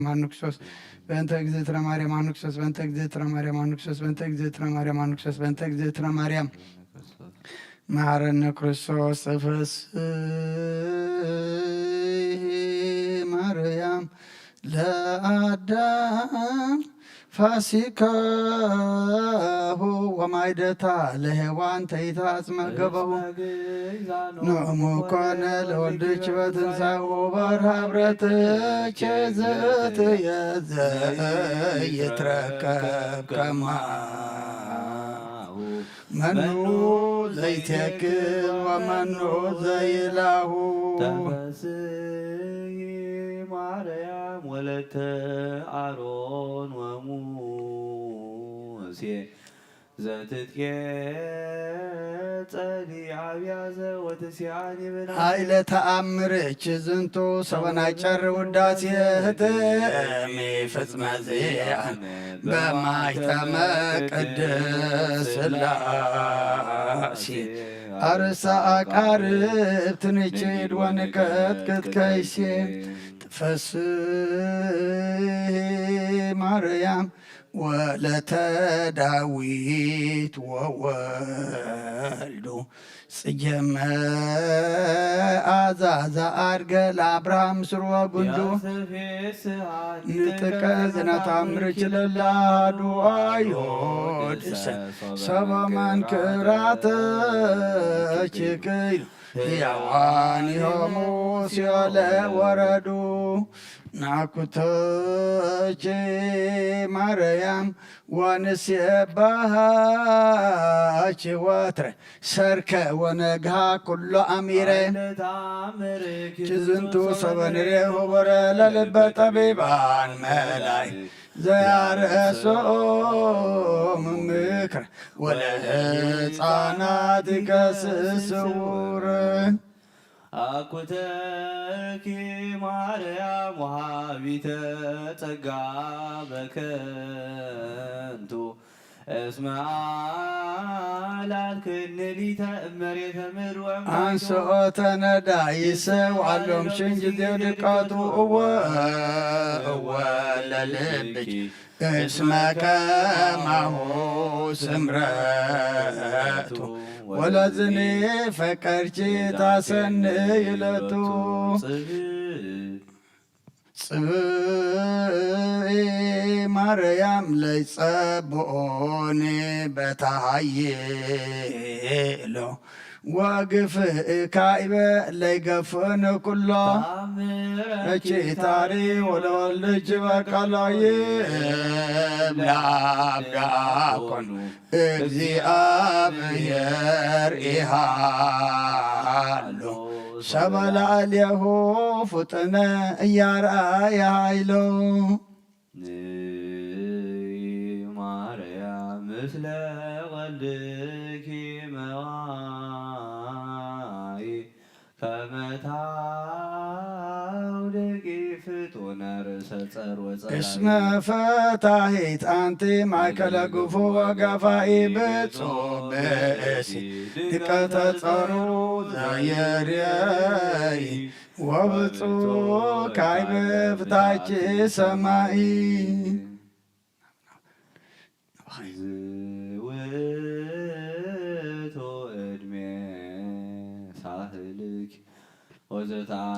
ማርያም ንክሶስ በእንተ እግዝእትነ ማርያም ንክሶስ በእንተ እግዝእትነ ማርያም ንክሶስ በእንተ እግዝእትነ ማርያም ንክሶስ በእንተ እግዝእትነ ማርያም መሐረነ ክርስቶስ። ተፈስሒ ማርያም ለአዳም ፋሲካሁ ወማይደታ ለሔዋን ተይታጽመገበሁ። ንእሙ ኮነ ለወልድች በትንሳኤሁ በርሃ ብረትች ዝእትየ ዘይትረከብ ከማሁ። መኑ ዘይትየክል ወመኑ ዘይላሁ። ተፈስሒ ማርያም ወለተ አሮን ወሙሴ ዘትትኬጸሊ አብያዘ ወትሲአኒ ብና ኃይለ ተአምርች ዝንቱ ሰበናጨር ውዳሴ ህትሚ ፍጽመ ዚአን በማይተመ ቅድስ ሥላሴ አርሳ አቃርብ ትንችድ ወንቀጥቅጥ ከይሴ። ትፈስሒ ማርያም ወለተ ዳዊት ወወልዱ ጽጌ መዓዛ ዘአርገ ለአብርሃም ስርወ ጉንዱ። ንጥቀ ዝነታምርች ለላዱ አዮ ድሰ ሰበ መንክራተ ችክዩ ሕያዋን ዮሙ ሲኦለ ወረዱ። ናኩተች ማርያም ወንሴባሃች ወትረ ሰርክ ወነግሃ ኩሎ አሚረ። ዝንቱ ሰበ ንሬሁ በረ ለልበ ጠቢባን መላይ ዘያርእሶም ምክር ወለህፃናት ይከስስ ስውር። አኩተኪ ማርያም ወሃቢተ ጸጋ በከንቱ እስመ አላትክኒ ሊተ እመሬተ ምድር ወእምባይቱ። አንስኦተ ነዳይሰ ዋሎም ሽን ጊዜ ድቀቱ እወ እወ ለልብኪ እስመ ከማሁ ስምረቱ ወለዝኒ ፈቀርኪ ታሰንይ ለቱ። ጽብኢ ማርያም ለይጸብኦኒ በታሃይሎ ወግፍእ ካይበ ለይገፍእኒ ኩሎ። እቺ ታሪ ወለወልድች በቀሎ ይብላ አብዳኮኑ። እግዚአብሔር ኢሃሎ ሰበ ላዕሌሁ ፍጥነ እያርአየ ኃይሎ። ንይ ማርያም ምስለ ወልድኪ መዋይ ከመ ታውድቂ ፍጡነ ርእሰ ጸር ወጸላኢ። እስመ ፈታሂት አንቲ ማእከለ ግፉ ወገፋኢ ብፁዕ ብእሲ ድቀተ ጸሩ ዘየርየኢ ወብፁዕ ካይበ ፍታች ሰማይ። ዝውእቱ ዕድሜ ሳህልኪ ወዘተአምርኪ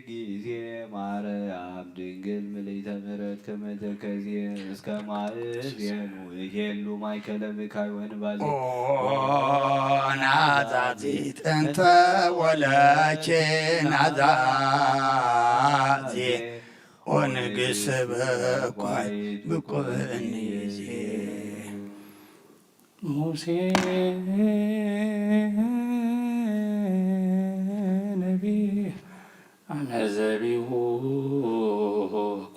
ጊዜ ማርያም ድንግል ምልዕተ ምሕረት ከመ ተከዜ እስከ ማእዜኑ እሄሉ ማእከለ ብካይ ወንባዜ። ኦ ናዛዚት እንተ ወለቼ ናዛዜ ኦ ንግስ በኳይ ብቁዕኒ ዜ። ሙሴ ነቢይ አመ ዘቢሁ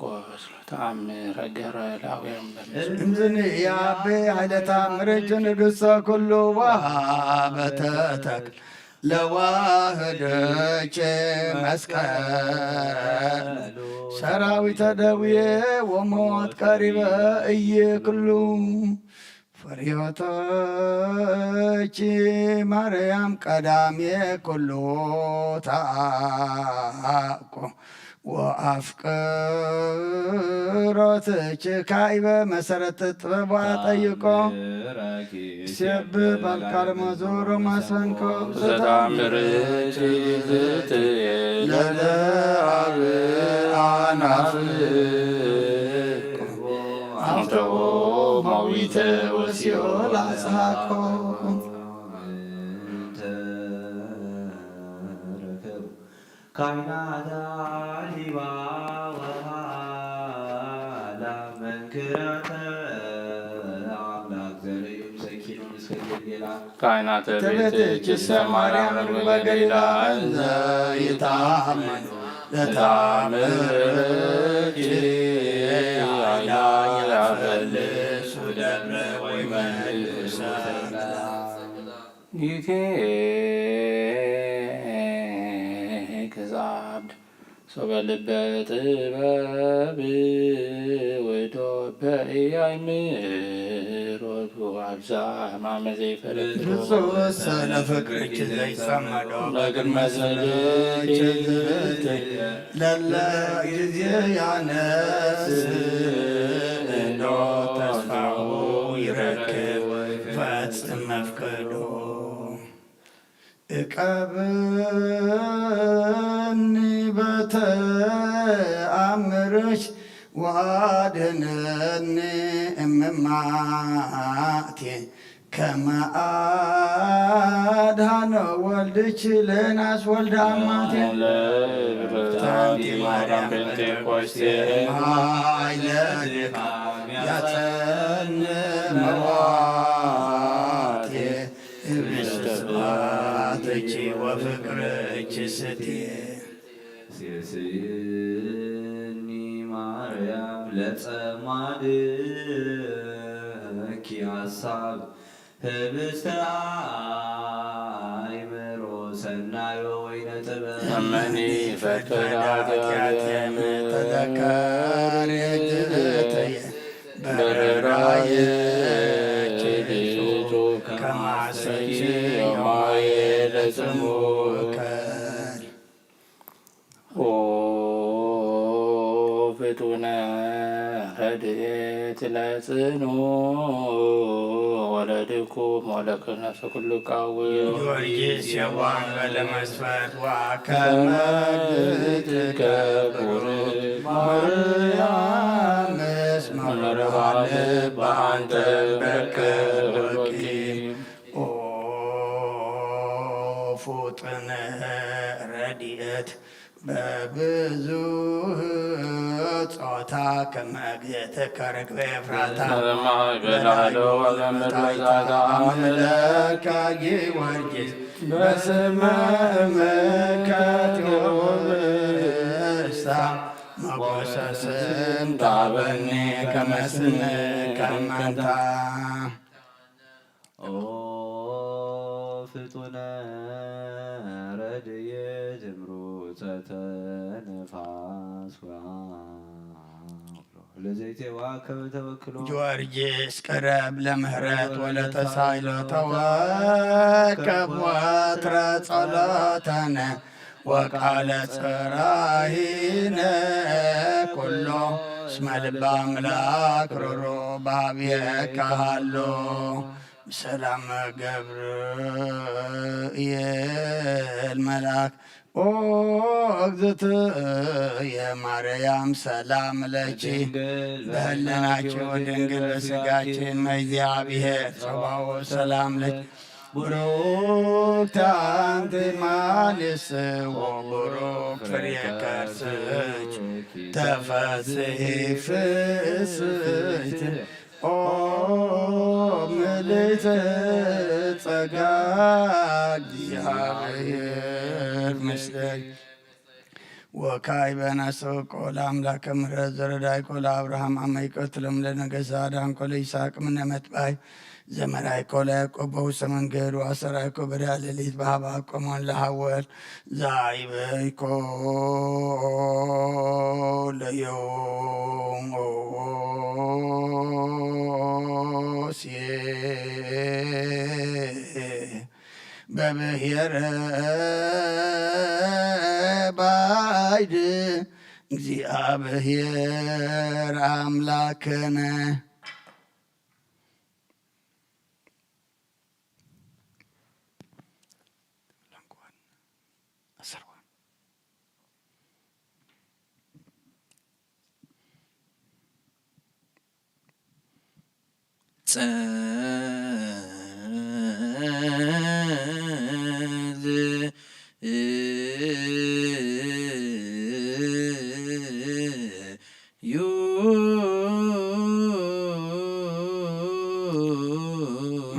ቆስሎ ተአምር ገረ ላውያን በምስሉ። እምዝኒ ያቤ ኃይለ ተአምርች ንግሥተ ኩሉ ወሃበተ ተክል ለዋህደች መስቀል ሰራዊተ ደዌ ወሞት ቀሪበ እይክሉ። ፈሪሆተች ማርያም ቀዳሜ ኩሉ ተአኮ ወአፍቅሮትኪ ካይበ መሰረት ጥበብ ወአጠይቆ። ሲብ በልካል መዝሙር ማስፈንኮ ዘታምርኪ ዝትየ ለለአብ አናፍቆ። አንተዎ ሞዊተ ወሲኦል አጽሐቆ። ካይናታ ሊባ ወሃላ መንክራተ አምላክ ዘርእዩ ሰኪኖን እስከ ጌልጌላ። ካይናተ ቤትኪ ሰማርያ ምግበ ገሊላ እንዘ ይታመኑ ለታምርኪ ኃይላ ያፈልሱ ደብረ ወይ መልሱ። ጊዜ ክዛድ ሶበ ልበ ጥበብ ወዶ በእያይ ምሮቱ አብዛ ሕማመ ዘይፈለጥ። ብፁዕ ሰለ ፍቅርኪ ዘይጸመዶ በቅድመ ስልኪ ዝብትል ለለ ጊዜ ያነስ እንዶ ተስፋሁ ይረክብ ፈጽም መፍቀዶ። እቀብኒ በተአምርሽ ወአድነኒ እምማቴ ከመ አድኃነ ወልድኪ ለዮናስ ወልደ አማቴ። ለብርታንቲ ማርያም ጴንጤቆስቴ እምኃይለ ድካም ያጸን መዋቴ። ህብስተ ስብሐትኪ ወፍቅርኪ ስቴ። ሴስኒ ማርያም ለጸማድኪ ሐሳብ ህብስተ አእምሮ ሰናዮ ወይነ ጥበብ። እመኒ ፈድፈደ ኃጢአትየ እምተዘከር የእግዝእትየ በርራየ ኪሊቱ ከማሰኪ ዮማየ ለጽሙከ። ኦ ፍጡነ ረድኤት ለጽኑ ወለድኩም ወለክነሰ ኩሉ ቃው። ጊዮርጊስ የዋህ በለመስፈርት ወአከመ ትከብር ማርያም እስመ ርሃ ልብ አንተ በከ ወቂ። ኦ ፉጥነ ረድኤት በብዙ ጾታ ከመ እግዝእትከ ርግቤ ኤፍራታ። ማእከለ አሐዱ ወዘምር በታሕታ አምለካ ጊዮርጊስ በስመ እምከ ቴዎብስታ። ሞገሰ ስም ታበኒ ከመ ስምከ መንታ። ኦ ፍጡነ ረድኤት እምሩፀተ ነፋስ ወአውሎ ለዘይቴዋ ከመ ተወክሎ። ጊዮርጊስ ቅረብ ለምህረት ወለተሳይሎ ተወከብ ወትረ ጸሎተነ ወቃለ ጽራሂነ ኩሎ እስመ ልበ አምላክ ርሮ ባብየካ ሃሎ። ሰላም ገብርኤል መልአክ ኦ እግዝእትየ ማርያም ሰላም ለኪ ድንግል በህልናኪ ወድንግል በስጋኪ እመ እግዚአብሔር ጸባኦት ሰላም ለኪ ብሩክት አንቲ እማንስ ወቡሩክ ፍሬ ከርስኪ ተፈስሒ ፍስሕት ኦ ምልዕተ ጸጋ እግዚአብሔር ምስለኪ። ወካዕበ ነስእኮ ለአምላከ ምሕረት ዘረዳይኮ ለአብርሃም አመ ይቀትሎም ለነገሳ አድኃንኮ ለይስሐቅ ምነ መጥባይ ዘመራይኮ ለያዕቆብ በውስተ መንገድ ወአሰራይኮ በዳ ሌሊት በሀባቆሞን ለሐወል ዛይበይኮ ለዮሴ በብሔረ ባይድ እግዚኣብሔር ኣምላክነ። ጸል ዩ።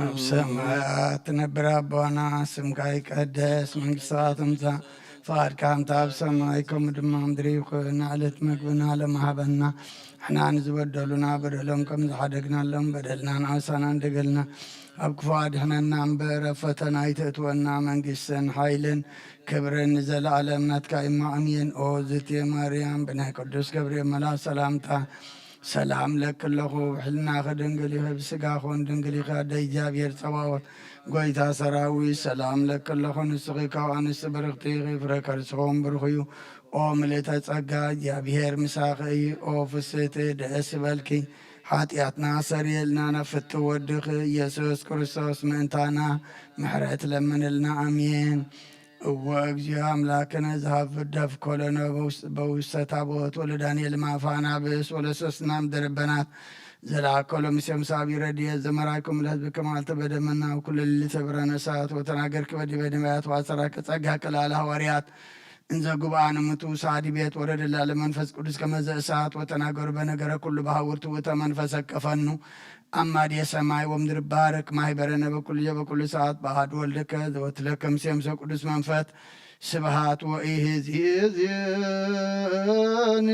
ኣብ ሰማያት ትነብር ኣቦና፣ ስምካ ይቀደስ፣ መንግስትኻ ትምጻእ፣ ፍቓድካ ከምቲ ኣብ ሰማይ ከምኡ ድማ ኣብ ምድሪ ይኹን። ንዕለት መግብና ሎሚ ሃበና፣ ንሕና ንዝበደሉና በደሎም ከም ዝሓደግናሎም በደልና ንኣሳና እንደገልና፣ ኣብ ክፉ ኣድሕነና እምበር ኣብ ፈተና ኣይተእትወና፣ መንግስትን ሓይልን ክብርን ንዘለኣለም ናትካ እሞ ኣሜን። ኦ ዝቴ ማርያም፣ ብናይ ቅዱስ ገብርኤል መልኣክ ሰላምታ ሰላም ለኪ ኣለኹ። ብሕልናኺ ድንግል ኢኺ፣ ብስጋኺ እውን ድንግል ኢኺ። ኣደ እግዚኣብሔር ጸባኦት፣ ጎይታ ሰራዊት፣ ሰላም ለኪ ኣለኹ። ንስኺ ካብ ኣንስቲ ብርኽቲ ኢኺ፣ ፍረ ከርስኺ እውን ብሩኽ እዩ። ኦ ምልእተ ጸጋ፣ እግዚኣብሔር ምሳኺ እዩ። ኦ ፍስሕቲ፣ ደስ ይበልኪ። ሓጢኣትና ሰሪየልና፣ ናብ ፍትው ወድኺ ኢየሱስ ክርስቶስ ምእንታና ምሕረት ለምንልና። ኣሜን። እወ እግዚኦ ኣምላክነ፣ ዘሀብ ደፍ ኮለነ በውስ-፣ በውስተ ታቦት፣ ወለዳንኤል ማፋና ብእስ፣ ወለሰስናም ደረበናት፣ ዘላከሎ ምስዮም ሳቢ ረድኤት፣ ዘመራይኩም ለህዝብ ከማልተ በደመና፣ ኩሉ ሊተ ብረነ ሰዓት፣ ወተናገርኪ በዲበ ነቢያት፣ ወአሰራኪ ጸጋ ከላለ ሃዋርያት፣ እንዘ ጉብኣነ ምቱ ሳዲ ቤት፣ ወረደ ላለ መንፈስ ቅዱስ ከመዘ እሳት፣ ወተናገሩ በነገረ ኩሉ በሃውርቱ፣ ውእተ መንፈስ አቀፈኑ፣ አማዴ ሰማይ ወምድር ባርክ፣ ማህበረነ በኩሉ በኩሉ ሰዓት፣ በአሐዱ ወልድከ ዘወትለከ ምስለ መንፈስ ቅዱስ መንፈስ፣ ስብሐት ወኢሕዚ እዝኒ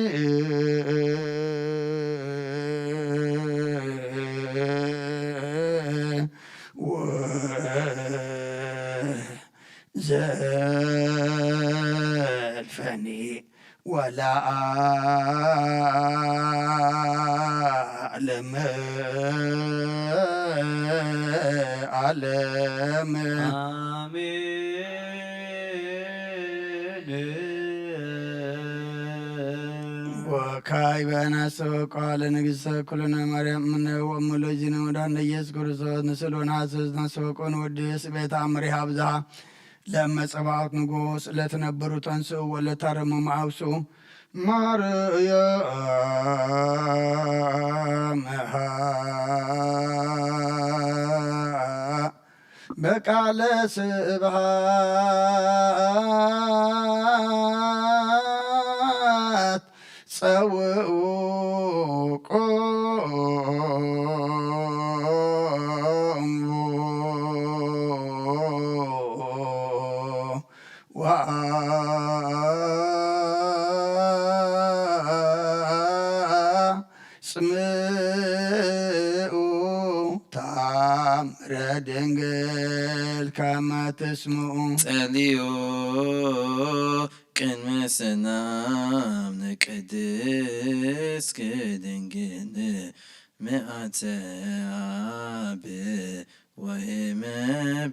ወዘልፈኒ ወለዓለመ ዓለም። አሜን። ወካዕበ ነስሕቆ ለንግሥተ ኩልነ ማርያም እምነ ወእሙ ለእግዚእነ መድኃኒነ ኢየሱስ ክርስቶስ፣ ንስእል ወነሐስስ ነስሕቆ ንወድስ ቤተ አምሪሃ ብዝሃ ለእመ ጸባኦት ንጉሥ፣ ለትነብሩ ተንስኡ ወለታረሙ መአውስኡ ማርያም በቃለ ስብሐት ጸውዑ ቆሙ ወአጽምዑ ታምረ ድንግል ከመ ትስምዑ። ጸልዩ ቅድመ ሰላም ንቅድስት ድንግል ምልዕተ አብ ወይመ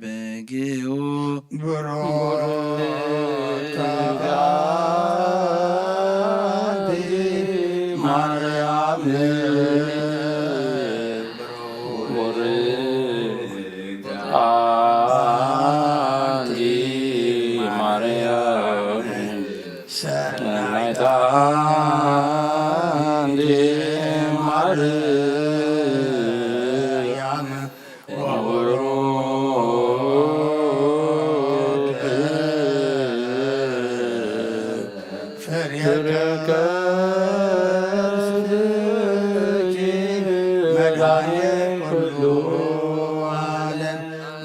በጊኡ ብሩክ አንቲ ማርያም። ብሩክ አንቲ ማርያም ሰናይት አንቲ ማርያም ወብሩክ ፍሬ ከርስኪ መድኃኔ ኩሉ ዓለም።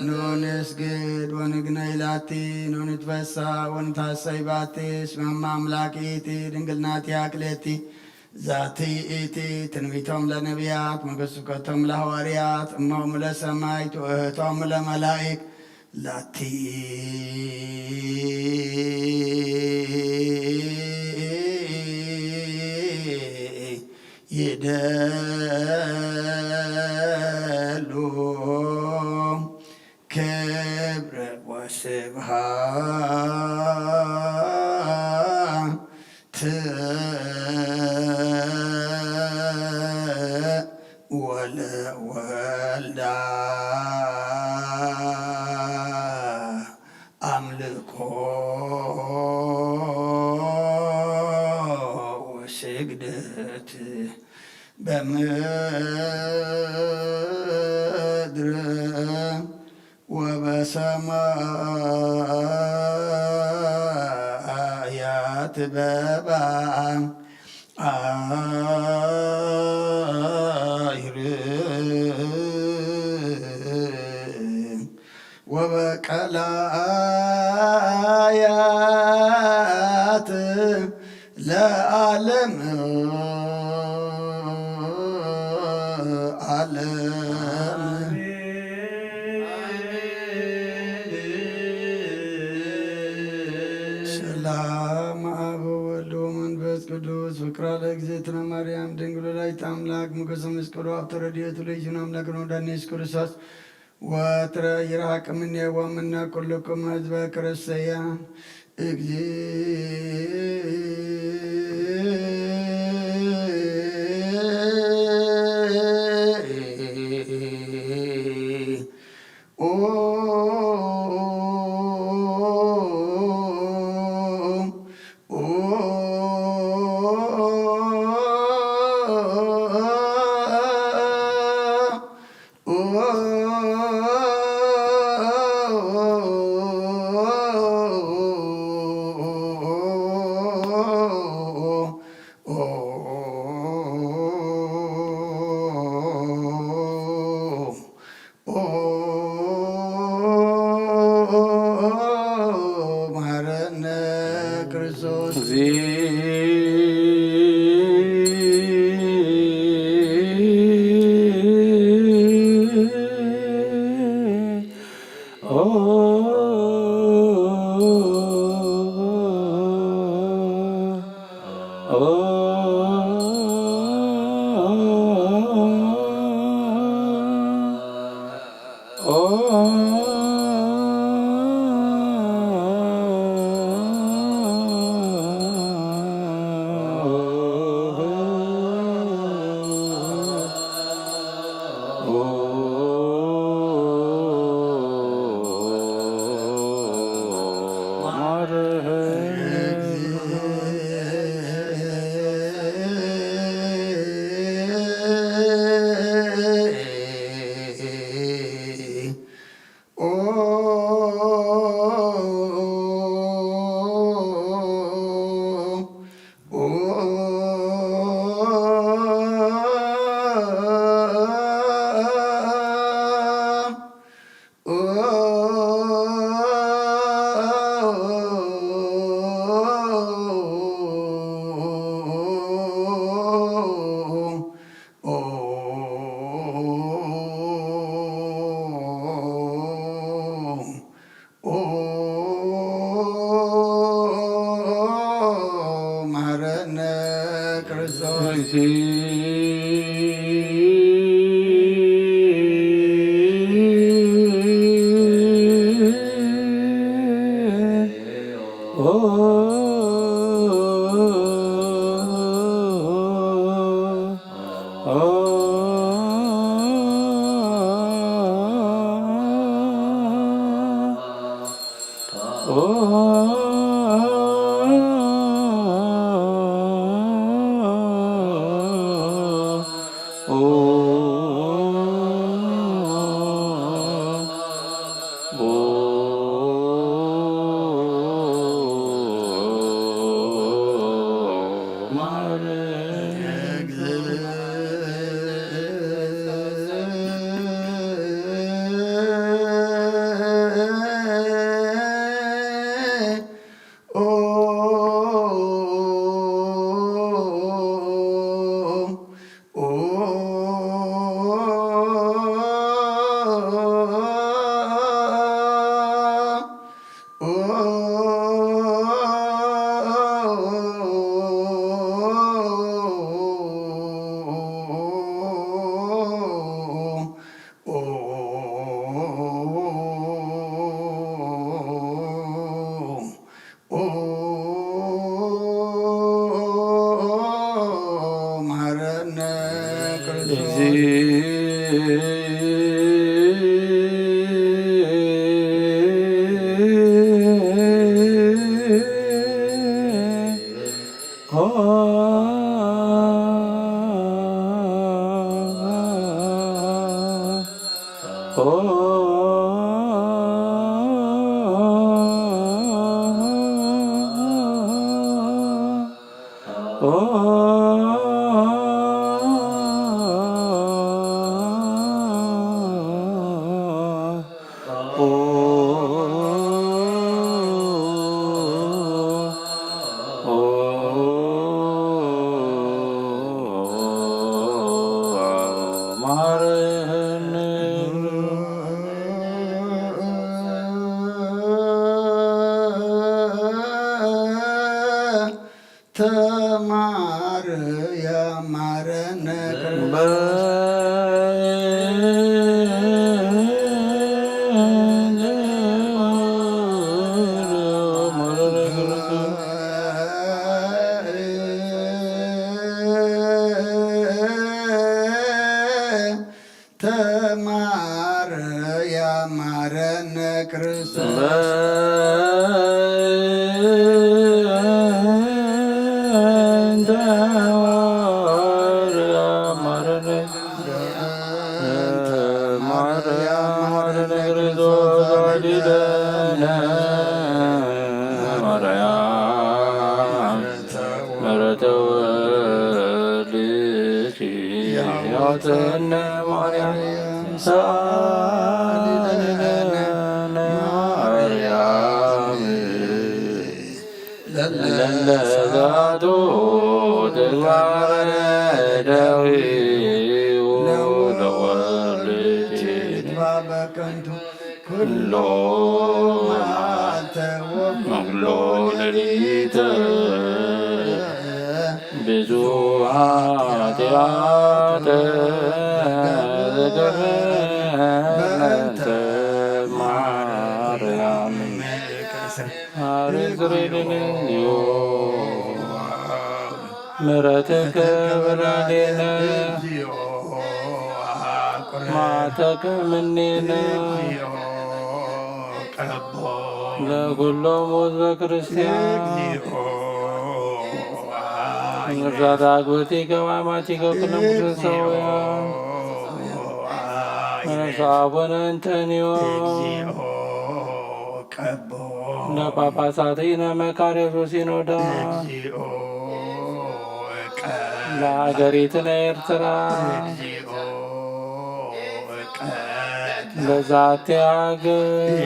ኑ ንስግድ ወንግነይ ላቲ፣ ኑ ንትፈሳ ወንታሰይ ባቲ፣ እስመ እመ አምላክ ይእቲ ድንግል ናቲሃ ክልኤቲ። ዛቲ ይእቲ ትንቢቶም ለነቢያት፣ መገስብከቶም ለሐዋርያት፣ እሞሙ ለሰማይት፣ ውእህቶሙ ለመላይክ፣ ላቲ ይደሉ ክብረ ወስብሐት ስግደት በምድር ወበሰማያት በባሕር ወበቀላያት ለዓለም ዓለም። ሰላም አብ ወወልድ ወመንፈስ ቅዱስ ፍቅራ ለእግዝእትነ ማርያም ድንግል ወላዲተ አምላክ ሞገሰ መስቀሉ አብ ተረድኤቱ ለይኩን አምላክ ነው ዳን ኢየሱስ ክርስቶስ ወትረ ይርሐቅ እምኔ ወእምነ ኩልክሙ ህዝበ ክርስቲያን። እግዚእ ኦ መሐረነ ክርስቶስ። መሐረነ ክርስቶስ። መሐረነ ክርስቶስ። ተማርያ ማረነ ክርስቶስ። ተማርያ ማረነ ክርስቶስ። በእንተ ማርያም ማረነ። በእንተ ማርያም ማረነ ክርስቶስ ወዲደነ። ማርያም ምሕረተ ወልድኪ ያውፀነ ማርያም ሰአሊ ለነ ማርያም ለለዛቱ ትግባረ ደዊው ለወልድኪ በከንቱ ኩሎ መዓልተ ወኩሎ ሌሊተ ብዙ ኃጢአተ በእንተ ማርያም አርዝርግንዮ ምሕረትከ በላዕሌነ መዓተከ እምኔነ ለኩሎም ሕዝበ ክርስቲያን። ቅዱሳት አግብርቲከ ወአማቲከ ኩሎም ቅዱሳውያን። መነፍሳት አቡነ እንጠንዮ። ለጳጳሳትነ መካርዮስ ወሲኖዳ። ለሀገሪትነ ኤርትራ። ለዛቲ ሀገር።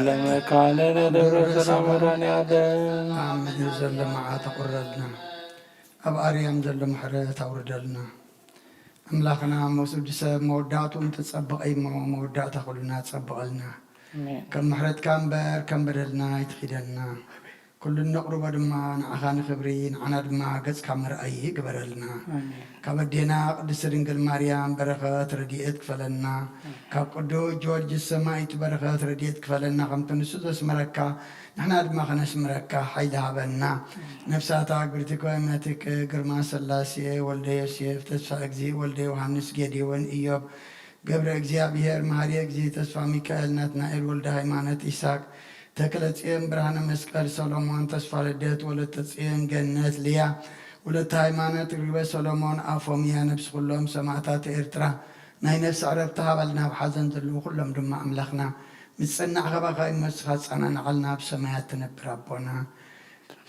ለመካንነ ደብረ ሰላም መድኃኔዓለም። ኣብ ምድሪ ዘሎ መዓት ኣቑረልና፣ ኣብ ኣርያም ዘሎ ምሕረት ኣውርደልና። ኣምላኽና፣ መውስዲ ሰብ መወዳእትኡ እንተጸበቐ እሞ፣ መወዳእታ ኩልና ጸብቐልና። ኣሜን። ከም ምሕረትካ እምበር ከም በደልና ኣይትኺደና። ኩሉ እነቕርቦ ድማ ንዓኻ ንኽብሪ፣ ንዓና ድማ ገጽካ መርኣዪ ግበረልና። ኣሜን። ካብ ኣዴና ቅድስቲ ድንግል ማርያም በረኸት ረድኤት ክፈለና። ካብ ቅዱስ ጊዮርጊስ ሰማዕት በረኸት ረድኤት ክፈለና። ከምቲ ንሱ ዘስመረካ ንሕና ድማ ከነስምረካ ሓይሊ ሃበና። ነፍሳት ኣግብርቲከ ወእመትከ ግርማ ሥላሴ ወልደ ዮሴፍ ተስፋ እግዚ ወልደ ዮሃንስ ጌዴዎን ኢዮብ ገብረ እግዚኣብሔር መሃሪ እግዚ ተስፋ ሚካኤል ናትናኤል ወልደ ሃይማኖት ይስሐቅ ተክለ ጽዮን ብርሃነ መስቀል ሰሎሞን ተስፋ ልደት ወለተ ጽዮን ገነት ልያ ወለተ ሃይማኖት ርግበ ሰሎሞን ኣፎምያ ነፍሲ ኩሎም ሰማእታት ኤርትራ ናይ ነፍሲ ዕረፍቲ ሃበልና። ኣብ ሓዘን ዘለዉ ኩሎም ድማ ኣምላኽና ምጽናዕ ካባኻ እዩ እሞ ንስኻ ኣጸናንዓልና። ኣብ ሰማያት ትነብር ኣቦና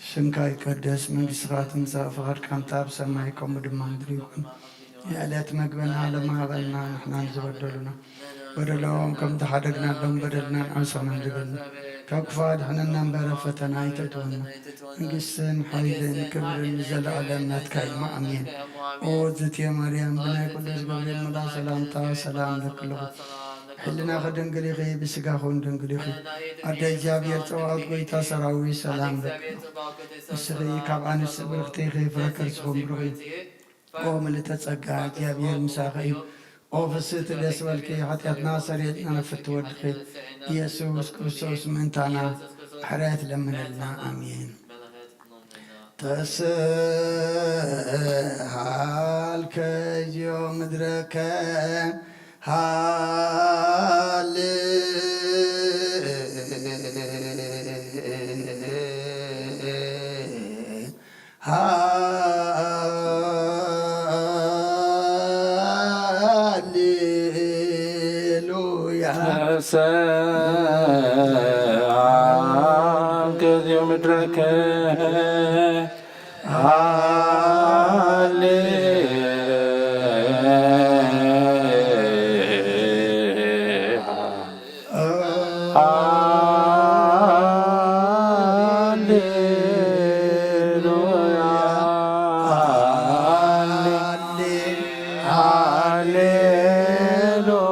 ስምካ ይቀደስ፣ መንግስትኻ ትምጻእ፣ ፍቓድካ እንተ ኣብ ሰማይ ከምኡ ድማ ምድሪ ይኹን። የዕለት መግበና ሎሚ ሃበና፣ ንሕናን ዝበደሉና በደሎም ከም ዝሓደግናሎም በደልና ንዓስና ንበል። ካብ ክፉእ ኣድሕነና እምበር ኣብ ፈተና ኣይተእትወና። መንግስትን ሓይልን ክብርን ንዘለኣለም ናትካ እዩ። ኣሜን። ኦ እግዝእትየ ማርያም፣ ብናይ ቅዱስ ገብርኤል መልኣኽ ሰላምታ ሰላም እብለኪ ኣለኹ። ብሕልናኺ ድንግል ኢኺ፣ ብስጋኺ እውን ድንግል ኢኺ። ኣደ እግዚኣብሔር ጸባኦት፣ ጎይታ ሰራዊት፣ ሰላም እብለኪ ኣለኹ። ንስኺ ካብ ኣንስቲ ብርኽቲ ኢኺ፣ ፍረ ከርስኺ እውን ብሩኽ እዩ። ኦ ምልእተ ጸጋ፣ እግዚኣብሔር ምሳኺ እዩ። ኦ ፍስህቲ ደስ በልኪ፣ ሓጢኣትና ሰሪልና ንፍቲ ወድኺ ኢየሱስ ክርስቶስ ምእንታና ምሕረት ለምነልና። ኣሜን። ተስሃልከ እግዚኦ ምድረከ ሃሌ ሃሌ ሃሌሉያ፣ ሃሌ፣ ሃሌሉያ፣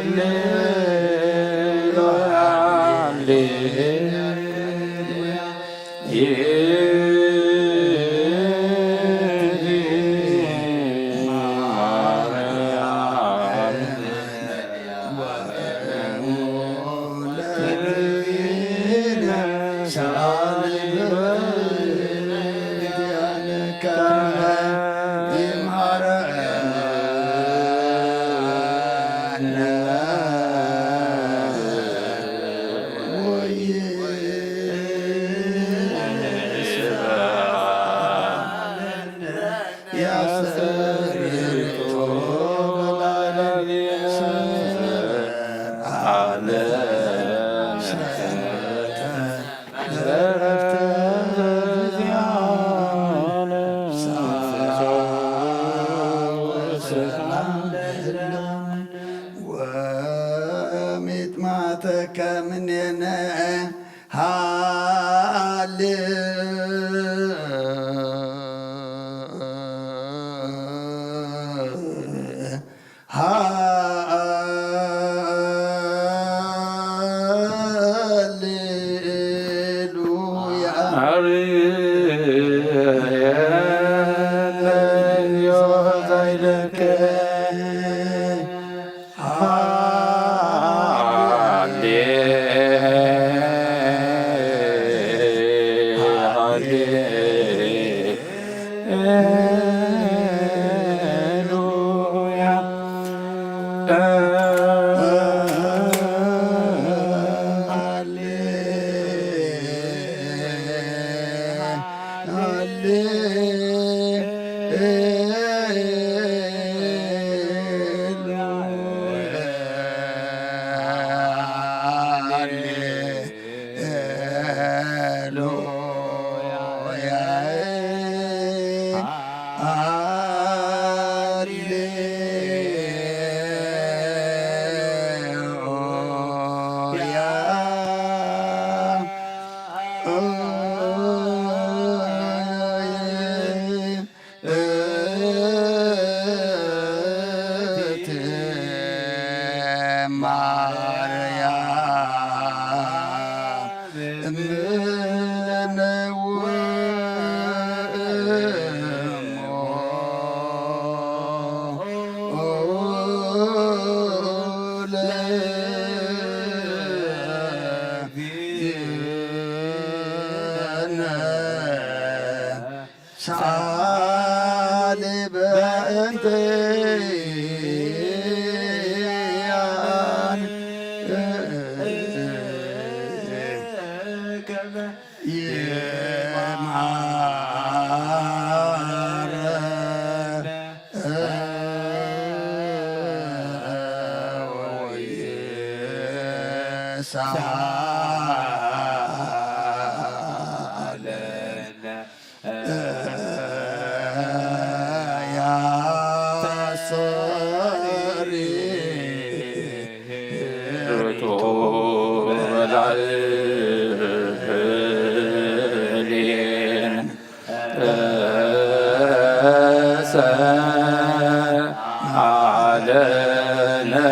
ሃሌሉያ፣ ሃሌሉያ። ወሚጥማተከ ምኔነ ሃሌ ሃሌሉያ። ሳሊ በእንትያን ይምሃረ ወይሳለነ።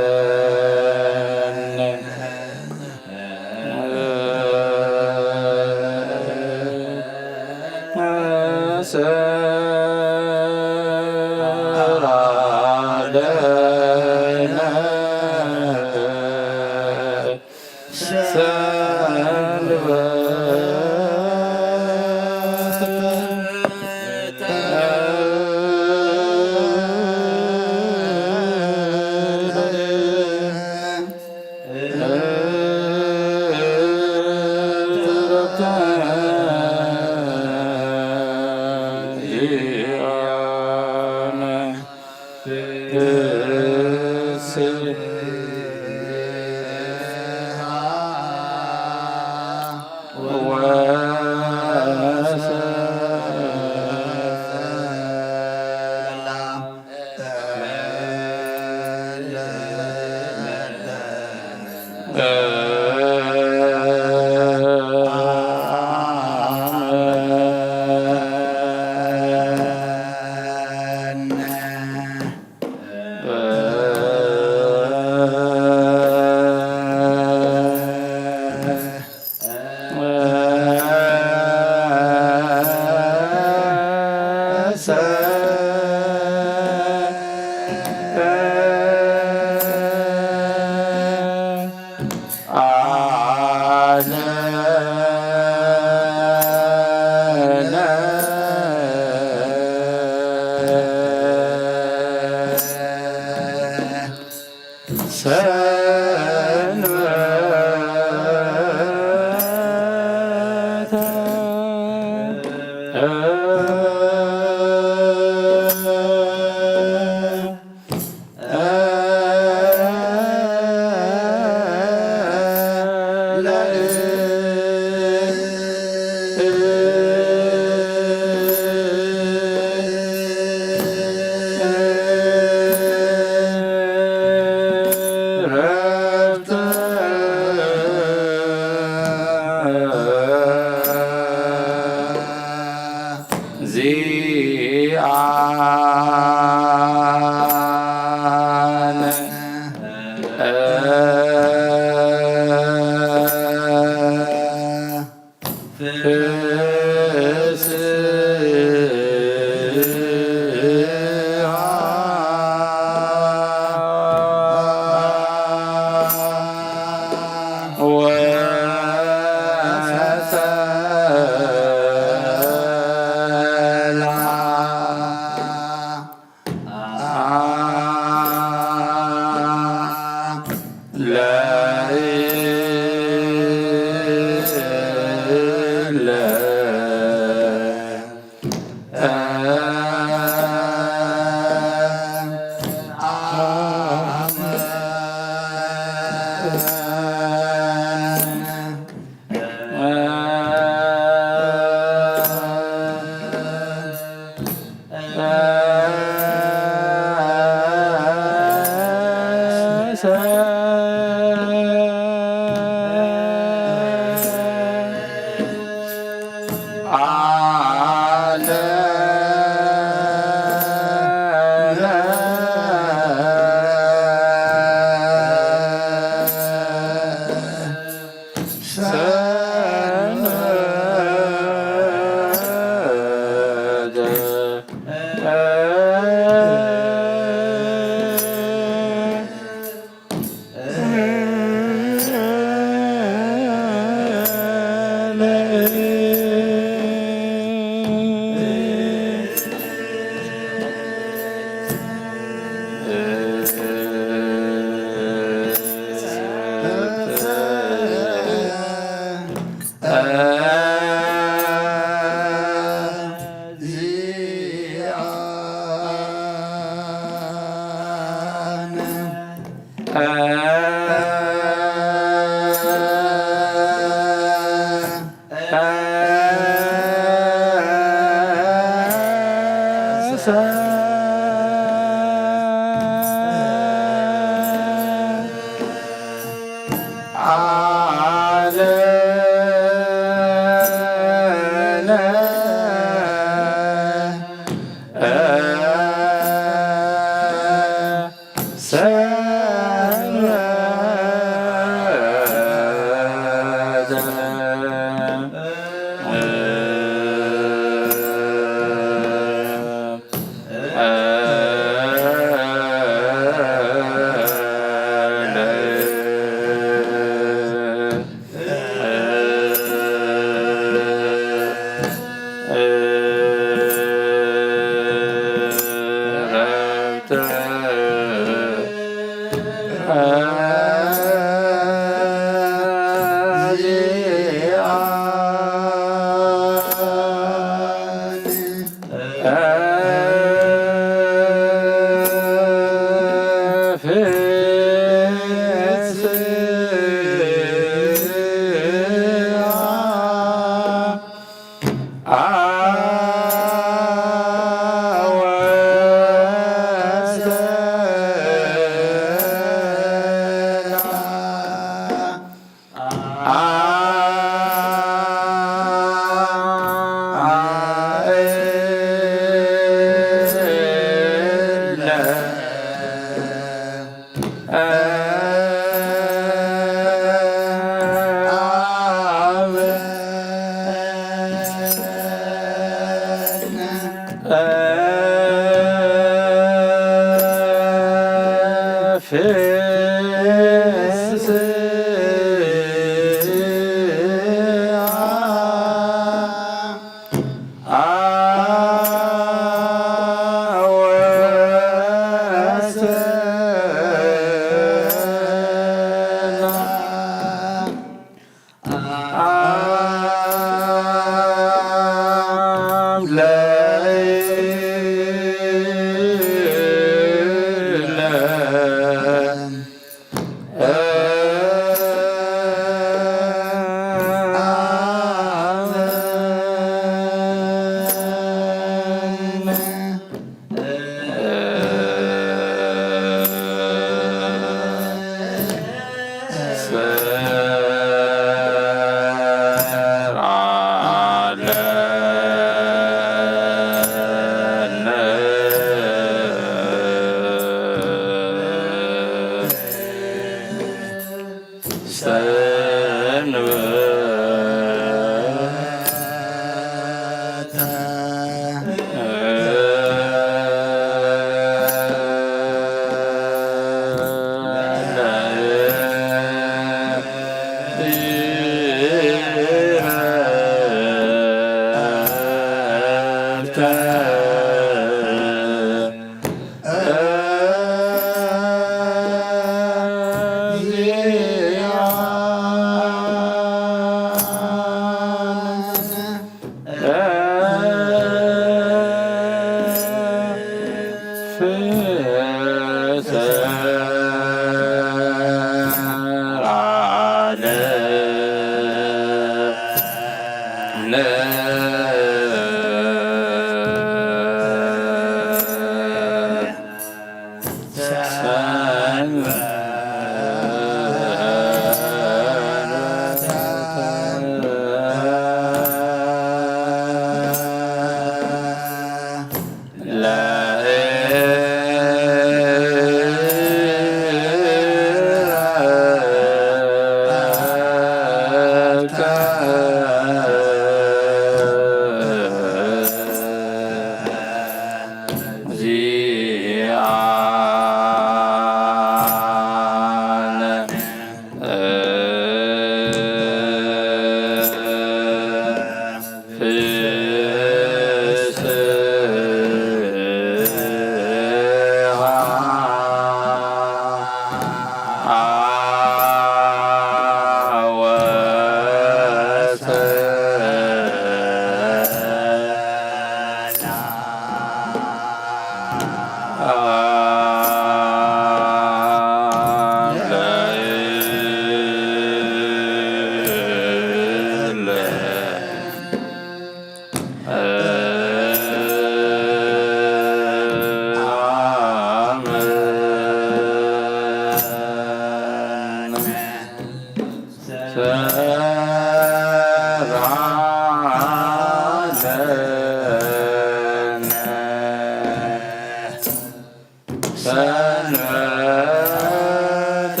ሰንበተ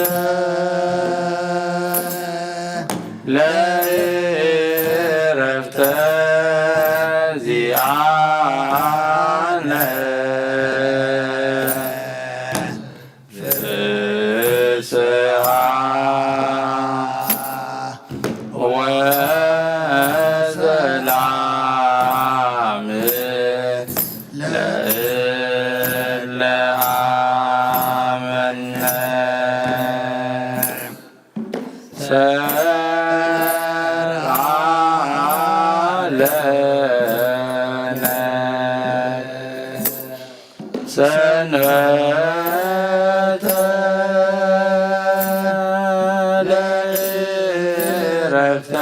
ለእረፍተ ዚኣነ ፍስሓ ወሰላም ለእለ አመነ። ሰርዓ ለነ ሰንበተ ለእረፍተ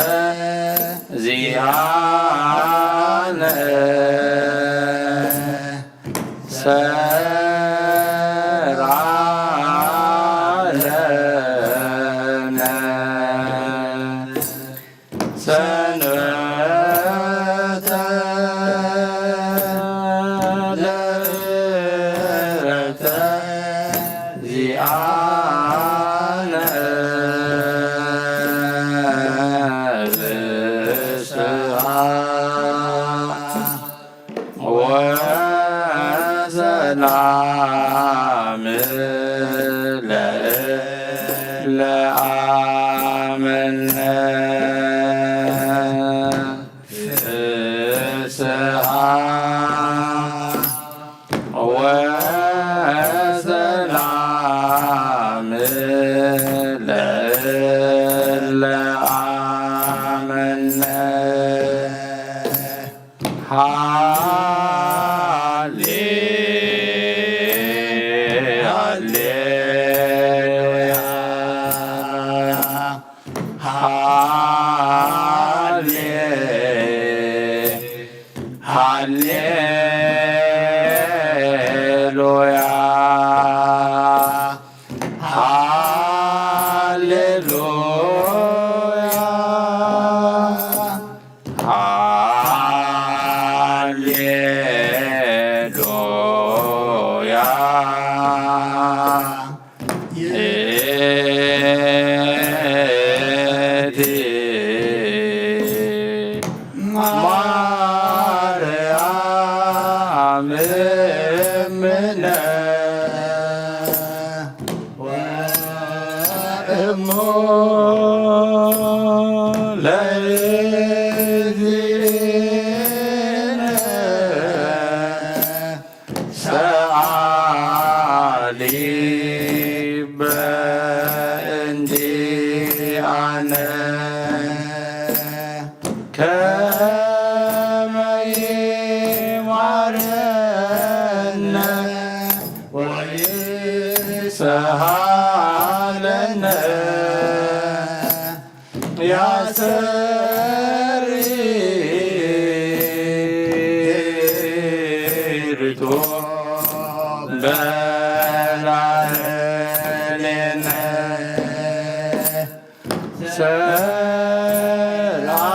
ዚኣነ ሰርዓ ለነ ሰንበተ ለእረፍተ ዚኣነ ብስሓ ወሰላም ሃሌ ሃሌሉያ ሃሌ ሃሌሉያ ሃሌሉያ ሃሌሉያ ይእቲ ማርያም እምነ ወእሞ ለእግዚእነ ሰአሊ በእንቲአነ ከመ ይማረነ ወይሰሃለነ ያሰሪ ርቶ በላዕሌነ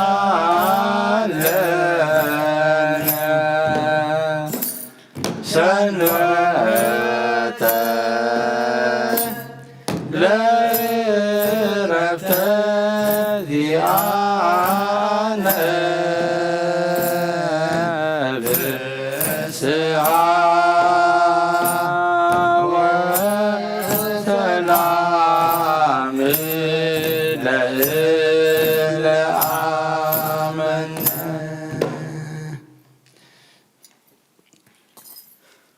ሰላም ለነ ሰንበተ ለእረፍተ ዚአነ ብስዓ ወሰላም ለእለ አመነ።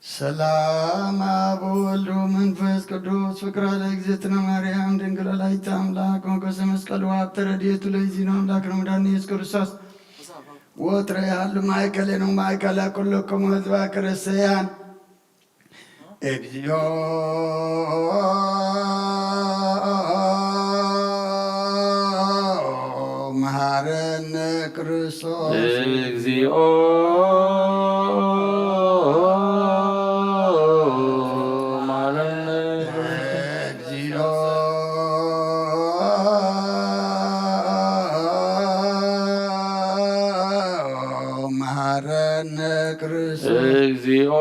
ሰላም አብ ወወልድ ወመንፈስ ቅዱስ ፍቅራ ለእግዝእትነ ማርያም ድንግል ወላዲተ አምላክ ሞገሰ መስቀሉ ሀብተ ረድኤቱ ለእግዚእነ አምላክ ወመድኃኒነ ኢየሱስ ክርስቶስ ወትረ ይሃሉ ማእከሌነ ወማእከለ ኩልክሙ ህዝበ ክርስቲያን። እግዚኦ መሐረነ ክርስቶስ። እግዚኦ መሐረነ። እግዚኦ መሐረነ ክርስቶስ። እግዚኦ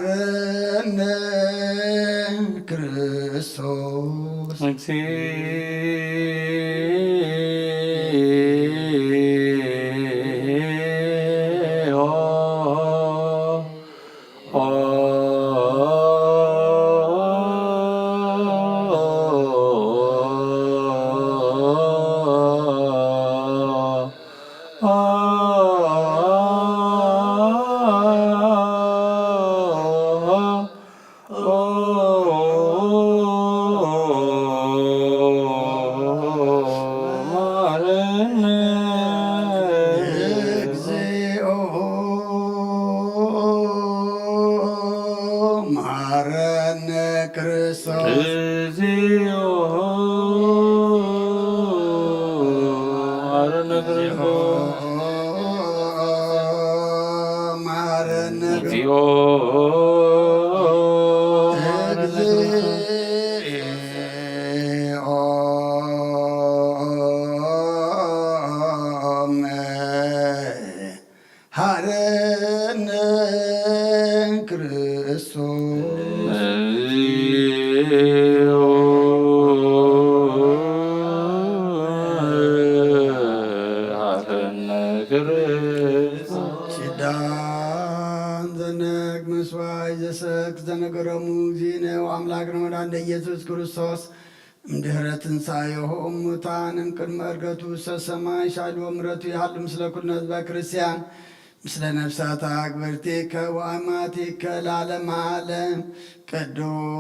መሐረነ ክርስቶስ። እግዚኦ ኢየሱስ ክርስቶስ እምድህረ ትንሳኤሁ እሙታን እምቅድመ ዕርገቱ ውስተ ሰማይ ሻይልዎ ምሕረቱ ይሃሉ ምስለ ኩልነ ህዝበ ክርስቲያን ምስለ ነፍሳት ኣግብርቲከ ወኣማቲከ ለዓለመ ዓለም። ቅዱስ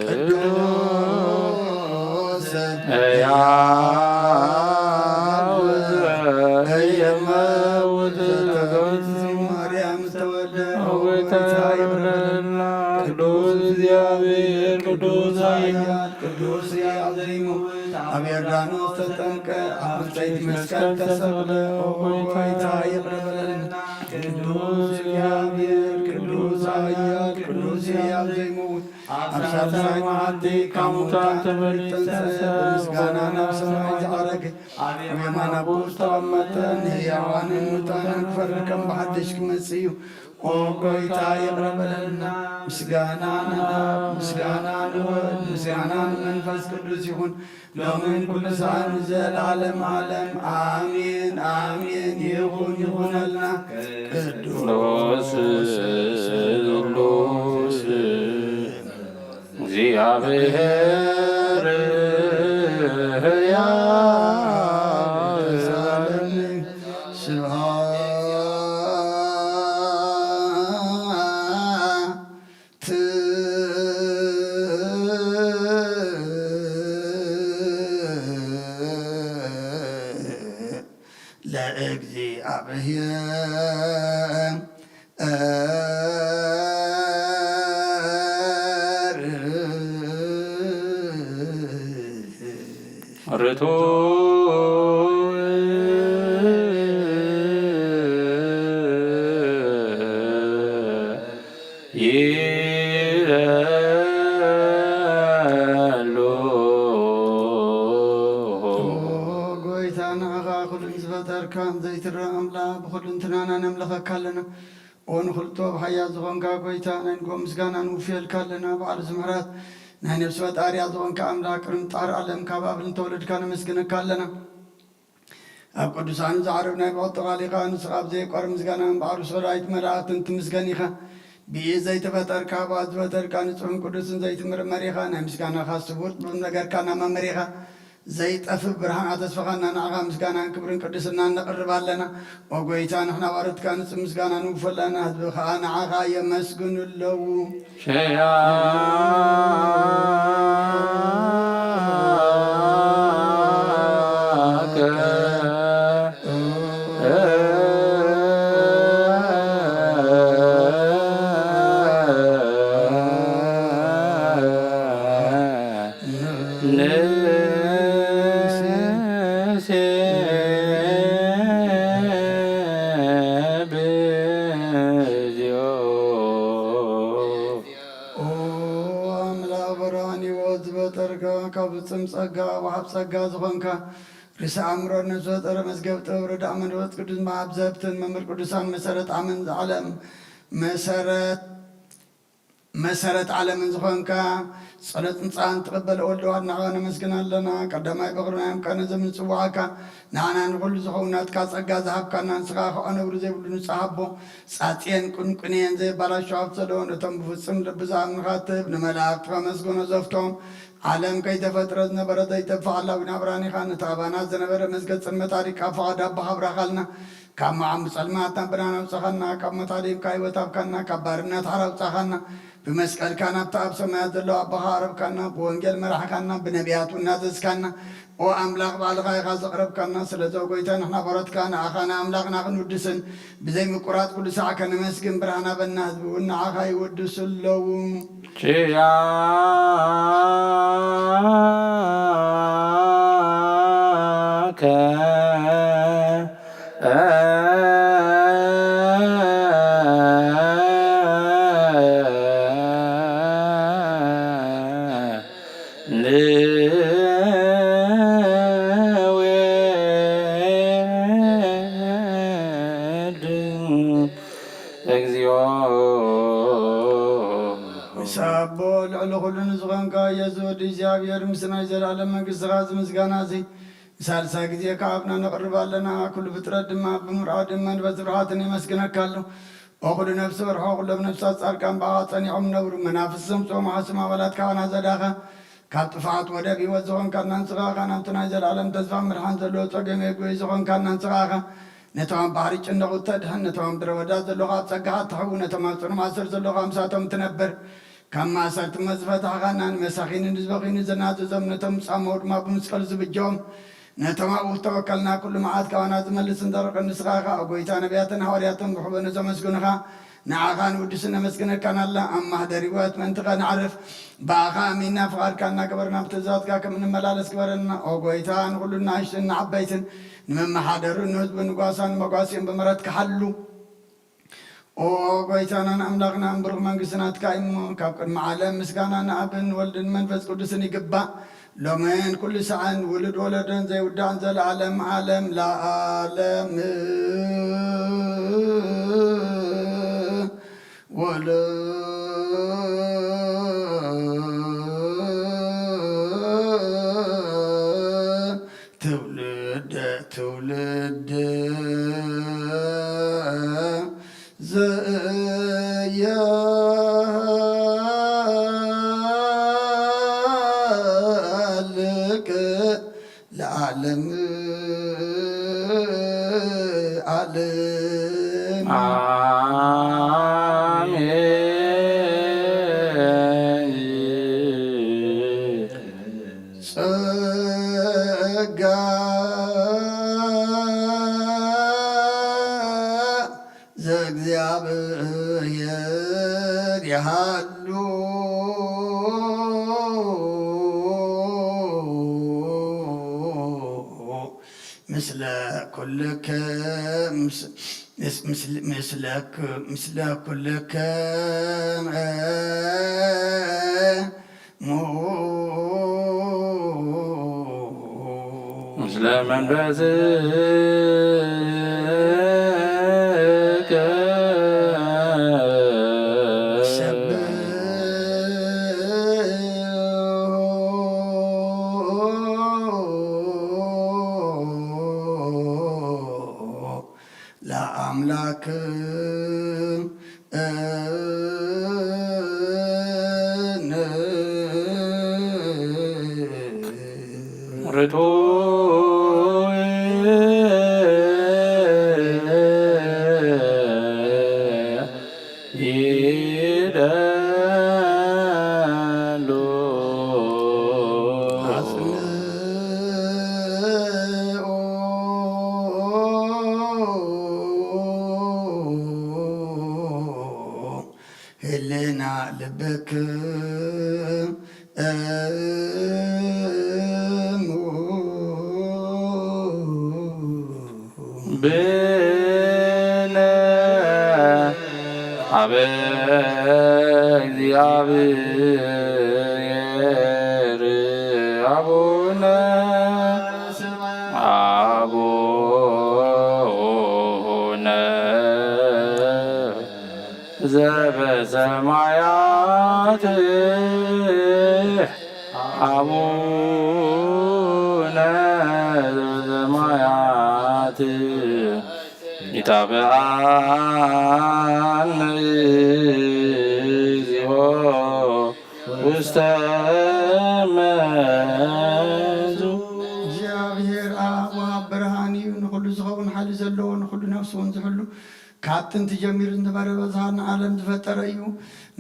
ቅዱስ ኃያል ቅዱስ ሕያው ዘኢይመውት ማርያም ተወልደ። ጌታ ይቅር በለና። ቅዱስ እግዚአብሔር ቅዱስ ኃያል ቅዱስ ሕያው ዘይመውት ኣብ ዮርዳኖስ ተጠምቀ፣ ኣብ ዕንጸይቲ መስቀል ተሰቅለ። ኦ ጎይታ ይቅር በለልና። ቅዱስ እግዚአብሔር ቅዱስ ኃያል ቅዱስ ሕያው ዘይመውት ኣብ ሳልሳይ መዓልቲ ካብ ሙታን ተመሊሱ ተንሥአ። ብምስጋና ናብ ሰማይ ዝዓረገ ኣብ የማን ኣቦኡ ዝተቐመጠ ንሕያዋንን ሙታንን ክፈርድ ከም ብሓድሽ ክመጽእ እዩ። ኦ ጎይታ ይቕረ በለልና። ምስጋና ንኣብ፣ ምስጋና ንወልድ፣ ምስጋና ንመንፈስ ቅዱስ ይኹን ሎምን ኩሉ ሰዓት ንዘለዓለም ዓለም ኣሜን፣ ኣሜን። ይኹን ይኹነልና። ቅዱስ ስሉስ እግዚአብሔር ሕያው ስብሐት ለእግዚአብሔር። ርቱዕ ይበሉ። ኦ ጎይታ፣ ንዓኻ ኩሉ ዝፈጠርካን ዘይትረእ ኣምላኽ፣ ብኹሉ እንትናና ነምልኸካ ኣለና። ኦ ንኹሉ ጥበብ ሓያል ዝኾንካ ጎይታ፣ ናይ ንግሆ ምስጋና ንውፍየልካ ኣለና። በዓል ዝምሕረት ናይ ነፍሲ ፈጣሪያ ዝኾንካ ኣምላኽ፣ ቅድሚ ጣር ዓለም ካብ ኣብ ዝተወለድካ ነመስግነካ ኣለና። ኣብ ቅዱሳን ዛዕርብ ናይ ብቐጥታ ቃል ኢኻ፣ ንስኻ ኣብ ዘየቋርብ ምስጋና እምበኣር፣ ብሰራዊት መላእኽትን ትምስገን ኢኻ። ብኢድ ዘይተፈጠርካ፣ ብኣፍ ዝፈጠርካ፣ ንጹሕን ቅዱስን ዘይትምርመር ኢኻ። ናይ ምስጋናኻ ስውር ጥበብ ነገርካና መምህር ኢኻ። ዘይጠፍእ ብርሃን ኣተስፈኻና፣ ንዓኻ ምስጋናን ክብርን ቅድስናን ነቕርብ ኣለና። ኦ ጎይታ፣ ንሕና ባሮትካ ንጹህ ምስጋና ንውፈለና፣ ህዝቢ ኸኣ ንዓኻ የመስግኑ ኣለዉ። ሸያከ ንሴ ብዝዮ። ኦ ኣምላኽ ብርሃን ሕይወት ዝበጠርካ፣ ካብ ፍጹም ጸጋ ወሃብ ጸጋ ዝኾንካ፣ ርእሲ ኣእምሮ ንዝፈጠረ መዝገብ ጥበብ ረዳእ መንፈስ ቅዱስ መሃብ ዘህብትን መምህር ቅዱሳን መሰረት ኣመን ዓለም መሰረት መሰረት ዓለምን ዝኾንካ ጸሎት ንጻን ትቕበል ወልድ ዋህድ ንዓኻ ነመስግን ኣለና። ቀዳማይ በኹሪ ናይ ምቃነ ዘመን ጽዋዕካ ንዓና ንኹሉ ዝኸውን ናትካ ጸጋ ዝሃብካና ንስኻ ከኣ ነውሪ ዘይብሉ ንጹሕ ኣቦ ጻጽየን ቁንቁንየን ዘይባላሾ ሃብቲ ዘለዎ ነቶም ብፍጹም ልቢ ዝኣምኑኻ ትህብ ንመላእኽቲ ከመስግኖ ዘፍቶም ዓለም ከይተፈጥረ ዝነበረ ዘይጠፍእ ሓላዊ ናብራን ኢኻ። ነቲ ኣባና ዝነበረ መዝገብ ጽልመት ኣሪቕካ ፈቓድ ኣቦኻ ኣብራኻልና። ካብ መዓሙቕ ጸልማት ናብ ብርሃን ኣውጻኻና፣ ካብ ሞት ኣድሂብካ ህይወት ሃብካና፣ ካብ ባርነት ሓራ ኣውጻኻና። ብመስቀልካ ናብቲ ኣብ ሰማያት ዘሎ ኣቦኻ ኣቕረብካና፣ ብወንጌል መራሕካና፣ ብነቢያት እውን ናዘዝካና። ኦ ኣምላኽ፣ ባዕልኻ ኢኻ ዘቕረብካና። ስለዚ ኦ ጐይታ፣ ንሕና ፈረድካ ንኣኻ ንኣምላኽና ክንውድስን ብዘይ ምቁራጽ ኩሉ ሳዕ ከነመስግን ብርሃን ሃበና። ህዝቢ እውን ንኣኻ ይውድሱ ኣለዉ። ኪያከ ንውድ እግዚኦ። ምስ ኣቦ ልዕሊ ኩሉ ንዝኾንካ ኢየሱስ ወዲ እግዚኣብሔር፣ ምስ ናይ ዘለኣለም መንግሥትኻ እዚ ምስጋና እዚ ንሳልሳይ ግዜ ካብ ኣብና ነቕርብ ኣለና። ኩሉ ፍጥረት ድማ ብምርኣድን መንፈስ ፍርሃትን የመስግነካ ኣሎ። ኦ ኩሉ ነፍሲ ወርሖ ኩሎም ነፍሳት ጻድቃን ብኣኻ ጸኒዖም ነብሩ። መናፍስት ዘምጽኦም ሓሱም ኣባላት ካህና ዘዳኸ ካብ ጥፍኣት ወደብ ህይወት ዝኾንካና ንስኻ ኢኻ። ናብቲ ናይ ዘለኣለም ተስፋ ምድሓን ዘለዎ ጸገም የጉይ ዝኾንካና ንስኻ ኢኻ። ነቶም ኣብ ባሕሪ ጭንደቑ እተድሕን፣ ነቶም ኣብ ምድረ በዳ ዘለኹ ኣብ ጸጋኻ እትሕዊ፣ ነቶም ኣብ ጽኑዕ ማእሰር ዘለኹ ምሳቶም ትነብር። ካብ ማእሰርቲ እሞ ዝፈታሕኻና፣ ንመሳኺን ንዝበኽዩን ዝናዘዞም፣ ነቶም ዝጻመዉ ድማ ብመስቀሉ ዝብጀኦም፣ ነቶም ኣብኡ ዝተወከልና ኩሉ መዓት ካባና ዝመልስን ዘርቅን ንስኻ ኢኻ። ኦ ጐይታ፣ ነቢያትን ሃዋርያትን ብሕበኑ ዘመስግኑኻ፣ ንዓኻ ንውድስን ነመስግነካን ኣላ። ኣብ ማህደር ህይወት ምእንቲ ኸነዕርፍ፣ ብኣኻ ኣሚንና ፍቓድካ እናገበርና ብትእዛዝካ ከም እንመላለስ ግበረና። ኦ ጐይታ፣ ንኹሉ ንኣሽቱን ንዓበይትን፣ ንመመሓደሩ፣ ንህዝቡ፣ ንጓሳ፣ ንመጓሲኦም ብምሕረትካ ሓሉ። ኦ ጐይታናን ኣምላኽናን፣ ብሩኽ መንግስቲ ናትካ እዩ እሞ፣ ካብ ቅድሚ ዓለም ምስጋና ንኣብን ወልድን መንፈስ ቅዱስን ይግባእ፣ ሎምን ኩሉ ሰዓን፣ ውሉድ ወለዶን ዘይውዳእን፣ ዘለዓለም ዓለም ለዓለም። ወለ ትውልደ ትውልድ ዘያልቅ ለዓለም ዓለም። ኣሜን። ጸጋ ዘእግዚኣብሔር ይሃሉ ምስለ ኩልከ ምስ- ምስ- ምስለ- ምስለ ኩ- ምስለ ኩልከ ሙ ምስለ መንፈስከ ሰብሖ ለአምላክ እነ ርቱዕ ይደሉ። አጽንኦ ህልና ልብክ እሙ ብነ አበ እግዚአብሔር አቡነ አቡነ ዘበሰማያት አቡነ ዘበሰማያት ይትባረክ ስምከ እግዚኦ ውስተ መዙ። እግዚኣብሔር ኣብ ብርሃን እዩ፣ ንኹሉ ዝኸውን ሓይሊ ዘለዎ፣ ንኹሉ ነፍሱ ንሱ እውን ዝሕሉ፣ ካብ ጥንቲ ጀሚሩ ዝነበረ፣ በዝሃ ንዓለም ዝፈጠረ እዩ።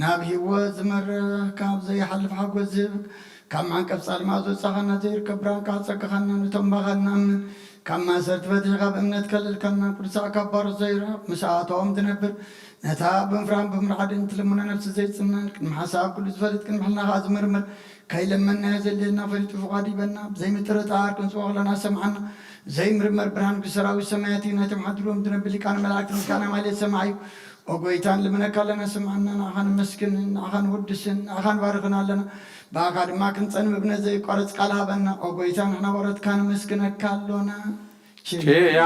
ናብ ህይወት ዝመርሕ፣ ካብ ዘይሓልፍ ሓጎስ ዝህብ፣ ካብ ማዕቀብ ጻልማ ዘውጻኻና፣ ዘይርከብ ብርሃን ካሕጸግኻና፣ ነቶም ባኻ ንኣምን፣ ካብ ማእሰርቲ ፈቲሕካ ብእምነት ከለልካና፣ ቅዱሳት ካብ ባሮት ዘይርሕቕ፣ ምስኣቶም ዝነብር፣ ነታ ብምፍራህን ብምርዓድን ትልምኖ ነፍሲ ዘይጽመን፣ ቅድሚ ሓሳብ ኩሉ ዝፈልጥ፣ ቅድሚ ሕልና ከኣ ዝምርምር፣ ከይለመንናዮ ዘድልየና ፈሊጡ ፍቓዱ ይበና። ብዘይምጥርጣር ክንጽዎ ከለና ሰምዓና። ዘይምርመር ብርሃን ሰራዊት ሰማያት እዩ። ናይቶም ሓድሮም ዝነብር ሊቃነ መላእክት ምስጋና ማለት ሰማዕ እዩ። ኦ ጎይታ፣ ንልምነካ ኣለና፣ ስምዓና። ንዓኻ ንመስግን፣ ንዓኻ ንውድስን፣ ንዓኻ ንባርኽን ኣለና። ብኣኻ ድማ ክንጸንብ እምነት ዘይቋረጽ ቃል ሃበና። ኦ ጎይታ፣ ንሕና ባሮትካ ንመስግነካ ኣሎና። ኪያ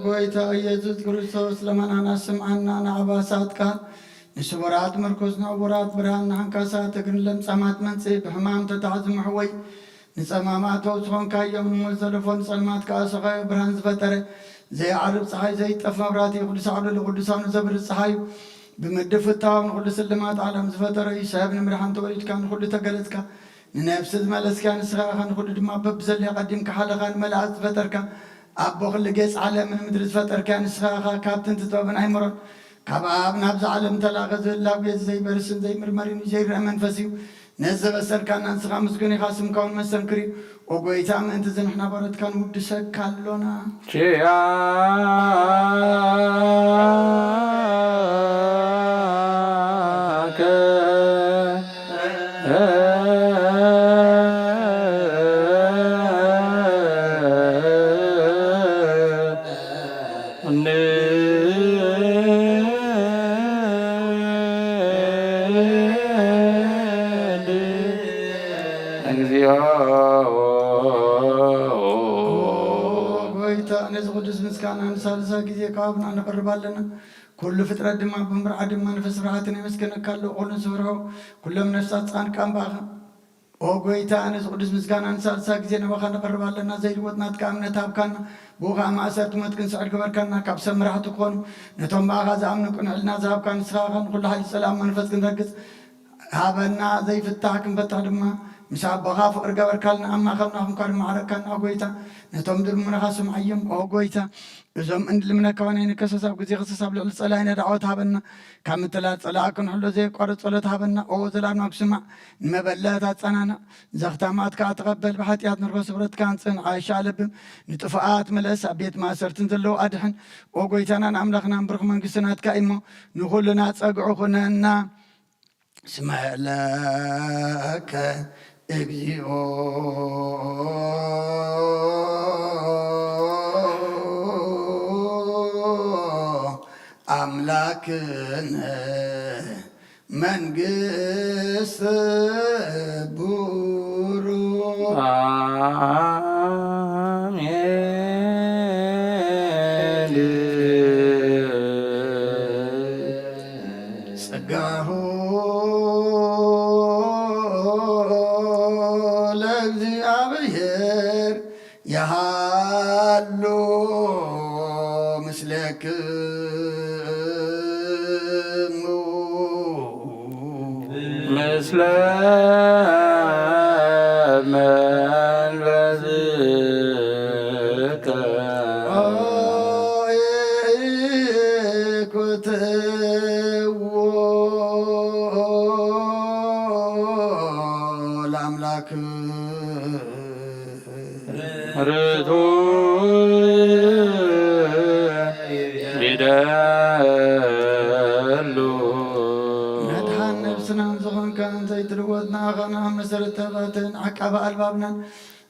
ጎይታ ኢየሱስ ክርስቶስ፣ ለመናና ስምዓና፣ ንዓባሳት ቃል ንስቡራት ምርኩስ፣ ንዕውራት ብርሃን፣ ንሓንካሳት እግርን ለምጻማት መንጽሂ፣ ብሕማም ተታሕዚ ምሕወይ፣ ንጸማማት ፈውሲ ኾንካዮም፣ ንሞት ዘለፎ ንጸልማት ከኣ ሰኻዮ ብርሃን ዝፈጠረ፣ ዘይዓርብ ጸሓይ፣ ዘይጠፍ መብራህቲ፣ ቅዱስ ዓውደ ለቅዱሳኑ ዘብርህ ጸሓዩ፣ ብምድፍታው ንኹሉ ስልማት ዓለም ዝፈጠረ እዩ። ሰብ ንምድሓን ተወሊድካ፣ ንኹሉ ተገለጽካ፣ ንነፍሲ ዝመለስካ ንስኻ ኢኻ፣ ንኹሉ ድማ በብዘድልዮ ቀዲምካ ሓለኻ፣ ንመላእክት ዝፈጠርካ፣ ኣቦ ኩሉ ጌጽ ዓለምን ምድሪ ዝፈጠርካ ንስኻ ኢኻ። ካብ ጥንቲ ጥበብን ኣይምሮን ካብ ኣብ ናብዛ ዓለም ተላኸ፣ ዝህላው ጌጽ ዘይበርስን ዘይምርመርን እዩ፣ ዘይረአ መንፈስ እዩ። ነዚ ዘበሰርካና ንስኻ ምስጉን ኢኻ፣ ስምካ እውን መሰንክር እዩ። ኦ ጎይታ፣ ምእንቲ እዚ ንሕና ባሮትካ ንውድሰካ ኣሎና። ኪያ እግዚኦ። ጎይታ፣ ነዚ ቅዱስ ምስጋና ንሳልሳይ ግዜ ካብ ኣብና ነቕርብ ኣለና። ኩሉ ፍጥረት ድማ ብምርዓድን መንፈስ ፍርሃትን የመስግነካ ኣሎ። ኩሉ ዝፍርሖ፣ ኩሎም ነፍሳት ጻድቃን ብኣኻ። ኦ ጎይታ፣ ነዚ ቅዱስ ምስጋና ንሳልሳይ ግዜ ናባኻ ነቕርብ ኣለና። ዘይልወጥ ናትካ እምነት ሃብካና፣ ብኡ ኸኣ ማእሰርቲ ሞት ክንስዕር ግበርካና። ካብ ሰብ መራሕቲ ክኾኑ፣ ነቶም ብኣኻ ዝኣምኑ ቅኑዕ ሕልና ዝሃብካ ንስኻ ኢኻ። ንኹሉ ሓይሊ ጸላእን መንፈስ ክንረግጽ ሃበና። ዘይፍታሕ ክንፈትሕ ድማ ምስ ኣቦኻ ፍቕሪ ገበርካልና። ኣብ ማእከልና ኹንካ ድማ ዓረካና። ኦ ጎይታ፣ ነቶም ዝልምኑኻ ስምዓዮም። ኦ ጎይታ፣ እዞም እንልምነካ ናይ ንከሰስ ኣብ ግዜ ክሰስ ኣብ ልዕሊ ጸላኢና ዳዕወት ሃበና። ካብ ምትላል ጸላኢ ክንሕሎ ዘየቋርጽ ጸሎት ሃበና። ኦ ዘላለም ኣብ ስማዕ፣ ንመበለት ኣጸናንዕ፣ ዘኽታማት ከኣ ተቐበል። ብሓጢኣት ንርሆ ስብረትካ ኣንጽን፣ ዓሻ ኣለብም፣ ንጥፉኣት ምለስ፣ ኣብ ቤት ማእሰርትን ዘለዉ ኣድሕን። ኦ ጎይታናን ኣምላኽናን ብሩኽ መንግስቲ ናትካ እሞ፣ ንኹልና ጸግዑ ኩነና። እስመ ለከ እግዚኦ አምላክነ መንግስት ቡሩ። አሜን። ጸጋሁ ለእግዚኣብሔር የሃሉ ምስሌክሙ። ምስለ መንፈስከ። ኢኩትዎ ለአምላክ። ርቱዕ ይደሉ። መድሓን ነብስናን ዝኾንካን ዘይትልወጥ ንኣኻና መሰረት ተባትን ዓቃቢ ኣልባብናን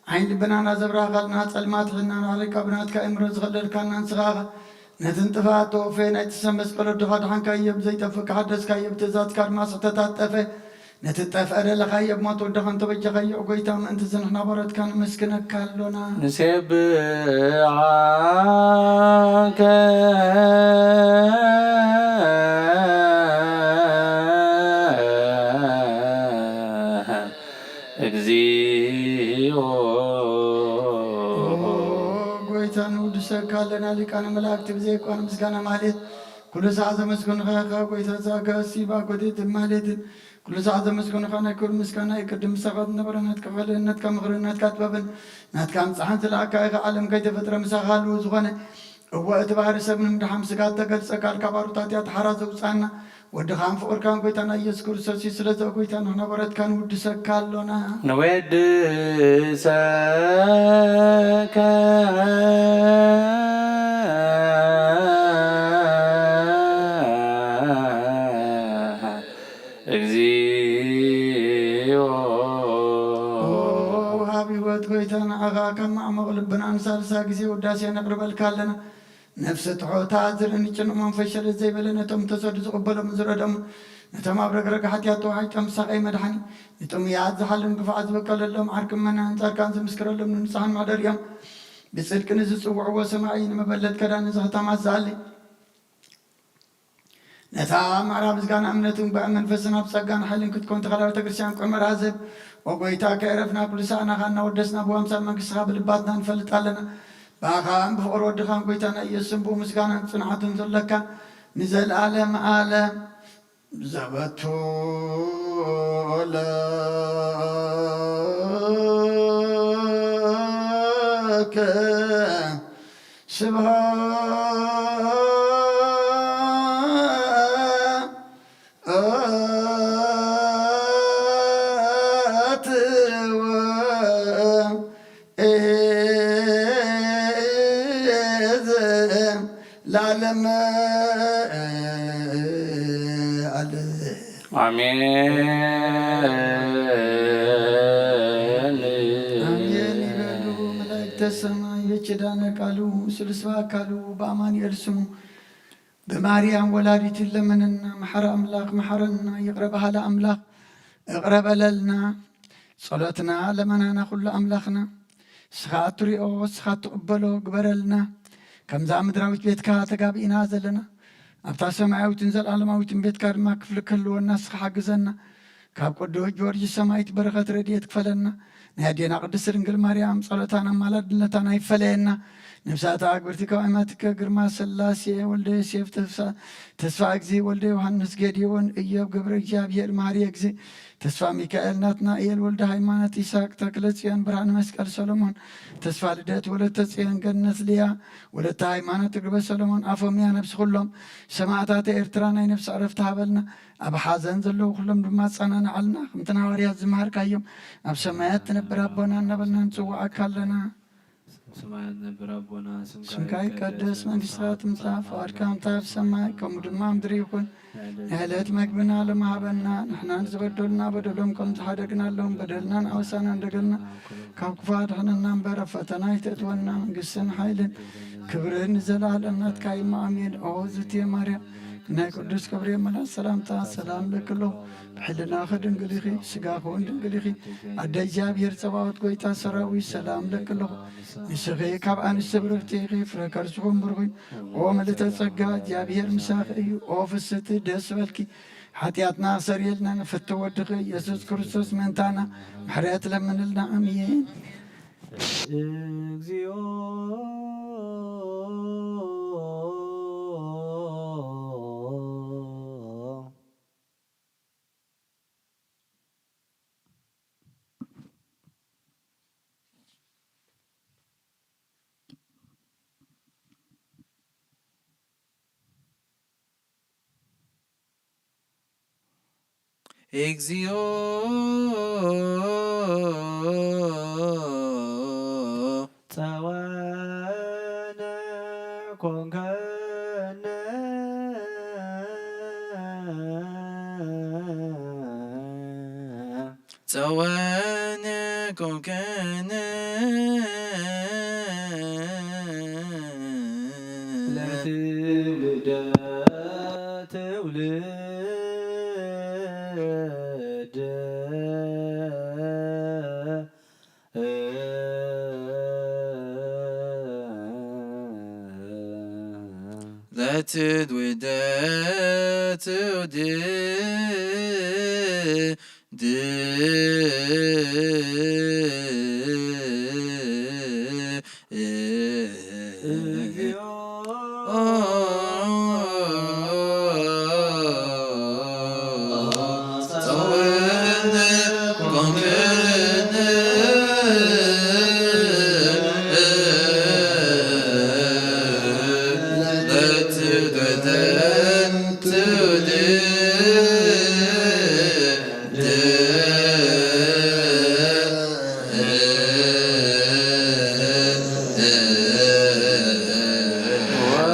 ዓይን ልብናና ዘብራኻልና ጸልማት ሕልናና ዓሪቃ ብናትካ እምሮ ዝኸለልካና ንስኻ ኢኻ። ነቲ ንጥፍኣት ተወፈየ ናይቲ ሰብ መስቀል ወድኻ ድሓንካዮ ብዘይጠፍእ ክሓደስካዮ ብትእዛዝካ ድማ ስሕተታት ጠፈ። ነቲ ጠፍአ ደለኻዮ ብሞት ወድኻ እንተበጀኻዮ፣ ኦ ጎይታ፣ ምእንቲ እዚ ንሕና ባሮትካ ነመስግነካ ኣሎና። ንሴብዓከ እግዚኦ። ጎይታ ንውድሰካ ኣለና። ሊቃነ መላእክቲ ብዘይቋን ምስጋና ማለት ኩሉ ሰዓት ዘመስግኑኻ ኢኻ። ጎይታ ጸጋ ሲባ ጎዴት ማለትን ኩሉ ሰዓት ዘመስግኑኻ ናይ ክብሪ ምስጋና ይቅድም። ምሳኻ ዝነበረ ናትካ ኸልእን ናትካ ምኽርን ናትካ ጥበብን ናትካ ምጽሓን ስለኣካ ኢኻ። ዓለም ከይተፈጥረ ምሳኻ ሃልዎ ዝኾነ እወ እቲ ባህሪ ሰብ ንምድሓን ስጋ እተገልጸ ቃልካ ባሮት ሓጢኣት ሓራ ዘውጻና ወድኻን ፍቕርካን ጎይታና ኢየሱስ ክርስቶስ እዩ። ስለዚ ኦ ጎይታ ንሕና በረትካ ንውድሰካ ኣሎና። ንወድሰከ እግዚኦ። ወሃብ ህይወት ጎይታ ንዓኻ ካብ ማዕሙቕ ልብና ንሳልሳ ግዜ ውዳሴ ነቕርበልካ ኣለና። ነፍሲ ትሑታ ዝርእን ጭኑቕ መንፈስ ሸለል ዘይበለ ነቶም ተሰዱ ዝቕበሎም ዝረደሙ ነቶም ኣብ ረግረግ ሓጢኣት ተዋሒጦም ሳቐይ መድሓኒ ንጥሙያት ዝሓልን ግፉዓት ዝበቀለሎም ዓርኪ መናን ጻድቃን ዝምስክረሎም ንንጹሓን መሕደሪኦም ብጽድቂ ንዝጽውዕዎ ሰማዒ ንመበለት ከዳን እዚ ከተማ ዝኣሊ ነታ ማዕራ ምስጋና እምነትን ጉባኤ መንፈስን ኣብ ጸጋን ሓይልን ክትኮን ተኸላ ቤተ ክርስቲያን ቁመራ ዝህብ ኦ ጎይታ ከይረፍና ኩሉ ሳዕናኻ እናወደስና ብዋምሳል መንግስትኻ ብልባትና ንፈልጥ ኣለና። ብኣኻን ብፍቕሪ ወድኻን ጎይታና ኢየሱስን ብኡ ምስጋናን ጽንዓትን ዘለካ ንዘለኣለም ኣለም ዘበቱ ለከ ስብሐት ወዘለዓለም ዓለም። ኣሜን። ኣሜን ይበሉ መላእክተ ሰማይ። በኪዳነ ቃሉ ስሉስ በአካሉ በአማኑኤል ስሙ በማርያም ወላዲት ለመነና። መሓሪ ኣምላኽ መሓረና። ይቕረ በሃሊ ኣምላኽ እቕረ በለልና። ጸሎትና ለመናና ኩሉ ኣምላኽና ስኻ እትሪኦ ስኻ እትቕበሎ ግበረልና። ከምዛ ምድራዊት ቤትካ ተጋቢእና ዘለና ኣብታ ሰማያዊትን ዘለዓለማዊትን ቤትካ ድማ ክፍሊ ክህልወና ስኻ ሓግዘና። ካብ ቅዱስ ጊዮርጊስ ሰማይት በረኸት ረድኤት ክፈለና። ናይ ኣዴና ቅድስት ድንግል ማርያም ጸሎታን ኣማላድነታን ኣይፈለየና። ነብሳታ ኣግብርቲ ካብ ኣማትከ ግርማ ስላሴ ወልደ ዮሴፍ ተስፋ ተስፋ እግዚ ወልደ ዮሃንስ ጌዴዎን እዮብ ገብረ እግዚኣብሔር መሃሪ እግዚ ተስፋ ሚካኤል ናትናኤል ወልደ ሃይማኖት ይስሐቅ ተክለ ጽዮን ብርሃነ መስቀል ሰሎሞን ተስፋ ልደት ወለተ ጽዮን ገነት ልያ ወለተ ሃይማኖት እግርበ ሰሎሞን ኣፎምያ ነብሲ ኩሎም ሰማዕታት ኤርትራ ናይ ነብሲ ዕረፍቲ ሃበልና። ኣብ ሓዘን ዘለዉ ኩሎም ድማ ኣጸናንዓልና። ከምቲ ንሃዋርያት ዝመሃርካዮም ኣብ ሰማያት ትነብር ኣቦና እናበልና ንጽውዓካ ኣለና። ሰማያት ነብር ኣቦና ስምካ ይቀደስ፣ መንግስትካ ትምጻእ፣ ፍቓድካ ከምታ ኣብ ሰማይ ከምኡ ድማ ኣብ ምድሪ ይኹን። ናይ ዕለት መግብና ሎም ሃበና፣ ንሕና ንዝበደሉና በደሎም ከም ዝሓደግናሎም በደልናን ኣበሳናን ደገልና ካብ ክፉ ኣድሕነና እምበር ኣብ ፈተና ኣይተእትወና። መንግስትን ሓይልን ክብርን ንዘለኣለም ናትካ እዩ። ኣሜን። ኦ ዝትየ ማርያም ናይ ቅዱስ ገብርኤል መልኣክ ሰላምታ ሰላም እብለኪ ኣለኹ። ብሕልናኺ ድንግል ኢኺ፣ ብስጋኺ እውን ድንግል ኢኺ። ኣደ እግዚኣብሔር ጸባኦት ጎይታ ሰራዊት ሰላም እብለኪ ኣለኹ። ንስኺ ካብ ኣንስቲ ብርኽቲ ኢኺ፣ ፍረ ከርስኹም ብሩኽ እዩ። ኦ ምልእተ ጸጋ እግዚኣብሔር ምሳኺ እዩ። ኦ ፍስቲ ደስ በልኪ። ሓጢኣትና ክሰርየልና ንፍቲ ወድኺ ኢየሱስ ክርስቶስ ምእንታና ምሕረት ለምንልና። ኣሜን። እግዚኦ። እግዚኦ። ጸዋንዕ ኮንከነ። ጸዋንዕ ኮንከነ። ለትውልደ ትውልደ። ለትውልደ ትውልደ።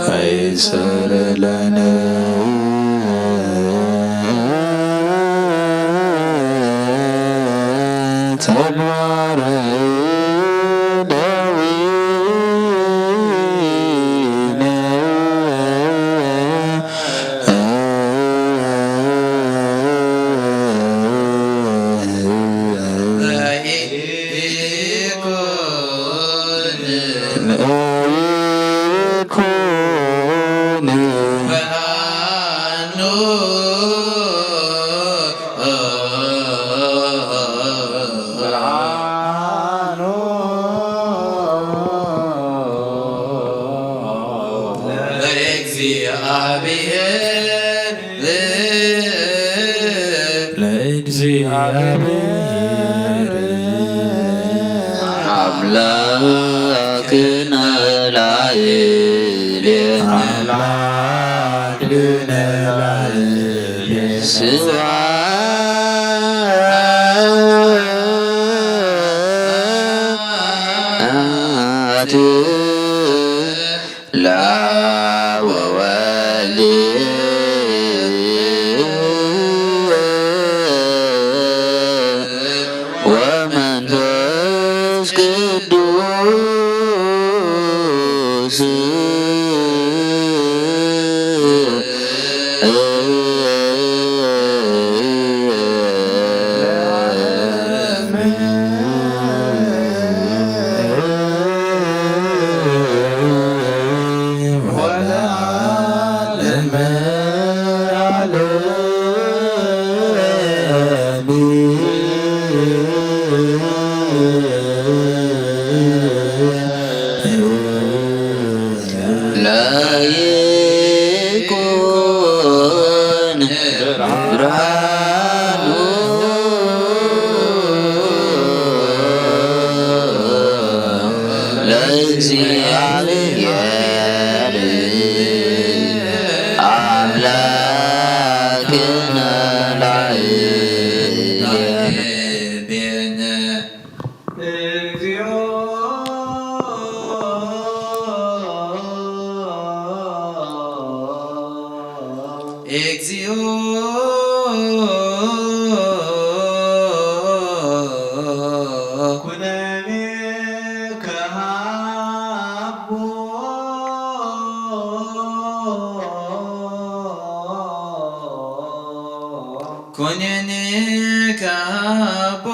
ፈይሰር ለነ ተግባረ ደዊነ ለይኩን ብርሃኑ ለእግዚኣብሔር ለእግዚኣብሔር ኣምላክነ ላዕሌነ ኣምላክነ ላዕሌነ ስብሐት ለወወልድ ወመንፈስ ቅዱስ። ለይኩን ብርሃኑ ለእግዚኣብሔር ኣምላክነ ላዕሌነ። እግዚኦ እግዚኦ ኩነኔ ከሃቦ ኩነኔ ከሃቦ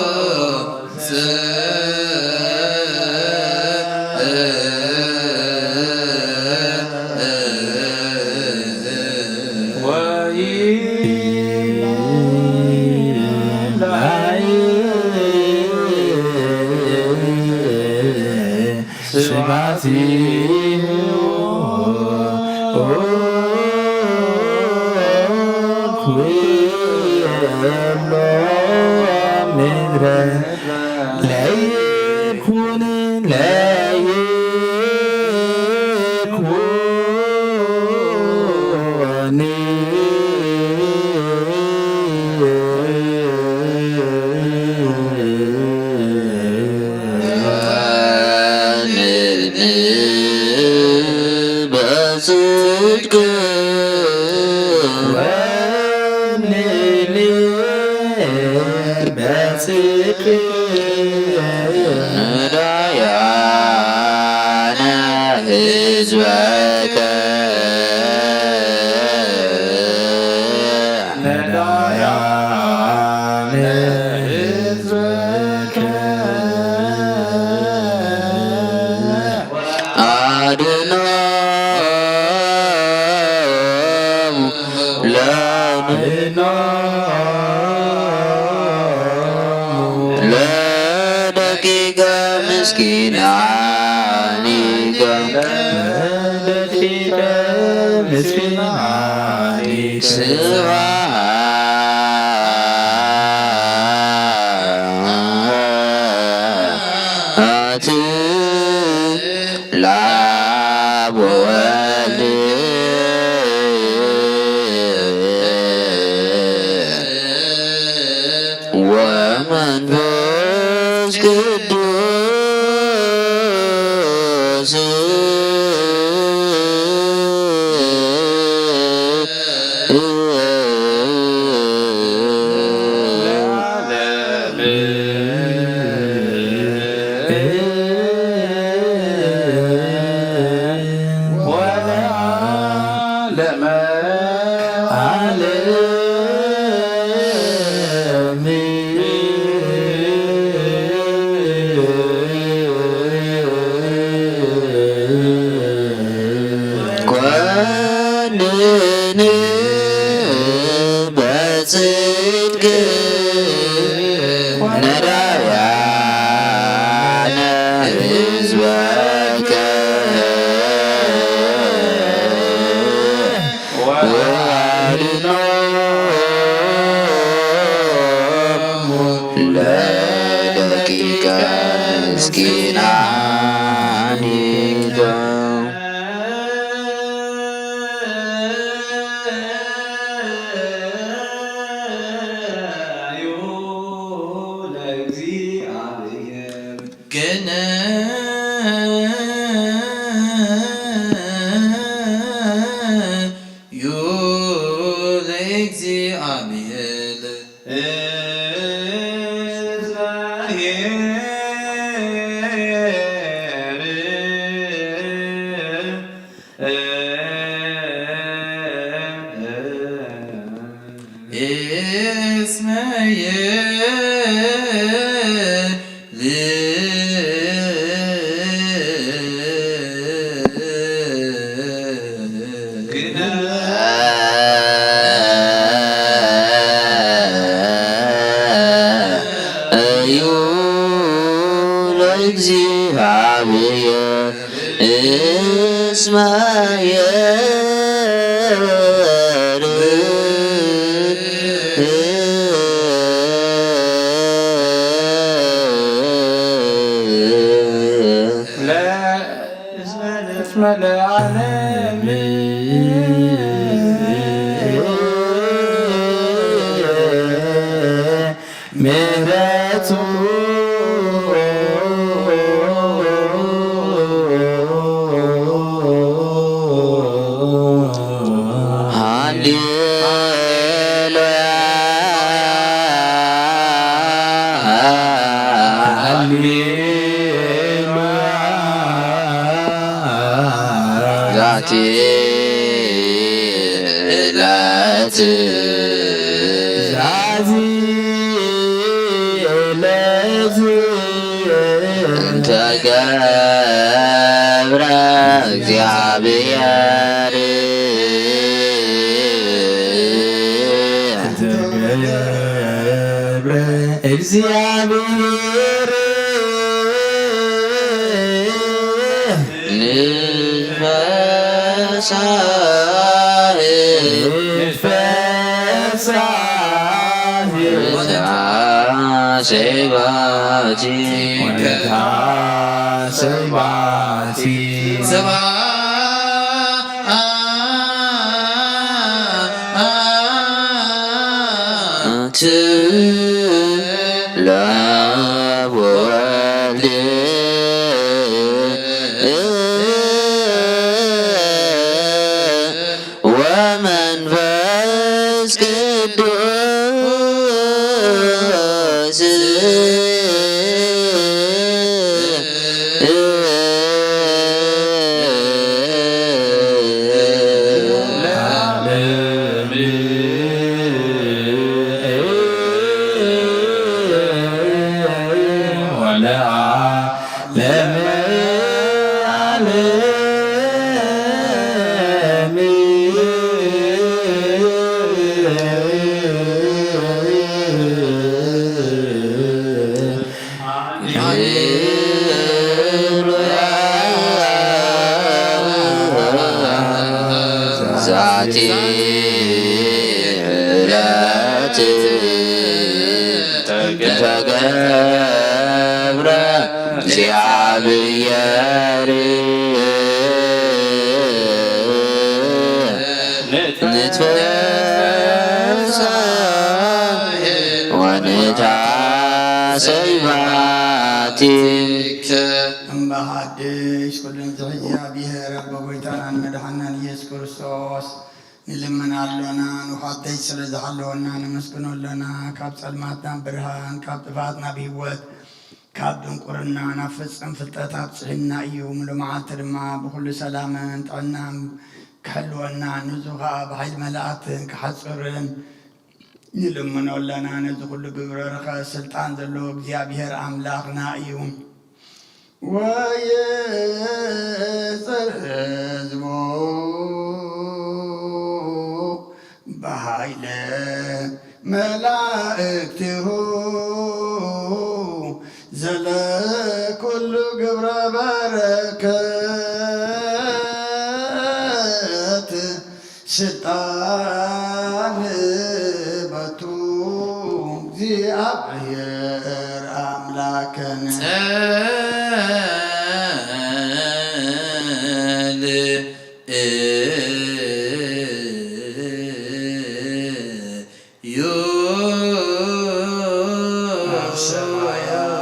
ለንጉስ ስብሐት ኩሎ ምድረ ለይኩን ለይኩን ህዝበከ ነዳያነ ህዝበከ አድኖ ለነ ለደቂቀ ምስኪናኒከ ለደቂቀ ምስኪናኒከ ስብሐት ለአብ ወወልድ ወመንፈስ ቅዱስ። ኮንን በጽድቅ ነዳያነ ህዝበከ ወአድኖ ለደቂቀ ምስኪናኒከ። ቅንዩ ለእግዚአብሔር። እስመ ይል እዩ ለእግዚአብሔር እስመ ይል እስመ ለዓለም ምሕረቱ። ሃሌሉያ፣ ሃሌሉያ። ዛቲ ዕለት ዛቲ ዕለት እንተ ገብረ እግዚኣብሔር። ገብረ እግዚኣብሔር። ንፈሳህ ንፈሳህ ወነታ ሰባቲ ወነታ ሰባቲ ሰባ ለወልድ ወመንፈስ ቅዱስ። ዛቲ ዕለት ተገብረ እግዚኣብሔር ንትፈሳ ወንታ ሰይባቲ እምበ ሓድሽ ኩሉ ንዝሕዚ እግዚኣብሔር ኣቦ ጎይታናን መድሓናን ኢየሱስ ክርስቶስ ንልምን ኣሎና። ንውሓተይ ስለ ዝሓለወና ነመስግኖ ኣሎና። ካብ ጸልማት ናብ ብርሃን፣ ካብ ጥፍኣት ናብ ህይወት፣ ካብ ድንቁርና ናብ ፍጽም ፍልጠት ኣብጽሕና እዩ። ምሉእ መዓልቲ ድማ ብኹሉ ሰላምን ጥዕናን ክሕልወና፣ ንዙ ኸኣ ብሓይሊ መላእክትን ክሓጽርን ንልምኖ ኣለና። ነዚ ኩሉ ግብረ ርኸ ስልጣን ዘለዎ እግዚኣብሔር ኣምላኽና እዩ። ወየጽር ህዝቡ ብሃይለ መላእክቲሁ ዘለኩሉ ግብረ በረከት ስልጣን በቱ እግዚኣብሔር ኣምላክነ። ጸል ዩ። ኣብ ሰማያት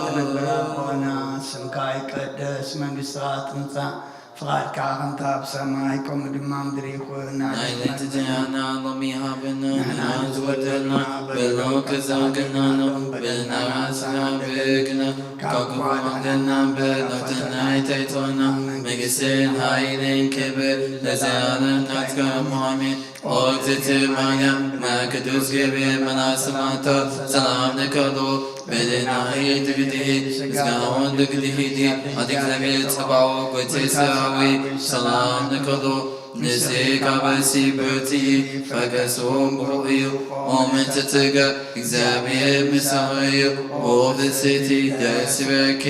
ትነብር ኣቦና፣ ስምካ ይቀደስ፣ መንግስትኻ ትምጻእ፣ ፍቓድካ ከምታ ኣብ ሰማይ፣ ከምኡ ድማ ኣብ ምድሪ ይኹን። ናይ ለይቲ እንጀራና ሎሚ ሃበና፣ ንሕና ንሕና ንዝወደልና በደልና በደልና ክዛግና ነው፣ በደልና በደልና ሓንሳና በግና፣ ካብ ክፉ ኣድሕነና እምበር፣ ናብ ፈተና ኣይተእትወና፣ መንግስትን ሓይልን ክብር ለዘለዓለም ናትካ እሞ፣ ኣሜን። ኦ እግዝእቲ ማርያም፣ ማይ ቅዱስ ገብርኤል መልኣክ ሰላምታ ሰላም ንከሎ፣ በደናኺ ድግድሂ፣ ስጋውን ድግድሂ ዲ፣ ኣቲ እግዚኣብሔር ጸባኦት ጎይቴ ሰራዊ፣ ሰላም ንከሎ፣ ንስኻ በሲ ብርትኢ፣ ፈገስውን ብሩኽ እዩ። ኦ ምእንቲ ትጋ፣ እግዚኣብሔር ምሳኺ እዩ። ኦ ብስቲ ደስ ይበልኪ፣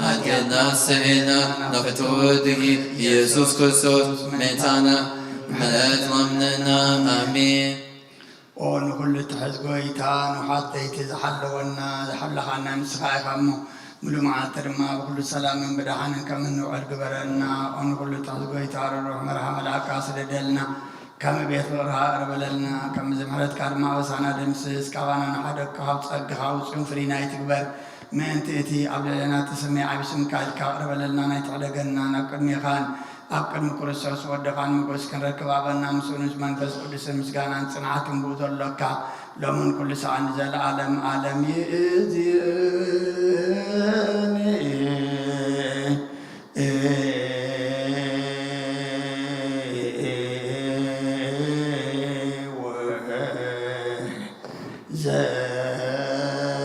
ኣዴና ሰኤና ናፍቶ ድጊ ኢየሱስ ክርስቶስ መታና ምሕረት ለምንና። ኣሜን። ኦ ንኹሉ ትሕዝ ጎይታ፣ ንውሓት ለይቲ ዝሓለወና፣ ዝሓለኻና ንስኻ ኢኻ እሞ፣ ሙሉ መዓልቲ ድማ ብኹሉ ሰላምን ብደሓንን ከም እንውዕል ግበረና። ኦ ንኹሉ ትሕዝ ጎይታ፣ ርሩሕ መርሓ መልኣካ ስደደልና። ከም ቤት ፍቕርኻ ቅርብ በለልና፣ ከም ምሕረትካ ድማ ኣበሳና ደምስስ፣ ካባና ንሓደግካ ካብ ጸግኻ ውጹን ፍልይና ኣይትግበር። ምእንቲ እቲ ኣብ ልዕሌና እትስመይ ዓቢ ስምካ ኢልካ ቅርብ በለልና፣ ናይ ትሕደገና ናብ ቅድሜኻን ኣብ ቅድሚ ክርስቶስ ወድኻን ሞገስ ክንረክብ ኣበና። ምስኡ ምስ መንፈስ ቅዱስን ምስጋናን ጽንዓትን ብኡ ዘሎካ ሎምን ኩሉ ሰዓን ንዘለዓለም ዓለም ይእዝኒ።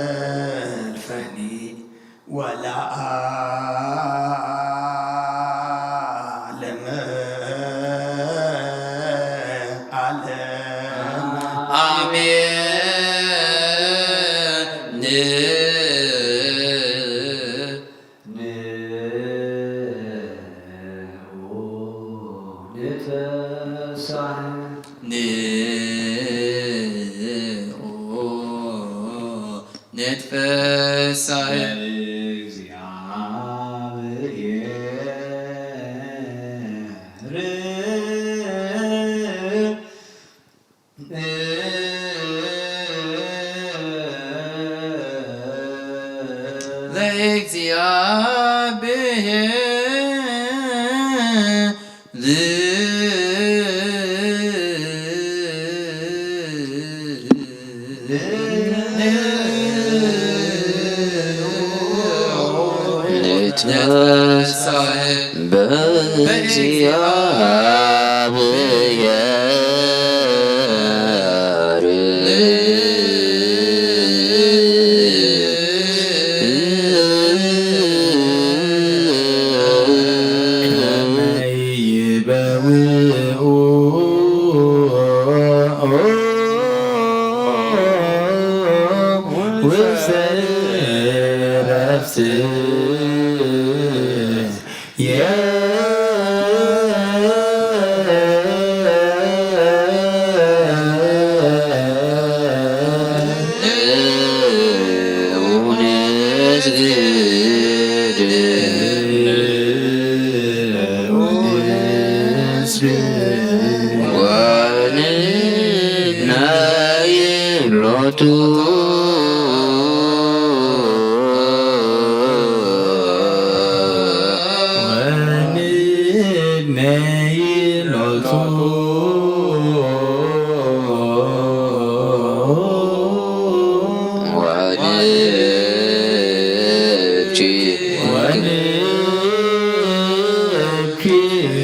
ዘልፈኒ ወለዓለመ ዓለም። ኣሜን። ንዑ ንትፈሳህ። ንዑ ንትፈሳህ። ለእግዚኣብሔር ለእግዚኣብሔር ንትነሳህ በእግዚኣብሔር።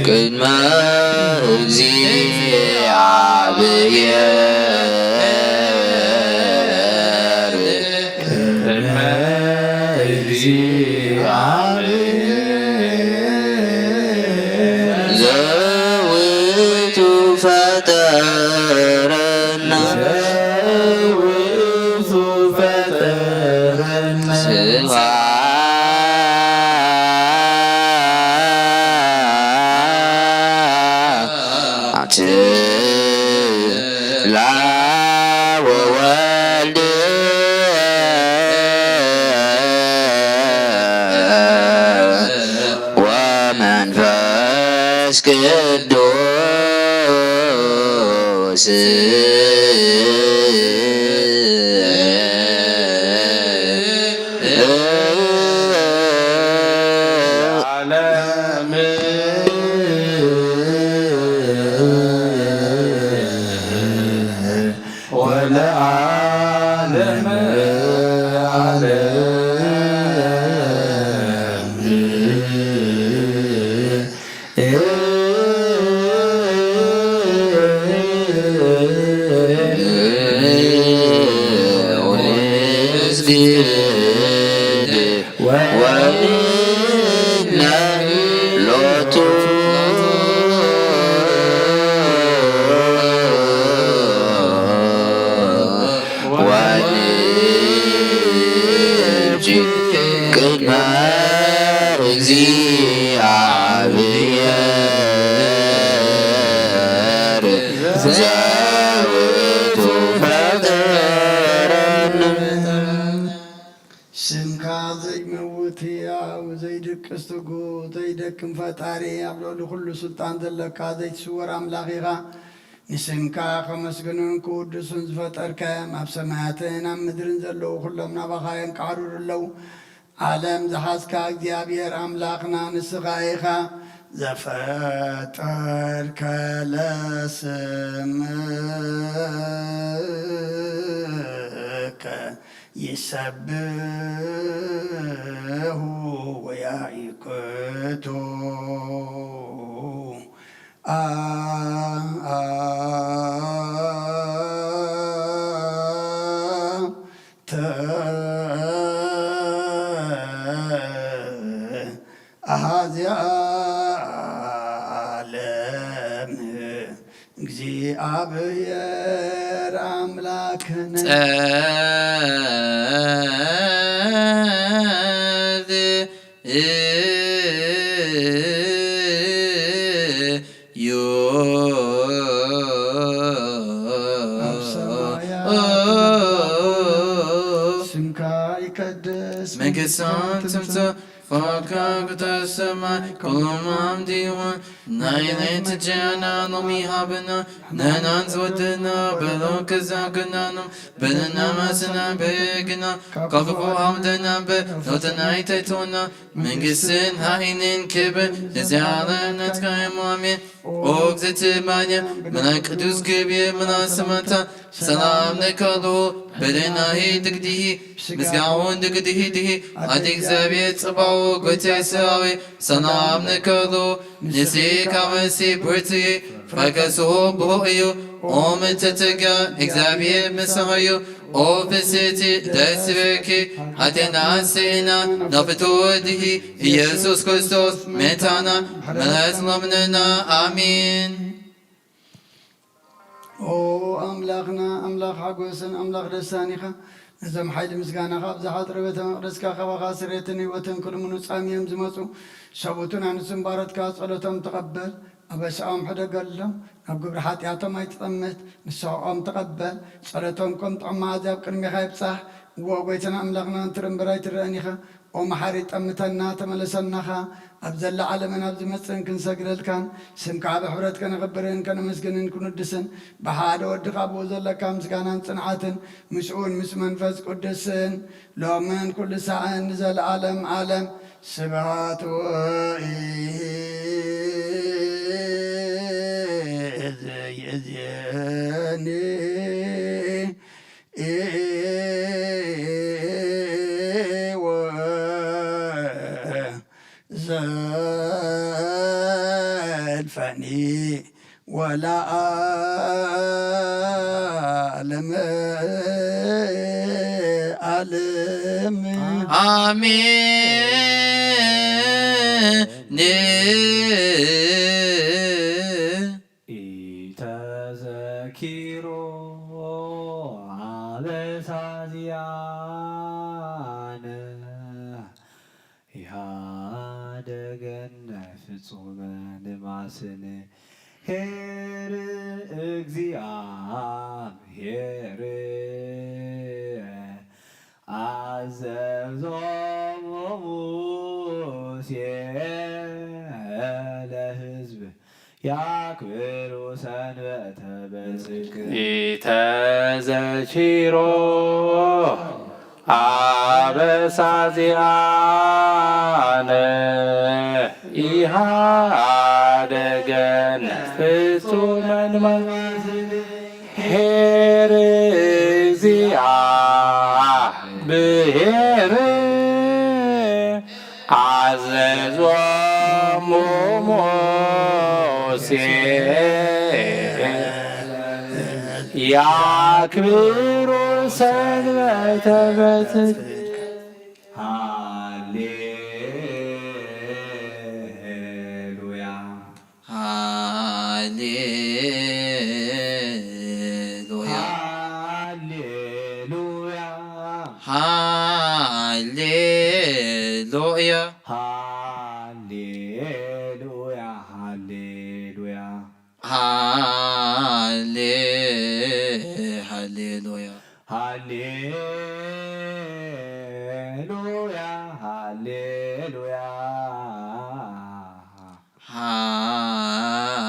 ቅድመ እግዚአብሔር ዘውቱ ፈጠረና። ዘውቱ ፈጠረና። ስብሐት ለወልድ ወመንፈስ ቅዱስ። ዓለም ወለዓለመ ዓለም። ወንስግድ ወንትናን ሎቱ። ወንብኪ ቅድመ እግዚአብሔር ዘውቱ ፈጠረነ። ስምካ ዘይመውት ሕያው፣ ዘይድቅስ ትጉህ፣ ዘይደክም ፈጣሪ፣ ኣብ ልዕሊ ኩሉ ስልጣን ዘለካ ዘይትስወር ኣምላኽ ኢኻ። ንስምካ ከመስግኑን ክውድሱን ዝፈጠርከ፣ ኣብ ሰማያትን ኣብ ምድርን ዘለዉ ኩሎም ናባኻ የንቃዕርሩ ኣለዉ። ዓለም ዝሓዝካ እግዚኣብሔር ኣምላኽና ንስኻ ኢኻ። ዘፈጠርከ ለስምከ ይሰብሑ ወያይክቱ አ- አ- ተ- አሃዚ ዓለም እግዚኣብሔር ኣምላክነ። ጸ- ዩ። ኣብ ሰማያት ስምካ ይቀደስ፣ መንግስትካ መንግስትካ ትምጻእ፣ ትምጻእ፣ ፈቃድካ ከም ብሰማይ ከምኡ ኣብ ምድሪ ይኹን። ናይ ዕለትና እንጀራና ሎሚ ሃበና፣ ንሕናን ዝበደልና በደልና ከማእዝና፣ በደልና መሰና በግና፣ ካብ ክፉ ኣውደና እምበር፣ ሎተና ኣይተትወና፣ መንግስትን ሓይልን ክብርን ንዘለኣለም ናትካ እዩ፣ ኣሜን። ኦ እግዝእትየ ማርያም፣ መልኣክ ቅዱስ ገብርኤል መልኣክ ሰላምታ፣ ሰላም ለኪ እብሎ፣ በደናሂ ድግዲሂ፣ ምስጋውን ድግዲሂ ድሂ፣ ኣደ እግዚኣብሔር ጸባኦት፣ ጎይታይ ሰራዊት፣ ሰላም ለኪ እብሎ፣ ንስኺ ካብ ኣንስቲ ብርትዒ፣ ፍሬ ከርስኺ ብሩኽ እዩ። ኦ ምልዕተ ጸጋ፣ እግዚኣብሔር ምሳኺ እዩ። ኦ ፍስሕቲ ደስ ይበልኪ፣ ሓጢኣትና ኣስተስርየልና፣ ናብ ፍትወት ወድኺ ኢየሱስ ክርስቶስ መድሓኒና ምሕረት ለምነልና። ኣሜን። ኦ ኣምላኽና፣ ኣምላኽ ሓጎስን ኣምላኽ ደስታን ኢኻ። ነዞም ሓይሊ ምስጋናኻ ኣብ ዝሓጽረ ቤተ መቕደስካ ካባኻ ስርየትን ህይወትን ክልምኑ ጻምዮም ዝመጹ ሰብኡትን ኣንስትን ባሮትካ ጸሎቶም ተቐበል። ኣበሳኦም ሕደገሎም፣ ናብ ግብሪ ሓጢኣቶም ኣይትጠምት፣ ንስሕኦም ተቐበል። ጸሎቶም ከም ጥዑም መኣዛ ኣብ ቅድሜኻ ይብጻሕ። እወ፣ ጐይታና ኣምላኽና፣ ትርኢ እምበር ኣይትረእን ኢኻ። ኦ መሓሪ፣ ጠምተና፣ ተመለሰናኻ። ኣብ ዘላ ዓለምን ኣብ ዝመጽእን ክንሰግደልካን ስምካ ብሕብረት ከነኽብርን ከነመስግንን ክንውድስን ብሓደ ወድኻ ብኡ ዘለካ ምስጋናን ጽንዓትን ምስኡን ምስ መንፈስ ቅዱስን ሎምን ኩሉ ሳዕን ንዘለዓለም ዓለም ስብሐት ወይእዜኒ ወዘ ዘልፈኒ ወለዓለመ ዓለም። ኣሜን። ኢተዘኪሮ ኣበሳዚያነ ኢሃደገነ ፍጹመ ንማስን ኄር እግዚኣብሔር ኣዘዞሙ ሙሴ ለህዝብ ያክብሩ ሰንበተ በጽድቅ። ኢተዘኪሮ ኣበሳዚያነ ኢሃደገነ ፍጹመ ንማስን ኄር እግዚኣብሔር ኣዘዞሙ ሙሴ ያክብሩ ሰንበተ በጽድቅ። ሃሌሉያ። ሃሌሉያ። ሃሌሉያ። ሃሌሉያ። ሃሌሉያ። ሃሌ-፣ ሃሌሉያ። ሃሌሉያ። ሃሌሉያ።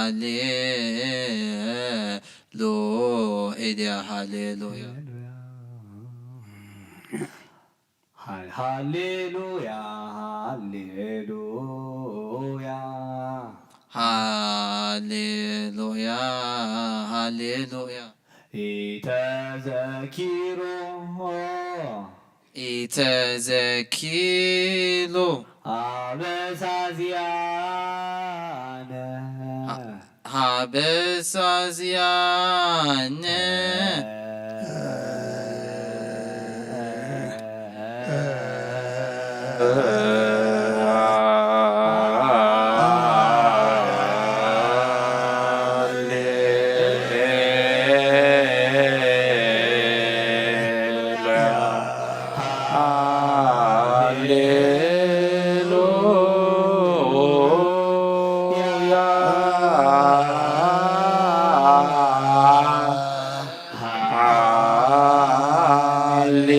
ሃሌ-፣ ሉ-፣ ኤድያ ሃሌሉያ። ሃ-፣ ሃሌሉያ፣ ሃሌሉያ። ሃሌሉያ፣ ሃሌሉያ። ኢተዘኪሮ ኢተዘኪሉ ኣበሳዚያነ ሀበሳዚያነ ሃሌሉያ፣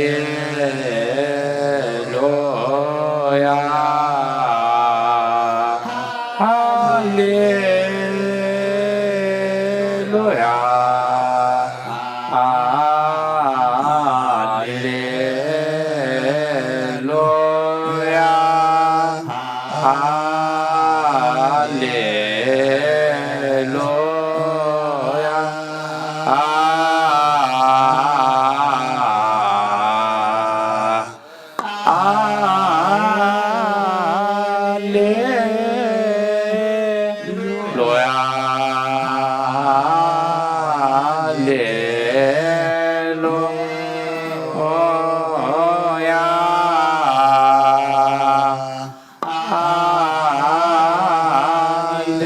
ሃሌሉያ፣ ሃሌሉያ፣ ሃሌሉያ። ሃሌሉያ፣ ሃሌሉያ። ሃሌ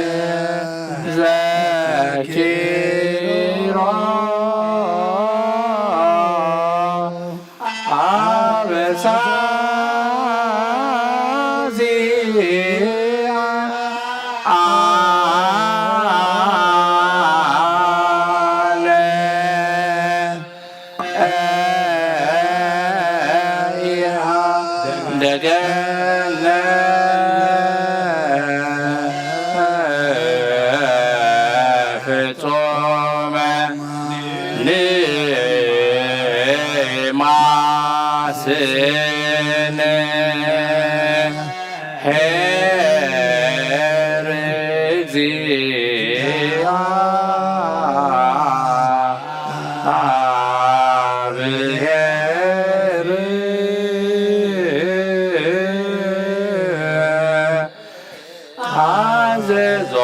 ዘኪሮ አበሳዚአነ ኢሃደገነ ፍጹመ ንማስን ኄር እግዚኣብሔር ኣዘዞ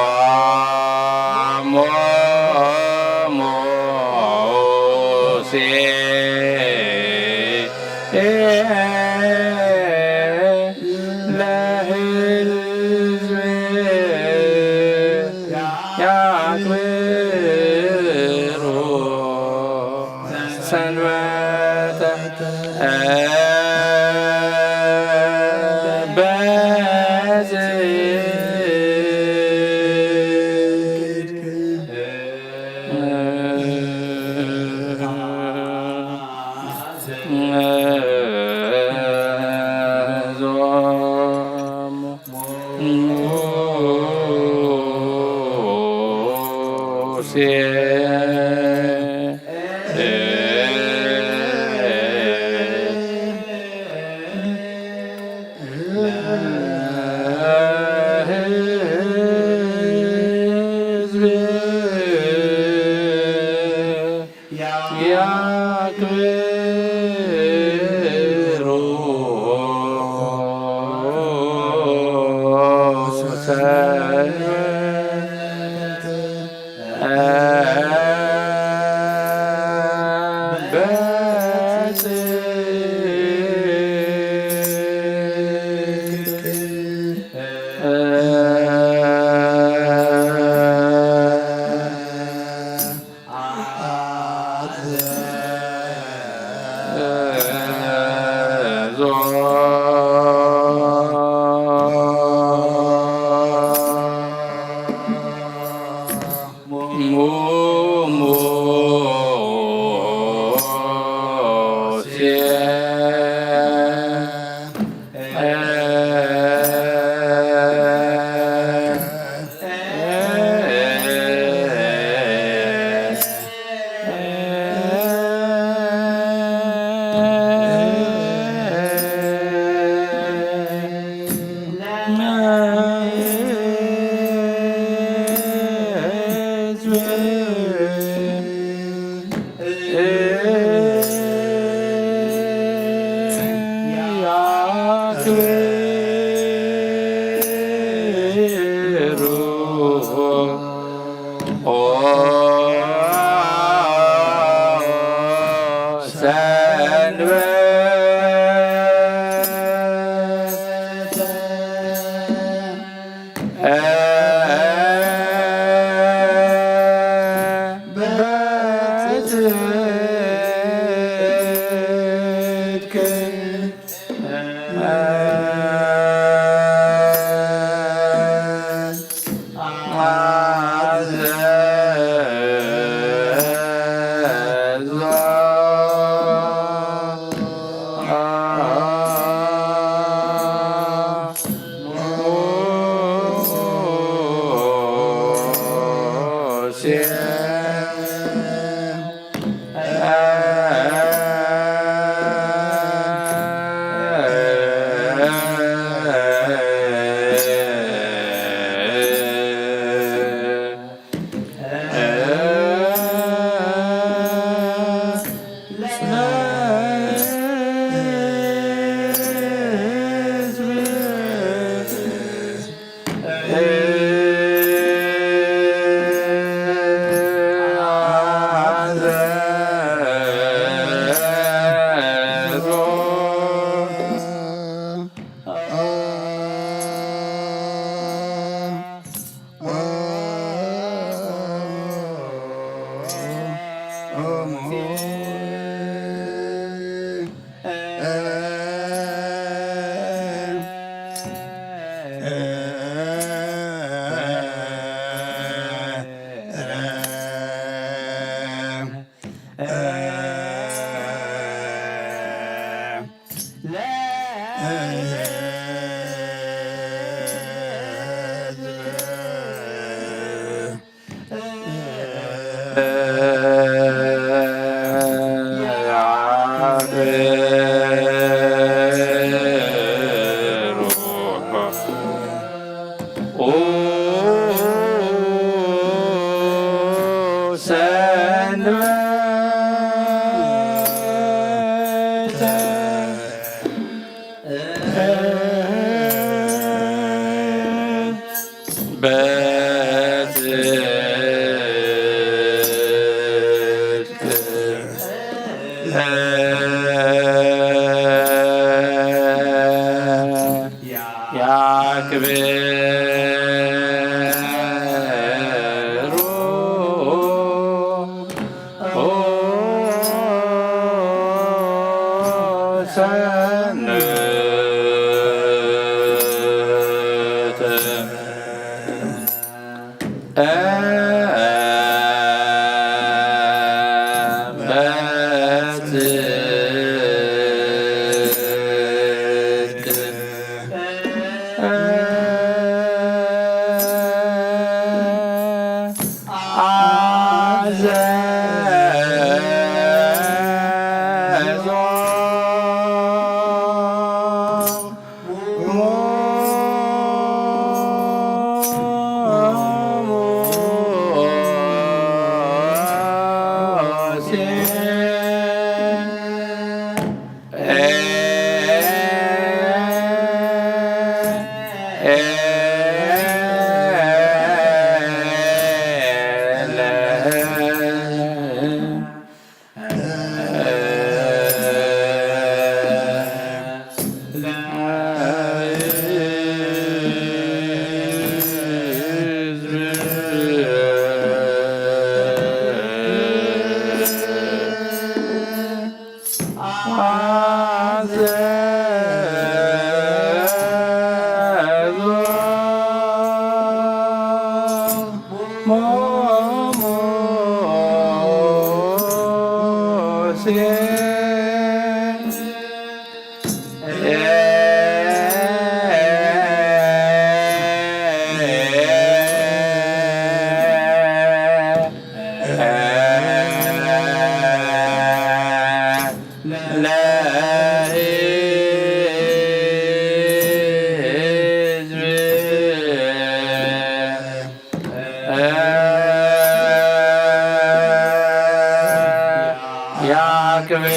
ያክብሩ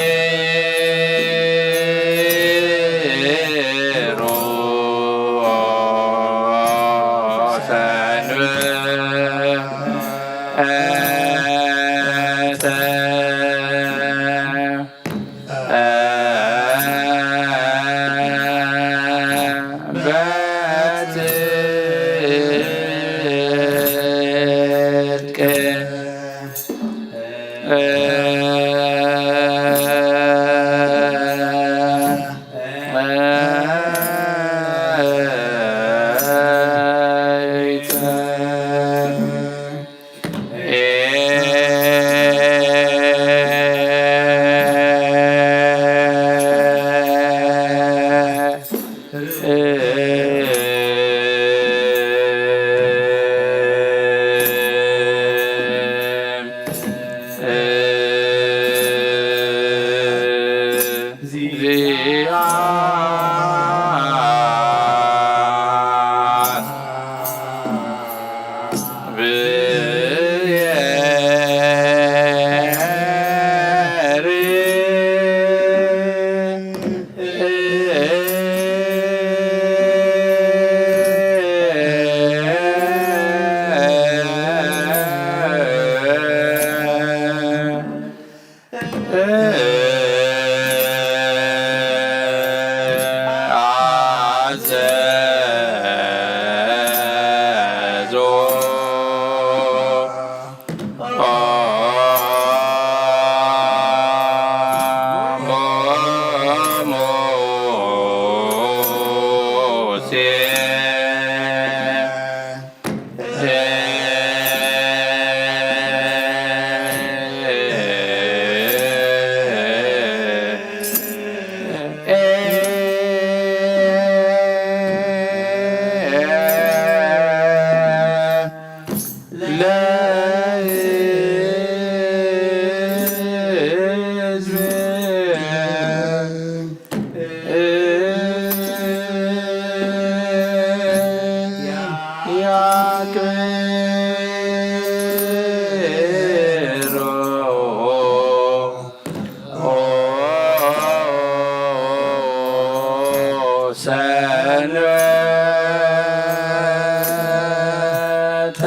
ሰንብተ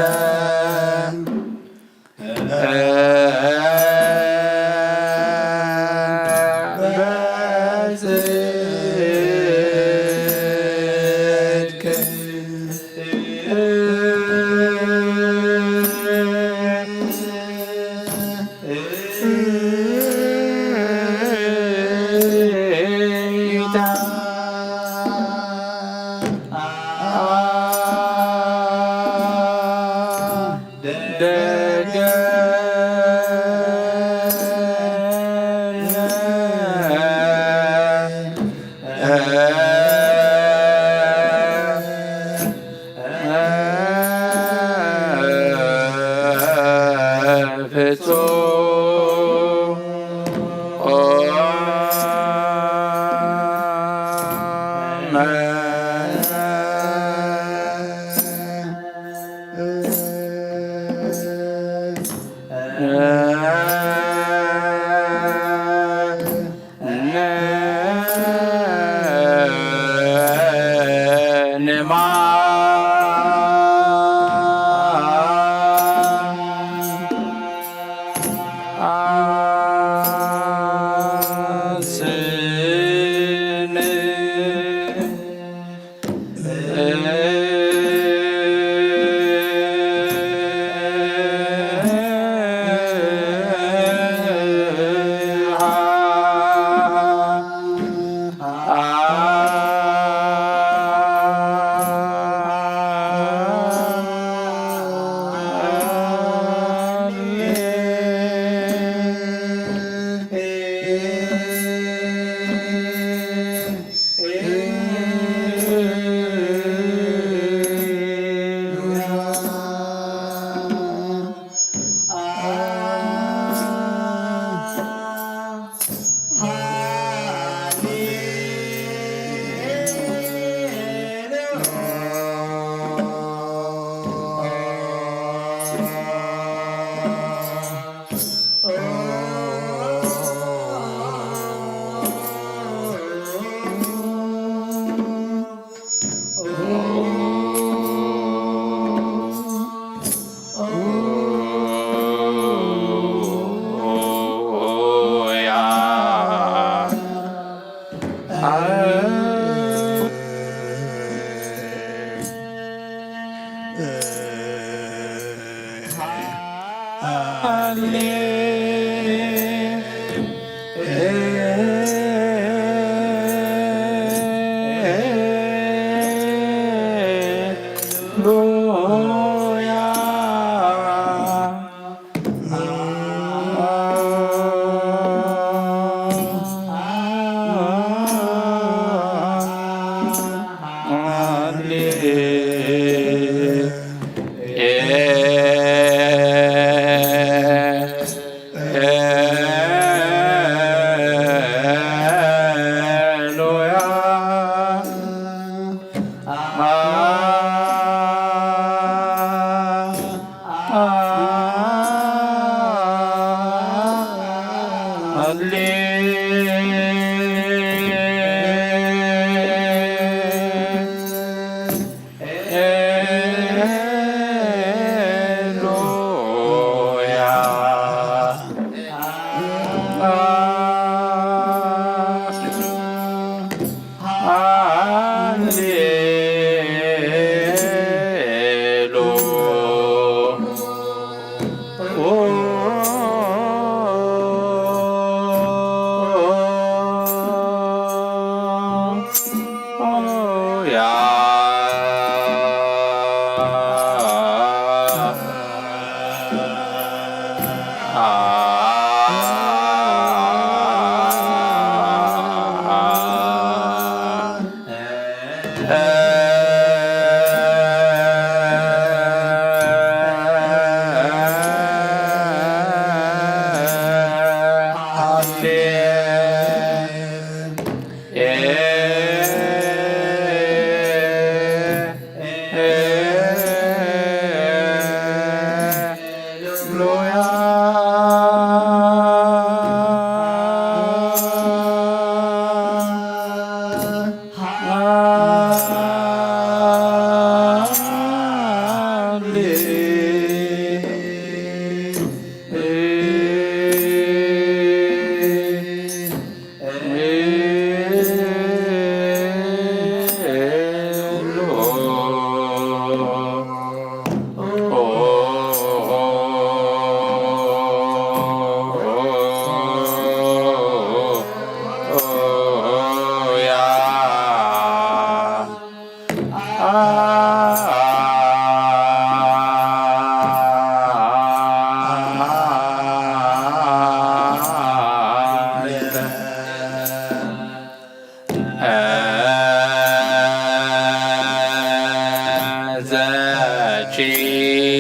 በጽድቅ ፍጹም ቺሮ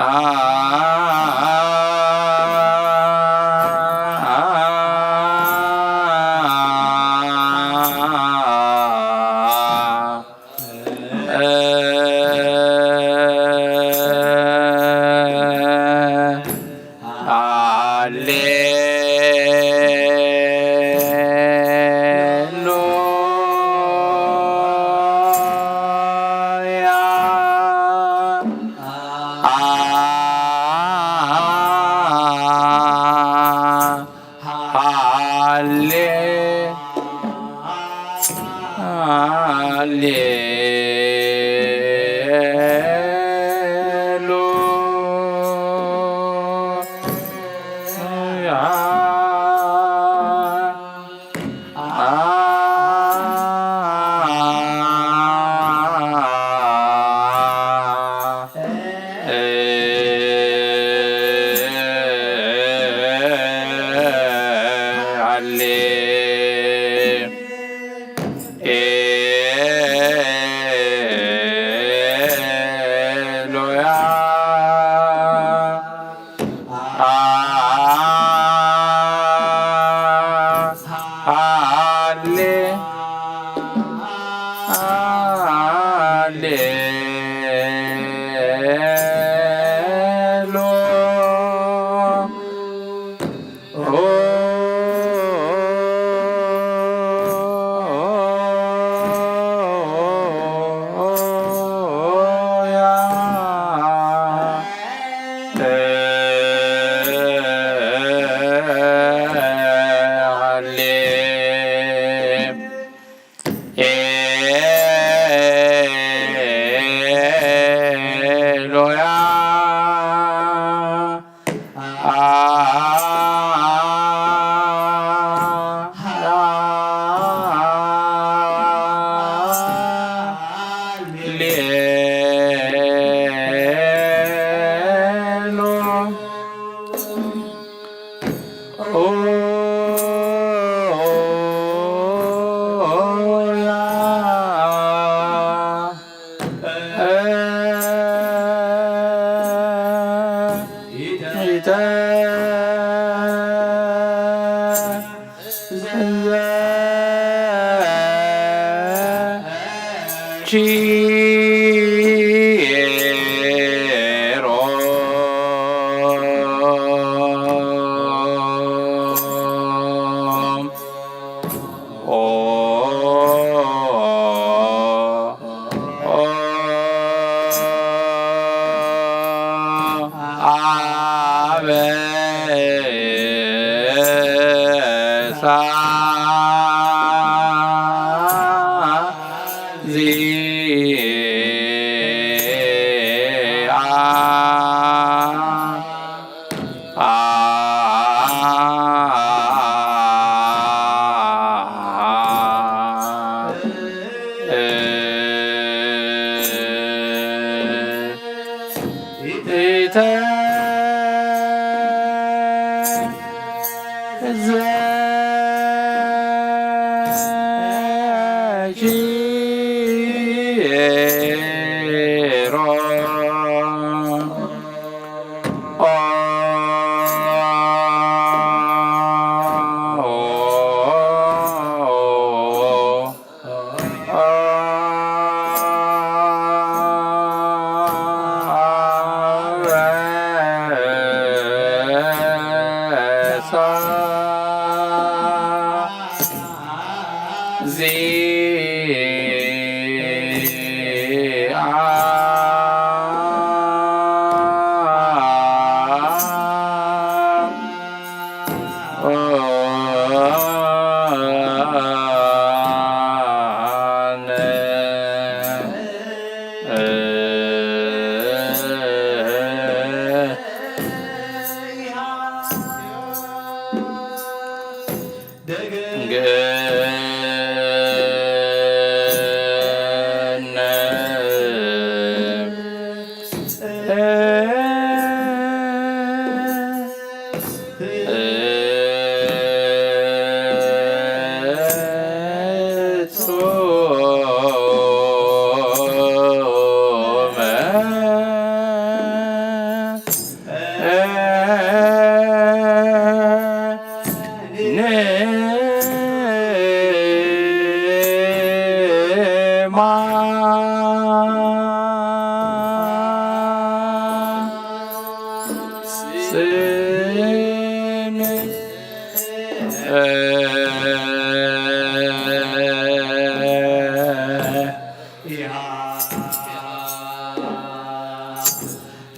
ሃሌሉያ። ሃሌ ሃሌ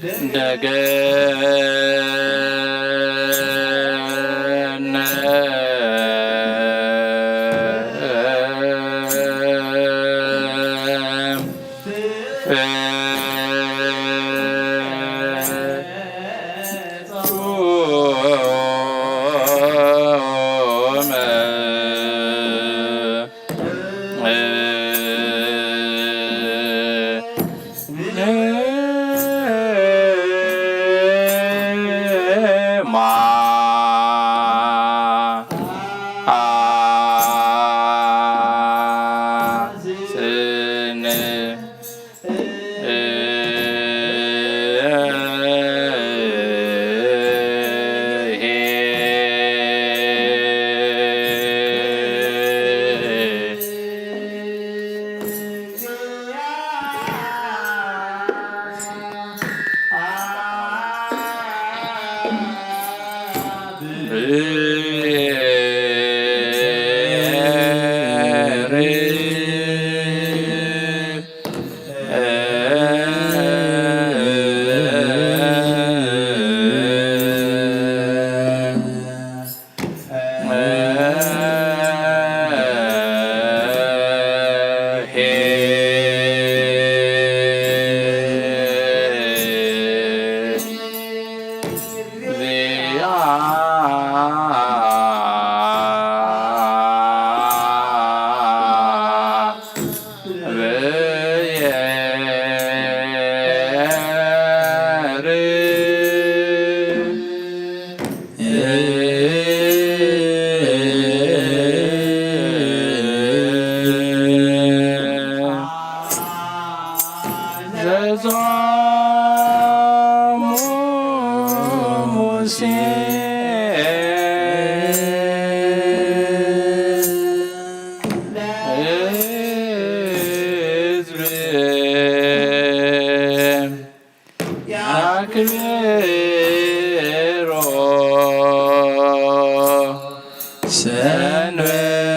ጽን ደገነ ዘጾሙ ሙሴ ህዝብ ያክብሮ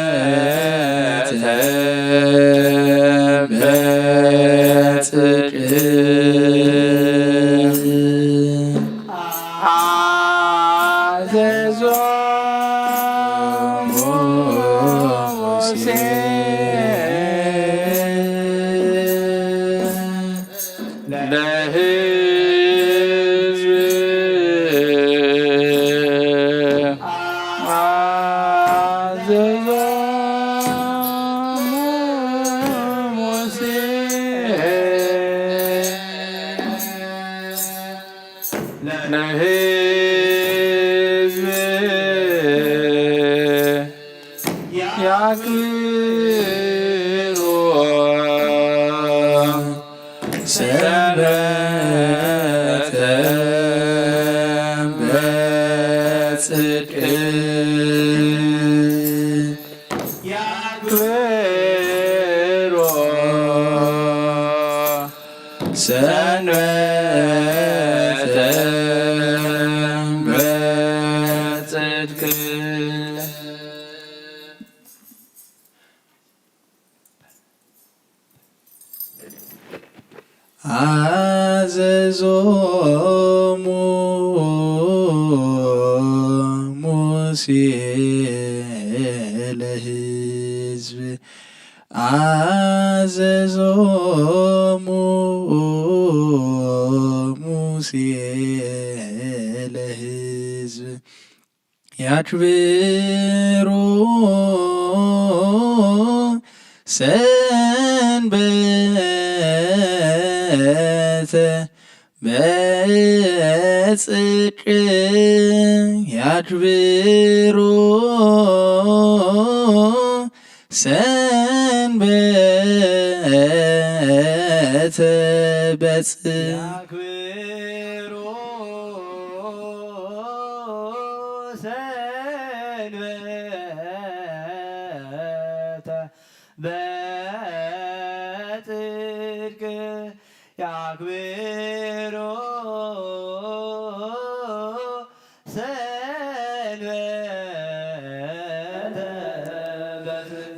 ሰንበተ በጽድቅ አዘዞሙ ሙሴ ለህዝብ አዘዞሙ ሙሴ ለህዝብ ያክብሮ ሰንበተ በጽድቅ ያክብሮ ሰንበተ በጽድቅ። አዘዞሙ ሙሴ ለሕዝብ፣ አዘዞሙ ሙሴ ለሕዝብ፣ ያክብሩ ሰንበተ በጽድቅ፣ ያክብሩ ሰንበተ በጽ- ያክብሩ ሰንበተ በጽድቅ፣ ያክብሩ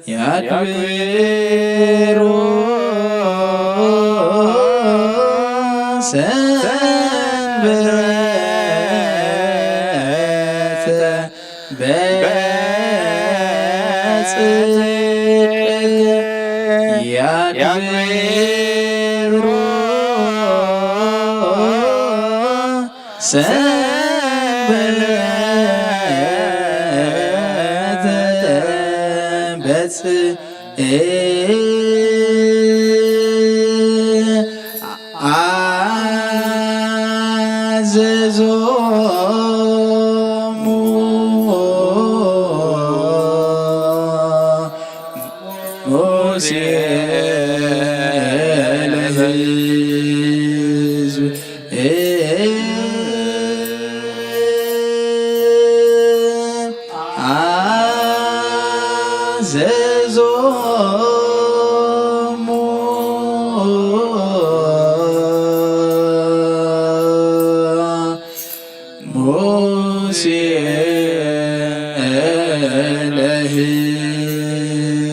ያክብሩ ሰንበተ በጽድቅ ያክብሩ ሰንበተ በጽ አዘዞሙ ሙሴ ለሕዝብ አዘዞሙ ሙሴ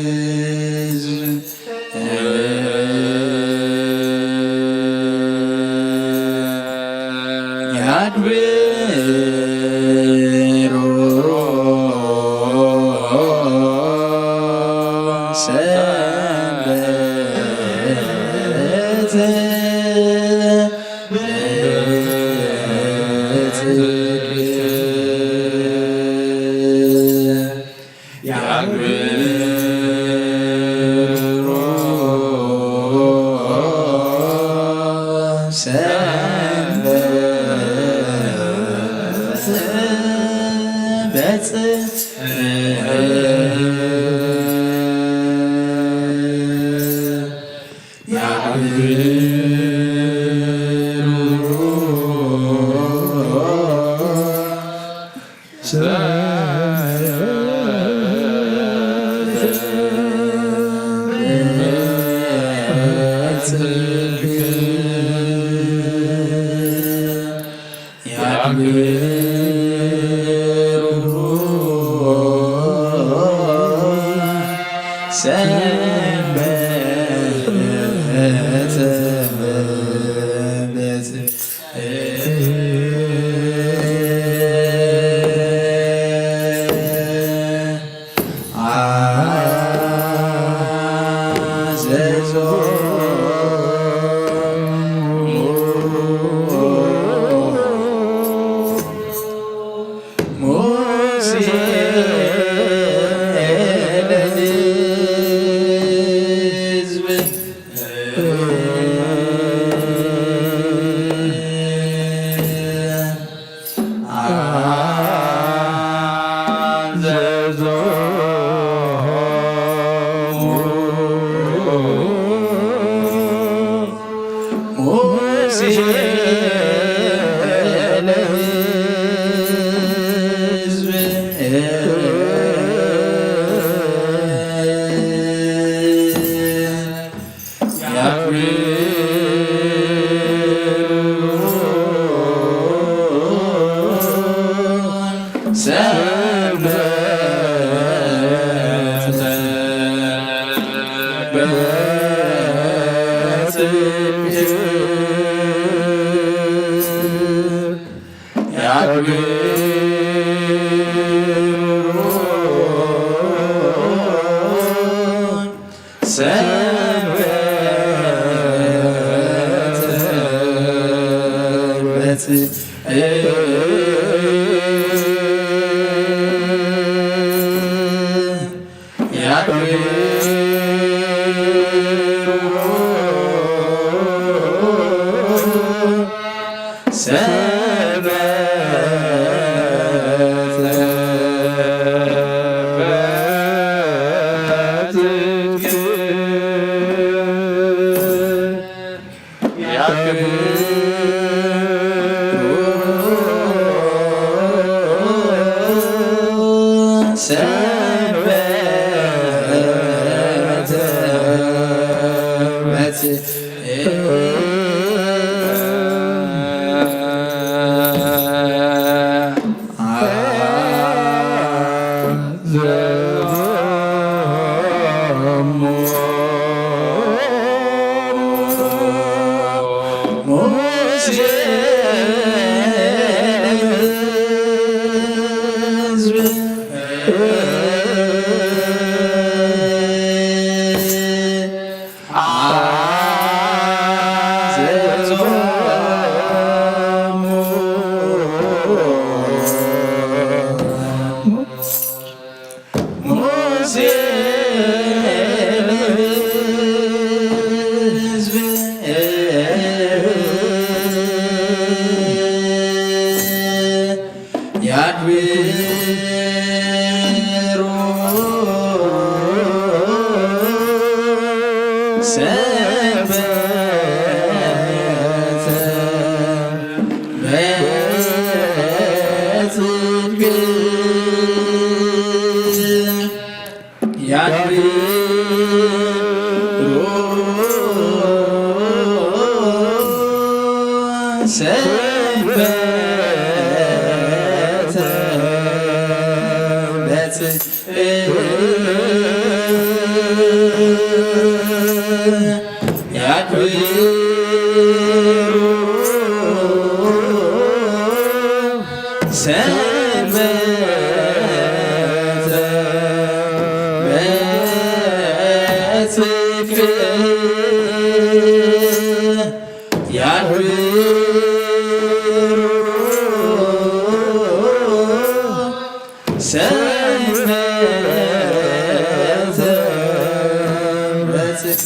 ለሕዝብ ያክብሩ ሰንበተ በጽድቅ ያክብሩ ሰንበተ በጽድቅ ያክብሩ ሰንበተ በጽድቅ ያክብሩ ሰንበተ በጽድቅ አዘዞ ሙሴ ለሕዝብ አዘዞ ሙሴ ለሕዝብ ያክብሩ ሰንበተ በጽድቅ ያክብሩ ሰንበተ በጽድቅ ያክብሩ ሰንበተ በጽድቅ ያክብሩ ያክብሩ ሰንበተ በጽድቅ። ያክብሩ ሰንበተ በጽድቅ። ያክብሩ ሰንበተ በጽድቅ።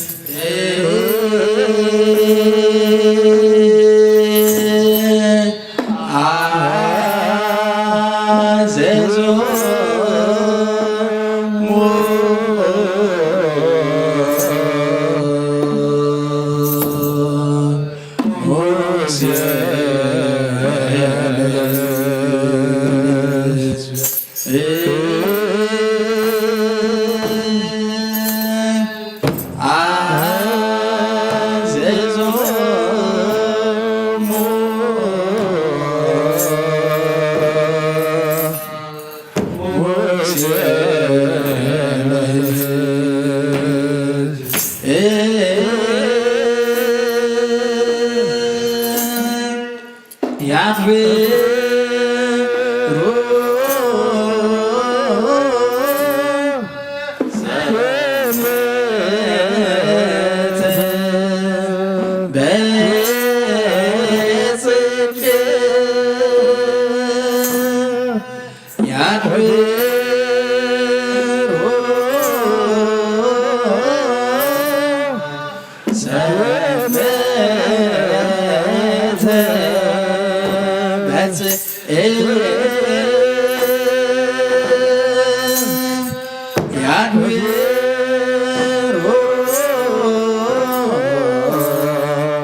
ያክብሩ ሰንበተ በጽድቅ። አዘዞሙ ሙሴ አዘዞሙ ሙሴ ያክብሩ ሰንበተ በጽድቅ። ያክብሩ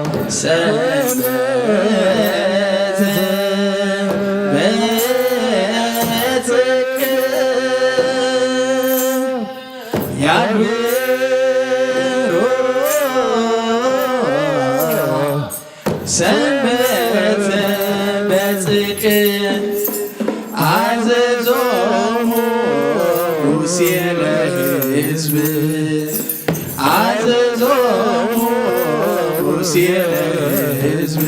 ሰንበተ በጽድቅ። ያክብሩ ሰንበተ በጽድቅ። ያክብሩ ሰንበተ በጽድቅ። አዘዞሙ ሙሴ ለሕዝብ፣ አዘዞሙ ሙሴ ለሕዝብ፣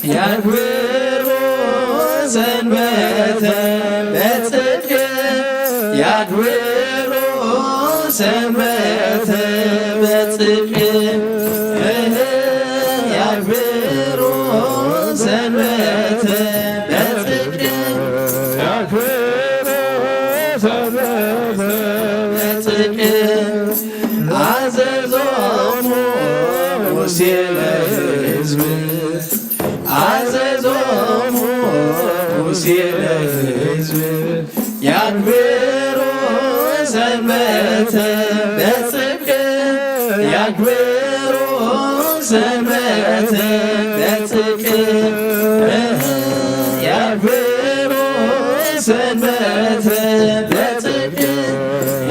ያክብሩ ሰንበተ በጽድቅ። ያክብሩ ሰንበተ በጽድቅ። ያክብሩ ሰንበተ በጽድቅ። ያክብሩ ሰንበተ በጽድቅ። አዘዞሙ ሙሴ ለሕዝብ፣ አዘዞሙ ሙሴ ለሕዝብ፣ ያክብሩ ሰንበተ በጽድቅ። ያክብሩ ሰንበተ በጽድቅ። ያክብሩ ሰንበተ በጽድቅ።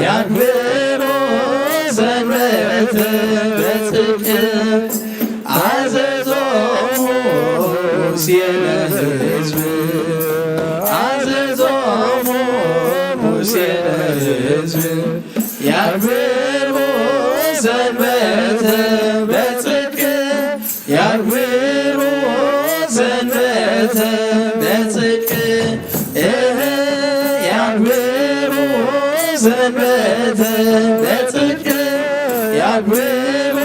ያክብሩ ሰንበተ በጽድቅ። አዘዞሙ ሙሴ ለሕዝብ፣ አዘዞሙ ሙሴ ለሕዝብ፣ ያክብሩ ሰንበተ በጽድቅ። ያክብሩ ሰንበተ በጽድቅ። እህ፣ ሰንበተ በጽድቅ ያክብሩ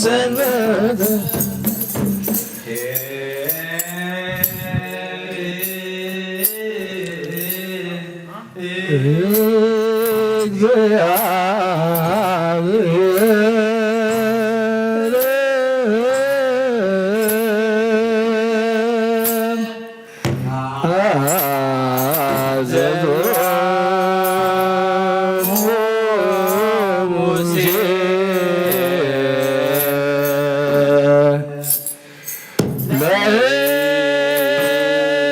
ሰንበተ። እግዚአብሔር አዘዞ ሙሴ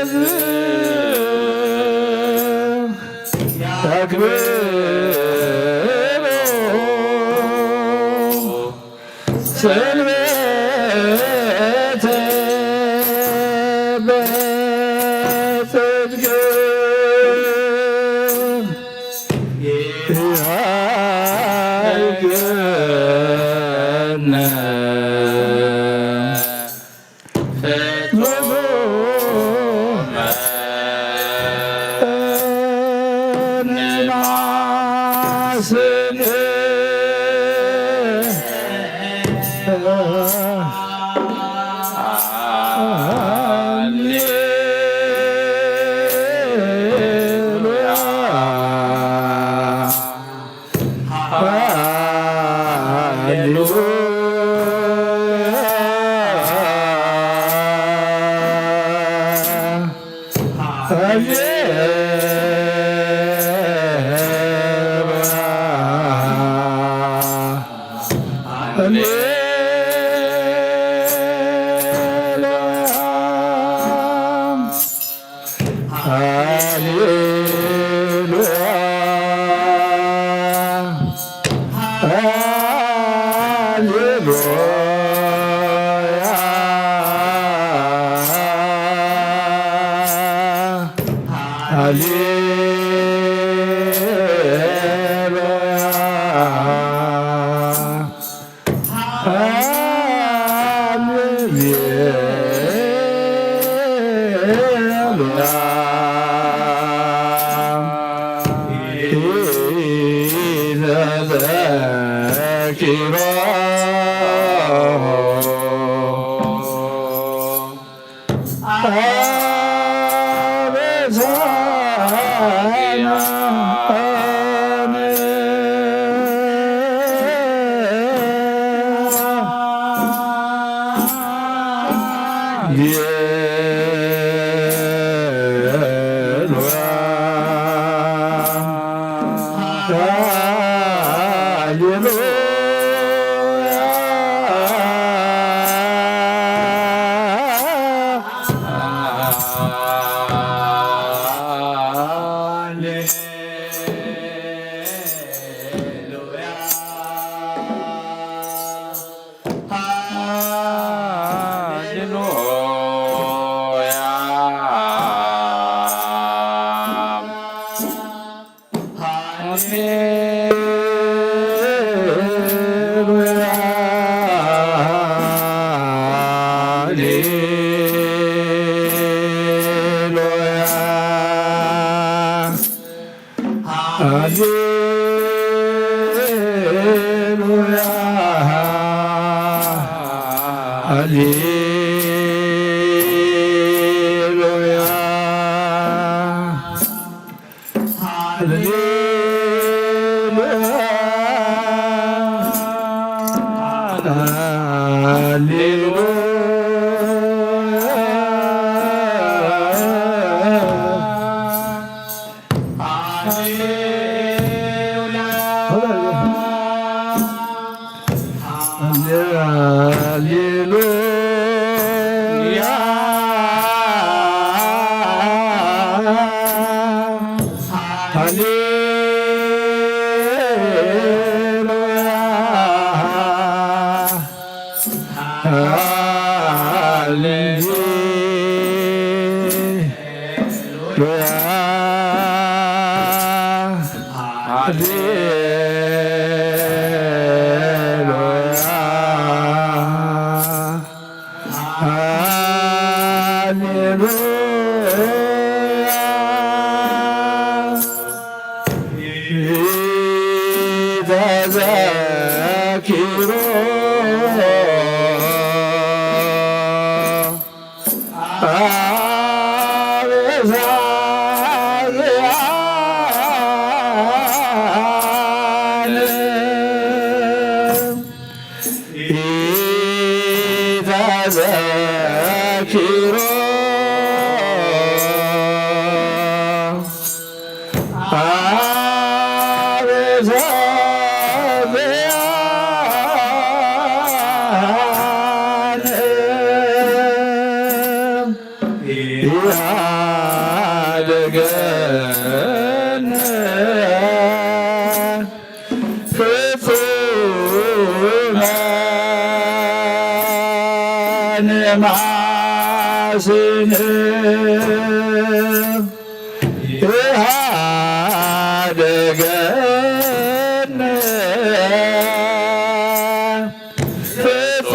ለሕዝብ ያክብሩ ሰንበተ በጽድቅ ይሃይገነ ፍጹመ ንማስን ሃሌሉያ፣ ሃሌሉያ፣ ሃሌሉያ። ሃሌሉያ፣ ሃሌሉያ፣ ሃሌሉያ፣ ሃሌሉያ። ኢተዘኪሮ አበሳነ ኢሃድገነ ፍጹመ ንማስን ኢሃድገነ ፍጹመ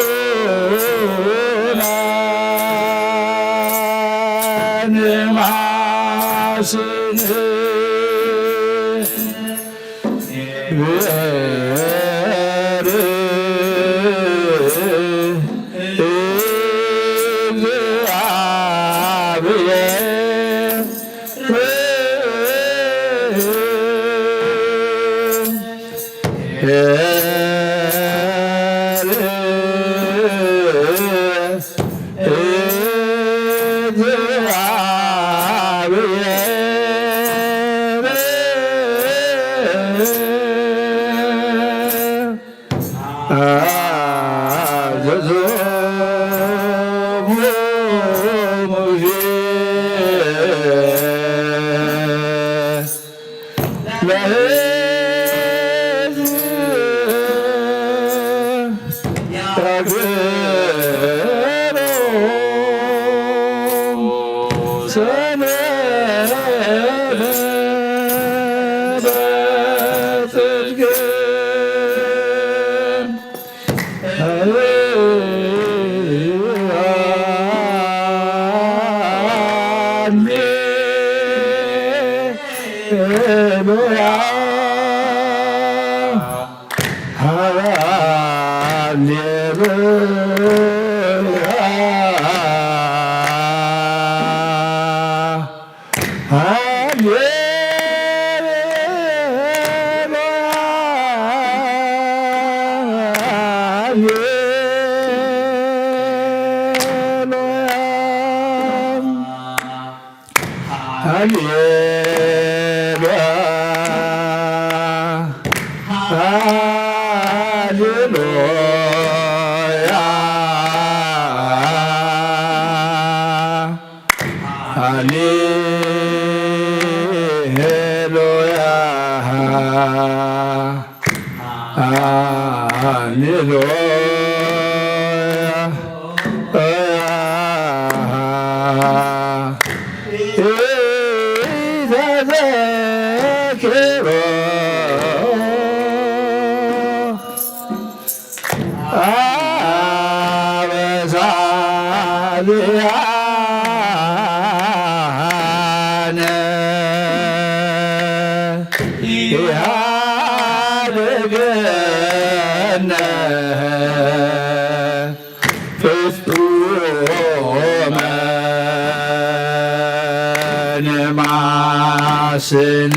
ንማስን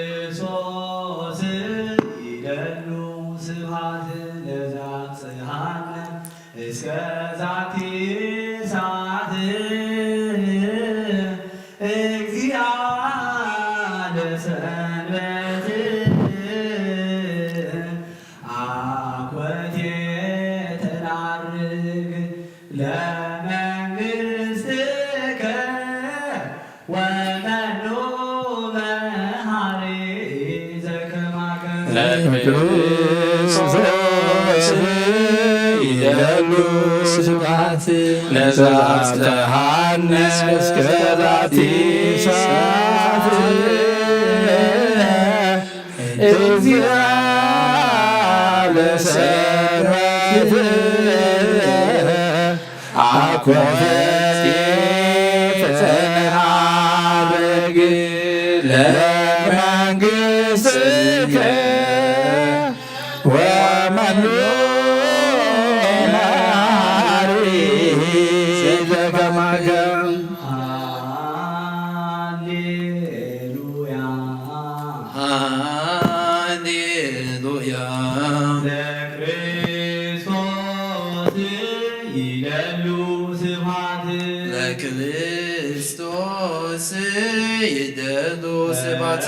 ለክርስቶስ ይደሉ ስብሐት ለዘአንጽሐነ እስከ ዛቲ ሰዓት እግዚአ ለሰንበት። ክርስቶስ ይደሉ ስብሐት ነዘ አብጽሐነ እስከ ዛቲ ሰዓት። እግዚአ ለሰንበት አኮፈት ተንሃረግ ለመንግሥትከ ወመኑ መሐሪ ዘከማከ። ሃሌሉያ። ሃሌሉያ። ለክርስቶስ ይደሉ ስብሐት። ለክርስቶስ ይደሉ ስብሐት።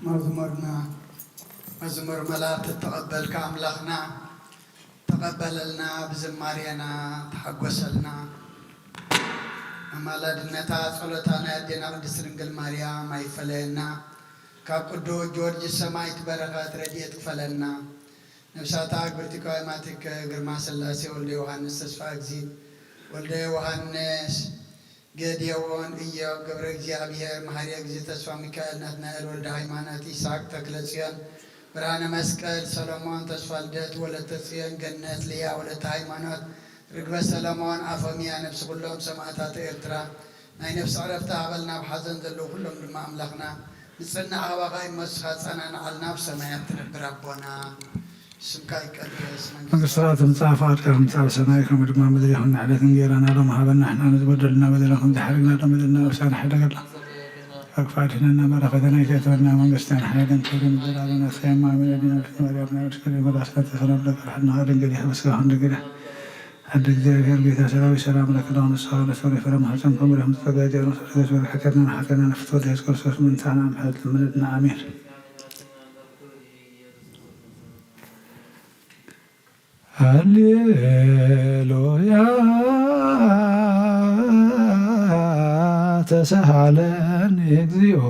መዝሙርና መዝሙር መላእክት እተቐበልካ ኣምላኽና፣ ተቐበለልና፣ ብዝማሬና ተሓጎሰልና። ኣማላድነታ ጸሎታ ናይ ኣዴና ቅድስት ድንግል ማርያም ኣይፈለየና። ካብ ቅዱስ ጊዮርጊስ ሰማዕት በረኸት ረድኤት ክፈለና። ነፍሳታ ግብርቲ ቀዋማትከ ግርማ ሥላሴ ወልደ ዮሃንስ ተስፋ እግዚእ ወልደ ዮሃንስ ገዲዮን፣ ኢዮብ ገብረ እግዚኣብሔር፣ መሓሪ እግዚእ ተስፋ ሚካኤል፣ ናትናኤል ወልደ ሃይማኖት፣ ይስሐቅ ተክለ ጽዮን፣ ብርሃነ መስቀል፣ ሰሎሞን ተስፋ ልደት፣ ወለተ ጽዮን፣ ገነት ልያ፣ ወለተ ሃይማኖት፣ ርግበ ሰሎሞን፣ ኣፎምያ፣ ነፍሲ ኩሎም ሰማእታት ኤርትራ፣ ናይ ነፍሲ ዕረፍቲ ሃበልና፣ ኣብ ሓዘን ዘለዉ ኩሎም ድማ ኣምላኽና ንጽናዕ ካባኻ እዩ እሞ ንስኻ ኣጸናንዓልና፣ ኣብ ሰማያት ትነብር ኣቦና። መንግስትኻ ትምጻእ፣ ፍቓድካ ከምቲ ኣብ ሰማይ ከምኡ ድማ ኣብ ምድሪ ይኹን። ንዕለት እንጌራና ሎም ሃበና፣ ንሕና ንዝበደሉና በደልና ከምዝሓረግና ሎም በደልና፣ ነብስና ንሓደገላ፣ ካብ ክፉእ ኣድሕነና፣ እምበር ኣብ ፈተና ኣይተእትወና፣ መንግስትን ሓይልን ክብርን ንዘለኣለም ናትካ እዩ። ኣሜን። ኣዴና ድንግል ማርያም፣ ናይ ቅዱስ ገብርኤል መልኣክ ሰላምታ ይብዛሓልና፣ ድንግል ኢኺ፣ በስጋኺ እውን ድንግል ኢኺ። ኣደ እግዚኣብሔር፣ ጌታ ሰራዊት፣ ሰላም ለኪ፣ ንስኻ ንስሪ ፍረ ማህፀንኪ ብሩክ፣ ጸጋ ዲያብሎስ ርግስት በል፣ ኃጢአትና ኃጢአትና ንፍቶ፣ ኢየሱስ ክርስቶስ ምንታና ምሕረት ለምንልና፣ ኣሜን። ሃሌሉያ ተሳሃለኒ እግዚኦ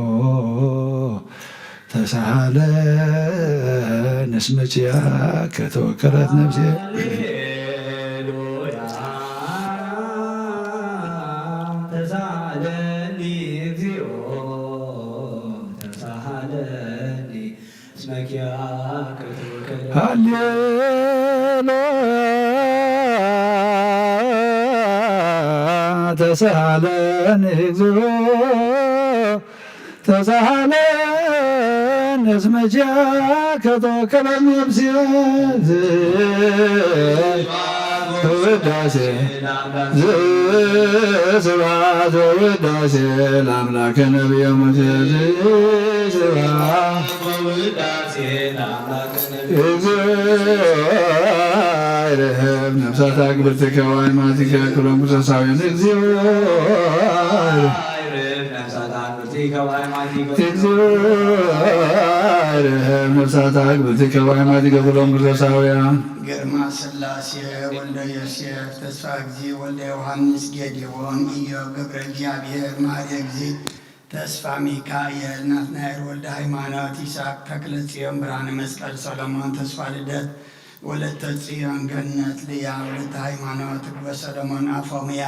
ተሳሃለኒ እስመ ኪያከ ተወከለት ነፍሴ። ተሳሃለኒ እግዚኦ ተሳሃለኒ እስመ ኪያከ ተወከለ። ሃሌሉያ ተሳሃለኒ እግዚኦ ተሳሃለኒ እስመ ኪያከ ተወከለ ነፍሴ። ውዳሴ ዘስብሐት ወውዳሴ ለአምላከ ነቢየ ሙሴ። ዘስብሐት እግዚኦ ይርህብ ነፍሳት አግብርቲከ ወአይማቲከ ኩሎም ክርስቶሳውያን። እግዚኦ እግዚኦ ይርህብ ነፍሳት አግብርቲከ ወአይማቲከ ኩሎም ክርስቶሳውያን። ግርማ ሥላሴ ወልደ ዮሴፍ፣ ተስፋ እግዚእ ወልደ ዮሐንስ፣ ጌዴዎን፣ ኢዮብ፣ ገብረ እግዚኣብሔር፣ መሐሪ እግዚእ፣ ተስፋ ሚካኤል፣ ናትናኤል ወልደ ሃይማኖት፣ ይስሐቅ ተክለ ጽዮን፣ ብርሃነ መስቀል፣ ሰሎሞን ተስፋ ልደት፣ ወለተ ጽዮን፣ ገነት፣ ልያ፣ ወለተ ሃይማኖት፣ ትግበ ሰሎሞን፣ ኣፎምያ፣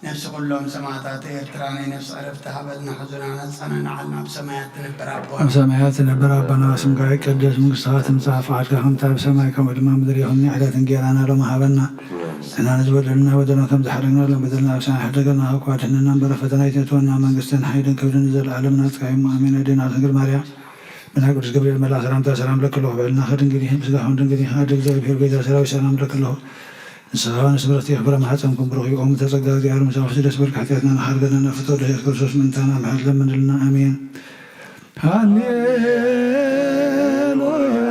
ነፍሲ ኩሎም ሰማዕታት ኤርትራ ናይ ነፍሲ ዕረፍቲ ሃበልና፣ ሕዙናና ጸነንዓልና፣ ኣብ ሰማያት ትነብር ኣቦና። ኣብ ሰማያት ትነብር ኣቦና፣ ስምካ ይቀደስ፣ መንግስትኻ ትምጻእ፣ ፍቓድካ ከምቲ ኣብ ሰማይ ከምኡ ድማ ኣብ ምድሪ ይኹን። ንዕለት እንጌራና ሎሚ ሃበና፣ ንሕና ንዝበደሉና በደሎም ከም ዝሓደግናሎም በደልና፣ ኣብ ሰማይ ሓደገልና፣ ካብ ክፉእ ኣድሕነና እምበር፣ ኣብ ፈተና ኣይተእትወና፣ መንግስትን ሓይልን ክብርን ንዘለኣለም ናትካ እዩ፣ ኣሜን። ኣዴና ድንግል ማርያም፣ ብናይ ቅዱስ ገብርኤል መልኣኽ ሰላምታ ሰላም ለኪ ኣለኹ፣ ብዕልናኺ ድንግል ኢኺ፣ ብስጋኺ እውን ድንግል ኢኺ። ኣደ እግዚኣብሔር፣ ጐይታ ሰራዊት፣ ሰላም ለኪ ኣለኹ፣ ንስኻ ንስብረቲ ኢኺ፣ ፍረ ማሕፀንኩም ብሩኽ እዩ። ኦም ተጸጋ እግዚኣብሔር ምሳኺ፣ ደስ በልኪ፣ ሓጢኣትና ንሓርገና፣ ናብ ፍትወ ድሕየት ክርስቶስ ምእንታና ምሕረት ለምንልና፣ ኣሜን። ሃሌሉያ።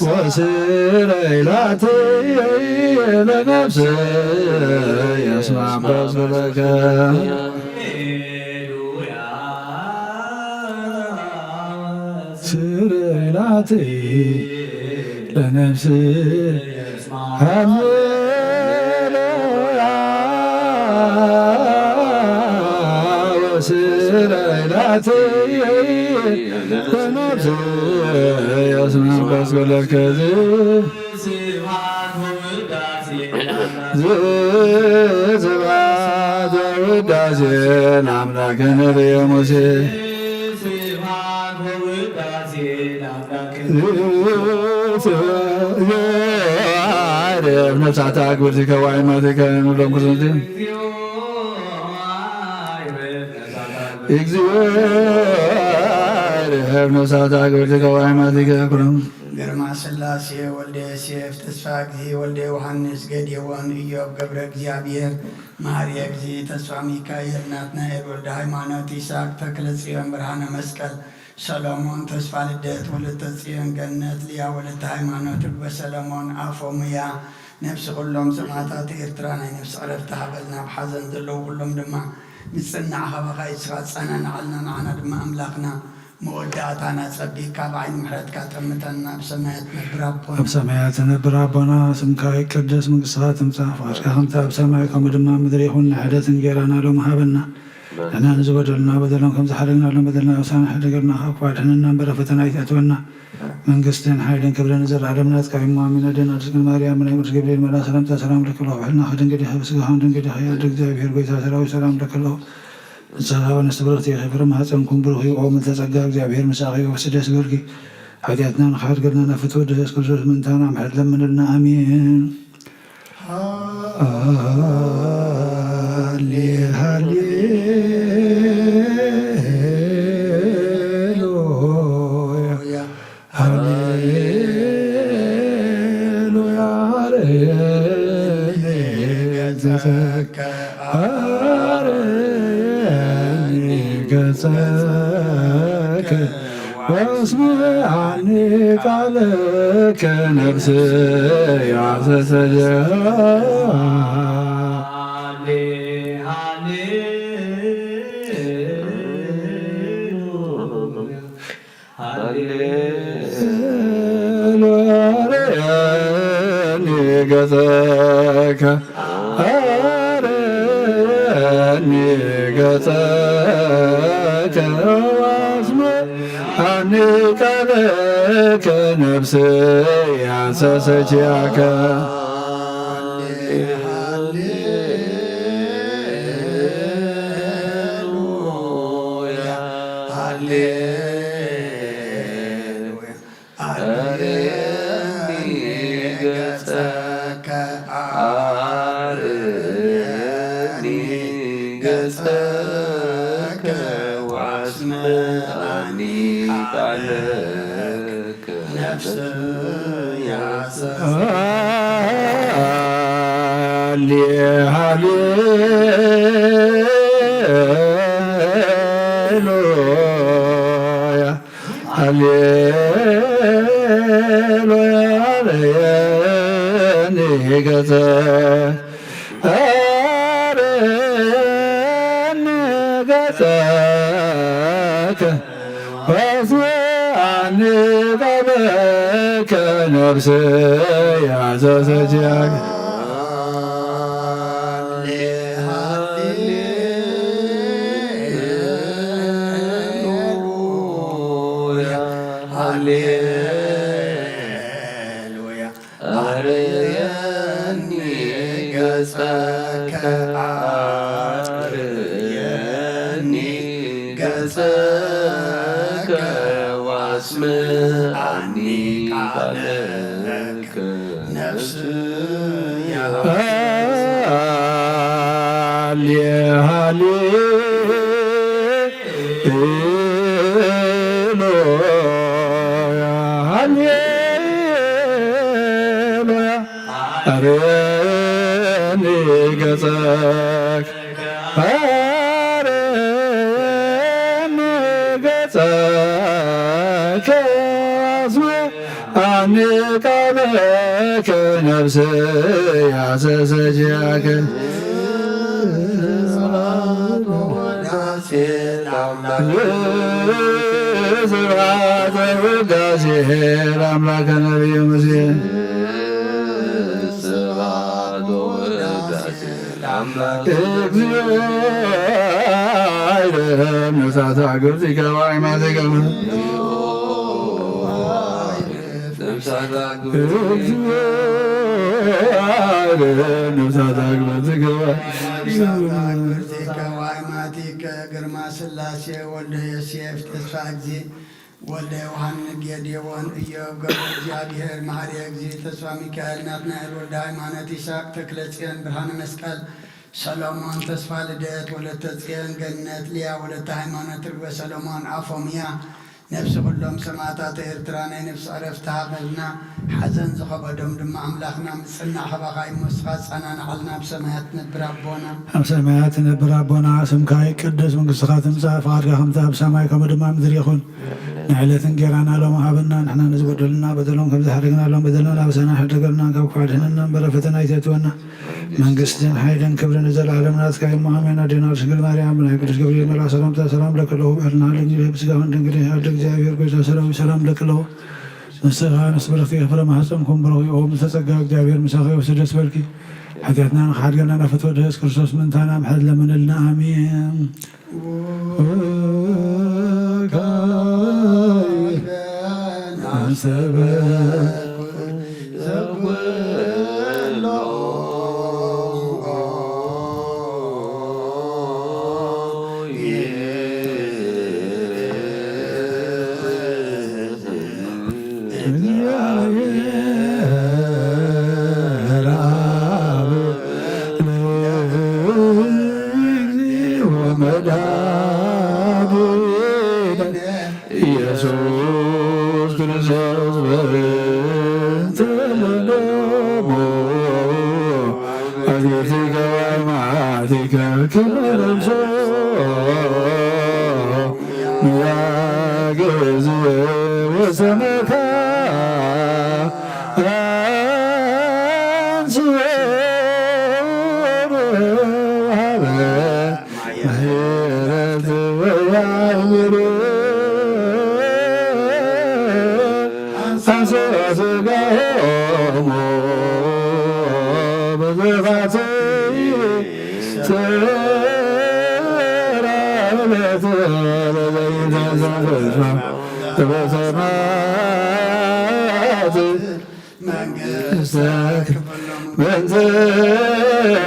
ወስረይ ላትይ ለነፍስይ እስመ በጽለከ። ስረይ ላትይ ለነፍስይ ሃሌሉያ። ወስረይ ላትይ ለነፍስይ እስመ በጽለከ። ስብሐት ወውዳሴ ለአምላከ ነቢየ ሙሴ። ነፍሳተ አግብርቲከ ወአይማቲከ ንብሎም ክርስቶስ። እግዚኦ ርህብ ነፍሳተ አግብርቲከ ወአይማቲከ ኩሎም። ግርማ ሥላሴ ወልደ ዮሴፍ፣ ተስፋ እግዚእ ወልደ ዮሐንስ፣ ጌዴዎን፣ ኢዮብ፣ ገብረ እግዚኣብሔር፣ መሐሪ እግዚእ፣ ተስፋ ሚካኤል፣ ናትናኤል፣ ወልደ ሃይማኖት፣ ይስሐቅ፣ ተክለ ጽዮን፣ ብርሃነ መስቀል፣ ሰሎሞን፣ ተስፋ ልደት፣ ወለተ ጽዮን፣ ገነት፣ ልያ፣ ወለተ ሃይማኖት፣ ርግበ ሰሎሞን፣ ኣፎምያ፣ ነፍሲ ኩሎም ሰማዕታት ኤርትራ ናይ ነፍሲ ዕረፍቲ ሃበልና። ኣብ ሓዘን ዘለዉ ኩሎም ድማ ንጽናዕ፣ ካባኻ ኢድካ ጸናንዓልና፣ ንዓና ድማ ኣምላኽና መወዳእታና ጸቢቕካ ብዓይኒ ምሕረትካ ጠምተና። ኣብ ሰማያት ትነብር ኣቦና። ኣብ ሰማያት ትነብር ኣቦና፣ ስምካ ይቀደስ፣ መንግስትኻ ትምጻእ፣ ፍቓድካ ከምቲ ኣብ ሰማይ ከምኡ ድማ ኣብ ምድሪ ይኹን። ንዕለት እንጌራና ሎሚ ሃበና። ንሕና ንዝበደሉና በደሎም ከም ዝሓደግናሎም በደልና ኣበሳና ሕደገልና፣ ካብ ክፉእ ኣድሕነና እምበር፣ ኣብ ፈተና ኣይተእትወና። መንግስትን ሓይልን ክብርን ንዘለኣለም ናትካ እዩ፣ ኣሜን። ኣዴና ድንግል ማርያም፣ ብናይ ቅዱስ ገብርኤል መልኣክ ሰላምታ ሰላም ለኪ ኣለኹ፣ ብሕልናኺ ድንግል ኢኺ፣ ብስጋኺ እውን ድንግል ኢኺ። ኣደ እግዚኣብሔር፣ ጐይታ ሰራዊት፣ ሰላም ለኪ ኣለኹ። ንስኻ ንስብርኽቲ ኢኺ፣ ፍረ ማህፀንኩም ብሩኽ እዩ። ኦ ምልዕተ ጸጋ፣ እግዚኣብሔር ምሳኺ እዩ፣ ደስ ይበልኪ። ሓጢኣትና ንኽሓድገልና ናብ ፍትወ ወዲ ኢየሱስ ክርስቶስ ምእንታና ምሕረት ለምንልና፣ ኣሜን። ሃሌ ሃሌ ሉያ። ገጸከ አርየኒ ገጸከ ወስምዓኒ ቃለከ ነፍስየ አሰሰየ። ሃሌሉያ። አርየኒ ገጸከ፣ አርየኒ ገጸከ፣ ወአስምዓኒ ቃለከ ነፍስየ አሰሰችያከ። ሃሌሉያ፣ ሃሌሉያ። አርየኒ ገጸከ፣ አርየኒ ገጸከ፣ ወአስምዓኒ ቃለከ ነፍስየ። ሃሌ ሃሌሉያ፣ ሃሌሉያ። አርየኒ ገጸከ፣ አርየኒ ገጸከ፣ ወአስምዓኒ ቃለከ ነፍስየ አሰሰችያከ። ሃሌሉያ፣ ሃሌሉያ። አርየኒ ገጸከ፣ አርየኒ ገጸከ፣ ወአስምዓኒ ቃለከ ነፍስየ። ሃሌ ሃሌሉያ፣ ሃሌሉያ። አርየኒ ገጸከ፣ አርየኒ ገጸከ፣ አስምዓኒ ቃለከ ነፍስየ አሰሰችያከ። ስብሐት ወውዳሴ ለአምላከ ነቢዩ ሙሴ። ስብሐት ወውዳሴ ለአምላከ እግዚኦ አይደለም ነፍሳት አግብር ሲገባ አይማዘገም። ነፍሳት አግብር እግዚኦ አይደለም ነፍሳት አግብር ሲገባ። ነፍሳት አግብር ሲገባ አይማቲከ ግርማ ስላሴ ወልደ ዮሴፍ ተስፋ እግዚ ወልደ ዮሐን ጌዴዎን ኢዮብ ገብረ እግዚኣብሔር መሐሪ እግዚ ተስፋ ሚካኤል ናትናኤል ወልደ ሃይማኖት ይስሐቅ ተክለ ጽዮን ብርሃነ መስቀል ሰሎሞን ተስፋ ልደት ወለተ ጽዮን ገነት ሊያ ወለተ ሃይማኖት ርግበ ሰሎሞን አፎምያ ነፍሲ ኩሎም ሰማእታት ኤርትራ ናይ ነፍሲ ዕረፍቲ ሃበልና። ሓዘን ዝኸበዶም ድማ ኣምላኽና ምጽናዕ ካባኻ እዩ እሞ ንስኻ ኣጸናንዓልና። ኣብ ሰማያት ትነብር ኣቦና። ኣብ ሰማያት ትነብር ኣቦና፣ ስምካ ይቀደስ፣ መንግስትኻ ትምጻእ፣ ፍቓድካ ከምቲ ኣብ ሰማይ ከምኡ ድማ ኣብ ምድሪ ይኹን። ንዕለት እንጌራና ሎሚ ሃበና፣ ንሕና ንዝበደሉና በደሎም ከም ዝሓደግና ሎም በደልና ናበሰና ሕደገልና፣ ካብ ክፉእ ኣድሕነና እምበር ኣብ ፈተና ኣይተእትወና። መንግስትን ሓይልን ክብርን ንዘለዓለም ናትካ እዩ። እሞ ኣሜን። ኣዴና ድንግል ማርያም ብናይ ቅዱስ ገብርኤል መልኣክ ሰላምታ ሰላም ለኪ ኣለኹ፣ ብእልና ድንግል ብስጋህን ድንግል ኣደ እግዚኣብሔር ጎይታ ሰራዊት ሰላም ለኪ ኣለኹ። ንስኻ ምስ ብርኽቲ ፍረ ማህፀንኩም ብሩኽ እዩ። ኦ ምልዕተ ጸጋ እግዚኣብሔር ምሳኺ ወስደስ በልኪ። ሓጢኣትና ንኽሓድገና ናብ ፍትወ ደስ ክርስቶስ ምእንታና ምሕረት ለምንልና። ኣሜን። ኢየሱስ ክርስቶስ በእንተ ለሎሙ ذكرك نفسه يا جزء وسمكا أنسي وهذا حيرة ويعمر أنسى سقاهم بزغاتي መንግሥትከ በእንተ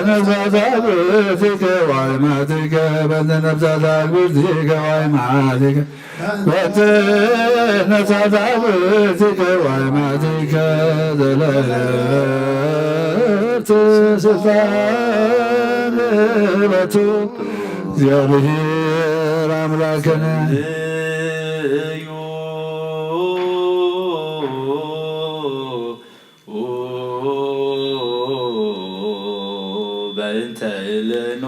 ነፍሳት አግብርቲከ ወአይማቲከ በእንተ ነፍሳት አግብርቲከ ወአይማቲከ በእንተ ነፍሳት አግብርቲከ ወአይማቲከ ዘለዓለምት ስልጣን ለቱ እግዚአብሔር አምላክነ። በእንተ እለኖ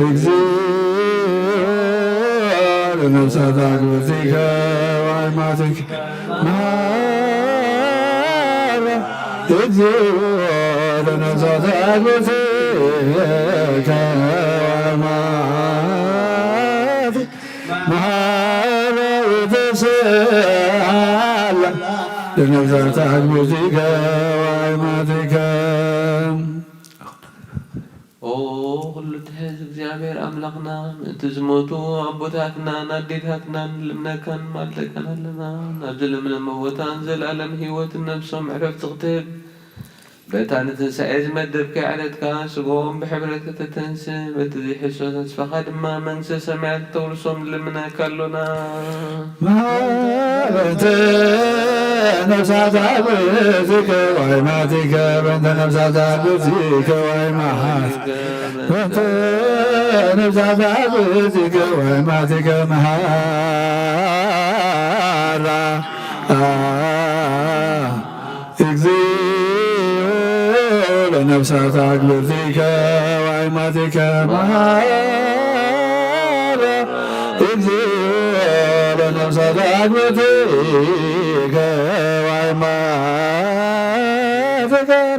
እግዚኦ ለነፍሳት አግብርቲከ ወአይማቲከ መሐረ እግዚኦ ለነፍሳት አግብርቲከ ወአይማቲከ መሐረ ወተስአላ ለነፍሳት አግብርቲከ ወአይማቲከ። ኦ ኩሉ ትሕዝ እግዚኣብሔር ኣምላኽና፣ ምእንቲ ዝሞቱ ኣቦታትናን ኣዴታትናን ንልምነካን ንማልደካን ኣለና። ናብዚ ለምለም ቦታን ዘላለም ህይወትን ነብሶም ዕረፍቲ ክትህብ፣ በታ ንትንሳኤ ዝመደብካያ ዕለትካ ስግኦም ብሕብረት ከተተንስ፣ በቲ ዘይሕሶ ተስፋኻ ድማ መንግስተ ሰማያት ክተውርሶም ንልምነካ ኣሎና። በእንተ ነፍሳት አግብርቲከ ወአይማቲከ በእንተ ነፍሳት አግብርቲከ ወአይማቲከ በእንተ ነፍሳት አግብርቲከ ወአይማቲከ መሐራ እግዚኦ ለነፍሳት አግብርቲከ ወአይማቲከ መሐረ እግዚኦ ለነፍሳት አግብርቲከ ወአይማቲከ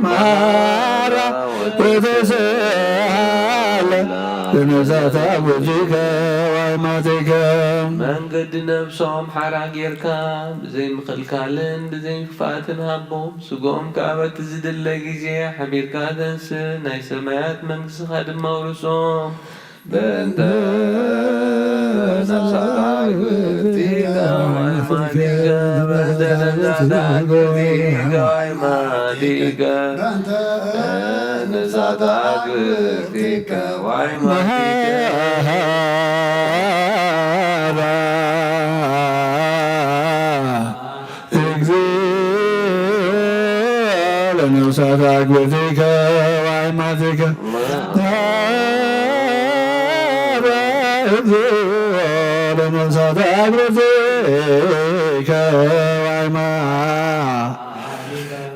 መሐረ ወተስአላ ለነፍሳት አግብርቲከ ወአይማቲከ። መንገዲ ነፍሶም ሓራ ጌርካ ብዘይ ምኽልካልን ብዘይ ክፍኣትን ሃቦም። ስግኦም ከኣ በቲ ዝድለ ግዜ ሓቢርካ ተንስእ፣ ናይ ሰማያት መንግስትኻ ድማ ኣውርሶም። በእንተ ነፍሳት አግብርቲከ ወአይማቲከ በእንተ ነፍሳት አግብርቲከ ወአይማቲከ በእንተ ነፍሳት አግብርቲከ ወአይማቲከ መሐራ እግዚኦ ለነፍሳት አግብርቲከ ወአይማቲከ መሐራ እግዚኦ ለነፍሳት አግብርቲከ ወአይማ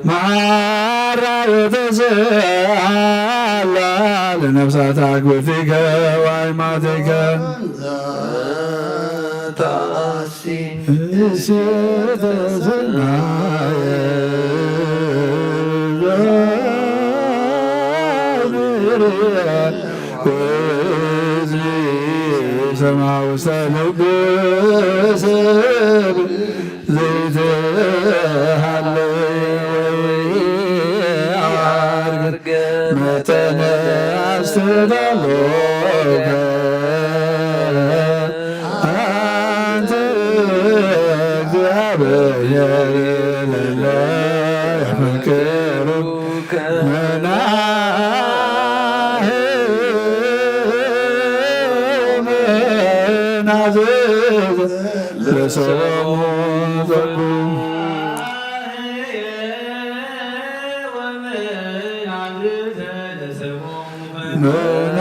መሐራ ወተስአላ ለነፍሳት አግብርቲከ ወአይማቲከ። እሴተ ሰናየ ወእዝኒ ሰማ ውስተ ልብ ሰብ ዘይትሃለይ አርግ መጠነ አስተዳሎከ አንተ እግዚአብሔር ለለ ያፈቅሩ መናህ መናዝዝ ለሰሙ ጸጉ መና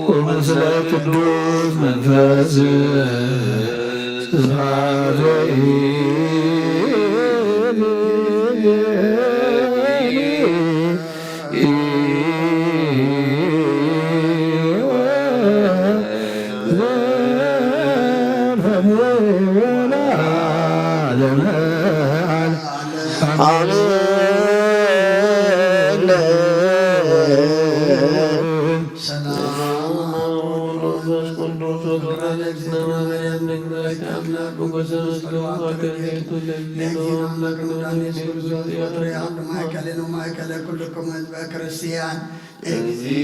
ወምስለ ቅዱስ መንፈስ ስብሐት ወይእቲ ክርስቲያን እግዚኦ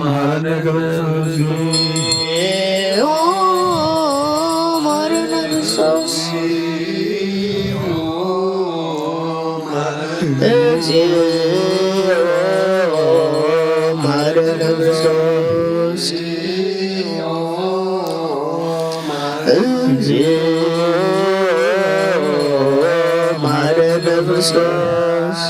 መሐረነ ክርስቶስ። እግዚኦ መሐረነ ክርስቶስ። እግዚኦ መሐረነ ክርስቶስ።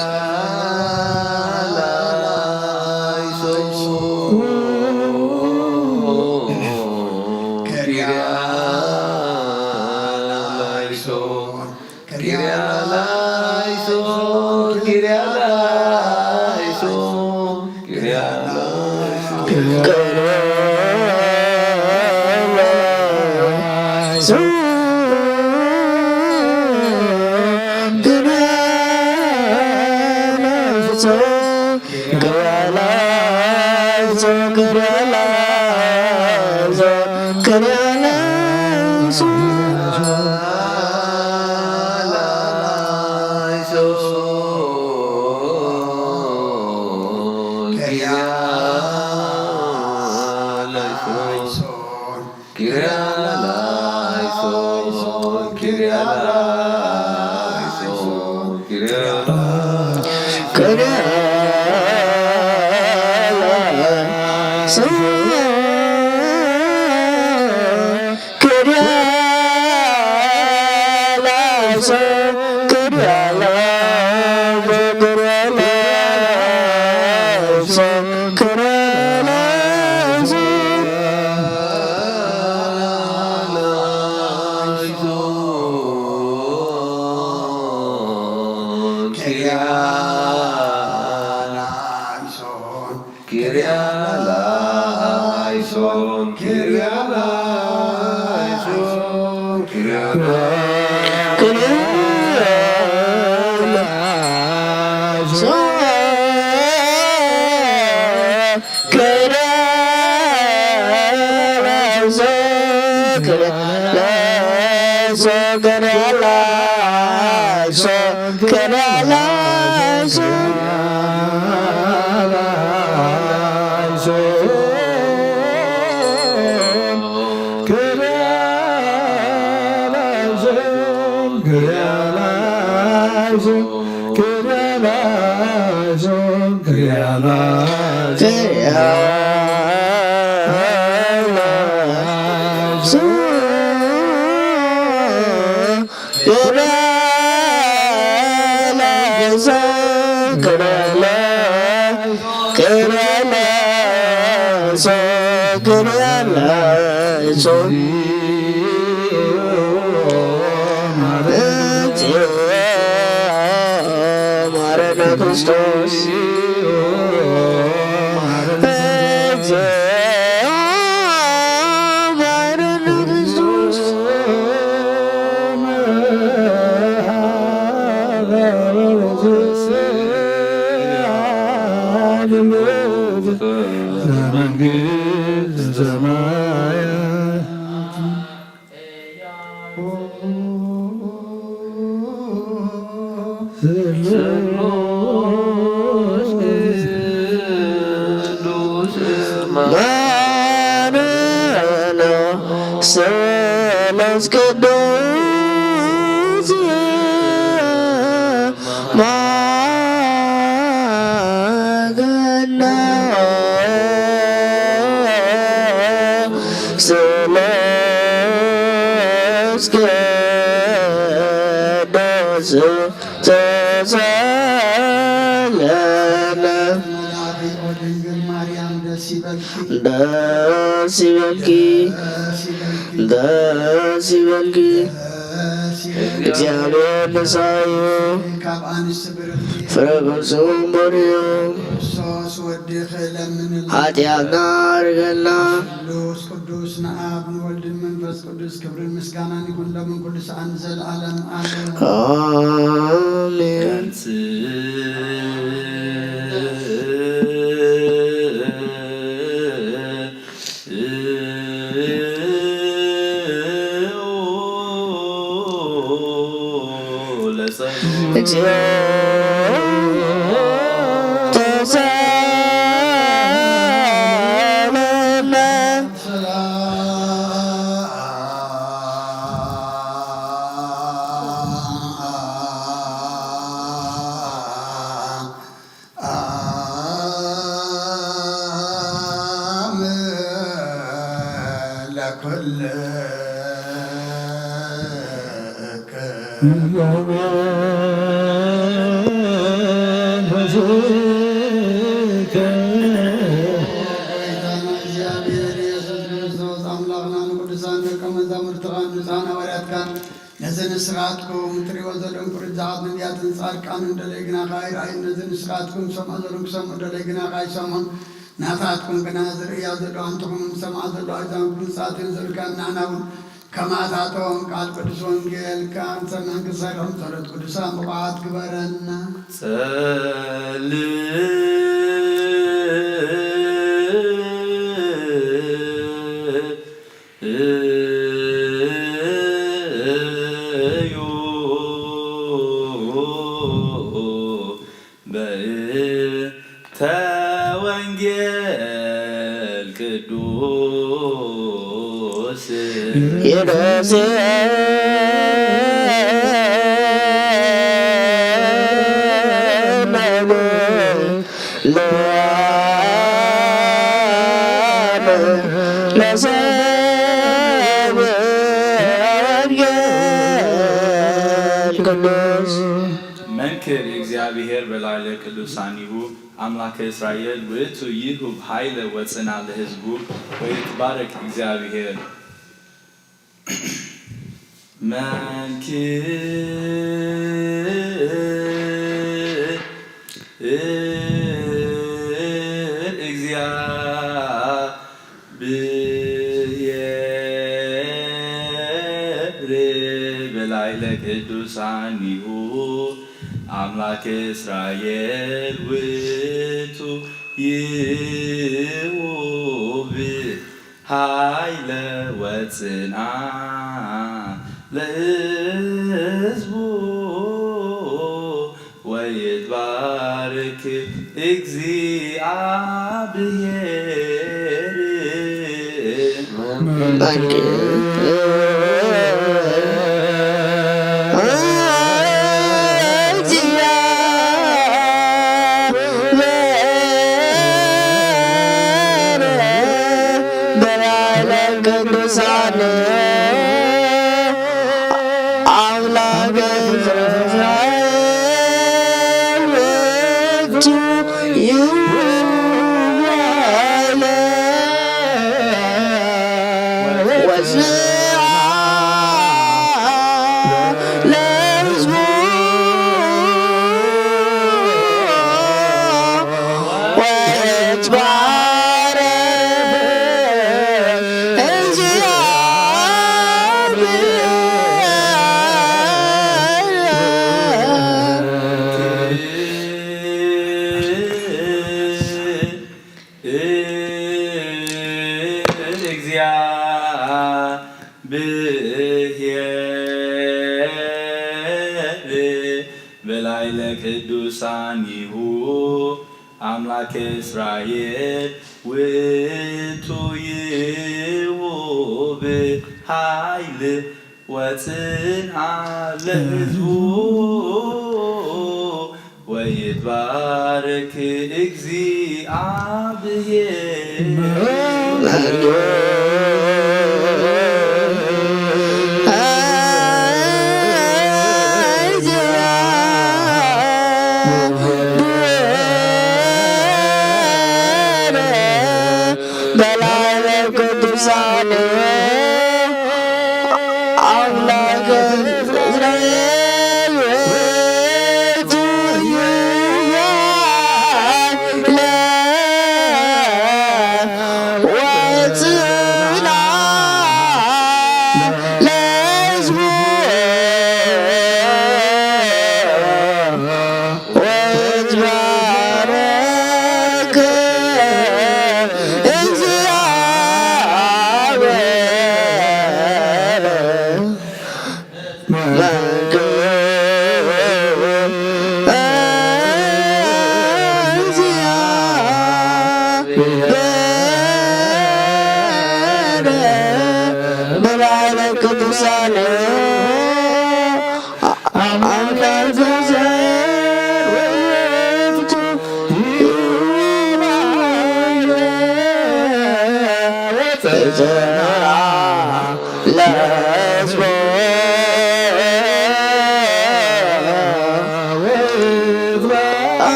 ማረነ ስሉስ ቅዱስ ማገና ስሉስ ቅዱስ ተሳለነ። መልአክ ኦ ድንግል ማርያም ደስ ይበልኪ፣ ደስ ይበልኪ፣ ደስ ይበልኪ፣ ደስ ይበልኪ። ደስ ይበልኪ። እግዚኣብሔር ንሳዩ ካብ ኣንስቲ ብርክቲ ፍረ ከርሱ እምበርዮ ክርስቶስ ወድኺ ለምንልና። ሓጢኣትና ኣርገልና። ስሉስ ቅዱስ ንኣብ ንወልድን መንፈስ ቅዱስ ክብርን ምስጋናን ይኹን ሎምን ኩሉ ሰዓት ንዘለዓለም ዓለም። ኣሜን። እግዚኦ ተሳለነ። ጌታና እግዚኣብሔር ኢየሱስ ክርስቶስ ኣምላኽና ንቅዱሳን ደቀ መዛሙርትኻን ንጹሓን ሃዋርያትካን ነዚ ንስኻትኩም እትርእይዎ ዘለኹም ቅዱሳት ነቢያትን ጻድቃንን ደለይ ግናኻ ኣይረኣዩን። ነዚ ንስኻትኩም ትሰምዑ ዘለኹም ክሰምዑ ደለይ ግናኻ ኣይሰምዑን። ናታትኩም ግና ዝርእያ ዘለዋ ኣንትኹም ዝሰምዓ ዘለዋ ኣእዛንኩም ዝኣትየን ዘለዋ ንሕና እውን ከማታቶም ቃል ቅዱስ ወንጌልካ ክንሰምዕን ክንሰርሕን ጸሎት ቅዱሳን ብቑዓት ግበረና። ጸልዩ በእንተ ወንጌል ቅዱስ ዮሴፍ ለሰብእ ወንጌል ቅዱስ። መንክር እግዚአብሔር በላዕለ ቅዱሳኒሁ አምላከ እስራኤል ውእቱ ይሁብ ኃይለ ወጽና ለሕዝቡ ወይትባረክ እግዚአብሔር። መንክር እግዚአብሔር በላዕለ ቅዱሳኒሁ አምላከ እስራኤል ውእቱ ይሁብ ኃይለ ወጽንዓ ለሕዝቡ ወይትባረክ እግዚአብሔር። በላዕለ ቅዱሳን አምላከ እስራኤል ውእቱ ይሁብ ኃይለ ወጽንዓ ለሕዝቡ ወይትባረክ እግዚአብሔር። እግዚአብሔር በላዕለ ቅዱሳኒሁ አምላከ እስራኤል ውእቱ ይሁብ ኃይል ወጽንዓ ለሕዝቡ ወይትባረክ እግዚአብሔር። በላዕለ ቅዱሳን ኣምላክ እስራኤል ወጽና ለሕዝቡ ወትባረክ እግዚአብሔር። በላዕለ ቅዱሳን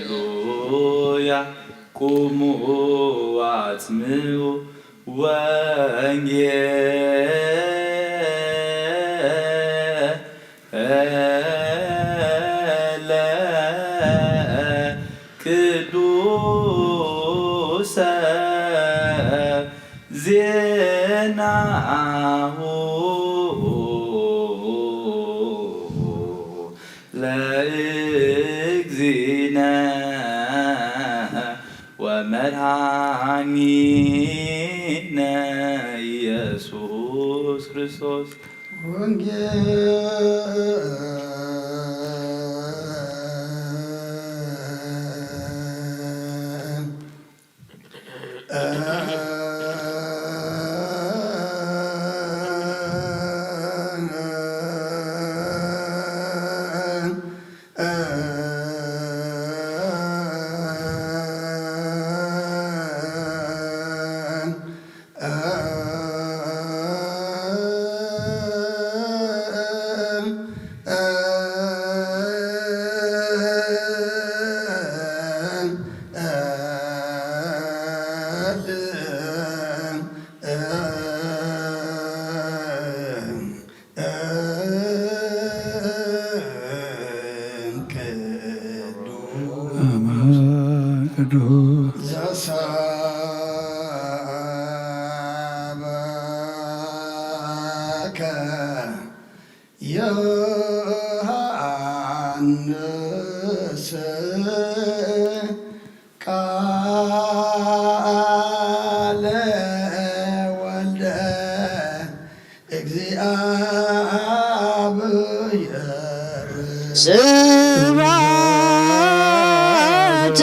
ሃሌሉያ። ቁሙ ወአጽምዑ ወንጌለ ቅዱሰ ዜናሁ ለእግዚእነ ወመድኃኒነ ኢየሱስ ክርስቶስ። ወንጌል ዘሰበከ ዮሐንስ ቃለ ወልደ እግዚአብሔር። ስብሐት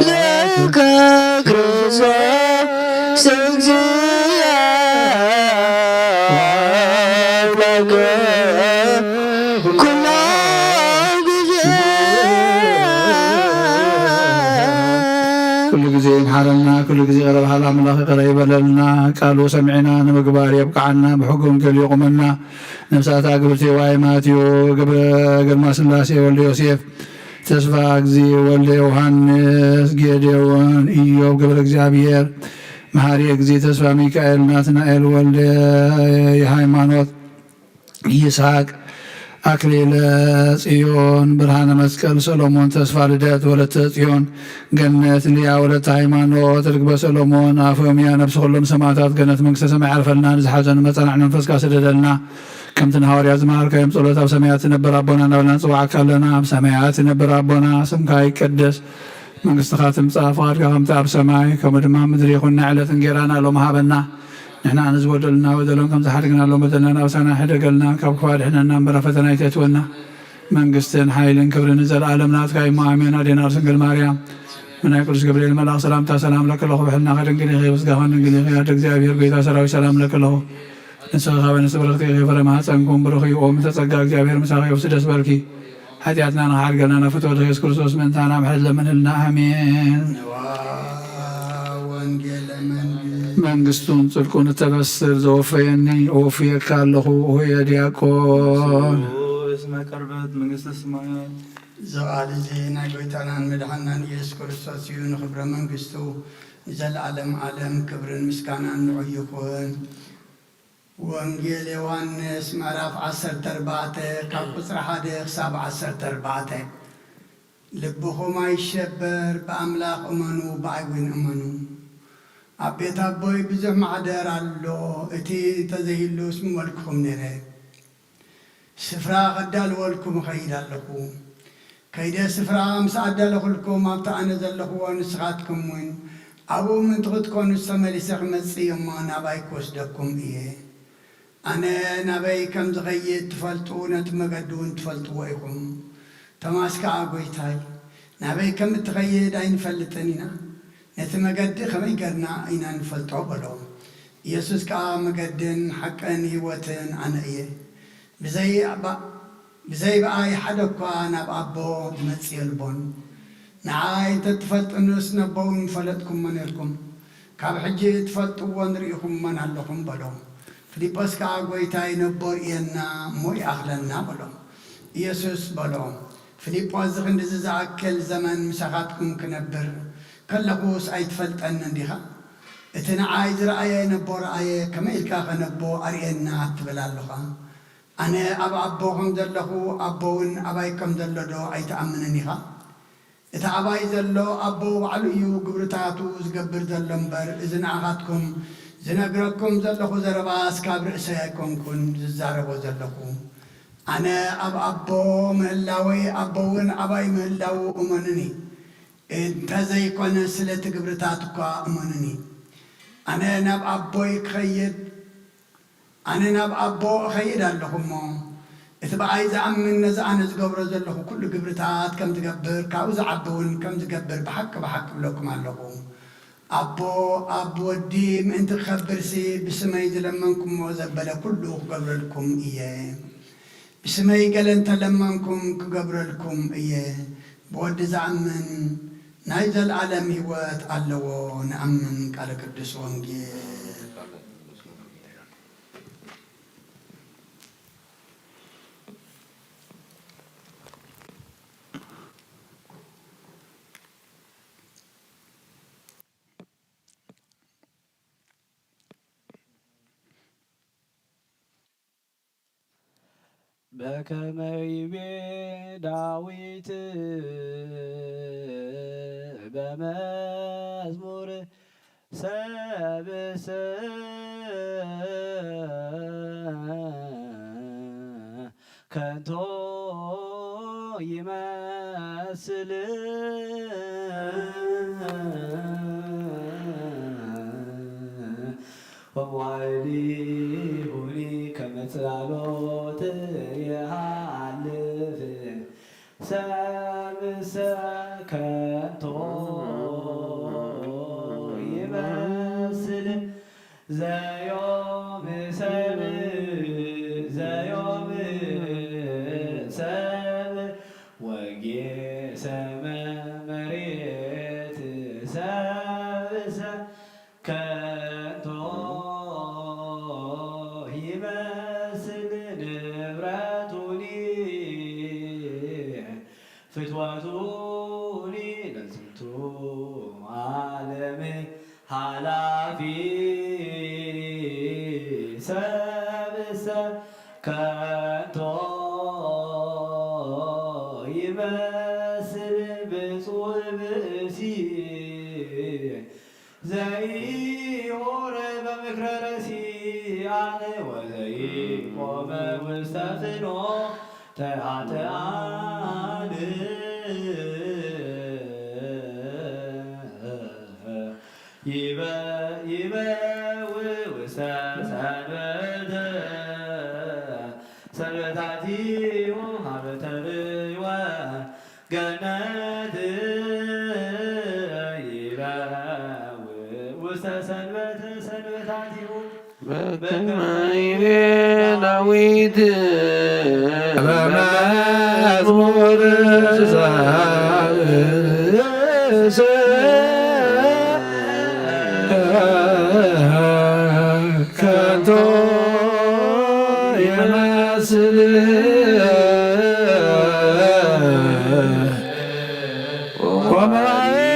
ለከ ክርስቶስ እግዚእ አምላክ ኩሉ ግዜ። ኩሉ ግዜ ይምሓረና፣ ኩሉ ግዜ ይቕረ በሃሊ ኣምላኽ ይቕረ ይበለልና። ቃሉ ሰሚዕና ንምግባር የብቅዓና፣ ብሕጊ ወንጌል የቑመና። ነፍሳት ኣግብርቲ ዋይ ማትዮ ገብረ፣ ግርማ ስላሴ ወልደ ዮሴፍ፣ ተስፋ እግዚ ወልደ ዮሃንስ፣ ጌዴዎን፣ ኢዮብ ገብረ እግዚኣብሔር፣ መሃሪ እግዚ ተስፋ ሚካኤል፣ ናትናኤል ወልደ የሃይማኖት፣ ይስሐቅ ኣክሊለ ጽዮን፣ ብርሃነ መስቀል፣ ሰሎሞን ተስፋ ልደት፣ ወለተ ጽዮን፣ ገነት ሊያ፣ ወለተ ሃይማኖት፣ ርግበ ሰሎሞን፣ ኣፎምያ፣ ነፍሲ ኩሎም ሰማዕታት ገነት መንግስተ ሰማይ ዓርፈልና፣ ንዝሓዘኑ መጸናዕን መንፈስካ ስደደልና። ከምቲ ንሃዋርያት ዝመሃርካዮም ጸሎት፣ ኣብ ሰማያት ትነብር ኣቦና እናበልና ንጽውዓካ ኣለና። ኣብ ሰማያት ትነብር ኣቦና፣ ስምካ ይቀደስ፣ መንግስትኻ ትምጻእ፣ ፍቓድካ ከምቲ ኣብ ሰማይ ከምኡ ድማ ኣብ ምድሪ ይኹን። ናይ ዕለት እንጌራና ሎም ሃበና። ንሕና ንዝበደሉና በደሎም ከም ዝሓደግናሎም በደልና ኣበሳና ሕደገልና፣ ካብ ክፉእ ኣድሕነና እምበር ኣብ ፈተና ኣይተእትወና። መንግስትን ሓይልን ክብርን ንዘለኣለም ናትካ እዩ እሞ ኣሜን። ኣዴና ርስ ድንግል ማርያም፣ ብናይ ቅዱስ ገብርኤል መልኣኽ ሰላምታ ሰላም ለኪ ኣለኹ፣ ብሕልናኺ ድንግል ኢኺ፣ ብስጋኺ ድንግል ኢኺ፣ ኣደ እግዚኣብሔር ጎይታ ሰራዊት ሰላም ለኪ ኣለኹ። ንስኺ ካብ ኣንስቲ ብርኽቲ ኢኺ፣ ፍረ ማህፀንኩም ብሩኽ እዩ። ኦም ተጸጋ እግዚኣብሔር ምሳኺ እዩ፣ ደስ በልኪ። ሓጢኣትና ንኽሓድገልና ናብ ፍትወት ኢየሱስ ክርስቶስ ምእንታና ምሕረት ለምንልና። ኣሜን። ንዋ ወንጌለ መንግስት መንግስቱን ጽድቁን እተበስር ዘወፈየኒ እወፍየካ ኣለኹ። ሆየ ዲያቆን። እስመ ቀርበት መንግስተ ሰማያት። እዚ ቃል እዚ ናይ ጎይታናን መድሓናን ኢየሱስ ክርስቶስ እዩ። ንኽብረ መንግስቱ ንዘለኣለም ዓለም ክብርን ምስጋናን ንዑ ይኹን። ወንጌል ዮሃንስ ምዕራፍ ዓሰርተ ኣርባዕተ ካብ ቁጽሪ ሓደ ክሳብ ዓሰርተ ኣርባዕተ። ልብኹም ኣይሸበር፣ ብኣምላኽ እመኑ፣ ብኣይ እውን እመኑ። ኣብ ቤት ኣቦይ ብዙሕ ማሕደር ኣሎ፣ እቲ እንተዘይህሉስ ምበልኩኹም ነይረ። ስፍራ ከዳልወልኩም እኸይድ ኣለኹ። ከይደ ስፍራ ምስ ኣዳለኹልኩም ኣብቲ ኣነ ዘለኹዎ ንስኻትኩም እውን ኣብኡ ምእንቲ ክትኮኑ ተመሊሰ ክመጽእ እየ እሞ ናባይ ክወስደኩም እየ። ኣነ ናበይ ከም ዝኸይድ ትፈልጡ፣ ነቲ መገዲ እውን ትፈልጥዎ ኢኹም። ቶማስ ከኣ፣ "ጐይታይ፣ ናበይ ከም እትኸይድ ኣይንፈልጥን ኢና። ነቲ መገዲ ከመይ ጌርና ኢና ንፈልጦ?" በሎ። ኢየሱስ ከኣ፣ "መገድን ሓቅን ህይወትን ኣነ እየ። ብዘይ ኣባ-፣ ብዘይ ብኣይ ሓደ እኳ ናብ ኣቦ ዝመጽእ የልቦን። ንዓይ እንተ ትፈልጡንስ ነቦ እውን ምፈለጥኩሞ ነርኩም። ካብ ሕጂ ትፈልጥዎን ርኢኹሞን ኣለኹም" በሎ። ፊልጶስ ከኣ፣ "ጐይታይ፣ ነቦ ርእየና እሞ ይኣኽለና" በሎ። ኢየሱስ በሎ፣ "ፊልጶስ፣ እዚ ክንድዚ ዝኣክል ዘመን ምሳኻትኩም ክነብር ከለኹስ ኣይትፈልጠንን ዲኻ? እቲ ንዓይ ዝረኣየ ነቦ ረኣየ፣ ከመይ ኢልካኸ ነቦ ኣርእየና ትብል ኣለኻ? ኣነ ኣብ ኣቦ ከም ዘለኹ፣ ኣቦ እውን ኣባይ ከም ዘሎ ዶ ኣይትኣምንን ኢኻ? እቲ ኣባይ ዘሎ ኣቦ ባዕሉ እዩ ግብርታቱ ዝገብር ዘሎ እምበር፣ እዚ ንኣኻትኩም ዝነግረኩም ዘለኹ ዘረባስ ካብ ርእሰይ ኣይኮንኩን ዝዛረቦ ዘለኹ። ኣነ ኣብ ኣቦ ምህላወይ፣ ኣቦ እውን ኣባይ ምህላዉ እመኑኒ። እንተ ዘይኮነ፣ ስለ እቲ ግብርታት እኳ እመኑኒ። ኣነ ናብ ኣቦይ ክኸይድ ኣነ ናብ ኣቦ እኸይድ ኣለኹ እሞ፣ እቲ ብኣይ ዝኣምን ነዚ ኣነ ዝገብሮ ዘለኹ ኩሉ ግብርታት ከም ዝገብር፣ ካብኡ ዝዓቢ እውን ከም ዝገብር ብሓቂ ብሓቂ እብለኩም ኣለኹ። ኣቦ ኣብ ወዲ ምእንቲ ክኸብርሲ፣ ብስመይ ዝለመንኩሞ ዘበለ ኩሉ ክገብረልኩም እየ። ብስመይ ገለ እንተለመንኩም ክገብረልኩም እየ። ብወዲ ዝኣምን ናይ ዘለኣለም ህይወት ኣለዎ። ንኣምን። ቃለ ቅዱስ ወንጌል። በከመ ይቤ ዳዊት በመዝሙር ሰብሰ ከንቶ ይመስል ወመዋዕሊሁኒ ከመ ጽላሎት ይሃልፍ። ሰብሰ ከንቶ ይመስል ዘዮም ሰብ፣ ዘዮም ሰብ ወጌሰመ መሬት ሰብሰ ከንቶ ይመስል ንብረቱኒ ፍትወቱኒ ለዝንቱ ዓለም ሃላፊ ሰብሰ ከንቶ ይመስል ብፁዕ ብእሲ ዘይሆረ በምክረ ረሲኣን ወዘይቆመ ውስተ ፍኖተ ኃጥኣን ይበ-፣ ይበው ውስተ ሰንበታቲሁ ሀበ ተርእወ ገነት ይበውእ ውስተ ሰንበተ ሰንበታቲሁ በከመ ይቤ ዳዊት በመዝሙር ሰብእሰ ከንቶ ይመስል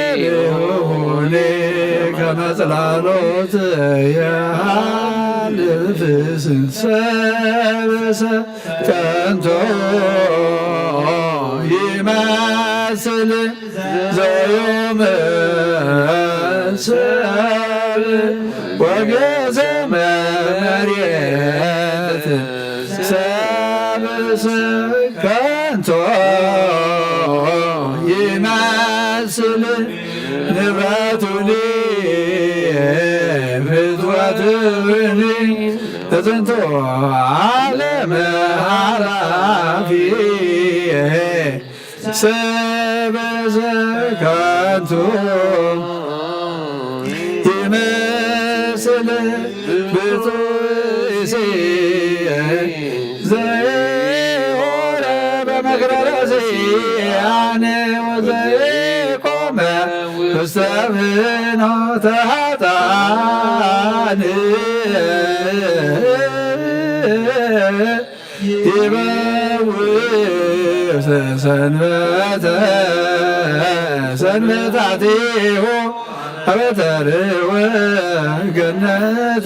ወመዋዕሊሁኒ ከመ ጽላሎት የሃልፍ ሰብእሰ ከንቶ ይመስል ዘዮም ሰብ ወገሰመ መሬት ሰብእሰ ከንቶ ይመስል ንብረቱኒ ፍትወቱኒ እዝንቱ ዓለም ሃላፊ ሰብእሰ ከንቱ ይመስል ብፁዕሲ ዘይሆረ በመክረረሲ ኣነ ወዘይቆመ ውስተ ፍኖተ ኃጥኣን ይበውእ ሰንበተ ሰንበታቲሁ ሀበ ተርእወ ገነት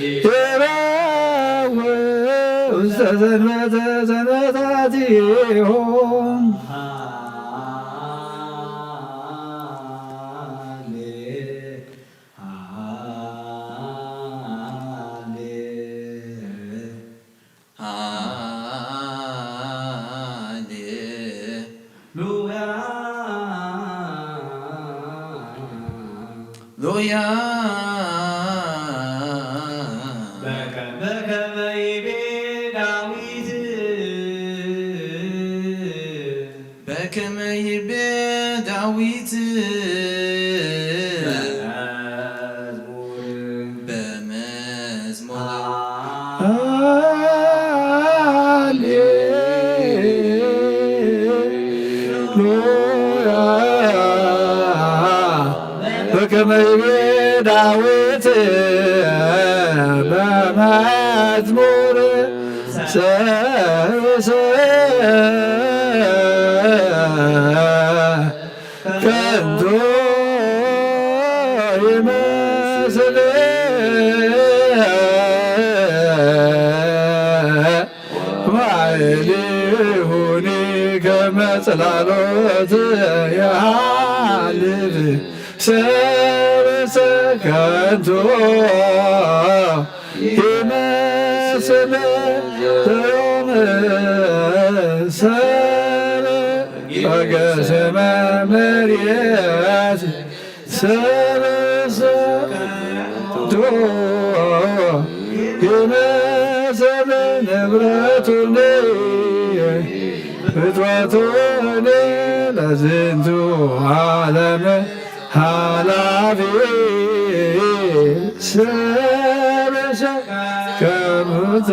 ይበውእ ውስተ ሰንበተ ሰንበታቲሁ። ሃሌሉያ። በከመ ይቤ ዳዊት በከመ ይቤ ዳዊት በመዝሙር ሃሌሉያ በከመ ይቤ ዳዊት በመዝሙር ሰብእሰ ከንቱ ይመስል መዋዕሊሁኒ ከመ ጽላሎት የሃልፍ ሰብእሰ ከንቱ ይመስል ዮም ሰብ በገሰመ መሬት ሰብእሰ ከንቱ ይመስል ንብረቱኒ ፍትወቱኒ ለዝንቱ ዓለም ሃላፊ ሰብእሰ ከንቱ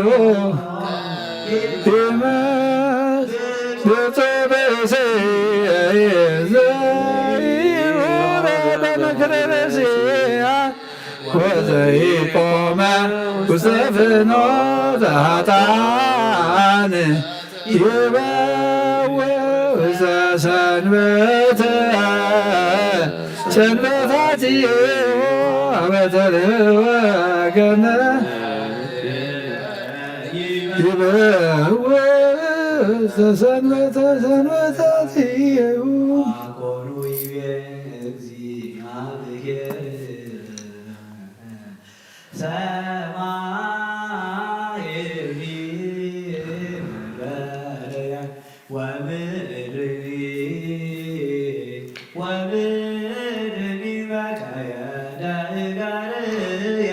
ይመስል ብፁዕ ብእሲ ዘይውረደ ምክሪ ርእሲ ወዘይቆመ ውስተ ፍኖተ ኃጥኣን ይበውእ ውስተ ሰንበተ ሰንበታቲሁ አበ ተርእወ ገነት ይበውእ ውስተ ሰንበተ ሰንበታቲሁ። አኮኑ ይቤ እግዚአብሔር ሰማይኒ በረያ ወምድርኒ ወምድርኒ በከየ ለእጋርየ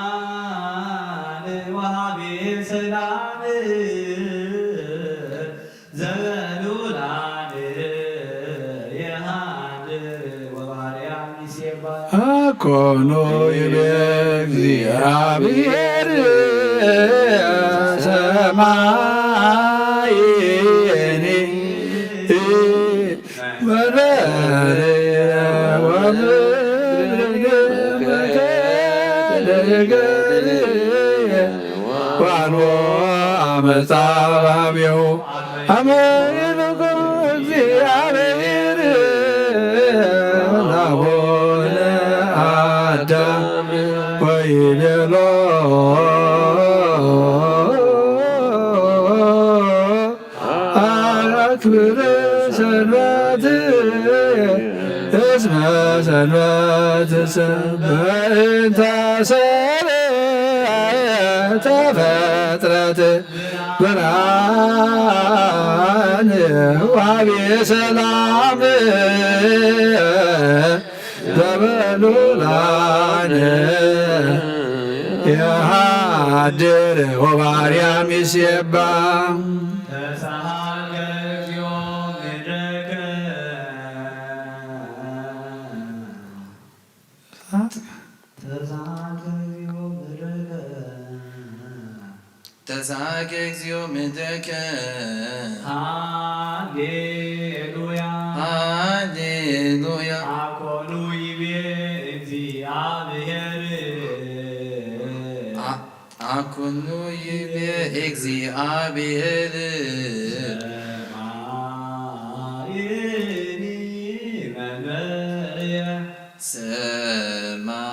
ብርሃን ወሃቢ ሰላም ዘበሉላን የሃድር ወባርያ ሚሴባ ኣኮኑ ይቤ እግዚአብሔር ሰማይኒ መንበርየ ወምድርየ መከደ ገርየ ዋልዎ አመፃ ባቤሁ አመ ይልቁ እግዚአብሔር ላቦነ አዳም ወይቤሎ አክብር ሰንበት እስመ ሰንበት በእንተ ሰብ ተፈጥረት ብርሃን ዋቤ ሰላም ዘበሉላን የሃድር ወባርያም ይሴባ። ተሳሃልከ እግዚኦ ምድረከ። ተሳሃልከ እግዚኦ ምድረከ። ተሳሃልከ እግዚኦ ምድረከ። ሃሌሉያ። ሃሌሉያ። አኮኑ ይቤ እግዚአብሔር። አ-፣ አኮኑ ይቤ እግዚአብሔር። ሰማይኒ መንበርየ። ሰማይ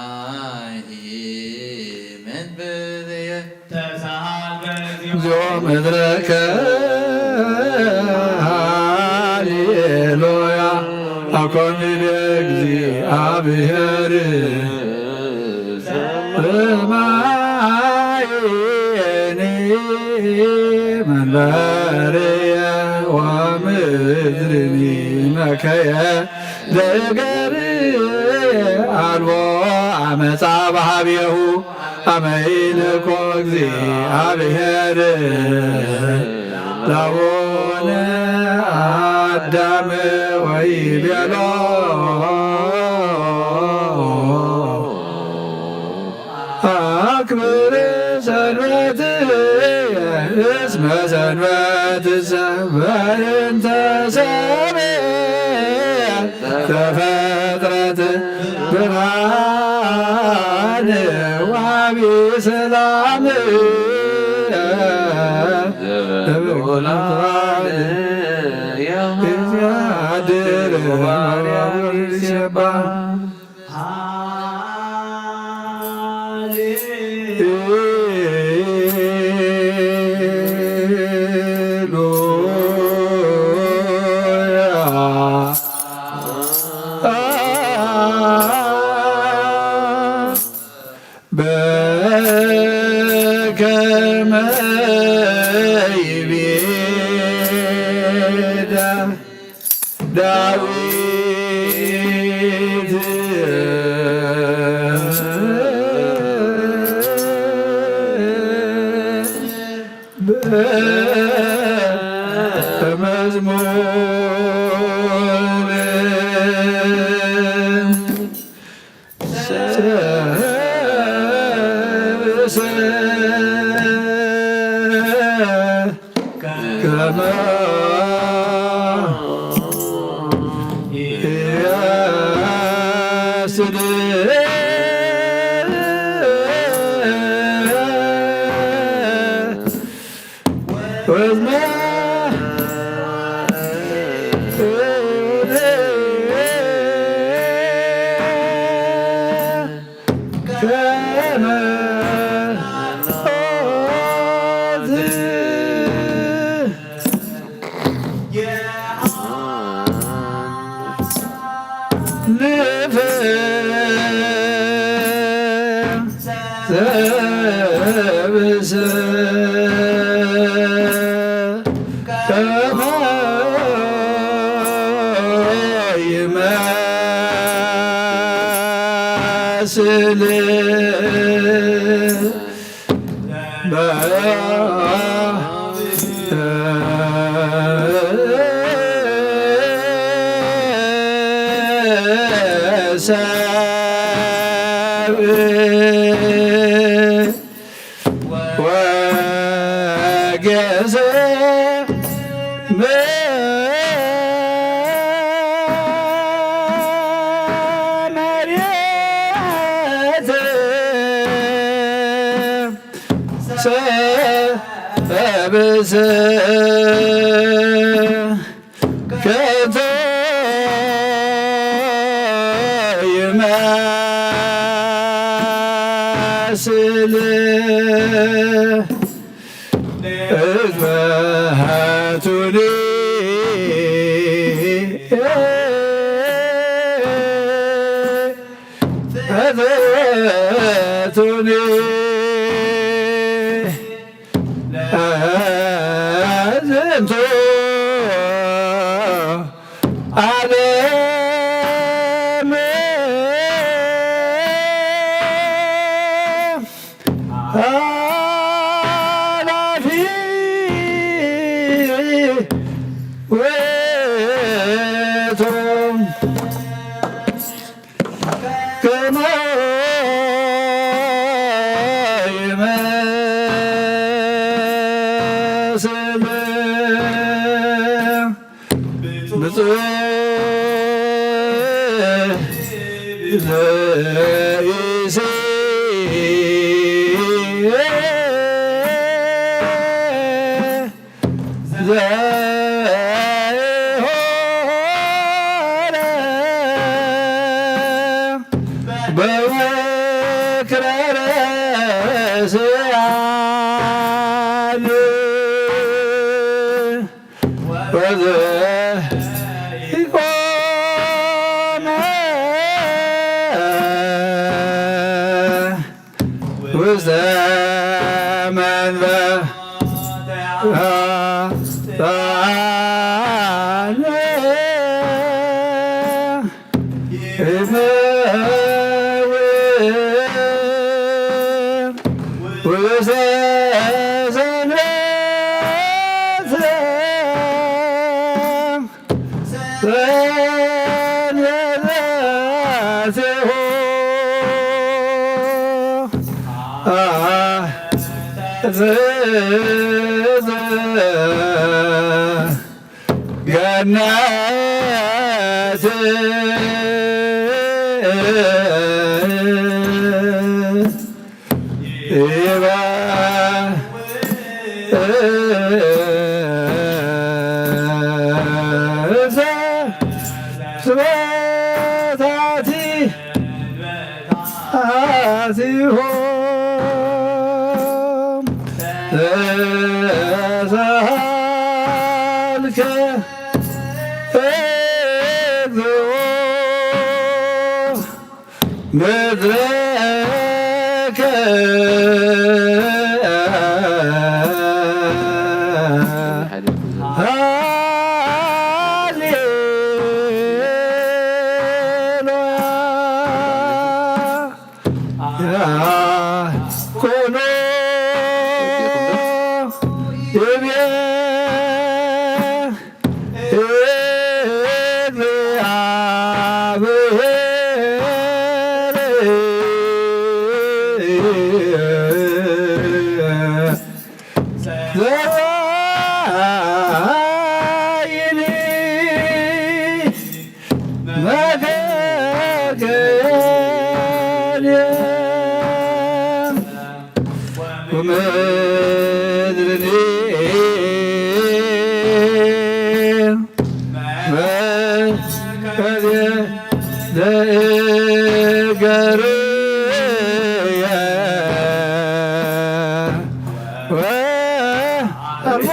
መንበርየ። ተሳሃልከ እግዚኦ ምድረከ። ሃሌሉያ። አኮኑ ይቤ እግዚአብሔር። ሰማይኒ መንበርየ ወምድርኒ መከየ ለእገር አልቦ አመፃ በሃቤሁ አመ ይልኮ እግዚአብሔር ላቦነ አዳም ወይቤሎ አክብር ሰንበት እስመ ሰንበት በእንተ ሰብ ተፈጥረት ብርሃን ዋቢ ሰላም ለበጎላን እግዚአብሔር ሲባ በከመ ይቤ ዳዊት በመዝሙር ሰብሰ ከመ ይስል ወዝመ ከመ ኦዝ ልፈ ሰብእሰ ከመ ይመስል ሰብስ ከቶ ይመስል እዝበሃቱኒ እዘቱኒ ዝንቱ ዓለም ኃላፊ ውእቱ። ከመ ይመስል ብፁዕ ዘኢይሖረ በምክረ ርእስያን ወዘኢኮነ ውስተ መንበረ ኃጥኣን ይመውት ውስተ ሰንበት ገነት ይበ ስብሐት አቲ አቲሆ ተሳልከ እግዚኦ ምድረከ ሃሌሉያ። ዲያቆኑ ይቤ እግዚአብሔር ዘወይኒ መገገየ ወምድርኒ መከየ ለእገርየ ወአልቦ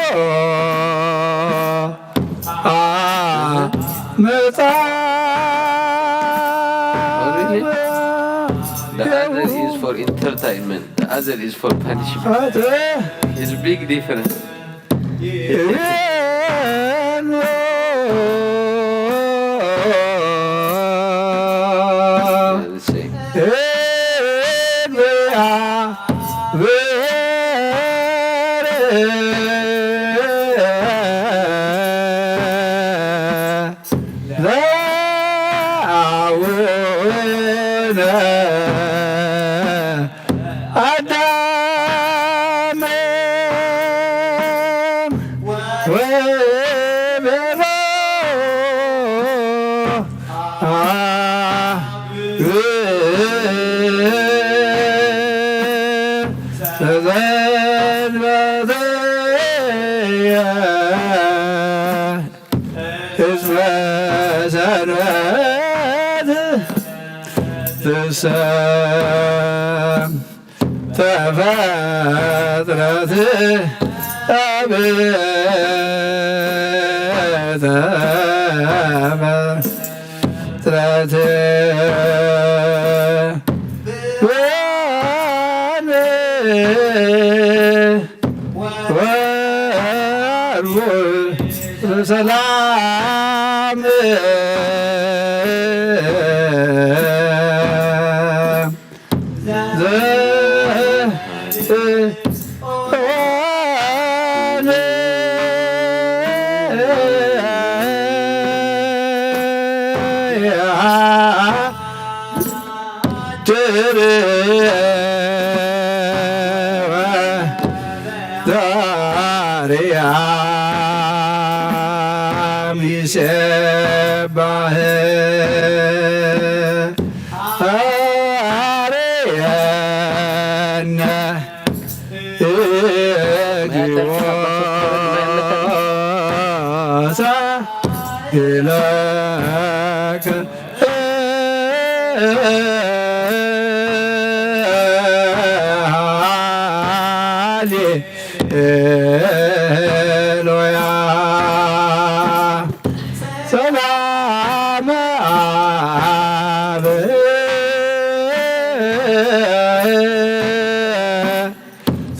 ዓመፃ። Already? The other is for entertainment, the other is for punishment. It's big difference. Let's say. ብር ለአቡነ አዳም ወቤሎ እስመ ሰንበት ትሰም ተፈጥረት አብተ ጥረት ወን ወርቡ ሰላም ሰላም አብ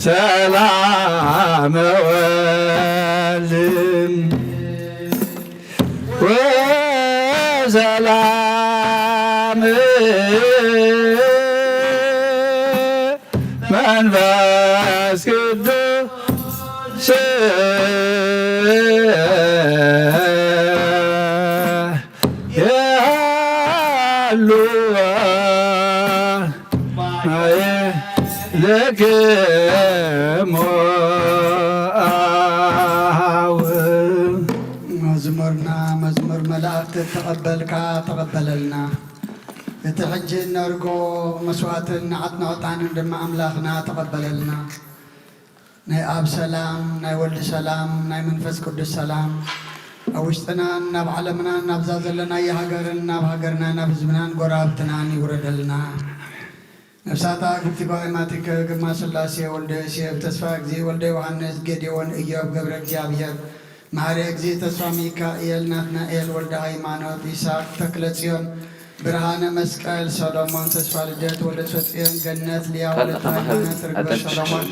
ሰላም ወልድ ወሰላም መንፈስ ቅዱስ የሃሉ ለክሙ አሃው። መዝሙርና መዝሙር መላእክት ተቐበልካ ተቐበለልና። እቲ ሕጂ እነርጎ መስዋእትን ንዓጥና ዕጣንን ድማ ኣምላኽና ተቐበለልና። ናይ ኣብ ሰላም፣ ናይ ወልድ ሰላም፣ ናይ መንፈስ ቅዱስ ሰላም ኣብ ውሽጥናን ናብ ዓለምናን ናብዛ ዘለናዮ ሃገርን ናብ ሃገርናን ናብ ህዝብናን ጎረባብትናን ይውረደልና። ነፍሳታ ግብቲ ባእማቲከ ግርማ ስላሴ ወልደ ዮሴፍ ተስፋ እግዚ ወልደ ዮሃንስ ጌዴዎን ኢዮብ ገብረ እግዚኣብሔር መሓሪ እግዚ ተስፋ ሚካኤል ናትናኤል ወልደ ሃይማኖት ይስሐቅ ተክለ ጽዮን ብርሃነ መስቀል ሰሎሞን ተስፋ ልደት ወልደ ተጽዮን ገነት ልያ ወልደ ሃይማኖት ርግበ ሰሎሞን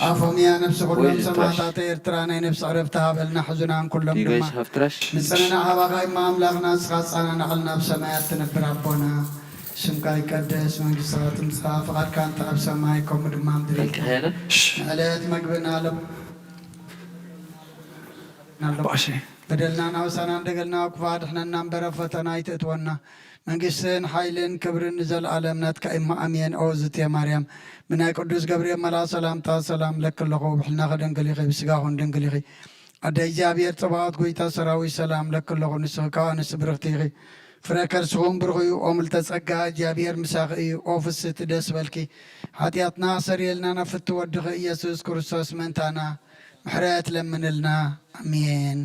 ኣፎምያ ነፍሲ ኩሎም ሰማዕታት ኤርትራ ናይ ነፍሲ ዕረፍቲ ሃበልና። ሕዙናን ኩሎም ድማ ምጽንና ሃባኻ እማ ኣምላኽና ንስኻ ጻናናዕልና ኣብ ሰማያት ትነብር ኣቦና ስምካ ይቀደስ፣ መንግስትኻ ትምጻእ፣ ፍቓድካ እንተ ኣብ ሰማይ ከምኡ ድማ ምድሪ ትኹን። ንዕለት መግብና ሎም በደልና ናውሳና እንደገልና ክፋ ድሕነና እምበረ ፈተና ኣይትእትወና። መንግስትን ሓይልን ክብርን ንዘለኣለም ናትካ እማ ኣሜን። ኦ ዝቴ ማርያም ብናይ ቅዱስ ገብርኤል መልኣ ሰላምታ ሰላም ለኪ ኣለኹ። ብሕልናኺ ድንግል ኢኺ፣ ብስጋኹን ድንግል ኢኺ። ኣደ እግዚኣብሔር ጸባኦት ጎይታ ሰራዊት ሰላም ለኪ ኣለኹ። ንስኺ ካብ ኣንስቲ ብርኽቲ ኢኺ። ፍረ ከርስኹም ብሩኽ እዩ። ኦ ምልተ ጸጋ እግዚኣብሔር ምሳኺ እዩ። ኦ ፍስቲ ደስ በልኪ። ሓጢኣትና ኣሰርየልና ናብ ፍቲ ወድኺ ኢየሱስ ክርስቶስ ምእንታና ምሕረት ለምንልና። ኣሜን።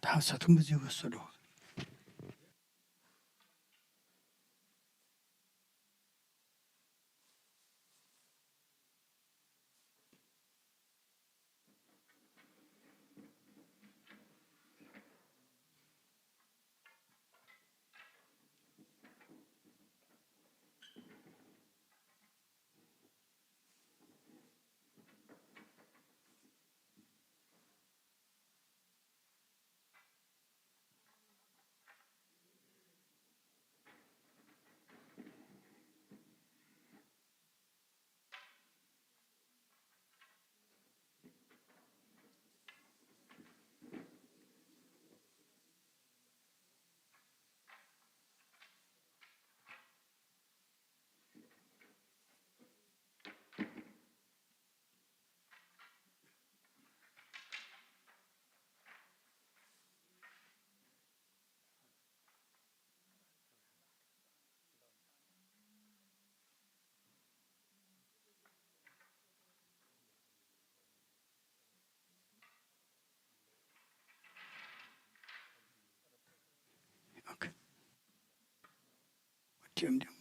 ተሓሳትኩም በዚ ይወሰዶ። ኦኬ። ወዲኦም ድዮም?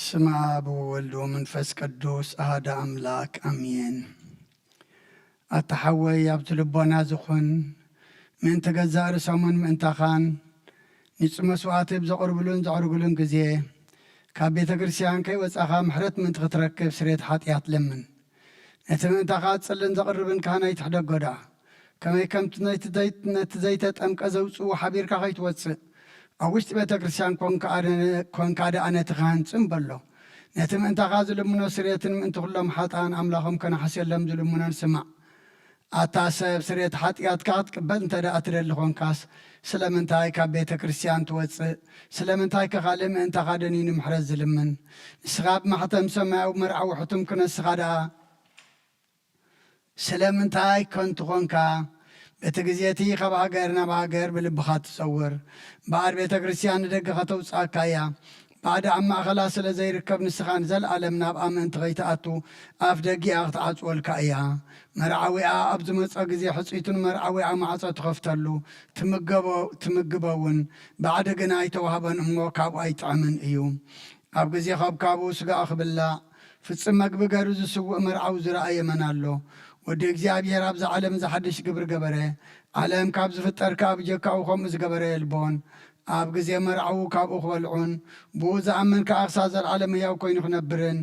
ስመ ኣብ ወወልድ ወመንፈስ ቅዱስ ኣሃደ ኣምላክ ኣሜን። ኣታ ሓወይ፣ ኣብቲ ልቦና ዝኹን ምእንቲ ገዛእ ርእሶምን ምእንታኻን ንጹ መስዋዕቲ ብዘቕርብሉን ዘዕርግሉን ግዜ፣ ካብ ቤተ ክርስቲያን ከይወጻኻ ምሕረት ምእንቲ ክትረክብ ስርየት ሓጢኣት ለምን። ነቲ ምእንታኻ ዝጽልን ዘቕርብን ካህን ኣይትሕደጎ ደኣ። ከመይ ከምቲ ነቲ ዘይ-፣ ነቲ ዘይተጠምቀ ዘውጽኡ ሓቢርካ ከይትወጽእ፣ ኣብ ውሽጢ ቤተ ክርስቲያን ኮንካ ኣነ-፣ ኮንካ ደኣ ነቲ ካህን ጽም በሎ። ነቲ ምእንታኻ ዝልምኖ ስርየትን ምእንቲ ኩሎም ሓጥኣን ኣምላኾም ከነሓስየሎም ዝልምኖን ስማዕ። ኣታ ሰብ፣ ስርየት ሓጢኣትካ ክትቅበል እንተ ደኣ ትደሊ ኾንካስ፣ ስለምንታይ ካብ ቤተ ክርስቲያን ትወጽእ? ስለምንታይ ከ ካልእ ምእንታኻ ደኒኑ ምሕረት ዝልምን? ንስኻ ብማሕተም ሰማያዊ መርዓዊ ሕቱም ክነስኻ ደኣ፣ ስለምንታይ ከንቱ ኾንካ? በቲ ግዜ እቲ ካብ ሃገር ናብ ሃገር ብልብኻ ትዘውር። እምበኣር ቤተ ክርስቲያን ንደገ ከተውጽኣካ እያ። ባዕዲ ኣብ ማእኸላ ስለ ዘይርከብ፣ ንስኻ ንዘለኣለም ናብኣ ምእንቲ ከይትኣቱ ኣፍ ደጊኣ ክትዓጽወልካ እያ። መርዓዊኣ ኣብ ዝመጾ ግዜ፣ ሕጽይቱ ንመርዓዊኣ ማዕጾ ትኸፍተሉ፣ ትምገቦ-፣ ትምግቦ እውን። ባዕዲ ግና ኣይተዋህቦን እሞ ካብኡ ኣይጥዕምን እዩ። ኣብ ግዜ ከብካቡ ስጋኡ ክብላዕ፣ ፍጽም መግቢ ገሩ ዝስውእ መርዓዊ ዝረኣየ መን ኣሎ? ወዲ እግዚኣብሔር ኣብዛ ዓለም እዚ ሓድሽ ግብሪ ገበረ። ዓለም ካብ ዝፍጠር ከኣ ብጀካኡ ከምኡ ዝገበረ የልቦን። ኣብ ግዜ መርዓዊ ካብኡ ክበልዑን ብኡ ዝኣምን ከኣ ክሳብ ዘለዓለም ህያው ኮይኑ ክነብርን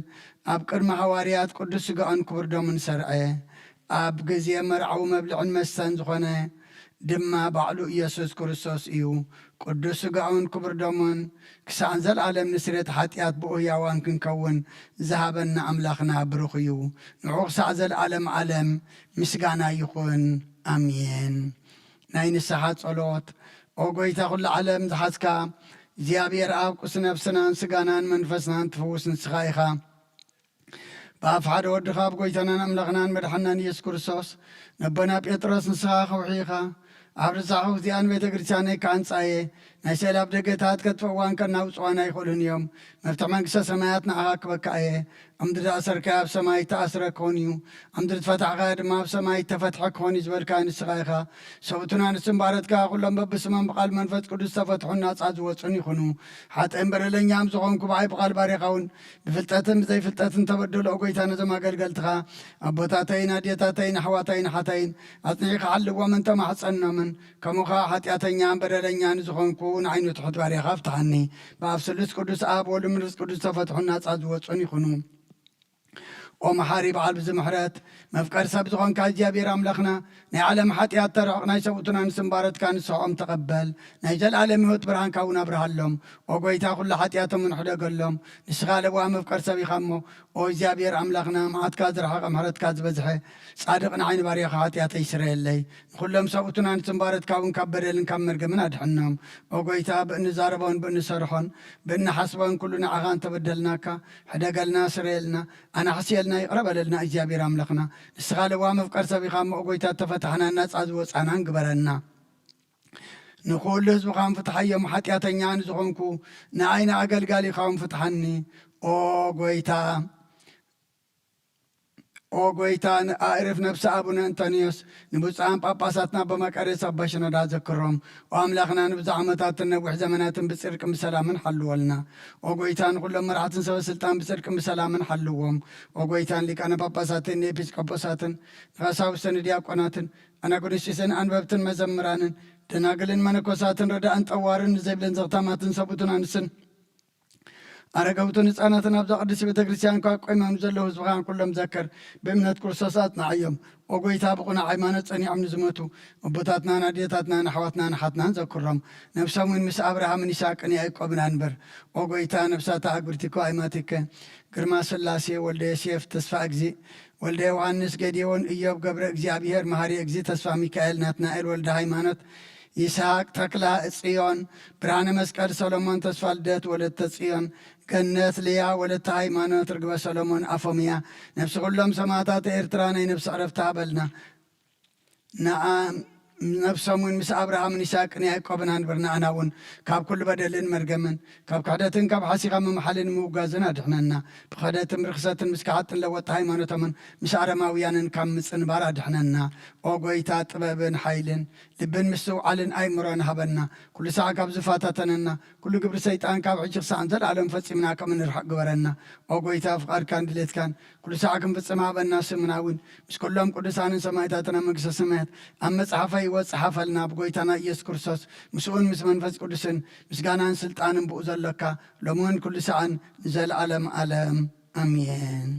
ኣብ ቅድሚ ሃዋርያት ቅዱስ ስጋኡን ክቡር ደሙን ሰርዐ። ኣብ ግዜ መርዓዊ መብልዕን መስተን ዝኾነ ድማ ባዕሉ ኢየሱስ ክርስቶስ እዩ። ቅዱስ ስጋኡን ክቡር ደሙን ክሳዕ ዘለዓለም ንስርየት ሓጢኣት ብኡ ህያዋን ክንከውን ዝሃበና ኣምላኽና ብሩኽ እዩ። ንዑ ክሳዕ ዘለዓለም ዓለም ምስጋና ይኹን። ኣሜን። ናይ ንስሓ ጸሎት። ኦ ጐይታ፣ ኵሉ ዓለም ዝሓዝካ እግዚኣብሔር ኣብ፣ ቁስ ነፍስናን ስጋናን መንፈስናን ትፍውስ ንስኻ ኢኻ። ብኣፍ ሓደ ወድኻ፣ ኣብ ጐይታናን ኣምላኽናን መድሓናን ኢየሱስ ክርስቶስ፣ ነቦና ጴጥሮስ ንስኻ ከውሒ ኢኻ። ኣብ ርሳሕ እዚኣን ቤተ ክርስቲያነይ ክሃንጻ እየ። ናይ ሰይላብ ደገታት ከጥፍእዋን ከናውጽዋን ኣይኽእሉን እዮም። መፍትሕ መንግስተ ሰማያት ንዓኻ ክበካ እየ። ዓምዲ ዝኣሰርካዮ ኣብ ሰማይ እተኣስረ ክኾን እዩ። ዓምዲ ዝፈታሕካዮ ድማ ኣብ ሰማይ እተፈትሐ ክኾን እዩ ዝበልካዮ ንስኻ ኢኻ። ሰብኡትን ኣንስትን ባሮትካ ኩሎም በብስሞም ብቓል መንፈስ ቅዱስ ዝተፈትሑን ናጻ ዝወጹን ይኹኑ። ሓጥእን በደለኛን ዝኾንኩ ብዓይ ብቓል ባሪኻ እውን ብፍልጠትን ብዘይፍልጠትን ተበደሉ። ኦ ጐይታ፣ ነዞም ኣገልገልትኻ ኣቦታተይን ኣዴታተይን ኣሕዋተይን ኣሓተይን ኣጽኒዕካ ሓልዎምን ተማሕጸኖምን። ከምኡ ኸኣ ሓጢኣተኛን በደለኛን ዝኾንኩ ንዓይኑ ትሑት ባሪያኻ ፍትሓኒ። ብኣብ ስሉስ ቅዱስ ኣብ ወልድ መንፈስ ቅዱስ ዝተፈትሑን ናጻ ዝወጹን ይኹኑ። ኦ መሓሪ በዓል ብዙ ምሕረት፣ መፍቀር ሰብ ዝኾንካ እግዚኣብሔር ኣምላኽና፣ ናይ ዓለም ሓጢኣት ተርሕቕ፣ ናይ ሰብኡትን ኣንስትን ባሮትካ ንስሕኦም ተቐበል። ናይ ዘለኣለም ህይወት ብርሃንካ እውን ኣብርሃሎም። ኦ ጐይታ፣ ኩሉ ሓጢኣቶም እውን ሕደገሎም። ንስኻ ለዋህ መፍቀር ሰብ ኢኻ እሞ፣ ኦ እግዚኣብሔር ኣምላኽና፣ መዓትካ ዝረሓቐ ምሕረትካ ዝበዝሐ፣ ጻድቕ ንዓይ ንባርያኻ ሓጢኣተይ ስረየለይ። ንኹሎም ሰብኡትን ኣንስትን ባሮትካ እውን ካብ በደልን ካብ መርገምን ኣድሕኖም። ኦ ጐይታ፣ ብእንዛረቦን ብእንሰርሖን ብእንሓስቦን ኩሉ ንዓኻ እንተበደልናካ፣ ሕደገልና፣ ስረየልና፣ ኣናሕስየልና፣ ይቕረ በለልና እግዚኣብሔር ኣምላኽና። ንስኻ ለዋህ መፍቀር ሰብ ኢኻ እሞ፣ ኦ ጐይታ፣ እተፈታሕናን ናጻ ዝወጻናን ግበረና። ንኹሉ ህዝብኻ እውን ፍትሓዮም። ሓጢኣተኛ ኣነ ዝኾንኩ ንኣይ ንኣገልጋሊኻ እውን ፍትሓኒ። ኦ ጐይታ፣ ኦ ጐይታ፣ ንኣእርፍ ነብሲ ኣቡነ እንጠንዮስ፣ ንብፁዓን ጳጳሳትና ኣቦ መቃርዮስ፣ ኣባ ሽኖዳ ዘክሮም። ኦ ኣምላኽና፣ ንብዙሕ ዓመታትን ነዊሕ ዘመናትን ብጽድቅን ብሰላምን ሓልወልና። ኦ ጐይታ፣ ንኹሎም መራሕትን ሰበ ስልጣን ብጽድቅን ብሰላምን ሓልዎም። ኦ ጐይታ፣ ንሊቃነ ጳጳሳትን ንኤጲስቆጶሳትን ንቐሳውስትን ንዲያቆናትን ኣናጉንስጢስን ኣንበብትን መዘምራንን ደናግልን መነኮሳትን ረዳእን ጠዋርን ንዘይብለን ዘኽታማትን ሰብኡትን ኣንስትን ኣረጋውትን ህጻናትን ኣብዛ ቅድስቲ ቤተ ክርስቲያን ካብ ቆይሞም ዘለዉ ህዝብኻን ኩሎም ዘክር። ብእምነት ክርስቶስ ኣጽንዓዮም። ኦ ጐይታ፣ ብቕኑዕ ሃይማኖት ጸኒዖም ንዝሞቱ ኣቦታትናን ኣዴታትናን ኣሕዋትናን ኣሓትናን ዘክሮም። ነብሶም እውን ምስ ኣብርሃምን ይስሐቅን ያዕቆብን ኣንብር። ኦ ጐይታ፣ ነብሳት ኣግብርቲኮ ኣይማቲከ፣ ግርማ ስላሴ፣ ወልደ ዮሴፍ፣ ተስፋ እግዚእ፣ ወልደ ዮሃንስ፣ ገዴዎን፣ ኢዮብ፣ ገብረ እግዚኣብሔር፣ መሃሪ እግዚእ፣ ተስፋ ሚካኤል፣ ናትናኤል፣ ወልደ ሃይማኖት፣ ይስሐቅ፣ ተክላ፣ ጽዮን፣ ብርሃነ መስቀል፣ ሰሎሞን፣ ተስፋ ልደት፣ ወለተ ጽዮን፣ ገነት፣ ልያ፣ ወለተ ሃይማኖት፣ ርግበ ሰሎሞን፣ ኣፎምያ፣ ነፍሲ ኩሎም ሰማዕታት ኤርትራ ናይ ነፍሲ ዕረፍቲ ሃበልና። ንኣ-፣ ነብሶም እውን ምስ ኣብርሃምን ይስሐቅን ያዕቆብን ኣንብር። ንኣና እውን ካብ ኩሉ በደልን መርገምን፣ ካብ ክሕደትን ካብ ሓሲኻ ምምሓልን ምውጋዝን ኣድሕነና። ብክሕደትን ብርኽሰትን ምስ ክሓጥን ለወጥቲ ሃይማኖቶምን ምስ ኣረማውያንን ካብ ምጽንባር ኣድሕነና። ኦ ጎይታ፣ ጥበብን ሓይልን ልብን ምስትውዓልን ኣእምሮን ሃበና። ኩሉ ሳዕ ካብ ዝፈታተነና ኩሉ ግብሪ ሰይጣን ካብ ሕጂ ክሳዕ ንዘለኣለም ፈጺምና ከም እንርሕቕ ግበረና። ኦ ጎይታ፣ ፍቓድካን ድሌትካን ኩሉ ሳዕ ክንፍጽም ሃበና። ስምና እውን ምስ ኩሎም ቅዱሳንን ሰማዕታትን ኣብ መንግስተ ሰማያት ኣብ መጽሓፈ ህይወት ጸሓፈልና። ብጎይታና ኢየሱስ ክርስቶስ ምስኡን ምስ መንፈስ ቅዱስን ምስጋናን ስልጣንን ብኡ ዘሎካ ሎሚ እውን ኩሉ ሳዕን ንዘለኣለም ኣለም ኣሜን።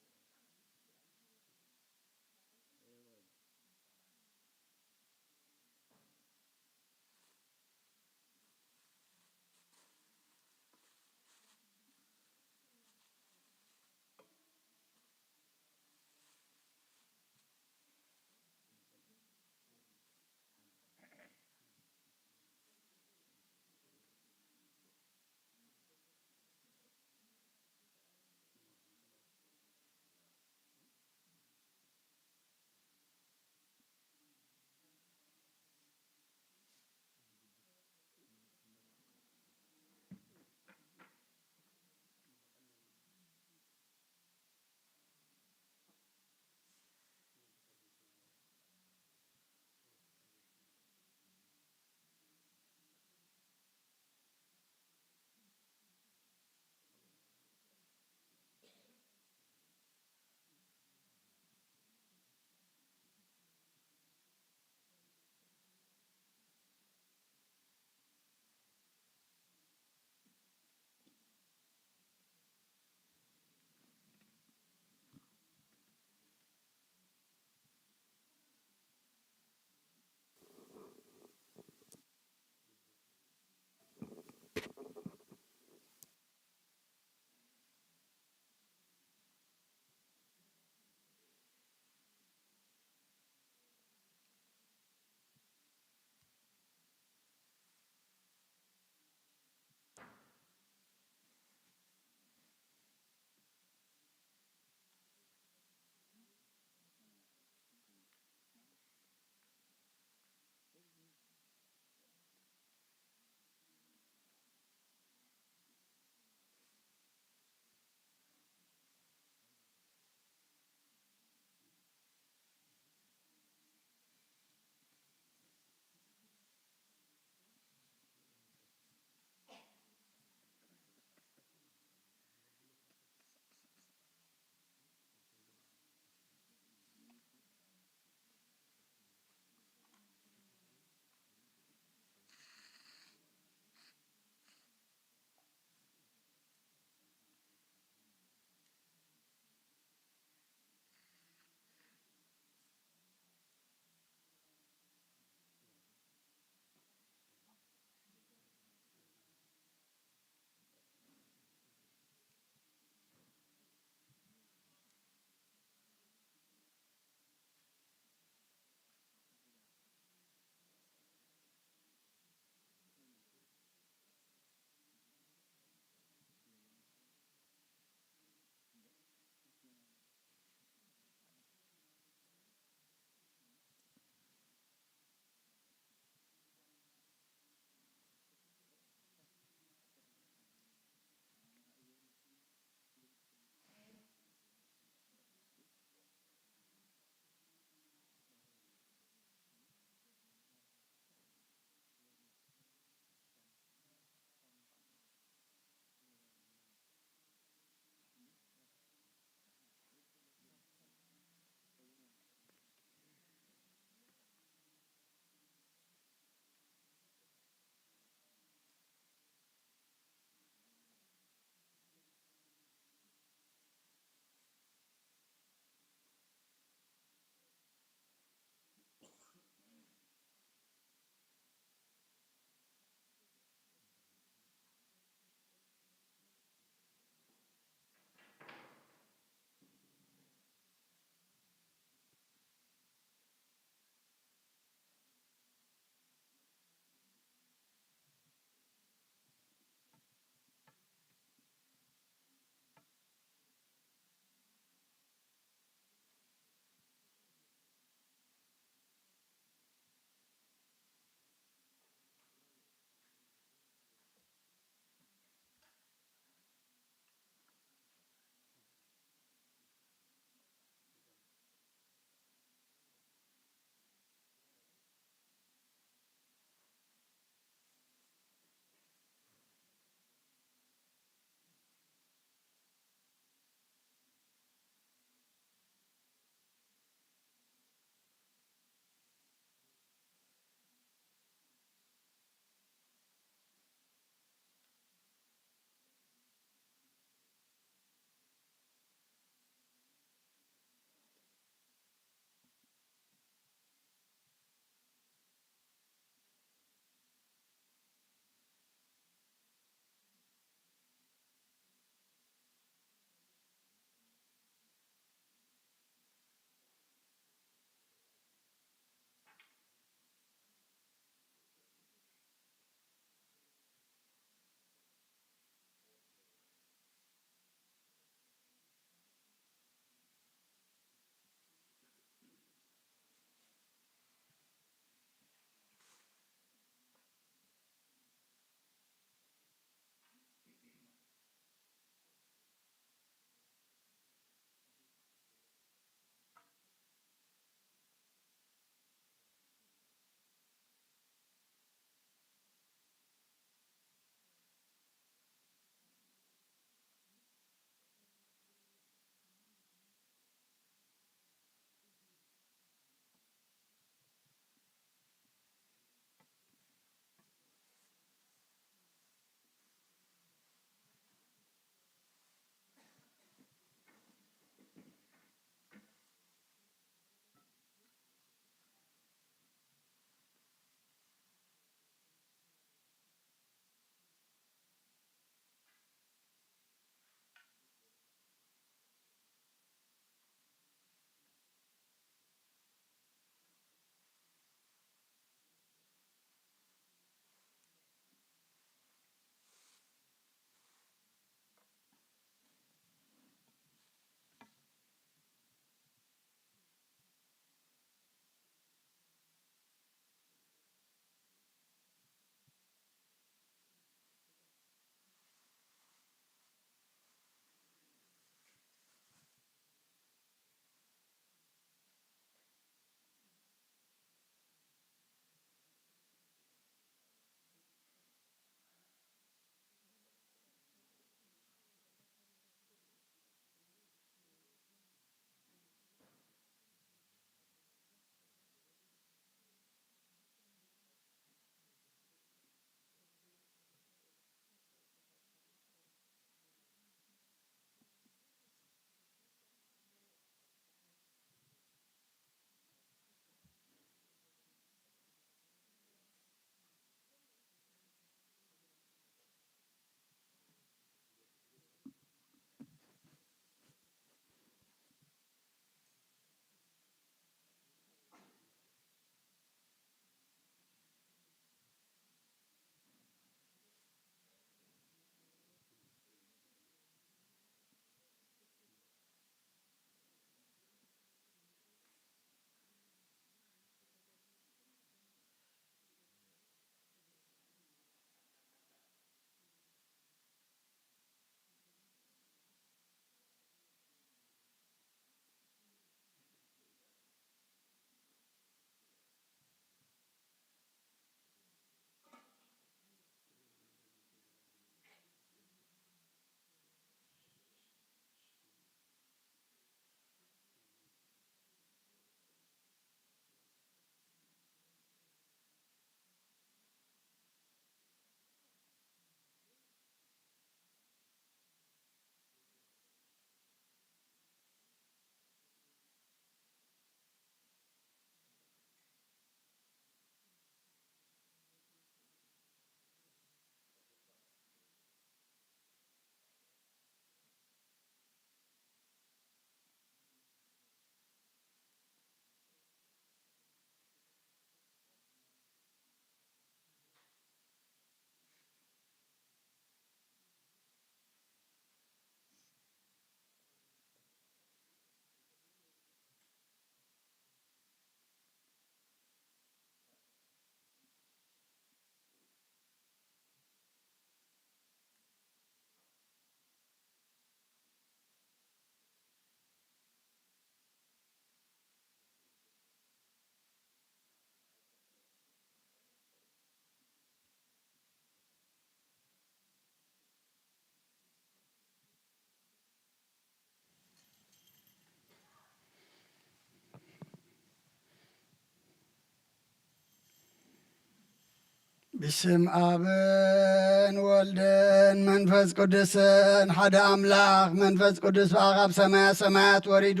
ብስም ኣብን ወልድን መንፈስ ቅዱስን ሓደ ኣምላኽ። መንፈስ ቅዱስ ብኣኻ ኣብ ሰማያ ሰማያት ወሪዱ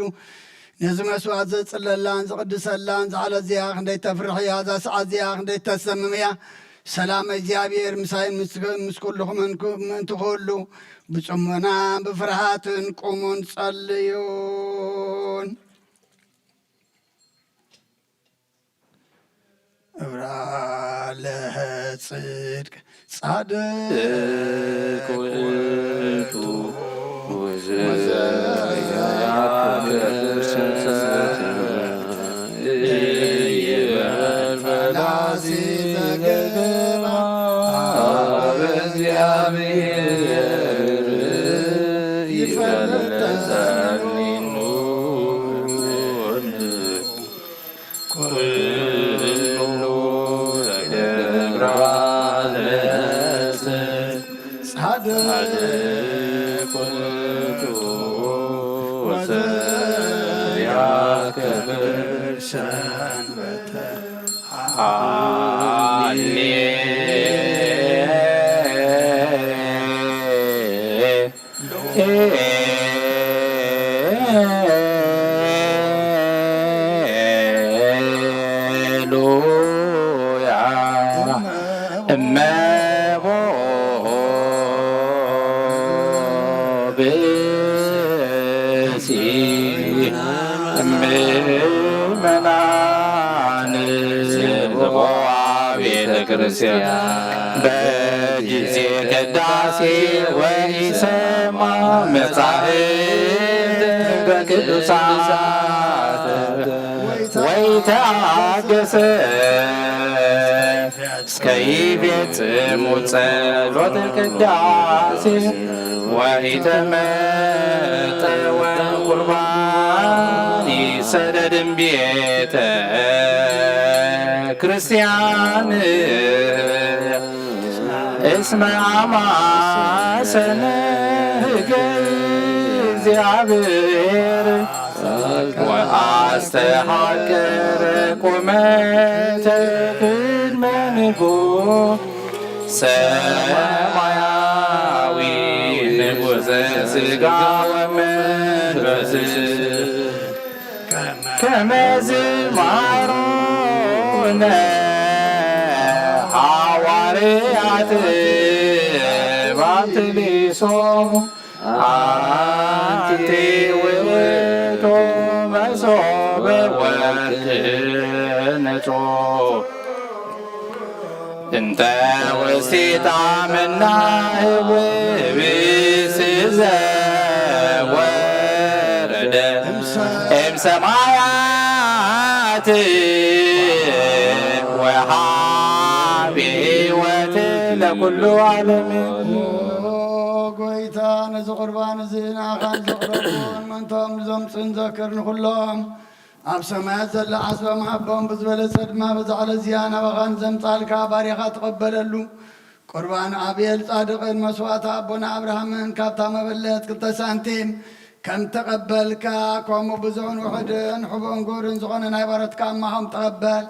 ነዚ መስዋዕት ዘጽለላን ዝቕድሰላን ዝዓለት እዚኣ ክንደይ ተፍርሕ እያ፣ እዛ ሰዓት እዚኣ ክንደይ ተሰምም እያ። ሰላም እግዚኣብሔር ምሳይን ምስ፣ ምስ ኩልኹምን ኩ-፣ ምእንቲ ኩሉ ብጽሞና ብፍርሃትን ቁሙን ጸልዩን። እብራ ለጽድቅ ጻድቅ ውእቱ ወዘያከብር ይበል ፈላሲ ዘገባ በእግዚአብሔር ይፈልጠን ኩሉ ተገብራ ለጽድቅ ውእቱ ወዘያከብር ሰንበተ። ሃሌ ሉያ እመቦ ብእሲ ምእመናን ንጽብሖ ቤተ ክርስቲያን በጊዜ ቅዳሴ ወኢሰማ መጻሕፍት በቅዱሳት ወይተአገሰ እስከ ይፌጽሙ ጸሎተ ቅዳሴ ወኢተመጠወ ቁርባን ይሰደድም ቤተ ክርስቲያን እስመ አማሰነ ህገ እግዚአብሔር ወአስተሐቀረ ቁመተ ቅድመ ንጉሥ ሰማያዊ ንጉሠ ሥጋ ወመንፈስ ከመ ዝማሩነ ሐዋርያት ባትሊሶሙ አንቲ ውእቱ መሶበ ወርቅ ንጹሕ እንተ ውስቴታ መናህብ ብእሲ ዘወረደ እምሰማያት ወሃቢ ሕይወት ለኩሉ ዓለም። ኦ ጎይታ፣ ነዚ ቁርባን እዚ ንኣኻን ዘቕረብዎን ምእንቶም ዘምጽእን ዘክር ንኹሎም ኣብ ሰማያት ዘሎ ዓስቦም ሃቦም ብዝበለጸ ድማ በዛ ዕለት እዚኣ ናባኻ ንዘምጻልካ ባርያኻ ትቐበለሉ። ቁርባን ኣቤል ጻድቕን መስዋዕቲ ኣቦና ኣብርሃምን ካብታ መበለት ክልተ ሳንቲም ከም ተቐበልካ፣ ከምኡ ብዙሕን ውሑድን ሕቡእን ግብርን ዝኾነ ናይ ባሮትካ እማሆም ተቐበል።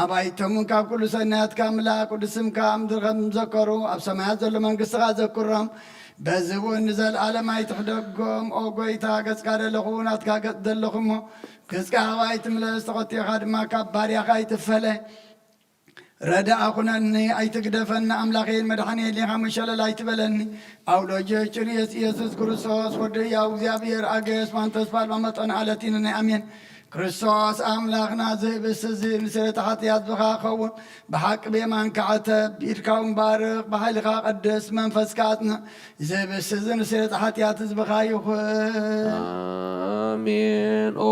ኣባይቶም እውን ካብ ኩሉ ሰናያትካ ምላእ፣ ቅዱስ ስምካ ኣብ ምድሪ ከም ዘከሩ ኣብ ሰማያት ዘሎ መንግስትኻ ዘክሮም። በዚ እውን ንዘለኣለም ኣይትሕደጎም። ኦ ጎይታ፣ ገጽካ ደለኹ፣ ናትካ ገጽ ደለኹ እሞ፣ ገጽካ ካባይ ኣይትምለስ፣ ተኸቲእኻ ድማ ካብ ባርያኻ ኣይትፈለ። ረዳእ ኩነኒ፣ ኣይትግደፈኒ፣ ኣምላኸይን መድሓኒየይን ኢኻ፣ መሸለል ኣይትበለኒ። ኣውሎጀ ጭርየስ ኢየሱስ ክርስቶስ፣ ወዲ ህያው እግዚኣብሔር፣ ኣገስ ማንተስ ፓልማ መጠን ኣለቲንኒ፣ ኣሜን። ክርስቶስ ኣምላኽና፣ እዚ ህብስቲ እዚ ንስርየት ሓጢኣት ብኻ ክኸውን፣ ብሓቂ ብየማንካ ዓተብ፣ ብኢድካ እውን ባርኽ፣ ብሓይልኻ ቀድስ፣ መንፈስካ ኣጽንዕ። እዚ ህብስቲ እዚ ንስርየት ሓጢኣት ህዝብኻ ይኹን። ኣሜን። ኦ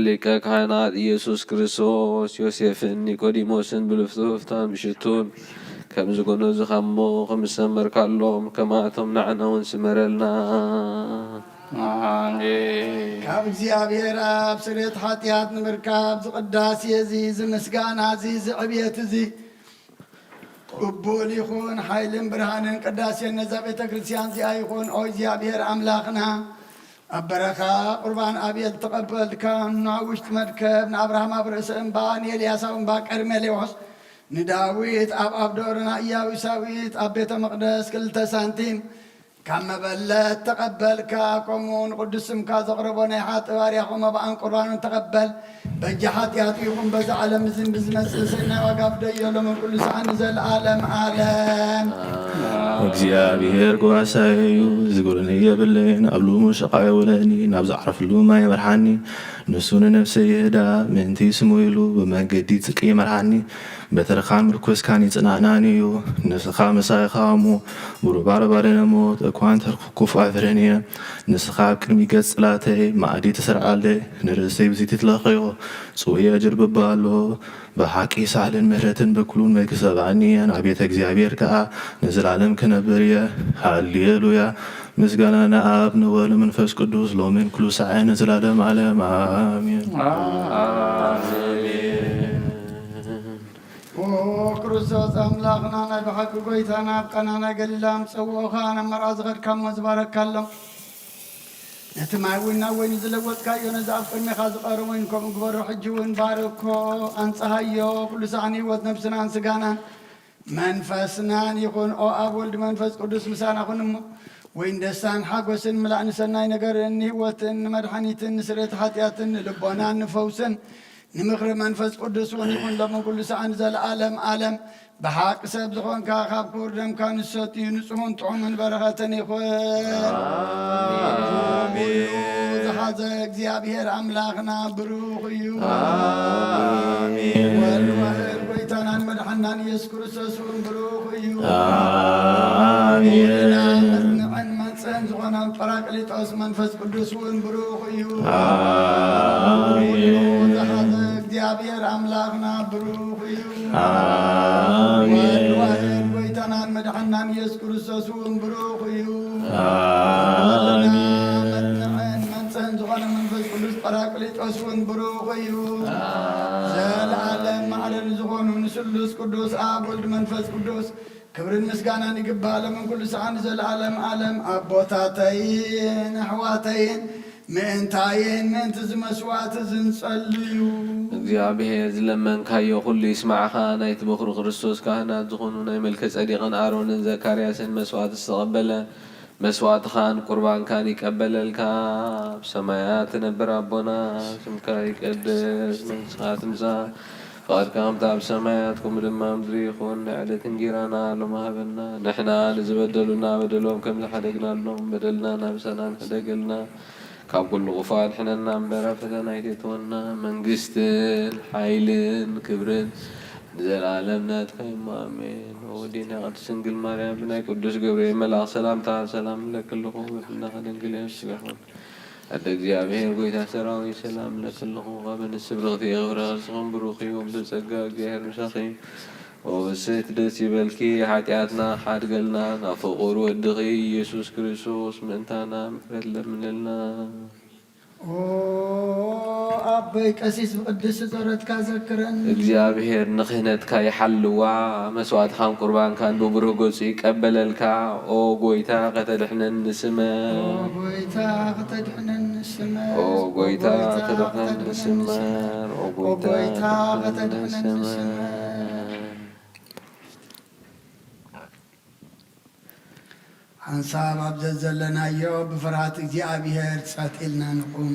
ሊቀ ካህናት ኢየሱስ ክርስቶስ፣ ዮሴፍን ኒቆዲሞስን ብልፍትፍታን ብሽቱን ከም ዝጎነዙኻ እሞ ከም ዝሰመርካሎም፣ ከማቶም ንዓና እውን ስመረልና። ኣሜን። ካብ እግዚኣብሔር ኣብ ስርየት ሓጢኣት ንምርካብ ዝቅዳሴ እዚ፣ ዝምስጋና እዚ፣ ዝዕብየት እዚ ቅቡል ይኹን። ሓይልን ብርሃንን ቅዳሴን ነዛ ቤተ ክርስቲያን እዚኣ ይኹን። ኦ እግዚኣብሔር ኣምላኽና፣ ኣብ በረኻ ቁርባን ኣቤል ተቐበልካ፣ ናብ ውሽጢ መድከብ ንኣብርሃም ኣብ ርእሲ እምባ፣ ንኤልያስ ኣብ እምባ ቀርሜሌዎስ፣ ንዳዊት ኣብ ኣብዶርና ኢያቡሳዊት ኣብ ቤተ መቕደስ ክልተ ሳንቲም ካብ መበለት ተቐበልካ፣ ከምኡ እውን ቅዱስ ስምካ ዘቕረቦ ናይ ሓጥእ ባርያኹ መባእን ቁርባኑን ተቐበል። በጃ ሓጢኣቱ ይኹን በዛ ዓለም እዝን ብዝመጽእ ሰናይ ዋጋ ፍደዮ፣ ሎምን ኩሉ ሰዓን ንዘለዓለም ዓለም። እግዚኣብሔር ጓሳይ እዩ፣ ዝጎድለኒ የብለይን። ኣብ ልኡሙ ሸቃ የውለኒ፣ ናብ ዝዓርፍሉ ማይ ይመርሓኒ። ንሱ ንነፍሰይ ይህዳ፣ ምእንቲ ስሙ ኢሉ ብመንገዲ ጽድቂ ይመርሓኒ። በትርኻን ምርኩስካን ይጽናናኒ እዩ። ንስኻ ምሳይ ኻሞ ብሩባረ ባደነ ሞት እኳ እንተርኩ ክፉ ኣይፍርህን እየ። ንስኻ ኣብ ቅድሚ ገጽ ጽላተይ መኣዲ ተሰርዓለይ፣ ንርእሰይ ብዘይቲ ትለኽዮ። ጽውየ ጅርብባ ኣሎ። ብሓቂ ሳህልን ምህረትን በኩሉን መግሰባኒ እየን። ኣቤት እግዚኣብሔር ከኣ ንዘላለም ክነብር እየ። ሃሌሉያ። ምስጋና ንኣብ ንወልድ መንፈስ ቅዱስ ሎምን ኩሉ ሳዕ ንዘላለም ዓለም ኣሜን። ኣሜን። ኦ ክርስቶስ ኣምላኽና ናይ ብሓቂ ጎይታና ኣብ ቃና ናይ ገሊላ ምስ ጸውኦኻ ናብ መርዓ ዝኸድካ እሞ ዝባረካሎም። ነቲ ማይ እውን ናብ ወይኒ ዝለወጥካዮ ነዚ ኣብ ቅድሜኻ ዝቐርብ ወይኒ ከምኡ ግበሮ። ሕጂ እውን ባርኮ ኣንጽሃዮ። ኩሉ ሳዕ ንህይወት ነብስናን ስጋናን መንፈስናን ይኹን። ኦ ኣብ ወልድ መንፈስ ቅዱስ ምሳና ኩን እሞ ወይን ደስታን ሓጎስን ምላእ ንሰናይ ነገርን ንህይወትን ንመድሓኒትን ንስርየት ሓጢኣትን ንልቦናን ንፈውስን ንምኽሪ መንፈስ ቅዱስ እውን ይኹን ሎም ኩሉ ሰዓን ዘለዓለም ዓለም። ብሓቂ ሰብ ዝኾንካ ካብ ክቡር ደምካ ንሰትዩ ንጹሁን ጥዑምን በረኸትን ይኹን። ኣሜን። ኩሉ ዝሓዘ እግዚኣብሔር ኣምላኽና ብሩኽ እዩ። ኣሜን። ወልድ ዋሕድ ጎይታናን መድሓናን ኢየሱስ ክርስቶስ እውን ብሩኽ እዩ። ኣሜን። መጽንዕን መጽን ዝኾነ ጳራቅሊጦስ መንፈስ ቅዱስ እውን ብሩኽ እዩ። ኣሜን። ኩሉ ዝሓዘ እግዚኣብሔር ኣምላኽና ብሩኽ እዩ። ኣሜን። ወልድ ዋሕድ ጎይታናን መድሓናን ኢየሱስ ክርስቶስ እውን ብሩኽ እዩ። ኣሜን። መጽንዕን መጽን ዝኾነ መንፈስ ቅዱስ ጳራቅሊጦስ እውን ብሩኽ እዩ። ዘለዓለም ማዕረ ንዝኾኑ ንስሉስ ቅዱስ ኣብ ወልድ መንፈስ ቅዱስ ክብርን ምስጋናን ይግባእ፣ ሎምን ኩሉ ሰዓን ንዘለዓለም ዓለም። ኣቦታተይን ኣሕዋተይን፣ ምእንታይን ምእንቲ እዚ መስዋዕቲ እዚ ንጸልዩ። እግዚኣብሔር ዝለመንካዮ ኩሉ ይስማዕኻ፣ ናይቲ በኹሪ ክርስቶስ ካህናት ዝኾኑ ናይ መልከ ጸዲቕን ኣሮንን ዘካርያስን መስዋዕቲ ዝተቐበለ፣ መስዋዕትኻን ቁርባንካን ይቀበለልካ። ኣብ ሰማያት ትነብር ኣቦና፣ ስምካ ይቀደስ፣ መንግስትኻ ትምጻእ፣ ፍቓድካ ከምቲ ኣብ ሰማያት፣ ከምኡ ድማ ኣብ ምድሪ ይኹን። ንዕለት እንጌራና ሎሚ ሃበና። ንሕና ንዝበደሉና በደሎም ከም ዝሓደግናሎም፣ በደልና ናብ ምሳና ንሕደገልና። ካብ ኩሉ ክፉእ ኣድሕነና እምበር፣ ኣብ ፈተና ኣይተእትወና። መንግስትን ሓይልን ክብርን ንዘለኣለም ናትካ እዩ እሞ፣ ኣሜን። ወወዲና ቅድስት ድንግል ማርያም ብናይ ቅዱስ ገብርኤል መልኣኽ ሰላምታ ሰላም ንለኪ ኣለኹ፣ በብናኸ ድንግል እዮም ስጋኹም። ኣደ እግዚኣብሔር ጎይታ ሰራዊት ሰላም ንለኪ ኣለኹ። ካብ ኣንስቲ ብርኽቲ ኢኺ፣ ፍረ ከርስኺ ብሩኽ እዩ። እምቢ ጸጋ እግዚኣብሔር ምሳኺ እዩ። ኦ ብስሕቲ ደስ ይበልኪ፣ ሓጢኣትና ሓድገልና፣ ናብ ፍቑር ወድኺ ኢየሱስ ክርስቶስ ምእንታና ምሕረት ለምንልና። ኦ ኣቦይ ቀሲስ ብቅድስቲ ጸሎትካ ዘክረኒ። እግዚኣብሔር ንክህነትካ ይሓልዋ፣ መስዋዕትኻን ቁርባንካን ብብሩህ ገጹ ይቀበለልካ። ኦ ጎይታ ከተድሕነኒ ስመር። ኦ ጎይታ ከተድሕነኒ ስመር። ኦ ጎይታ ከተድሕነኒ ስመር። ኦ ጎይታ ከተድሕነኒ ስመር። ሓንሳብ ኣብ ዘዘለናዮ ብፍርሃት እግዚኣብሔር ጸጥ ኢልና ንቁም።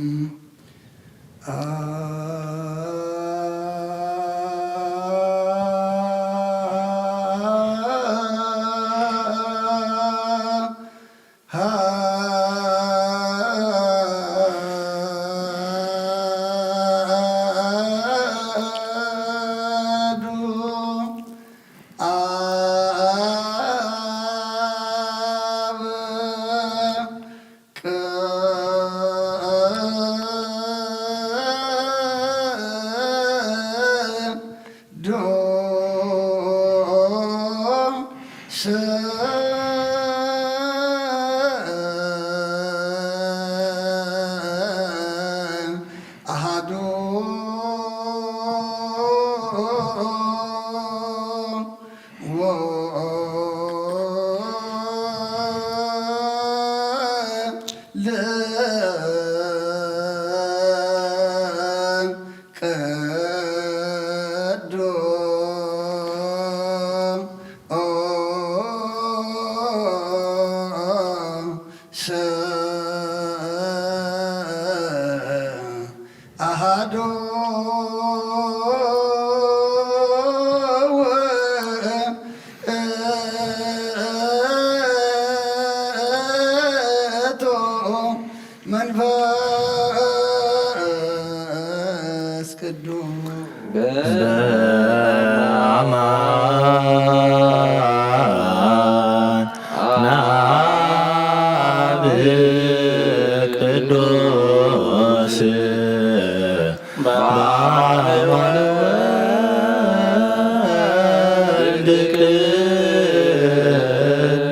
አሐዱ ውእቱ መንፈስ ቅዱስ። በአማን አብ ቅዱስ በአብ ወልድ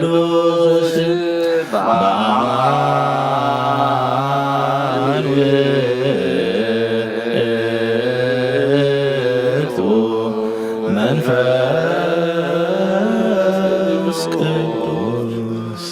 ቅዱስ በአማን ውእቱ መንፈስ ቅዱስ።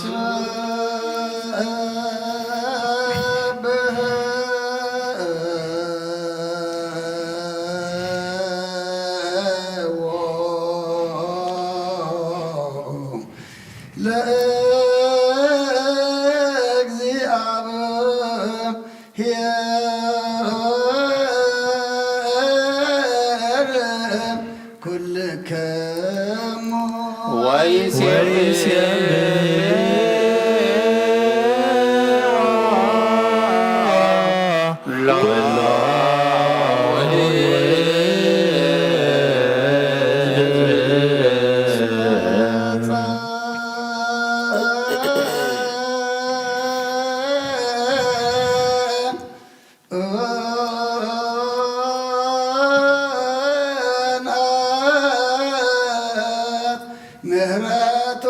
ለእግዚአብሔር ኩልክሙ ወይሴብሖ ኩሎ ምህረቱ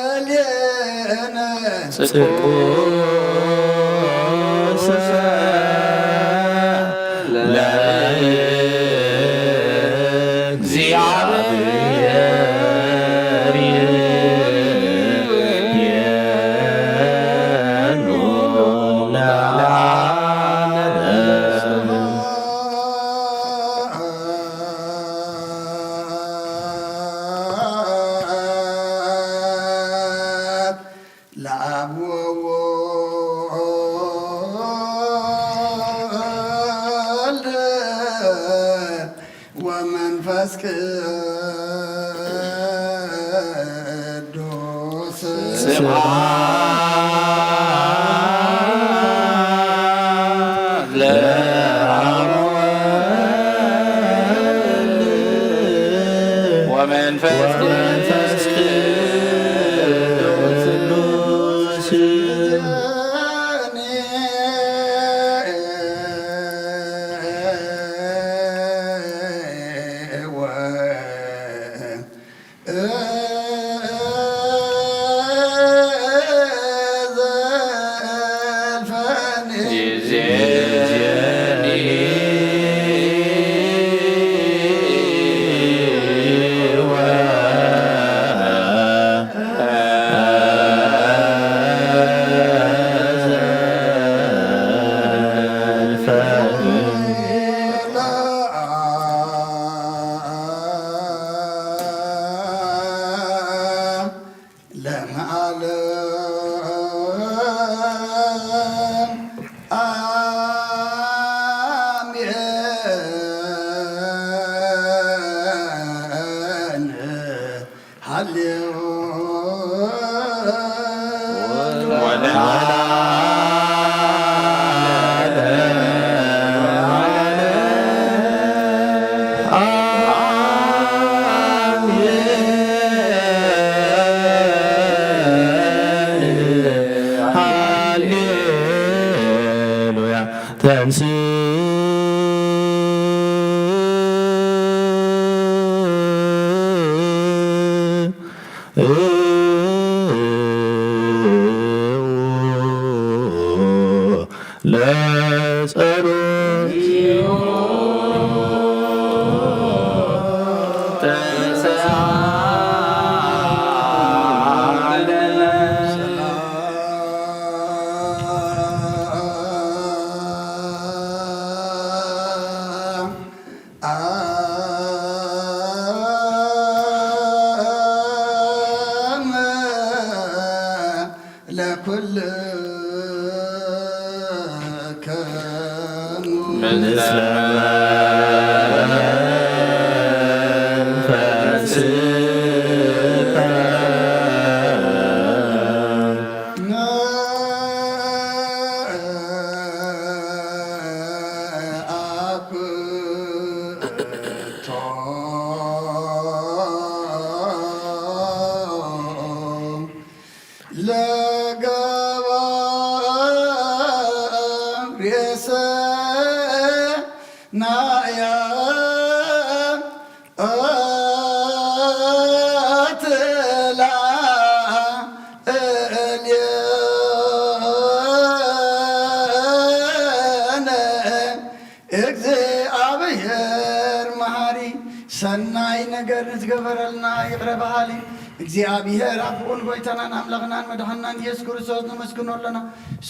ላዕሌነ ጽቁሰ ለእግዚአብሔር ይቤኑ ለዓለም። ለአብ ወወልድ ወመንፈስ ቅዱስ ስብሐት ለአብ ወወልድ ወመንፈስ ቅዱስ። ለመዓለም አሜን። ሃሌሉያ። ወለዓለመ አሜን። ሃሌሉያ። ተንሥእ ለጸሎት ምስለ መንፈስከ። ለገብርኤል ሰናየ እግዚኣብሔር መሓሪ፣ ሰናይ ነገር ንዝገበረልና ይቕረ በሃሊ እግዚኣብሔር ኣቦን ጎይታናን ኣምላኽናን መድሓናን ኢየሱስ ክርስቶስ ነመስግኖ ኣለና።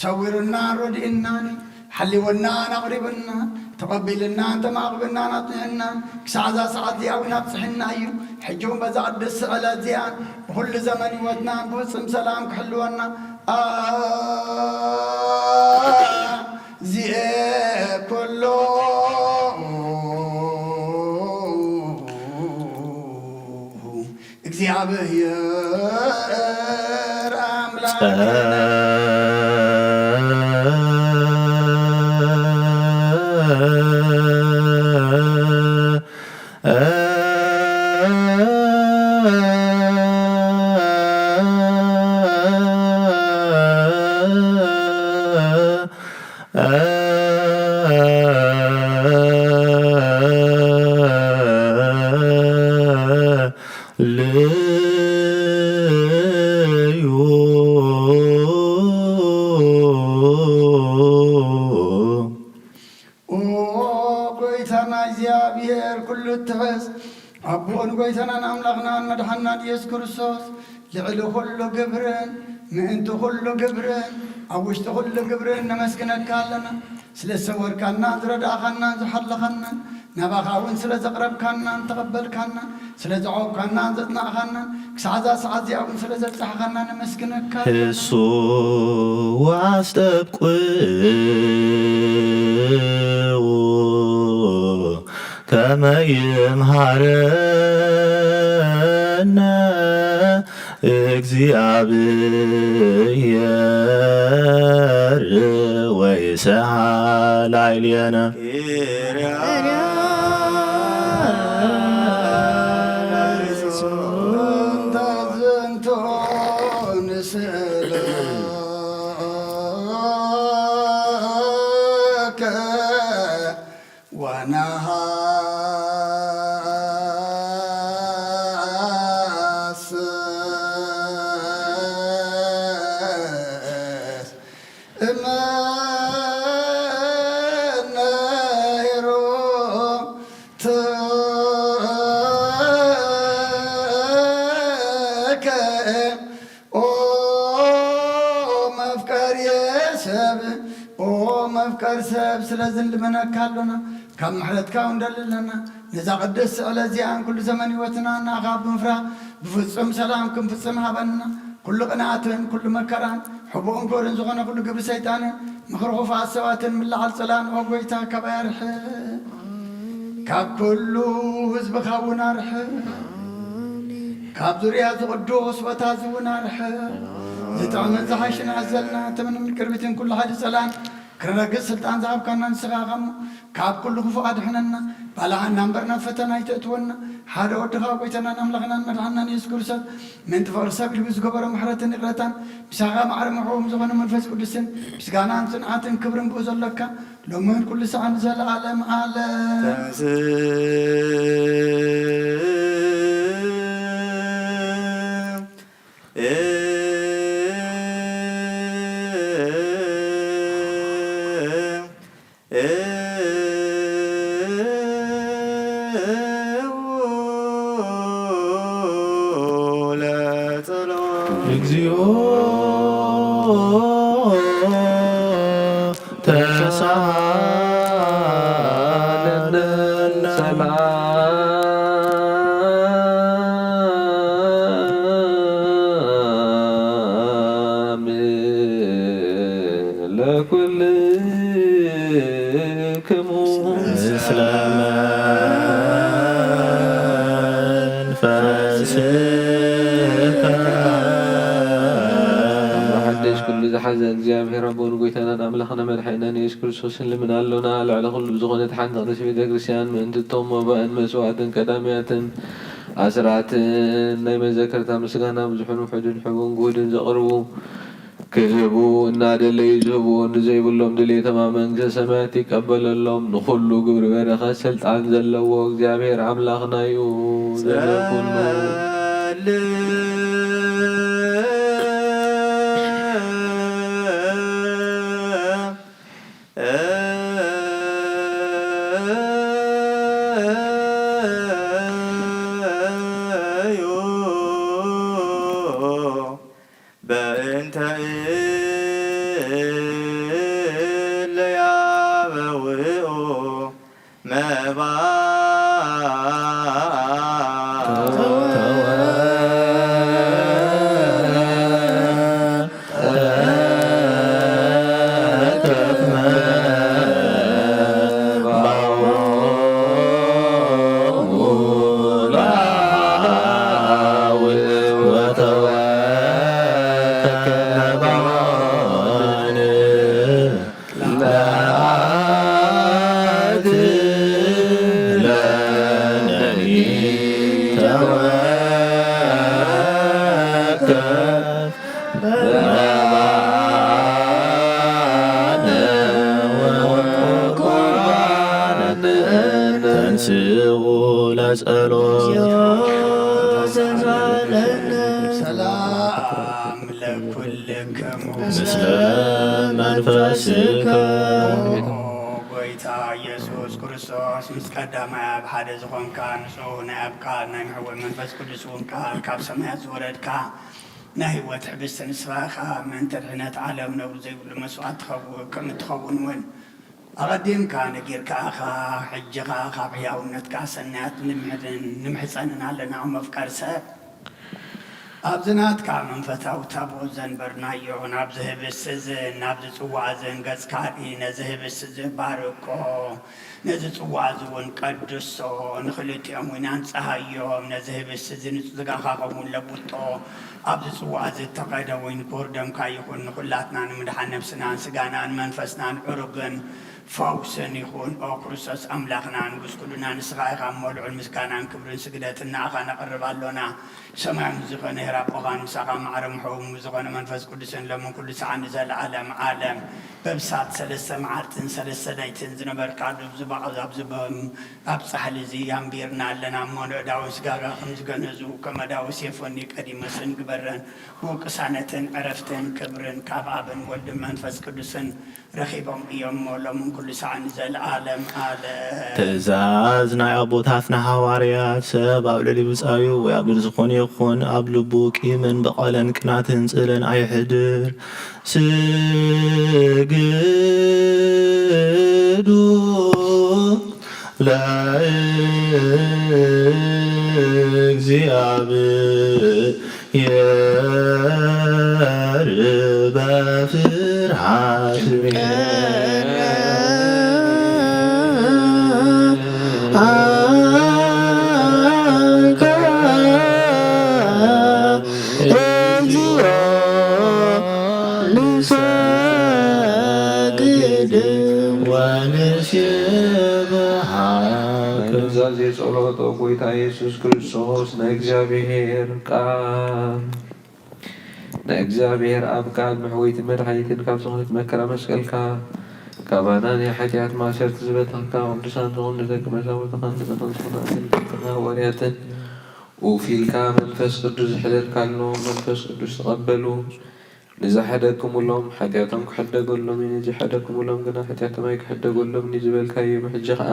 ሰዊሩና ረዲእናን ሓሊወናን ኣቕሪብናን ተቐቢልናን ተማቕብናን ኣጽኒዕናን ክሳዕ እዛ ሰዓት እዚኣ እውን ኣብጽሕና እዩ። ሕጂ እውን በዛ ቅድስቲ ዕለት እዚኣን ብኹሉ ዘመን ህይወትናን ብፍጹም ሰላም ክሕልወና ኣዚኤ ኩሎ እግዚኣብሔር ኣምላክ ልዩ። ኦ ጎይታና እግዚኣብሔር ኩሉ እትሕዝ ኣቦን ጎይታናን ኣምላኽናን መድሓናን ኢየሱስ ክርስቶስ ልዕሊ ኩሉ ግብርን ምእንቲ ኩሉ ግብርን ኣብ ውሽጢ ኩሉ ግብርን ነመስግነካ ኣለና። ስለ ዝሰወርካናን ዝረዳእኻናን ዝሓለኻናን ናባኻ እውን ስለ ዘቕረብካናን ተቐበልካናን ስለ ዘዕቆብካናን ዘጽናዕኻናን ክሳዕ እዛ ሰዓት እዚኣ እውን ስለ ዘብጻሕኻና ነመስግነካ ኣለና። እሱ ኣስጠብቁ ከመ ይምሃረነ እግዚኣብሔር ወይስሐ ላዕሌነ። እንተ ዝንቱ ንስእለከ ወነሃስስ እምነ ሄሮድከ ኦ መፍቀሪ ሰብ፣ ኦ መፍቀሪ ሰብ፣ ስለዚ ንልመነካ ኣሎና። ካብ ምሕረትካ እውን ንደሊ ኣለና። ነዛ ቅድስቲ ዕለት እዚኣን ኩሉ ዘመን ህይወትና ንኣኻ ብምፍራህ ብፍጹም ሰላም ክንፍጽም ሃበና። ኩሉ ቅንኣትን ኩሉ መከራን ሕቡእን ክቡርን ዝኾነ ኩሉ ግብሪ ሰይጣንን ምኽሪ ክፉኣት ሰባትን ምልዓል ጸላእን ኦ ጎይታ ካባይ ኣርሕቕ። ካብ ኩሉ ህዝብኻ እውን ኣርሕቕ። ካብ ዙርያ እዚ ቅዱስ ቦታ እዚ እውን ኣርሕቕ። ዝጥዕምን ዝሓሽን ኣዘልና ተመንን ቅርቢትን ኩሉ ሓይሊ ጸላእን ክረግጽ ስልጣን ዝሃብካና ንስኻ ኢኻ እሞ፣ ካብ ኩሉ ክፉእ ኣድሕነና። ባልዓና እምበር ናብ ፈተና ኣይተእትወና። ሓደ ወድኻ ጎይታናን ኣምላኽናን መድሓናን የሱስ ክርስቶስ፣ ምእንቲ ፍቕሪ ሰብ ኢሉ ብዝገበሮ ምሕረትን ይቕረታን፣ ምሳኻ ማዕረ ምሕዎም ዝኾነ መንፈስ ቅዱስን፣ ምስጋናን ጽንዓትን ክብርን ብኡ ዘሎካ፣ ሎምን ኩሉ ሰዓን ንዘለዓለም ዓለም። እግዚኦ ተሳሃለነ ሰላም። ሓድሽ ኩሉ ዝሓዘ እግዚኣብሔር ኣቦን ጎይታናን ኣምላኽና መድሓኒናን የሱስ ክርስቶስ ንልምን ኣሎና። ልዕሊ ኩሉ ብዝኾነት ሓንቲ ቅድስት ቤተ ክርስቲያን ምእንቲ እቶም መባእን መስዋዕትን ቀዳምያትን ኣስራትን ናይ መዘከርታ ምስጋና ብዙሕን ውሑድን ሕቡን ግሁድን ዘቕርቡ ክህቡ እናደለዩ ዝህብዎ ንዘይብሎም ድሌቶም ኣብ መንግስተ ሰማያት ይቀበለሎም። ንኹሉ ግብሪ በረኸት ስልጣን ዘለዎ እግዚኣብሔር ኣምላኽና እዩ። ዘመን ኩሉ በእንተ እለ ያበውኡ መባ ተንስኡ ለጸሎት። ሰላም ለኩልክሙ ምስለ መንፈስከ። ጎይታ ኢየሱስ ክርስቶስ ምስ ቀዳማይ ኣብ ሓደ ዝኾንካ ንጹህ ናይ ኣብ ቃል ናይ መሕወይ መንፈስ ቅዱስ እውን ቃል ካብ ሰማያት ዝወረድካ ናይ ህይወት ሕብስቲ ንስኻ ኢኻ። ምእንቲ ድሕነት ዓለም ነውሪ ዘይብሉ መስዋዕት ትኸውን ከም እትኸውን እውን ኣቐዲምካ ነጊርካ ኢኻ። ሕጂ ኸኣ ካብ ሕያውነትካ ሰናያት ንምሕድን ንምሕጸንን ኣለና። መፍቀሪ ሰብ ኣብዚ ናትካ መንፈሳዊ ታቦት ዘንበርናዮ ናብዚ ህብስቲ እዚ ናብዚ ጽዋእ እዚ ገጽካ ርኢ ነዚ ህብስቲ እዚ ባርኮ ነዚ ጽዋእ እዚ እውን ቀድሶ ንኽልቲኦም እውን ኣንጽሃዮም ነዚ ህብስቲ እዚ ንጹህ ሥጋኻ ከምኡ እውን ለውጦ ኣብዚ ጽዋእ እዚ እተቐደ ወይን ክቡር ደምካ ይኹን ንኹላትና ንምድሓን ነብስናን ስጋናን መንፈስናን ዕሩግን ፈውስን ይኹን። ኦ ክርስቶስ ኣምላኽና ንጉስ ኩሉና ንስኻ ኢኻ እሞ ልዑል ምስጋናን ክብርን ስግደትን ንኣኻ ነቕርብ ኣሎና። ሰማያዊ ዝኾነ ሄር ኣቦኻን ምሳኻ ማዕረ ምሕው ዝኾነ መንፈስ ቅዱስን ሎምን ኩሉ ሰዓን ንዘለዓለም ዓለም በብሳት ሰለስተ መዓልትን ሰለስተ ለይትን ዝነበርካሉ ኣብዚ በ- ኣብዚ በ- ኣብ ጻሕሊ እዚ ኣንቢርና ኣለና እሞ ንእዳውን ስጋጋ ከም ዝገነዙ ከም ኣዳውስ የፈኒ ቀዲመ ስን ግበረን። ብቅሳነትን ዕረፍትን ክብርን ካብ ኣብን ወልድን መንፈስ ቅዱስን ረኺቦም እዮም እሞ ሎምን ኩሉ ሰዓን ንዘለዓለም ዓለም። ትእዛዝ ናይ ኣቦታትና ሃዋርያት ሰብ ኣብ ልዕሊ ብጻዩ ወይ ኣብ ልዕሊ ዝኾነ ይኹን ኣብ ልቡ ቂምን በቐለን ቅናትን ጽልን ኣይሕድር። ስግዱ ለእግዚኣብሔር በፍርሃት ናይ ኑዛዜ ጸሎት። ኦ ጎይታ የሱስ ክርስቶስ ናይ እግዚኣብሔር ቃል ናይ እግዚኣብሔር ኣብ ቃል መሕወይትን መድሓኒትን ካብ ዝኾነት መከራ መስቀልካ ካባና ናይ ሓጢኣት ማእሰርቲ ዝበተኽካ ቅዱሳን ዝኾኑ ንደቂ መዛሙርትኻን ንዘኸንስኹና ኣገልገልትኻ ሃዋርያትን ኡፍ ኢልካ መንፈስ ቅዱስ ዝሕደርካሎም መንፈስ ቅዱስ ተቐበሉ። ንዝሓደግኩምሎም ሓጢኣቶም ክሕደገሎም እዩ፣ ንዘይሓደግኩምሎም ግና ሓጢኣቶም ኣይክሕደገሎምን እዩ ዝበልካዮም። ሕጂ ኸኣ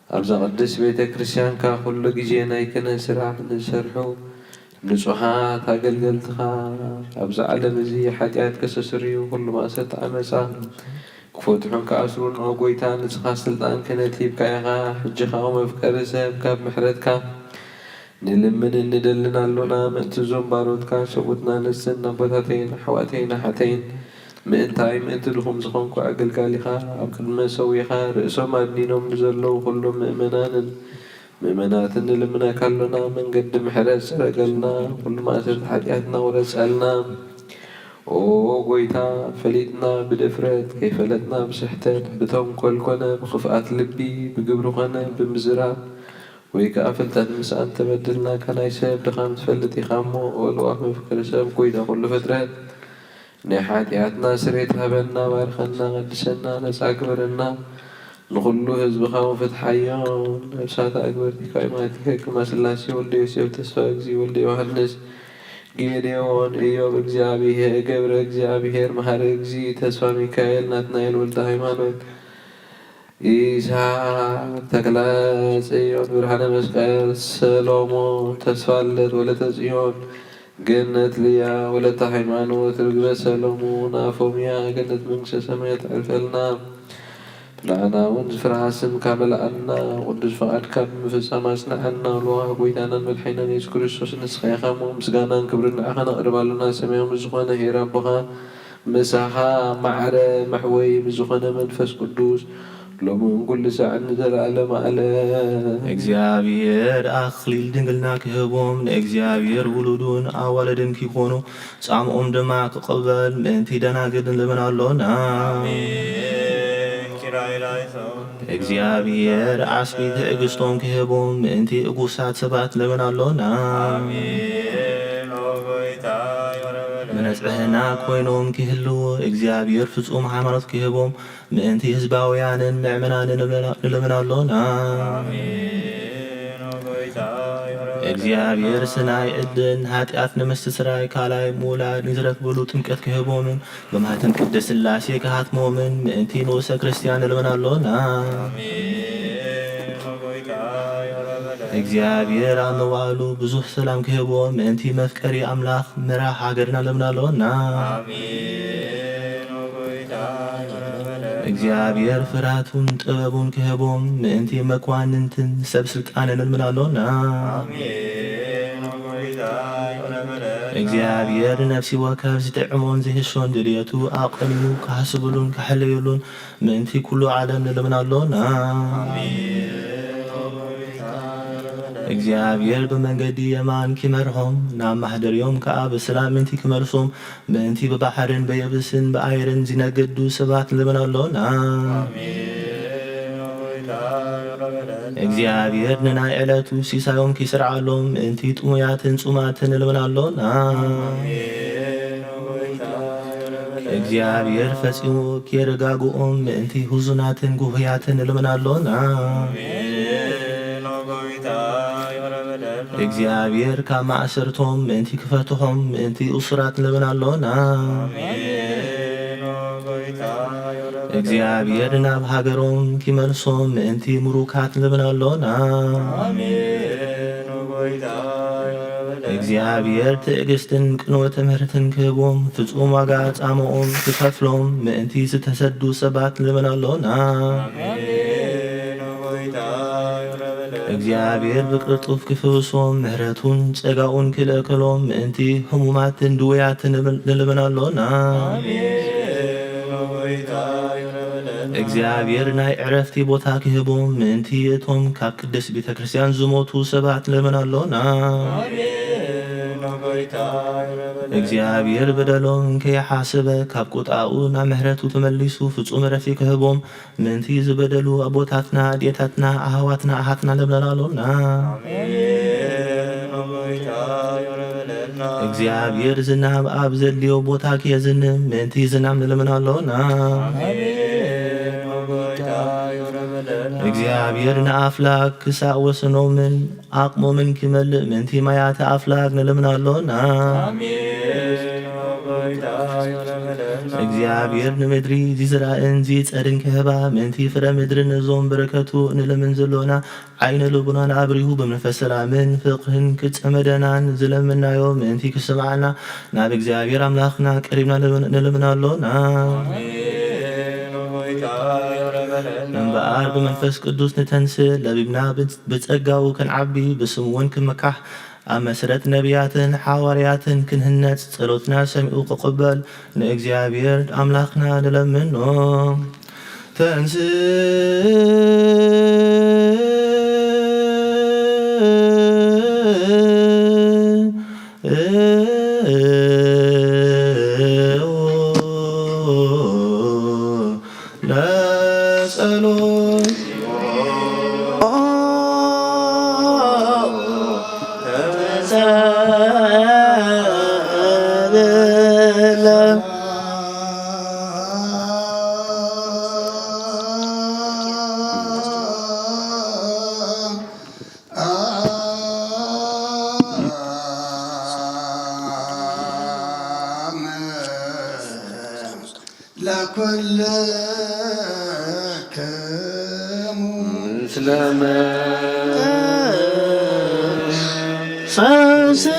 ኣብዛ ቅድስት ቤተ ክርስቲያንካ ኩሉ ግዜ ናይ ክህነት ስራሕ ንዝሰርሑ ንጹሓት ኣገልገልትኻ ኣብዚ ዓለም እዚ ሓጢኣት ከስተስርዩ ኩሉ ማእሰርቲ ዓመጻ ክፈትሑን ክኣስሩን ኦ ጎይታ ንስኻ ስልጣን ክህነት ሂብካ ኢኻ። ሕጂ ኸኣ መፍቀሪ ሰብ ካብ ምሕረትካ ንልምንን ንደልን ኣሎና። ምእንቲ እዞም ባሮትካ ሰብኡትና ንስን ኣቦታተይን ኣሕዋተይን ኣሓተይን ምእንታይ ምእንቲ ድኹም ዝኾንኩ ኣገልጋሊኻ ኣብ ቅድሚ መሰዊኻ ርእሶም ኣድኒኖም ንዘለዉ ኩሎም ምእመናንን ምእመናትን ንልምነካ ኣሎና፣ መንገዲ ምሕረት ጽረገልና፣ ኩሉ ማእሰርቲ ሓጢኣትና ውረጸልና። ኦ ጎይታ፣ ፈሊጥና ብድፍረት፣ ከይፈለጥና ብስሕተት፣ ብተንኮል ኮነ ብኽፍኣት ልቢ፣ ብግብሪ ኮነ ብምዝራብ፣ ወይ ከኣ ፍልጠት ምስኣን ተበድልናካ፣ ናይ ሰብ ድኻም ትፈልጥ ኢኻ እሞ፣ ኦ ልዋህ መፍቀሪ ሰብ፣ ጎይታ ኩሉ ፍጥረት፣ ናይ ሓጢኣትና ስሬት ሃበና፣ ባርኸና፣ ቀድሰና፣ ነጻ ግበረና። ንኹሉ ህዝብኻ ወፍትሓዮም፣ ነፍሳት ኣግበርቲካ ይማቲከ፣ ከማ ስላሴ ወልደ ዮሴፍ፣ ተስፋ እግዚ ወልደ ዮሃንስ፣ ጌዴዎን፣ ኢዮብ፣ እግዚኣብሄ-፣ ገብረ እግዚኣብሄር፣ መሃሪ እግዚ፣ ተስፋ ሚካኤል፣ ናትናኤል ወልደ ሃይማኖት፣ ኢሳቅ ተክለ ጽዮን፣ ብርሃነ መስቀል፣ ሰሎሞን፣ ተስፋለት፣ ወለተ ጽዮን፣ ገነት ልያ፣ ወለተ ሃይማኖት፣ ርግበ ሰሎሞን፣ ኣፎምያ፣ ገነት መንግስተ ሰማያት ዕርፈልና። ንዓና እውን ዝፍርሃ ስምካ መልኣና፣ ቅዱስ ፍቓድካ ብምፍጻም ኣጽንዓና። ልዋ ጎይታናን መድሓኒናን የሱስ ክርስቶስ፣ ንስኻ ኢኻ እሞ፣ ምስጋናን ክብርን ንዓኻ ነቕርብ ኣሎና። ሰማያዊ ምስ ዝኾነ ኄር ኣቦኻ፣ ምሳኻ ማዕረ መሕወይ ምስ ዝኾነ መንፈስ ቅዱስ፣ ሎሚ እውን ኩሉ ሳዕ ንዘለዓለም ኣለም። እግዚኣብሔር ኣኽሊል ድንግልና ክህቦም፣ ንእግዚኣብሔር ውሉዱን ኣዋልድን ኪኾኑ፣ ጻምኦም ድማ ክቕበል ምእንቲ ደናግል ንልምን ኣሎና። እግዚኣብሔር ዓስቢ ትዕግስቶም ክህቦም ምእንቲ እጉሳት ሰባት ንልምን ኣሎና። መነጽህና ኮይኖም ክህልዉ እግዚኣብሔር ፍጹም ሃይማኖት ክህቦም ምእንቲ ህዝባውያንን ምእመናንን ንልምን ኣሎና። እግዚኣብሔር ስናይ ዕድል፣ ሓጢኣት ንምስትስራይ፣ ካልኣይ ምውላድ ንዝረክብሉ ጥምቀት ክህቦምን ብማህተም ቅድስት ስላሴ ክሃትሞምን ምእንቲ ንኡሰ ክርስትያን ንልምን ኣሎና። እግዚኣብሔር ኣብ መዋእሉ ብዙሕ ሰላም ክህቦ ምእንቲ መፍቀሪ ኣምላኽ መራሕ ሃገርና ንልምን ኣሎና። እግዚኣብሔር ፍርሃቱን ጥበቡን ክህቦም ምእንቲ መኳንንትን ሰብ ስልጣንን ንልምን ኣሎና። እግዚኣብሔር ንነፍሲ ወከፍ ዝጥዕሞን ዝህሾን ድልየቱ ኣቐኒዩ ክሓስብሉን ክሕለየሉን ምእንቲ ኩሉ ዓለም ንልምን ኣሎና። እግዚኣብሔር ብመንገዲ የማን ኪመርሖም፣ ናብ ማሕደርዮም ከኣ ብሰላም ምእንቲ ኪመልሶም፣ ምእንቲ ብባሕርን ብየብስን ብኣየርን ዚነግዱ ሰባት ንልምን ኣሎና። እግዚኣብሔር ንናይ ዕለቱ ሲሳዮም ኪስርዓሎም፣ ምእንቲ ጥሙያትን ጽሙኣትን ንልምን ኣሎና። እግዚኣብሔር ፈጺሙ ኬረጋግኦም ምእንቲ ህዙናትን ጉህያትን ንልምን ኣሎና። እግዚኣብሔር ካብ ማእሰርቶም ምእንቲ ክፈትሖም ምእንቲ እሱራት ንልምን ኣሎና። እግዚኣብሔር ናብ ሃገሮም ኪመልሶም ምእንቲ ምሩካት ንልምን ኣሎና። እግዚኣብሔር ትዕግስትን ቅንወ ትምህርትን ክህቦም፣ ፍጹም ዋጋ ጻምኦም ክኸፍሎም ምእንቲ ዝተሰዱ ሰባት ንልምን ኣሎና። እግዚኣብሔር ብቅልጡፍ ክፍውሶም፣ ምሕረቱን ጸጋኡን ክልእከሎም ምእንቲ ህሙማትን ድውያትን ንብል-፣ ንልምን ኣሎና። እግዚኣብሔር ናይ ዕረፍቲ ቦታ ክህቦም ምእንቲ እቶም ካብ ቅድስት ቤተ ክርስቲያን ዝሞቱ ሰባት ንልምን ኣሎና። እግዚኣብሔር በደሎም ከይሓሰበ ካብ ቁጣኡ ናብ ምሕረቱ ተመሊሱ ፍጹም ዕረፍቲ ክህቦም ምእንቲ ዝበደሉ ኣቦታትና፣ ኣዴታትና፣ ኣሕዋትና፣ ኣሓትና ንልምን ኣሎና። እግዚኣብሔር ዝናብ ኣብ ዘድልዮ ቦታ ክየዝንብ ምእንቲ ዝናብ ንልምን ኣሎና። እግዚኣብሔር ንኣፍላክ ክሳእ ወሰኖምን ዓቕሞምን ኪመልእ ምእንቲ ማያተ ኣፍላግ ንልምን ኣሎና። እግዚኣብሔር ንምድሪ ዚዝራእን ዚጸድን ክህባ ምእንቲ ፍረ ምድሪ ነዞም በረከቱ ንልምን ዘሎና ዓይነ ልቡናን ኣብሪሁ ብመንፈስ ሰላምን ፍቕርን ክጸመደናን ዝለምናዮ ምእንቲ ክስምዓና ናብ እግዚኣብሔር ኣምላኽና ቀሪብና ንልምን ኣሎና። እምበኣር ብመንፈስ ቅዱስ ንተንስእ ለቢብና ብጸጋኡ ክንዓቢ ብስሙ እውን ክንምካሕ ኣብ መሰረት ነቢያትን ሓዋርያትን ክንህነጽ ጸሎትና ሰሚዑ ክቕበል ንእግዚኣብሔር ኣምላኽና ንለምኖ። ተንስእ ለጸሎት ለኩልክሙ ምስለ መንፈስከ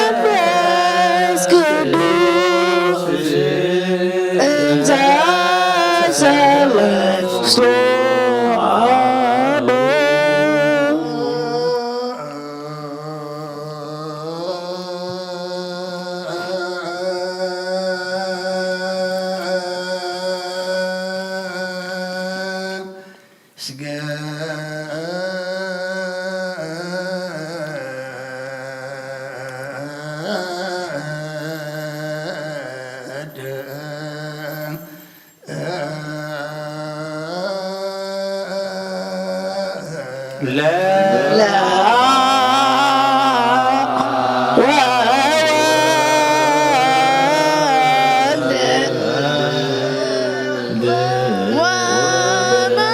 ወመንፈስ ቅዱስ እንተ ሰለስቱ አሐዱ።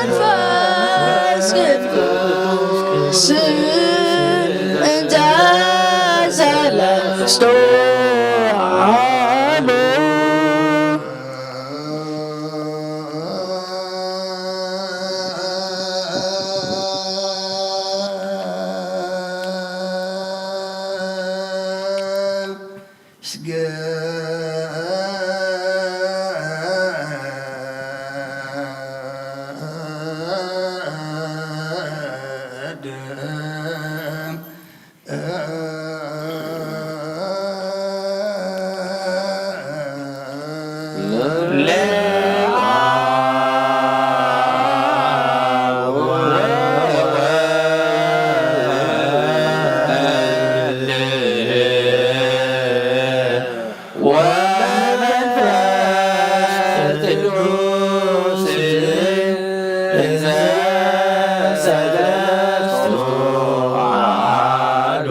ወመንፈስ ቅዱስ እንተ ሰለስቱ አሐዱ። ወመንፈስ ቅዱስ እንዘ ሰለስቱ አሐዱ።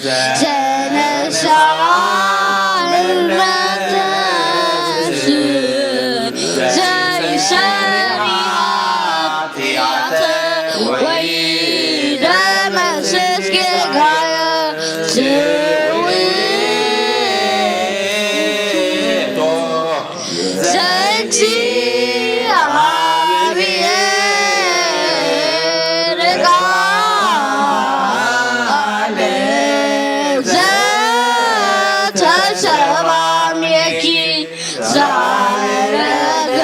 ዘነሳ እምነትስ ዘይሰሪ ኃጢአት ወይ ደመስስ ጌጋየ ስውእቶ ዘእግዚኣብሔር ቃል ዘተሰማሜኪ ዛረገ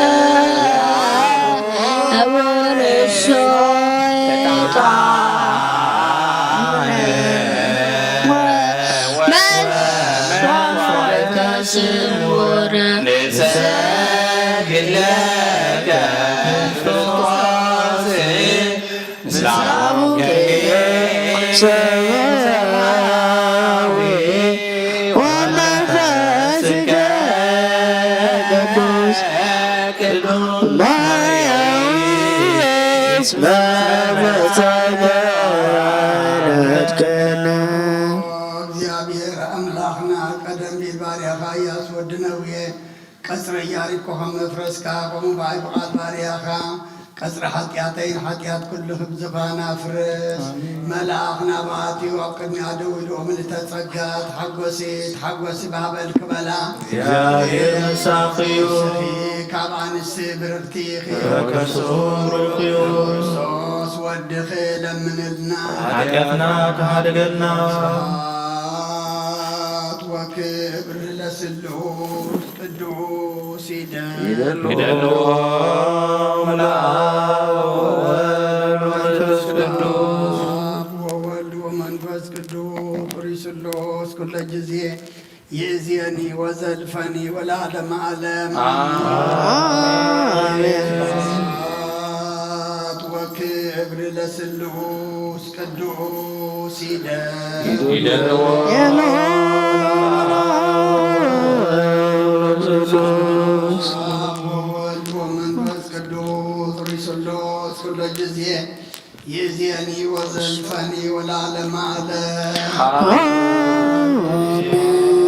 ወርሶ ዕጣን ወመስዋዕተ ስሙር ንሰግድ ለከ ክርስቶስ ምስለ አቡኪ ሰማያዊ ወመንፈስከ ቅዱስ ማርያዊ እስመ መጻእከ ወረድከነ። እግዚአብሔር አምላክና ቀደም ቢል ባሪያኻ ኢያሱ ወዲ ነዌ ቀጽረ ኢያሪኮ ከም መፍረስካ፣ ከምኡ ብኣይ ብቓል ባርያኻ ቀጽሪ ሓጢኣተይን ሓጢኣት ኩሉ ህዝብኻን ኣፍርስ። ኣሜን። መልኣኽ ናብኣ ኣትዩ ኣብ ቅድሚኣ ደው ኢሉ፣ ምልእተ ጸጋ፣ ተሓጎሲ፣ ተሓጎሲ፣ ባህበል ክበላ። እግዚኣብሔር ምሳኺ እዩ። ንስኺ ካብ ኣንስቲ ብርኽቲ ኢኺ። ከርስኡ ብሩኽ እዩ። ክርስቶስ ወድኺ ለምንልና። ሓጢኣትና ተሃድገልና። ስብሐት ወክብር ለስሉስ ቅዱስ ይደሉ። ይደሉ። ለአብ ወወልድ ወመንፈስ ቅዱስ። አብ ወወልድ ወመንፈስ ቅዱስ ርእይ ስሉስ ኩለ ጊዜ ይእዜኒ ወዘልፈኒ ወለዓለመ ዓለም። አሜን። ስብሐት ወክብር ለስሉስ ቅዱስ ይደሉ። ይደሉ። አብ ወወልድ ወመንፈስ ቅዱስ ርእይ ስሉስ ኩለ ጊዜ ይእዜኒ ወዘልፈኒ ወለዓለመ ዓለም። አሜን።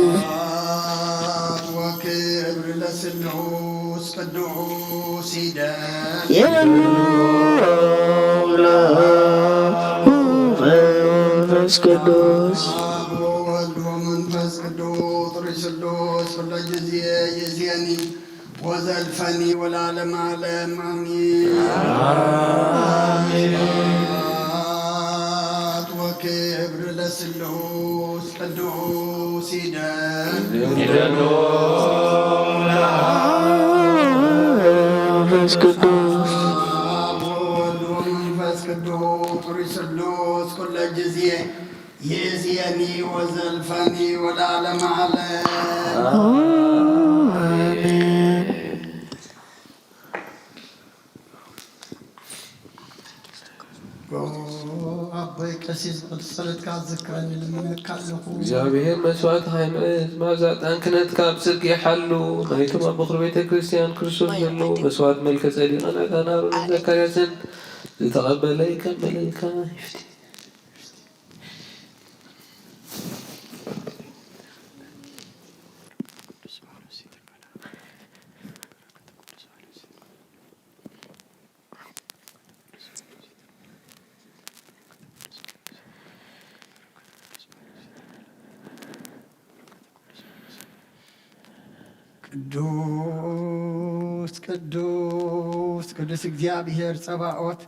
ስብሐት ወክብር ለስሉስ ቅዱስ ይደሉ። ይደሉ። ለአብ ወመንፈስ ቅዱስ። አብ ወወልድ ወመንፈስ ቅዱስ ርእይ ስሉስ ኩለ ጊዜ ይእዜኒ ወዘልፈኒ ወለዓለመ ዓለም አሜን። አሜን። ስብሐት ወክብር ለስሉስ ቅዱስ ይደሉ። ይደሉ። መንፈስ ቅዱስ። አብ ወወልድ ወመንፈስ ቅዱስ ርእይ ስሉስ ኩለ ጊዜ ይእዜኒ ወዘልፈኒ ወለዓለመ ዓለም። አሜን። ኦ ኣቦይ ቀሲስ ቅዱስ ጸሎትካ ዝክረኒ ልምነካ ኣለኹ። እግዚኣብሔር መስዋዕትኻ ይምእዝ፣ መኣዛ ዕጣን ክህነትካ ኣብ ጽድቂ ይሓሉ። ናይቶም ኣብ በኹሪ ቤተ ክርስቲያን ክርስቶስ ዘለዉ መስዋዕት መልከ ጸዲቕን ዕጣን ኣሮንን ዘካርያስን ዝተቐበለ ይቀበለልካ ይፍቲ። ቅዱስ ቅዱስ ቅዱስ እግዚኣብሔር ጸባኦት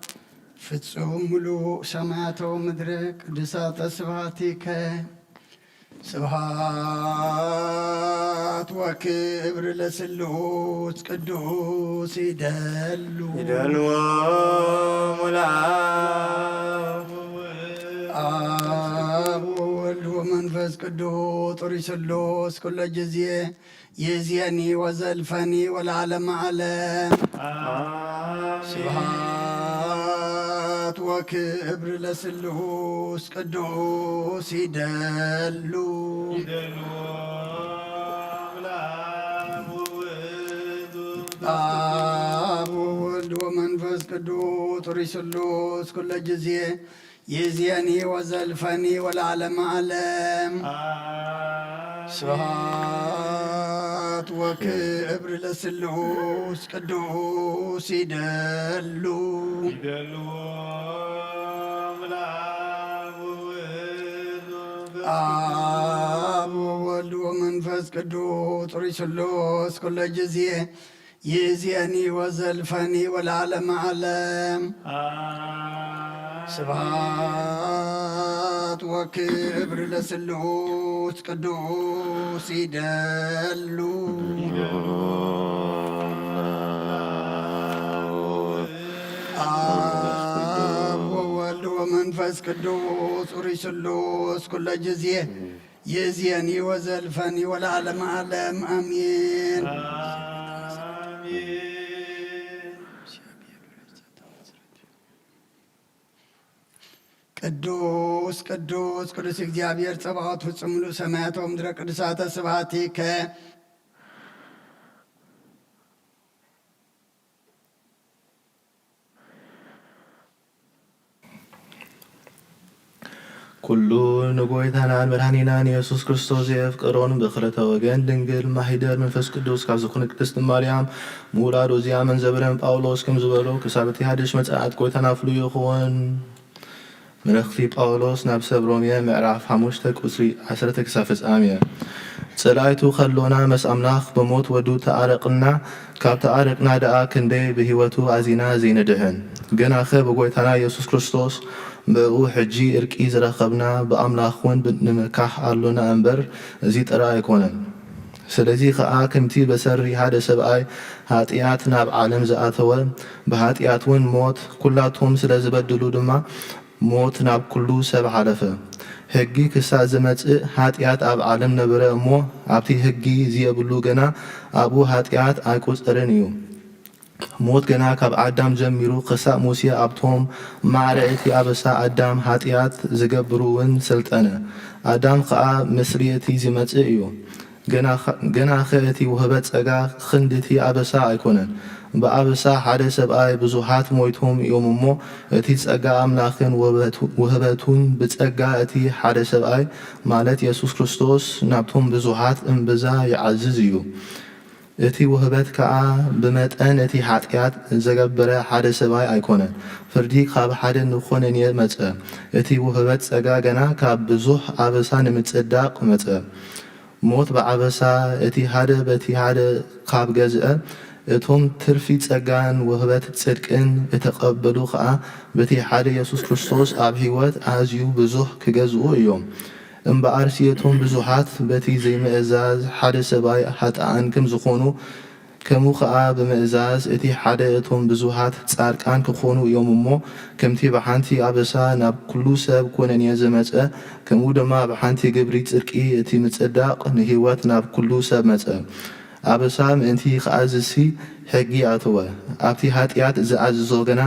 ፍጹም ምሉእ ሰማያት ወምድሪ ቅዱሳተ ስብሐቲከ። ስብሐት ወክብር ለስሉስ ቅዱስ ይደሉ። ይደልዎ ሙላ አብ ወወልድ ወመንፈስ ቅዱስ ጥሪ ስሉስ ኩለ ጊዜ ይእዜኒ ወዘልፈኒ ወለዓለመ ዓለም። አሜን። ስብሐት ወክብር ለስሉስ ቅዱስ ይደሉ። ይደሉ ለአብ ወወልድ ወመንፈስ አብ ወወልድ ወመንፈስ ቅዱስ ጥሪ ስሉስ ኩለ ጊዜ ይእዜኒ ወዘልፈኒ ወለዓለመ ዓለም። ስብሐት ወክብር ለስሉስ ቅዱስ ይደሉ። ይደሉ። አብ ወወልድ ወመንፈስ ቅዱስ ጽሩይ ስሉስ ኩለ ጊዜ ይእዜኒ ወዘልፈኒ ወለዓለመ ዓለም። ስብሐት ወክብር ለስሉስ ቅዱስ ይደሉ። አብ ወወልድ ወመንፈስ ቅዱስ ጽሩይ ስሉስ ኩለ ጊዜ ይእዜኒ ወዘልፈኒ ወለዓለመ ዓለም አሜን። ቅዱስ ቅዱስ ቅዱስ እግዚአብሔር ጸባኦት ፍጹም ምሉእ ሰማያት ወምድረ ቅዱሳተ ስብሐቲከ። ኩሉ ንጎይታናን መድኃኒናን ኢየሱስ ክርስቶስ ዘየፍቀሮን ብኽልተ ወገን ድንግል ማሂደር መንፈስ ቅዱስ ካብ ዝኾነ ቅድስት ማርያም ምውላዱ እዚኣ መንዘብረን ጳውሎስ ከም ዝበሎ ክሳብ እቲ ሓድሽ መጽኣት ጎይታና ፍሉይ ይኹን። መልእኽቲ ጳውሎስ ናብ ሰብ ሮሜ ምዕራፍ ሓሙሽተ ቁጽሪ ዓሰርተ ክሳብ ፍጻሜ። ጸላይቱ ከሎና መስ ኣምላኽ ብሞት ወዱ ተኣረቕና፣ ካብ ተኣረቕና ደኣ ክንደይ ብህይወቱ ኣዚና ዘይንድሕን። ግናኸ ብጎይታና ኢየሱስ ክርስቶስ ብእኡ ሕጂ እርቂ ዝረኸብና ብኣምላኽውን ብ-፣ ንምካሕ ኣሎና እምበር እዚ ጥራይ ኣይኮነን። ስለዚ ኸኣ ከምቲ በሰሪ ሓደ ሰብኣይ ኃጢኣት ናብ ዓለም ዝኣተወ፣ ብኃጢኣትውን ሞት፣ ኩላቶም ስለ ዝበድሉ ድማ ሞት ናብ ኩሉ ሰብ ሓለፈ። ሕጊ ክሳብ ዝመጽእ ኃጢኣት ኣብ ዓለም ነበረ እሞ፣ ኣብቲ ሕጊ ዝየብሉ ግና ኣብኡ ኃጢኣት ኣይቁጸርን እዩ። ሞት ግና ካብ ኣዳም ጀሚሩ ክሳብ ሙሴ ኣብቶም ማዕረ እቲ ኣበሳ ኣዳም ኃጢኣት ዝገብሩ እውን ሰልጠነ። ኣዳም ኸኣ ምስሊ እቲ ዝመጽእ እዩ። ግናኸ እቲ ውህበት ጸጋ ክንድቲ ኣበሳ ኣይኮነን። ብኣበሳ ሓደ ሰብኣይ ብዙኃት ሞይቶም እዮም እሞ፣ እቲ ጸጋ ኣምላኽን ውህበቱ-፣ ውህበቱን ብጸጋ እቲ ሓደ ሰብኣይ፣ ማለት የሱስ ክርስቶስ፣ ናብቶም ብዙኃት እምብዛ ይዓዝዝ እዩ። እቲ ውህበት ከኣ ብመጠን እቲ ኃጢኣት ዘገበረ ሓደ ሰብኣይ ኣይኮነን። ፍርዲ ካብ ሓደ ንኾነንየ መጸ። እቲ ውህበት ጸጋ ገና ካብ ብዙሕ ኣበሳ ንምጽዳቕ መጸ። ሞት ብዓበሳ እቲ ሓደ በቲ ሓደ ካብ ገዝአ፣ እቶም ትርፊ ጸጋን ውህበት ጽድቅን እተቐበሉ ኸኣ በቲ ሓደ የሱስ ክርስቶስ ኣብ ህይወት ኣዝዩ ብዙሕ ክገዝኡ እዮም። እምበኣርሲ እቶም ብዙሓት በቲ ዘይምእዛዝ ሓደ ሰብኣይ ኃጥኣን ከም ዝኾኑ፣ ከምኡ ኸኣ ብምእዛዝ እቲ ሓደ እቶም ብዙሃት ጻድቃን ክኾኑ እዮም እሞ፣ ከምቲ ብሓንቲ ኣበሳ ናብ ኩሉ ሰብ ኵነኔ ዝመጸ፣ ከምኡ ድማ ብሓንቲ ግብሪ ጽድቂ እቲ ምጽዳቕ ንህይወት ናብ ኩሉ ሰብ መጸ። ኣበሳ ምእንቲ ኽኣዝዝሲ ሕጊ ኣተወ። ኣብቲ ኃጢኣት ዝኣዝዞ ግና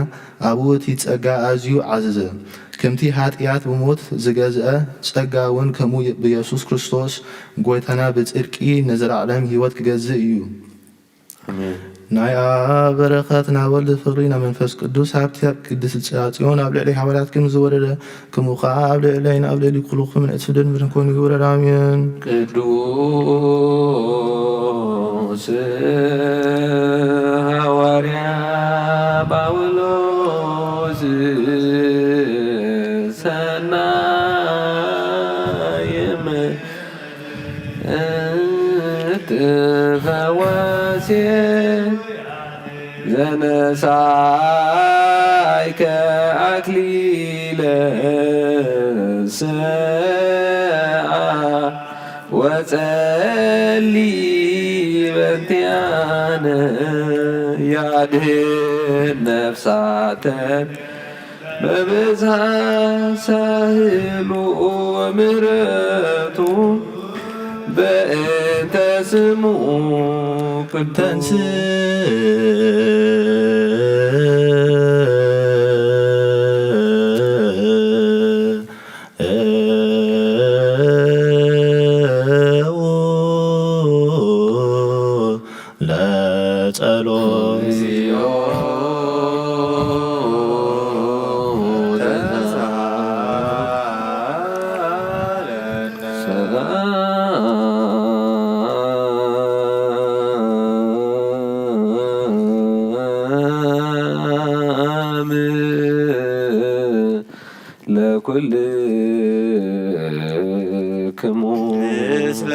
ኣብኡ እቲ ጸጋ ኣዝዩ ዓዘዘ። ከምቲ ኃጢኣት ብሞት ዝገዝአ፣ ጸጋ እውን ከምኡ ብየሱስ ክርስቶስ ጐይታና ብጽድቂ ንዘለዓለም ህይወት ክገዝእ እዩ። ኣሜን። ናይ ኣብ በረኸት፣ ናይ ወልድ ፍቕሪ፣ ናይ መንፈስ ቅዱስ ሃብቲ ኣብ ቅድስት ጽዮን ኣብ ልዕሊ ሓዋርያት ከም ዝወረደ፣ ከምኡ ኸዓ ኣብ ልዕለይን ኣብ ልዕሊ ኩልኹም ንእስፍደን ምድን ኮይኑ ይውረድ። ኣሜን። ቅዱስ ሃዋርያ ጳውሎስ ሰናይ እም- እትፈወሴ ዘነሳይከ ኣክሊለ ስዓ ወጸሊ በንቲኣነ ያድህን ነፍሳተን በብዝሃ ሳህሉ ወምሕረቱ በእንተ ስሙ ቅዱስ። ተንስ ለጸሎት። ኩልክሙ ምስለ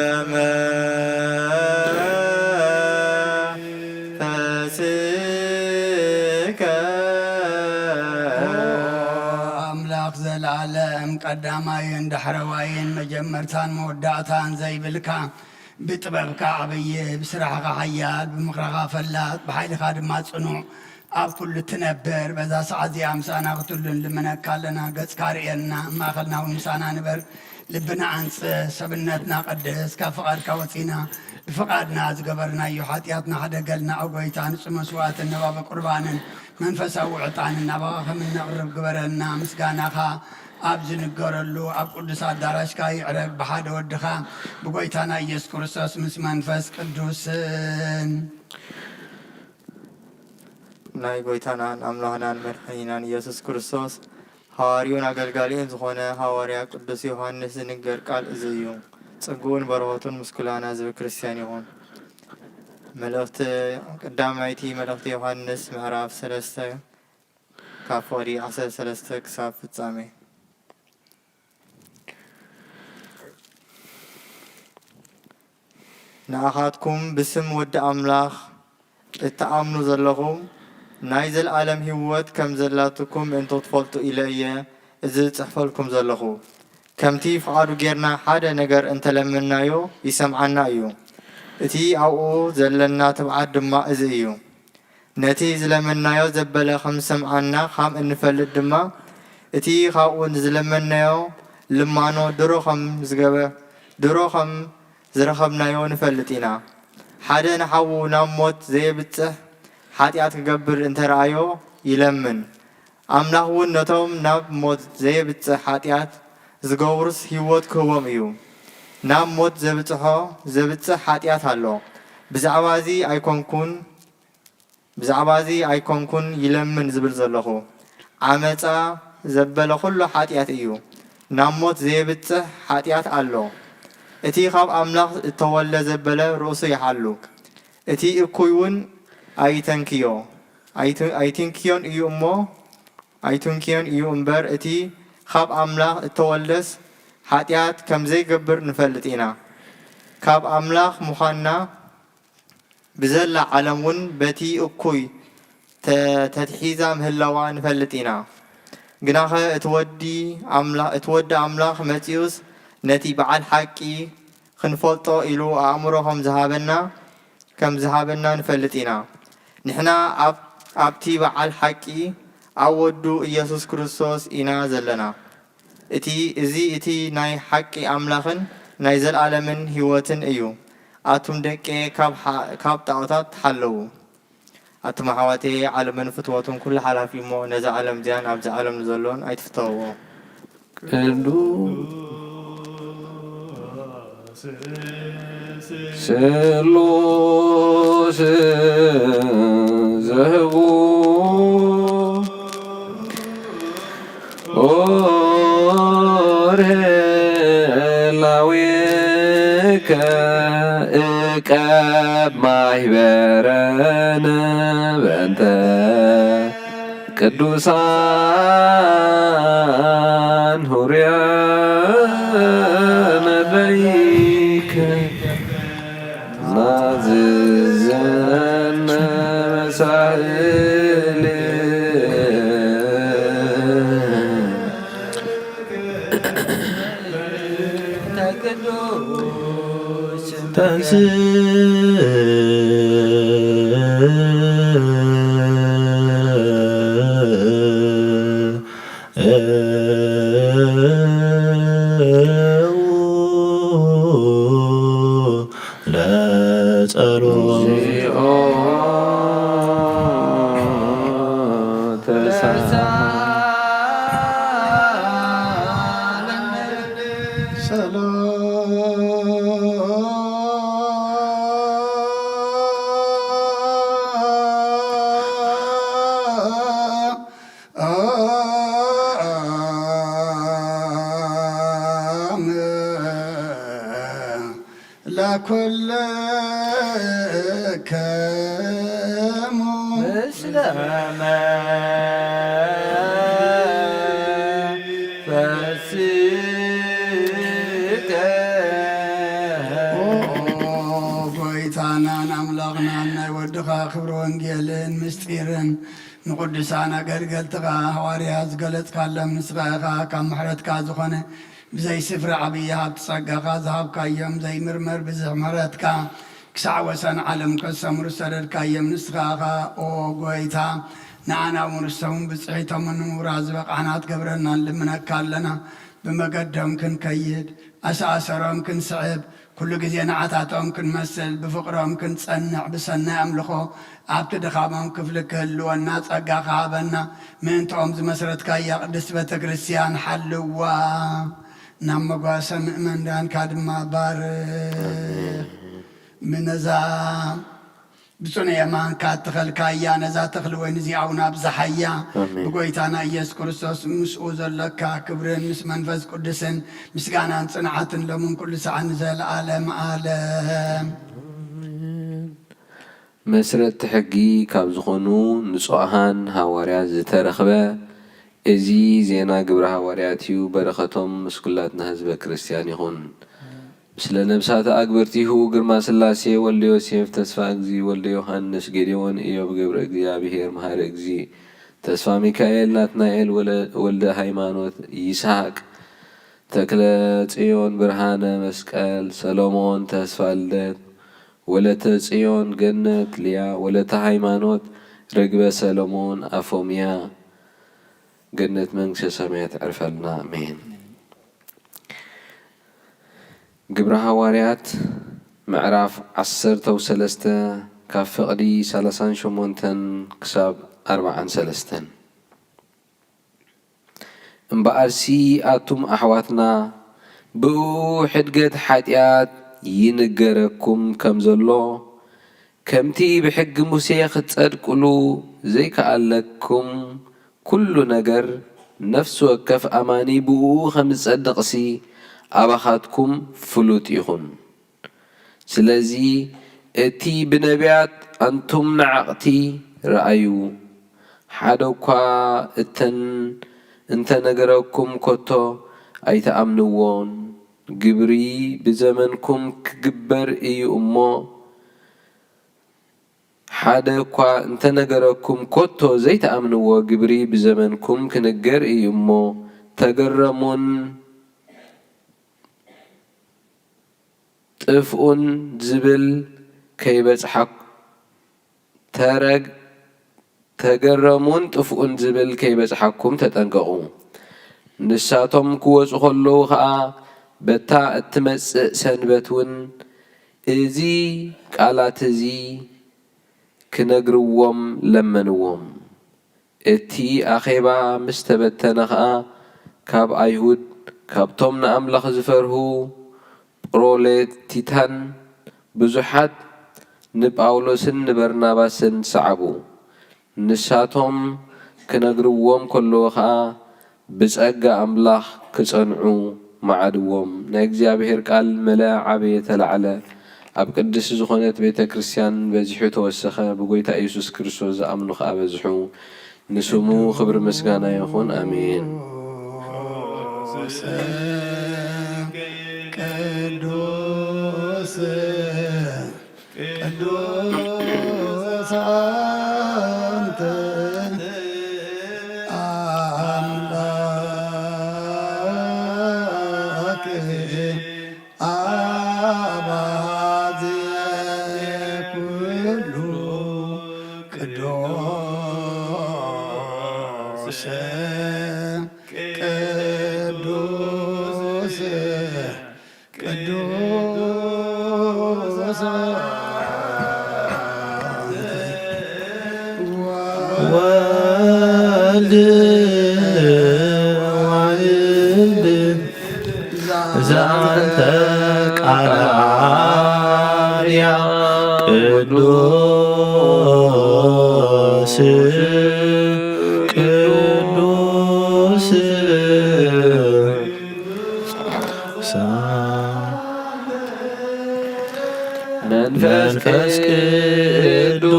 መንፈስከ። ኦ ኣምላኽ ዘለዓለም ቀዳማይን ዳሕረዋይን መጀመርታን መወዳእታን ዘይብልካ፣ ብጥበብካ ዓብዪ፣ ብስራሕኻ ሓያል፣ ብምኽርኻ ፈላጥ፣ ብሓይልኻ ድማ ጽኑዕ፣ ኣብ ኩሉ ትነብር፣ በዛ ሰዓት እዚኣ ምሳና ክትህሉ ንልምነካ ኣለና። ገጽካ ርእየና፣ ኣብ ማእኸልና እውን ምሳና ንበር። ልብና ኣንጽህ፣ ሰብነትና ቀድስ፣ ካብ ፍቓድካ ወጺና ብፍቓድና ዝገበርናዮ ሓጢኣትና ሕደገልና። ኦ ጎይታ፣ ንጹህ መስዋእቲ ነባቢ ቁርባንን መንፈሳዊ ዕጣንን ናባኻ ከም እነቕርብ ግበረና። ምስጋናኻ ኣብ ዝንገረሉ ኣብ ቅዱስ ኣዳራሽካ ይዕረግ፣ ብሓደ ወድኻ ብጎይታና ኢየሱስ ክርስቶስ ምስ መንፈስ ቅዱስን። ናይ ጎይታናን ኣምላኽናን መድሓኒናን ኢየሱስ ክርስቶስ ሃዋርዩን ኣገልጋሊኡን ዝኾነ ሃዋርያ ቅዱስ ዮሃንስ ዝንገር ቃል እዚ እዩ። ጸግኡን በረኸቱን ምስ ኩላና ህዝበ ክርስቲያን ይኹን። መልእኽቲ ቀዳማይቲ መልእኽቲ ዮሃንስ ምዕራፍ ሰለስተ ካብ ፍቕዲ ዓሰርተ ሰለስተ ክሳብ ፍጻሜ። ንኣኻትኩም ብስም ወዲ ኣምላኽ እትኣምኑ ዘለኹም ናይ ዘልኣለም ህይወት ከም ዘላትኩም ምእንቲ ክትፈልጡ ኢለ እየ እዚ ዝጽሕፈልኩም ዘለኹ። ከምቲ ፍቓዱ ጌርና ሓደ ነገር እንተለመንናዮ ይሰምዓና እዩ። እቲ ኣብኡ ዘለና ትብዓት ድማ እዚ እዩ። ነቲ ዝለመንናዮ ዘበለ ከም ዝሰምዓና ከም እንፈልጥ ድማ፣ እቲ ካብኡ ንዝለመንናዮ ልማኖ ድሮ ከም ዝገበ-፣ ድሮ ከም ዝረኸብናዮ ንፈልጥ ኢና። ሓደ ንሓዉ ናብ ሞት ዘየብጽሕ ሓጢኣት ክገብር እንተ ረኣዮ ይለምን። ኣምላኽ እውን ነቶም ናብ ሞት ዘየብጽሕ ሓጢኣት ዝገብሩስ ህይወት ክህቦም እዩ። ናብ ሞት ዘብጽሖ፣ ዘብጽሕ ሓጢኣት ኣሎ። ብዛዕባ እዚ ኣይኮንኩን፣ ብዛዕባ እዚ ኣይኮንኩን ይለምን ዝብል ዘለኹ። ዓመጻ ዘበለ ኩሉ ሓጢኣት እዩ። ናብ ሞት ዘየብጽሕ ሓጢኣት ኣሎ። እቲ ካብ ኣምላኽ እተወልደ ዘበለ ርእሱ ይሓሉ። እቲ እኩይ እውን ኣይተንክዮ፣ ኣይት-፣ ኣይትንክዮን እዩ እሞ፣ ኣይትንክዮን እዩ እምበር፣ እቲ ካብ ኣምላኽ እተወልደስ ሓጢኣት ከም ዘይገብር ንፈልጥ ኢና። ካብ ኣምላኽ ምዃንና ብዘላ ዓለም እውን በቲ እኩይ ተ-፣ ተትሒዛ ምህላዋ ንፈልጥ ኢና። ግናኸ እቲ ወዲ ኣምላ-፣ እቲ ወዲ ኣምላኽ መጺኡስ ነቲ በዓል ሓቂ ክንፈልጦ ኢሉ ኣእምሮ ከም ዝሃበና፣ ከም ዝሃበና ንፈልጥ ኢና። ንሕና ኣብ-፣ ኣብቲ በዓል ሓቂ ኣብ ወዱ ኢየሱስ ክርስቶስ ኢና ዘለና። እቲ፣ እዚ እቲ ናይ ሓቂ ኣምላኽን ናይ ዘለኣለምን ህይወትን እዩ። ኣቱም ደቄ፣ ካብ ሓ-፣ ካብ ጣዖታት ተሓለዉ። ኣቱም ኣሕዋተየ፣ ዓለምን ፍትወቱን ኩሉ ሓላፊ እሞ፣ ነዛ ዓለም እዚኣን ኣብዚ ዓለም ንዘሎን ኣይትፍተውዎ። ቅዱስ ስሉስ ዘህቡ ኦርላዊከ እቀብ ማይበረነ በንተ ቅዱሳን ሁርያ መለይከ ናዝዘነ መሳእል ተንስ ለጸሎት ለኩልክሙ ምስለ ናን ኣምላኽናን ናይ ወድኻ ክብሪ ወንጌልን ምስጢርን ንቕዱሳን ኣገልገልትኻ ሃዋርያ ዝገለጽካሎም ንስኻ ኢኻ። ካብ ምሕረትካ ዝኾነ ብዘይ ስፍሪ ዓብዪ ሃብቲ ጸጋኻ ዝሃብካዮም ዘይምርመር ብዝሕ ምሕረትካ ክሳዕ ወሰን ዓለም ከሰምሩ ዝሰደድካዮም ንስኻ ኢኻ። ኦ ጎይታ፣ ንዓና እውን ንሶምን ብጽሒቶምን ንምውራስ ዝበቓዕና ትገብረና ንልምነካ ኣለና። ብመገዶም ክንከይድ፣ ኣሰኣሰሮም ክንስዕብ፣ ኩሉ ግዜ ንዓታቶም ክንመስል፣ ብፍቕሮም ክንጸንዕ፣ ብሰናይ ኣምልኾ ኣብቲ ድኻሞም ክፍሊ ክህልወና ጸጋኻ ሃበና። ምእንትኦም ዝመስረትካያ ቅድስቲ ቤተ ክርስቲያን ሓልዋ። ናብ መጓሰ ምእመን ዳንካ ድማ ባርኽ። ኣሜን። ምነዛ ብጽኑዕ የማንካ እተኸልካያ ነዛ ተኽሊ ወይኒ እዚኣ እውን ኣብዝሓያ። ኣሜን። ብጎይታና ኢየሱስ ክርስቶስ ምስኡ ዘለካ ክብርን ምስ መንፈስ ቅዱስን ምስጋናን ጽንዓትን ሎምን ኩሉ ሰዓት ንዘለኣለም ዓለም። ኣሜን። መስረትቲ ሕጊ ካብ ዝኾኑ ንጹሃን ሃዋርያት ዝተረኽበ እዚ ዜና ግብረ ሃዋርያት እዩ። በረኸቶም ምስ ኩላትና ህዝበ ክርስቲያን ይኹን። ምስለ ነብሳተ ኣግብርቲሁ ግርማ ስላሴ ወልደ ዮሴፍ ተስፋ እግዚ ወልደ ዮሃንስ ጌዴዎን ኢዮብ ገብረ እግዚኣብሔር መሃሪ እግዚ ተስፋ ሚካኤል ናትናኤል ወለ-፣ ወልደ ሃይማኖት ይስሐቅ ተክለ ጽዮን ብርሃነ መስቀል ሰሎሞን ተስፋ ልደት ወለተ ጽዮን ገነት ሊያ ወለተ ሃይማኖት ርግበ ሰሎሞን ኣፎምያ ገነት መንግስተ ሰማያት ዕርፈልና ኣሜን። ግብረ ሃዋርያት ምዕራፍ ዓሰርተው ሰለስተ ካብ ፍቕዲ ሰላሳን ሸሞንተን ክሳብ ኣርባዓን ሰለስተን። እምበኣርሲ ኣቱም ኣሕዋትና ብእኡ ሕድገት ሓጢኣት ይንገረኩም ከም ዘሎ ከምቲ ብሕጊ ሙሴ ክትጸድቅሉ ዘይከኣለኩም ኩሉ ነገር ነፍሲ ወከፍ ኣማኒ ብእኡ ከም ዝጸድቕሲ ኣባኻትኩም ፍሉጥ ይኹን። ስለዚ እቲ ብነቢያት ኣንቱም ነዓቕቲ ረኣዩ፣ ሓደ እኳ እተን እንተነገረኩም ከቶ ኣይትኣምንዎን። ግብሪ ብዘመንኩም ክግበር እዩ እሞ፣ ሓደ እኳ እንተነገረኩም ከቶ ዘይትኣምንዎ ግብሪ ብዘመንኩም ክንገር እዩ እሞ፣ ተገረሙን ጥፍኡን ዝብል ከይበጽሓ-፣ ተረግ-፣ ተገረሙን ጥፍኡን ዝብል ከይበጽሓኩም ተጠንቀቑ። ንሳቶም ክወጹ ከለዉ ኸኣ፣ በታ እትመጽእ ሰንበት እውን እዚ ቃላት እዚ ክነግርዎም ለመንዎም። እቲ ኣኼባ ምስ ተበተነ ኸኣ፣ ካብ ኣይሁድ፣ ካብቶም ንኣምላኽ ዝፈርሁ ጵሮሌቲታን ብዙሓት ንጳውሎስን ንበርናባስን ሰዓቡ። ንሳቶም ክነግርዎም ከለዉ ኸኣ፣ ብጸጋ ኣምላኽ ክጸንዑ መዓድዎም። ናይ እግዚኣብሔር ቃል መለ ዓበየ ተላዕለ፣ ኣብ ቅድስቲ ዝኾነት ቤተ ክርስቲያን በዚሑ ተወሰኸ፣ ብጎይታ ኢየሱስ ክርስቶስ ዝኣምኑ ኸኣ በዝሑ። ንስሙ ክብሪ ምስጋና ይኹን፣ ኣሜን። ቅዱስ ቅዱስ ኣንተ ኣምላክ ኣባዜ ኩሉ ቅዱስ ቅዱስ ቅዱስ ወልድ ዋሕድ ዛንተ ቃል ኣርያም ቅዱስ ቅዱስ መንፈስ ቅዱስ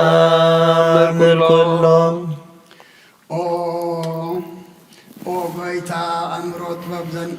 ዘተኣምር ኩሎ። ኦ፣ ኦ ጎይታ፣ ኣእምሮ ጥበብ ዘን-፣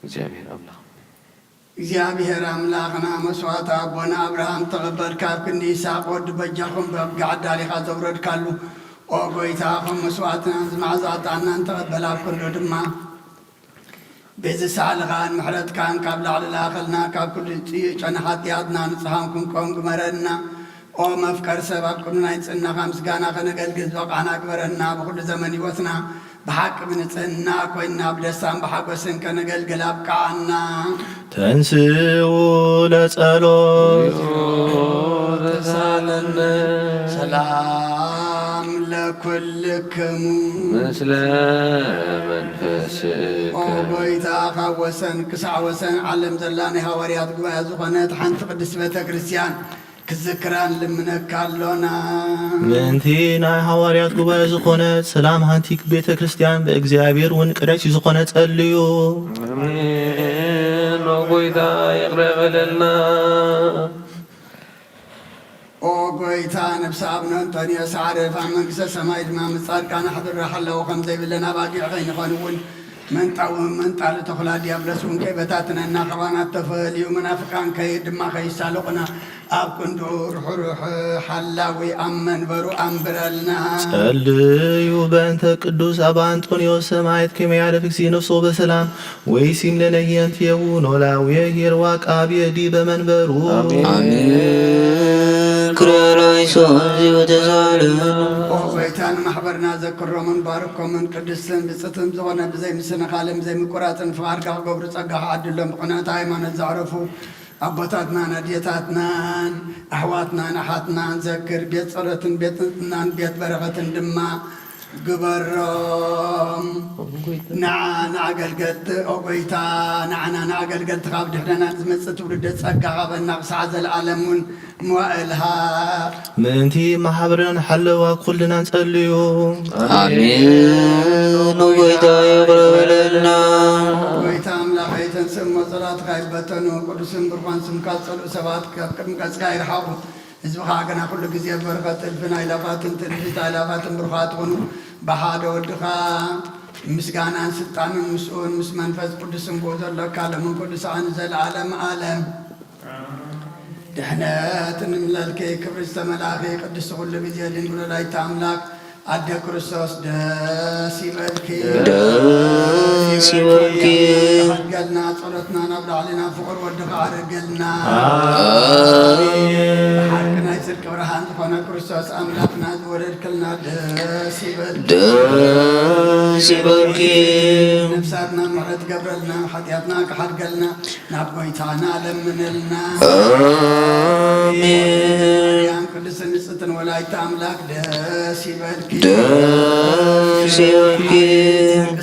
እግዚኣብሔር ኣምላኽ እግዚኣብሔር ኣምላኽና መስዋዕቲ ኣቦና ኣብርሃም ተቐበል፣ ካብ ክንዲ ይስሐቅ ወዲ በጃኹም በብጊዕ ኣዳሊኻ ዘውረድካሉ። ኦ ጎይታ፣ ከም መስዋዕትና ዝመዓዛ ዕጣንና ንተቐበል፣ ኣብ ክንዶ ድማ ቤዚ ሳዕልኻን ምሕረትካን ካብ ላዕሊ ላኸልና፣ ካብ ኩሉ ጽዩይ ጨና ሓጢኣትና ንጽሃን ክንቆም ግበረና። ኦ መፍቀር ሰብ፣ ኣብ ቅድሚ ናይ ንጽህናኻ ምስጋና ከነገልግል ዝበቓዕና ግበረና። ብኹሉ ዘመን ህይወትና ብሓቂ ብንጽህና ኮይንና ብደስታን ብሓጎስን ከነገልግል ኣብቅዓና። ተንስኡ ለጸሎት ተሳለነ ሰላም ለኩልክሙ ምስለ መንፈስከ ኦ ጎይታ፣ ካብ ወሰን ክሳዕ ወሰን ዓለም ዘላ ናይ ሃዋርያት ጉባኤ ዝኾነት ሓንቲ ቅድስት ቤተ ክርስቲያን ክዝክራን ልምነካ ኣሎና። ምእንቲ ናይ ሃዋርያት ጉባኤ ዝኾነ ሰላም ሃንቲ ቤተ ክርስቲያን ብእግዚኣብሔር እውን ቅዳይት ዝኾነ ጸልዩ። ኣሜን። ኦ ጎይታ ይቕረ በለልና። ኦ ጎይታ፣ ነብሲ ኣቡነ እንጦንዮስ ዓረፍ ኣብ መንግስተ ሰማይ ድማ ምስ ጻድቃን ኣሕድራ ሓላው ከም ዘይብለን ኣባጊዕ ከይንኾን እውን መንጣዊ መንጣሊ ተኹላ ዲያብሎስ እውን ከይበታትነና፣ ካባና ተፈልዩ መናፍቃን ከይ ድማ ከይሳለቑና ኣብ ክንዱ ርሑሩሕ ሓላዊ ኣብ መንበሩ ኣንብረልና። ጸልዩ በእንተ ቅዱስ ኣባ እንጦንዮስ ሰማዕት ከመ ያዕርፍ እግዚእ ነፍሶ በሰላም ወይሲም ለነ ሂየንቲየቡ ኖላዊ ሄርዋ ቃብየ ዲበ መንበሩ። ኣሜን። ክብረ ላይሶን ዚወተሳለን ኦ ጎይታ፣ ንማሕበርና ዘክሮምን ባርኮምን ቅድስትን ብጽትን ዝኾነ ብዘይ ምስንኻልን ብዘይ ምቁራጽን ፍቓድካ ክገብሩ ጸጋኻ ዓድሎም። ብቕንዕቲ ሃይማኖት ዘዕረፉ ኣቦታትናን ኣዴታትናን ኣሕዋትናን ኣሓትናን ዘክር። ቤት ጸሎትን ቤት ንጽህናን ቤት በረኸትን ድማ ግበሮም። ንዓ ንኣገልገልቲ ኦ ጎይታ፣ ንዓና ንኣገልገልትኻ ኣብ ድሕረና ንዝመጽእ ትውልዲ ጸጋ ሃበና። ክሳዕ ዘለኣለም እውን መዋእል ሃብ። ምእንቲ ማሕበርናን ሓለዋ ኩልና ንጸልዩ። ኣሜን። ኦ ጎይታ ይቕረ በለልና። ጎይታ ኣምላኸይ፣ ተንስእ እሞ ጸላእትኻ ይበተኑ፣ ቅዱስን ብርዃን ስምካ ዝጸልኡ ሰባት ካብ ቅድሚ ገጽካ ይርሓቑ። ህዝብኻ ግና ኩሉ ግዜ በረኸት እልፍን ኣእላፋትን ትልፊት ኣእላፋትን ብሩኻት ይኹኑ። ብሓደ ወድኻ ምስጋናን ስልጣንን ምስኡን ምስ መንፈስ ቅዱስን ብኡ ዘሎካ ሎምን ኩሉ ሰዓን ንዘለኣለም ኣለም። ድሕነት እንምለልኪ ክብሪ ዝተመላእኺ ቅድስቲ ኩሉ ግዜ ድንግል ወላዲተ ኣምላክ ኣደ ክርስቶስ ደስ ይበልኪ። ደስ ይበልኪ። ሓድገልና ጸሎትና ናብ ላዕሊ ናብ ፍቕር ወድኻ ኣረገልና። ኣሜን። ሓቂ ናይ ጽድቂ ብርሃን ዝኾነ ክርስቶስ ኣምላክና ዝወለድክልና ደስ ይበልኪ። ደስ ይበልኪ። ነፍሳትና ምሕረት ገብረልና፣ ሓጢኣትና ክሓድገልና ናብ ጎይታና ለምንልና። ኣሜን። ማርያም ቅድስት ንጽሕትን ወላዲተ ኣምላክ ደስ ይበልኪ። ደስ ይበልኪ።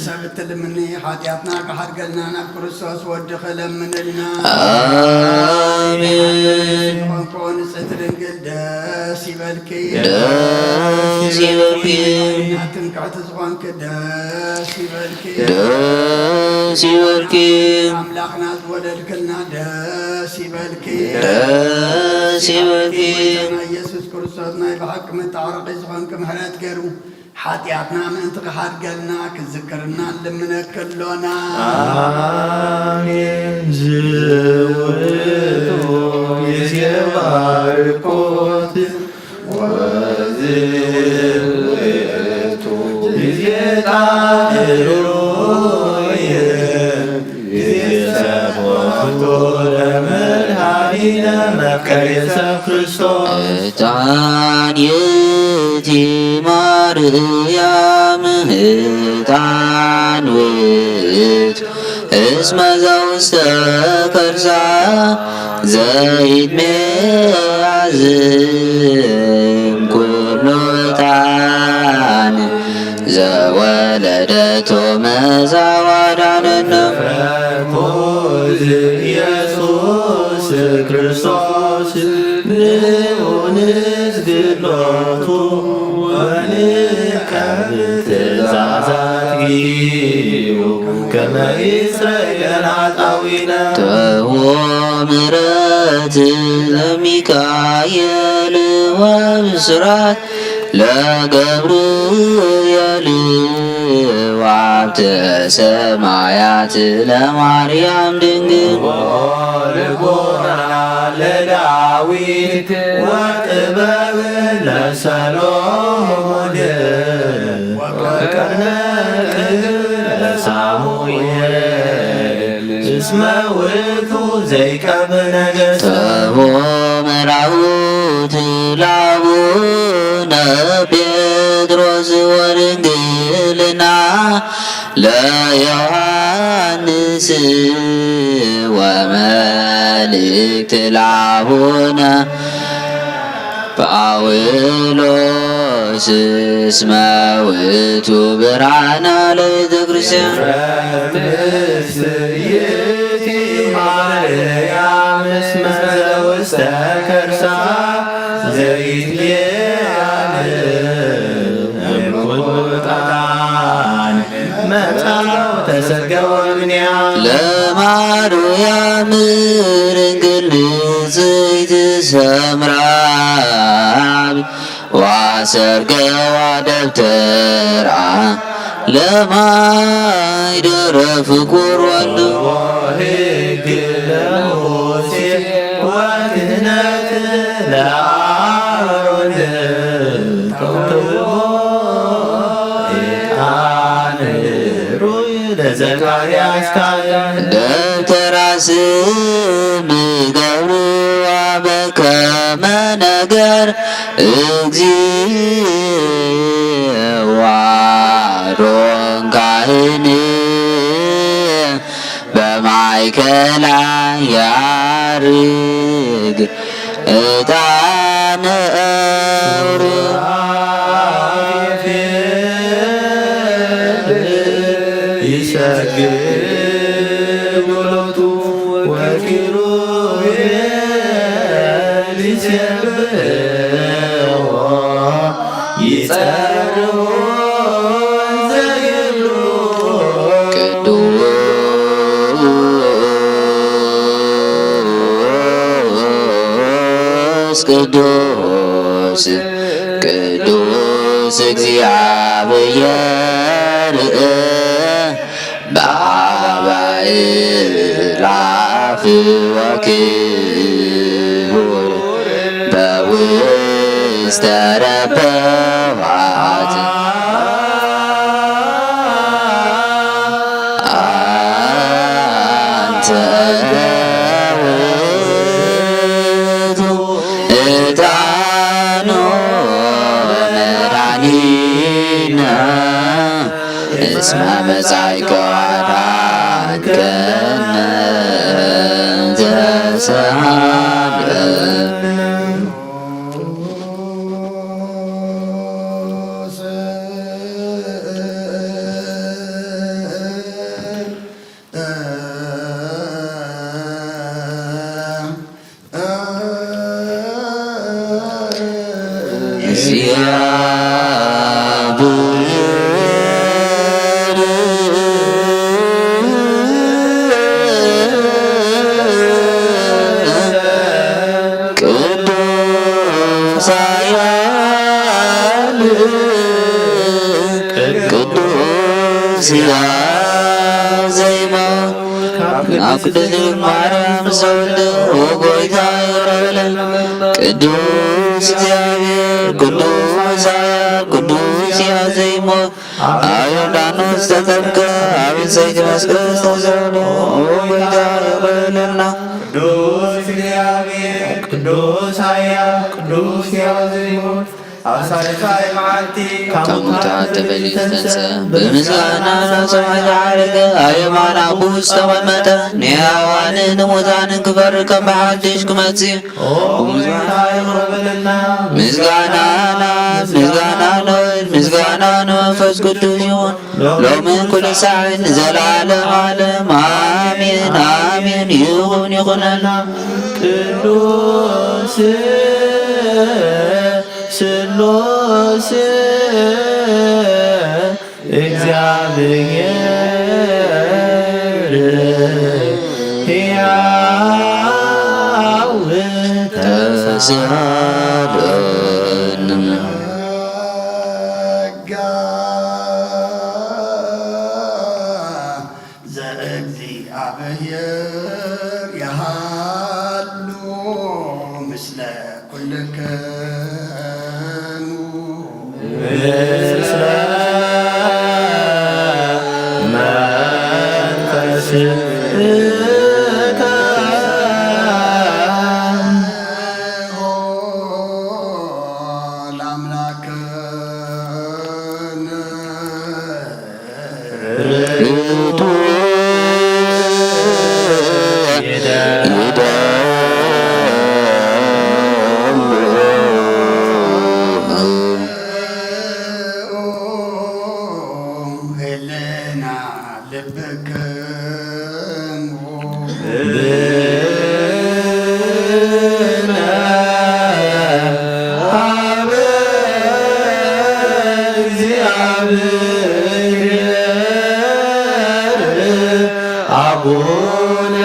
ሰብ እትልምኒ ሓጢኣትና ክሓድገልና ናብ ክርስቶስ ወድኺ ለምንልና። ኣሜን። ዝኾንኮ ንጽሕቲ ድንግል ደስ ይበልኪ። ደስ ይበልኪ። ትምክሕቲ ዝኾንኪ ደስ ይበልኪ። ደስ ይበልኪ። ኣምላኽና ዝወለድክልና ደስ ይበልኪ። ደስ ይበልኪ። ጎይታና ኢየሱስ ክርስቶስ ናይ ብሓቂ መተዓረቂ ዝኾንኪ ምሕረት ገይሩ ሓጢኣትና ምእንቲ ክሓድገልና ክዝክርና ንልምነኪ ኣሎና። ኣሜን። ዝውእቱ ጊዜ ባርኮት ወዝውእቱ ጊዜ ጣዕሩይ ጊዜ ሰብሖቱ ለመድኃኒነ መፍቀሬ ሰብ ክርስቶስ። ዕጣን ይእቲ ማርያም ዕጣን ውእቱ እስመ ዘውስተ ከርሳ ዘይትሜ ያዝም ኩሉ ዕጣን ዘወለደቶ መዛዋዳንነ ፈኮዝ ኢየሱስ ክርስቶስ ንዑ ንስግድ ሎቱ ወንቀብ ትእዛዛት ጊሁ ከመ ይስረየን ኃጣዊነ። ተዎ ምሕረት ለሚካኤል ወብስራት ለገብርኤል ወሀብተ ሰማያት ለማርያም ድንግል። ልቦና ለዳዊት ወጥበብ ለሰሎሞን ወቀርነ ለሳሙኤል እስመ ውእቱ ዘይቀብ ነገሥት። ተቦ መራሁት ለአቡነ ጴጥሮስ ወድንግልና ለዮሐንስ ወመልእክት ለአቡነ ጳውሎስ እስመ ውእቱ ብርሃና ለቤተ ክርስቲያን። ቅድስት ይእቲ ማርያም እስመ ዘውስተ ከርሳ ዘይትቤ እምኩሉ ዕጣን መጻው ተሰገወ እምኔሃ። ለማርያም ድንግል ንጽሕት ሰምራ ወአሰርገዋ ደብተራ ለማይደረ ፍቁር ወልድ። ወሕግ ለሙሴ ወክህነት ለአሮን ተውህቦ ዕጣን ሩይ ለዘካርያስ ካህን። ደብተራ ስም ገብርዋ በከመ ነገር እግዚእ ወአሮን ካህን በማእከላ ያርግ ዕጣነ ኦሪት። ይሰግድ ሎቱ ወኪሩቤል ይሴብሕዎ ይጸርዎ ዘይብሉ። ቅዱስ ቅዱስ ቅዱስ እግዚአብሔር በአርባዕቱ አእላፍ ወክቡር በውስተ ረበዋት። አንተ ውእቱ ዕጣኑ መድኃኒነ እስመ መጻእከ ወአድኃንከነ ተሳለ። ቅዱስ ኃያል ቅዱስ ሕያው ዘይሞት ካብ ቅድስት ማርያም ዝተወልደ ወጎይታ ይቕረ በለልና። ቅዱስ እግዚኣብሔር ቅዱስ ኃያል ቅዱስ ሕያው ዘይሞት ኣብ ዮርዳኖስ ተጠምቀ፣ ኣብ ዕንጸይቲ መስቀል ዝተሰቕለ፣ ኦ ጎይታ ይቕረ በለልና። ቅዱስ እግዚኣብሔር ቅዱስ ኃያል ቅዱስ ሕያው ዘይሞት ኣብ ሳልሳይ መዓልቲ ካብ ሙታን ተፈልዩ ዝተንስአ፣ ብምስጋና ናብ ሰማይ ዝዓረገ፣ ኣብ የማን ኣቦኡ ዝተቐመጠ፣ ንሕያዋንን ንሙታንን ክፈርድ ከም ብሓድሽ ክመጽእ ኦ ጎይታ ይቕረ በለልና። ምስጋና ናብ ምስጋና ንወልድ ምስጋና ንመንፈስ ቅዱስ ይኹን ሎምን ኩሉ ሳዕን ንዘለዓለም ዓለም ኣሜን ኣሜን። ይኹን ይኹነና። ቅዱስ ስሉስ እግዚኣብሔር ሕያው ስኣለኒ። ዘእግዚኣብሔር ይሃሉ ምስለ ኩልክሙ። መንፈስካ ለአምላክነ ህልና ልብክሙ ሀበ እግዚአብሔር አቡነ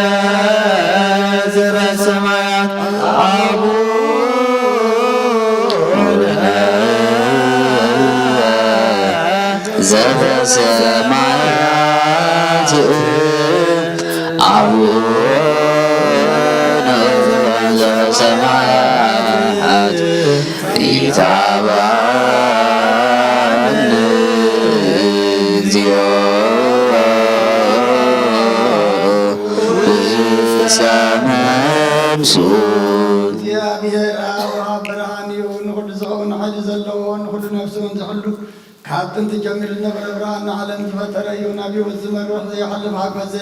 ዘበሰማያት አቡነ ዘበሰማያት አቡነ ዘበሰማያት ኢታብአነ እግዚኦ ውስተ መንሱት። እግዚኣብሔር ኣብ ወሃብ ብርሃን እዩ። ንኹሉ ዝኸውን ሓይሊ ዘለዎ ንኹሉ ነፍሲ እውን ዝሕሉ ካብ ጥንቲ ጀሚሩ ዝነበረ ብርሃን ንዓለም ዝፈጠረ እዩ። ናብ ህይወት ዝመርሕ ዘይሓልፍ ሓጎስ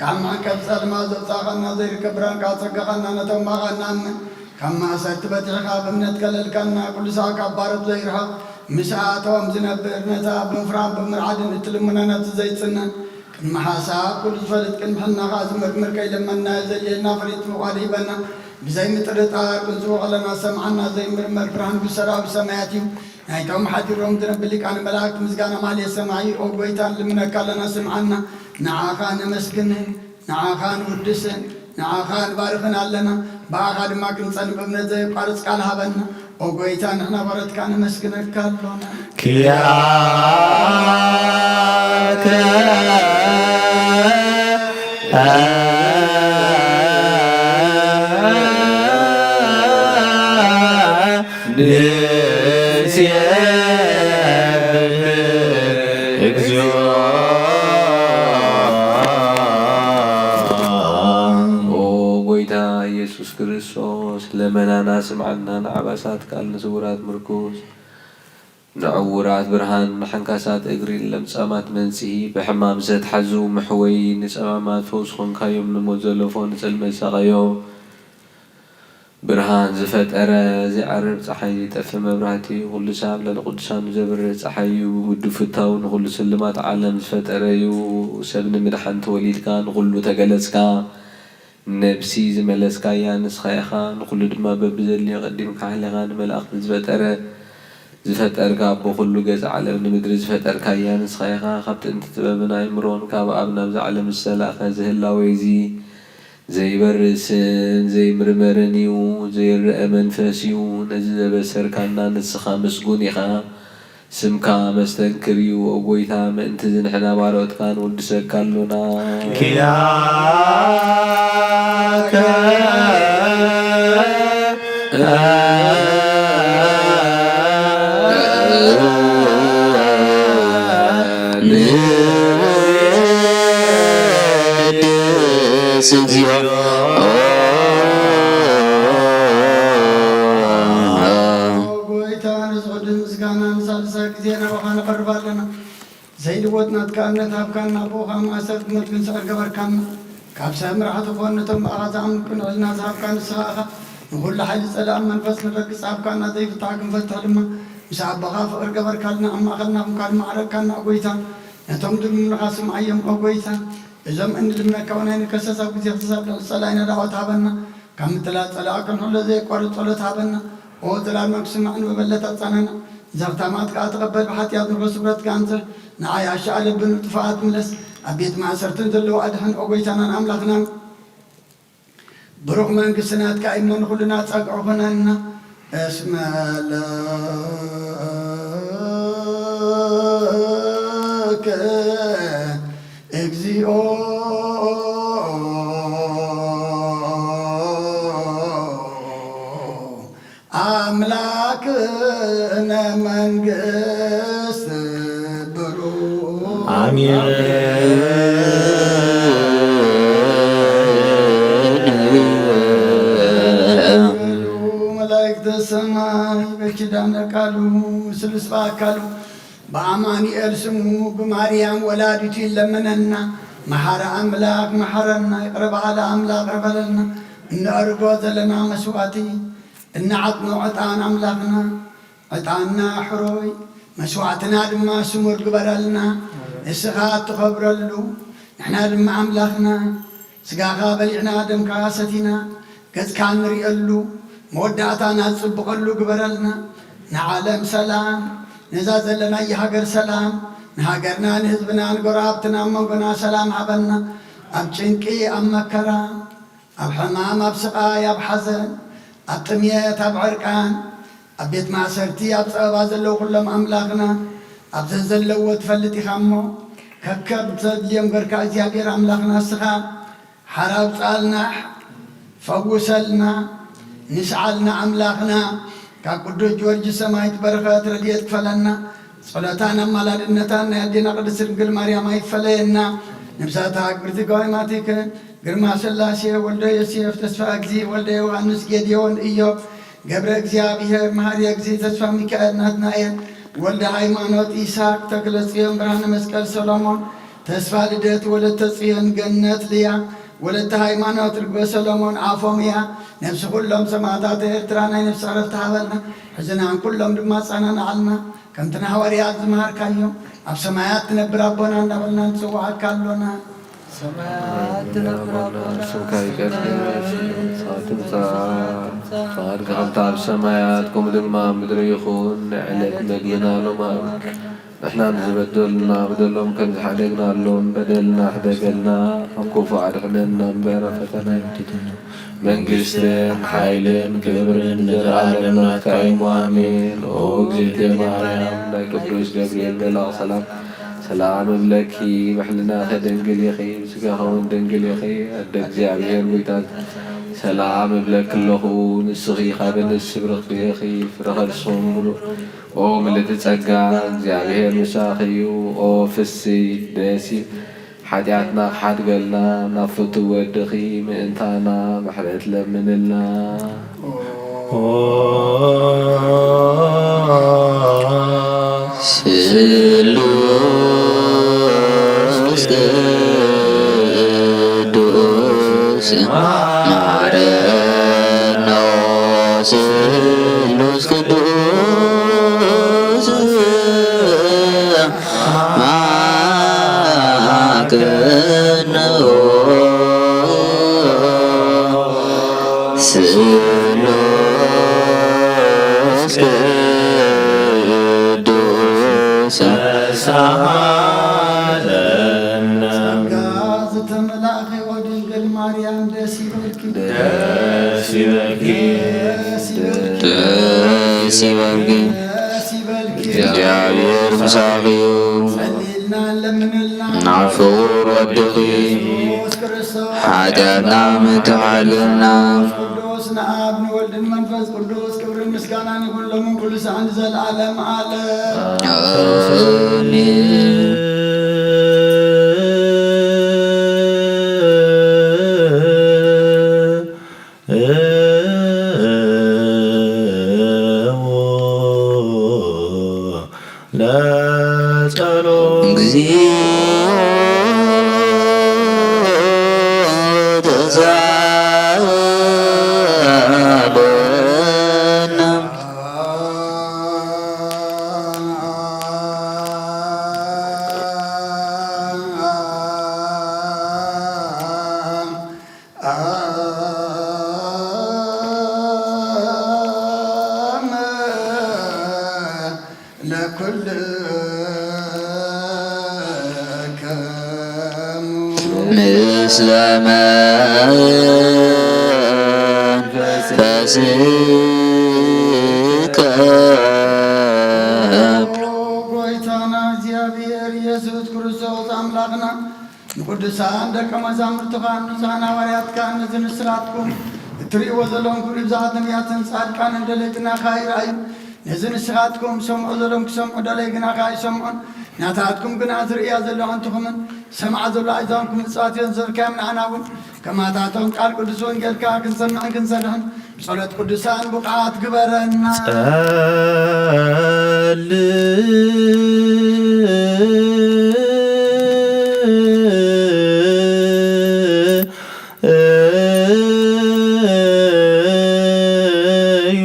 ካብ መዕቀብ ጸልማት ዘውጻእኻና ዘይርከብ ብርሃን ካጸጋኻና ነቶም ብኣኻ ንኣምን ካብ ማእሰርቲ በጺሕኻ ብእምነት ከለልካና። ቅዱሳ ካብ ባሮት ዘይርሕቕ ምስኣቶም ዝነብር ነታ ብምፍራን ብምርዓድን እትልምኖ ነብሲ ዘይጽነን ቅድሚ ሓሳብ ኩሉ ዝፈልጥ ቅድሚ ሕልናኻ ዝምርምር ከይለመንናዮ ዘድልየና ፍልይቲ ፍቓድ ሂበና። ብዘይ ምጥርጣር ክንጽውዖ ከለና ዝሰምዓና ዘይምርመር ብርሃን ብሰራዊት ሰማያት እዩ። ናይቶም ሓዲሮም ዝነብር ሊቃነ መላእክት ምስጋና ማህሌት ሰማዒ። ኦ ጎይታ ንልምነካ ኣለና ስምዓና። ንዓኻ ነመስግንን ንዓኻ ንውድስን ንዓኻ ንባርኽን ኣለና። ብኣኻ ድማ ክንጸን ብእምነት ዘየቋርጽ ቃል ሃበና። ኦ ጎይታ ንሕና ባሮትካ ነመስግነካ ኣሎና። ኪያከ ንሴብሕ እግዚኦ። ኦ ጎይታ ኢየሱስ ክርስቶስ፣ ለመናና ስምዓና፣ ንዓባሳት ቃል ንስውራት ምርኩስ። ንዕዉራት ብርሃን፣ ንሓንካሳት እግሪ፣ ንለምጻማት መንጽሂ፣ ብሕማም ዝተትሓዙ ምሕወይ፣ ንጸማማት ፈውሲ ኾንካዮም፣ ንሞት ዘለፎ ንጽልመት ዝሳቐዮ ብርሃን ዝፈጠረ፣ ዘይዓርብ ጸሓይ፣ ዘይጠፍእ መብራህቲ፣ ኩሉ ሳብ ልዕሊ ቅዱሳኑ ዘብርህ ጸሓይ እዩ። ብውዱብ ፍታው ንኹሉ ስልማት ዓለም ዝፈጠረ እዩ። ሰብ ንምድሓን ተወሊድካ፣ ንኹሉ ተገለጽካ። ነብሲ ዝመለስካያ ንስኻ ኢኻ፣ ንኹሉ ድማ በብዘድልዮ ቀዲምካ ኣሕሊኻ ንመላእኽቲ ዝፈጠረ፣ ዝፈጠርካ ኣቦ ኩሉ ገጽ ዓለም ንምድሪ ዝፈጠርካያ ንስኻ ኢኻ። ካብ ጥንቲ ጥበብን ኣእምሮን ካብ ኣብ ናብዛ ዓለም ዝተላእኸ እዚ ህላዌ እዚ ዘይበርስን ዘይምርመርን እዩ፣ ዘይረኣ መንፈስ እዩ። ነዚ ዘበሰርካና ንስኻ ምስጉን ኢኻ። ስምካ መስተንክር እዩ፣ ኦ ጐይታ፣ ምእንቲ እዚ ንሕና ባሮትካ ንውድሰካ ኣሎና። ኪያከ ንብድስ እግዚኦ። ኦ ጐይታ፣ ነዚ ቕዱስ ምስጋና ንሳልሳይ ግዜ ናባኻ ነቕርብ ኣለና። ዘይልወጥ ናትካ እምነት ሃብካና፣ ብኡ ኸኣ ማእሰርቲ ሞት ክንስዕር ገበርካና። ካብ ሰብ መራሕቲ ክኾን ነቶም ብኣኻ ዝኣምኑ ቅኑዕ ሕልና ዝሃብካ ንስኻ ኢኻ። ንኹሉ ሓይሊ ጸላእን መንፈስ ንረግጽ ሃብካና፣ ዘይፍታሕ ክንፈትሕ ድማ ምስ ኣቦኻ ፍቕሪ ገበርካልና፣ ኣብ ማእከልና ኹንካ ድማ ዓረቅካና ኦ ጐይታ። ነቶም ዝልምኑኻ ስምዓዮም ኦ ጐይታ። እዞም እንልምነካ እውን ኣይንከሰስ፣ ኣብ ግዜ ክሰብ ልዕሊ ጸላኢና ዳዕወት ሃበና። ካብ ምትላል ጸላኢ ክንሕሎ ዘየቋርጽ ጸሎት ሃበና። ኦ ዘላለማዊ ክስማዕ ንመበለት ኣጻነና። ዘኽታማት ከኣ ተቐበል፣ ብሓጢኣት ንረኽቦ ስብረት ከኣ ኣንጽህ። ንዓይ ኣሻ ኣለብን ንጥፉኣት ምለስ። ኣብ ቤት ማእሰርትን ዘለዉ ኣድሕን ኦ ጐይታናን ኣምላኽናን። ብሩኽ መንግስቲ ናትካ እሞ ንኹልና ጸግዒ ኩነና። እስመ ለከ እግዚኦ ኣምላክነ መንግስት ብሩክ። ኣሜን። መላእክተ ሰማይ በኪዳነ ቃሉ ስሉስ በአካሉ በአማኑኤል ስሙ ብማርያም ወላዲቱ ይለመነና። መሓረ ኣምላክ መሓረና፣ ይቅረ በዓለ ኣምላክ ይቅረ በለልና። እንዕርጎ ዘለና መስዋእቲ እንዓጥኖ ዕጣን ኣምላክና፣ ዕጣንና ሕሩይ፣ መስዋእትና ድማ ስሙር ግበረልና። ንስኻ እትኸብረሉ፣ ንሕና ድማ ኣምላኽና፣ ስጋኻ በሊዕና፣ ደምካ ሰቲና፣ ገጽካ ንርእየሉ፣ መወዳእታና ዝጽብቐሉ ግበረልና። ንዓለም ሰላም፣ ነዛ ዘለናያ ሃገር ሰላም፣ ንሃገርና፣ ንህዝብና፣ ንጎረባብትና፣ ኣብ መንጎና ሰላም ሃበና። ኣብ ጭንቂ፣ ኣብ መከራ፣ ኣብ ሕማም፣ ኣብ ስቓይ፣ ኣብ ሓዘን፣ ኣብ ጥምየት፣ ኣብ ዕርቃን፣ ኣብ ቤት ማእሰርቲ፣ ኣብ ጸበባ ዘለዉ ኩሎም ኣምላኽና፣ ኣብ ዘዘለዎ ትፈልጥ ኢኻ እሞ፣ ከከም ዘድልዮም ገርካ እግዚኣብሔር ኣምላኽና እስኻ ሓራ ኣውጽኣልና፣ ፈውሰልና፣ ንስዓልና ኣምላኽና፣ ካብ ቅዱስ ጊዮርጊስ ሰማዕት በረኸት ረድኤት ክፈለና። ጸሎታን ኣማላድነታን ናይ ኣዴና ቅድስት ድንግል ማርያም ኣይፈለየና። ንብዛታ ግብርቲ ገዋይ ማቲክ፣ ግርማ ሥላሴ፣ ወልደ ዮሴፍ፣ ተስፋ እግዚ፣ ወልደ ዮሐንስ፣ ጌዴዎን፣ ኢዮብ፣ ገብረ እግዚኣብሔር፣ መሐሪ እግዚ፣ ተስፋ ሚካኤል፣ ናትናኤል፣ ወልደ ሃይማኖት፣ ይስሐቅ፣ ተክለ ጽዮን፣ ብርሃነ መስቀል፣ ሰሎሞን፣ ተስፋ ልደት፣ ወለተ ጽዮን፣ ገነት፣ ልያ፣ ወለተ ሃይማኖት፣ ርግበ ሰሎሞን፣ ኣፎምያ፣ ነፍሲ ኩሎም ሰማዕታት ኤርትራ ናይ ነፍሲ ዕረፍቲ ሃበልና። ሕዝናን ኩሎም ድማ ኣጸናንዓልና። ከምቲ ንሃዋርያት ዝመሃርካዮም፣ ኣብ ሰማያት ትነብር ኣቦና እንዳበልና ንጽውዓካ ኣሎና። ሰማያት ትነብር ኣቦና፣ ስምካ ይቀደስ፣ መንግስትኻ ትምጻእ፣ ፈቓድካ ከምቲ ኣብ ሰማያት ከምኡ ድማ ኣብ ምድሪ ይኹን። ናይ ዕለት መግብና ሎሚ ሃበና፣ ንሕና ንዝበደሉና በደሎም ከም ዝሓደግናሎም በደልና ሕደገልና፣ ካብ ክፉእ ኣድሕነና እምበር፣ ኣብ ፈተና ኣይእትውና። መንግስትን ሓይልን ክብርን ንዘለኣለም ናትካ እዩ። ኣሜን። ኦ እግዝእትየ ማርያም፣ ናይ ቅዱስ ገብርኤል መልኣኽ ሰላም፣ ሰላም እብለኪ፣ ብሕልናኺ ድንግል ኢኺ፣ ብስጋኺ እውን ድንግል ኢኺ፣ ኣደ እግዚኣብሔር ጎይታ፣ ሰላም እብለኪ ኣለኹ፣ ንስኺ ካብ ኣንስቲ ብርኽቲ ኢኺ፣ ፍረ ከርስኺ እውን ምሉእ። ኦ ምልእቲ ጸጋ፣ እግዚኣብሔር ምሳኺ እዩ። ኦ ፍስሕቲ ደስ ይብ-፣ ሓጢኣትና ክሓድገልና ናብ ፍቱው ወድኺ ምእንታና ምሕረት ለምንልና። ኦ ስሉስ ቅዱስ ማረኖ፣ ስሉስ ቅዱስ ማረኖ፣ ስሉስ ቅዱስ ተሳሃለነ። ጸጋ ዝተመላእኺ ኦ ድንግል ማርያም ደስ ይበልኪ። ደስ ይበልኪ። ደስ ይበልኪ። ደስ ይበልኪ። ደስ ይበልኪ። እግዚኣብሔር ምሳኺ እዩ። ጸልይልና ለምንልና። ናብ ፍቑር ወድኺ ኢየሱስ ክርስቶስ ሓጢኣትና ምትሓልና። ቅዱስ ንኣብ ንወልድን መንፈስ ቅዱስ ክብርን ምስጋናን ይኹን ሎምን ኩሉ ሰዓን ንዘለዓለም ዓለም። ኣሜን። ለጸሎት። እግዚኦ ተሳሃለነ። ለኩልክሙ ምስለ ስከ ኦ ጎይታና እግዚኣብሔር ኢየሱስ ክርስቶስ ኣምላኽና፣ ንቅዱሳን ደቀ መዛሙርትኻን ንጹሓን ሃዋርያትካን፣ ነዚ ንስኻትኩም እትርእይዎ ዘለኹም ክብሪ ብዝሓት ነቢያትን ጻድቃንን ደለይቲ ናኻ ይርኣዩ። ነዚ ንስኻትኩም ሰምዑ ዘለኹም ክሰምዑ ደለዩ ግና ከኣ ኣይሰምዑን። ናታትኩም ግና ዝርእያ ዘለዋ ኣንትኹምን ዝሰምዓ ዘለዋ ኣእዛንኩም ምጽዋት እየን ዘዝካዮም። ንዓና እውን ከማታቶም ቃል ቅዱስ ወንጌልካ ክንሰምዕን ክንሰርሕን ብጸሎት ቅዱሳን ብቑዓት ግበረና። ጸልዩ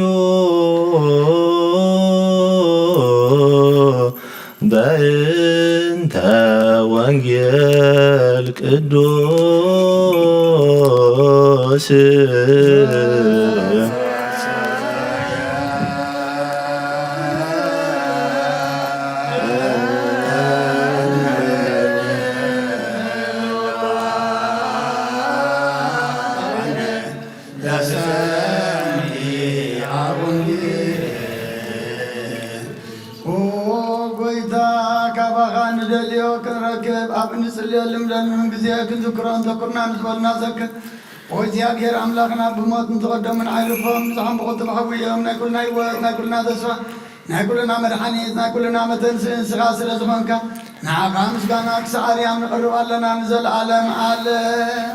በእንተ ወንጌል ቅዱስ ኦ ጎይታ፣ ካባኻ ንደልዮ ክንረክብ ኣብ እንጽልየሉ ንደልዩን ግዜ ክንዝክሮ እንተኩርና ንዝበልና ዘክር። ኦ እግዚኣብሔር ኣምላኽና፣ ብሞት ንዝቐደሙን ኣይርፎም ንዝሓምቑ ትብሕጉ እዮም። ናይ ኩልና ህይወት፣ ናይ ኩልና ተስፋ፣ ናይ ኩልና መድሓኒት፣ ናይ ኩልና መተንስእ ንስኻ ስለ ዝኾንካ፣ ንዓኻ ምስጋና ክሳዕ ኣርያም ንቕርብ ኣለና ንዘለዓለም ዓለም።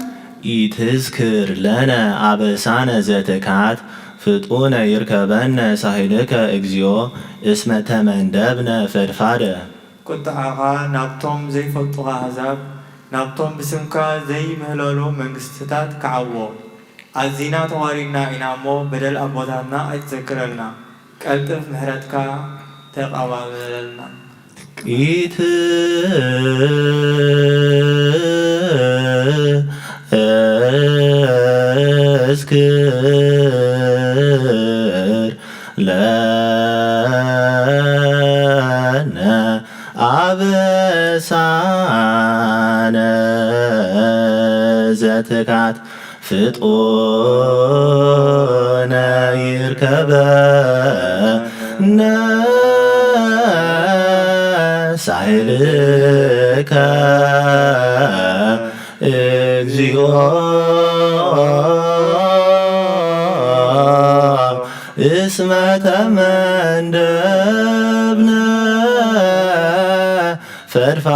ኢትዝክር ለነ ኣበሳነ ዘትካት ፍጡነ ይርከበነ ሳህልከ እግዚኦ እስመ ተመንደብነ ፈድፋደ። ቁጥዓኻ ናብቶም ዘይፈልጡኻ ኣህዛብ፣ ናብቶም ብስምካ ዘይምህለሉ መንግስትታት ክዓቦ። ኣዚና ተዋሪድና ኢና እሞ በደል ኣቦታትና ኣይትዘክረልና። ቀልጥፍ ምሕረትካ ተቐባበለልና። ኢትዝክር ለነ አበሳነ ዘትካት ፍጡነ ይርከበነ ሳህልከ እግዚኦ እስመ ተመንደብነ ፈድፋደ።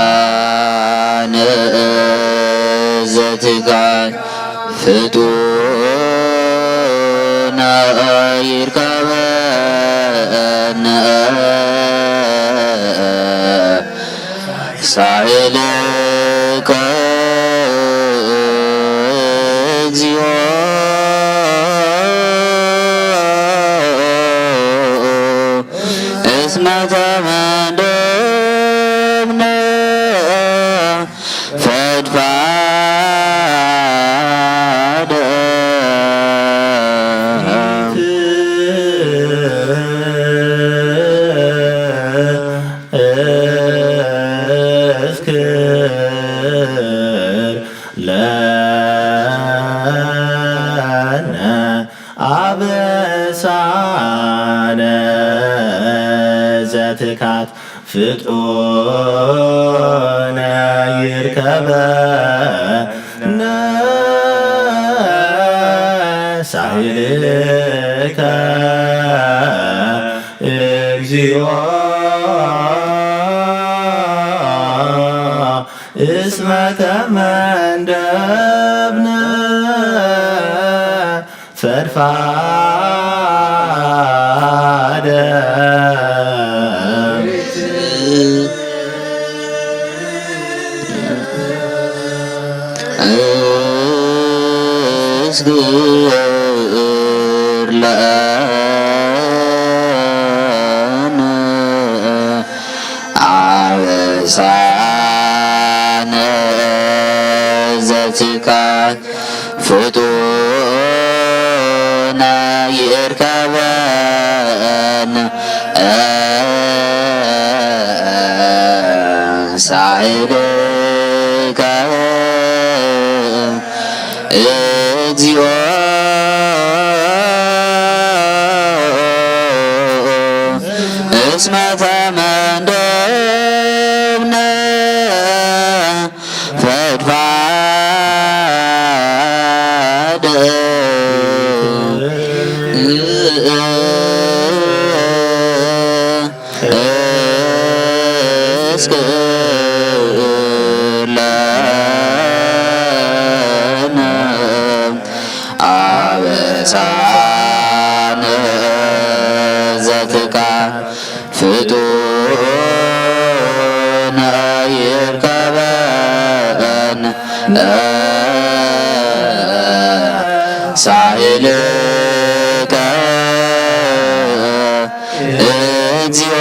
አበሳነ ዘትካል ፍጡነ ይርከበነ ሳህልከ እግዚኦ እስመ ተመንደብነ ፈድፋደ። እስክር ለነ አበሳነ ዘትካት ፍጡነ ይርከበነ ሳህልከ እግዚኦ እስመ ተመንደብነ ፈድፋደ። እስግር ለነ አበሳ ይርከበን ሳዕልከ እግዚኦ እስመ ተመንደብነ ፈድፋደ እስክ ለነ አበሳነ ዘትካ ፍጡነ ይርከበን ሳይልከ እግዚኦ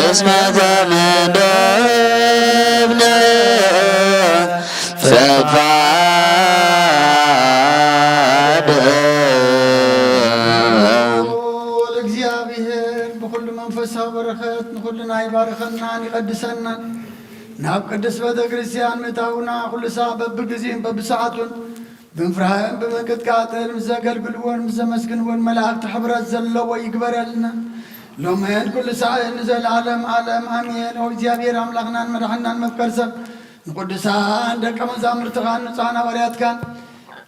እስመ ተመደብነ ፈድፋደ። ልዑል እግዚኣብሔር ብኹሉ መንፈሳዊ በረኸት ንኹልና ይባርኸናን ይቐድሰናን። ናብ ቅድስት ቤተ ክርስቲያን ምእታውና ኩሉ ሳዕ በብግዜን በብሰዓቱን ብምፍራህን ብምንቅጥቃጥን ምስ ዘገልግልዎን ምስ ዘመስግንዎን መላእክቲ ሕብረት ዘለዎ ይግበረልና። ሎምን ኩሉ ሳዕን ንዘለዓለም ዓለም ኣሜን። ኦ እግዚኣብሔር ኣምላኽናን መድሓናን መፍቀር ሰብ ንቅዱሳን ደቀ መዛሙርትኻን ንጹሓን ሃዋርያትካን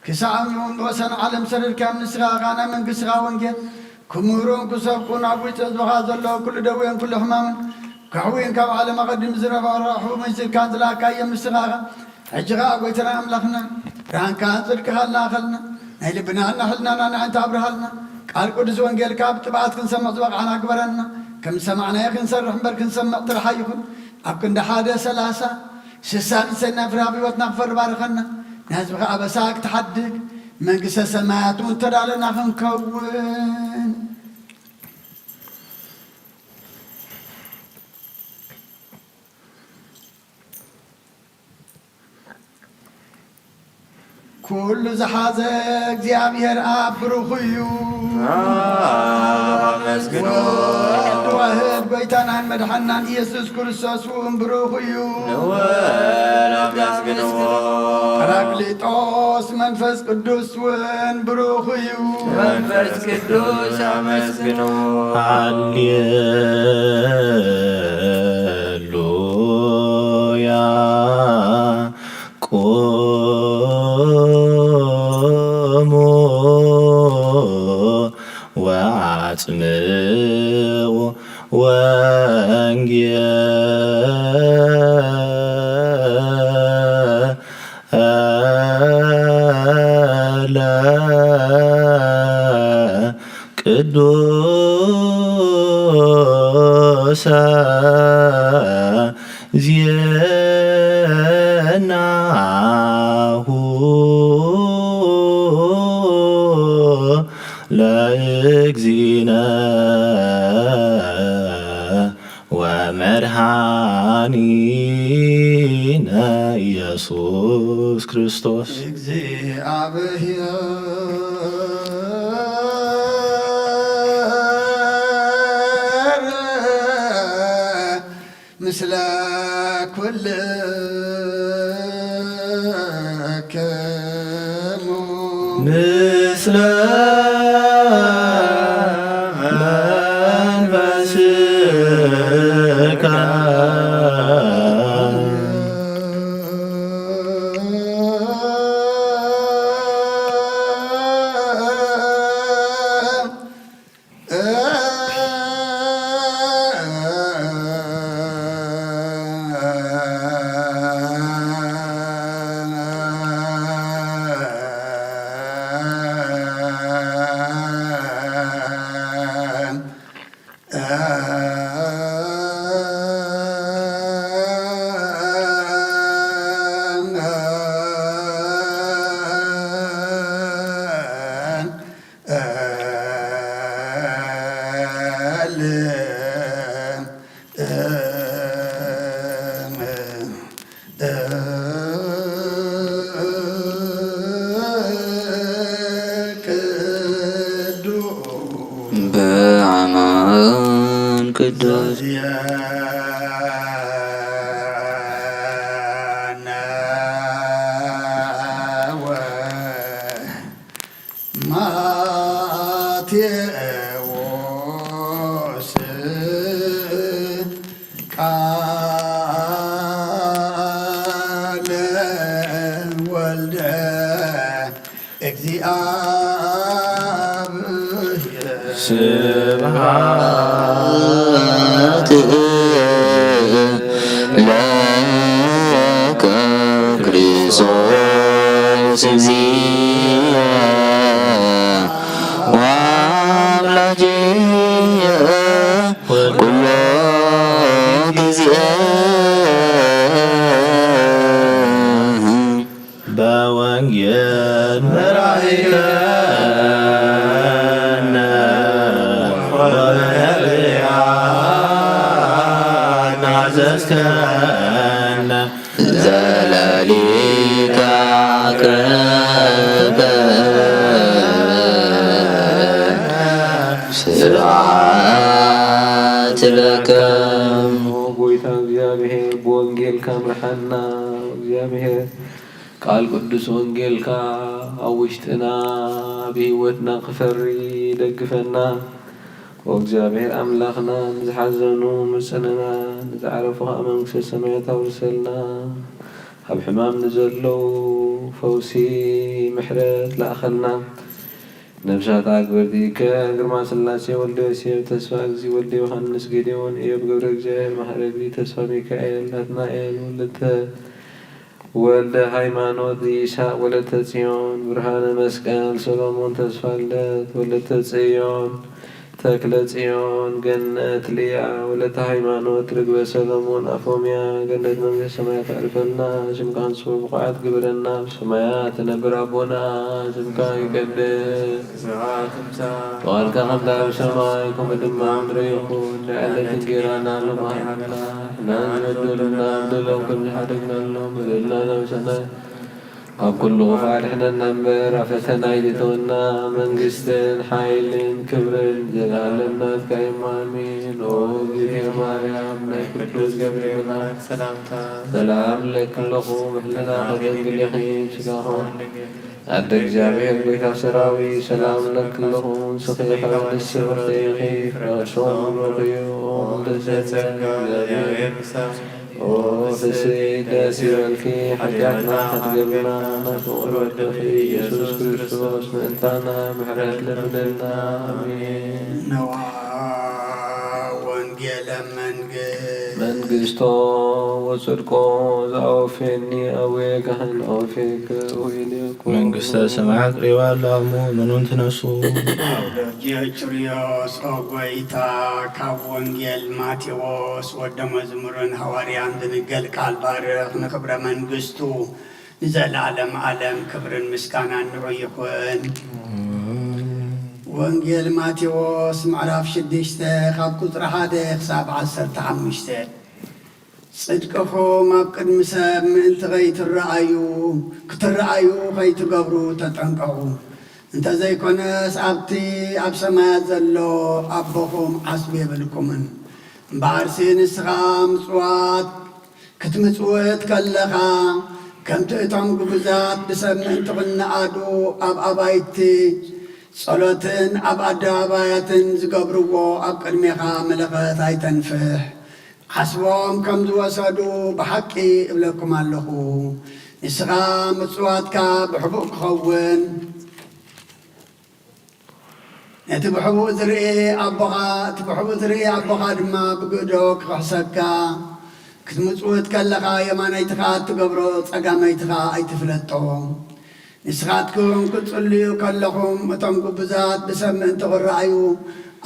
ክሳዕ ንወሰን ዓለም ሰደድካዮም ንስኻ ኢኻ ናይ መንግስትኻ ወንጌል ክምህሩን ክሰብኩን ኣብ ውሽጢ ህዝብኻ ዘሎ ኩሉ ደዌን ኩሉ ሕማምን ከሕውዩን ካብ ዓለም ኣቐዲሙ ዝነበረ ሕቡእ መሲልካን ዝለኣካዮም ንስኻ ኢኻ። ሕጂ ኸኣ ጎይታና ኣምላኽና ብርሃንካን ጽድቅኻን ለኣኸልና። ናይ ልብናን ናይ ሕልናና ንዕንታ ኣብርሃልና። ቃል ቅዱስ ወንጌልካ ብጥብዓት ክንሰምዕ ዝበቕዓና ግበረና። ከም ዝሰማዕናዮ ክንሰርሕ እምበር ክንሰምዕ ጥራሕ ኣይኹን። ኣብ ክንዲ ሓደ ሰላሳ ስሳን ሰናይ ፍረ ኣብ ህይወትና ክፈሪ ባርኸና። ንህዝብኻ ኣበሳ ክትሓድግ መንግስተ ሰማያት እውን ተዳለና ክንከውን። ኩሉ ዝሓዘ እግዚኣብሔር ኣብ ብሩኽ እዩ። ኣመስግኖ። ወልድ ዋህድ ጎይታናን መድሓናን ኢየሱስ ክርስቶስ እውን ብሩኽ እዩ። ንወልድ ኣመስግኖ። ጳራቅሊጦስ መንፈስ ቅዱስ እውን ብሩኽ እዩ። መንፈስ ቅዱስ ኣመስግኖ። ሃሌሉያ። ቁሙ ወአጽምዑ ወንጌለ ቅዱሰ ዜናሁ ለእግዚእነ ወመድኃኒነ ኢየሱስ ክርስቶስ። እግዚአብሔር ምስለ ኩልክሙ። ምስለ መንፈስከ። ቅዱስ ማቴዎስ ቃለ ወልደ እግዚአብሔር ስብሐት ለከ ክርስቶስ እግዚአ ወአምላኬ ኩሎ ጊዜ በወንጌል መራሒከነ ወበነቢያት ኣዘዝከነ ዘለሊካ ክረከብ ስብሐት ለከ። ጎይታ እግዚኣብሔር ብወንጌልካ ምርሓና። እግዚኣብሔር ቃል ቅዱስ ወንጌልካ ኣብ ውሽጥና ብህይወትና ክፈሪ ደግፈና። ኦ እግዚኣብሔር ኣምላኽና ንዝሓዘኑ ምጽንና፣ ንዝዓረፉ ኸኣ መንግስተ ሰማያት ኣውርሰልና። ኣብ ሕማም ንዘለዉ ፈውሲ ምሕረት ለኣኸልና። ነብሳት ኣክብርቲ ከ ግርማ ስላሴ ወልደ ዮሴፍ ተስፋ እግዚ ወልደ ዮሃንስ ጌዴዎን እዮብ ገብረ እግዚኣብሔር መሓረቢ ተስፋ ሚካኤል ናትናኤል ወለተ ወልደ ሃይማኖት ይስሐቅ ወለተ ጽዮን ብርሃነ መስቀል ሰሎሞን ተስፋ ልደት ወለተ ጽዮን ተክለ ጽዮን ገነት ልያ ወለተ ሃይማኖት ርግበ ሰሎሞን ኣፎምያ ገነት መንግስተ ሰማያት ኣዕርፈልና። ስምካ ንስውእ ብቑዓት ግበረና። ኣብ ሰማያት ትነብር ኣቦና ስምካ ይቀደስ። ስብሐት ትምጻእ ፍቓድካ ከምታ ኣብ ሰማይ ከምኡ ድማ ኣብ ምድሪ ይኹን። ንዕለት እንጌራና ሎሚ ሃበና። ንሕና ንበደሉና በደሎም ከም ዝሓደግናሎም በደልና ናብ ሰማይ ካብ ኩሉ ክፉእ ኣድሕነና እምበር ኣብ ፈተና ኣይትእተወና። መንግስትን ሓይልን ክብርን ዘለኣለም ናትካ እዩ። ኣሜን። ኦ እግዝእትየ ማርያም ናይ ቅዱስ ገብርኤል መልኣክ ሰላምታ ሰላም እብለኪ ኣለኹ። ብሕልና ከደንግል ኢኺ ስጋኹ ኣደ እግዚኣብሔር ጎይታ ሰራዊት ሰላም እብለኪ ኣለኹ። ንስኺ ካብ ኣንስቲ ብርኽቲ ኢኺ፣ ፍረ ከርሲ እውን ብሩኽ እዩ። ኦ ምልዕተ ጸጋ እግዚኣብሔር ምሳኺ፣ ኦ ፍስሕቲ ደስ ይበልኪ፣ ሓጢኣትና ሓድገልና፣ ናይ ፍቕሪ ወድኺ ኢየሱስ ክርስቶስ ምእንታና ምሕረት ለምነልና። ኣሜን። ነዋ ወንጌለ መንግስት መንግስቶ ወጽድቆ ዘአወፌኒ አቡየ ካህን አወፌከ ወይሌኮ መንግስተ ሰማያት ቅሪባ ኣላ እሞ ምኑን ትነሱ። ጊዮርጊስ ኦ ጎይታ ካብ ወንጌል ማቴዎስ ወደ መዝሙርን ሃዋርያን ዝንገል ቃል ባርኽ ንክብረ መንግስቱ ንዘለዓለም ዓለም ክብርን ምስጋናን ንዑ ይኹን። ወንጌል ማቴዎስ ምዕራፍ ሽዱሽተ ካብ ቁፅሪ ሓደ ክሳብ ዓሰርተ ሓሙሽተ። ጽድቅኹም ኣብ ቅድሚ ሰብ ምእንቲ ኸይትረኣዩ ክትረኣዩ ኸይትገብሩ ተጠንቀቑ። እንተዘይኮነስ ኣብቲ ኣብ ሰማያት ዘሎ ኣቦኹም ዓስቢ የብልኩምን። እምበኣርሲ ንስኻ ምጽዋት ክትምጽውት ከለኻ ከምቲ እቶም ግቡዛት ብሰብ ምእንቲ ኽነኣዱ ኣብ ኣባይቲ ጸሎትን ኣብ ኣደባባያትን ዝገብርዎ ኣብ ቅድሜኻ መለኸት ኣይተንፍሕ። ዓስቦም ከም ዝወሰዱ ብሓቂ እብለኩም ኣለኹ፣ ንስኻ ምጽዋትካ ብሕቡእ ክኸውን፣ ነቲ ብሕቡእ ዝርኢ ኣቦኻ፣ እቲ ብሕቡእ ዝርኢ ኣቦኻ ድማ ብግህዶ ክኽሕሰካ፣ ክትምጽውት ከለኻ የማነይትኻ እትገብሮ ጸጋመይትኻ ኣይትፍለጦ። ንስኻትኩም ክትጽልዩ ከለኹም፣ እቶም ግቡዛት ብሰብ ምእንቲ ክረኣዩ፣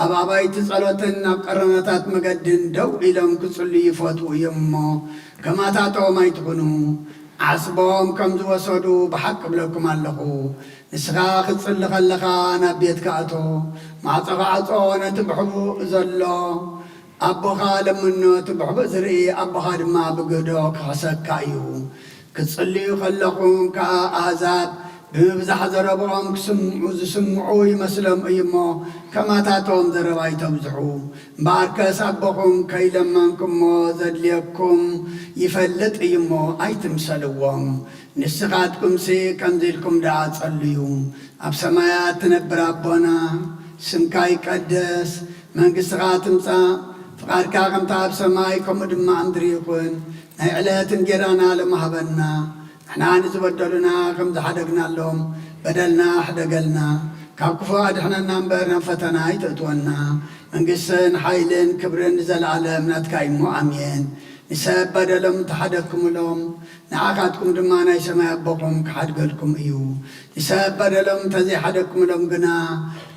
ኣብ ኣባይቲ ጸሎትን ኣብ ቀረናታት መገድን ደው ኢሎም ክጽልዩ ይፈትዉ እዮም እሞ፣ ከማታቶም ኣይትኹኑ። ዓስቦም ከም ዝወሰዱ ብሓቂ እብለኩም ኣለኹ። ንስኻ ክትጽሊ ከለኻ፣ ናብ ቤትካ እቶ፣ ማዕጾኻ ዕጾ፣ ነቲ ብሕቡእ ዘሎ ኣቦኻ ለምኖ፣ እቲ ብሕቡእ ዝርኢ ኣቦኻ ድማ ብግህዶ ክኽሕሰካ እዩ። ክትጽልዩ ከለኹም ከኣ ኣህዛብ ብምብዛሕ ዘረብኦም ክስምዑ ዝስምዑ ይመስሎም እዩ እሞ፣ ከማታቶም ዘረባ ኣይተብዝሑ። እምበኣርከስ ኣቦኹም ከይለመንኩሞ ዘድልየኩም ይፈልጥ እዩ እሞ ኣይትምሰልዎም። ንስኻትኩምሲ ከምዚ ኢልኩም ደኣ ጸልዩ። ኣብ ሰማያት ትነብር ኣቦና፣ ስምካ ይቀደስ፣ መንግስትኻ ትምጻእ፣ ፍቓድካ ከምታ ኣብ ሰማይ ከምኡ ድማ ኣብ ምድሪ ይኹን። ናይ ዕለት እንጌራና ሎሚ ሃበና። ንሕና ንዝበደሉና ከም ዝሓደግናሎም በደልና ሕደገልና። ካብ ክፉእ ኣድሕነና እምበር ናብ ፈተና ኣይተእትወና። መንግስትን ሓይልን ክብርን ንዘለኣለም ናትካ እዩ እሞ ኣሜን። ንሰብ በደሎም እንተሓደግኩምሎም ንዓኻትኩም ድማ ናይ ሰማይ ኣቦኹም ክሓድገልኩም እዩ። ንሰብ በደሎም እንተዘይሓደግኩምሎም ግና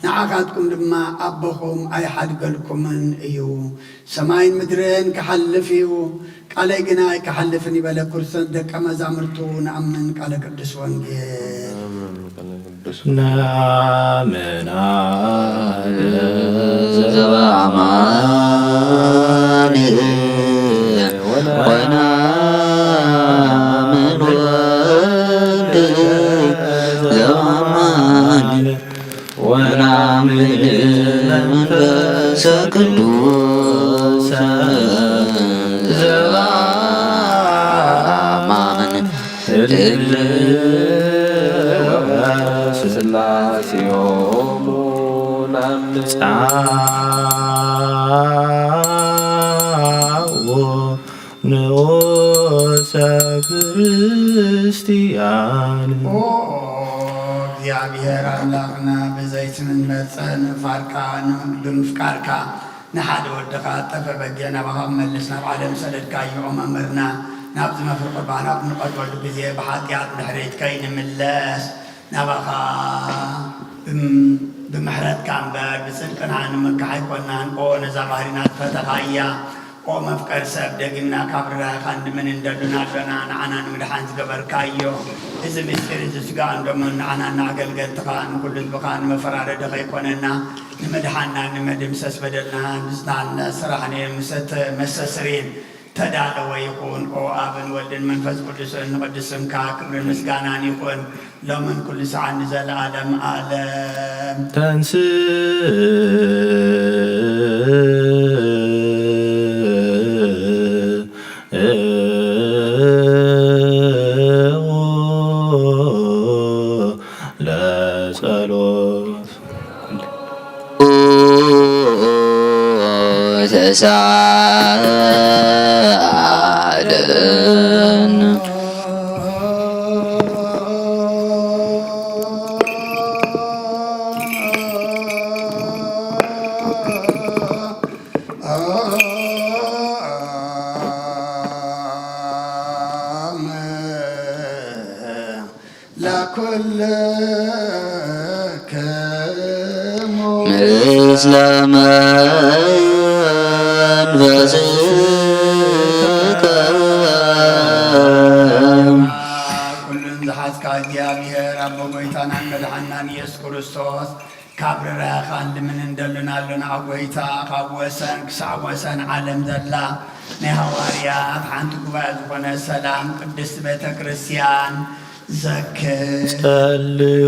ንዓኻትኩም ድማ ኣቦኹም ኣይሓድገልኩምን እዩ። ሰማይን ምድርን ክሓልፍ እዩ፣ ቃለይ ግና ኣይክሓልፍን ይበለ ክርስቶስ ደቀ መዛሙርቱ ንኣምን። ቃለ ቅዱስ ወንጌል። ናምና ዘበአማኑኤል ወናምን ወልድ ዘበአማኑኤል ወናምን መንፈሰ ቅዱስ ዘበአማኑኤል ስላሴሆሙ ናምን ጻዎ ንኡሰ ክርስቲያን። ኦ እግዚኣብሔር ኣምላኽና፣ ብዘይ ስምን መጸን ምፋርካ፣ ን-፣ ብምፍቃርካ ንሓደ ወድኻ ጠፈ በጊዕ ናባኻ ክመልስ ናብ ዓለም ሰደድካዮ። ኦ መምህርና፣ ናብዚ መፍሪ ቁርባን ኣብ ንቐርበሉ ግዜ ብሓጢኣት ድሕሪት ከይንምለስ ናባኻ ብም-፣ ብምሕረትካ እምበር ብጽድቅና ንምካሕ ኣይኮናን። ኦ ነዛ ባህሪና ዝፈተኻ እያ። ኦ መፍቀሪ ሰብ፣ ደጊምና ካብ ርራይኻ እንድምን እንደሉን ኣሎና፣ ንዓና ንምድሓን ዝገበርካዮ። እዚ ምስጢር እዚ ስጋን ደሙን ንዓና ንኣገልገልትኻ ንኹሉ ህዝብኻ ንመፈራረዲ ከይኮነና፣ ንምድሓንና ንመደምሰስ በደልና ንዝናነ ስራሕን መሰተ-፣ መሰስሪን ተዳለወ ይኹን። ኦ ኣብን ወልድን መንፈስ ቅዱስን ንቕዱስ ስምካ ክብርን ምስጋናን ይኹን፣ ሎምን ኩሉ ሰዓት ንዘለዓለም ዓለም። ተንስእ ለጸሎት። ተሳለን ለኩልክሙ ምስለ መንፈስከ። ኩሉን ዝሓዝካ እግዚኣብሔር ኣቦ ጎይታናን መድሓንናን ኢየሱስ ክርስቶስ ካብ ርራኻ እንድምን እንደሉን ኣሉን ኣብ ጎይታ ካብ ወሰን ክሳዕ ወሰን ዓለም ዘላ ናይ ሃዋርያት ሓንቲ ጉባኤ ዝኾነ ሰላም ቅድስት ቤተ ክርስቲያን ዘክር። ጸልዩ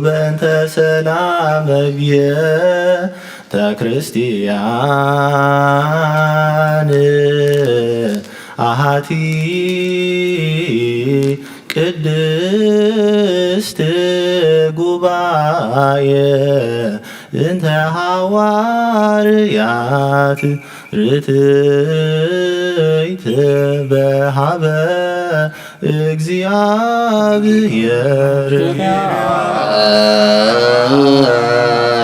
በእንተ ሰላም ቤተ ክርስቲያን ኣሃቲ ቅድስት ጉባኤ እንተ ሃዋርያት ርትዕት በሃበ እግዚኣብሔር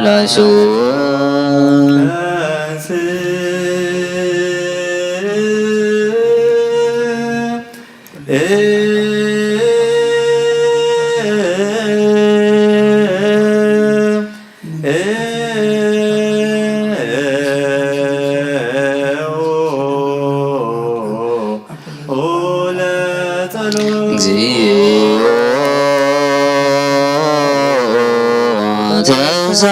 ላይሱ እግዚኦ ተንሳ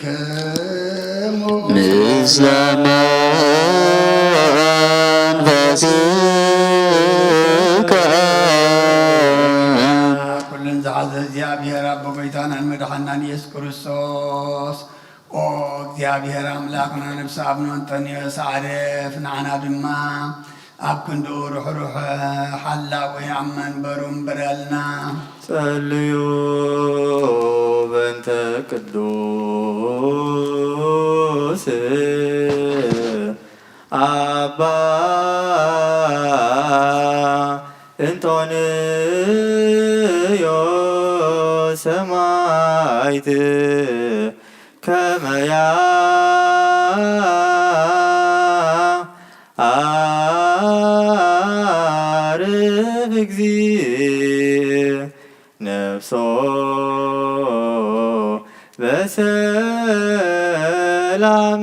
ኩልክሙ ምስለ መንፈስከ። ኩሉን ዝሓዘ እግዚኣብሔር ኣቦ ጎይታናን መድሓናን ኢየሱስ ክርስቶስ፣ ኦ እግዚኣብሔር ኣምላኽና፣ ነብሲ ኣቡነ እንጠንዮስ ኣዕርፍ፣ ንዓና ድማ ኣብ ክንድኡ ርሕሩሕ ሓላዊ ኣብ መንበሩ እምበረልና። ጸልዩ በእንተ ቅዱስ ኣባ እንጦንዮስ ሰማዕት ከመ ያዕርፍ እግዚእ ነፍሶ በሰላም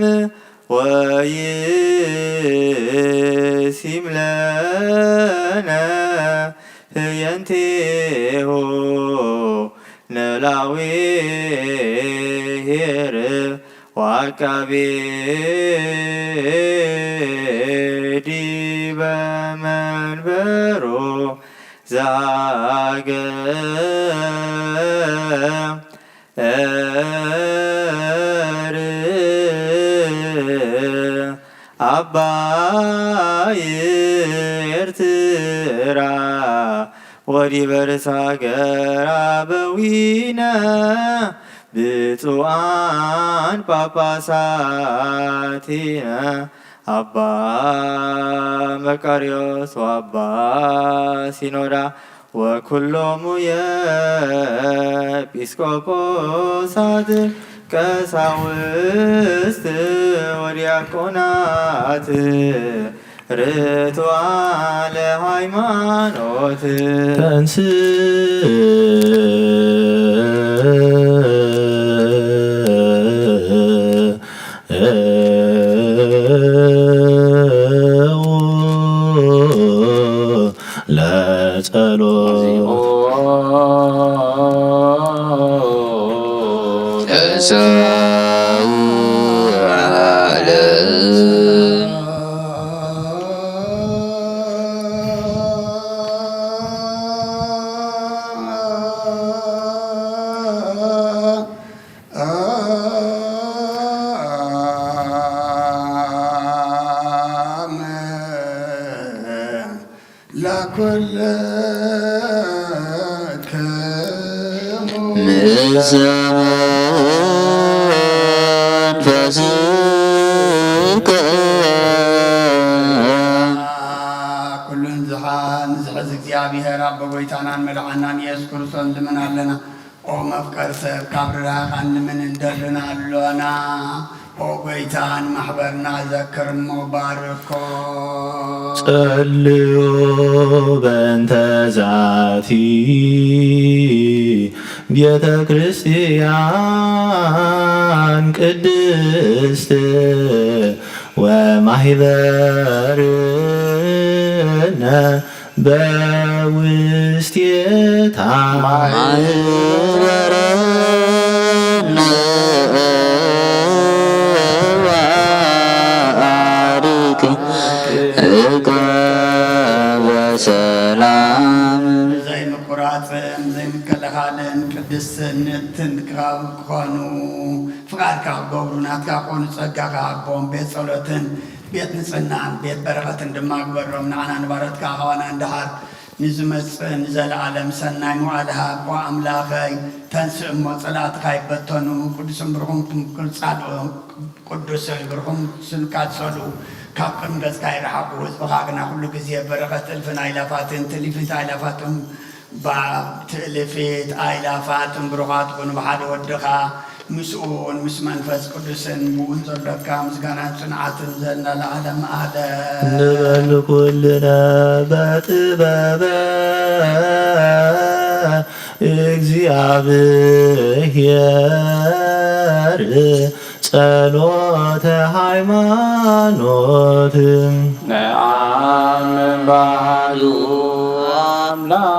ወይሲም ለነ ህየንቴሁ ነላዊ ኄር ወዐቃቤ ዲበ መንበሩ ዘሀገር ወዲበ ርእሰ ሀገር አበዊነ ብፁዓን ጳጳሳቲነ አባ መቃርዮስ ወአባ ሲኖዳ ወኩሎሙ የኤጲስቆጶሳት ቀሳውስት ወዲያቆናት ርቱዓነ ሃይማኖት። ተንስ ለጸሎት። ለኩልክሙ ምስለ መንፈስከ። ኩሉን ዝሓ-፣ ንዝሕዝ እግዚኣብሔር ኣቦ ጎይታናን መድሓናን ኢየሱስ ክርስቶስ ንልምን ኣለና። ኦ መፍቀር ሰብ፣ ካብ ርህራሄኻ ንልምን እንደልን ኣሎና። ኦ ጎይታ፣ ንማሕበርና ዘክር እሞ ባርኮ። ጸልዩ በእንተ ዛቲ ቤተ ክርስቲያን ቅድስት ወማሕበርነ በውስቴታ ማሕበርነ ወአርክከ በሰላም። ዘይምቁራጽን ዘይምከለኻልን ቅድስትን ንእትን ክኾኑ ፍቓድካ ክገብሩ ናትካ ክኾኑ ጸጋኻ ሃቦም። ቤት ጸሎትን ቤት ንጽህናን ቤት በረኸትን ድማ ግበሮም። ንዓና ንባሮትካ ኣኻዋና እንድሓር ንዝመጽእ ንዘለኣለም ሰናይ መዋዕል ሃብ። ኦ ኣምላኸይ፣ ተንስእ እሞ ጸላእትኻ ይበተኑ። ቅዱስን ብሩኹን ትምክል ጻድቕ ቅዱስን ብሩኹን ስምካ ዝጸልኡ ካብ ቅድሚ ገጽካ ይርሓቑ። ህዝብኻ ግና ኩሉ ግዜ በረኸት እልፍን ኣይላፋትን ትእልፊት ኣይላፋትን ባ-፣ ትእልፊት ኣይላፋትን ብሩኻት ኩኑ። ብሓደ ወድኻ ምስኡ እውን ምስ መንፈስ ቅዱስን ብኡን ዘሎካ ምስጋናን ጽንዓትን ዘናለዓለም ኣለ። ንበል ኩልነ በጥበበ እግዚኣብሔር ጸሎተ ሃይማኖት። ነአምን በአሐዱ አምላክ።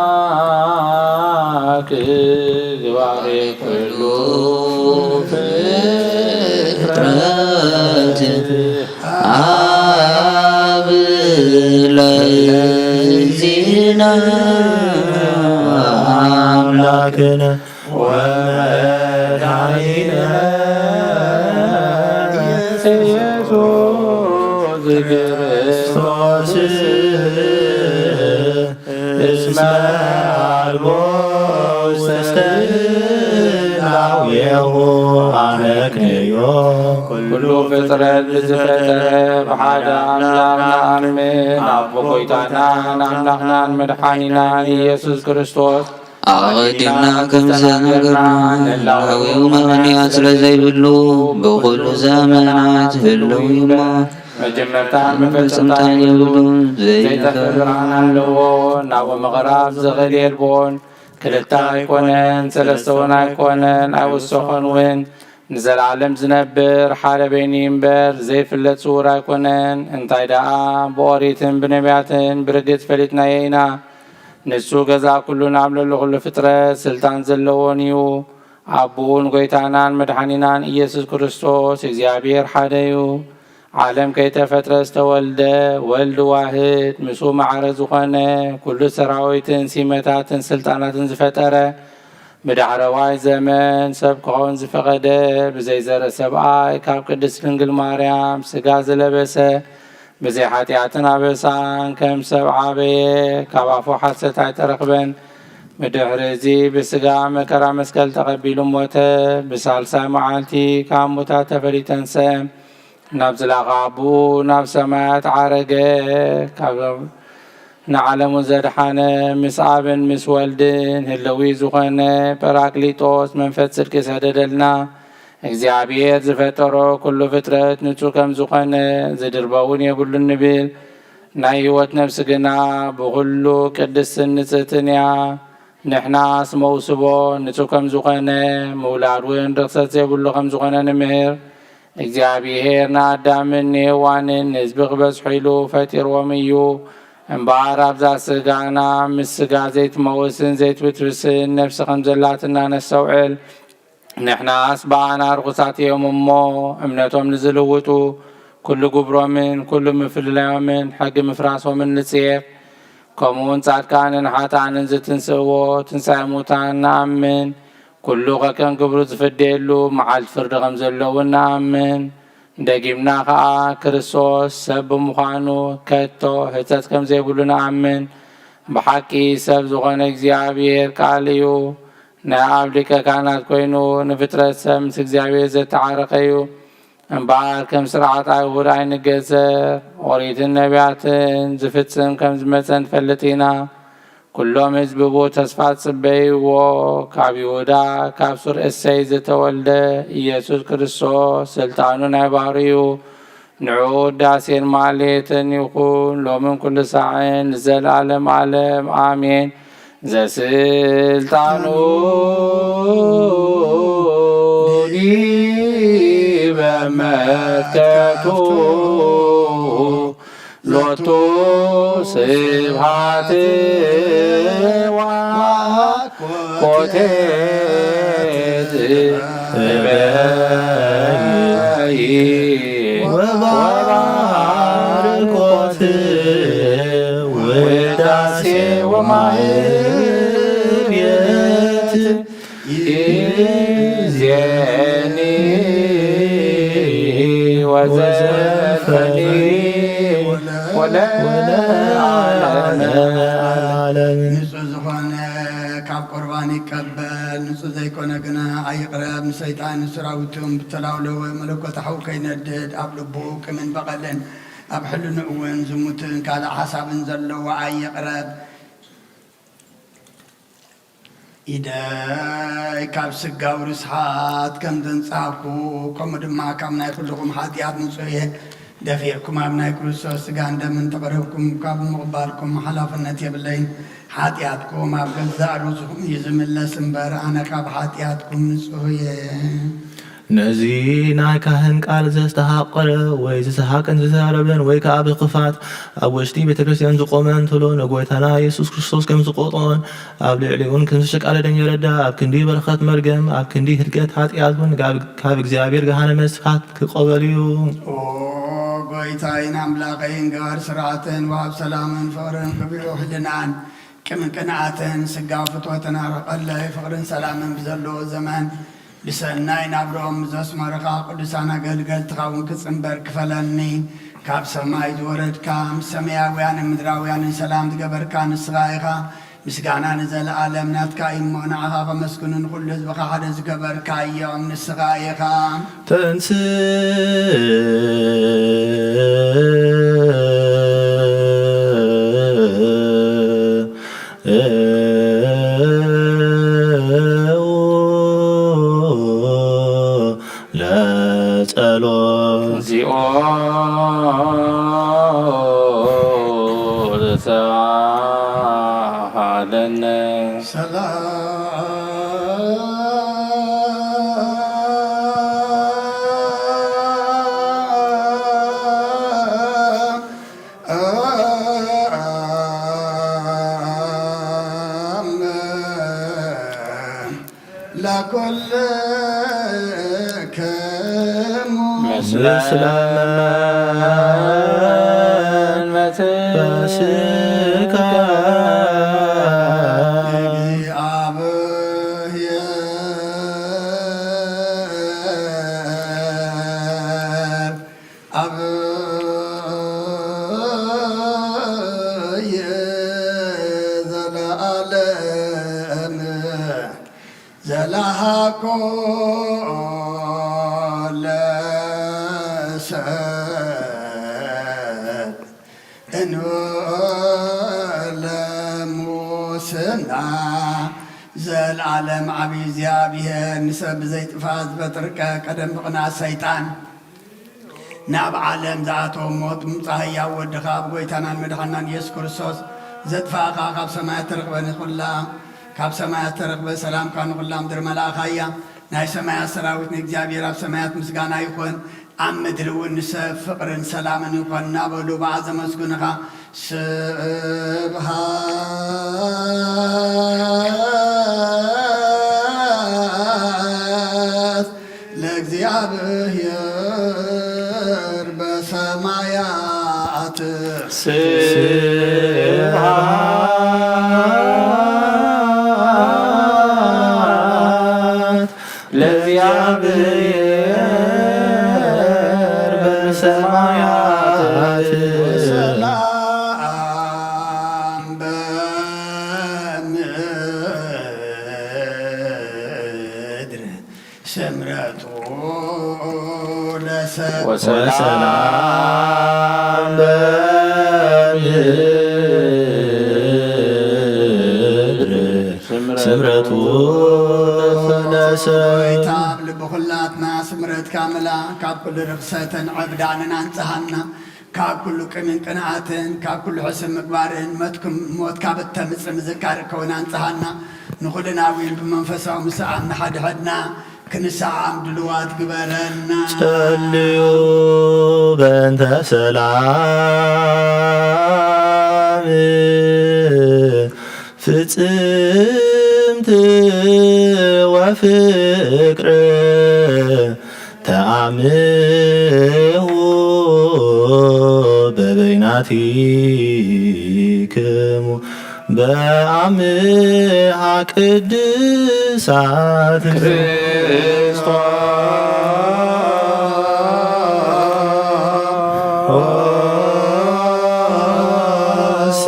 ግባሬ ኩሉ ፍጥረት ኣብ ለይዚና ኣምላክነ ወመድኃኒነ ኢየሱስ ክርስቶስ እስመ አልቦ ውስተ ህላዌሁ አመክንዮ። ኩሉ ፍጥረት ብዝፈጠረ ብሓደ ኣምላኽ ንኣምን፣ ኣብ ጎይታናን ኣምላኽናን መድሓኒናን ኢየሱስ ክርስቶስ ኣቐዲምና ከም ዝተናገርና፣ ህላዌኡ ምኽንያት ስለ ዘይብሉ፣ ብኹሉ ዘመናት ህልው እዩ እሞ፣ መጀመርታን መፈጸምታን የብሉን፣ ዘይነፍር ብርሃን ኣለዎ፣ ናብኡ ምቕራብ ዝኽእል የልቦን። ክልተ ኣይኮነን፣ ሰለስተ እውን ኣይኮነን፣ ኣይውሰኾን እውን። ንዘለዓለም ዝነብር ሓደ በይኑ እዩ እምበር፣ ዘይፍለጥ ስዉር ኣይኮነን። እንታይ ደኣ፣ ብኦሪትን ብነቢያትን ብርግጽ ፈሊጥናዮ ኢና። ንሱ ገዛ ኩሉን ኣብ ልዕሊ ኩሉ ፍጥረት ስልጣን ዘለዎን እዩ። ኣቦኡን ጐይታናን መድሓኒናን ኢየሱስ ክርስቶስ እግዚኣብሔር ሓደ እዩ። ዓለም ከይተፈጥረ ዝተወልደ ወልድ ዋህድ፣ ምስኡ ማዕረ ዝኾነ፣ ኩሉ ሰራዊትን ሲመታትን ስልጣናትን ዝፈጠረ፣ ብዳሕረዋይ ዘመን ሰብ ክኸውን ዝፈቐደ፣ ብዘይ ዘርኢ ሰብኣይ፣ ካብ ቅድስት ድንግል ማርያም ስጋ ዝለበሰ፣ ብዘይ ሓጢኣትን ኣበሳን ከም ሰብ ዓበየ፣ ካብ ኣፉ ሓሰት ኣይተረኽበን። ብድሕሪ እዚ ብስጋ መከራ መስቀል ተቐቢሉ ሞተ። ብሳልሳይ መዓልቲ ካብ ሙታት ተፈልዩ ተንስአ። ናብ ዝላኸ ኣቦኡ ናብ ሰማያት ዓረገ። ካብ ንዓለሙ ዘድሓነ፣ ምስ ኣብን ምስ ወልድን ህልዊ ዝኾነ ጳራቅሊጦስ መንፈስ ጽድቂ ሰደደልና። እግዚኣብሔር ዝፈጠሮ ኩሉ ፍጥረት ንጹህ ከም ዝኾነ ዝድርበ እውን የብሉን ንብል። ናይ ህይወት ነፍሲ ግና ብኹሉ ቅድስትን ንጽህትን እያ። ንሕናስ መውስቦ ንጹህ ከም ዝኾነ፣ ምውላድ እውን ርኽሰት ዘይብሉ ከም ዝኾነ ንምህር። እግዚኣብሔር ንኣዳምን ንሄዋንን ንህዝቢ ክበዝሑ ኢሉ ፈጢርዎም እዩ። እምበኣር ኣብዛ ስጋና ምስ ስጋ ዘይትመውስን ዘይትብትብስን ነፍሲ ከም ዘላትና ነስተውዕል። ንሕናስ ብኣና ርኹሳት እዮም እሞ፣ እምነቶም ንዝልውጡ፣ ኩሉ ግብሮምን ኩሉ ምፍልላዮምን ሕጊ ምፍራሶምን ንጽየፍ። ከምኡውን ጻድቃንን ሓጥኣንን ዝትንስእዎ ትንሳኤ ሙታን ንኣምን። ኩሉ ከከም ግብሩ ዝፍደየሉ መዓልቲ ፍርዲ ከም ዘሎ እውን ንኣምን። ደጊምና ኸኣ ክርስቶስ ሰብ ብምዃኑ ከቶ ህጸጽ ከም ዘይብሉ ንኣምን። ብሓቂ ሰብ ዝኾነ እግዚኣብሔር ቃል እዩ። ናይ ኣብ ሊቀ ካህናት ኮይኑ ንፍጥረት ሰብ ምስ እግዚኣብሔር ዘተዓረቐ እዩ። እምበኣር ከም ስርዓት ኣይሁድ ኣይንገዘር። ኦሪትን ነቢያትን ዝፍጽም ከም ዝመጸ ንፈልጥ ኢና። ኩሎም ህዝቢ ብኡ ተስፋ ዝጽበይዎ፣ ካብ ይሁዳ ካብ ሱር እሴይ ዝተወልደ ኢየሱስ ክርስቶስ ስልጣኑ ናይ ባህሪ እዩ። ንዑ ውዳሴን ማሌትን ይኹን ሎምን ኩሉ ሳዕን ንዘለዓለም ዓለም ኣሜን። ዘስልጣኑ ዲበ መትከቱ ሎቱ ስብሐት ወአኮቴት እበይ ወባርኮት ውዳሴ ወማህሌት ይዜኒ ወዘፈኒ ወለዓለመ ዓለም። ንጹህ ዝኾነ ካብ ቁርባን ይቀበል፣ ንጹህ ዘይኮነ ግና ኣይቕረብ። ንሰይጣን ንሰራዊቱን ብተላውለወ መለኮት ሓው ከይነድድ ኣብ ልቡ ቂምን በቐልን ኣብ ሕልንኡ እውን ዝሙትን ካልእ ሓሳብን ዘለዎ ኣይቕረብ። ኢደይ ካብ ስጋዊ ርስሓት ከም ዘንጻህኩ፣ ከምኡ ድማ ካብ ናይ ኩልኹም ሓጢኣት ንጹህ እየ። ደፊርኩም ኣብ ናይ ክርስቶስ ስጋን ደምን ተቐሪብኩም ካብ ምቕባልኩም ሓላፍነት የብለይን። ሓጢኣትኩም ኣብ ገዛእ ርእስኹም እዩ ዝምለስ እምበር፣ ኣነ ካብ ሓጢኣትኩም ንጹህ እየ። ነዚ ናይ ካህን ቃል ዘስተሃቀረ ወይ ዝሰሓቅን ዝዛረብን ወይ ከኣ ብክፋት ኣብ ውሽጢ ቤተ ክርስቲያን ዝቆመ እንተሎ ንጎይታና የሱስ ክርስቶስ ከም ዝቆጥኦን ኣብ ልዕሊኡን ከም ዝሸቃለደን የረዳ። ኣብ ክንዲ በረኸት መርገም፣ ኣብ ክንዲ ህድገት ሓጢኣት እውን ካብ፣ ካብ እግዚኣብሔር ገሃነመ እሳት ክቐበል እዩ። ኦ ጎይታይን ኣምላኸይን፣ ገባር ስርዓትን ወሃብ ሰላምን ፍቕርን ክብሪ ውሕልናን ቅምን ቅንኣትን ስጋ ፍትወትን ኣርሕቐለይ። ፍቕርን ሰላምን ብዘለዎ ዘመን ብሰናይ ናብርኦም ዘስመርኻ ቅዱሳን ኣገልገልትኻ እውን ክጽንበር ክፈለኒ። ካብ ሰማይ ዝወረድካ፣ ምስ ሰማያውያንን ምድራውያንን ሰላም ዝገበርካ ንስኻ ኢኻ። ምስጋና ንዘለኣለም ናትካ እዩ እሞ፣ ንዓኻ ከመስግኑ ንኹሉ ህዝብኻ ሓደ ዝገበርካዮም ንስኻ ኢኻ። ተንስእ ለጸሎት። እግዚኦ ዘተሳሃለነ። ሰላም ለኩልክሙ። ምስለ ምስለ መንፈስከ። እግዚአብሔር አብ ዘለዓለም ዘለሃኮ ለሰብ እንበለ ሙስና። ዘለዓለም ዓብዪ እግዚኣብሔር ንሰብ ብዘይጥፋእ ዝበጥርቀ ቀደም ብቕንኣት ሰይጣን ናብ ዓለም ዝኣተወ ሞት ምምጻእ ህያው ወድኻ ኣብ ጎይታናን መድሓናን ኢየሱስ ክርስቶስ ዘጥፋእኻ ካብ ሰማያት ተረኽበ ንኹላ፣ ካብ ሰማያት ተረኽበ ሰላምካ ንኹላ ምድሪ መላእኻ እያ። ናይ ሰማያት ሰራዊት ንእግዚኣብሔር ኣብ ሰማያት ምስጋና ይኹን፣ ኣብ ምድሪ እውን ንሰብ ፍቕርን ሰላምን ይኹን እናበሉ ብኣ ዘመስግኑኻ። ስብሃት ለእግዚኣብሔር በሰማያት። ስብሃት ለእግዚኣብሔር በሰማያት። ወሰላም በምድር ስምረቱ ለሰብ። ወሰላም በምድር ስምረቱ ለሰብ። ጎይታ ኣብ ልቢ ኩላትና ስምረትካ ምላ፣ ካብ ኩሉ ርኽሰትን ዕብዳንን ኣንጽሃና። ካብ ኩሉ ቅምን ቅንኣትን፣ ካብ ኩሉ ሕስም ምግባርን፣ መትኩም-፣ ሞት ካብ እተምጽእ ምዝካር ከውን ኣንጽሃና። ንኹልና እውን ብመንፈሳዊ ምሳኣም ንሓድሕድና ክንሰዓም ድልዋት ግበረና። ጸልዩ በእንተ ሰላም ፍጽምቲ ወፍቅር ተአምሁ በበይናቲክሙ በአምሃ ቅድሳት። ክርስቶስ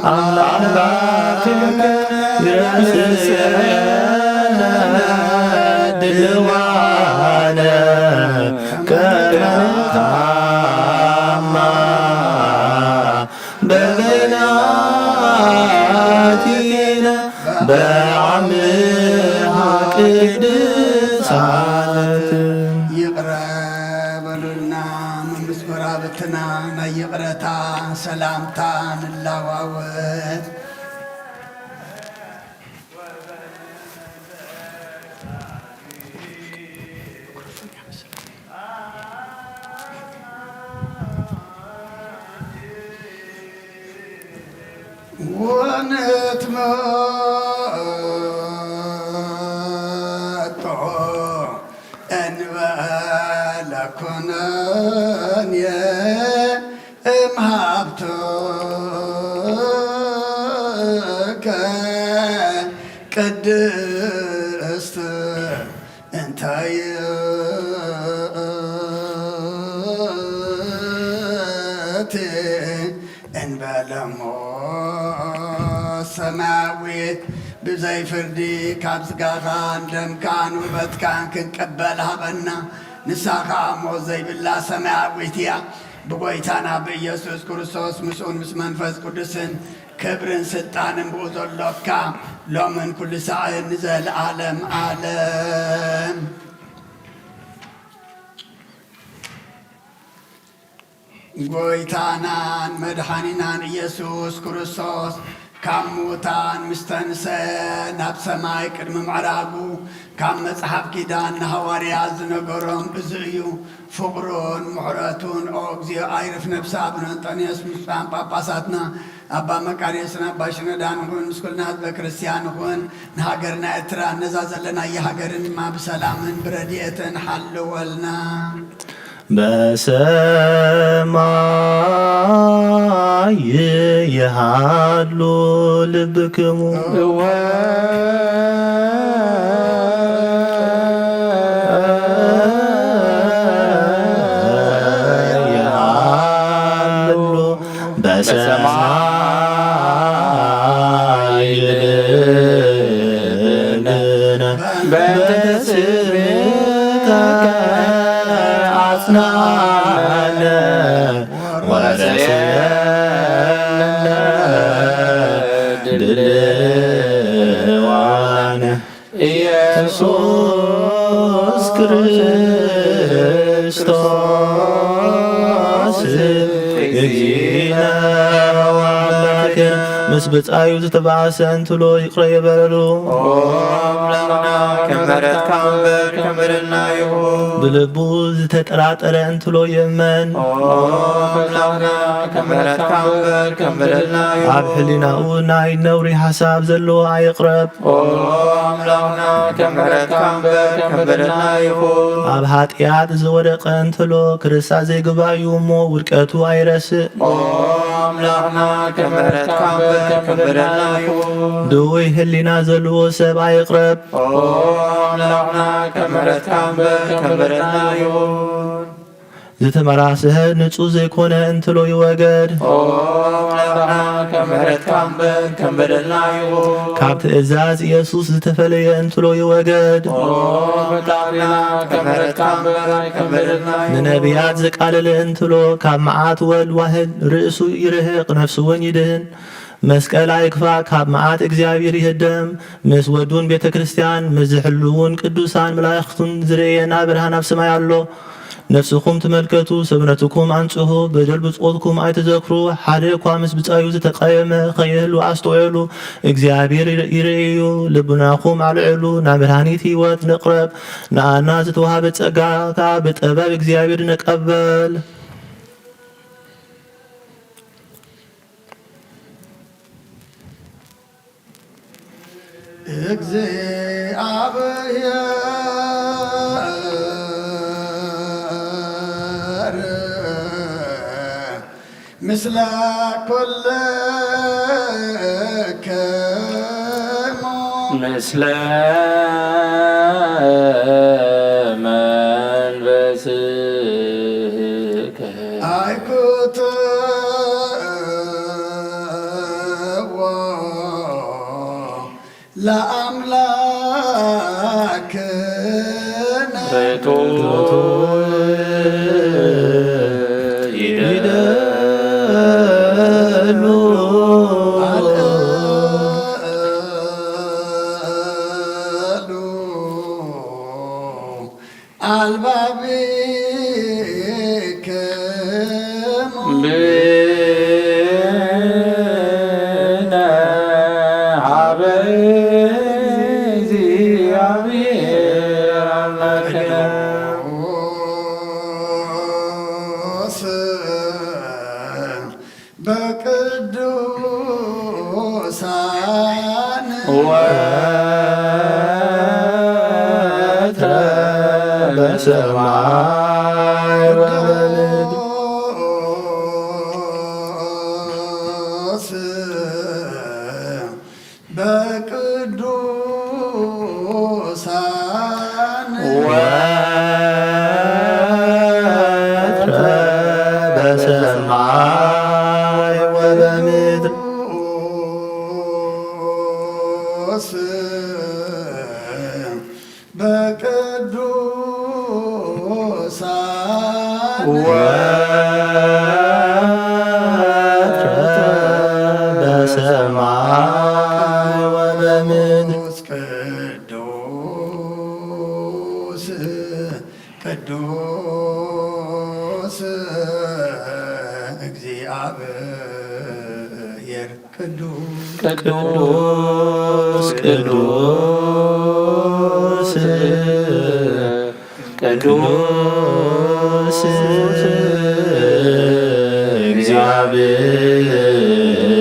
አምላክ ይረስዕነ ድልዋነ ከመ ታማ በበይናቲነ በአምሃ ቅድሳት። ይቕረ በሉልና መምስ ጎራብትና ናይ ይቕረታ ሰላምታ ንላዋወጥ። ኩነኔ እምሃብትከ ቅድስት እንተ ይእቲ እንበለ እሞ ሰማያዊት፣ ብዘይ ፍርዲ ካብ ስጋኻን ደምካን ውበትካን ክንቀበል ሃበና። ንሳ ኸኣ ሞት ዘይብላ ሰማያዊት እያ። ብጎይታና ብኢየሱስ ክርስቶስ ምስኡን ምስ መንፈስ ቅዱስን ክብርን ስልጣንን ብኡ ዘሎካ ሎምን ኩሉ ሳዕን ንዘለዓለም ዓለም። ጎይታናን መድሓኒናን ኢየሱስ ክርስቶስ ካብ ሙታን ምስ ተንሰ ናብ ሰማይ ቅድሚ ምዕራጉ ካብ መጽሓፍ ኪዳን ንሃዋርያት ዝነገሮም እዚ እዩ። ፍቕሩን ምሕረቱን ኦ እግዚኣብሔር ይርፍ ነፍሲ ኣቡነ እንጠንዮስ ምስ ብፁዓን ጳጳሳትና ኣባ መቃርዮስን ኣባ ሽኖዳን ይኹን፣ ምስ ኩልና ህዝበ ክርስቲያን ይኹን፣ ንሃገርና ኤርትራ ነዛ ዘለናያ ሃገርን ድማ ብሰላምን ብረድኤትን ሓልወልና። በሰማይ ይሃሉ ልብክሙ። እወ ይሃሉ በሰማይ ልብነ በስምከ አጽናነ ወረስየነ ድልዋነ። ኢየሱስ ክርስቶስ እግዚእነ ወአምላክነ። ምስ ብጻዩ ዝተባእሰ እንትሎ ይቕረ ይበለሉ። ኦ ኣምላኽና፣ ከም ምሕረትካ እምበር ከም በደልና ይኹን። ብልቡ ዝተጠራጠረ እንትሎ ይእመን። ኦ ኣምላኽና፣ ከም ምሕረትካ እምበር ከም በደልና ይኹን። ኣብ ሕሊናኡ ናይ ነውሪ ሓሳብ ዘለዎ ኣይቕረብ። ኦ ኣምላኽና፣ ከም ምሕረትካ እምበር ከም በደልና ይኹን። ኣብ ኃጢአት ዝወደቀ እንትሎ ክርስታ ዘይግባእ እዩ እሞ ውድቀቱ ኣይረስእ። ኦ ኣምላኽና፣ ከም ምሕረትካ እምበር ከም በደልና ይኹን። ድውይ ሕሊና ዘለዎ ሰብ ኣይቕረብ። ኦ ኣምላኽና፣ ከም ምሕረትካ እምበር ከም በደልና ይኹን። ዝተመራስሀ ንጹህ ዘይኮነ እንትሎ ይወገድ። ኦ ኣምላኽና፣ ከም ምሕረትካ እምበር ከም በደልና ይኹን። ካብ ትእዛዝ ኢየሱስ ዝተፈለየ እንትሎ ይወገድ። ኦ ኣምላኽና፣ ከም ምሕረትካ እምበር ከም በደልና ይኹን። ንነቢያት ዘቃለለ እንትሎ ካብ መዓት ወልድ ዋህድ ርእሱ ይርሕቕ፣ ነፍሱ እውን ይድህን። መስቀል ኣይክፋእ፣ ካብ መዓት እግዚኣብሔር ይህደም። ምስ ወዱን ቤተ ክርስቲያን፣ ምስ ዝሕልውን ቅዱሳን መላእኽቱን ዝርእየና ብርሃን ኣብ ሰማይ ኣሎ። ነፍስኹም ትመልከቱ፣ ሰብነትኩም ኣንጽሁ፣ በደል ብጾትኩም ኣይትዘክሩ። ሓደ እኳ ምስ ብጻዩ ዝተቐየመ ከይህሉ ኣስተውዕሉ። እግዚኣብሔር ይር-፣ ይርእዩ። ልቡናኹም ኣልዕሉ፣ ናብ መድኃኒት ሕይወት ንቕረብ። ንኣና ዝተዋህበ ጸጋ ከኣ ብጥበብ እግዚኣብሔር ንቀበል። እግዚኣብሔር ምስለ ኩልክሙ። ምስለ መንፈስከ። ኣይኩትዎ ለአምላክነ። ርቱዕ ይደሉ። ይደሉ። አልዕሉ አልባቢክሙ። ብነ ሀበ እግዚአብሔር አምላክነ። ቅዱስ በቅዱሳን ወትረ በሰማይ። ወትረ በሰማይ ወበምድር። ቅዱስ ቅዱስ እግዚአብሔር ቅዱስ ቅዱስ ቅዱስ ቅዱስ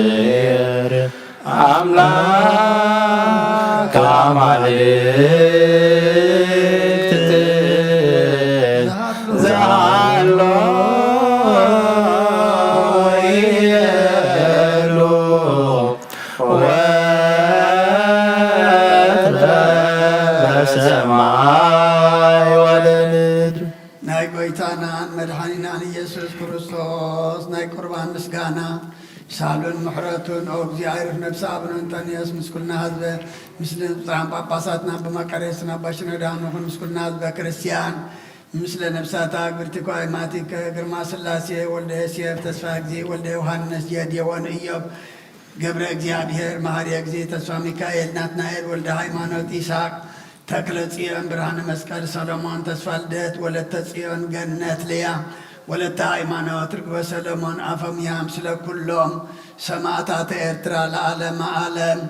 እግዚአብሔር አምላክ አማልክት ዘሃሎ ወይቤሎ ወትረ በሰማይ ወበምድር። ናይ ጎይታናን መድሓኒናን ኢየሱስ ክርስቶስ ናይ ቁርባን ምስጋና ሳሉን ምሕረቱን ኦ እግዚኣብሔር ነፍሲ ኣቡነ እንጠንዮስ ምስ ኩልና ህዝበ ምስለ ብፁዓን ጳጳሳትና ብመቀሬስና ባሽነዳ ንኹን ምስ ኩልና ህዝበ ክርስቲያን ምስለ ነፍሳታ ግብርቲ ኳይ ማቲከ ግርማ ስላሴ ወልደ ዮሴፍ ተስፋ እግዚእ ወልደ ዮሃንስ ጀድየወን ኢዮብ ገብረ እግዚኣብሔር መሃሪ እግዚእ ተስፋ ሚካኤል ናትናኤል ወልደ ሃይማኖት ይስሐቅ ተክለ ጽዮን ብርሃነ መስቀል ሰሎሞን ተስፋ ልደት ወለተ ጽዮን ገነት ልያ ወለተ ሃይማኖት ርግበ ሰሎሞን ኣፈሙያ ምስለ ኩሎም ሰማእታተ ኤርትራ ለዓለመ ዓለም።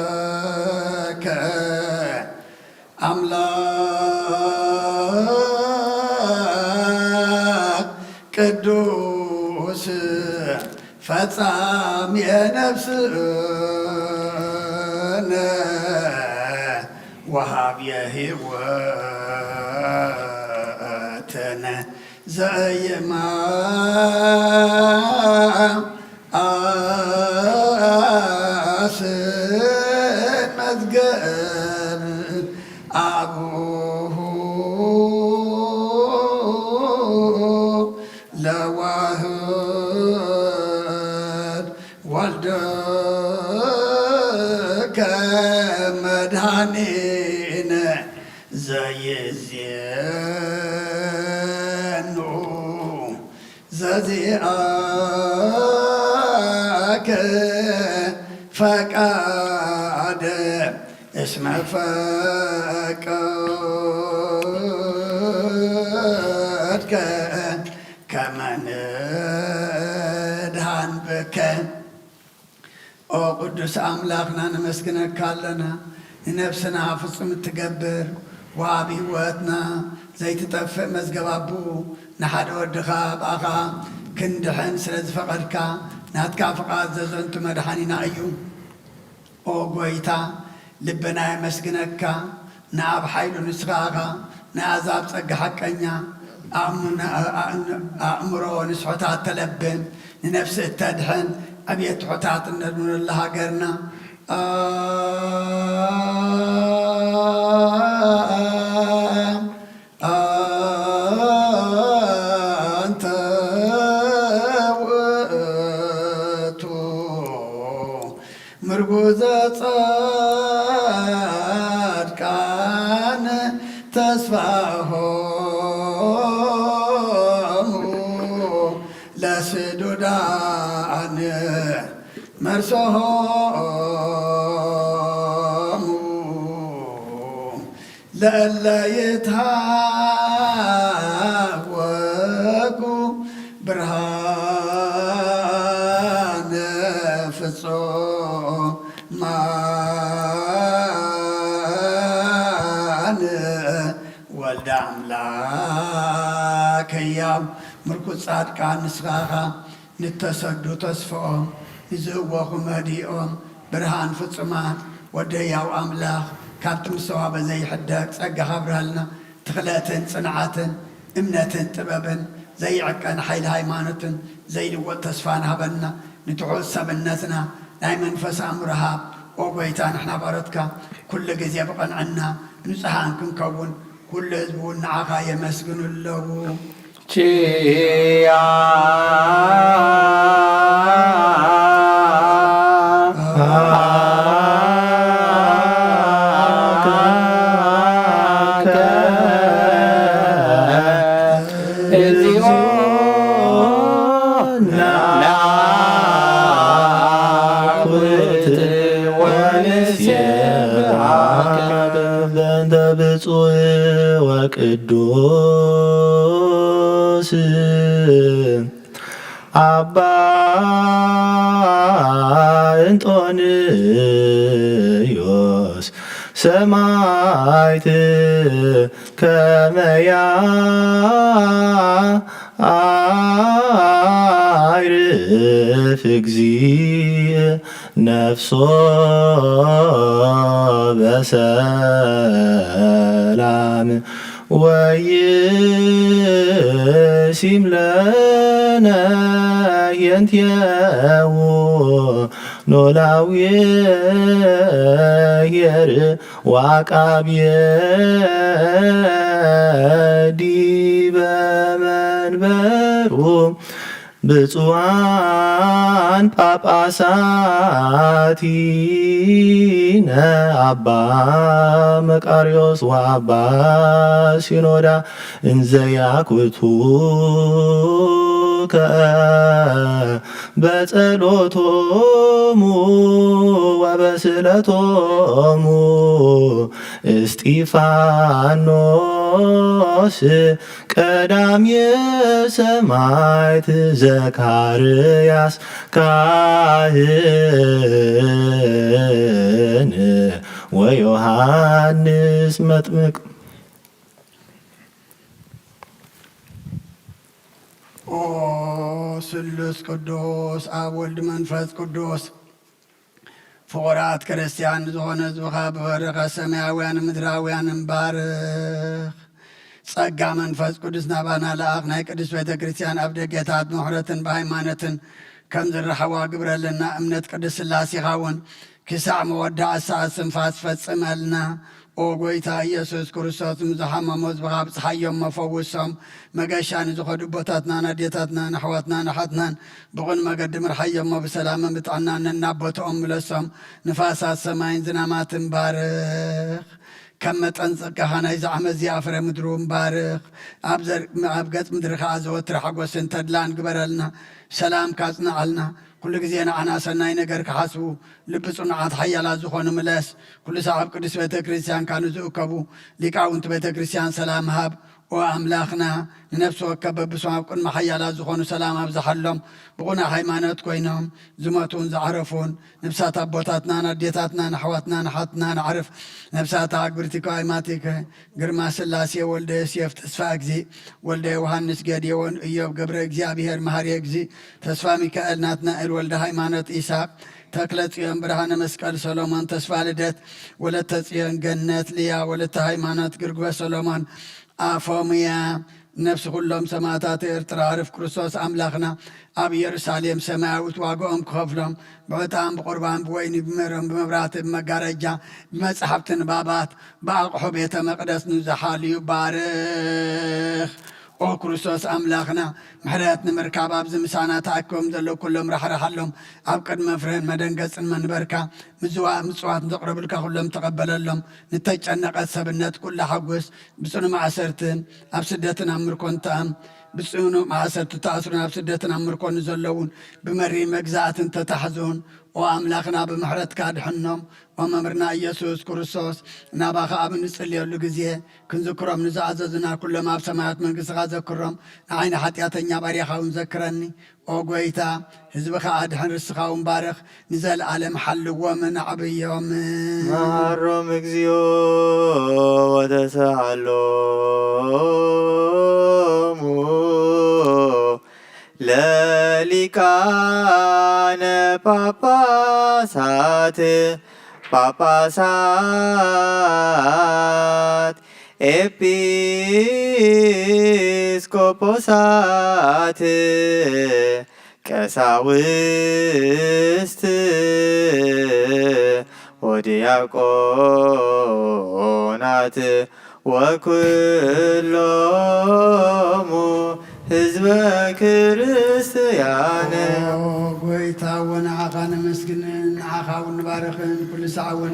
ነአኩተከ ኣምላክ ቅዱስ ፈጻሚ ነፍስነ ወሃብየ ህይወትነ ዘየማእስ መዝገብ ኣቡሁ ለዋህድ ወልደከ መድኃኒነ ዘይዜኑ ዘዚኣከ ፈቃደ እስመ ፈቀድከ ከመ ንድኃን ብከ። ኦ ቅዱስ ኣምላኽና ነመስግነካ ኣለና። ንነፍስና ፍጹም እትገብር ወሃብ ህይወትና ዘይትጠፍእ መዝገብ ኣቦ ንሓደ ወድኻ ብኣኻ ክንድሕን ስለ ዝፈቐድካ ናትካ ፍቓድ ዘዘንቱ መድሓኒና እዩ። ኦ ጎይታ ልብና የመስግነካ። ንኣብ ሓይሉ ንስኻ ኢኻ ንኣዛብ ጸጋ ሓቀኛ ኣእምሮ ንስሑታት ተለብም ንነፍሲ እተድሕን ዕብየት ትሑታት እነድምረላ ሃገርና ኣንተ ውእቱ ምርጉዘ ጻድቃን ተስፋሆሙ ለስዱዳን መርሶሆሙ ለእለ ይትሃወኩ ብርሃነ ፍጹማን ወልደ ኣምላክ ህያው ምርኩስ ጻድቃን ንስኻ ኢኻ። ንተሰዱ ተስፍኦም ንዝህወኹ መዲኦም ብርሃን ፍጹማን ወዲ ህያው ኣምላኽ ካብቲ ምሰዋበ ዘይሕደግ ጸጋኻ ኣብርሃልና። ትኽለትን ጽንዓትን እምነትን ጥበብን ዘይዕቀን ሓይሊ ሃይማኖትን ዘይልወጥ ተስፋን ሃበና። ንትሑት ሰብነትና ናይ መንፈስ ኣእምሮ ሃብ። ኦ ጐይታ ንሕና ባሮትካ ኩሉ ግዜ ብቐንዕና ንጹሃን ክንከውን ኩሉ ህዝቢ እውን ንዓኻ የመስግኑ ኣለዉ። ቺያ በእንተ ብፁዕ ወቅዱስ አባ እንጦንዮስ ሰማዕት ከመያ አይርፍ እግዚእ ነፍሶ በሰላም ወይሲም ለነ የንትየው ኖላዊ ሄር ወአቃብየ ዲበ መንበሩ ብፁዓን ጳጳሳቲነ አባ መቃርዮስ ወአባ ሲኖዳ እንዘያኩቱከ በጸሎቶሙ ወበስእለቶሙ እስጢፋኖስ ቀዳሜ ሰማዕት ዘካርያስ ካህን ወዮሐንስ መጥምቅ። ኦ ስሉስ ቅዱስ ኣብ ወልድ መንፈስ ቅዱስ ፍቑራት ክርስትያን ዝኾነ ህዝብኻ ብበረኸት ሰማያውያን ምድራውያን ባርኽ። ጸጋ መንፈስ ቅዱስ ናባና ለኣኽ። ናይ ቅድስት ቤተ ክርስቲያን ኣብ ደገታት ምሕረትን ብሃይማኖትን ከም ዝረኸባ ግብረልና። እምነት ቅድስት ሥላሴኻ እውን ክሳዕ መወዳእታ ሰዓት ስንፋስ ፈጽመልና። ኦ ጎይታ ኢየሱስ ክርስቶስ፣ ንዝሓመሙ ህዝብኻ ኣብጽሓዮም፣ መፈውሶም። መገሻ ንዝኸዱ ኣቦታትናን ኣዴታትናን ኣሕዋትናን ኣሓትናን ብቕን መገዲ ምርሓዮሞ፣ ብሰላምን ብጥዕናን ነናብ ቦታኦም ምለሶም። ንፋሳት ሰማይን ዝናማትን ባርኽ። ከም መጠን ጸጋኻ ናይዚ ዓመት እዚኣ ፍረ ምድሪ እውን ባርኽ። ኣብ ዘር-፣ ኣብ ገጽ ምድሪ ከኣ ዘወትር ሓጎስን ተድላን ግበረልና። ሰላምካ ኣጽንዓልና። ኩሉ ግዜ ንዓና ሰናይ ነገር ክሓስቡ ልቢ ጽኑዓት ሓያላት ዝኾኑ ምለስ። ኩሉ ሳዕ ኣብ ቅድስት ቤተ ክርስቲያንካ ንዝእከቡ ሊቃውንቲ ቤተ ክርስቲያን ሰላም ሃብ። ኦ ኣምላኽና፣ ንነፍሲ ወከፍ በብስሙ ኣብ ቅድሚ ሓያላት ዝኾኑ ሰላም ኣብዝሓሎም። ብቑኑዕ ሃይማኖት ኮይኖም ዝሞቱን ዝዓረፉን ነፍሳት ኣቦታትናን ኣዴታትናን ኣሕዋትናን ኣሓትናን ኣዕርፍ። ነፍሳት ኣግብርቲከ ኣይማቲከ ግርማ ስላሴ ወልደ ዮሴፍ ተስፋ እግዚእ ወልደ ዮሃንስ ገዴዎን እዮብ ገብረ እግዚኣብሔር መሃሪ እግዚእ ተስፋ ሚካኤል ናትናኤል ወልደ ሃይማኖት ኢሳቅ ተክለ ጽዮን ብርሃነ መስቀል ሰሎሞን ተስፋ ልደት ወለተ ጽዮን ገነት ልያ ወለተ ሃይማኖት ግርግበ ሰሎሞን ኣፎምያ ነፍሲ ኩሎም ሰማእታት ኤርትራ ዕርፍ ክርስቶስ ኣምላኽና ኣብ ኢየሩሳሌም ሰማያዊት ዋጋኦም ክኸፍሎም ብዕጣን ብቁርባን ብወይኒ ብሜሮን ብመብራህቲ ብመጋረጃ ብመጻሕፍቲ ንባባት ብኣቕሑ ቤተ መቕደስ ንዝሓልዩ ባርኽ። ኦ ክርስቶስ ኣምላኽና ምሕረት ንምርካብ ኣብዚ ምሳና ተኣኪቦም ዘለዉ ኩሎም ራሕርሓሎም። ኣብ ቅድሚ ፍርህን መደንገጽን መንበርካ ምዝዋእ ምጽዋት ንዘቕረብልካ ኩሎም ተቐበለሎም። ንተጨነቐት ሰብነት ኩላ ሓጉስ። ብጽኑ ማእሰርትን ኣብ ስደትን ኣብ ምርኮን ተኣም ብጽኑ ማእሰርት ተኣስሩን ኣብ ስደትን ኣብ ምርኮን ዘለውን ብመሪር መግዛእትን ተታሕዙን ኦ ኣምላኽና ብምሕረትካ ድሕኖም። ኦ መምህርና ኢየሱስ ክርስቶስ ናባኻ ኣብ እንጽልየሉ ግዜ ክንዝክሮም ንዝኣዘዙና ኩሎም ኣብ ሰማያት መንግስትኻ ዘክሮም። ንዓይ ንሓጢኣተኛ ባርያኻ እውን ዘክረኒ። ኦ ጎይታ ህዝብኻ ኣድሕን ርስኻ እውን ባርኽ። ንዘለኣለም ሓልዎምን ኣዕብዮምን። መሃሮም እግዚኦ ወተስኣሎሙ ለሊቃነ ጳጳሳት ጳጳሳት ኤጲስቆጶሳት ቀሳውስት ወዲያቆናት ወኩሎሙ ህዝበ ክርስትያን። ኦ ጎይታ፣ ወንዓኻ ነመስግንን ንዓኻ እውን ንባርኽን ኩሉ ሳዕ እውን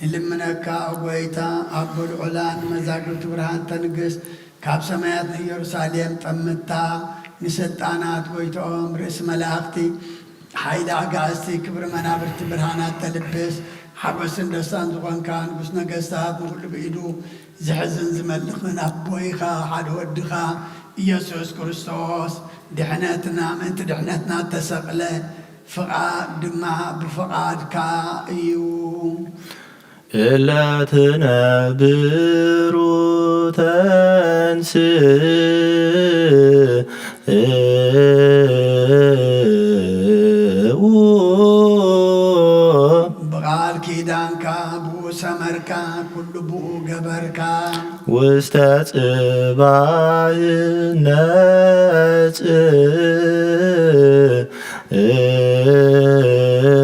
ንልምነካ። ኦ ጎይታ፣ ኣቦ ልዑላን መዛግብቲ ብርሃን ተንግስ፣ ካብ ሰማያት ንኢየሩሳሌም ጠምታ፣ ንስልጣናት ጎይትኦም ርእሲ መላእኽቲ፣ ሓይሊ ኣጋእዝቲ ክብሪ መናብርቲ ብርሃናት ተልብስ፣ ሓጎስን ደስታን ዝኾንካ ንጉስ ነገስታት፣ ንኹሉ ብኢዱ ዝሕዝን ዝመልኽን ኣቦይኻ ሓደ ወድኻ ኢየሱስ ክርስቶስ፣ ድሕነትና፣ ምእንቲ ድሕነትና እተሰቕለ፣ ፍቓድ ድማ ብፍቓድካ እዩ። እለ ትነብሩ ተንስኡ። ብቓል ኪዳንካ ብኡ ሰመርካ፣ ኩሉ ብኡ ገበርካ። ውስተ ጽባሕ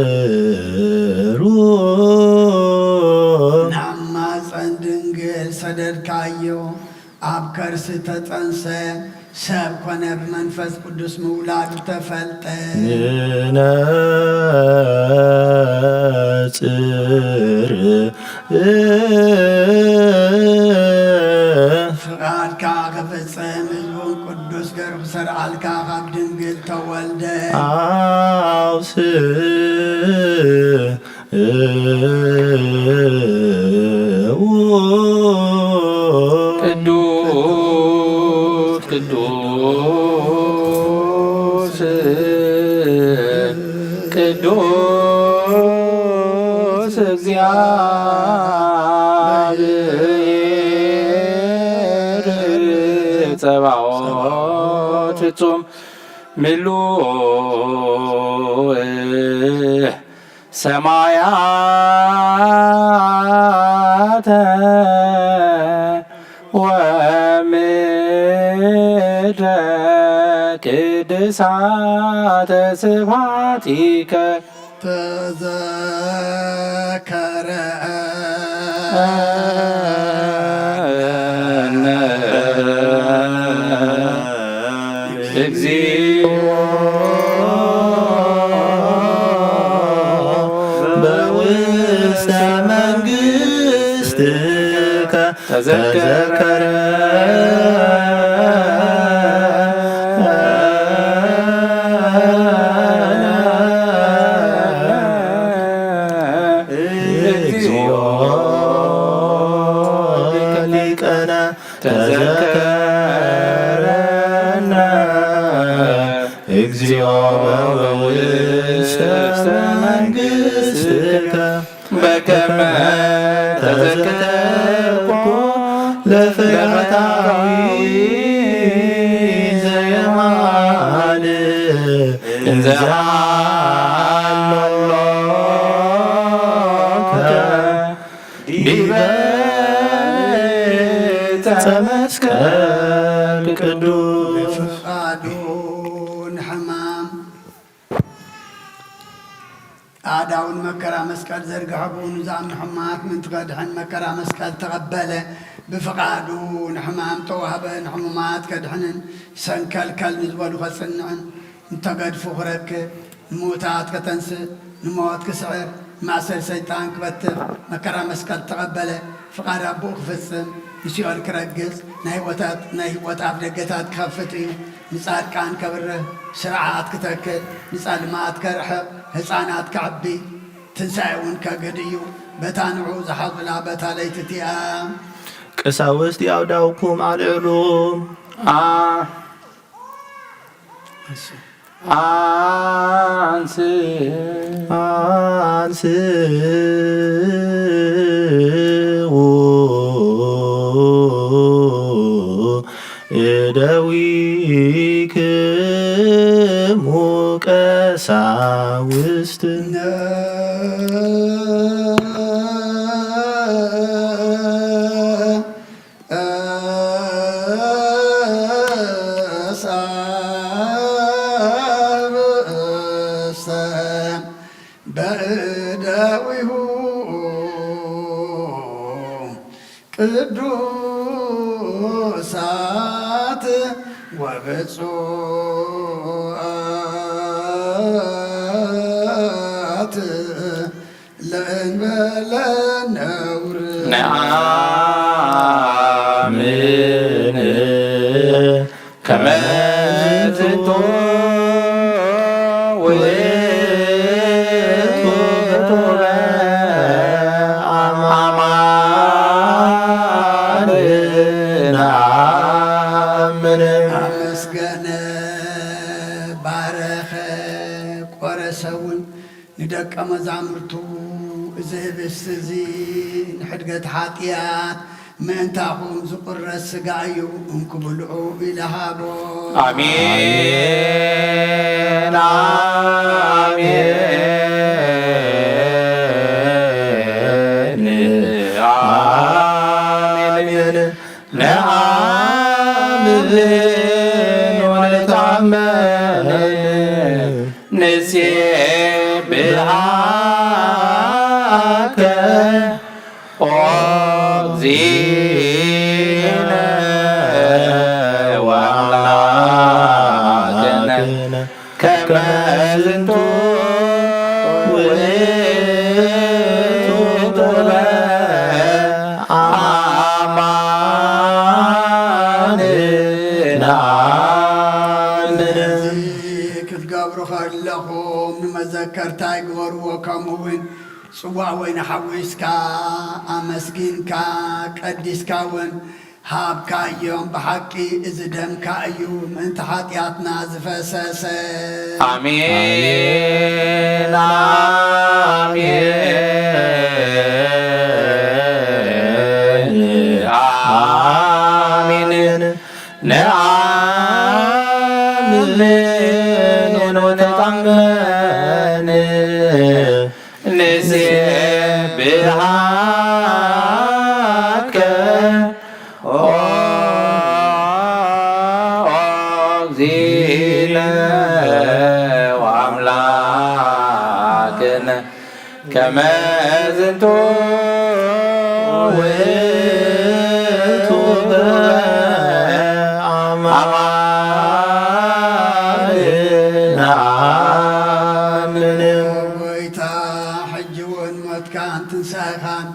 ነጽሩ። ናብ ማፀን ድንግል ሰደድካዮ፣ ኣብ ከርሲ ተጠንሰ፣ ሰብ ኮነ፣ ብመንፈስ ቅዱስ ምውላዱ ተፈልጠ። ንነጽር። ፍቓድካ ክፍጽም ህዝቡን ቅዱስ ገሩ ክሰርዓልካ ካብ ድንግል ተወልደ። ኣውስኡ። ቅዱስ ቅዱስ ቅዱስ እግዚአብሔር ጸባኦት ፍጹም ምሉእ ሰማያተ ወምድረ ቅድሳተ ስብሐቲከ። ተዘከረነ እግዚኦ በውስተ መንግሥትከ። ተዘከረ እግዚኦ ሊቀነ። ተዘከረነ እግዚኦ በውስተ መንግሥትከ። በከመ ተዘከርኩ ለፈያታዊ ዘየማን እንዘ ሃሎከ ዲበ ዕፀ መስቀል ቅዱስ። ፍቓዱ ንሕማም ኣእዳውን መከራ መስቀል ዘርግሐ፣ ብኡ ንዛም ንሕማት ምእንቲ ከድሕን መከራ መስቀል ተቐበለ። ብፍቓዱ ንሕማም ተዋህበ፣ ንሕሙማት ከድሕንን ሰንከልከል ንዝበሉ ከጽንዕን፣ ንተገድፉ ክረክብ፣ ንምዉታት ከተንስእ፣ ንሞት ክስዕር፣ ማእሰር ሰይጣን ክበትኽ፣ መከራ መስቀል ተቐበለ። ፍቓድ ኣቦኡ ክፍጽም፣ ንሲኦል ክረግጽ፣ ናይ ህይወታት፣ ናይ ህይወት ኣፍ ደገታት ክኸፍት እዩ። ንጻድቃን ከብርህ፣ ስርዓት ክተክል፣ ንጸልማት ከርሕቕ፣ ህጻናት ከዕቢ፣ ትንሳኤ እውን ከግህድ እዩ። በታ ንዑ ዝሓዙላ በታ ለይቲ እቲኣ። ቀሳውስት የአውዳውኩም አልዕሉ። አ-፣ አንስ-፣ አንስኡ። እደዊክሙ ቀሳውስት። በእደዊሁ ቅዱሳት ወብፁዓት ለእንበለ ነውር። ነአምን ከመ ዝንቱ ውእቱ ደቀ መዛሙርቱ፣ እዚ ህብስቲ እዚ ንሕድገት ሓጢኣት ምእንታኹም ዝቑረስ ስጋ እዩ፣ እንኩ ብልዑ ኢለ ሃቦ። ኣሜን፣ ኣሜን፣ ኣሜን። ነኣምን ወነተኣመን ንሴብሐከ ኦ እግዚእነ ወአምላክነ ከመ ዝንቱ ውእቱ ጥበብ አማን ነአምን። እዚ ክትገብሩ ከለኹም ንመዘከርታ ይግበርዎ፣ ከምኡ እውን ጽዋእ ወይኒ ሓዊስካ ኣመስጊንካ ቀዲስካ እውን ሃብካዮም። ብሓቂ እዚ ደምካ እዩ፣ ምእንቲ ሓጢኣትና ዝፈሰሰ። ኣሜን፣ ኣሜን፣ ኣሜን። ነኣምን ወነተኣመን ንሴብሐከ ኦ እግዚእነ ወአምላክነ ከመ ዝንቱ ውእቱ አማን ነአምን። ጎይታ፣ ሕጂ እውን ሞትካን ትንሳኤኻን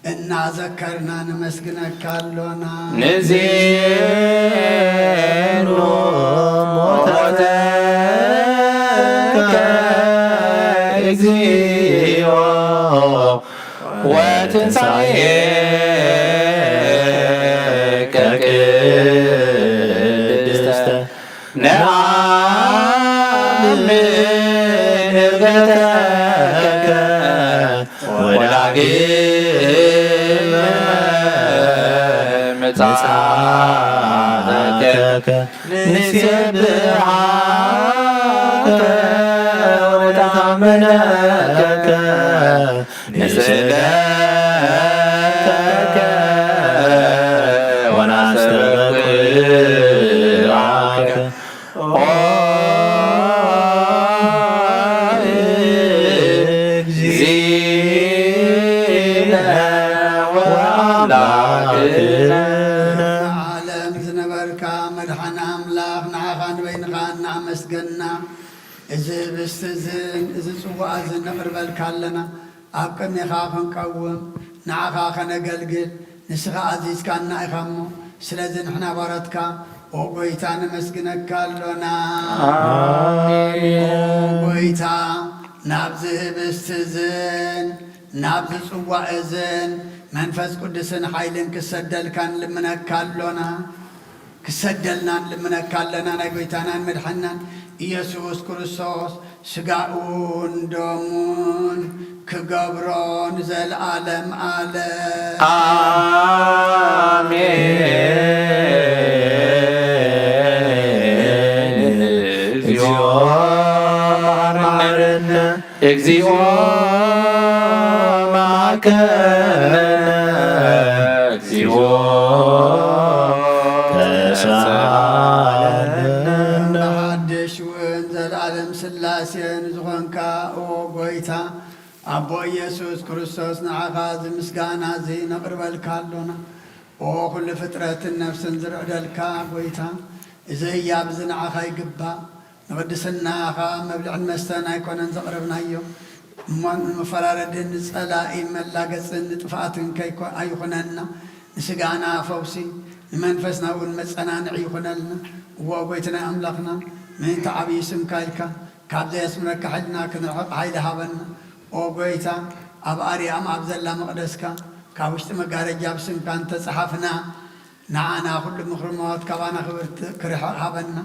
እናዘከርና ነመስግነካ ኣሎና። ንዜኑ ሞተከ እግዚኦ ወትንሳኤከ ቅድስተ ነአምን ዕርገተከ ወዳግመ ምጽኣተከ ንሴብሐከ ወነተአመነከ ንስእለከ ወናስተብቅዓከ ኦ እግዚእነ ወአምላክነ። ዓለም ዝነበርካ መድሓን ኣምላኽ፣ ንዓኻ ንበይንኻ እናኣመስገንና፣ እዚ ህብስቲ እዝን እዚ ጽዋእ እዝን ነቕርበልካ ኣለና። ኣብ ቅድሜኻ ክንቀውም፣ ንዓኻ ከነገልግል፣ ንስኻ ኣዚዝካና ኢኻ እሞ፣ ስለዚ ንሕና ባሮትካ፣ ኦ ጎይታ፣ ነመስግነካ ኣሎና። ኣሜን። ኦ ጎይታ፣ ናብዚ ህብስቲ እዝን ናብዚ ጽዋእ እዝን መንፈስ ቅዱስን ሓይልን ክሰደልካ ንልምነካ ኣሎና። ክሰደልና ንልምነካ ኣለና። ናይ ጎይታናን መድሓንናን ኢየሱስ ክርስቶስ ስጋኡን ደሙን ክገብሮ ንዘለኣለም ኣለም። ኣሜን። እግዚኦ መሐረነ። እግዚኦ መሐረነ። እግዚኦ ተሳለነ። ብሓድሽ እውን ዘለኣለም ስላሴ ንዝኾንካ፣ ኦ ጎይታ፣ ኣቦ ኢየሱስ ክርስቶስ፣ ንዓኻ እዚ ምስጋና እዚ ነቕርበልካ ኣሎና። ኦ ኩሉ ፍጥረትን ነፍስን ዝርዕደልካ ጎይታ፣ እዚ ህያብ እዚ ንዓኻ ይግባእ። ንቕድስናኻ መብልዕን መስተን ኣይኮነን ዘቕረብናዮ፣ እሞ ንመፈራረድን ንጸላኢ መላገጽን ንጥፍኣትን ከይኮ-፣ ኣይኹነና። ንስጋና ፈውሲ፣ ንመንፈስና እውን መጸናንዒ ይኹነልና። እዎ፣ ጎይትናን ኣምላኽና፣ ምእንቲ ዓብዪ ስምካ ኢልካ፣ ካብ ዘየስምረካ ሓይልና ክንርሕቕ ሓይሊ ሃበና። ኦ ጎይታ፣ ኣብ ኣርያም ኣብ ዘላ መቕደስካ፣ ካብ ውሽጢ መጋረጃ ብስምካ እንተጸሓፍና፣ ንዓና ኩሉ ምኽሪ ሞት ካባና ክብርቲ-፣ ክርሕቕ ሃበና።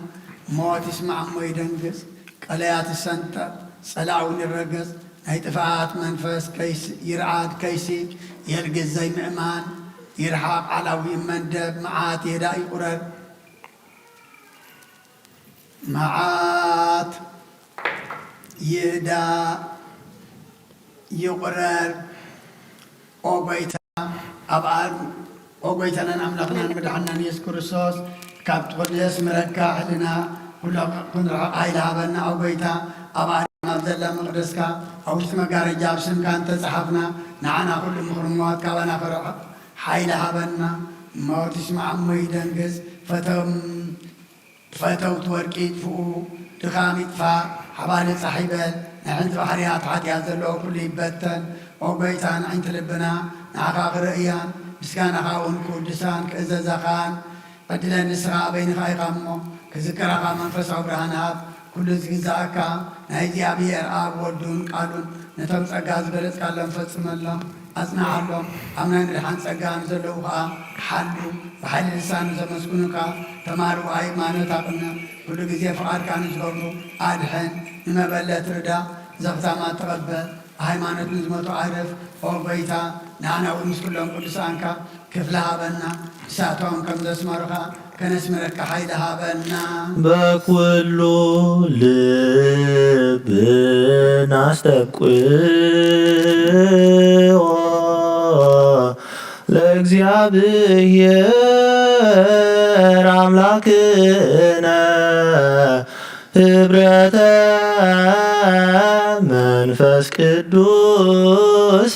ሞት ይስማዕ እሞ ይደንግጽ፣ ቀለያት ይሰንጠቕ፣ ጸላእ እውን ይረገጽ። ናይ ጥፍኣት መንፈስ ከይስ-፣ ይርዓድ ከይሲ የልግስ ዘይምእማን ይርሓቕ ዓላዊ መንደብ መዓት የዳ ይቑረር መዓት የዳ ይቑረር ኦ ጎይታ። ኣብ ኣር-፣ ኦ ጎይታናን ኣምላኽናን መድሓናን የሱስ ክርስቶስ፣ ካብ ጥቕሚ የስምረካ፣ ሕልና ኩሎ ክንርሕቕ ሓይሊ ሃበና። ኦ ጎይታ፣ ኣብ ኣርያም ኣብ ዘላ መቕደስካ፣ ኣብ ውሽጢ መጋረጃ ኣብ ስምካ እንተጸሓፍና፣ ንዓና ኩሉ ምኽሪ ሞት ካባና ክርሕቕ ሓይሊ ሃበና። ሞት ይስማዕ እሞ ይደንግጽ፣ ፈቶም-፣ ፈተውቲ ወርቂ ይጥፍኡ፣ ድኻም ይጥፋእ፣ ሓባሊ ጻሕ ይበል፣ ናይ ሕንቲ ባሕርያት ሓጢኣት ዘለዎ ኩሉ ይበተን። ኦ ጎይታ፣ ንዕንቲ ልብና ንዓኻ ክርእያን ምስጋናኻ እውን ክውድሳን ክእዘዛኻን ዕድለን ንስኻ በይንኻ ኢኻ እሞ፣ ክዝከራኻ መንፈሳዊ ብርሃን ሃብ። ኩሉ ዝግዛእካ ናይ እግዚኣብሔር ኣብ ወዱን ቃሉን ነቶም ጸጋ ዝገለጽካሎም ፈጽመሎም። ኣጽንዓሎም። ኣብ ናይ ምድሓን ጸጋ ንዘለዉ ኸኣ ሓሉ። ብሓይሊ ልሳን ንዘመስግኑካ ተማርኡ፣ ሃይማኖት ኣቕንዕ። ኩሉ ግዜ ፍቓድካ ንዝገብሩ ኣድሕን። ንመበለት ርዳ። ዘኽታማት ተቐበል። ሃይማኖት ንዝሞቱ ኣዕርፍ። ኦ ጐይታ፣ ንኣና እውን ምስ ኩሎም ቅዱሳንካ ክፍሊ ሃበና። ንሳቶም ከም ዘስመሩኻ ከነስምረካ ሓይሊ ሃበና። በኩሉ ልብና ኣስተብቅዖ ለእግዚኣብሔር ኣምላክነ ህብረተ መንፈስ ቅዱስ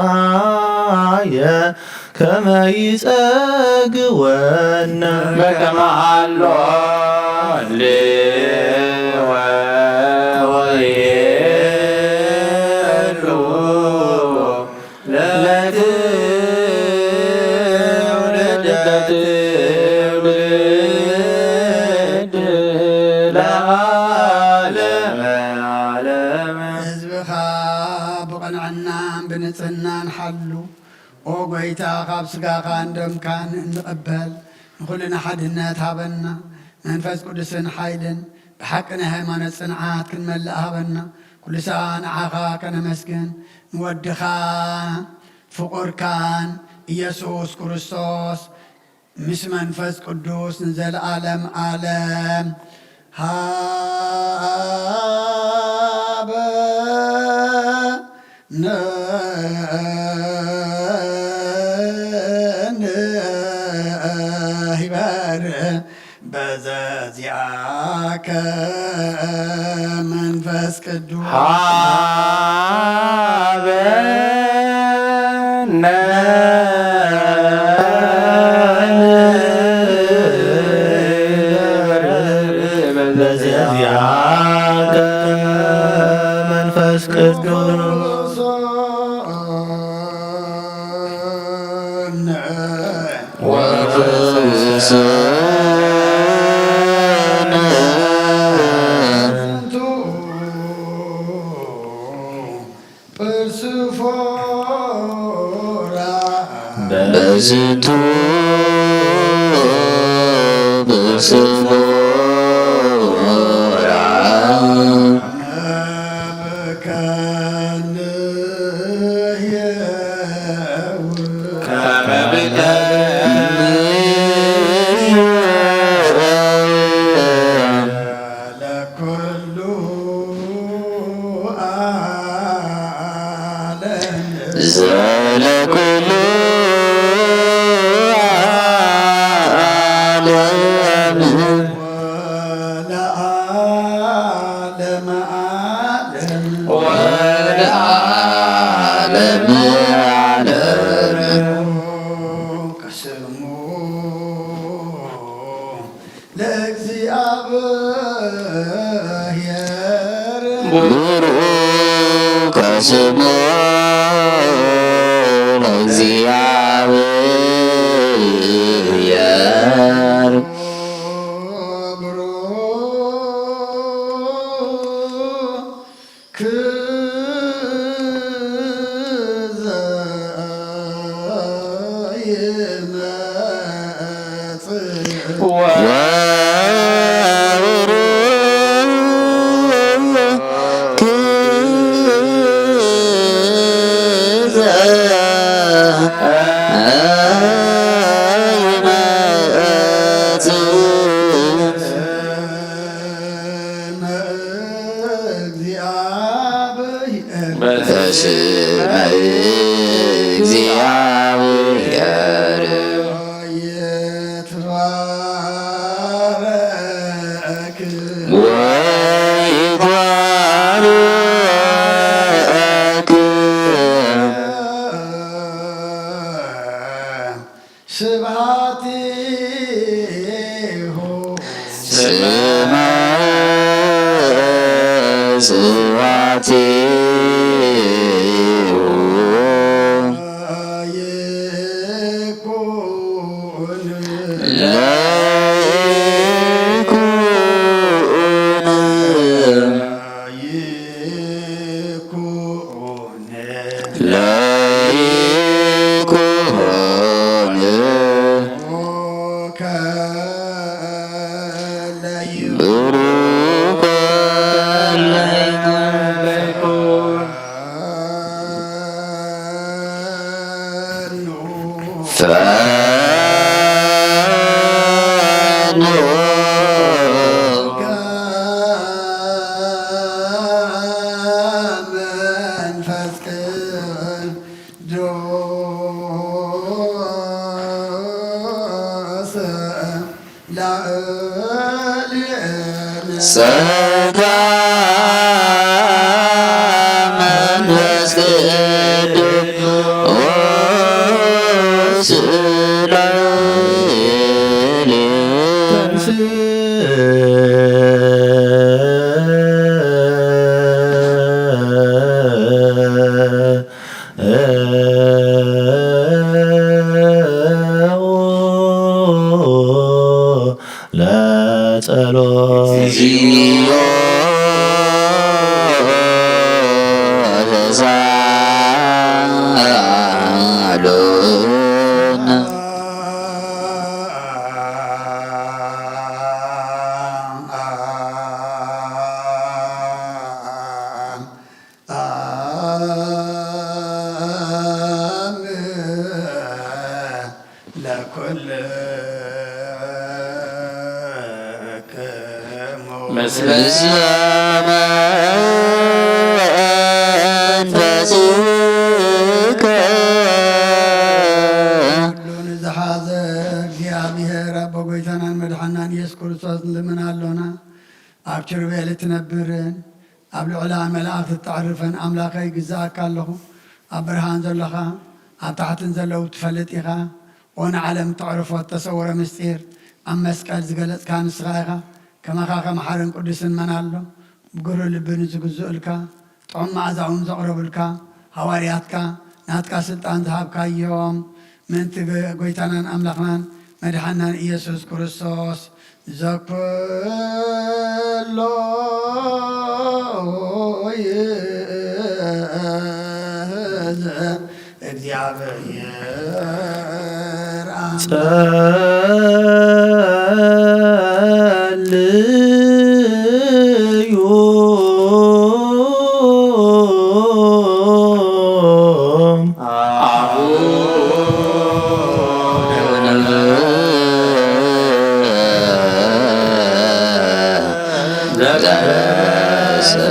ሰናየ ከመ ይጸግወነ። በከመ ሀሎ ሊወ ወይህሉ ለትውልድ ለትውልድ ለዓለመ ዓለም። ህዝብኻ ብቕንዕናን ብንጽህናን ሓሉ። ኦ ጐይታ፣ ካብ ስጋኻን ደምካን እንቕበል ንኹልና ሓድነት ሃበና። መንፈስ ቅዱስን ሓይልን ብሓቂ ናይ ሃይማኖት ጽንዓት ክንመልእ ሃበና። ኩሉ ሰዓ ንዓኻ ከነመስግን ንወድኻ ፍቑርካን ኢየሱስ ክርስቶስ ምስ መንፈስ ቅዱስ ንዘለዓለም ዓለም ሃበ ንሂበር። በዘዚኣከ መንፈስ ቅዱስ ሃበነ። በዘዚኣከ መንፈስ ቅዱስ ወፈውሰነ። በዝንቱ በስሙራ ዘለኩሉ ዓለም ወለዓለመ ዓለም ወለዓለመ ዓለም። ስሙ ለእግዚኣብሔር ብሩክ ስሙ ለእግዚኣብሔር ብሩክ ዘይመጽእ ወብሩክ ይመጽእ በስመ እግዚአብሔር ይትባረክ ወይትባረክ። ስብሐቲሁ ስመ ስብሐቲሁ ይኩን ለይኩን ይኩን ለይኩን ብሩክ ለይኩን ፈኑ መንፈስ ቅዱስ ላዕሌነ ጸጋ መንፈስ ቅዱስ ላዕሌነ ለጸሎት ለኩልክሙ ምስለ መንፈስከ። ሁሉን ዝሓዘ እግዚኣብሔር ኣቦ ጎይታናን መድሓናን ኢየሱስ ክርስቶስ ንልምን ኣሎና። ኣብ ኪሩቤል እትነብርን ኣብ ልዑላን መላእኽቲ እተዕርፍን ኣምላኸይ፣ ግዛኣካ ኣለኹ። ኣብ ብርሃን ዘሎኻ፣ ኣብ ታሕትን ዘለዉ ትፈልጥ ኢኻ። ኦ ንዓለም እተዕርፎ እተሰወረ ምስጢር፣ ኣብ መስቀል ዝገለጽካ ንስኻ ኢኻ። ከማኻ ከመሓርን ቅዱስን መን ኣሎ? ብግሩህ ልቢ ንዝግዝኡልካ፣ ጥዑም መኣዛ እውን ዘቕረቡልካ ሃዋርያትካ፣ ናትካ ስልጣን ዝሃብካዮም ምእንቲ ጎ-፣ ጎይታናን ኣምላኽናን መድሓናን ኢየሱስ ክርስቶስ፣ ዘኩሎ ይእዝ እግዚኣብሔር ኣምላኽ። ጸልዩ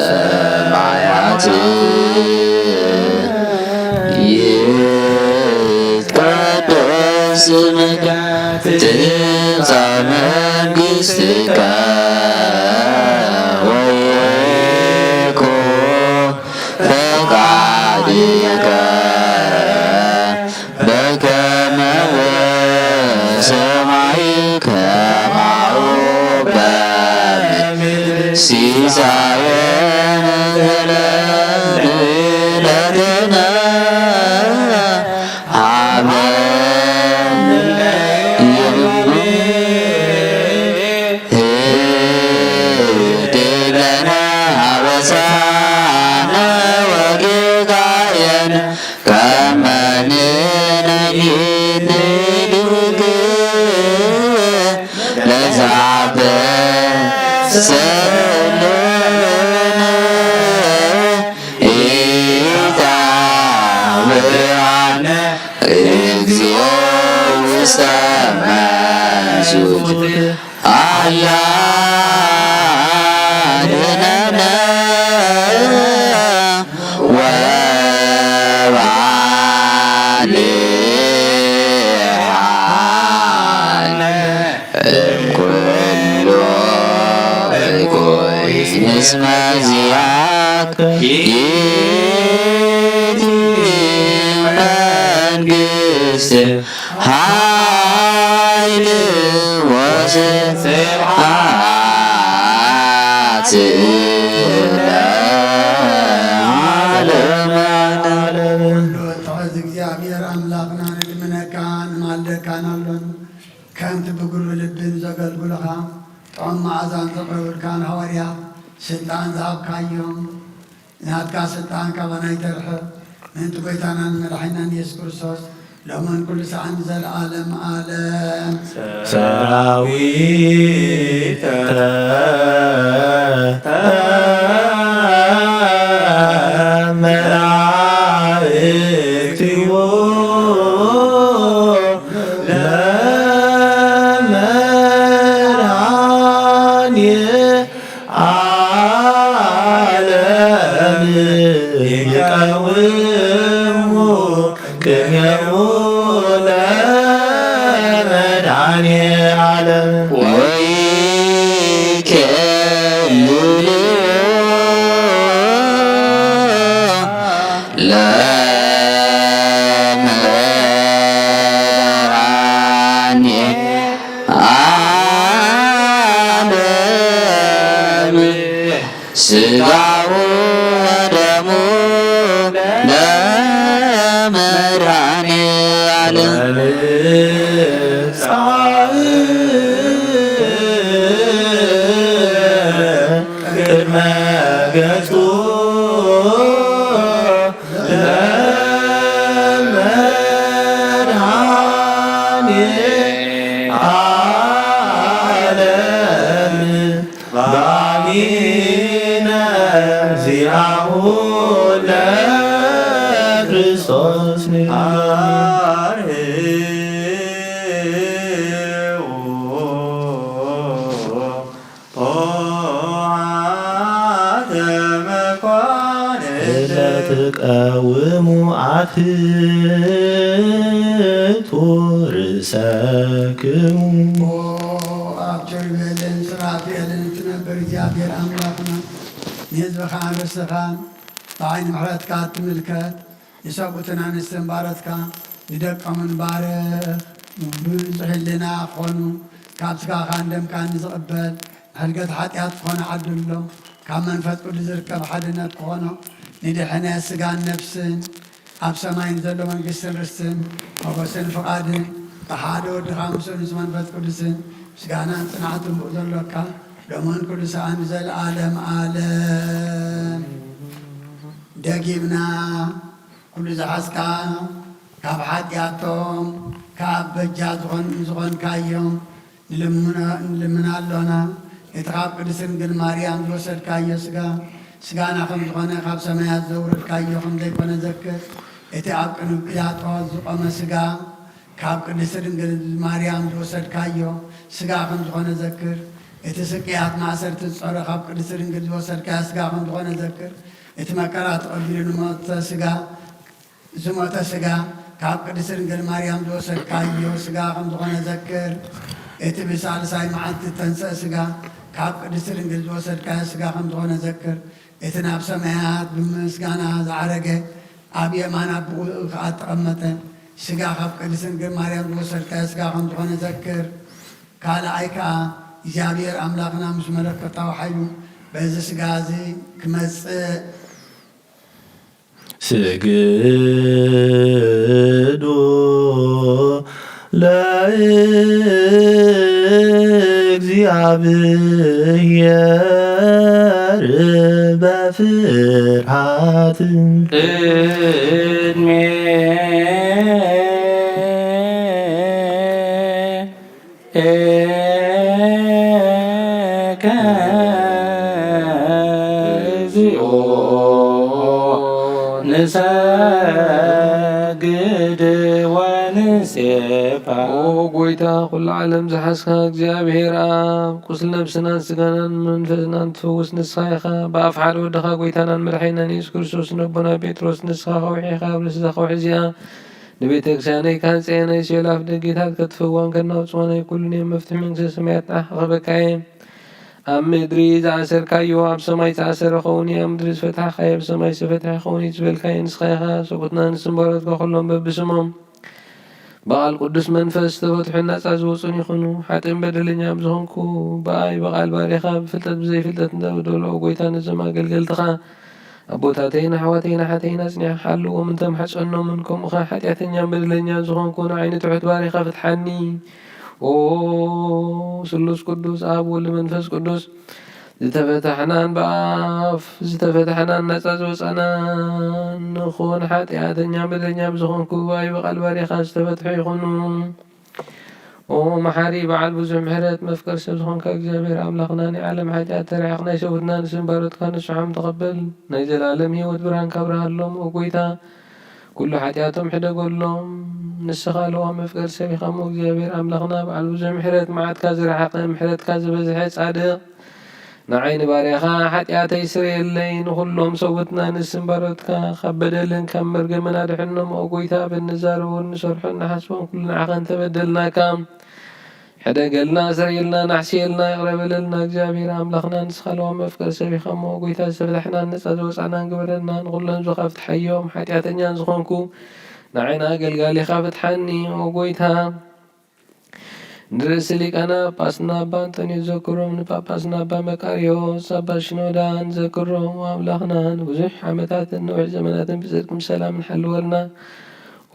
ዘበሰማያት ይትቀደስ ስምከ ትምጻእ መንግሥትከ ወይኩን ፈቃድከ በከመ በሰማይ ከማሁ በምድር። ሲሳየነ ዘለለዕለትነ ሀበነ ዮም ህድግ ለነ አበሳነ ወጌጋየነ ከመ ንሕነኒ ንድግ ለዘአበሰ ለነ ኢታብአነ እግዚኦ ውስተ መንሱት ኣላ ድነነ ወባልዓነ እምኩሉ እኩይ እስመ ዚአከ ይእቲ መንግስት ኃይል ወስብሐት ለዓለመ ዓለም። ኩሉ ትሕዝ እግዚኣብሔር ኣምላኽና ንልምነካ ንማልደካን ኣሎን። ከምቲ ብጉልቢ ልብን ዘገልግሉኻ ጥዑም መዓዛን ዘቕረቡልካ ንሃዋርያት ስልጣን ዝሃብካዮም፣ ናትካ ስልጣን ካባና ይተርሕቕ። ምእንቲ ጐይታናን መድሓኒናን የሱስ ክርስቶስ ሎምን ኩሉ ሰዓን ንዘለዓለም ዓለም። ሰራዊተ መላእክቲሁ ለመድኃኔ ዓለም ይቀውሙ ቅኔሁ ለመድኃኔ ዓለም ወይኬልልዎ ለመድኃኔ ዓለም ሥጋሁ ወደሙ ለመድኃኔ ዓለም። ቅድመ ገጹ ለመድኃኔ ዓለም ባሚነ ዚአሁ ለክርስቶስ አርህዉ ኦሃተ መኳንንት ለትቀውሙ አትሕቱ ርእሰክሙ። ኣብ ኪሩቤልን ሱራፌልን እትነብር እግዚኣብሔር ኣምላኽና፣ ንህዝብኻን ርስትኻን ብዓይኒ ምሕረትካ እትምልከት፣ ንሰብኡትን ኣንስትን ባሮትካ ንደቆምን ባርኽ። ንጹሕ ህልና ክኾኑ፣ ካብ ስጋኻን ደምካን ንዝቕበል፣ ንሕድገት ሓጢኣት ክኾኑ ዓድሎ። ካብ መንፈስ ቅዱስ ዝርከብ ሓድነት ክኾኖ፣ ንድሕነት ስጋን ነፍስን፣ ኣብ ሰማይ ንዘሎ መንግስትን ርስትን፣ ሞገስን ፍቓድን፣ ብሓደ ወድኻ ምስኡ ንሱ መንፈስ ቅዱስን፣ ምስጋናን ጽንዓትን ብኡ ዘሎካ፣ ሎምን ኩሉ ሰዓን ንዘለዓለም ዓለም። ደጊምና ኩሉ ዝሓዝካ፣ ካብ ሓጢኣቶም፣ ካብ በጃ ዝኾን-፣ ዝኾንካዮም፣ ንልምና-፣ ንልምና ኣሎና። እቲ ካብ ቅድስት ድንግል ማርያም ዝወሰድካዮ ስጋ፣ ስጋና ከም ዝኾነ፣ ካብ ሰማያት ዘውረድካዮ ከም ዘይኮነ ዘክር። እቲ ኣብ ቅድሚ ጲላጦስ ዝቖመ ስጋ፣ ካብ ቅድስት ድንግል ማርያም ዝወሰድካዮ ስጋ ከም ዝኾነ ዘክር። እቲ ስቅያት ማእሰርቲ ዝጾረ፣ ካብ ቅድስት ድንግል ዝወሰድካዮ ስጋ ከም ዝኾነ ዘክር። እቲ መከራ ተቐቢሉ ንሞተ ስጋ፣ ዝሞተ ስጋ፣ ካብ ቅድስት ድንግል ማርያም ዝወሰድካዮ ስጋ ከም ዝኾነ ዘክር። እቲ ብሳልሳይ መዓልቲ እተንስአ ስጋ፣ ካብ ቅድስት ድንግል ዝወሰድካዮ ስጋ ከም ዝኾነ ዘክር። እቲ ናብ ሰማያት ብምስጋና ዝዓረገ፣ ኣብ የማን ኣቦኡ ከኣ እተቐመጠ ስጋ፣ ካብ ቅድስት ድንግል ማርያም ዝወሰድካዮ ስጋ ከም ዝኾነ ዘክር። ካልኣይ ከኣ፣ እግዚኣብሔር ኣምላኽና ምስ መለኮታዊ ሓይሉ በዚ ስጋ እዚ ክመጽእ፣ ስግዱ ለእግዚኣብሔር በፍርሃት። ቅድሜ ከእግዚኦ ንሰግድ። ንድዋ ንሴፋ። ኦ ጎይታ፣ ኩሉ ዓለም ዝሓዝካ እግዚኣብሔር ኣብ፣ ቁስል ነብስናን ስጋናን መንፈስናን ትፍውስ ንስኻ ኢኻ። ብኣፍ ሓደ ወድኻ ጎይታናን መድሓኒናን የሱስ ክርስቶስ፣ ነቦና ጴጥሮስ፣ ንስኻ ከውሒ ኢኻ። ኣብ ርእሲ እዛ ከውሒ እዚኣ ንቤተ ክርስቲያነይ ካንጸየ፣ ናይ ሲኦል ኣፍ ደጌታት ከጥፍእዋን ከናውጽዋን ኣይክእሉን እዮም። መፍትሒ መንግስተ ሰማያት ንዓኻ ክህበካ እየ። ኣብ ምድሪ ዝኣሰርካዮ ኣብ ሰማይ ዝተኣሰረ ክኸውን እዩ፣ ኣብ ምድሪ ዝፈታሕካዮ ኣብ ሰማይ ዝተፈትሐ ክኸውን እዩ ዝበልካዮ ንስኻ ኢኻ። ሰብኡትና ንስም ባሮትካ ኩሎም በብስሞም ብቓል ቅዱስ መንፈስ ዝተፈትሑን ናጻ ዝወጹን ይኹኑ። ሓጥእን በደለኛ ኣብ ዝኾንኩ ብኣይ ብቓል ባሪኻ ብፍልጠት ብዘይፍልጠት እንተበደሎ፣ ጎይታ ነዞም ኣገልገልትኻ ኣቦታተይን ኣሕዋተይን ኣሓተይን ኣጽኒዕኻ ሓልዎም፣ እንተም ሓጸኖምን ከምኡ ኸኣ ሓጢኣተኛን በደለኛን ዝኾንኩ ንዓይ ንትሑት ባሪኻ ፍትሓኒ። ኦ ስሉስ ቅዱስ ኣብ ወልድ መንፈስ ቅዱስ ዝተፈታሕናን ብኣፍ ዝተፈታሕናን ናጻ ዝወጻናን ንኹን ሓጢኣተኛ በደለኛ ብዝኾንኩ ብኣይ ብቓል ባሪኻ ዝተፈትሑ ይኹኑ። ኦ መሓሪ በዓል ብዙሕ ምሕረት መፍቀር ሰብ ዝኾንካ እግዚኣብሔር ኣምላኽና ናይ ዓለም ሓጢኣት ተረሓቕ ናይ ሰውትና ንስም ባሮትካ ንስሖም ተቐበል ናይ ዘላለም ህይወት ብርሃን ካብርሃሎም ኦ ጎይታ ኩሉ ሓጢኣቶም ሕደገሎም። ንስኻ ለዋም መፍቀር ሰብ ኢኻ እሞ እግዚኣብሔር ኣምላኽና በዓል ብዙሕ ምሕረት መዓትካ ዝረሓቐ ምሕረትካ ዝበዝሐ ጻድቕ ንዓይ ንባርያኻ ሓጢኣተይ ስረየለይ ንኹሎም ሰውትና ንስም ባሮትካ ካብ በደልን ካብ መርገምን ኣድሕኖም ኦ ጎይታ በንዛረቦን ንሰርሖን ንሓስቦን ኩሉ ንዓኻ እንተበደልናካ ሕደገልና፣ ስረየልና፣ ናሕስየልና፣ ይቕረ በለልና። እግዚኣብሔር ኣምላኽና ንስኻ ለዋም መፍቀር ሰብ ኢኻ እሞ፣ ጎይታ ዝተፈታሕናን ነጻ ዝወጻናን ግበረና። ንኹሎም ዝኻ ፍትሓዮም፣ ሓጢኣተኛን ዝኾንኩ ንዓይና ኣገልጋሊኻ ፍትሓኒ። ኦ ጎይታ፣ ንርእሲ ሊቃነ ጳጳስና ኣባ ኣንጠንዮስ ዘክሮም፣ ንጳጳስና ኣባ መቃርዮስ፣ ኣባ ሽኖዳን ዘክሮም። ኣምላኽና ንብዙሕ ዓመታትን ነዊሕ ዘመናትን ብጽድቅን ብሰላምን ሓልወልና።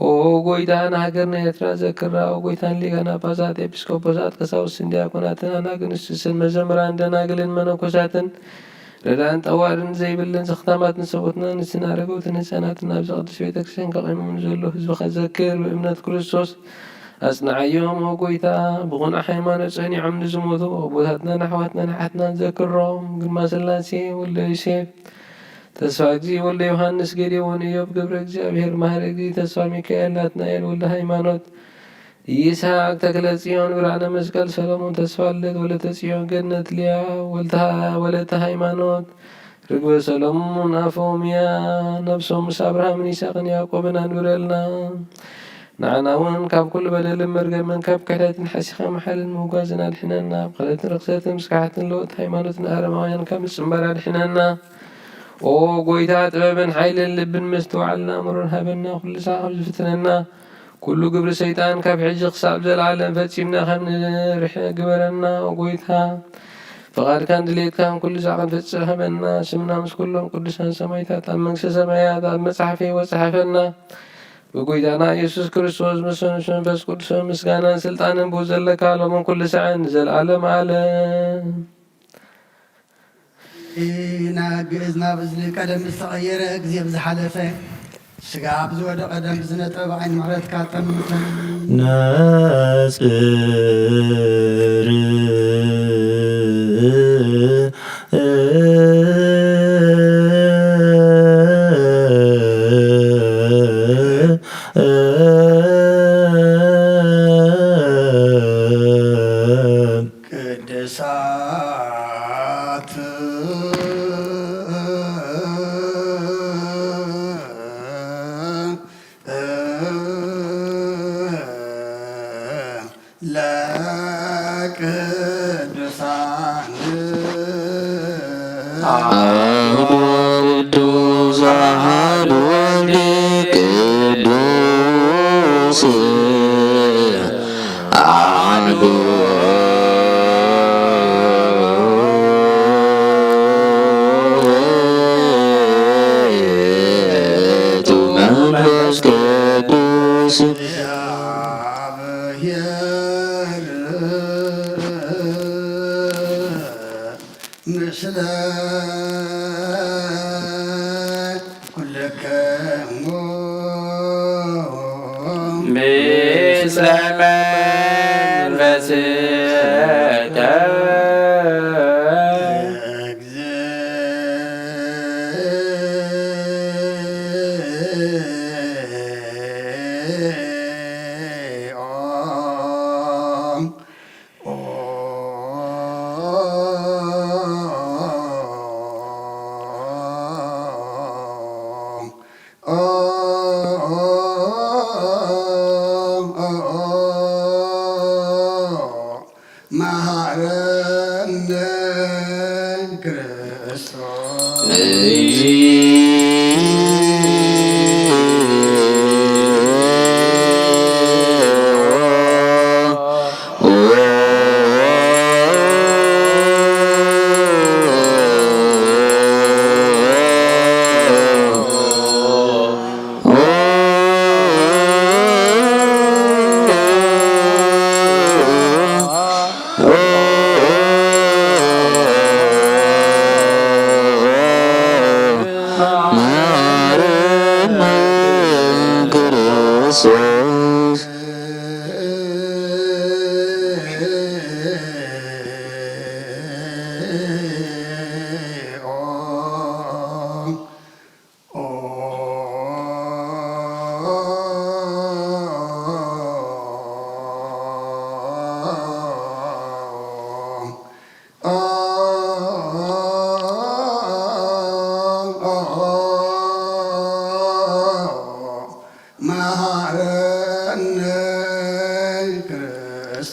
ኦ ጎይታ፣ ንሃገርና ኤርትራ ዘክራ። ኦ ጎይታ፣ ንሊቃነ ጳጳሳት፣ ኤጲስቆጶሳት፣ ቀሳውስትን ዲያቆናትን፣ ኣናግንስትን፣ መዘምራን፣ ደናግልን መነኮሳትን፣ ረዳእን ጠዋርን ዘይብልን ዘኽታማትን ሰቦትና፣ ንስን ኣረገውትን ህፃናትን ኣብዚ ቅድስት ቤተ ክርስቲያን ከቒሞም ንዘሎ ህዝብኻ ዘክር። ብእምነት ክርስቶስ ኣጽንዓዮም። ኦ ጎይታ፣ ብቕኑዕ ሃይማኖት ጸኒዖም ንዝሞቱ ኣቦታትናን ኣሕዋትናን ኣሓትናን ዘክሮም። ግርማ ስላሴ ወልደ ዮሴፍ፣ ተስፋ እግዚእ ወልደ ዮሃንስ፣ ጌዴዎን፣ ኢዮብ፣ ገብረ እግዚኣብሔር፣ ማህረ እግዚእ፣ ተስፋ ሚካኤል፣ ናትናኤል፣ ወልደ ሃይማኖት፣ ይስሐቅ፣ ተክለ ጽዮን፣ ብርሃነ መስቀል፣ ሰሎሞን፣ ተስፋ ልደት፣ ወለተ ጽዮን፣ ገነት፣ ሊያ፣ ወልተ፣ ወለተ ሃይማኖት፣ ርግበ ሰሎሞን፣ ኣፎምያ፣ ነብሶም ምስ ኣብርሃምን ይስሐቅን ያዕቆብን ኣንብረልና። ንዓና እውን ካብ ኩሉ በደልን መርገምን ካብ ክሕደትን ሓሲኻ መሓልን ምውጋዝን ኣድሕነና። ኣብ ክሕደትን ርኽሰትን ምስካሓትን ለውጥ ሃይማኖትን ኣረማውያን ካብ ምጽንባር ኣድሕነና። ኦ ጎይታ፣ ጥበብን ሓይልን ልብን ምስትውዓልን ኣእምሮን ሃበና። ኩሉ ሳዕ ካብ ዝፍትነና ኩሉ ግብሪ ሰይጣን ካብ ሕጂ ክሳብ ዘለዓለም ፈጺምና ከም ንርሕቕ ግበረና። ኦ ጎይታ፣ ፍቓድካን ድሌትካን ኩሉ ሳዕ ክንፍጽም ሃበና። ስምና ምስ ኩሎም ቅዱሳን ሰማይታት ኣብ መንግስተ ሰማያት ኣብ መጽሓፍ ህይወት ጸሓፈና። ብጎይታና ኢየሱስ ክርስቶስ፣ ምስ መንፈስ ቅዱስን ምስጋናን ስልጣንን ብኡ ዘለካ፣ ሎምን ኩሉ ሳዕን ንዘለዓለም ዓለም። ኢና ግእዝ ናብ እዝሊ ቀደም ዝተቐየረ፣ ግዜ ብዝሓለፈ ስጋ ኣብ ዝወደቐ፣ ደም ብዝነጠበ፣ ዓይኒ ምሕረትካ ጠምተን። ነጽር ቅድሳት ለቅዱሳን አሐዱ ቅዱስ አሐዱ ወልድ ቅዱስ አሐዱ ውእቱ መንፈስ ቅዱስ። ምስለ ኩልክሙ ምስለ መንፈስከ መሐረነ ክርስቶስ።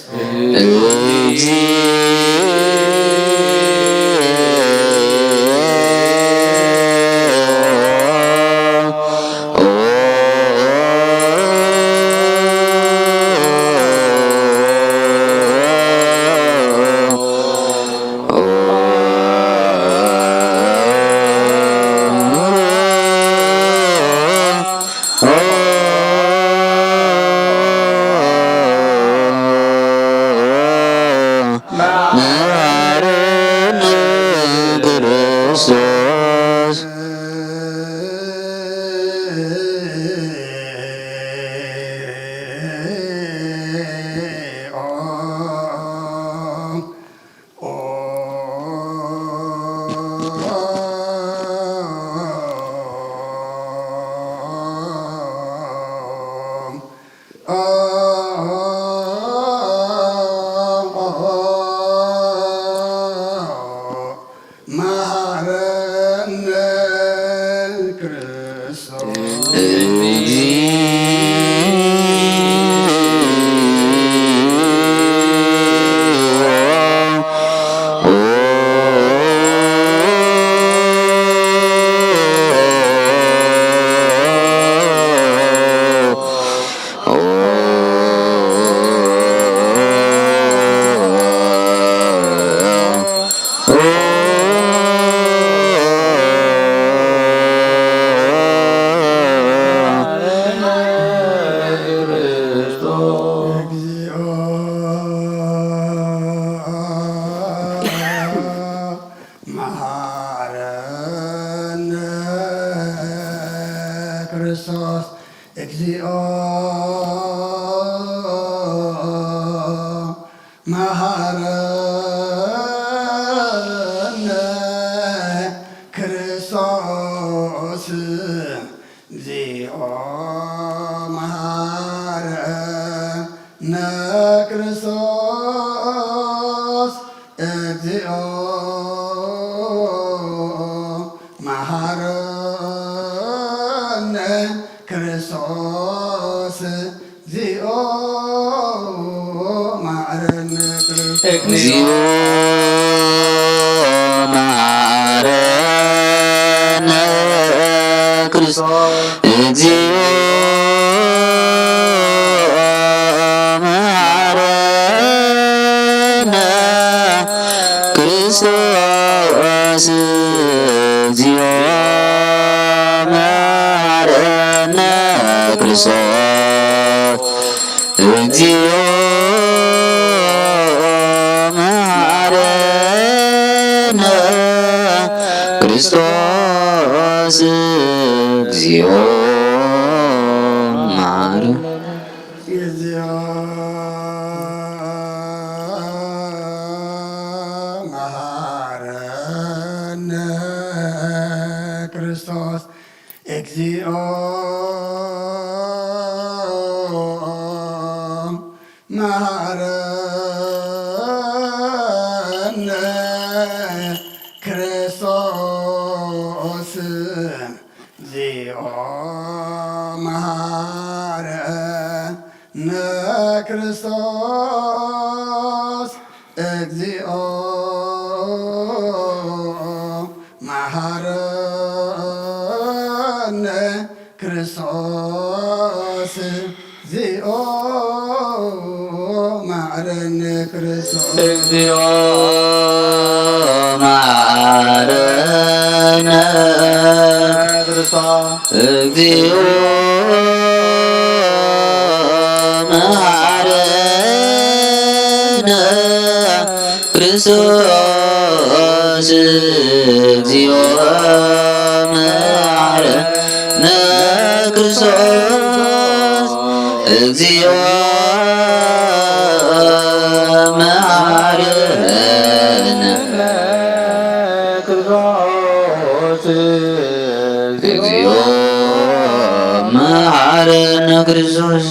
መሐረነ ክርስቶስ። መሐረነ ክርስቶስ። መሐረነ ክርስቶስ እግዚኦ። መሐረነ ክርስቶስ እግዚኦ። መሐረነ ክርስቶስ እግዚኦ። መሐረነ ክርስቶስ እግዚኦ። መሐረነ ክርስቶስ። እግዚኦ። መሐረነ ክርስቶስ። እግዚኦ። መሐረነ ክርስቶስ። እግዚኦ። መሐረነ ክርስቶስ። እግዚኦ። መሐረነ ክርስቶስ። እግዚኦ። መሐረ- እግዚኦ። መሐረነ ክርስቶስ። እግዚኦ። መሐረነ ክርስቶስ። እግዚኦ። መሐረነ ክርስቶስ። እግዚኦ። መሐረነ ክርስቶስ። እግዚኦ። መሐረነ ክርስቶስ። እግዚኦ። መሐረነ ክርስቶስ። እግዚኦ። መሐረነ ክርስቶስ። እግዚኦ። መሐረነ ክርስቶስ። እግዚኦ። መሐረነ ክርስቶስ። እግዚኦ። መሐረነ ክርስቶስ።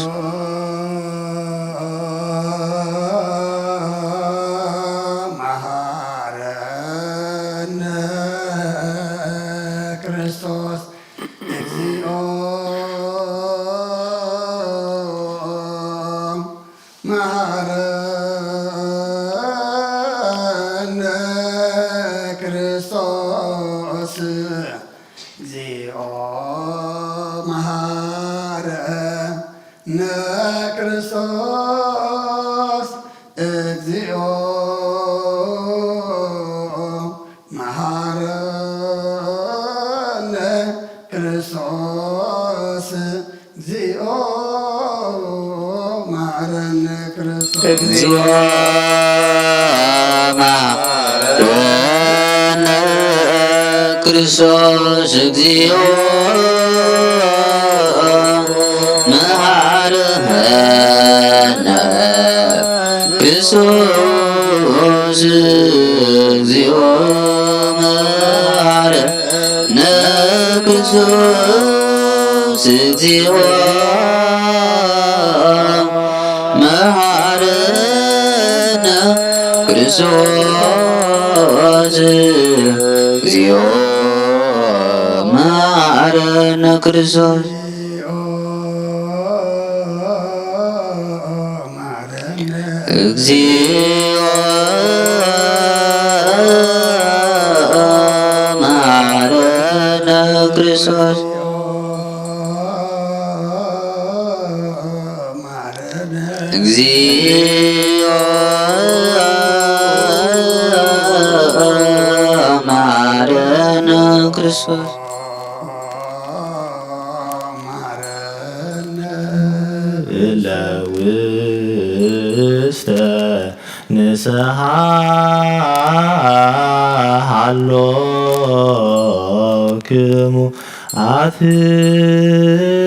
መሐረነ ክርስቶስ። እግዚኦ። መሃረነ ክርስቶስ እግዚኦ መሃረነ ክርስቶስ እግዚኦ መሃረነ ክርስቶስ እግዚኦ መሃረነ ክርስቶስ። እግዚኦ መሐረነ ክርስቶስ። እግዚኦ መሐረነ ክርስቶስ። እግዚኦ መሐረነ ክርስቶስ። እግዚኦ መሐረነ ክርስቶስ። እግዚኦ መሐረነ ክርስቶስ። እግዚኦ መሐረነ ክርስቶስ። እግዚኦ መሐረነ ክርስቶስ። እለ ውስተ ንስሓ ሃሎክሙ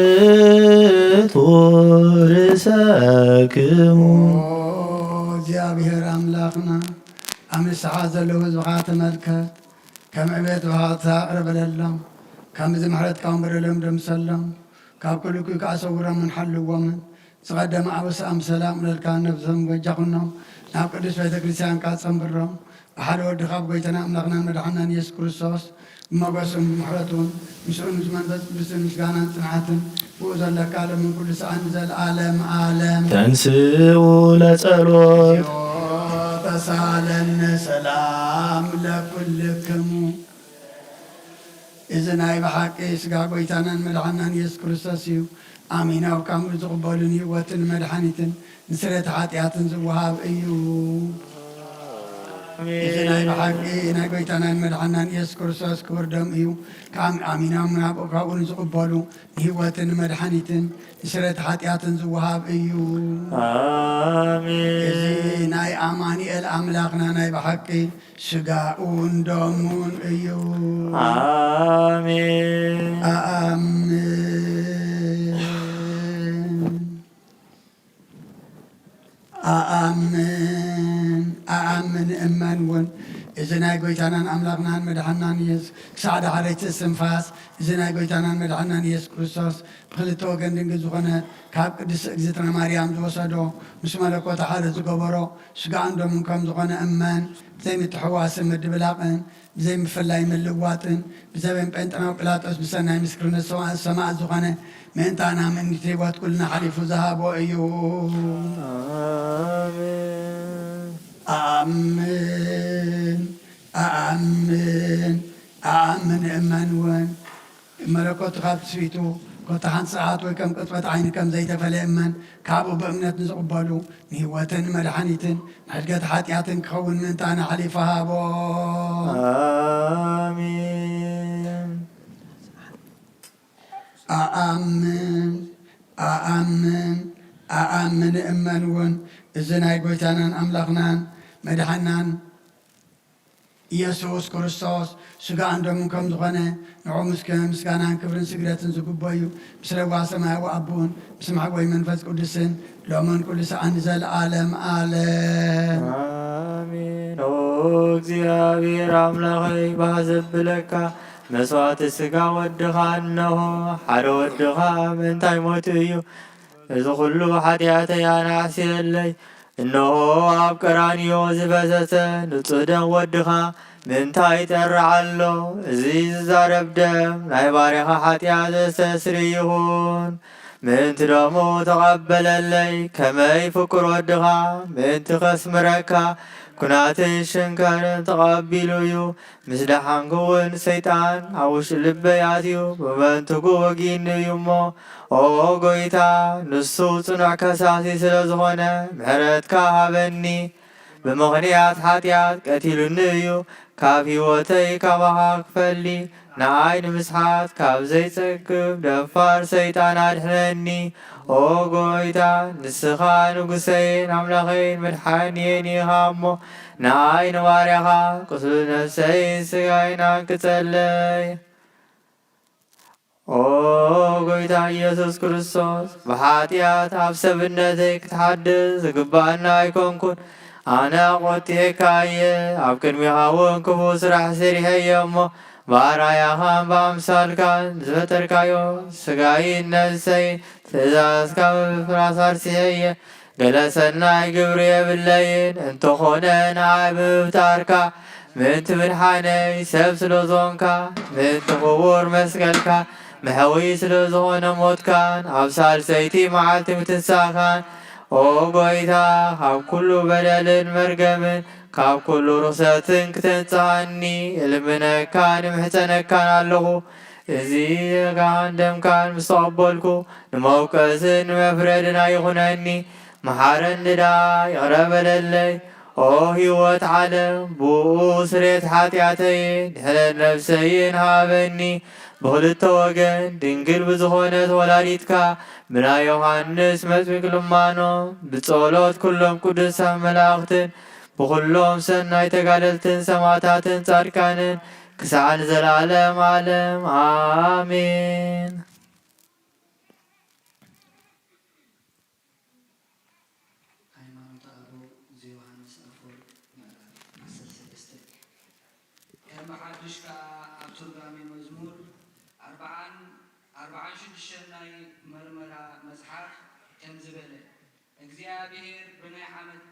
ኣትሕቱ ርእሰክሙ። ኦ እግዚኣብሔር ኣምላኽና፣ ኣብ ንስሓ ዘለዉ ህዝብኻ ተመልከት፣ ከም ዕቤት ባህቕትኻ ይቕረ በለሎም፣ ከም እዚ ምሕረትካ እውን በደሎም ደምሰሎም፣ ካብ ኩሉ እኩይ ከኣ ሰውሮምን ሓልዎምን። ዝቐደመ ኣበሳኦም ብሰላም እለልካ ነብሶም በጃ ኩኖም ናብ ቅዱስ ቤተ ክርስቲያንካ ጸንብሮም። ብሓደ ወድኻ ብጎይታና ኣምላኽናን መድሓናን ኢየሱስ ክርስቶስ ብመጎስን ብምሕረቱን ምስኡን ምስ መንፈስ ቅዱስን ምስጋናን ጽንዓትን ብኡ ዘለካ ሎምን ኩሉ ሰዓን ንዘለዓለም ዓለም። ተንስኡ ለጸሎት። ተሳለነ ሰላም ለኩልክሙ። እዚ ናይ ብሓቂ ስጋ ጎይታናን መድሓናን ኢየሱስ ክርስቶስ እዩ። ኣሚኖም ካብ ዝቕበሉ ንህይወትን መድሓኒትን ንስርየት ሓጢኣትን ዝወሃብ እዩ። እዚ ናይ ብሓቂ ናይ ጎይታናን መድሓናን ኢየሱስ ክርስቶስ ክቡር ደም እዩ። ካብ ኣሚኖም ናብ ካብኡ ንዝቕበሉ ንህይወትን መድሓኒትን ንስርየት ሓጢኣትን ዝወሃብ እዩ። ኣሜን። እዚ ናይ ኣማኑኤል ኣምላኽና ናይ ብሓቂ ስጋኡን ደሙን እዩ። ኣሜን። ኣኣምን ኣኣምን ኣኣምን እመን እውን። እዚ ናይ ጎይታናን ኣምላኽናን መድሓናን ኢየሱስ ክሳዕ ዳሕረይቲ እስትንፋስ እዚ ናይ ጎይታናን መድሓናን ኢየሱስ ክርስቶስ ብክልተ ወገን ድንግል ዝኾነ ካብ ቅድስት እግዝእትነ ማርያም ዝወሰዶ ምስ መለኮት ሓደ ዝገበሮ ስጋኡን ደሙን ከም ዝኾነ እመን። ብዘይምትሕዋስን ምድብላቕን ብዘይምፍላይ ምልዋጥን ብዘበን ጴንጠናው ጲላጦስ ብሰናይ ምስክርነት ሰማዕት ዝኾነ ምእንታና ምእንቲ ህይወት ኩልና ሓሊፉ ዝሃቦ እዩ። ኣሜን። ኣኣምን ኣኣምን ኣኣምን እመን እውን። መለኮቱ ካብ ትስቢቱ ኮታ ሓንቲ ሰዓት ወይ ከም ቅጽበት ዓይኒ ከም ዘይተፈለየ እመን። ካብኡ ብእምነት ንዝቕበሉ ንህይወትን ንመድሓኒትን ንሕድገት ሓጢኣትን ክኸውን ምእንታና ሓሊፉ ሃቦ። ኣሜን። ኣኣምን ኣኣምን ኣኣምን እመን እውን። እዚ ናይ ጎይታናን ኣምላኽናን መድሓናን ኢየሱስ ክርስቶስ ስጋኡን ደሙን ከም ዝኾነ ንዑ ምስ ምስጋናን ክብርን ስግደትን ዝግቦ እዩ። ምስ ለዋ ሰማያዊ ኣቦን ምስ ማሕቦይ መንፈስ ቅዱስን ሎምን ኩሉ ሰዓን ንዘለዓለም ዓለም። ኣሜን። ኦ እግዚኣብሔር ኣምላኸይ፣ ባህ ዘብለካ መስዋዕቲ ስጋ ወድኻ እነሆ። ሓደ ወድኻ ምእንታይ ሞቱ እዩ። እዚ ኩሉ ሓጢኣተይ ኣናዕስየለይ። እነሆ ኣብ ቀራንዮ ዝፈሰሰ ንጹህ ደም ወድኻ ምእንታይ ይጠርዕ ኣሎ? እዚ ዝዛረብ ደም ናይ ባርያኻ ሓጢኣት ዘስተስሪ ይኹን። ምእንቲ ደሙ ተቐበለለይ፣ ከመይ ፍቁር ወድኻ ምእንቲ ከስምረካ፣ ኲናትን ሽንከርን ተቐቢሉ እዩ። ምስ ደሓንኩ እውን ሰይጣን ኣብ ውሽጢ ልበይ ኣትዩ፣ ብመንትጉ ወጊእኒ እዩ እሞ፣ ኦ ጐይታ፣ ንሱ ጽኑዕ ከሳሲ ስለ ዝኾነ፣ ምሕረትካ ሃበኒ። ብምኽንያት ሓጢኣት ቀቲሉኒ እዩ፣ ካብ ህይወተይ ካባኻ ክፈሊ፣ ንኣይ ንምስሓት ካብ ዘይጸግብ ደፋር ሰይጣን ኣድሕነኒ። ኦ ጐይታ፣ ንስኻ ንጉሰይን ኣምላኸይን መድሓኒየን ኢኻ እሞ፣ ንኣይ ንባርያኻ ቁስሉ ነፍሰይን ስጋይን ኣንቅጸለይ። ኦ ጐይታ ኢየሱስ ክርስቶስ፣ ብሓጢኣት ኣብ ሰብነተይ ክትሓድስ ዝግባኣና ኣይኮንኩን። ኣነ ኣቖጢዐካ እየ፣ ኣብ ቅድሚኻ እውን ክፉእ ስራሕ ሰሪሐ እየ እሞ፣ ብኣርኣያኻን ብኣምሳልካን ዝፈጠርካዮ ስጋይን ነፍሰይን ትእዛዝካ ብምፍራስ ኣርሲሐ እየ። ገለ ሰናይ ግብሪ የብለይን፣ እንተኾነ ንዓይ ብምፍጣርካ ምእንቲ ምድሓነይ ሰብ ስለ ዝኾንካ፣ ምእንቲ ክቡር መስቀልካ መሕዊ ስለ ዝኾነ ሞትካን ኣብ ሳልሰይቲ መዓልቲ ምትንሳእካን፣ ኦ ጐይታ፣ ካብ ኩሉ በደልን መርገምን ካብ ኩሉ ርኽሰትን ክተንጽሃኒ እልምነካን እምሕጸነካን ኣለኹ። እዚ ሥጋኻን ደምካን ምስ ተቐበልኩ፣ ንመውቀስን ንመፍረድን ኣይኹነኒ። መሓረኒ ደኣ፣ ይቕረ በለለይ። ኦ ህይወት ዓለም፣ ብኡ ስሬት ሓጢኣተይን ድሕነት ነፍሰይን ሃበኒ። ብኽልተ ወገን ድንግል ብዝኾነት ወላዲትካ፣ ብናይ ዮሃንስ መጥምቅ ልማኖ፣ ብጸሎት ኩሎም ቅዱሳን መላእኽትን፣ ብኹሎም ሰናይ ተጋደልትን ሰማዕታትን ጻድቃንን፣ ክሳዕ ንዘለዓለም ዓለም። ኣሜን። ሃይማኖተ ኣበው ዘዮሃንስ ኣፈወርቅ ምዕራፍ ዓሰርተ ሰለስተ። ከም ብሓድሽ ከኣ ኣብ ትርጓሜ መዝሙር ኣርብዓን ኣርብዓን ሽዱሽተን ናይ መርመራ መጽሓፍ ከምዚ በለ፣ እግዚኣብሔር ብናይ ዓመት፣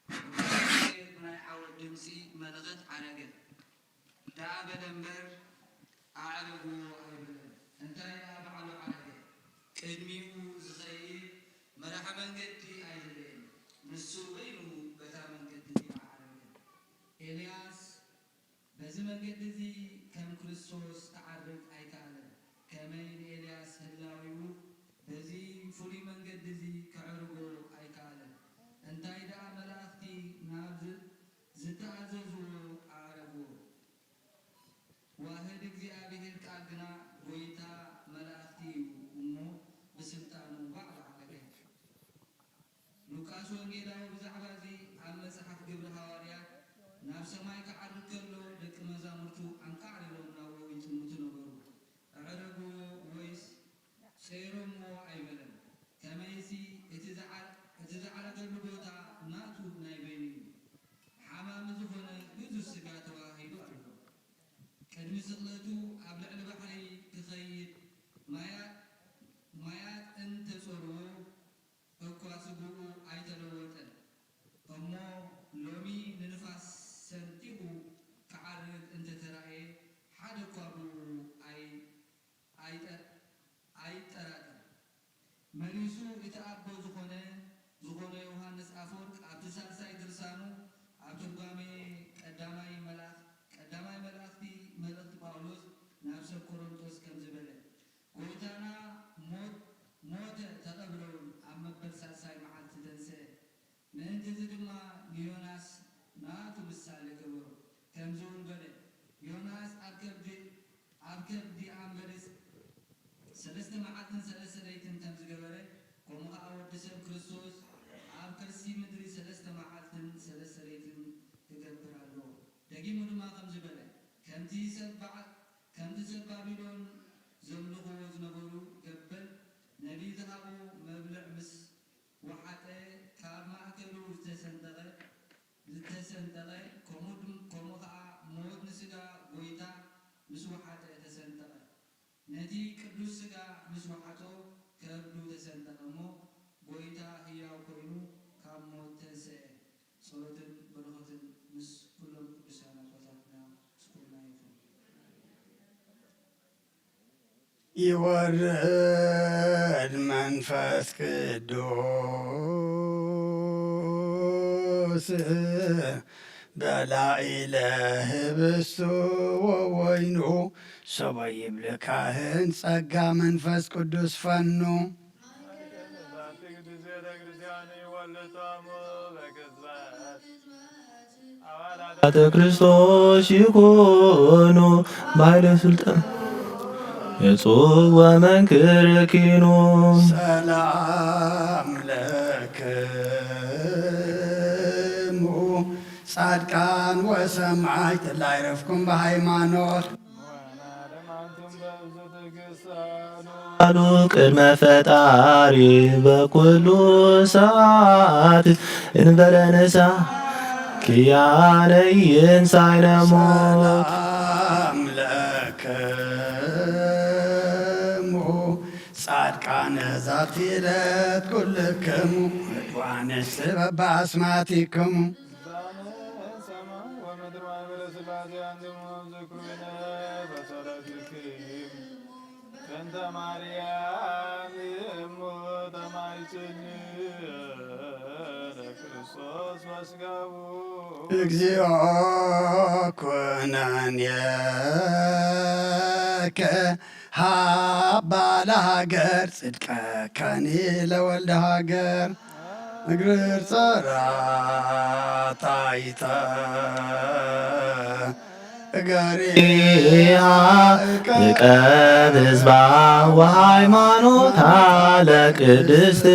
እግዚኣብሔር ብናይ ዓወት ድምጺ መለኸት ዓረገ። ደኣ በለ እምበር፣ ኣዕረግዎ ኣይበለን። እንታይ ደኣ ባዕሉ ዓረገ? ቅድሚኡ ዝኸይድ መራሒ መንገዲ ኣይደለየን። ንሱ በይኑ በታ መንገዲ እዚኣ ዓረገ። ኤልያስ በዚ መንገዲ እዚ ከም ክርስቶስ ክዓርግ ኣይከኣለን። ከመይ ንኤልያስ ህላዌኡ በዚ ፍሉይ መንገዲ እዚ ከዕርጎ ኣይከኣለን። እንታይ ደኣ መላእኽቲ ናብ ዝ-፣ ዝተኣዘዝዎ ኣዕረግዎ። ዋህድ እግዚኣብሔር ቃል ግና ጐይታ መላእኽቲ እዩ እሞ ብስልጣኑ ባዕሉ ዓረገ። ሉቃስ ወንጌላዊ ብዛዕባ እዚ ኣብ መጽሓፍ ግብሪ ሃዋርያት ናብ ሰማይ ክዓርግ ከሎ ደቂ መዛሙርቱ ኣንቃዕሪሮም ናብኡ ይጥምቱ ነበሩ። ኣዕረግዎ ወይስ ጸይሮምዎ ኣይበለን። ከመይሲ እቲ ዝዓ-፣ እቲ ዝዓረገሉ ቦታ ናቱ ናይ በይኑ እዩ። ሓማሚ ዝኾነ ግዙፍ ስጋ ተዋሂዱ ኣሎ። ቅድሚ ስቕለቱ ኣብ ልዕሊ ባሕሪ ክኸይድ ማያት፣ ማያት እንተጾርዎ እኳ ስግኡ ኣይተለወጠን። እሞ ሎሚ ንንፋስ ሰንጢቑ ክዓርግ እንተተራእየ ሓደ እኳ ብኡ ኣይ-፣ ኣይጠ-፣ ኣይጠራጠር። መሊሱ እቲ ኣቦ ዝኾነ፣ ዝኾነ ዮሃንስ ኣፈወርቅ ኣብቲ ሳልሳይ ድርሳኑ ኣብ ትርጓሜ ቀዳማይ መልኣኽ-፣ ቀዳማይ መልእኽቲ መልእኽቲ ጳውሎስ ናብ ሰብ ኮሮንቶስ ከምዚ በለ፣ ጐይታና ሞት፣ ሞተ ተቐብረ እውን ኣብ መበል ሳልሳይ መዓልቲ ተንስአ። ምእንቲ እዚ ድማ ንዮናስ ናቱ ምሳሌ ገበሮ። ከምዚ እውን በለ፣ ዮናስ ኣብ ከብዲ፣ ኣብ ከብዲ ኣንበሪ ሰለስተ መዓልትን ሰለስተ ለይትን ከም ዝገበረ፣ ከምኡ ኸዓ ወዲ ሰብ ክርስቶስ ኣብ ከርሲ ምድሪ ሰለስተ መዓልትን ሰለስተ ለይትን ክገብር ኣለዎ። ደጊሙ ድማ ከምዚ በለ፣ ከምቲ ሰብ በዓ-፣ ከምቲ ሰብ ባቢሎን ዘምልኽዎ ዝነበሩ ገበል ነቢይ ዝሃቦ መብልዕ ምስ ወሓጠ፣ ካብ ማእከሉ ዝተሰንጠቐ፣ ዝተሰንጠቐ፣ ከምኡ ድም-፣ ከምኡ ኸዓ ሞት ንስጋ ጐይታ ምስ ወሓጠ ተሰንጠቐ። ነቲ ቅዱስ ስጋ ምስ ወሓጦ ከብዱ ተሰንጠቐ እሞ ጐይታ ህያው ኮይኑ ካብ ሞት ተንስአ። ጸሎትን በረኸትን ምስ ኩሎም ቅዱሳን ኣቦታትና ምስ ኩልና ይኹን። ይወርድ። መንፈስ ቅዱስ በላዕለ ህብስቱ ወወይኑ ሰበ ይብልካህን ጸጋ መንፈስ ቅዱስ ፈኑ። አባላተ ክርስቶስ ይኩኑ ባይለ ስልጣን የጽዋ መንክር ኪኑ። ሰላም ለክሙ ጻድቃን ወሰማዕት ላይረፍኩም በሃይማኖት። ቃሉ ቅድመ ፈጣሪ በኩሉ ሰዓት እንበለ ንሳ ክያነ ይንሳይነ ሞት። ሰላም ለክሙ ጻድቃነ ዛቲ ዕለት ኩልክሙ ርድዋነ ስበብ በአስማቲክሙ። ሰማይ ወምድር ማእከለ ሥላሴ አንትሙ ዝክሩነ በጸሎትክም። በእንተ ማርያም እሙ ተማይጽኒ ለክርስቶስ ወስጋሁ። እግዚኦ ኩነኔከ ሀባ ለሀገር ጽድቀከኒ ለወልደ ሀገር። እግር ጸራታይተ እገሪሃ እቀብ ህዝባ ወሃይማኖታ ለቅድስት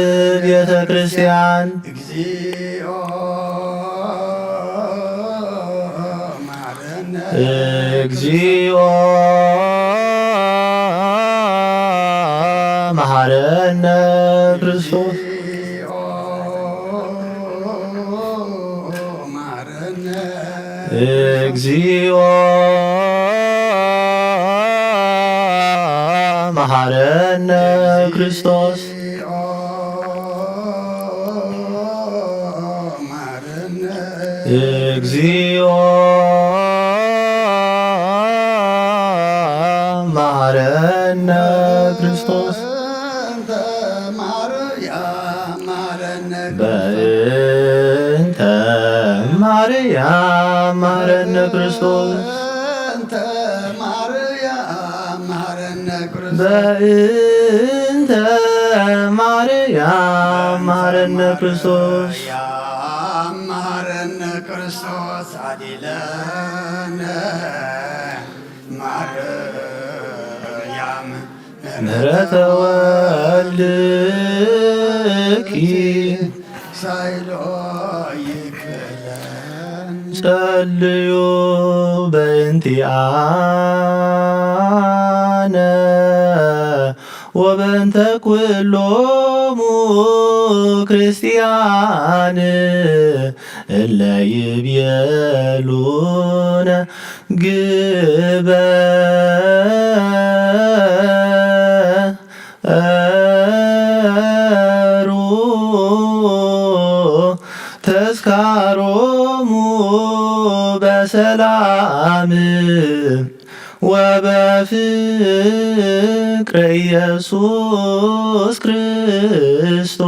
ቤተ ክርስቲያን። እግዚኦ መሐረነ። እግዚኦ መሐረነ ክርስቶስ። እግዚኦ መሐረነ ክርስቶስ። እግዚኦ መሐረነ ክርስቶስ። በእንተ ማርያም መሐረነ ክርስቶስ። በእንተ ማርያም መሐረነ ክርስቶስ። መሐረነ ክርስቶስ አዲለነ ማርያም ምሕረተ ወልድኪ ሳይሎ ይክለን። ጸልዩ በእንቲአነ ወበእንተ ኩሎሙ ክርስቲያን እለ ይቤሉነ ግበ ሩ ተስካሮሙ በሰላም ወበፍቅረ ኢየሱስ ክርስቶስ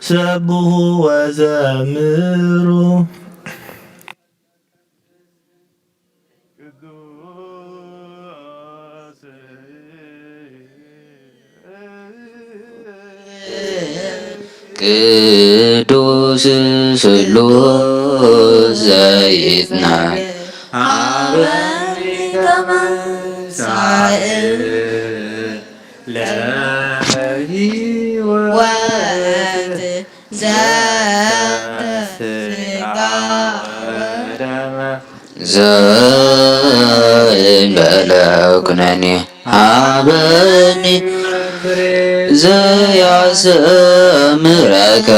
ሰብሑ ወዘምሩ። ቅዱስ ስሉስ ዘይትናን አበኒ ተመሳእ ለህይወት ዘእንበለ ኩነኔ ሀበኒ ዘያሰምረከ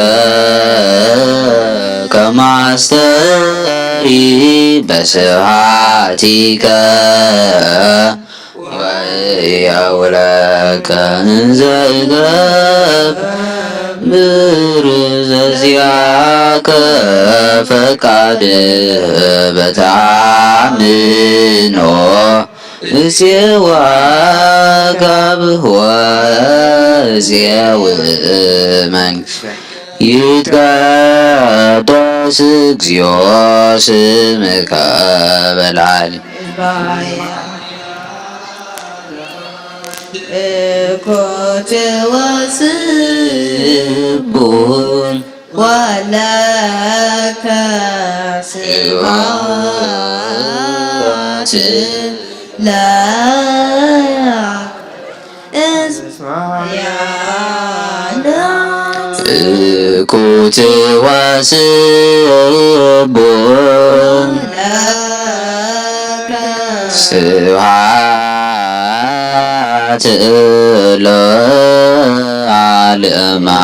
ከማስተሪ በስብሐቲከ ወያውለከ እንዘ እገብር ዘዚአከ ፈቃድ በተአምኖ እዜዋ ካብ ወዜው መንግስት ይትቀደስ እግዚኦ ስምከ በልዓሊ። እኮ ተወስቡን ወለከ ስብሐት ለእስማያነ። እኩት ወስቡን ስብሐት ለዓለመ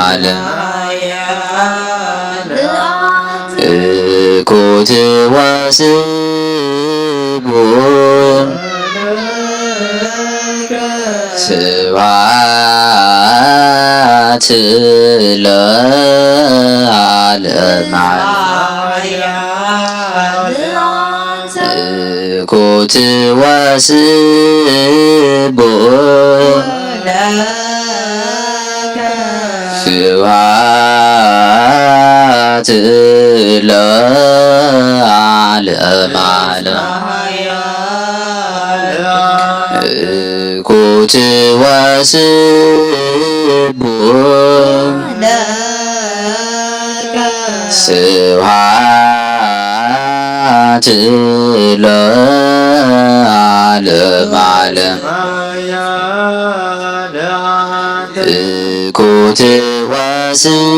ዓለም። እኩት ወስቡን ስብሐት ለዓለመ ዓለም። እኩት ወስቡን ስብሐት ለዓለመ ዓለም። እኩት ወስቡን ስብሐት ለዓለመ ዓለም። እኩት ወስቡን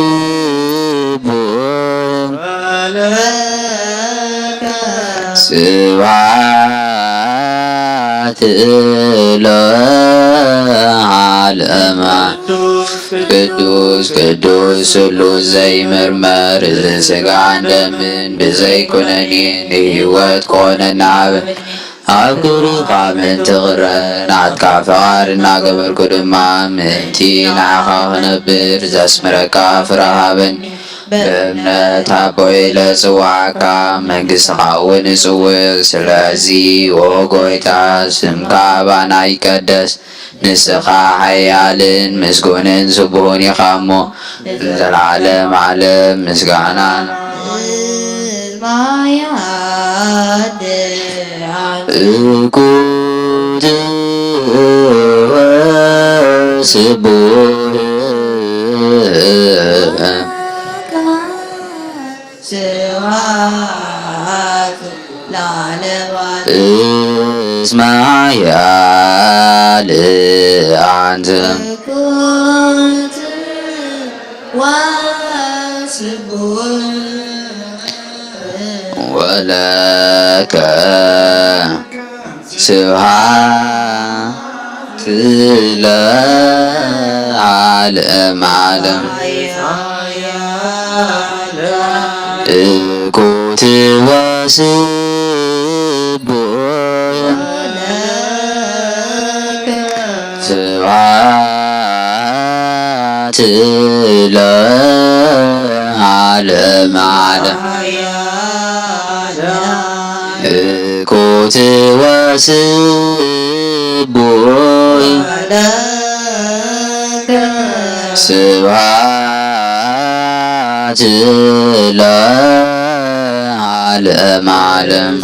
ስብሐት ለዓለመ። ቅዱስ ቅዱስ ስሉስ ዘይምርመር፣ እዚ ሥጋን ደምን ብዘይ ኩነኔ ንሕይወት ኮነና። ኣብ ኣብ ክብርኻ ምእንቲ ክረአ ናትካ ፍቓድ እናገበርኩ ድማ፣ ምእንቲ ንዓኻ ክነብር ዘስምረካ ፍረ ሃበኒ። ብእምነት ኣቦይ ለጽዋዕካ፣ መንግሥትኻ እውን እጽውዕ። ስለዚ ኦ ጐይታ፣ ስምካ ኣባና ይቀደስ። ንስኻ ሓያልን ምስጉንን ስቡህን ኢኻ እሞ፣ ንዘለዓለም ዓለም ምስጋና ማያድ እኩት ወስቡህ ስብሐት ለዓለመ ዓለም። እስመ ኃያል አንተ። እኩት ወስቡህ ወለከ ስብሐት ለዓለመ ዓለም። እኩት ወስቡሕ ስብሐት ለዓለመ ዓለም። እኩት ወስቡሕ ስብሐት ለዓለመ ዓለም።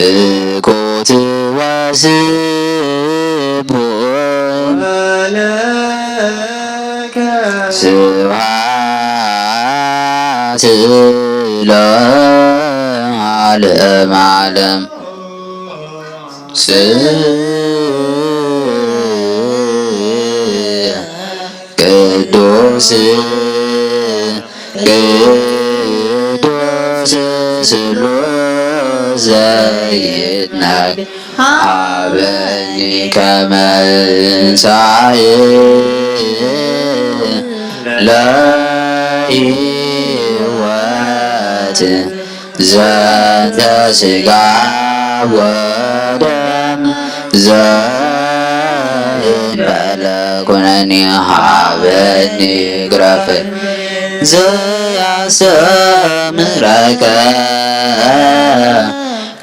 እኩት ወስቡሕ ስብሐት ለዓለመ ዓለም። ቅዱስ ቅዱስ ስሉስ ዘይትነክ ሀበኒ ከመ እንሳኤ ለሕይወት ዘንተ ሥጋ ወደም ዘእንበለ ኩነኒ ሀበኒ ግረፍ ዘያስተምረከ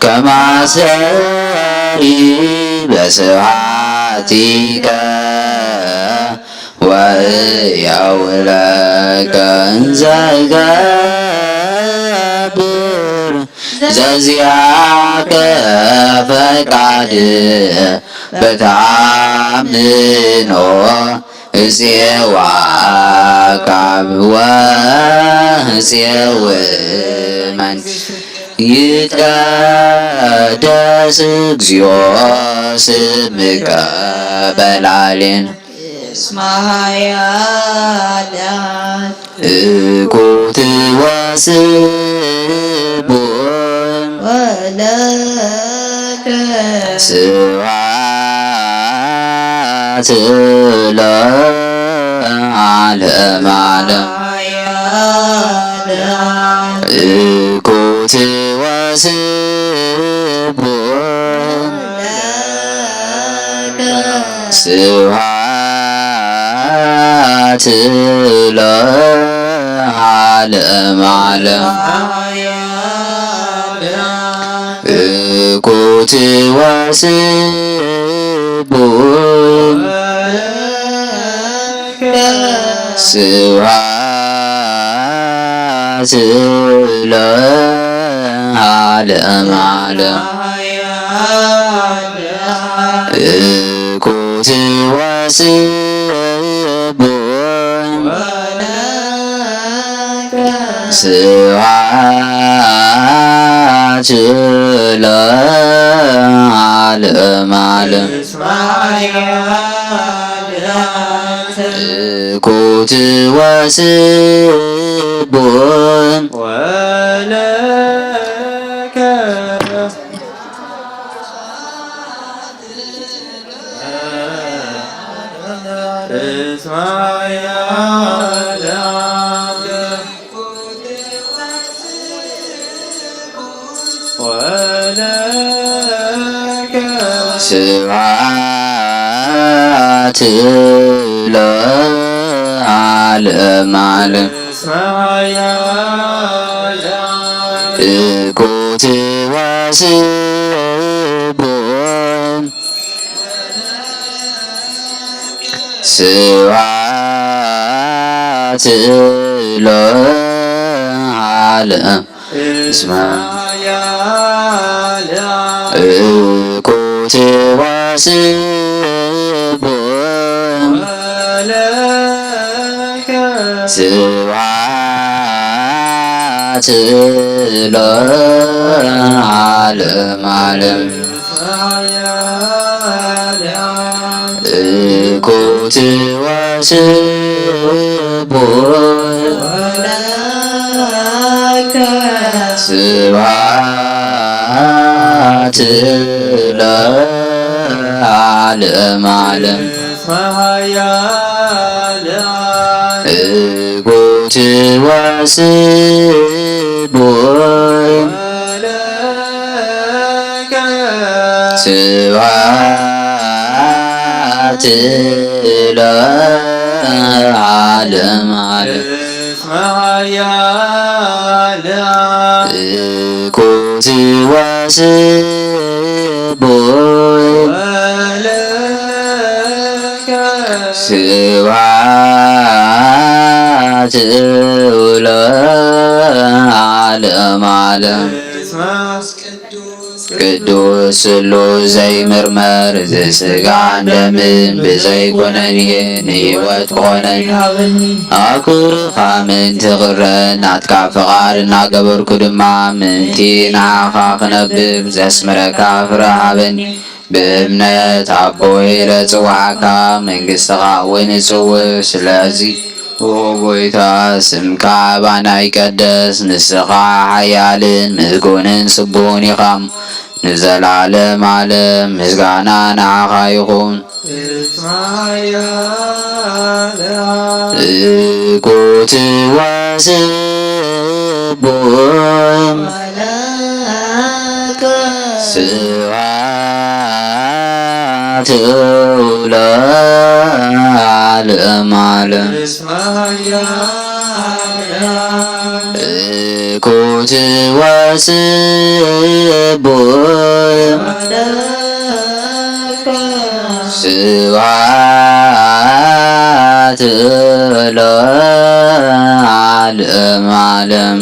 ከማሰሪ በስብሐቲከ ወእያውለከ እንዘ እገብር ዘዚአከ ፈቃድ በተአምኖ እፄዋ ካብ ወእፄው መንግስት ይትቀደስ እግዚኦ ስምከ በላሌን እስማያ እኩት ወስቡን ወለከ ስብሐት ለዓለመ ዓለም። እኩት ወስቡን ስብሐት ለዓለመ ዓለም። እኩት ወስቡን ስብሐት ለዓለመ ዓለም። እኩት ወስቡን ስብሐት ለዓለመ ዓለም። እኩት ወስቡን ስብሐት ለዓለመ ዓለም። እኩት ወስቡን ስብሐት ለዓለም። እስመ እኩት ወስቡን ስብሐት ለዓለመ ዓለም። እኩት ወስቡን ስብሐት ለዓለመ ዓለም። እኩት ወስቡን ስብሐት ለዓለመ ዓለም። እኩት ወስቡን ስብሐት ለዓለመ ዓለም። ቅዱስ ስሉስ ዘይምርመር፣ እዚ ሥጋን ደምን ብዘይኮነን ንህይወት ክኾነን። ኣኩርኻ ምእንቲ ክረን ናትካ ፍቓድ እናገበርኩ ድማ፣ ምእንቲ ንዓኻ ክነብር ዘስምረካ ፍረ ሃበኒ። ብእምነት ኣቦይ ኢለ ጽዋዕካ፣ መንግሥትኻ እውን እጽውዕ። ስለዚ ኦ ጐይታ፣ ስምካ ኣባና ይቀደስ። ንስኻ ሓያልን ምስጉንን ስቡሕን ኢኻ። ንዘላለም ዓለም ምስጋና ንዓኻ ይኹን። እስመ ኃያል እኩት ወስቡሕ ስብሐት ለዓለመ ዓለም። እኩት ስቡሕ ስብሐት ለዓለመ ዓለም።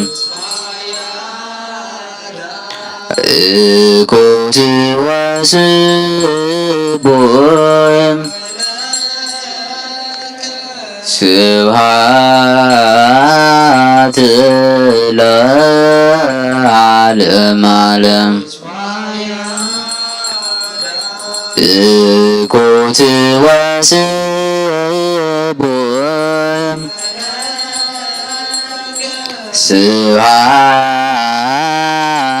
እኩት ወስቡሕ ስብሐት ለዓለመ ዓለም። እኩት ወስቡሕ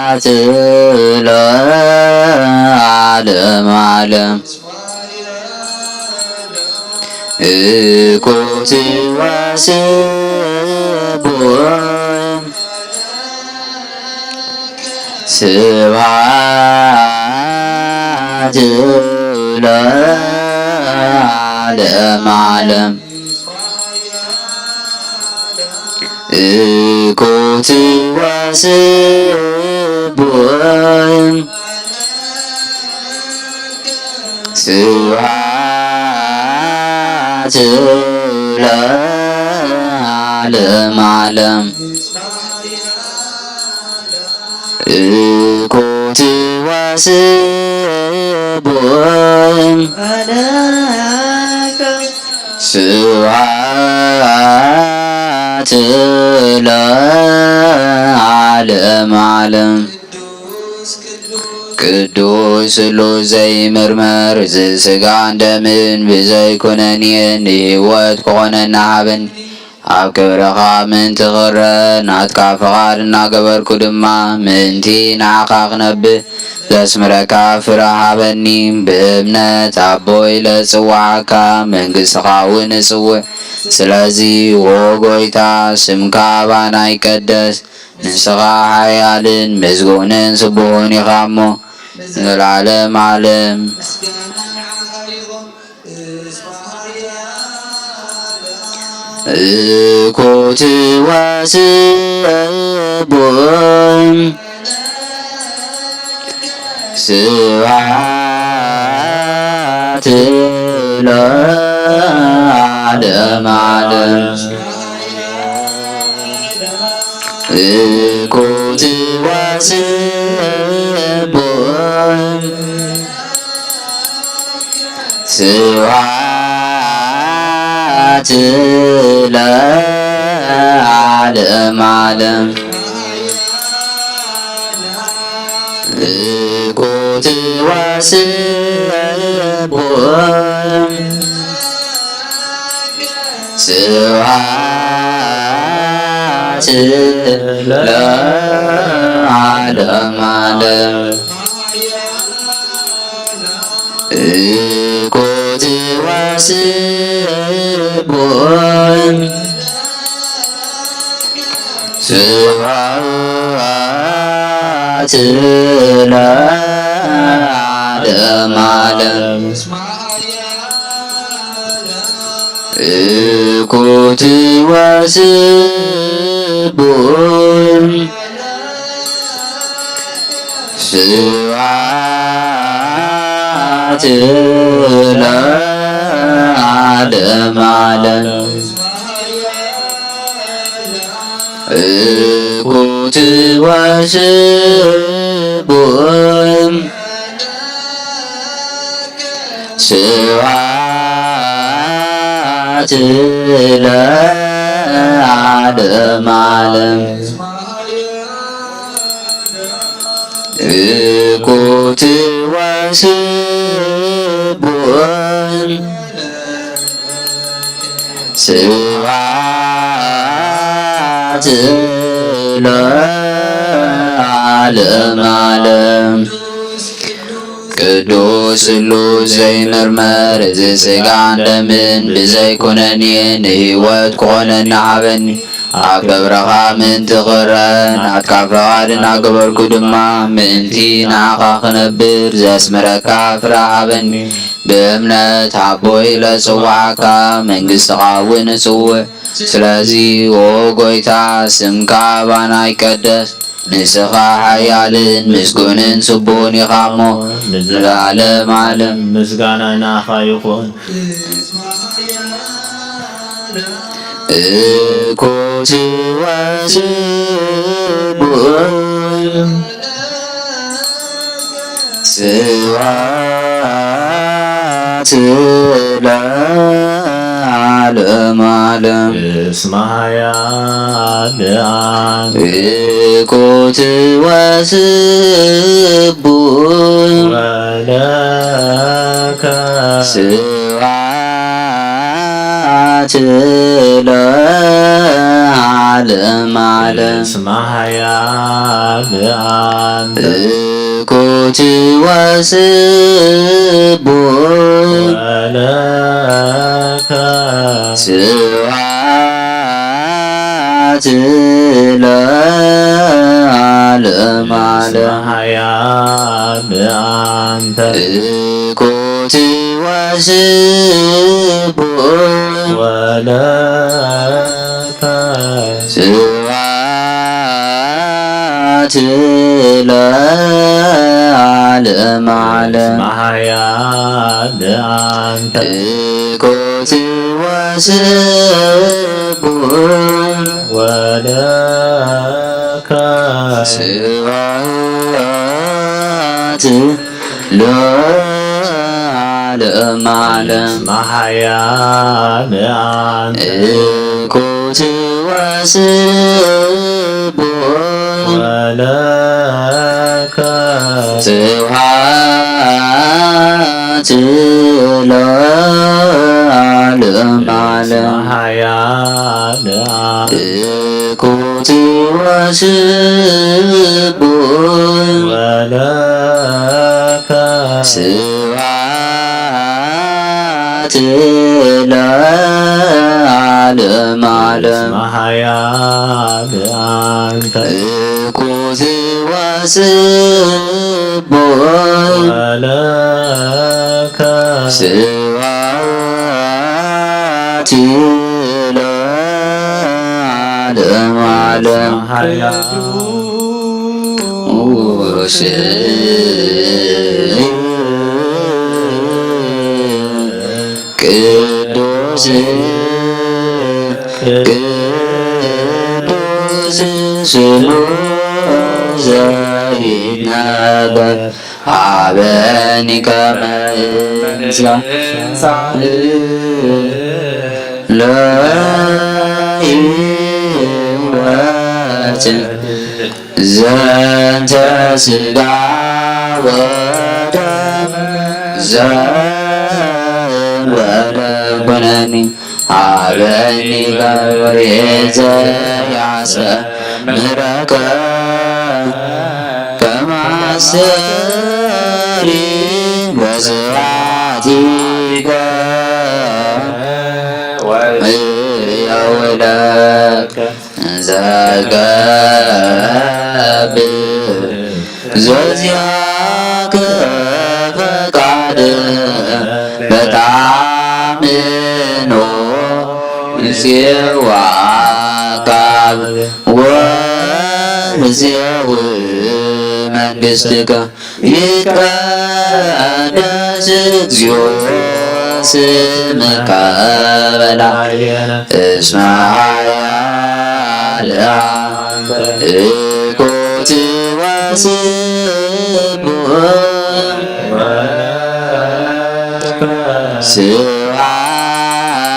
ስብሐት ለዓለመ ዓለም። እኩት ወስቡሕ ስብሐት ለዓለመ ዓለም። እኩት ወስቡሕ ስብሐት ለዓለመ ዓለም። እኩት ወስቡሕ ስብሐት ለዓለመ ዓለም። ቅዱስ ስሉስ ዘይምርመር፣ እዚ ሥጋን ደምን ብዘይ ኩነኔ ንህይወት ክኾነና ሃበኒ። ኣብ ክብርኻ ምእንቲ ክረ ናትካ ፍቓድ እናገበርኩ ድማ፣ ምእንቲ ንዓኻ ክነብር ዘስምረካ ፍረ ሃበኒ። ብእምነት ኣቦ ኢለ ጽውዓካ፣ መንግሥትኻ እውን እጽውዕ። ስለዚ ኦ ጎይታ፣ ስምካ ኣባና ይቀደስ። ንስኻ ሓያልን ምስጉንን ስቡሕን ኢኻ እሞ፣ ንዘለዓለም ዓለም። እኩት ወስቡሕ ስብሐት ለዓለመ ዓለም። እኩት ወስቡሕ ስብሐት ለዓለመ ዓለም። እኩት ወስቡሕ ስብሐት ለዓለመ ዓለም። እኩት ወስቡሕ ስብሐት ለዓለመ ዓለም። እኩት ወስቡሕ ስብሐት ለዓለመ ዓለም። እኩት ወስቡሕ ስብሐት ለዓለመ ዓለም። እኩት ወስቡሕ ስብሐት ለዓለመ ዓለም። ቅዱስ ስሉስ ዘይምርመር፣ እዚ ሥጋን ደምን ብዘይ ኩነኔ ንህይወት ክኾነና ሃበኒ። ኣብ ክብርኻ ምእንቲ ክረ ናትካ ፍቓድ እናገበርኩ ድማ፣ ምእንቲ ንዓኻ ክነብር ዘስምረካ ፍረ ሃበኒ። ብእምነት ኣቦይ ለጽዋዕካ መንግሥትኻ እውን እጽውዕ። ስለዚ ኦ ጎይታ፣ ስምካ ኣባና ይቀደስ፣ ንስኻ ሓያልን ምስጉንን ስቡን ኢኻ እሞ ንዘለዓለም ዓለም ምስጋና ናኻ ይኹን። እኩት ወስቡሕ ስብሐት ለዓለመ ዓለም። እስመ ኃያል ለአንተ እኩት ወስቡሕ ወለከ ስብሐት ለዓለመ ዓለም። እስመ ኃያል ለአንተ እኩት ወስቡሕ ወለከ ስብሐት ለዓለመ ዓለም። ኃያል አንተ እኩት ወስቡሕ ወለከ ስብሐት ለዓለመ ዓለም። ኃያል አንተ እኩት ወስቡሕ ወለከ ስብሐት ለዓለመ ዓለም። ኃያል አንተ እኩት ወስቡሕ ወለከ ስብሐት ለዓለመ ዓለም። ኃያል አንተ እኩት ወስቡሕ ወለከ ስብሐት ለዓለመ ዓለም። ኃያል አንተ እኩት ወስቡሕ ወለከ ስብሐት ለዓለመ ዓለም። ኃያል ቅዱስ ቅዱስ ቅዱስ ስሙ ዘይትነበብ ሀበኒ ከመ እንሳ ለህይወት ዘንተ ስጋ ወደም ዘእንበለ ኩነኒ ሀበኒ ገብርኤል ዘያስተምረከ ከመ አስተሪ በስብሐቲከ ወእየውለከ ዘገብር ዘዚአከ ፈቃድ በተአምኖ እዜዋካብ ወእዜው መንግስትከ ይትቀደስ እግዚኦ ስምከ በላዕሌነ እስመ ኃያል አንተ እኩት ወስቡሕ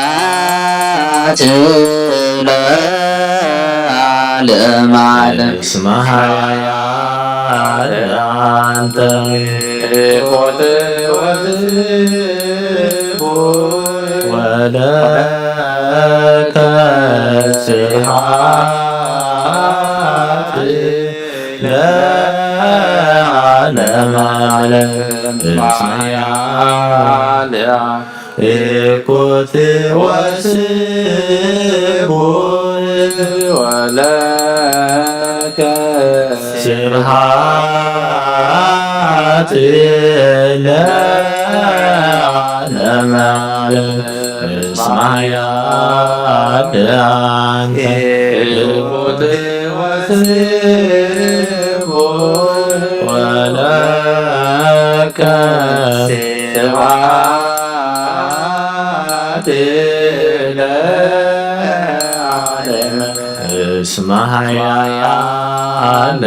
ስብሐት ለዓለመ ዓለም። እስመ ኃያል አንተ እኩት ወስቡሕ ወለከ ስብሐት ለዓለመ ዓለም። እስመ ኃያል እኩት ወስቡሕ ወለከ ስብሐት ለዓለመ ዓለም። እስመ ኃያል አንተ እኩት ወስቡሕ ለከ ስብሐት ለዓለመ። እስመ ኃያል አንተ።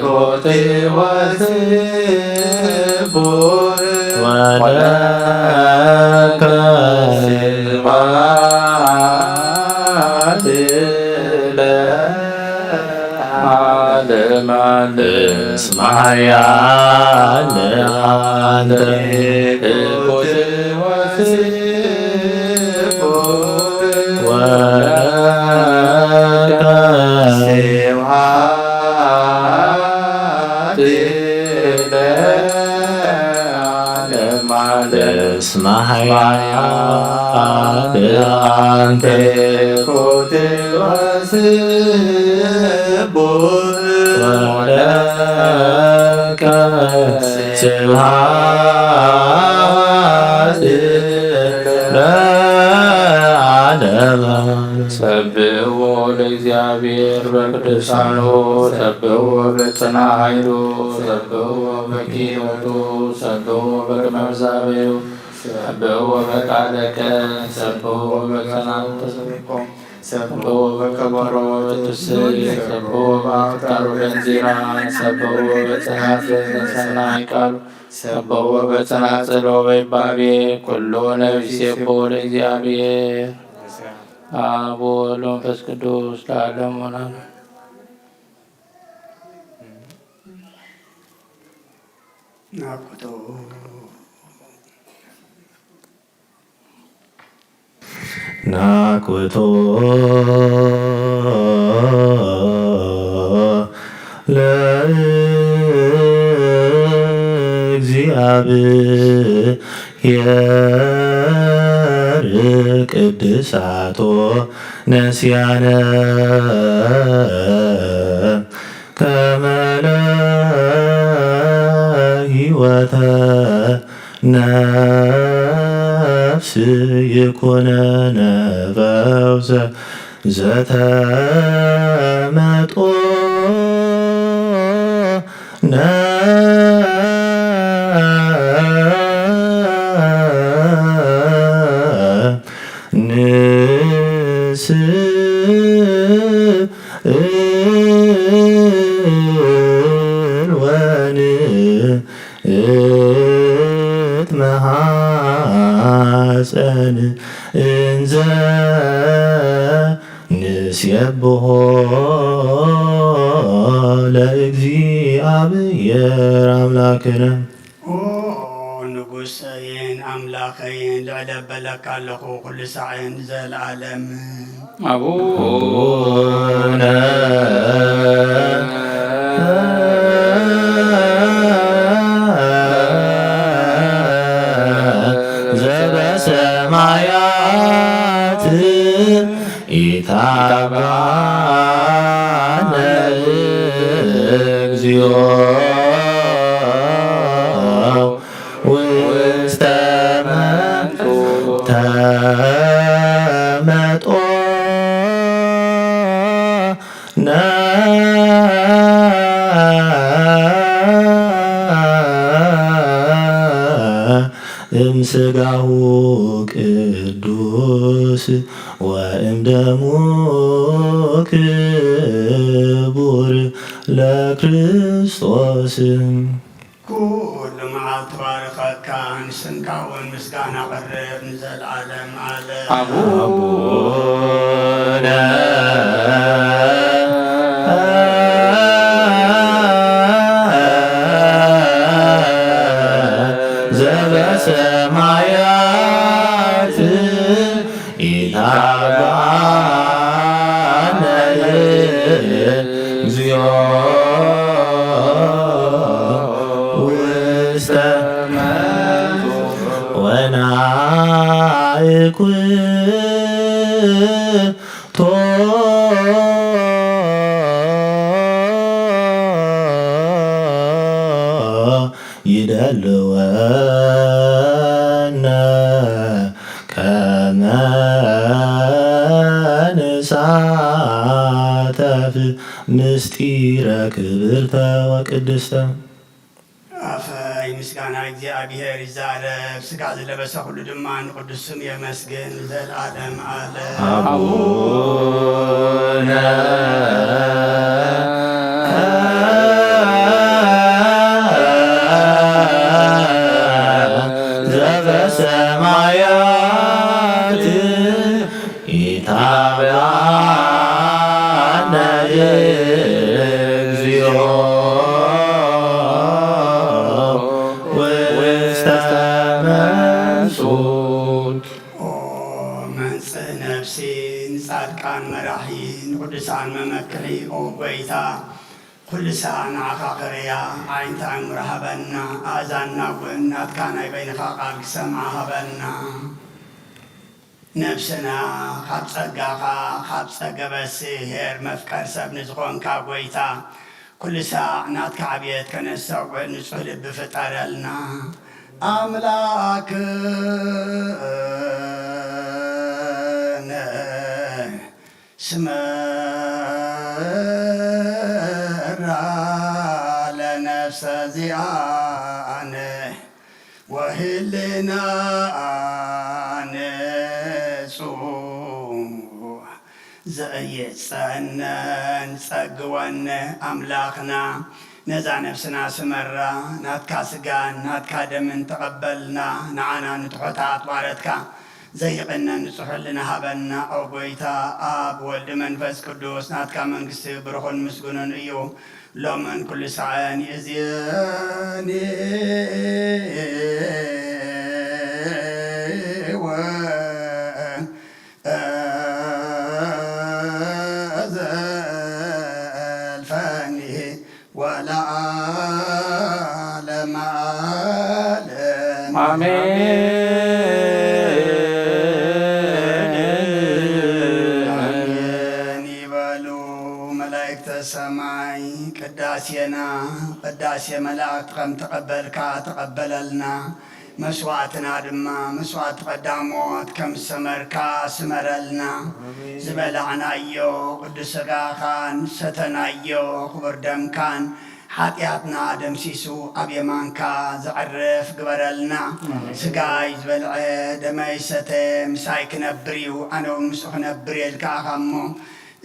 ኮቴ ወስቡር ወለከ ስብሐት ለዓለመ ዓለም። እስመ ኃያል አንተ። ኮቴ ወስቡር ወለከ ስብሐት ለዓለመ ዓለም። እስመ ኃያል አንተ። ኮቴ ወስቡር ወለከ ስብሐት ለዓለመ። ሰብሕዎ ለእግዚአብሔር በቅዱሳኑ፣ ሰብሕዎ በጽንዓ ኃይሉ፣ ሰብሕዎ በኪሮቱ፣ ሰብሕዎ በቅድመ መዛብዩ፣ ሰብሕዎ በቃለ ቀን፣ ሰብሕዎ በጸናንተ ሰብሕዎ በከበሮ ትስል፣ ሰብሕዎ በአፍቃሩ በንዚራ፣ ሰብሕዎ በጸናጽል በሰናይ ቃሉ፣ ሰብሕዎ በጸናጽል ወበይባቤ፣ ኩሉ ነቢስ ይሴብሖ ለእግዚአብሔር። አብ ወወልድ ወመንፈስ ቅዱስ ለዓለሙ ለዓለም። ናኩቶ ናኩቶ ለእግዚአብሔር ቅድሳቶ ነስያነ ከመ ለህይወተ ነፍስ ይኩነነ ፈውሰ ዘተመጦ ነ ንስእል ወንእትመሃፀን እንዘ ንሴብሖ ለእግዚአብሔር አምላክነ። ኦ ንጉሰይን ኣምላኸይን፣ ልዕለ በለካ ኣለኹ ኩሉ ሳዕን ንዘለዓለም። ኣቡነ ዘበሰማያት ኢታብአነ እግዚኦ ውስተ መንቱ ተመጦ ነ እምስጋሁ ቅዱስ ወእምደሙ ክቡር ለክርስቶስ። ኩሉ መዓልቲ ባርኸካ፣ ንስምካ እውን ምስጋና ኣቕርብ ንዘለዓለም ዓለም። ኣቡነ ዘበሰማያት ኢታብአነ እግዚኦ ውስተ መንግስቱ ወናይኩቶ ይደልወነ ከመ ንሳተፍ ምስጢረ ክብርተ ወቅድስተ። ኣፈይ ምስጋና እግዚኣብሔር ይዛረብ፣ ስጋ ዝለበሰ ኩሉ ድማ ንቅዱስ ስም የመስግን ንዘለዓለም ዓለም። ኣቡነ ዘበሰማያት ኢታብአነ እግዚኦ ውስተ መንሱት። ኦ መንጽእ ነፍሲ ንጻድቃን መራሒ ንቅዱሳን መመክሒ ኦ ጎይታ ኩሉ ሳዕ ንዓኻ ክርእያ ኣዒንቲ ኣእምሮ ሃበና፣ ኣእዛንና እውን ናትካ ናይ በይንኻ ቃል ክሰምዓ ሃበና። ነብስና ካብ ጸጋኻ ካብ ጸገበ ስሄር መፍቀር ሰብ ንዝኾንካ ጎይታ ኩሉ ሳዕ ናትካ ዕብየት ከነስተውዕል ንጹህ ልቢ ፍጠረልና። ኣምላክነ ስመራ ለነፍሰ ዚኣነ ወህሊናነ ንጹሕ ዘየጸነን ጸግወነ ኣምላኽና ነዛ ነፍስና ስመራ ናትካ ስጋን ናትካ ደምን ተቐበልና ንዓና ንትሑታት ባረትካ ዘይቕነ ንጹሕ ህልና ሃበና ኦ ጎይታ ኣብ ወልድ መንፈስ ቅዱስ ናትካ መንግስቲ ብሩኽን ምስጉንን እዩ ሎምን ኩሉ ሳዕን ይእዝየኒ ወዘልፈኒ ወለዓለመ ዓለም። ኣሜን ይበሉ መላእክተ ሰማይ። ቅዳሴና ቅዳሴ መላእክት ከም ተቐበልካ ተቐበለልና። መስዋዕትና ድማ መስዋዕቲ ቀዳሞት ከም ዝሰመርካ ስመረልና። ዝበላዕናዮ ቅዱስ ስጋኻን ዝሰተናዮ ክቡር ደምካን ሓጢኣትና ደምሲሱ ኣብ የማንካ ዘዕርፍ ግበረልና። ስጋይ ዝበልዐ ደመይ ዝሰተ ምሳይ ክነብር እዩ፣ ኣነ እውን ምስኡ ክነብር እየ ኢልካ ኢኻ እሞ፣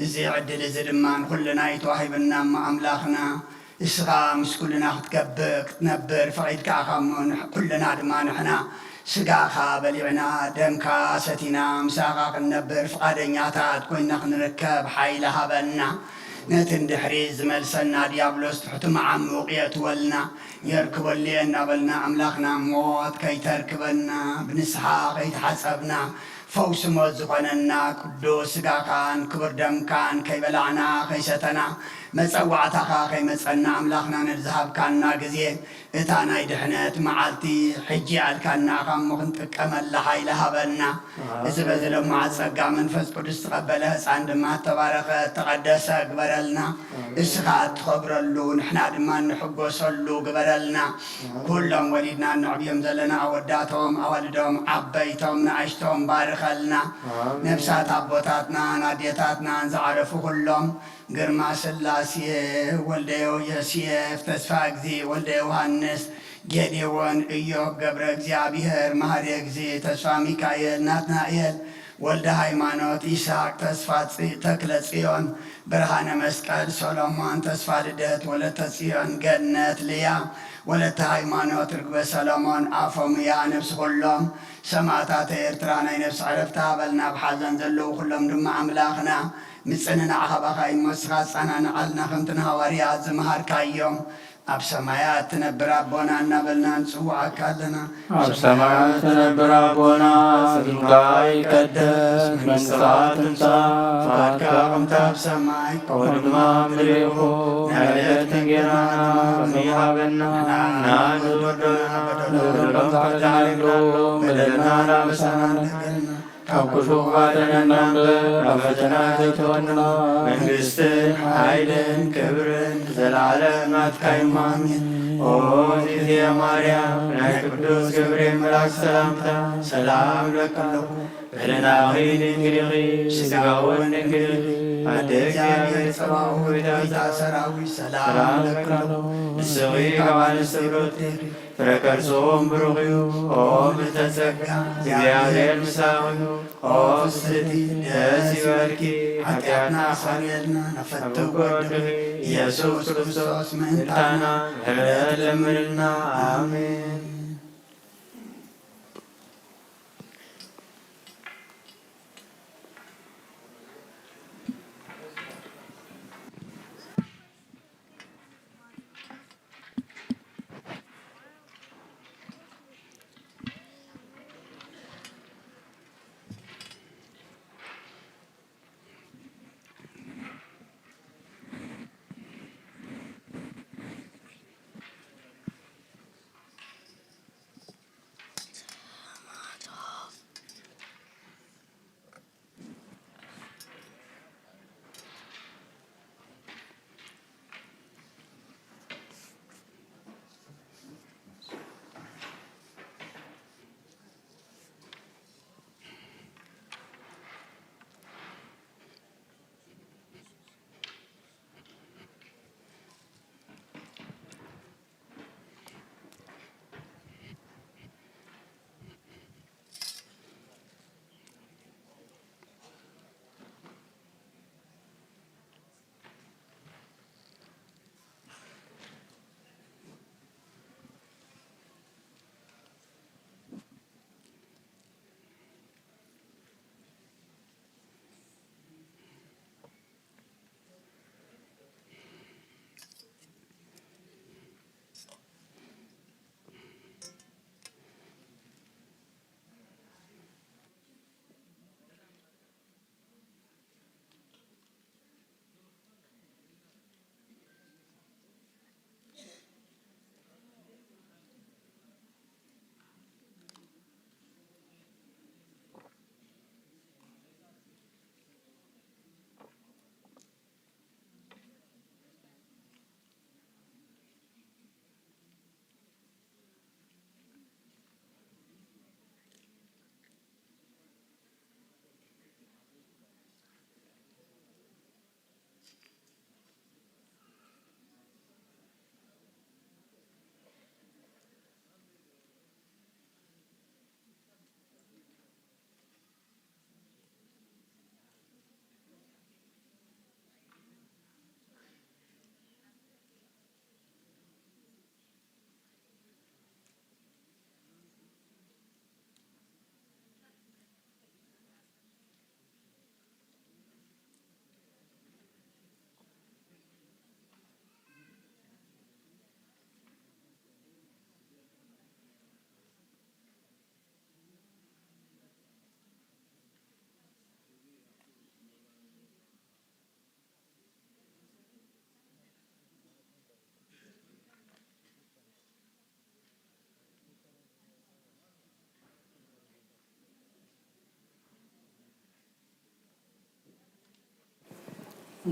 እዚ ዕድል እዚ ድማ ንኹልና እዩ ተዋሂብና እሞ ኣምላኽና እስኻ ምስ ኩልና ክትገብር ክትነብር ፈቒድካ ኢኻ እሞ ኩልና ድማ ንሕና ስጋኻ በሊዕና ደምካ ሰቲና ምሳኻ ክንነብር ፍቓደኛታት ኮይና ክንርከብ ሓይሊ ሃበና። ነቲ ንድሕሪት ዝመልሰና ዲያብሎስ ትሕቲ መዓሙቕ የእትወልና የርክበሉ እየ እናበልና ኣምላኽና ሞት ከይተርክበና ብንስሓ ከይተሓጸብና ፈውሲ ሞት ዝኾነና ቅዱስ ስጋኻን ክቡር ደምካን ከይበላዕና ከይሰተና መጸዋዕታኻ ከይመጸና ኣምላኽና ነዚ ዝሃብካና ግዜ እታ ናይ ድሕነት መዓልቲ ሕጂ ኣልካና ኢኻ እሞ ክንጥቀመላ ሓይሊ ሃበና። እዚ በዚ ለማዓት ጸጋ መንፈስ ቅዱስ ዝተቐበለ ህጻን ድማ ዝተባረኸ ዝተቐደሰ ግበረልና። እስኻ እትኸብረሉ ንሕና ድማ እንሕጎሰሉ ግበረልና። ኩሎም ወሊድና እነዕብዮም ዘለና ኣወዳቶም ኣዋልዶም ዓበይቶም ንኣሽቶም ባርኸልና። ነብሳት ኣቦታትናን ኣዴታትናን ዝዓረፉ ኩሎም ግርማ ስላሴ ወልደ ዮሴፍ ተስፋ እግዚእ ወልደ ዮሃንስ ጌዴዎን እዮብ ገብረ እግዚኣብሔር መሃሪ እግዚእ ተስፋ ሚካኤል ናትናኤል ወልደ ሃይማኖት ይስሐቅ ተስፋ ተክለ ጽዮን ብርሃነ መስቀል ሶሎሞን ተስፋ ልደት ወለተ ጽዮን ገነት ልያ ወለተ ሃይማኖት ርግበ ሰሎሞን ኣፎምያ ነብሲ ኩሎም ሰማእታተ ኤርትራ ናይ ነብሲ ዕረፍቲ ሃበልና ኣብ ሓዘን ዘለዉ ኩሎም ድማ ኣምላኽና ምጽንናዕ ካባኻ እዩ እሞ ንስኻ ኣጸናንዓልና ከምቲ ንሃዋርያት ዝመሃርካዮም ኣብ ሰማያት ትነብር ኣቦና እናበልና ንጽውዓካ ኣለና። ኣብ ሰማያት ትነብር ኣቦና ስምካ ይቀደስ መንግስትኻ ትምጻእ ፍቓድካ ከምቲ ኣብ ሰማይ ከምኡ ድማ ኣብ ምድሪ ይኹን ናይ ዕለት እንጌራና ሎሚ ሃበና ንሕና ንወደና በደልና በደልና በደልና ካብ ክፉ ኣድሕነና እምበር ናብ ፈተና ዘይተወና መንግስትን ሓይልን ክብርን ንዘለዓለም ናትካ እዩ ኣሜን። ኦ እግዝእትየ ማርያም ናይ ቅዱስ ገብርኤል መልኣክ ሰላምታ ሰላም እብለኪ ኣለኹ። በደላኺ ድንግል ኢኺ ስጋውን ድንግል ኢኺ ኣደ እግዚኣብሔር ጸባኦት፣ ጎይታ ሰራዊት፣ ሰላም እለኪ ኣለኹ። ንስኺ ካብ ኣንስቲ ብሩኽቲ ኢኺ፣ ፍረ ከርስኺ እውን ብሩኽ እዩ። ኦ ምልዕተ ጸጋ፣ እግዚኣብሔር ምሳኺ እዩ። ኦ ፍስሕቲ፣ ደስ ይበልኪ። ሓጢኣትና ይሰረየልና፣ ናብ ፍትው ወድኺ ኢየሱስ ክርስቶስ ምእንታና ምሕረት ለምንልና። ኣሜን።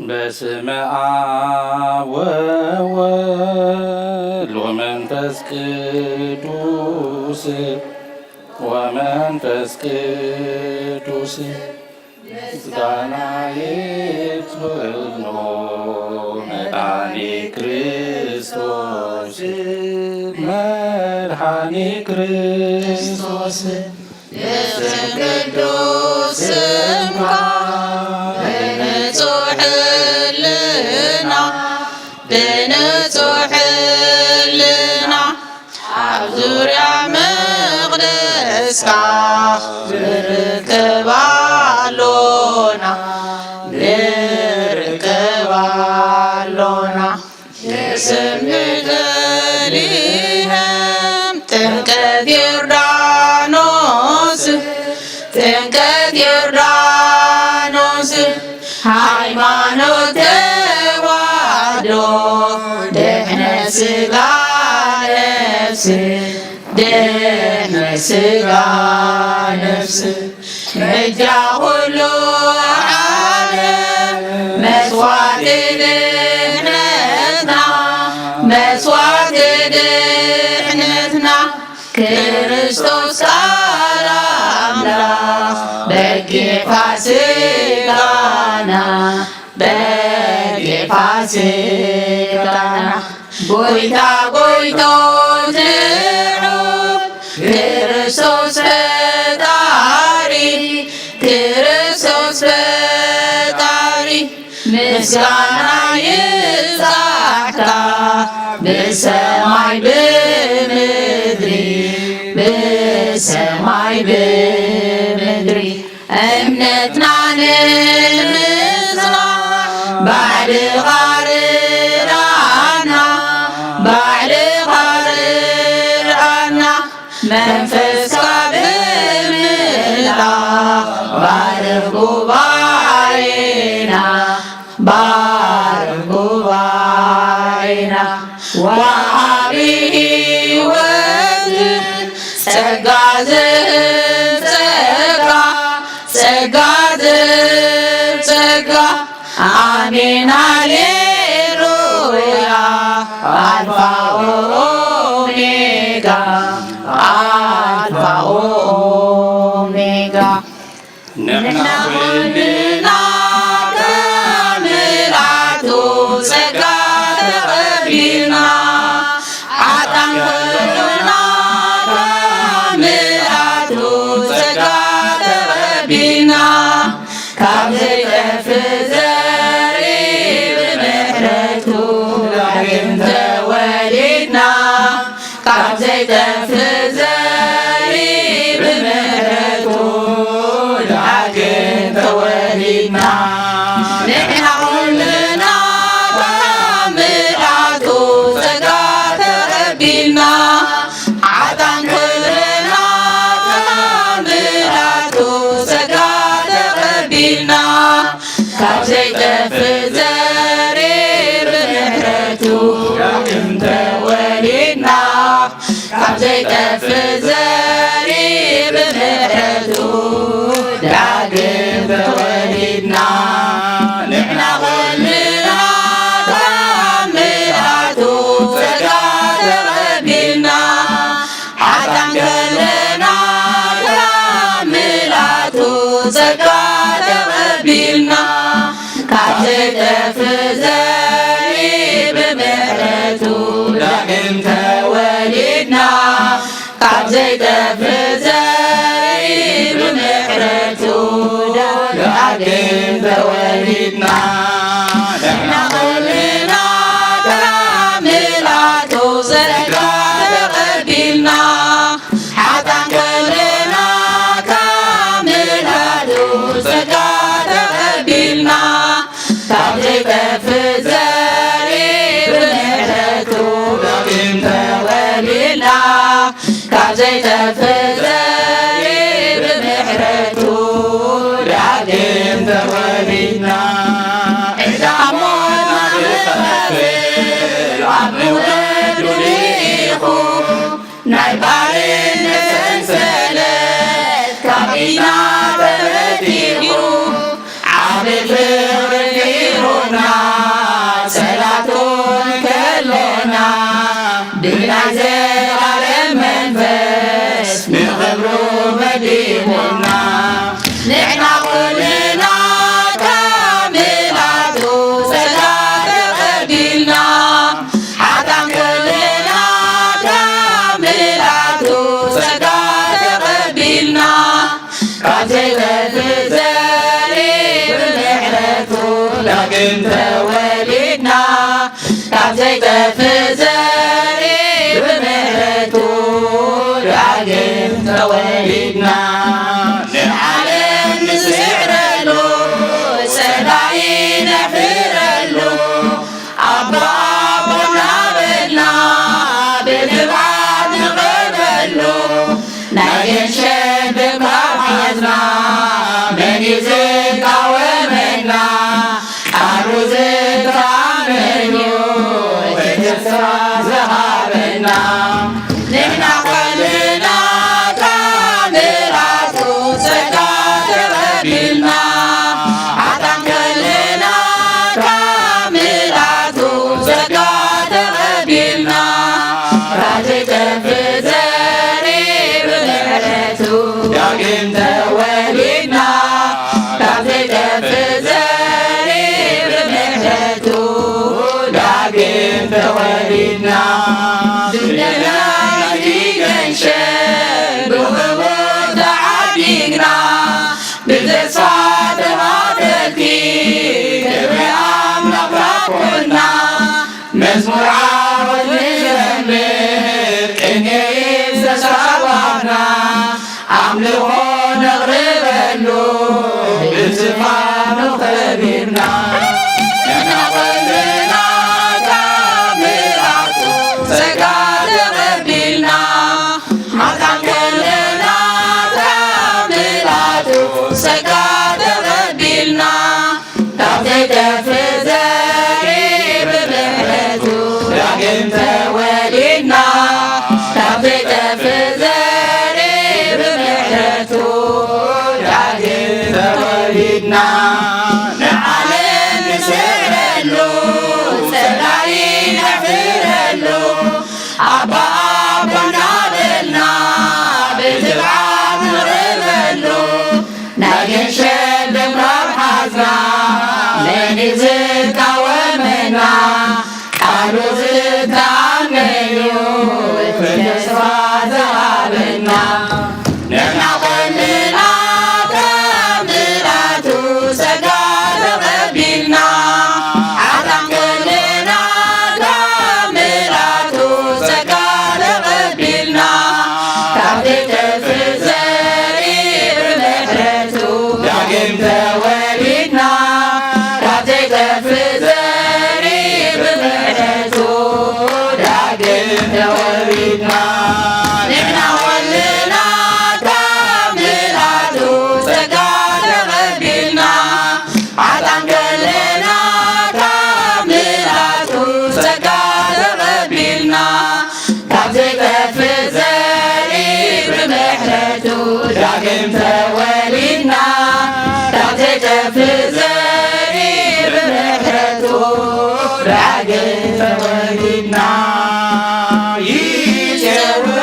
በስመ አብ ወወልድ ወመንፈስ ቅዱስ፣ ወመንፈስ ቅዱስ። ምስጋና ይብሎ መድኃኒ ክርስቶስ፣ መድኃኒ ክርስቶስ። ንስም ቅዱስ ስምካ ብንጹሕ ሕልና፣ ብንጹሕ ሕልና ኣብ ዙርያ መቕደስካ ንርከብ ኣሎና፣ ንርከብ ኣሎና። ንስም ቤተልሔም ጥምቀት ዮርዳኖስ፣ ጥምቀት ዮርዳኖስ፣ ሃይማኖት ተዋህዶ፣ ድሕነት ሥጋ ነፍስ፣ ድሕነት ሥጋ ነፍስ። በጃ ኩሉ ዓለም መስዋዕቲ ድሕነትና፣ መስዋዕቲ ድሕነትና፣ ክርስቶስ ቃል ኣምላኽ በጊዕ ፋሲካና፣ ስጋና ጎይታ ጎይቶ ትዑ ክርስቶስ ፈጣሪ ክርስቶስ ፈጣሪ ምስጋና ይብዛሕካ ብሰማይ ብምድሪ ብሰማይ ብምድሪ እምነትና ንምጽናዕ ባዕልኻ ርድኣና ባዕልኻ ርድኣና መንፈስካ ብምልኣኽ ባርኽ ጉባኤና ባርኽ ጉባኤና ወሃቢ ህይወት ጸጋ ዝህብ ጸጋ ጸጋ ዝህብ ጸጋ ኣሜን ሃሌሉያ ኣልፋ ኦሜጋ ኣልፋ ኦሜጋ ንሕና ኩልና ካብ ምልኣቱ ጸጋ ተቐቢልና ሓጣን ኩልና ካብ ምልኣቱ ጸጋ ተቐቢልና ካብ ዘይጠፍእ ዘርኢ ብምሕረቱ ዳግም ተወሊድና ካብ ዘይጠፍእ ዘርኢ ብምሕረቱ ዳግም ተወሊድና ንሕና ኩልና ካብ ምልኣቱ ጸጋ ተቐቢልና ሓጣን ኩልና ካብ ምልኣቱ ጸጋ ተቐቢልና ካብ ዘይጠፍእ ዘርኢ ብምሕረቱ ዳግም ተወሊድና ካብ ዘይጠፍእ ዘርኢ ብምሕረቱ ዳግም ተወሊድና ንሕና ኩልና ካብ ምልኣቱ ጸጋ ተቐቢልና ሓጣን ከለና ካብ ምልኣቱ ጸጋ ተቐቢልና ካብ ዘይጠፍእ ዘርኢ ብምሕረቱ ዳግም ተወሊድና ካብ ዘይጠፍእ ዘርኢ ብምሕረቱ ዳግም ተወሊድና ንሕና ኩልና ካብ ምልኣቱ ጸጋ ተቐቢልና ሓጣን ከለና ካብ ምልኣቱ ጸጋ ተቐቢልና ካብ ዘይጠፍእ ዘርኢ ብምሕረቱ ዳግም ተወሊድና ካብ ዘይጠፍእ ዘርኢ ብምሕረቱ ዳግም ተወሊድና ዕዳ ሞትና ክኸፍል ኣብ ምውረዱ ልኢኹ ናይ ባርነት ሰንሰለት ካብ ኢድና ተበቲኹ ዓቢ ፍቕሪ ገይሩና ጸላእቱ እንከለና ብናይ ዘላለም መንፈስ ንኽብሩ መዲቡና ንሕና ኩልና ካብ ምልኣቱ ጸጋ ተቐቢልና ሓጣን ኩልና ካብ ምልኣቱ ጸጋ ተቐቢልና ካብ ዘይጠፍእ ዘርኢ ብምሕረቱ ዳግም ተወሊድና ካብ ዘይጠፍእ ዘርኢ ብምሕረቱ ዳግም ተወሊድና ንዓለም ንስዕረሉ ጸላኢ ነሕፍረሉ ኣባ ኣቦና በልና ብንብዓት ንቕረበሉ ናይ ገንሸል ደም ካብ ሓዝና መን እዩ ዝቃወመና ቃሉ ዝተኣመን እዩ እቲ ተስፋ ዝሃበና ንሕና ኩልና ካብ ምልኣቱ ጸጋ ተቐቢልና ሓጣን ከለና ካብ ምልኣቱ ጸጋ ተቐቢልና ካብ ዘይጠፍእ ዘርኢ ብምሕረቱ ዳግም ተወሊድና ዝኾነ ኣቕርበሉ ብዝፋኑ ኸቢርና ንሕና ኾልና ታምራቱ ጸጋ ተቐቢልና ሓጣን ኾልና ታምራቱ ጸጋ ተቐቢልና ካብ ዘይጠፍእ ዘርኢ ብምሕረቱ ዳግም ተወሊድና ካብ ዘይጠፍእ ዘርኢ ብምሕረቱ ዳግም ተወሊድና ንዓለም ንስዕረሉ ጸላኢ ነሕፍረሉ ኣባ ኣባ እናበልና ብትብዓት ንቕርበሉ ናይ ገንሸል ደምራር ሓዝና መን እዩ ዝቃወመና ቃሉ ዝተኣመነዩ ተስፋ ዝሃበና ንሕና ኾልና ካብ ምልኣቱ ጸጋ ተቐቢልና ሓጣን ኾልና ካብ ምልኣቱ ጸጋ ተቐቢልና ካብ ዘይጠፍእ ዘርኢ ብምሕረቱ ዳግም ተወሊድና ካብ ዘይጠፍእ ዘርኢ ብምሕረቱ ዳግም ተወሊድና ንሕና ኾልና ካብ ምልኣቱ ጸጋ ተቐቢልና ሓጣን ኾልና ካብ ምልኣቱ ጸጋ ተቐቢልና ካብ ዘይጠፍእ ዘርኢ ብምሕረቱ ዳግም ተወሊድና ካብ ዘይጠፍእ ዘርኢ ብምሕረቱ ዳግም ተወሊድና ይጸውዖ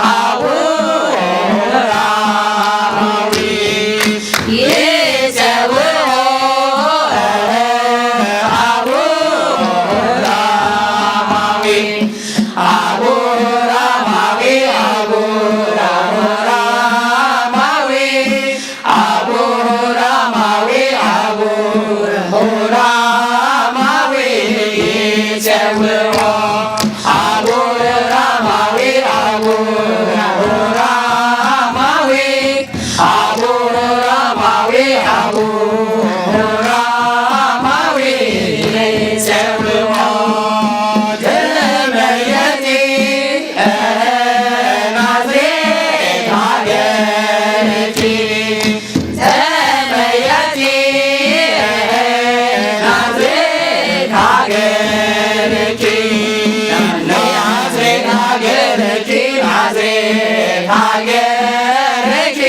ኣቡነ ኣብርሃማዊ ይጸውዖ ኣቡነ ኣብርሃማዊ ኣቡነ ኣብርሃማዊ ኣቡነ ኣብርሃማዊ ኣቡነ አብርሃማዊ አቡነ አብርሃማዊ ይጸውዖ አቡነ አብርሃማዊ አቡነ አብርሃማዊ አቡነ አብርሃማዊ አቡነ አብርሃማዊ ይጸውዖ ተመየጢ ናዝሬት ሃገርኪ ተመየጢ ናዝሬት ሃገርኪ ናዝሬት ሃገርኪ ናዝሬት ሃገርኪ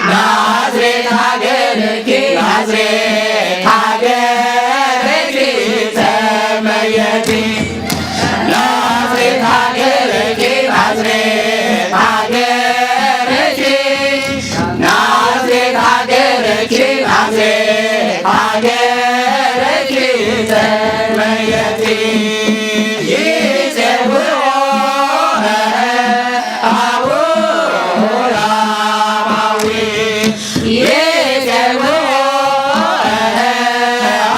ናዝሬት ሃገርኪ ናዝሬት ሃገርኪ ተመየጢ ናዝሬት ሃገርኪ ናዝሬት ሃገርኪ ናዝሬት ሃገርኪ ናዝሬት ሃገርኪ ተመየጢ ይጸውዖ አቡነ አብርሃማዊ ይጸውዖ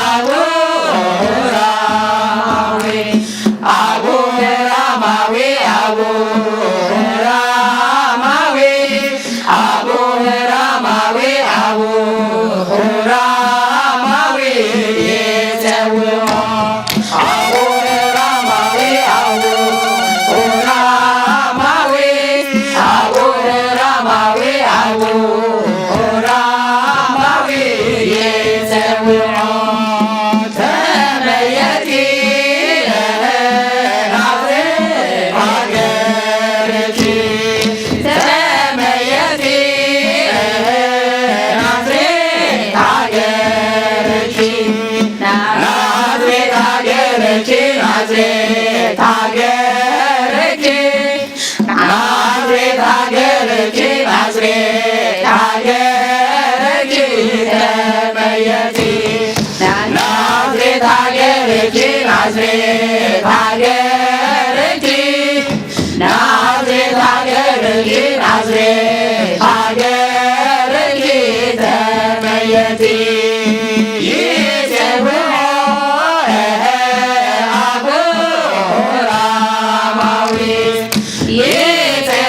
አቡነ አብርሃማዊ አቡነ አብርሃማዊ አቡነ አብርሃማዊ አቡነ አብርሃማዊ ይጸውዖ አቡነ አብርሃማዊ አቡነ አብርሃማዊ አቡነ አብርሃማዊ አቡነ አብርሃማዊ ይጸውዖ ተመየጢ ናዝሬት ሃገርኪ ተመየጢ ናዝሬት ሃገርኪ ናዝሬት ሃገርኪ ናዝሬት ሃገርኪ ናዝሬት ሃገርኪ ናዝሬት ሃገርኪ ተመየጢ ናዝሬት ሃገርኪ ናዝሬት ሃገርኪ ናዝሬት ሃገርኪ ናዝሬት ሃገርኪ ተመየጢ ይጸውዖ አቡነ አብርሃማዊ ይጸውዖ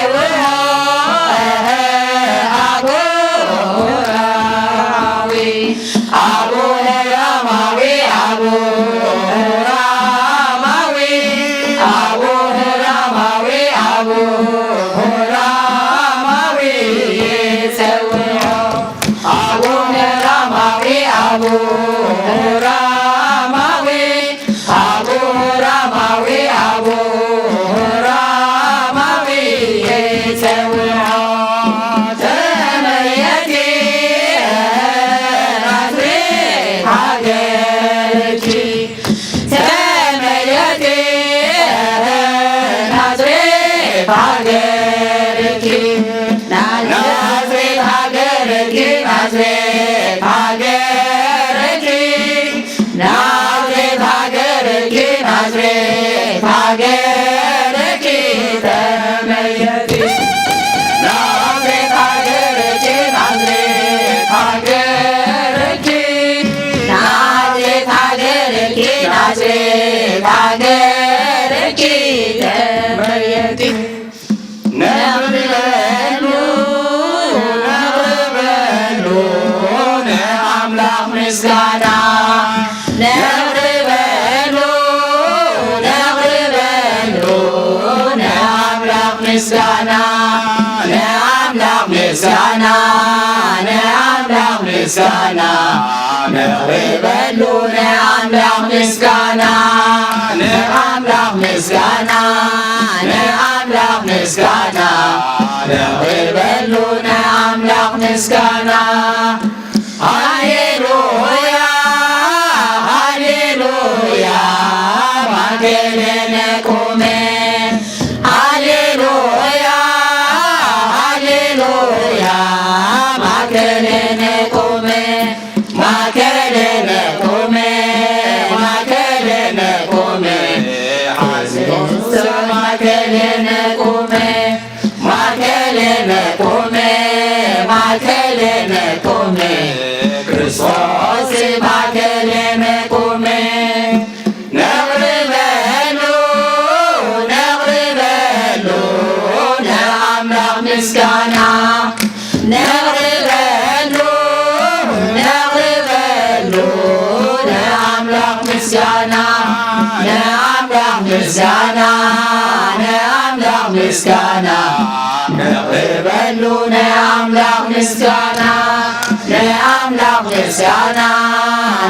ናዝሬት ሃገርኪ፣ ናዝሬት ሃገርኪ፣ ናዝሬት ሃገርኪ ተመየጢ። ናዝሬት ሃገርኪ፣ ናዝሬት ሃገርኪ፣ ናዝሬት ሃገርኪ፣ ናዝሬት ሃገርኪ ተመየጢ። ነቕርበሉ፣ ነቕርበሉ ንኣምላኽ ምስጋና። ነቕርበሉ፣ ነቕርበሉ ንኣምላኽ ምስጋና። ንኣምላኽ ምስጋና፣ ንኣምላኽ ምስጋና። ነቕርበሉ ንኣምላኽ ምስጋና። ንኣምላኽ ምስጋና፣ ንኣምላኽ ምስጋና። ነቕርበሉ ንኣምላኽ ምስጋና። ሃሌሉያ፣ ሃሌሉያ፣ ማእከለነ ቁመ። ሃሌሉያ፣ ሃሌሉያ፣ ማእከለነ ቁመ። ማእከለነ ቁመ፣ ማእከለነ ቁመ። ሓዚንስ ማእከለነ ቁመ። ማእከለነ ቁመ፣ ማእከለነ ቁመ፣ ክርስቶስ ማእከለነ ቁመ። ነቕርበሉ፣ ነቕርበሉ ንኣምላኽ ምስጋና። ነቕርበሉ፣ ነቕርበሉ ንኣምላኽ ምስጋና። ንኣምላኽ ምስጋና፣ ንኣምላኽ ምስጋና። ነቕርበሉ ንኣምላኽ ምስጋና፣ ንኣምላኽ ምስጋና፣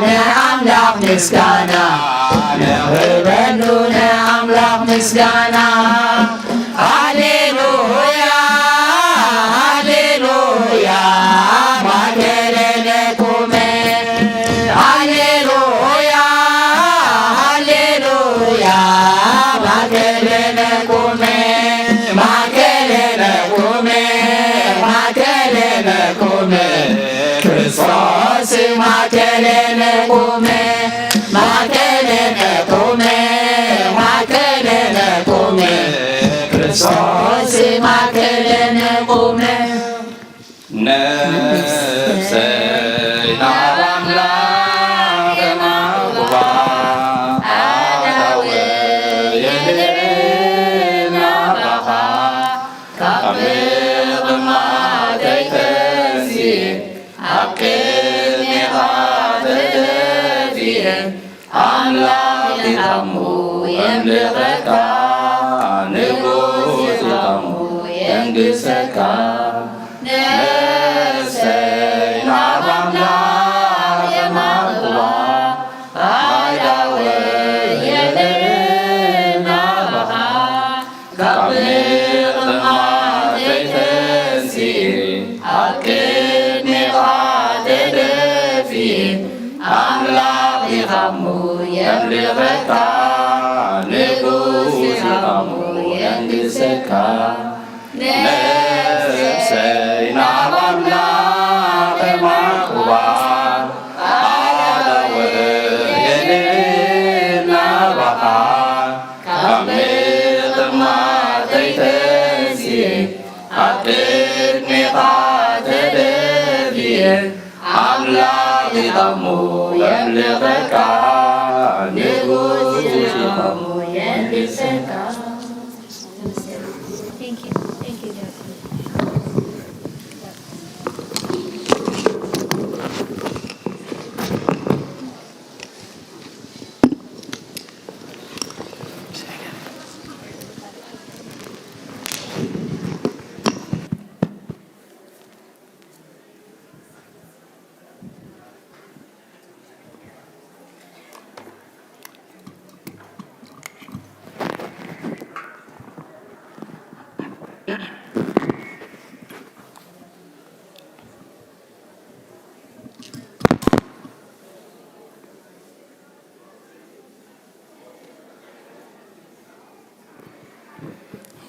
ንኣምላኽ ምስጋና። ነቕርበሉ ንኣምላኽ ምስጋና። ሃሌሉያ፣ ሃሌሉያ፣ ማእከለነ ቁመ። ሃሌሉያ፣ ሃሌሉያ፣ ማእከለነ ቁመ። ማእከለነ ቁመ፣ ማእከለነ ቁመ። ክርስቶስ ማእከለነ ቁመ። ማእከለነ ቁመ፣ ማእከለነ ቁመ፣ ክርስቶስ ማእከለነ ቁመ። ነፍሰይ ናብ ኣምላኽ የማልዋ፣ ኣእዳወይ የድዕና ናባኻ፣ ካብ ምቕማጠይ ተንሲኤ፣ ኣብ ቅድሜኻ ተደፊኤ፣ ኣምላኽ ይሃሙ የምልኸካ፣ ንጉስ ይሃሙ የንግሰካ። ነፍሰይ ናብ ኣምላኽ የማልዋ፣ ኣእዳወይ የድዕና ናባኻ፣ ካብ ምቕማጠይ ተንሲኤ፣ ኣብ ቅድሜኻ ተደፊኤ፣ ኣምላኽ ኢኻ እሞ የምልኸካ፣ ንጉስ ኢኻ እሞ የንግሰካ። ነፍሰይ ናብ ኣምላኽ የማልዋ፣ ኣእዳወይ የድዕና ናባኻ፣ ካብ ምቕማጠይ ተንሲኤ፣ ኣብ ቅድሜኻ ተደፊኤ፣ ኣምላኽ ኢኻ እሞ የምልኸካ፣ ንጉስ ኢኻ እሞ የንግሰካ። Thank you. Thank you, Jasmine.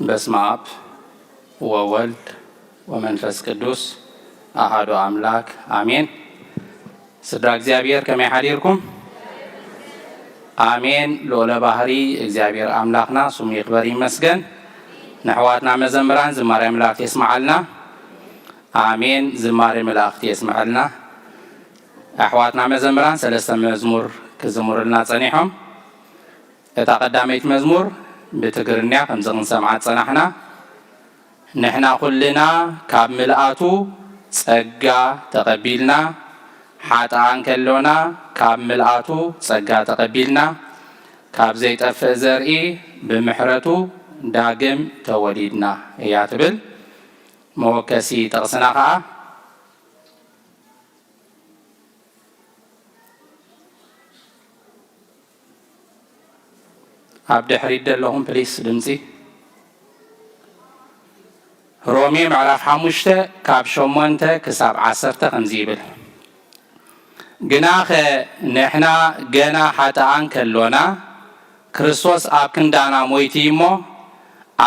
በስመ አብ ወወልድ ወመንፈስ ቅዱስ ኣሃዱ ኣምላክ ኣሜን። ስድራ እግዚኣብሔር ከመይ ሓዲርኩም? ኣሜን። ልዑለ ባህሪ እግዚኣብሔር ኣምላኽና ስሙ ይኽበር ይመስገን። ንኣሕዋትና መዘምራን ዝማሬ መላእክት የስምዓልና። ኣሜን። ዝማሬ መላእክት የስምዓልና። ኣሕዋትና መዘምራን ሰለስተ መዝሙር ክዝምሩልና ጸኒሖም። እታ ቀዳመይቲ መዝሙር ብትግርኛ ከምዚ ክንሰምዓ ጸናሕና። ንሕና ኩልና ካብ ምልኣቱ ጸጋ ተቐቢልና፣ ሓጥኣን ከሎና ካብ ምልኣቱ ጸጋ ተቐቢልና፣ ካብ ዘይጠፍእ ዘርኢ ብምሕረቱ ዳግም ተወሊድና እያ ትብል። መወከሲ ጥቕስና ኸኣ ኣብ ድሕሪት ዘለኹም ፕሊስ ድምፂ። ሮሜ ምዕራፍ ሓሙሽተ ካብ ሸሞንተ ክሳብ ዓሰርተ ከምዚ ይብል፣ ግናኸ ንሕና ገና ሓጥኣን ከሎና ክርስቶስ ኣብ ክንዳና ሞይቱ እሞ፣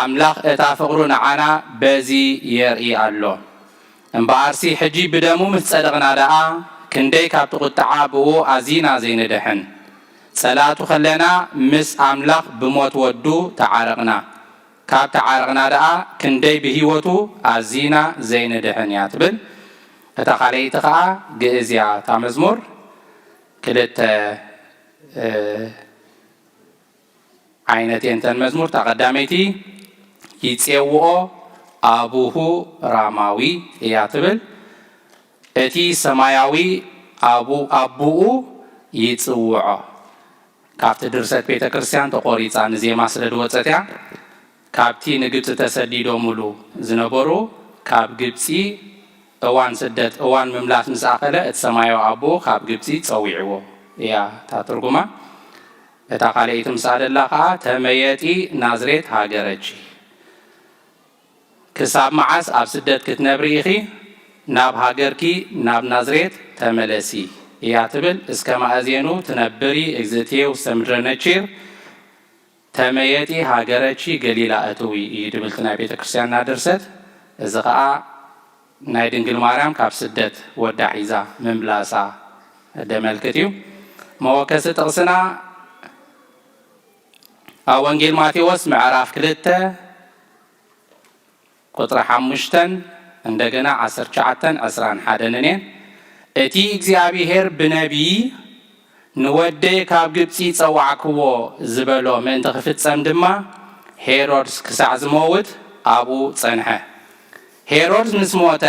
ኣምላኽ እታ ፍቕሩ ንዓና በዚ የርኢ ኣሎ። እምበኣርሲ ሕጂ ብደሙ ምስ ጸደቕና ደኣ፣ ክንደይ ካብቲ ቁጥዓ ብእኡ ኣዚና ዘይንድሕን። ጸላእቱ ከለና ምስ ኣምላኽ ብሞት ወዱ ተዓረቕና። ካብ ተዓረቕና ደኣ፣ ክንደይ ብህይወቱ ኣዚና ዘይንድሕን እያ ትብል። እታ ካልኣይቲ ኸኣ ግእዝ እያ። እታ መዝሙር ክልተ፣ እ፣ ዓይነት እየን እተን መዝሙር። እታ ቀዳመይቲ ይጼውኦ ኣቡሁ ራማዊ እያ ትብል። እቲ ሰማያዊ ኣቡ-፣ ኣቡኡ ይጽውዖ። ካብቲ ድርሰት ቤተ ክርስቲያን ተቖሪጻ ንዜማ ስለ ዝወጸት እያ። ካብቲ ንግብጺ ተሰዲዶምሉ ዝነበሩ፣ ካብ ግብጺ እዋን ስደት፣ እዋን ምምላስ ምስ ኣኸለ፣ እቲ ሰማያዊ ኣቦኡ ካብ ግብጺ ጸዊዕዎ እያ እታ ትርጉማ። እታ ካልኣይቲ ምስኣ ደላ ኸኣ፣ ተመየጢ ናዝሬት ሃገረኪ። ክሳብ መዓስ ኣብ ስደት ክትነብሪ ኢኺ? ናብ ሃገርኪ፣ ናብ ናዝሬት ተመለሲ እያ ትብል። እስከ ማእዜኑ ትነብሪ እግዝእትየ ውስተ ምድረ ነቺር፣ ተመየጢ ሃገረኪ ገሊላ እትዊ እዩ ድብል እቲ ናይ ቤተ ክርስቲያንና ድርሰት። እዚ ኸኣ ናይ ድንግል ማርያም ካብ ስደት ወዳ ሒዛ ምምላሳ ደመልክት እዩ። መወከሲ ጥቕስና ኣብ ወንጌል ማቴዎስ ምዕራፍ ክልተ ቁጽሪ ሓሙሽተን እንደገና ዓሰርተ ትሽዓተን ዕስራን ሓደን እኔን። እቲ እግዚኣብሔር ብነቢይ ንወደይ ካብ ግብጺ ጸዋዕክዎ ዝበሎ ምእንቲ ክፍጸም ድማ፣ ሄሮድስ ክሳዕ ዝመውት ኣብኡ ጸንሐ። ሄሮድስ ምስ ሞተ፣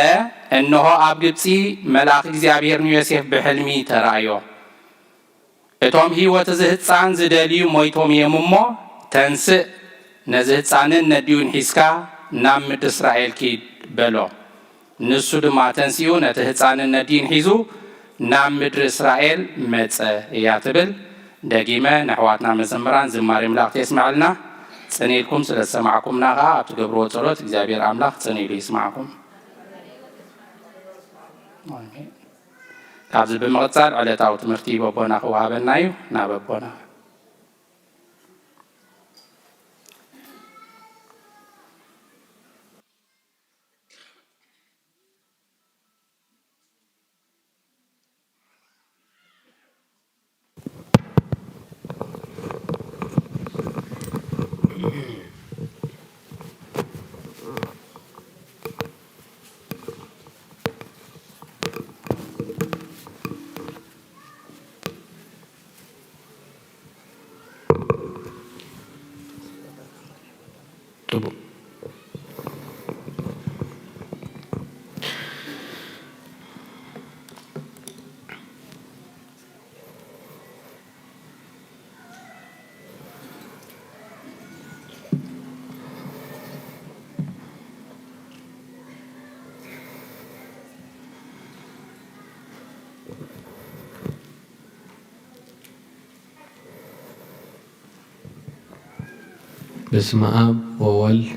እንሆ፣ ኣብ ግብጺ መልኣኽ እግዚኣብሔር ንዮሴፍ ብሕልሚ ተራእዮ። እቶም ህይወት እዚ ህጻን ዝደልዩ ሞይቶም እዮም እሞ፣ ተንስእ፣ ነዚ ህጻንን ነዲኡን ሒዝካ ናብ ምድሪ እስራኤል ኪድ በሎ። ንሱ ድማ ተንሲኡ ነቲ ህጻንን ነዲኡን ሒዙ ናብ ምድሪ እስራኤል መጸ እያ ትብል። ደጊመ ንኣሕዋትና መዘምራን ዝማሬ መላእክቲ የስምዐልና። ጽን ኢልኩም ስለ ዝሰማዕኩምና ከኣ ኣብ ትገብርዎ ጸሎት እግዚኣብሔር ኣምላኽ ጽን ኢሉ ይስማዕኩም። ኣሜን። ካብዚ ብምቕጻል ዕለታዊ ትምህርቲ በቦና ክወሃበና እዩ። ናብ ኣቦና። በስመ አብ ወወልድ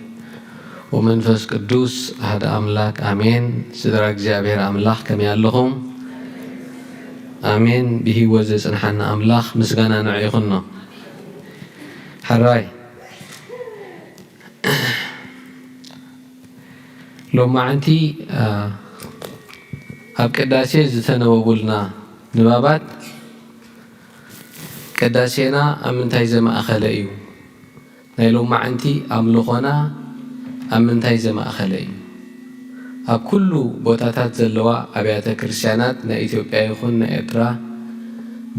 ወመንፈስ ቅዱስ አሐደ አምላክ አሜን። ስድራ እግዚኣብሔር ኣምላኽ ከመይ ኣለኹም? ኣሜን። ብህይወት ዘጽንሓና ኣምላኽ ምስጋና ንዑ ይኹኖ። ሕራይ ሎማዓንቲ፣ አ፣ ኣብ ቅዳሴ ዝተነበቡልና ንባባት ቅዳሴና ኣብ ምንታይ ዘማእኸለ እዩ? ናይ ሎማዓንቲ ኣምልኾና ኣብ ምንታይ ዘማእኸለ እዩ? ኣብ ኩሉ ቦታታት ዘለዋ ኣብያተ ክርስቲያናት ናይ ኢትዮጵያ ይኹን ናይ ኤርትራ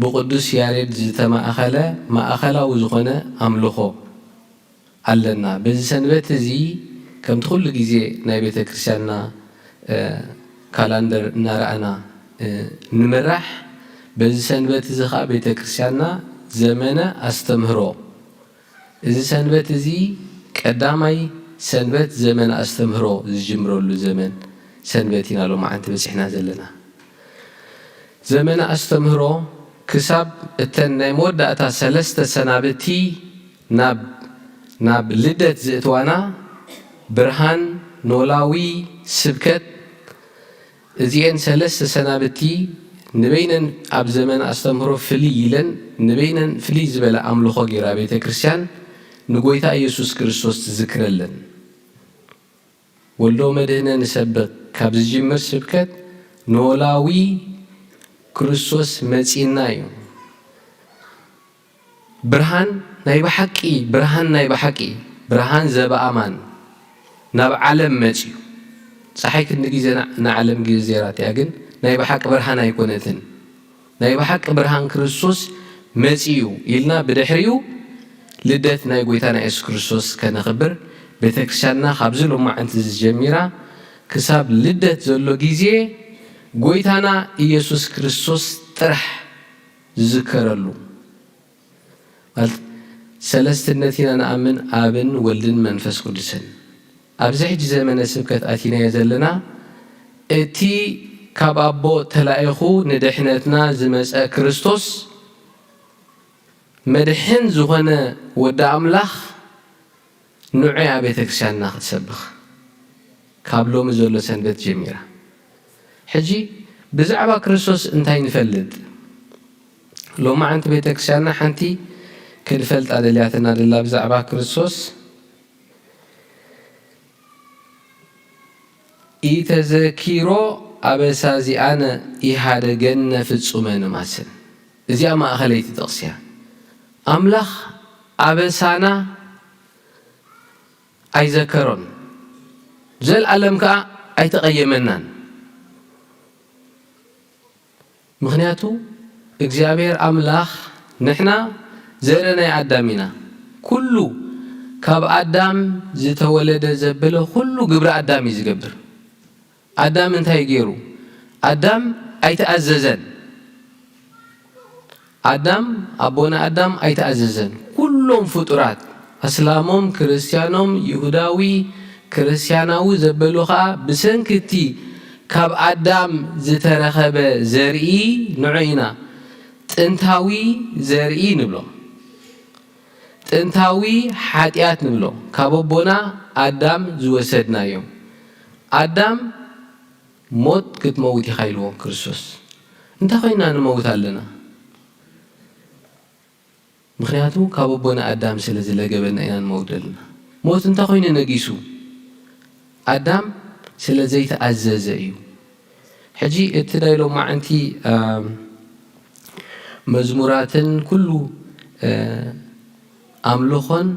ብቅዱስ ያሬድ ዝተማእኸለ ማእኸላዊ ዝኾነ ኣምልኾ ኣለና። በዚ ሰንበት እዚ ከምቲ ኩሉ ግዜ ናይ ቤተ ክርስቲያንና ካላንደር እናረኣና ንምራሕ፣ በዚ ሰንበት እዚ ኸዓ ቤተ ክርስቲያንና ዘመነ ኣስተምህሮ፣ እዚ ሰንበት እዚ ቀዳማይ ሰንበት ዘመነ ኣስተምህሮ ዝጅምረሉ ዘመን ሰንበት ኢና ሎማዓንቲ በፂሕና ዘለና። ዘመነ ኣስተምህሮ ክሳብ እተን ናይ መወዳእታ ሰለስተ ሰናብቲ ናብ ናብ ልደት ዝእትዋና ብርሃን፣ ኖላዊ፣ ስብከት፣ እዚኤን ሰለስተ ሰናብቲ ንበይነን ኣብ ዘመን ኣስተምህሮ ፍልይ ኢለን ንበይነን ፍልይ ዝበለ ኣምልኾ ገይራ ቤተ ክርስቲያን ንጎይታ ኢየሱስ ክርስቶስ ትዝክረለን። ወልዶ መድህነ ንሰብክ ካብ ዝጅምር ስብከት ኖላዊ ክርስቶስ መጺእና እዩ። ብርሃን ናይ ብሓቂ ብርሃን ናይ ብሓቂ ብርሃን ዘበኣማን ናብ ዓለም መጺኡ። ፀሓይ ክንዲ ግዜ ንዓለም ግዜ ዜራትያ ግን ናይ ብሓቂ ብርሃን ኣይኮነትን። ናይ ብሓቂ ብርሃን ክርስቶስ መጺኡ ኢልና ብድሕሪኡ ልደት ናይ ጎይታና የሱስ ክርስቶስ ከነኽብር ቤተክርስትያንና ካብዚ ሎማዓንቲ ዝጀሚራ ክሳብ ልደት ዘሎ ግዜ ጎይታና ኢየሱስ ክርስቶስ ጥራሕ ዝዝከረሉ ማለት ሰለስትነት ኢና ንኣምን ኣብን ወልድን መንፈስ ቅዱስን። ኣብዚ ሕጂ ዘመነ ስብከት ኣቲናዮ ዘለና እቲ ካብ ኣቦ ተላኢኹ ንድሕነትና ዝመጸ ክርስቶስ መድሕን ዝኾነ ወዲ ኣምላኽ ንዑ እያ ቤተ ክርስቲያንና ክትሰብኽ ካብ ሎሚ ዘሎ ሰንበት ጀሚራ። ሕጂ ብዛዕባ ክርስቶስ እንታይ ንፈልጥ? ሎማዓንቲ ቤተ ክርስቲያንና ሓንቲ ክንፈልጣ ደልያትና ደላ ብዛዕባ ክርስቶስ ኢተዘኪሮ ኣበሳ ዚኣነ ኢሃደገነ ፍጹመ ንማስን። እዚኣ ማእኸለይቲ ጥቕሲ እያ። ኣምላኽ ኣበሳና ኣይዘከሮን፣ ዘልኣለም ከኣ ኣይተቐየመናን። ምኽንያቱ እግዚኣብሔር ኣምላኽ ንሕና ዘርኢ ናይ ኣዳም ኢና። ኩሉ ካብ ኣዳም ዝተወለደ ዘበለ ኩሉ ግብሪ ኣዳም እዩ ዝገብር። ኣዳም እንታይ ገይሩ? ኣዳም ኣይተኣዘዘን። ኣዳም ኣቦና ኣዳም ኣይተኣዘዘን። ኩሎም ፍጡራት ኣስላሞም፣ ክርስትያኖም፣ ይሁዳዊ፣ ክርስትያናዊ ዘበሉ ኸኣ ብሰንኪ እቲ ካብ ኣዳም ዝተረኸበ ዘርኢ ንዑ ኢና ጥንታዊ ዘርኢ ንብሎ። ጥንታዊ ሓጢኣት ንብሎ ካብ ኣቦና ኣዳም ዝወሰድናዮ። ኣዳም ሞት ክትመውት ኢኻ ኢልዎ ክርስቶስ። እንታይ ኮይና ንመውት ኣለና? ምኽንያቱ ካብ ኣቦና ኣዳም ስለ ዝለገበና ኢና ንመውት ዘለና። ሞት እንታይ ኮይኑ ነጊሱ? ኣዳም ስለ ዘይተኣዘዘ እዩ። ሕጂ እቲ ናይ ሎማዓንቲ መዝሙራትን ኩሉ ኣምልኾን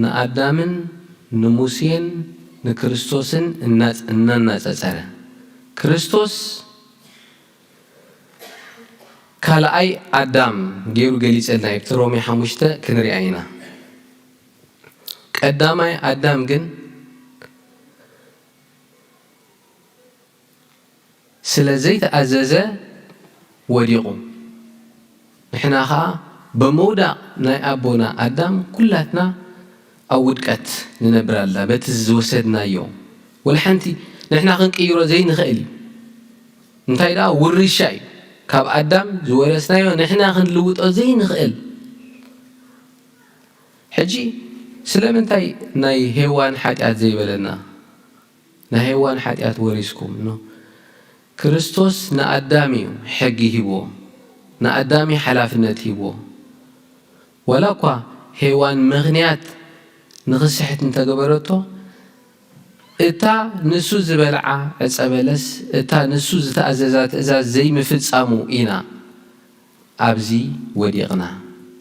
ንኣዳምን ንሙሴን ንክርስቶስን እናነፃፀረ ክርስቶስ ካልኣይ ኣዳም ገይሩ ገሊፀልና እዩ። ኣብቲ ሮሜ ሓሙሽተ ክንሪኣ ኢና። ቀዳማይ ኣዳም ግን ስለ ዘይተኣዘዘ ወዲቑ። ንሕና ኸኣ ብምውዳቕ ናይ ኣቦና ኣዳም ኩላትና ኣብ ውድቀት ንነብር ኣላ። በቲ ዝወሰድናዮ ወላ ሓንቲ ንሕና ክንቅይሮ ዘይንኽእል እዩ። እንታይ ደኣ ውርሻ እዩ። ካብ ኣዳም ዝወረስናዮ ንሕና ክንልውጦ ዘይንኽእል። ሕጂ ስለምንታይ ናይ ሄዋን ሓጢኣት ዘይበለና? ናይ ሄዋን ሓጢኣት ወሪስኩም ኖ። ክርስቶስ ንኣዳም እዩ ሕጊ ሂብዎ። ንኣዳም እዩ ሓላፍነት ሂብዎ። ዋላ እኳ ሄዋን ምኽንያት ንኽስሕት እንተገበረቶ እታ ንሱ ዝበልዓ ዕጸ በለስ፣ እታ ንሱ ዝተኣዘዛ ትእዛዝ ዘይምፍጻሙ ኢና ኣብዚ ወዲቕና።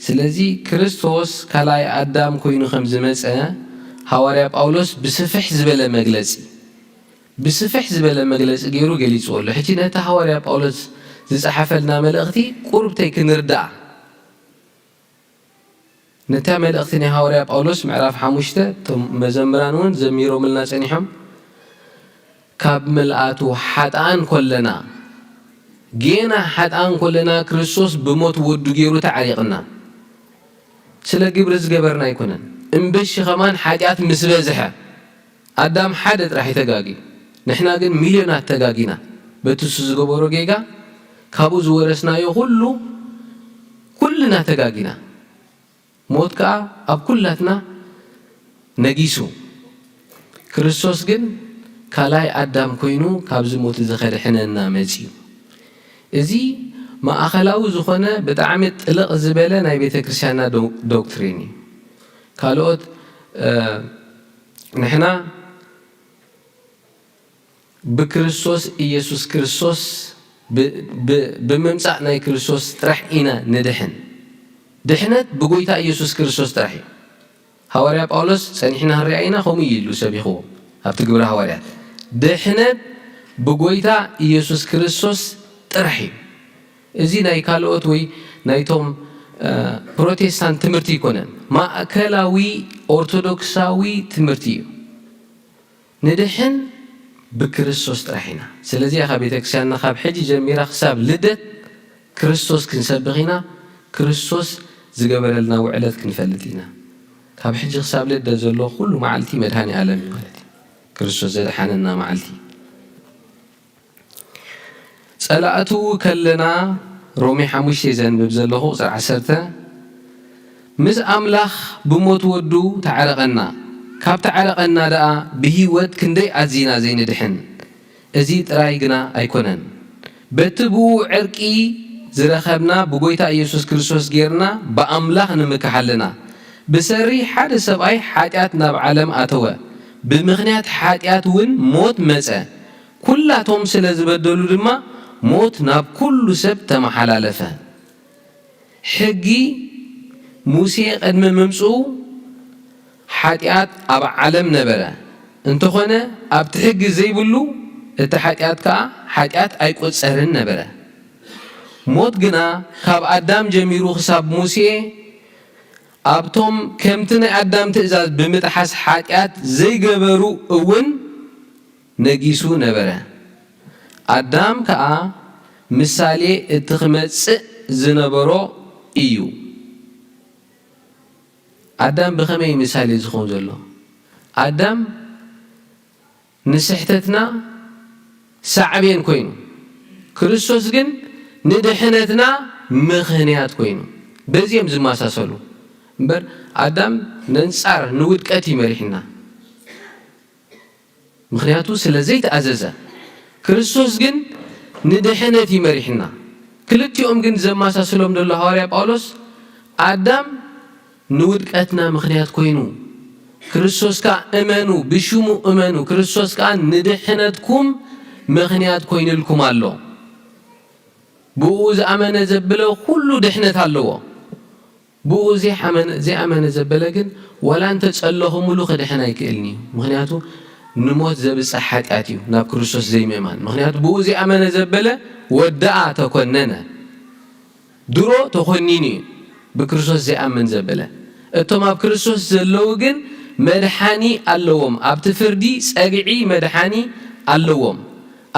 ስለዚ ክርስቶስ ካልኣይ ኣዳም ኮይኑ ከም ዝመጸ ሃዋርያ ጳውሎስ ብስፍሕ ዝበለ መግለጺ፣ ብስፍሕ ዝበለ መግለጺ ገይሩ ገሊጽዎ ኣሎ። ሕጂ ነቲ ሃዋርያ ጳውሎስ ዝጸሓፈልና መልእኽቲ ቁሩብተይ ክንርዳኣ። ነታ መልእኽቲ ናይ ሃዋርያ ጳውሎስ ምዕራፍ ሓሙሽተ፣ እቶም መዘምራን እውን ዘሚሮምልና ጸኒሖም፣ ካብ ምልኣቱ ሓጥኣን ኮለና፣ ጌና ሓጥኣን ኮለና ክርስቶስ ብሞት ወዱ ገይሩ ተዓሪቕና። ስለ ግብሪ ዝገበርና ኣይኮነን፣ እምበሺ ኸማን ሓጢኣት ምስ በዝሐ፣ ኣዳም ሓደ ጥራሕ እዩ ተጋግዩ። ንሕና ግን ሚልዮናት ተጋጊና። በቲ እሱ ዝገበሮ ጌጋ ካብኡ ዝወረስናዮ ኩሉ፣ ኩልና ተጋጊና። ሞት ከኣ ኣብ ኩላትና ነጊሱ። ክርስቶስ ግን ካልኣይ ኣዳም ኮይኑ ካብዚ ሞት እዚ ከድሕነና መጺኡ። እዚ ማእኸላዊ ዝኾነ ብጣዕሚ ጥልቕ ዝበለ ናይ ቤተ ክርስቲያንና ዶ-፣ ዶክትሪን እዩ። ካልኦት፣ እ፣ ንሕና ብክርስቶስ ኢየሱስ ክርስቶስ ብ-፣ ብ-፣ ብምምጻእ ናይ ክርስቶስ ጥራሕ ኢና ንድሕን። ድሕነት ብጎይታ ኢየሱስ ክርስቶስ ጥራሕ እዩ። ሃዋርያ ጳውሎስ ጸኒሕና ክንሪኣ ኢና፣ ከምኡ እዩ ኢሉ ሰቢኽዎ ኣብቲ ግብረ ሃዋርያት። ድሕነት ብጎይታ ኢየሱስ ክርስቶስ ጥራሕ እዩ። እዚ ናይ ካልኦት ወይ ናይቶም፣ እ፣ ፕሮቴስታንት ትምህርቲ ኣይኮነን። ማእከላዊ ኦርቶዶክሳዊ ትምህርቲ እዩ። ንድሕን ብክርስቶስ ጥራሕ ኢና። ስለዚ ኢኻ ቤተ ክርስቲያንና ካብ ሕጂ ጀሚራ ክሳብ ልደት ክርስቶስ ክንሰብኽ ኢና። ክርስቶስ ዝገበረልና ውዕለት ክንፈልጥ ኢና። ካብ ሕጂ ክሳብ ልደት ዘሎ ኩሉ መዓልቲ መድሃኔ ዓለም እዩ ማለት እዩ። ክርስቶስ ዘድሓነና መዓልቲ። ጸላእቱ ከለና፣ ሮሜ ሓሙሽተ ዘንብብ ዘለኹ ቁጽሪ ዓሰርተ፣ ምስ ኣምላኽ ብሞት ወዱ ተዓረቐና። ካብ ተዓረቐና ደኣ ብህይወት ክንደይ ኣዚና ዘይንድሕን። እዚ ጥራይ ግና ኣይኮነን። በቲ ብኡ ዕርቂ ዝረኸብና ብጎይታ ኢየሱስ ክርስቶስ ጌርና ብኣምላኽ ንምካሕ ኣለና። ብሰሪ ሓደ ሰብኣይ ሓጢኣት ናብ ዓለም ኣተወ። ብምኽንያት ሓጢኣት እውን ሞት መጸ። ኩላቶም ስለ ዝበደሉ ድማ ሞት ናብ ኩሉ ሰብ ተመሓላለፈ። ሕጊ ሙሴ ቅድሚ ምምጽኡ ሓጢኣት ኣብ ዓለም ነበረ። እንተኾነ ኣብቲ ሕጊ ዘይብሉ እቲ ሓጢኣት ከኣ ሓጢኣት ኣይቆጸርን ነበረ። ሞት ግና ካብ ኣዳም ጀሚሩ ክሳብ ሙሴ ኣብቶም ከምቲ ናይ ኣዳም ትእዛዝ ብምጥሓስ ሓጢኣት ዘይገበሩ እውን ነጊሱ ነበረ። ኣዳም ከኣ ምሳሌ እቲ ክመጽእ ዝነበሮ እዩ። ኣዳም ብኸመይ ምሳሌ ዝኸውን ዘሎ? ኣዳም ንስሕተትና ሳዕቤን ኮይኑ፣ ክርስቶስ ግን ንድሕነትና ምኽንያት ኮይኑ። በዚኦም ዝመሳሰሉ እምበር፣ ኣዳም ነንጻር ንውድቀት እዩ መሪሕና። ምኽንያቱ ስለ ዘይተኣዘዘ። ክርስቶስ ግን ንድሕነት እዩ መሪሕና። ክልቲኦም ግን ዘመሳስሎም ዘሎ ሃዋርያ ጳውሎስ፣ ኣዳም ንውድቀትና ምኽንያት ኮይኑ፣ ክርስቶስ ከኣ እመኑ፣ ብሽሙ እመኑ፣ ክርስቶስ ከኣ ንድሕነትኩም ምኽንያት ኮይኑልኩም ኣሎ። ብኡ ዝኣመነ ዘብለ ኩሉ ድሕነት ኣለዎ። ብኡ ዘይሓመነ-፣ ዘይኣመነ ዘበለ ግን ዋላ እንተ ጸለኹምሉ ክድሕን ኣይክእልን እዩ። ምኽንያቱ ንሞት ዘብጽሕ ሓጢኣት እዩ፣ ናብ ክርስቶስ ዘይምእማን። ምኽንያቱ ብኡ ዘይኣመነ ዘበለ ወደኣ ተኮነነ። ድሮ ተኮኒኑ እዩ ብክርስቶስ ዘይኣምን ዘበለ። እቶም ኣብ ክርስቶስ ዘለዉ ግን መድሓኒ ኣለዎም። ኣብቲ ፍርዲ ጸግዒ መድሓኒ ኣለዎም።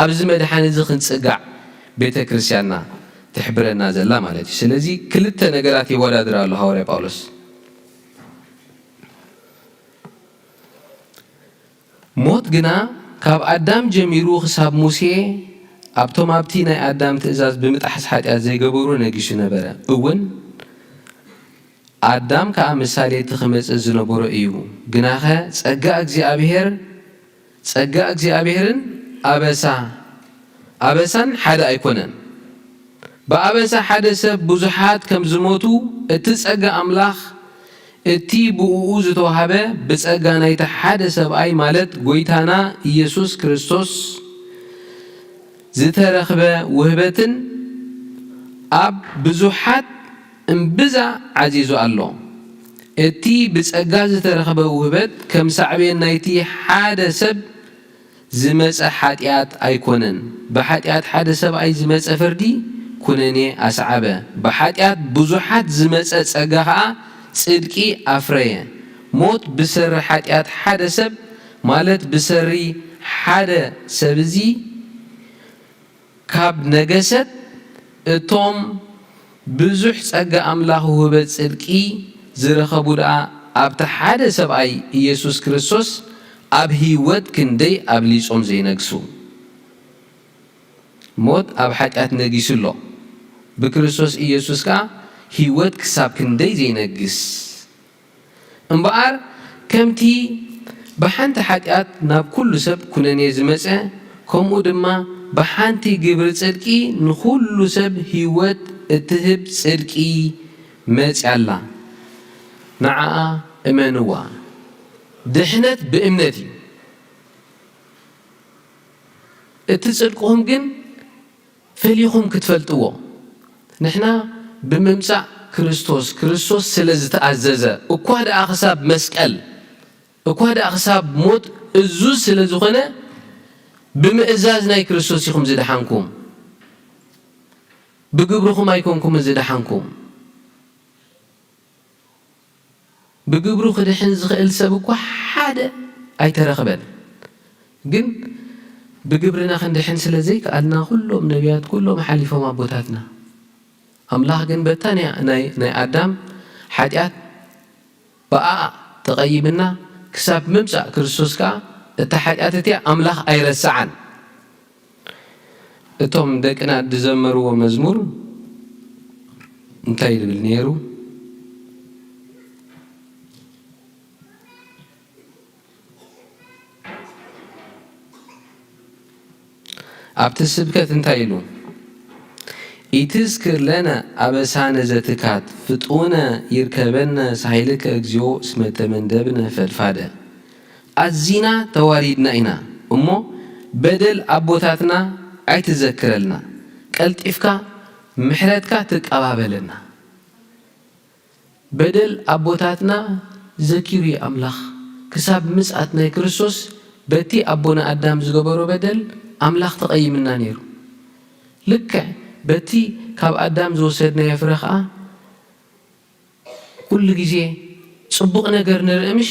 ኣብዚ መድሓኒ እዚ ክንጽጋዕ ቤተ ክርስቲያንና ትሕብረና ዘላ ማለት እዩ። ስለዚ ክልተ ነገራት የወዳድር ኣሎ ሃዋርያ ጳውሎስ። ሞት ግና ካብ ኣዳም ጀሚሩ ክሳብ ሙሴ ኣብቶም ኣብቲ ናይ ኣዳም ትእዛዝ ብምጥሓስ ሓጢኣት ዘይገበሩ ነጊሱ ነበረ። እውን ኣዳም ከኣ ምሳሌ እቲ ክመጽእ ዝነበሮ እዩ። ግናኸ ጸጋ እግዚኣብሔር፣ ጸጋ እግዚኣብሔርን ኣበሳ፣ ኣበሳን ሓደ ኣይኮነን። ብኣበሳ ሓደ ሰብ ብዙሓት ከም ዝሞቱ፣ እቲ ጸጋ ኣምላኽ እቲ ብእኡ ዝተዋህበ ብጸጋ ናይቲ ሓደ ሰብኣይ፣ ማለት ጐይታና ኢየሱስ ክርስቶስ ዝተረኽበ ውህበትን ኣብ ብዙሓት እምብዛ ዓዚዙ ኣሎ። እቲ ብጸጋ ዝተረኽበ ውህበት ከም ሳዕቤን ናይቲ ሓደ ሰብ ዝመጸ ሓጢኣት ኣይኮነን። ብሓጢኣት ሓደ ሰብኣይ ዝመጸ ፍርዲ ኩነኔ ኣስዓበ። ብሓጢኣት ብዙሓት ዝመጸ ጸጋ ኸኣ ጽድቂ ኣፍረየ። ሞት ብሰሪ ሓጢኣት ሓደ ሰብ፣ ማለት ብሰሪ ሓደ ሰብ እዚ ካብ ነገሰት፣ እቶም ብዙሕ ጸጋ ኣምላኽ ውህበት ጽድቂ ዝረኸቡ ደኣ ኣብቲ ሓደ ሰብኣይ ኢየሱስ ክርስቶስ ኣብ ህይወት ክንደይ ኣብሊጾም ዘይነግሱ። ሞት ኣብ ሓጢኣት ነጊሱ ኣሎ። ብክርስቶስ ኢየሱስ ከኣ ህይወት ክሳብ ክንደይ ዘይነግስ። እምበኣር ከምቲ ብሓንቲ ሓጢኣት ናብ ኩሉ ሰብ ኩነኔ ዝመጸ፣ ከምኡ ድማ ብሓንቲ ግብሪ ጽድቂ ንኹሉ ሰብ ህይወት እትህብ ጽድቂ መጺኣ ኣላ። ንዓኣ እመንዋ። ድሕነት ብእምነት እዩ። እቲ ጽድቅኹም ግን ፈሊኹም ክትፈልጥዎ። ንሕና ብምምጻእ ክርስቶስ፣ ክርስቶስ ስለ ዝተኣዘዘ፣ እኳ ደኣ ክሳብ መስቀል፣ እኳ ደኣ ክሳብ ሞት እዙዝ ስለ ዝኾነ፣ ብምእዛዝ ናይ ክርስቶስ ኢኹም ዝደሓንኩም። ብግብርኹም ኣይኮንኩምን ዝደሓንኩም። ብግብሩ ክድሕን ዝኽእል ሰብ እኳ ሓደ ኣይተረኽበን። ግን ብግብርና ክንድሕን ስለ ዘይከኣልና፣ ኩሎም ነቢያት፣ ኩሎም ሓሊፎም ኣቦታትና። ኣምላኽ ግን በታ ናይ፣ ናይ፣ ናይ ኣዳም ሓጢኣት ብኣኣ ተቐይምና፣ ክሳብ ምምጻእ ክርስቶስ ከኣ እታ ሓጢኣት እቲኣ ኣምላኽ ኣይረስዓን። እቶም ደቅና ዝዘመርዎ መዝሙር እንታይ ይብል ነይሩ? ኣብቲ ስብከት እንታይ ኢሉ? ኢትዝክር ለነ ኣበሳነ ዘትካት፣ ፍጡነ ይርከበነ ሳይልከ እግዚኦ እስመ ተመንደብነ ፈድፋደ። ኣዚና ተዋሪድና ኢና እሞ፣ በደል ኣቦታትና ኣይትዘክረልና፣ ቀልጢፍካ ምሕረትካ ትቀባበለና። በደል ኣቦታትና ዘኪሩ እዩ ኣምላኽ። ክሳብ ምጽኣት ናይ ክርስቶስ በቲ ኣቦና ኣዳም ዝገበሮ በደል ኣምላኽ ተቐይምና ነይሩ። ልክዕ በቲ ካብ ኣዳም ዝወሰድናዮ ፍረ ኸኣ ኩሉ ግዜ ጽቡቕ ነገር ንርኢ ምሽ፣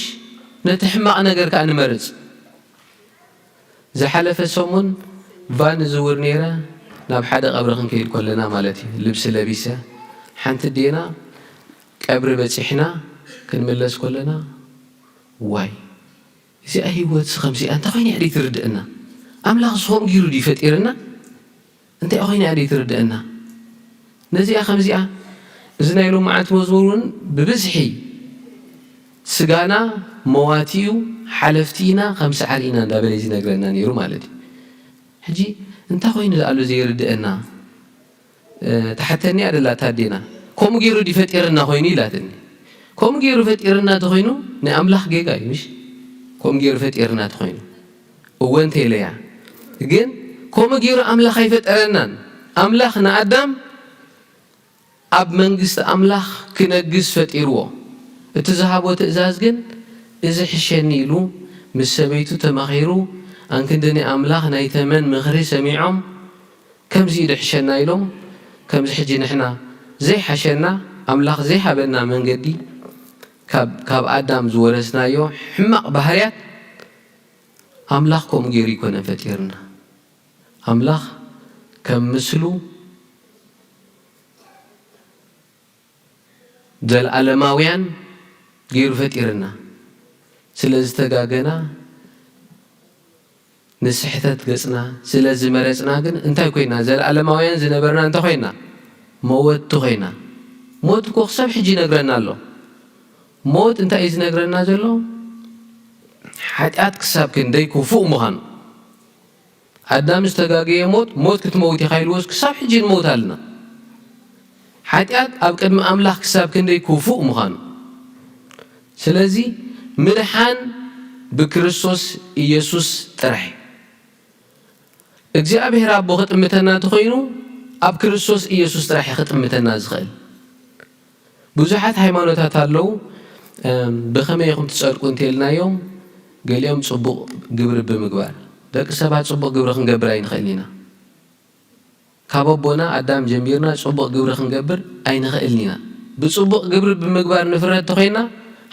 ነቲ ሕማቕ ነገር ከኣ ንመርጽ። ዝሓለፈ ሰሙን ቫን እዝውር ነይረ፣ ናብ ሓደ ቀብሪ ክንከይድ ከለና ማለት እዩ። ልብሲ ለቢሰ፣ ሓንቲ ዴና ቀብሪ በጺሕና ክንምለስ ከለና፣ ዋይ፣ እዚኣ ህይወትሲ ከምዚኣ እንታይ ኮይና እያ ደይትርድእና? ኣምላኽ ዝኸም ገይሩ ድዩ ፈጢርና? እንታይ ኮይና እያ ደይትርድእና? ነዚኣ ከምዚኣ፣ እዚ ናይ ሎማዓንቲ መዝሙር እውን ብብዝሒ ስጋና መዋቲ እዩ፣ ሓለፍቲ ኢና፣ ከም ሳዕሪ ኢና እንዳበለ እዩ ዝነግረና ነይሩ ማለት እዩ። ሕጂ እንታይ ኮይኑ ዝኣሉ ዘይርድእና? እ፣ ትሓተኒ እያ ደላ ታዴና። ከምኡ ገይሩ ድዩ ፈጢርና ኮይኑ ኢላትኒ። ከምኡ ገይሩ ፈጢርና ተኮይኑ ናይ ኣምላኽ ጌጋ እዩ፣ ምሽ? ከምኡ ገይሩ ፈጢርና ተኮይኑ። እወ እንተ ኢለያ። ግን ከምኡ ገይሩ ኣምላኽ ኣይፈጠረናን። ኣምላኽ ንኣዳም ኣብ መንግስቲ ኣምላኽ ክነግስ ፈጢርዎ። እቲ ዝሃቦ ትእዛዝ ግን፣ እዚ ሕሸኒ ኢሉ ምስ ሰበይቱ ተማኺሩ፣ ኣንክንዲ ናይ ኣምላኽ ናይ ተመን ምኽሪ ሰሚዖም፣ ከምዚ ኢሉ ሕሸና ኢሎም፣ ከምዚ ሕጂ ንሕና ዘይሓሸና፣ ኣምላኽ ዘይሃበና መንገዲ፣ ካብ፣ ካብ ኣዳም ዝወረስናዮ ሕማቕ ባህርያት፣ ኣምላኽ ከምኡ ገይሩ ኣይኮነን ፈጢርና። ኣምላኽ ከም ምስሉ ዘልኣለማውያን ገይሩ ፈጢርና። ስለ ዝተጋገና፣ ንስሕተት ገጽና ስለ ዝመረጽና ግን እንታይ ኮይና? ዘልኣለማውያን ዝነበርና እንተ ኮይና፣ መወቲ ኮይና። ሞት እኮ ክሳብ ሕጂ ይነግረና ኣሎ። ሞት እንታይ እዩ ዝነግረና ዘሎ? ሓጢኣት ክሳብ ክንደይ ክፉእ ምዃኑ። ኣዳም ዝተጋገየ ሞት፣ ሞት ክትመውት ኢኻ ኢልዎስ ክሳብ ሕጂ ንመውት ኣለና። ሓጢኣት ኣብ ቅድሚ ኣምላኽ ክሳብ ክንደይ ክፉእ ምዃኑ። ስለዚ ምድሓን ብክርስቶስ ኢየሱስ ጥራሕ እዩ። እግዚኣብሔር ኣቦ ክጥምተና እንተኾይኑ ኣብ ክርስቶስ ኢየሱስ ጥራሕ እዩ ክጥምተና ዝኽእል። ብዙሓት ሃይማኖታት ኣለዉ። እም፣ ብኸመይ ኢኹም ትጸድቁ እንተልናዮም፣ ገሊኦም ጽቡቕ ግብሪ ብምግባር፣ ደቂ ሰባት ጽቡቕ ግብሪ ክንገብር ኣይንኽእልን ኢና። ካብ ኣቦና ኣዳም ጀሚርና ጽቡቕ ግብሪ ክንገብር ኣይንኽእልን ኢና። ብጽቡቕ ግብሪ ብምግባር ንፍረ እንተኾይንና፣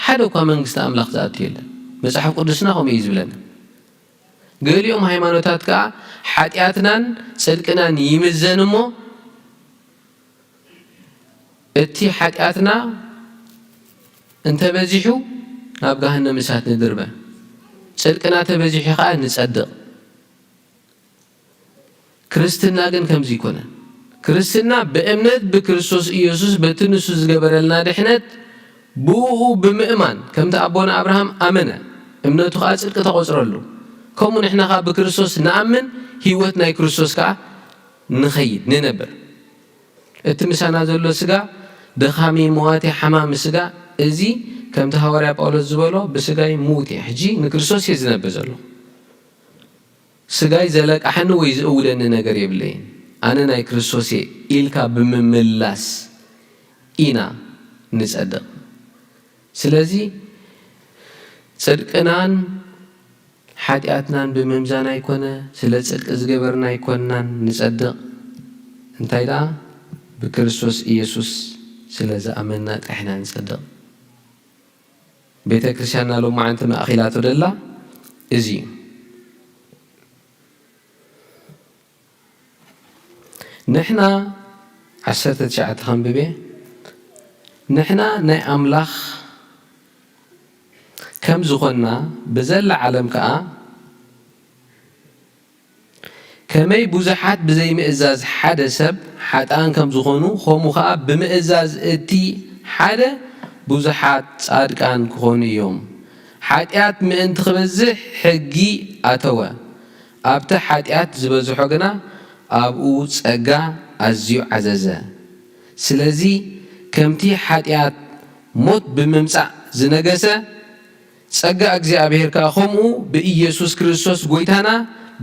ሓደ እኳ መንግስቲ ኣምላኽ ዝኣቱ የለን። መጽሓፍ ቅዱስና ከምኡ እዩ ዝብለና። ገሊኦም ሃይማኖታት ከኣ ሓጢኣትናን ጽድቅናን ይምዘን እሞ፣ እቲ ሓጢኣትና እንተበዚሑ ናብ ገሃነም እሳት ንድርበ፣ ጽድቅና ተበዚሑ ከኣ ንጸድቕ። ክርስትና ግን ከምዚ ኣይኮነን። ክርስትና ብእምነት ብክርስቶስ ኢየሱስ በቲ ንሱ ዝገበረልና ድሕነት ብእኡ ብምእማን ከምቲ ኣቦና ኣብርሃም ኣመነ፣ እምነቱ ከኣ ጽድቂ ተቖጽረሉ። ከምኡ ንሕና ከኣ ብክርስቶስ ንኣምን፣ ህይወት ናይ ክርስቶስ ከኣ ንኸይድ፣ ንነብር። እቲ ምሳና ዘሎ ስጋ ደኻሚ፣ መዋቲ፣ ሓማሚ ስጋ፣ እዚ ከምቲ ሃዋርያ ጳውሎስ ዝበሎ ብስጋይ ምዉት እየ፣ ሕጂ ንክርስቶስ እየ ዝነብር ዘለኹ። ስጋይ ዘለቃሕኒ ወይ ዝእውደኒ ነገር የብለይን፣ ኣነ ናይ ክርስቶስ እየ ኢልካ ብምምላስ ኢና ንጸድቕ። ስለዚ ጽድቅናን ሓጢኣትናን ብምምዛን ኣይኮነ፣ ስለ ጽድቂ ዝገበርና ኣይኮንናን ንጸድቕ። እንታይ ደኣ ብክርስቶስ ኢየሱስ ስለ ዝኣመንና ጥራሕ ኢና ንጸድቕ። ቤተ ክርስቲያንና ሎማዓንቲ ማእኺላቶ ደላ እዚ እዩ። ንሕና ዓሰርተ ትሽዓተ ከንብቤ፣ ንሕና ናይ ኣምላኽ ከም ዝኾንና ብዘላ ዓለም ከኣ ከመይ ብዙሓት ብዘይምእዛዝ ሓደ ሰብ ሓጥኣን ከም ዝኾኑ፣ ከምኡ ኸኣ ብምእዛዝ እቲ ሓደ ብዙሓት ጻድቃን ክኾኑ እዮም። ሓጢኣት ምእንቲ ክበዝሕ ሕጊ ኣተወ፣ ኣብቲ ሓጢኣት ዝበዝሖ ግና ኣብኡ ጸጋ ኣዝዩ ዓዘዘ። ስለዚ ከምቲ ሓጢኣት ሞት ብምምጻእ ዝነገሰ፣ ጸጋ እግዚኣብሔር ከኣ ከምኡ ብኢየሱስ ክርስቶስ ጐይታና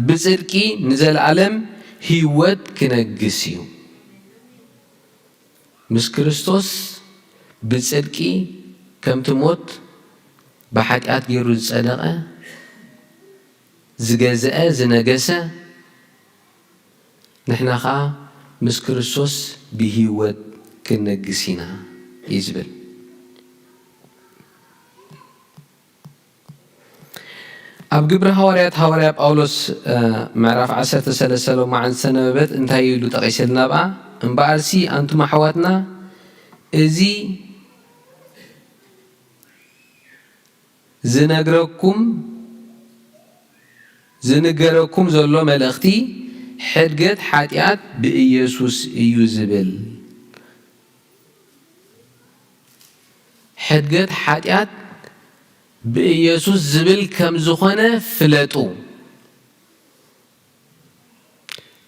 ብጽድቂ ንዘለኣለም ህይወት ክነግስ እዩ። ምስ ክርስቶስ ብጽድቂ ከምቲ ሞት ብሓጢኣት ገይሩ ዝጸደቐ፣ ዝገዝአ፣ ዝነገሰ፣ ንሕና ኸኣ ምስ ክርስቶስ ብህይወት ክንነግስ ኢና እዩ ዝብል። ኣብ ግብሪ ሃዋርያት ሃዋርያ ጳውሎስ፣ እ፣ ምዕራፍ ዓሰርተ ሰለስተ ሎማዓንቲ ዝተነበበት እንታይ ኢሉ ጠቒስልና ብኣ? እምበኣርሲ ኣንቱም ኣሕዋትና፣ እዚ ዝነግረኩም፣ ዝንገረኩም ዘሎ መልእኽቲ ሕድገት ሓጢኣት ብኢየሱስ እዩ ዝብል። ሕድገት ሓጢኣት ብኢየሱስ ዝብል ከም ዝኾነ ፍለጡ።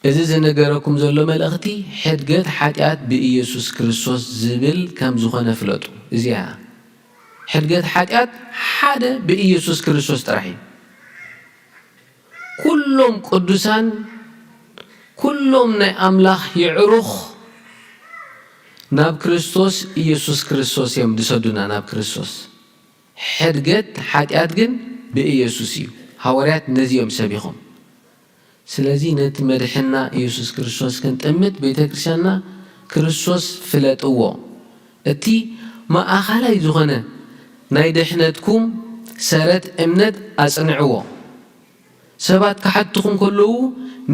እዚ ዝነገረኩም ዘሎ መልእኽቲ ሕድገት ሓጢኣት ብኢየሱስ ክርስቶስ ዝብል ከም ዝኾነ ፍለጡ። እዚኣ ሕድገት ሓጢኣት ሓደ ብኢየሱስ ክርስቶስ ጥራሕ እዩ። ኩሎም ቅዱሳን፣ ኩሎም ናይ ኣምላኽ የዕሩኽ ናብ ክርስቶስ ኢየሱስ ክርስቶስ እዮም ዝሰዱና፣ ናብ ክርስቶስ። ሕድገት ሓጢኣት ግን ብኢየሱስ እዩ። ሃዋርያት ነዚ እዮም ሰቢኾም። ስለዚ ነቲ መድሕንና ኢየሱስ ክርስቶስ ክንጥምት ቤተ ክርስቲያንና ክርስቶስ ፍለጥዎ። እቲ ማእኸላይ ዝኾነ ናይ ድሕነትኩም ሰረት እምነት ኣጽንዕዎ። ሰባት ክሓትኹም ከለዉ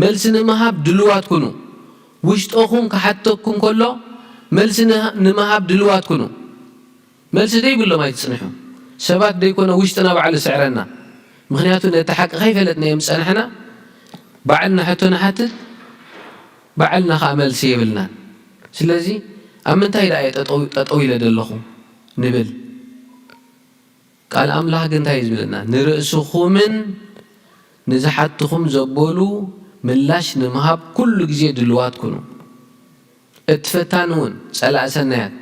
መልሲ ንምሃብ ድልዋት ኩኑ። ውሽጠኹም ክሓተኩም ከሎ መልሲ ንሃ-፣ ንምሃብ ድልዋት ኩኑ። መልሲ ዘይብሎም ኣይትጽንሑ። ሰባት ደይኮነ ውሽጥና ባዕሉ ስዕረና። ምኽንያቱ ነቲ ሓቂ ከይፈለጥናዮም ዝጸናሕና ባዕልና ሕቶ ንሓትት፣ ባዕልና ከኣ መልሲ የብልናን። ስለዚ ኣብ ምንታይ ደኣ እየ ጠጠው፣ ጠጠው ኢለ ዘለኹ ንብል። ቃል ኣምላኽ ግን እንታይ እዩ ዝብለና? ንርእስኹምን ንዝሓትኹም ዘበሉ ምላሽ ንምሃብ ኩሉ ግዜ ድልዋት ኩኑ። እቲ ፈታኒ እውን ጸላእ ሰናያት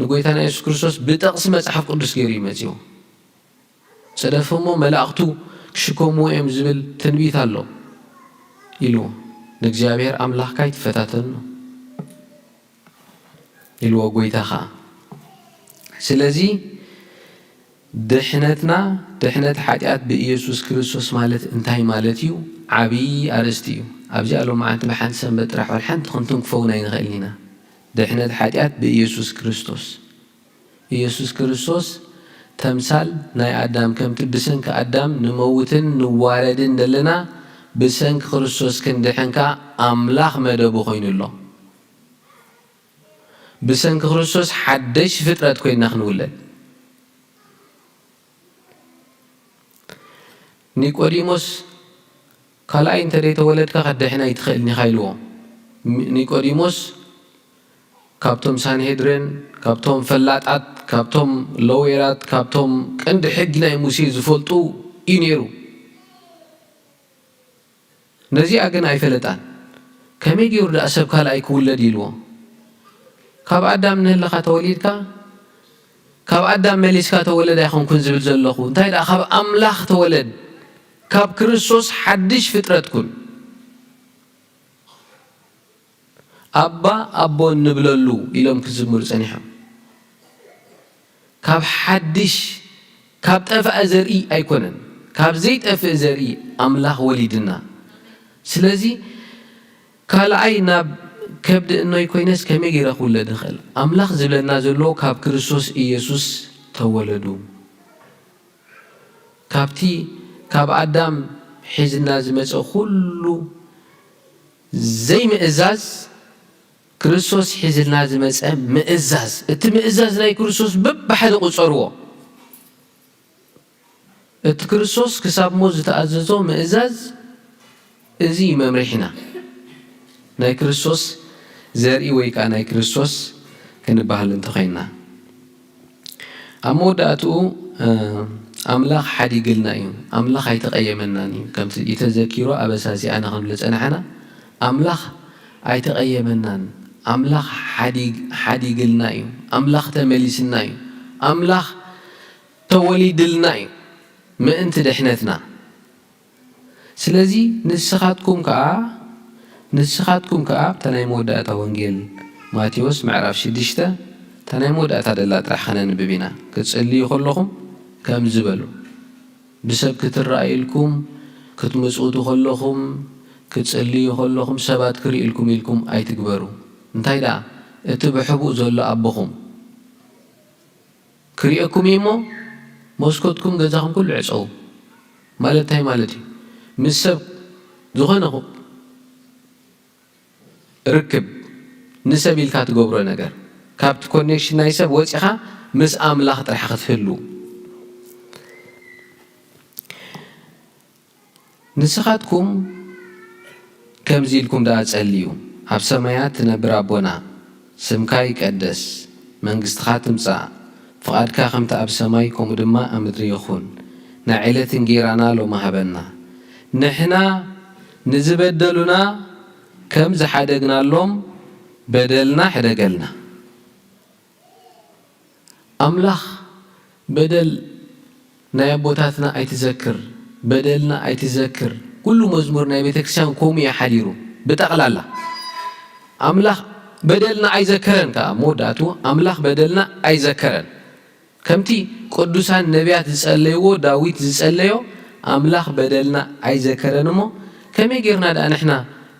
ንጎይታና የሱስ ክርስቶስ ብጠቕሲ መጽሓፍ ቅዱስ ገይሩ እዩ መጺዎ። "ጽደፍ እሞ መላእኽቱ ክሽከምዎ እዮም" ዝብል ትንቢት ኣሎ ኢልዎ። "ንእግዚኣብሔር ኣምላኽካ ኣይትፈታተኖ" ኢልዎ ጎይታ ኸኣ። ስለዚ ድሕነትና፣ ድሕነት ሓጢኣት ብኢየሱስ ክርስቶስ ማለት እንታይ ማለት እዩ? ዓብዪ ኣርእስቲ እዩ። ኣብዚኣ ሎማዓንቲ ብሓንቲ ሰንበት ጥራሕ ወላ ሓንቲ ክንትንክፈውን ኣይንኽእልን ኢና። ድሕነት ሓጢኣት ብኢየሱስ ክርስቶስ። ኢየሱስ ክርስቶስ ተምሳል ናይ ኣዳም፣ ከምቲ ብሰንኪ ኣዳም ንመውትን ንዋረድን ዘለና፣ ብሰንኪ ክርስቶስ ክንድሕን ከኣ ኣምላኽ መደቡ ኮይኑ ኣሎ። ብሰንኪ ክርስቶስ ሓደሽ ፍጥረት ኮይንና ክንውለድ። ኒቆዲሞስ፣ "ካልኣይ እንተ ደይተወለድካ ክትድሕን ኣይትኽእልን ኢኻ" ኢልዎ። ኒ-፣ ኒቆዲሞስ ካብቶም ሳንሄድሬን፣ ካብቶም ፈላጣት፣ ካብቶም ሎየራት፣ ካብቶም ቀንዲ ሕጊ ናይ ሙሴ ዝፈልጡ እዩ ነይሩ። ነዚኣ ግን ኣይፈለጣን። "ከመይ ገይሩ ደኣ ሰብ ካልኣይ ክውለድ?" ኢልዎ። "ካብ ኣዳም ንህለኻ ተወሊድካ፣ ካብ ኣዳም መሊስካ ተወለድ ኣይኮንኩን ዝብል ዘለኹ፣ እንታይ ደኣ ካብ ኣምላኽ ተወለድ፣ ካብ ክርስቶስ ሓድሽ ፍጥረት ኩን። ኣባ ኣቦ እንብለሉ" ኢሎም ክዝምሩ ጸኒሖም። ካብ ሓድሽ፣ ካብ ጠፍኣ ዘርኢ ኣይኮነን፣ ካብ ዘይጠፍእ ዘርኢ ኣምላኽ ወሊድና። ስለዚ ካልኣይ ናብ ከብዲ እኖይ ኮይነስ ከመይ ገይረ ክውለድ እኽእል? ኣምላኽ ዝብለና ዘሎ ካብ ክርስቶስ ኢየሱስ ተወለዱ። ካብቲ ካብ ኣዳም ሒዝና ዝመጸ ኩሉ ዘይምእዛዝ፣ ክርስቶስ ሒዝልና ዝመጸ ምእዛዝ፣ እቲ ምእዛዝ ናይ ክርስቶስ በብሓደ ቁጸርዎ። እቲ ክርስቶስ ክሳብ ሞት ዝተኣዘዞ ምእዛዝ፣ እዚ እዩ መምርሒና። ናይ ክርስቶስ ዘርኢ ወይ ከኣ ናይ ክርስቶስ ክንበሃል እንተኾይንና። ኣብ መወዳእትኡ፣ እ፣ ኣምላኽ ሓዲግልና እዩ። ኣምላኽ ኣይተቐየመናን እዩ። ከምቲ ተዘኪሩ ኣበሳ እዚኣ ንኽንብል ዝጸናሕና፣ ኣምላኽ ኣይተቐየመናን። ኣምላኽ ሓዲግ-፣ ሓዲግልና እዩ። ኣምላኽ ተመሊስና እዩ። ኣምላኽ ተወሊድልና እዩ። ምእንቲ ድሕነትና። ስለዚ ንስኻትኩም ከኣ፣ ንስኻትኩም ከኣ ኣብታ ናይ መወዳእታ ወንጌል ማቴዎስ ምዕራፍ ሽዱሽተ፣ እታ ናይ መወዳእታ ደላ ጥራሕ ከነንብብ ኢና። ክትጽልዩ ከለኹም ከምዚ በሉ። ብሰብ ክትረኣዩ ኢልኩም ክትምጽውቱ ከለኹም፣ ክትጽልዩ ከለኹም ሰባት ክርእዩልኩም ኢልኩም ኣይትግበሩ። እንታይ ደኣ፣ እቲ ብሕቡእ ዘሎ ኣቦኹም ክርእየኩም እዩ እሞ፣ መስኮትኩም ገዛኹም ኩሉ ዕጸዉ። ማለት እንታይ ማለት እዩ? ምስ ሰብ ዝኾነ ኹ-፣ ርክብ፣ ንሰብ ኢልካ ትገብሮ ነገር፣ ካብቲ ኮኔክሽን ናይ ሰብ ወጺኻ ምስ ኣምላኽ ጥራሕ ክትህሉ። ንስኻትኩም ከምዚ ኢልኩም ደኣ ጸልዩ፣ ኣብ ሰማያት ትነብር ኣቦና፣ ስምካ ይቀደስ፣ መንግስትኻ ትምጻእ፣ ፍቓድካ ከምቲ ኣብ ሰማይ ከምኡ ድማ ኣብ ምድሪ ይኹን። ናይ ዕለት እንጌራና ሎሚ ሃበና። ንሕና ንዝበደሉና ከም ዝሓደግናሎም በደልና ሕደገልና። ኣምላኽ በደል ናይ ኣቦታትና ኣይትዘክር፣ በደልና ኣይትዘክር። ኩሉ መዝሙር ናይ ቤተክርስትያን ከምኡ እዩ ሓዲሩ። ብጠቕላላ ኣምላኽ በደልና ኣይዘከረን፣ ከኣ መወዳእቱ ኣምላኽ በደልና ኣይዘከረን። ከምቲ ቅዱሳን ነቢያት ዝጸለይዎ፣ ዳዊት ዝጸለዮ፣ ኣምላኽ በደልና ኣይዘከረን እሞ፣ ከመይ ጌርና ደኣ ንሕና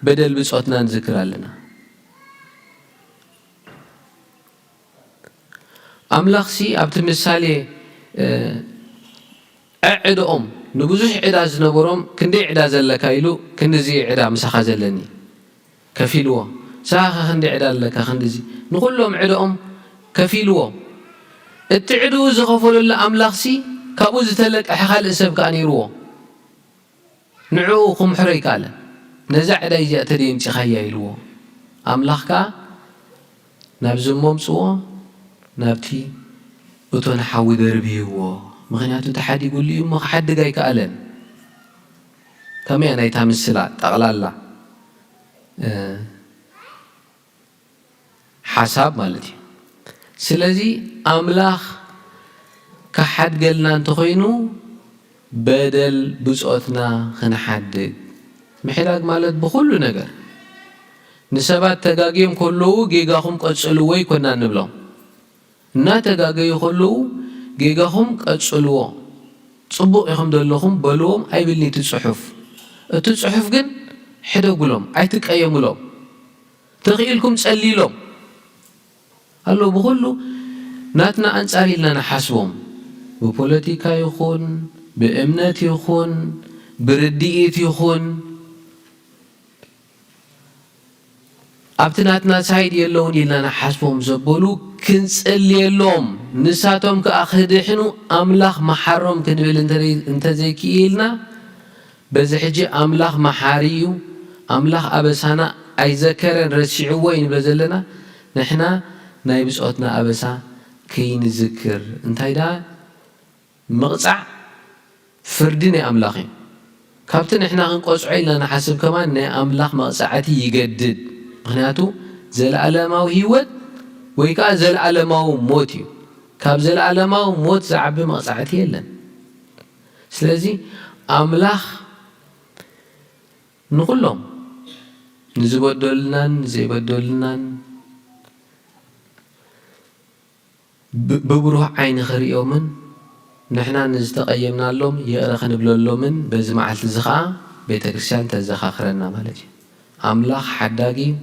በደል ብጾትና ንዝክር ኣለና? ኣምላኽሲ ኣብቲ ምሳሌ፣ እ፣ ዕዕድኦም ንብዙሕ ዕዳ ዝነበሮም፣ "ክንደይ ዕዳ ዘለካ?" ኢሉ፣ "ክንድዚ ዕዳ ምሳኻ ዘለኒ" ከፊልዎ። "ንስኻ ኸ ክንደይ ዕዳ ኣለካ?" "ክንድዚ" ንኹሎም ዕድኦም ከፊልዎ። እቲ ዕድኡ ዝኸፈለሉ ኣምላኽሲ ካብኡ ዝተለቅሐ ካልእ ሰብ ከኣ ነይርዎ። ንዕኡ ክምሕሮ ኣይከኣለን። "ነዛ ዕዳይ እዚኣ ተደይ ኣምጺኻያ?" ኢልዎ። ኣምላኽ ከኣ ናብዚ እሞ ኣምጽዎ፣ ናብቲ እቶን ሓዊ ደርብይዎ። ምኽንያቱ ተሓዲጉሉ እዩ እሞ ክሓድግ ኣይከኣለን። ከመይ እያ ናይታ ምስላ ጠቕላላ፣ እ፣ ሓሳብ ማለት እዩ። ስለዚ ኣምላኽ ክሓድገልና እንተኾይኑ በደል ብጾትና ክንሓድግ። ምሕዳግ ማለት ብኹሉ ነገር ንሰባት ተጋግዮም ከለዉ ጌጋኹም ቀጽልዎ ኣይኮና ንብሎም። እናተጋገዩ ከለዉ ጌጋኹም ቀጽልዎ፣ ጽቡቕ ኢኹም ዘለኹም በልዎም ኣይብልኒ እቲ ጽሑፍ። እቲ ጽሑፍ ግን ሕደጉሎም፣ ኣይትቀየሙሎም። ተኽኢልኩም ጸልይሎም ኣሎ። ብኹሉ ናትና ኣንጻር ኢልና ንሓስቦም፣ ብፖለቲካ ይኹን ብእምነት ይኹን ብርድኢት ይኹን ኣብቲ ናትና ሳይድ የለውን ኢልና ንሓስቦም ዘበሉ ክንጽልየሎም፣ ንሳቶም ከኣ ክድሕኑ ኣምላኽ መሓሮም ክንብል እንተ-፣ እንተዘይክኢልና፣ በዚ ሕጂ ኣምላኽ መሓሪ እዩ፣ ኣምላኽ ኣበሳና ኣይዘከረን ረሲዕዎ እዩ ንብሎ ዘለና። ንሕና ናይ ብጾትና ኣበሳ ከይንዝክር እንታይ ደኣ ምቕጻዕ ፍርዲ ናይ ኣምላኽ እዩ። ካብቲ ንሕና ክንቀጽዖ ኢልና ንሓስብ ከማን ናይ ኣምላኽ መቕጻዕቲ ይገድድ። ምኽንያቱ ዘለኣለማዊ ህይወት ወይ ከኣ ዘለኣለማዊ ሞት እዩ። ካብ ዘለኣለማዊ ሞት ዝዓቢ መቕጻዕቲ የለን። ስለዚ ኣምላኽ ንኹሎም ንዝበደሉናን ንዘይበደሉናን ብ-፣ ብብሩህ ዓይኒ ክርእዮምን ንሕና ንዝተቐየምናሎም ይቕረ ክንብለሎምን በዚ መዓልቲ እዚ ኸኣ ቤተ ክርስቲያን ተዘኻኽረና ማለት እዩ። ኣምላኽ ሓዳጊ እዩ።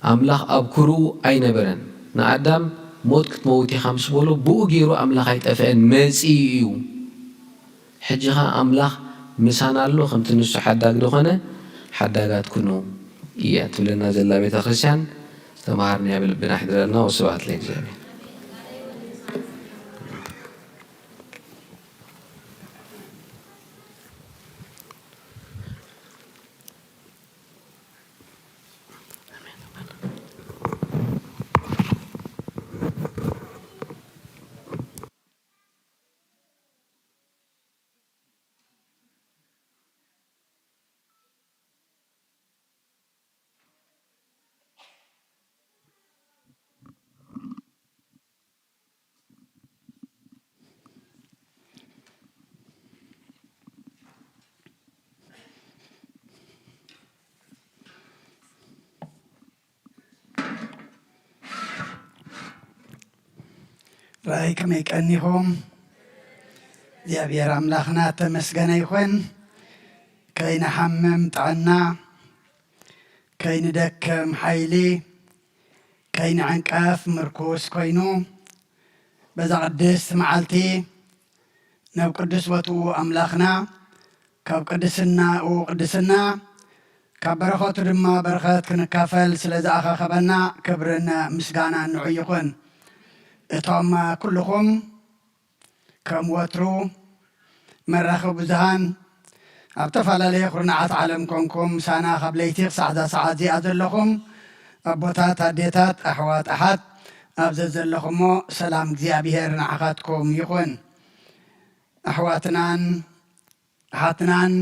ኣምላኽ ኣብ ኩርኡ ኣይነበረን። ንኣዳም ሞት ክትመውት ኢኻ ምስ በሎ ብኡ ገይሩ ኣምላኽ ኣይጠፍአን፣ መጺኡ እዩ። ሕጂ ኸኣ ኣምላኽ ምሳና ኣሎ፣ ከምቲ ንሱ ሓዳግ ዝኾነ ሓዳጋት ኩኑ እያ ትብለና ዘላ ቤተ ክርስቲያን። ዝተምሃርናዮ ብልብና ኣሕድረልና። ወስብሐት ለእግዚኣብሔር። ራእይ ከመይ ቀኒኹም? እግዚኣብሔር ኣምላኽና ተመስገነ ይኹን። ከይንሓምም ጥዕና፣ ከይንደክም ሓይሊ፣ ከይንዕንቀፍ ምርኩስ ኮይኑ፣ በዛ ቅድስቲ መዓልቲ ናብ ቅዱስ ቦትኡ ኣምላኽና፣ ካብ ቅድስናኡ ቅድስና፣ ካብ በረኸቱ ድማ በረኸት ክንካፈል ስለ ዝኣኻኸበና ክብርን ምስጋናን ንዑ ይኹን። እቶም ኩልኹም ከም ወትሩ መራኸቢ ብዙሃን ኣብ ተፈላለየ ኩርናዓት ዓለም ኮንኩም ምሳና ካብ ለይቲ ክሳዕ እዛ ሰዓት እዚኣ ዘለኹም ኣቦታት፣ ኣዴታት፣ ኣሕዋት፣ ኣሓት ኣብ ዘዘለኹሞ ሰላም እግዚኣብሔር ንዓኻትኩም ይኹን። ኣሕዋትናን ኣሓትናን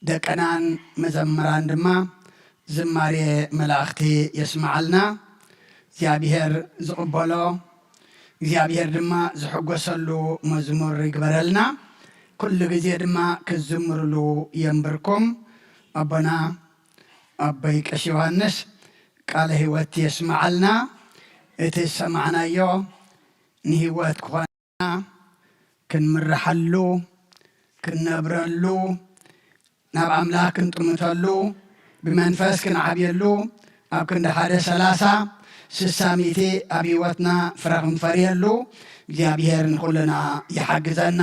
ደቅናን መዘምራን ድማ ዝማሬ መላእኽቲ የስምዓልና። እግዚኣብሔር ዝቕበሎ፣ እግዚኣብሔር ድማ ዝሕጎሰሉ መዝሙር ይግበረልና። ኩሉ ግዜ ድማ ክዝምርሉ የንብርኩም። ኣቦና ኣቦይ ቀሺ ዮሃንስ ቃለ ህይወት የስምዓልና። እቲ ዝሰማዕናዮ ንህይወት ክኾን ክንምርሓሉ፣ ክንነብረሉ፣ ናብ ኣምላኽ ክንጥምተሉ፣ ብመንፈስ ክንዓብየሉ፣ ኣብ ክንዲ ሓደ ሰላሳ፣ ስሳ፣ ሚእቲ ኣብ ህይወትና ፍረ ክንፈርየሉ እግዚኣብሔር ንኹልና ይሓግዘና።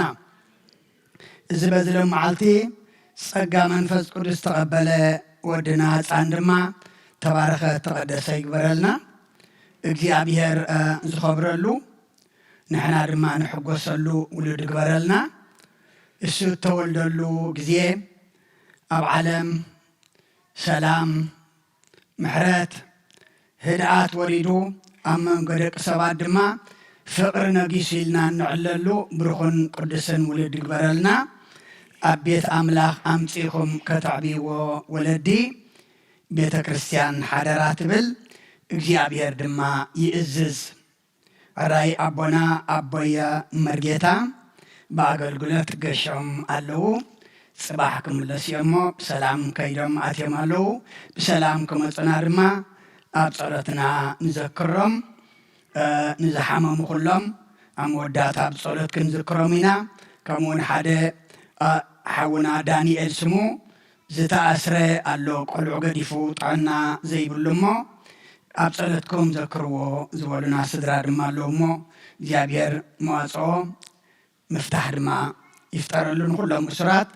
እዚ በዚ ሎም መዓልቲ ጸጋ መንፈስ ቅዱስ ዝተቐበለ ወድና ህፃን ድማ ተባረኸ ተቐደሰ ይግበረልና። እግዚኣብሔር፣ እ፣ ዝኸብረሉ ንሕና ድማ ንሕጎሰሉ ውሉድ ግበረልና። እሱ እተወልደሉ ግዜ ኣብ ዓለም ሰላም፣ ምሕረት፣ ህድኣት ወሪዱ፣ ኣብ መንጎ ደቂ ሰባት ድማ ፍቕሪ ነጊሱ ኢልና እንዕለሉ ብሩኽን ቅዱስን ውሉድ ግበረልና። ኣብ ቤት ኣምላኽ ኣምጺእኹም ከተዕብይዎ ወለዲ ቤተ ክርስቲያን ሓደራ ትብል፣ እግዚኣብሔር ድማ ይእዝዝ። ሕራይ ኣቦና ኣቦየ መርጌታ ብኣገልግሎት ገሾም ኣለዉ። ጽባሕ ክምለሱ እዮም እሞ ብሰላም ከይዶም ኣትዮም ኣለዉ። ብሰላም ክመጹና ድማ ኣብ ጸሎትና ንዘክሮም። እ፣ ንዝሓመሙ ኩሎም ኣብ መወዳእታ ብጸሎት ክንዝክሮም ኢና። ከምኡ እውን ሓደ፣ እ፣ ሓውና ዳንኤል ስሙ ዝተኣስረ ኣሎ፣ ቆልዑ ገዲፉ ጥዕና ዘይብሉ እሞ ኣብ ጸሎትኩም ዘክርዎ ዝበሉና ስድራ ድማ ኣለዉ እሞ እግዚኣብሔር መዋጽኦ ምፍታሕ ድማ ይፍጠረሉ። ንኹሎም እሱራት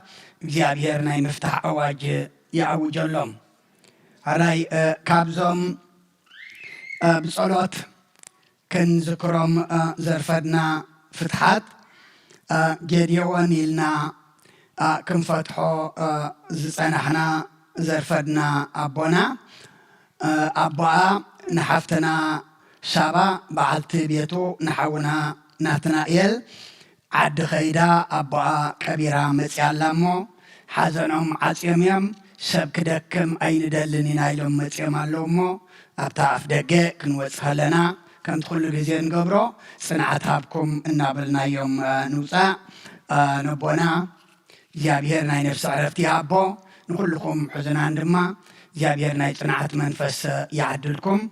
እግዚኣብሔር ናይ ምፍታሕ ኣዋጅ ይኣውጀሎም። ሕራይ፣ እ፣ ካብዞም፣ እ፣ ብጸሎት ክንዝክሮም፣ እ፣ ዘርፈድና ፍትሓት፣ እ፣ ጌድዮን ኢልና፣ እ፣ ክንፈትሖ፣ እ፣ ዝጸናሕና ዘርፈድና ኣቦና፣ እ፣ ኣቦኣ ንሓፍትና ሳባ በዓልቲ ቤቱ ንሓውና ናትናኤል ዓዲ ኸይዳ ኣቦኣ ቀቢራ መጺኣ ኣላ እሞ፣ ሓዘኖም ዓጽዮም እዮም። ሰብ ክደክም ኣይንደልን ኢና ኢሎም መጺኦም ኣለዉ እሞ፣ ኣብታ ኣፍ ደገ ክንወጽእ ከለና፣ ከምቲ ኩሉ ግዜ ንገብሮ፣ ጽንዓት ሃብኩም እናበልናዮም፣ እ፣ ንውጻእ። እ፣ ነቦና እግዚኣብሔር ናይ ነፍሲ ዕረፍቲ ይሃቦ። ንኹልኹም ሕዙናን ድማ እግዚኣብሔር ናይ ጽንዓት መንፈስ ይዓድልኩም።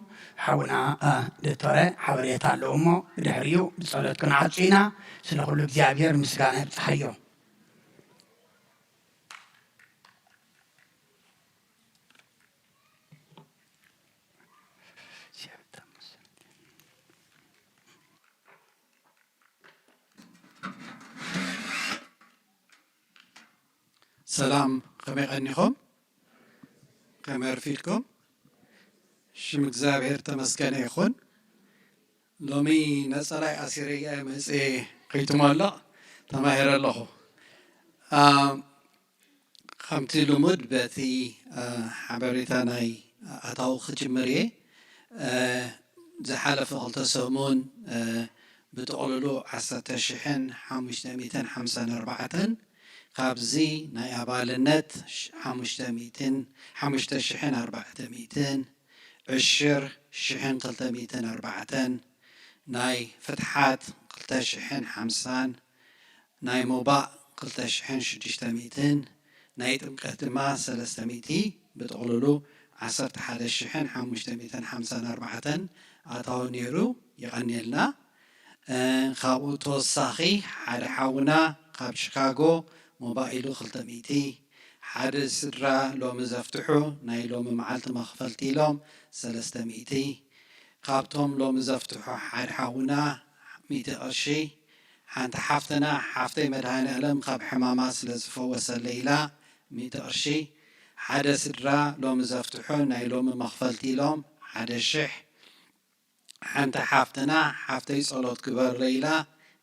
ሓውና፣ እ፣ ዶክተረ ሓበሬታ ኣለዎ እሞ ብድሕሪኡ ብጸሎት ክንዓጹ ኢና። ስለ ኩሉ እግዚኣብሔር ምስጋና ይብጽሓዮ። ሰላም፣ ከመይ ቀኒኹም? ከመይ ኣርፊድኩም? ሽም እግዚኣብሔር ተመስገነ ይኹን። ሎሚ ነጸላይ ኣሲረያ መጽኤ ከይትመልቕ ተማሂረ ኣለኹ። አ፣ ከምቲ ልሙድ በቲ፣ አ፣ ሓበሬታ ናይ ኣታዊ ክጅምር እየ። አ፣ ዝሓለፈ ክልተ ሰሙን፣ አ፣ ብጥቕልሉ ዓሰርተ ሽሕን ሓሙሽተ ሚእትን ሓምሳን ኣርባዕተን፣ ካብዚ ናይ ኣባልነት ሽ-፣ ሓሙሽተ ሚእትን፣ ሓሙሽተ ሽሕን ኣርባዕተ ሚእትን፣ ዕሽር ሽሕን ክልተ ሚእትን ኣርባዕተን፣ ናይ ፍትሓት ክልተ ሽሕን ሓምሳን፣ ናይ ሞባእ ክልተ ሽሕን ሽዱሽተ ሚእትን፣ ናይ ጥምቀት ድማ ሰለስተ ሚእቲ፣ ብጥቕልሉ ዓሰርተ ሓደ ሽሕን ሓሙሽተ ሚእትን ሓምሳን ኣርባዕተን ኣታዊ ነይሩ። የቐንየልና። እ፣ ካብኡ ተወሳኺ ሓደ ሓውና ካብ ቺካጎ ሞባእ ኢሉ ክልተ ሚእቲ፣ ሓደ ስድራ ሎሚ ዘፍትሑ ናይ ሎሚ መዓልቲ መኽፈልቲ ኢሎም ሰለስተ ሚእቲ፣ ካብቶም ሎሚ ዘፍትሑ ሓደ ሓውና ሚእቲ ቅርሺ፣ ሓንቲ ሓፍትና ሓፍተይ መድሃኔ ኣለም ካብ ሕማማ ስለ ዝፈወሰለይ ኢላ ሚእቲ ቅርሺ፣ ሓደ ስድራ ሎሚ ዘፍትሑ ናይ ሎሚ መኽፈልቲ ኢሎም ሓደ ሽሕ፣ ሓንቲ ሓፍትና ሓፍተይ ጸሎት ግበረለይ ኢላ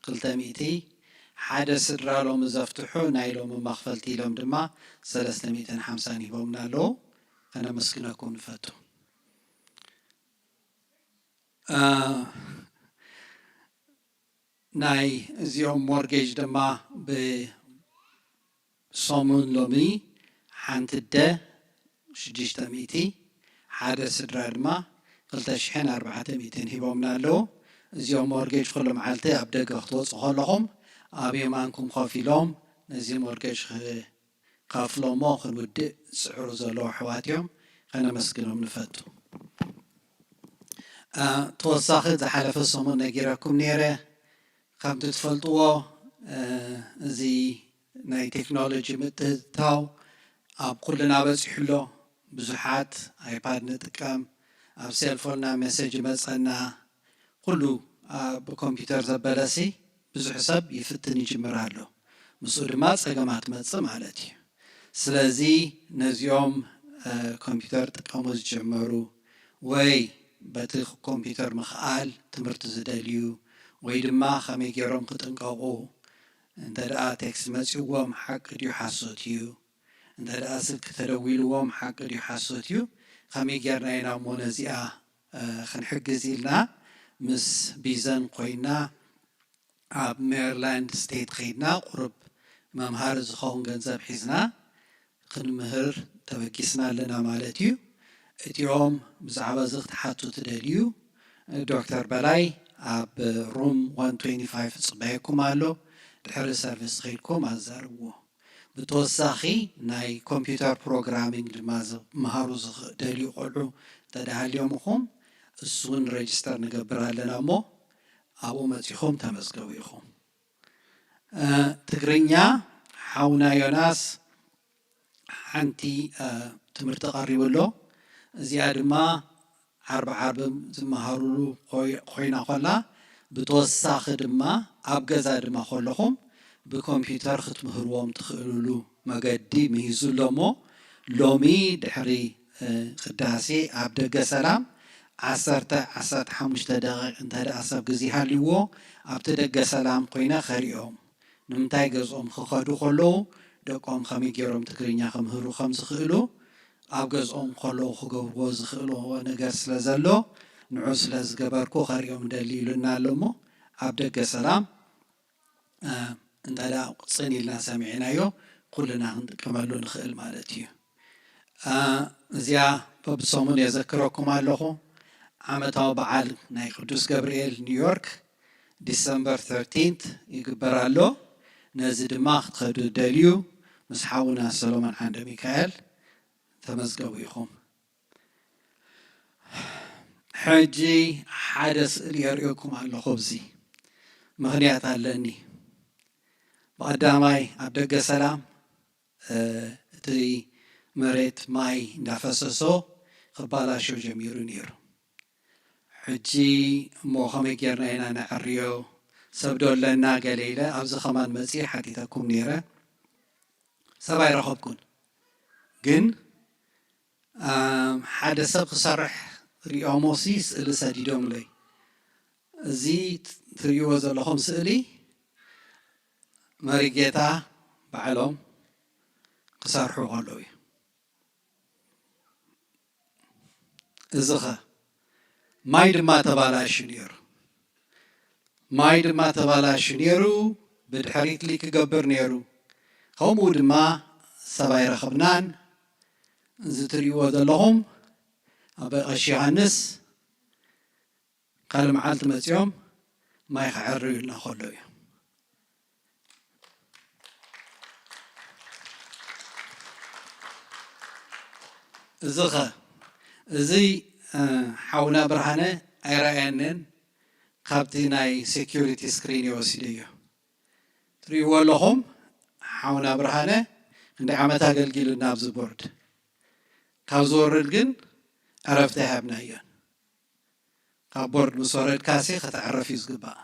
ክልተ ሚእቲ፣ ሓደ ስድራ ሎሚ ዘፍትሑ ናይ ሎሚ መኽፈልቲ ኢሎም ድማ ሰለስተ ሚእትን ሓምሳን ሂቦምና ኣለዉ። ከነመስግነኩም ንፈቱ። አ፣ ናይ እዚኦም ሞርጌጅ ድማ ብሰሙን ሎሚ ሓንቲ ኣደ ሽዱሽተ ሚእቲ፣ ሓደ ስድራ ድማ ክልተ ሽሕን ኣርባዕተ ሚእትን ሂቦምና ኣለዉ። እዚኦም ሞርጌጅ ኩሉ መዓልቲ ኣብ ደገ ክትወፁ ከለኹም ኣብ የማንኩም ኮፍ ኢሎም ነዚ ሞርጌጅ ክ-፣ ከፍሎ እሞ ክንውድእ ዝጽዕሩ ዘለዉ ኣሕዋት እዮም። ከነመስግኖም ንፈቱ። አ፣ ተወሳኺ ዝሓለፈ ሰሙን ነጊረኩም ነይረ። ከምቲ ትፈልጥዎ፣ አ፣ እዚ ናይ ቴክኖሎጂ ምትእትታው ኣብ ኩልና በጺሑ ኣሎ። ብዙሓት ኣይፓድ ንጥቀም፣ ኣብ ሴልፎንና ሜሴጅ ይመጸና፣ ኩሉ፣ አ፣ ብኮምፒውተር ዘበለሲ ብዙሕ ሰብ ይፍትን ይጅምር ኣሎ። ምስኡ ድማ ጸገማት ትመጽእ ማለት እዩ። ስለዚ ነዚኦም፣ አ፣ ኮምፒውተር ጥቀሙ ዝጀመሩ ወይ በቲ ኮምፒውተር ምኽኣል ትምህርቲ ዝደልዩ ወይ ድማ ከመይ ገይሮም ክጥንቀቑ፣ እንተ ደኣ ቴክስት መጺእዎም ሓቂ ድዩ ሓሶት እዩ፣ እንተ ደኣ ስልኪ ተደዊልዎም ሓቂ ድዩ ሓሶት እዩ፣ ከመይ ጌርና ኢና እሞ ነዚኣ፣ እ፣ ክንሕግዝ ኢልና ምስ ቢዘን ኮይና ኣብ ሜሪላንድ ስቴት ከይድና ቁሩብ መምሃሪ ዝኸውን ገንዘብ ሒዝና ክንምህር ተበጊስና ኣለና ማለት እዩ። እቲኦም ብዛዕባ እዚ ክትሓቱ ትደልዩ፣ ዶክተር በላይ ኣብ ሩም ዋን ትዌንቲ ፋይቭ ይጽበየኩም ኣሎ። ድሕሪ ሰርቪስ ከይድኩም ኣዛርብዎ። ብተወሳኺ ናይ ኮምፒውተር ፕሮግራሚንግ ድማ ዝመሃሩ ዝደልዩ ቆልዑ እንተደሃልዮም ኢኹም፣ እሱ እውን ሬጅስተር ንገብር ኣለና እሞ ኣብኡ መጺኹም ተመዝገቡ ኢኹም። ትግርኛ ሓውና ዮናስ ሓንቲ ትምህርቲ ቀሪቡ ኣሎ። እዚኣ ድማ ዓርቢ ዓርቢ ዝመሃሩሉ ኮይና ኮላ፣ ብተወሳኺ ድማ ኣብ ገዛ ድማ ከለኹም ብኮምፒውተር ክትምህርዎም ትኽእልሉ መገዲ ምሂዙ ኣሎ እሞ፣ ሎሚ ድሕሪ ቅዳሴ ኣብ ደገ ሰላም ዓሰርተ ዓሰርተ ሓሙሽተ ደቂቕ እንተ ደኣ ሰብ ግዜ ሃልይዎ ኣብቲ ደገ ሰላም ኮይነ ከርእዮም። ንምንታይ ገዝኦም ክኸዱ ከለዉ ደቆም ከመይ ገይሮም ትግርኛ ክምህሩ ከም ዝኽእሉ፣ ኣብ ገዝኦም ከለዉ ክገብርዎ ዝኽእልዎ ነገር ስለ ዘሎ፣ ንዑ ስለ ዝገበርኩ ከርእዮም ደሊ ኢሉና ኣሎ እሞ፣ ኣብ ደገ ሰላም እንተ ደኣ ጽን ኢልና ሰሚዕናዮ፣ ኩልና ክንጥቀመሉ ንኽእል ማለት እዩ። እዚኣ በብሰሙን የዘክረኩም ኣለኹ። ዓመታዊ በዓል ናይ ቅዱስ ገብርኤል ኒውዮርክ ዲሰምበር ተርቲንት ይግበር ኣሎ። ነዚ ድማ ክትኸዱ ደልዩ ምስ ሓውና ሰሎሞን ዓንደ ሚካኤል ተመዝገቡ ኢኹም። ሕጂ ሓደ ስእሊ የርእየኩም ኣለኹ። ኣብዚ ምኽንያት ኣለኒ። ብቐዳማይ ኣብ ደገ ሰላም እቲ መሬት ማይ እንዳፈሰሶ ክባላሾ ጀሚሩ ነይሩ። ሕጂ እሞ ከመይ ጌርና ኢና ነዐርዮ? ሰብ ዶ ኣለና? ገለ ኢለ ኣብዚ ከማን መጺኤ ሓቲተኩም ነይረ። ሰብ ኣይረኸብኩን። ግን ሓደ ሰብ ክሰርሕ ሪኦሞሲ ስእሊ ሰዲዶምለይ። እዚ ትርእይዎ ዘለኹም ስእሊ መሪጌታ ባዕሎም ክሰርሑ ከለዉ እዩ። እዚኸ ማይ ድማ ተባላሹ ነይሩ። ማይ ድማ ተባላሹ ነይሩ። ብድሕሪት ሊክ ክገብር ነይሩ። ከምኡ ድማ ሰብ ኣይረኸብናን። እዚ ትርእይዎ ዘለኹም ኣቦይ ቀሺ ዮሃንስ ካልእ መዓልቲ መጺኦም ማይ ክዐርዩልና ከሎ እዩ። እዚኸ እዚ ሓውና ብርሃነ ኣይረኣየንን፣ ካብቲ ናይ ሴኪሪቲ ስክሪን እየ ወሲደዮ። ትርእይዎ ኣለኹም፣ ሓውና ብርሃነ ክንደይ ዓመት ኣገልጊሉና ኣብዚ ቦርድ። ካብ ዝወርድ ግን ዕረፍቲ ኣይሃብናዮን። ካብ ቦርድ ምስ ወረድካሲ ከተዕርፍ እዩ ዝግባእ።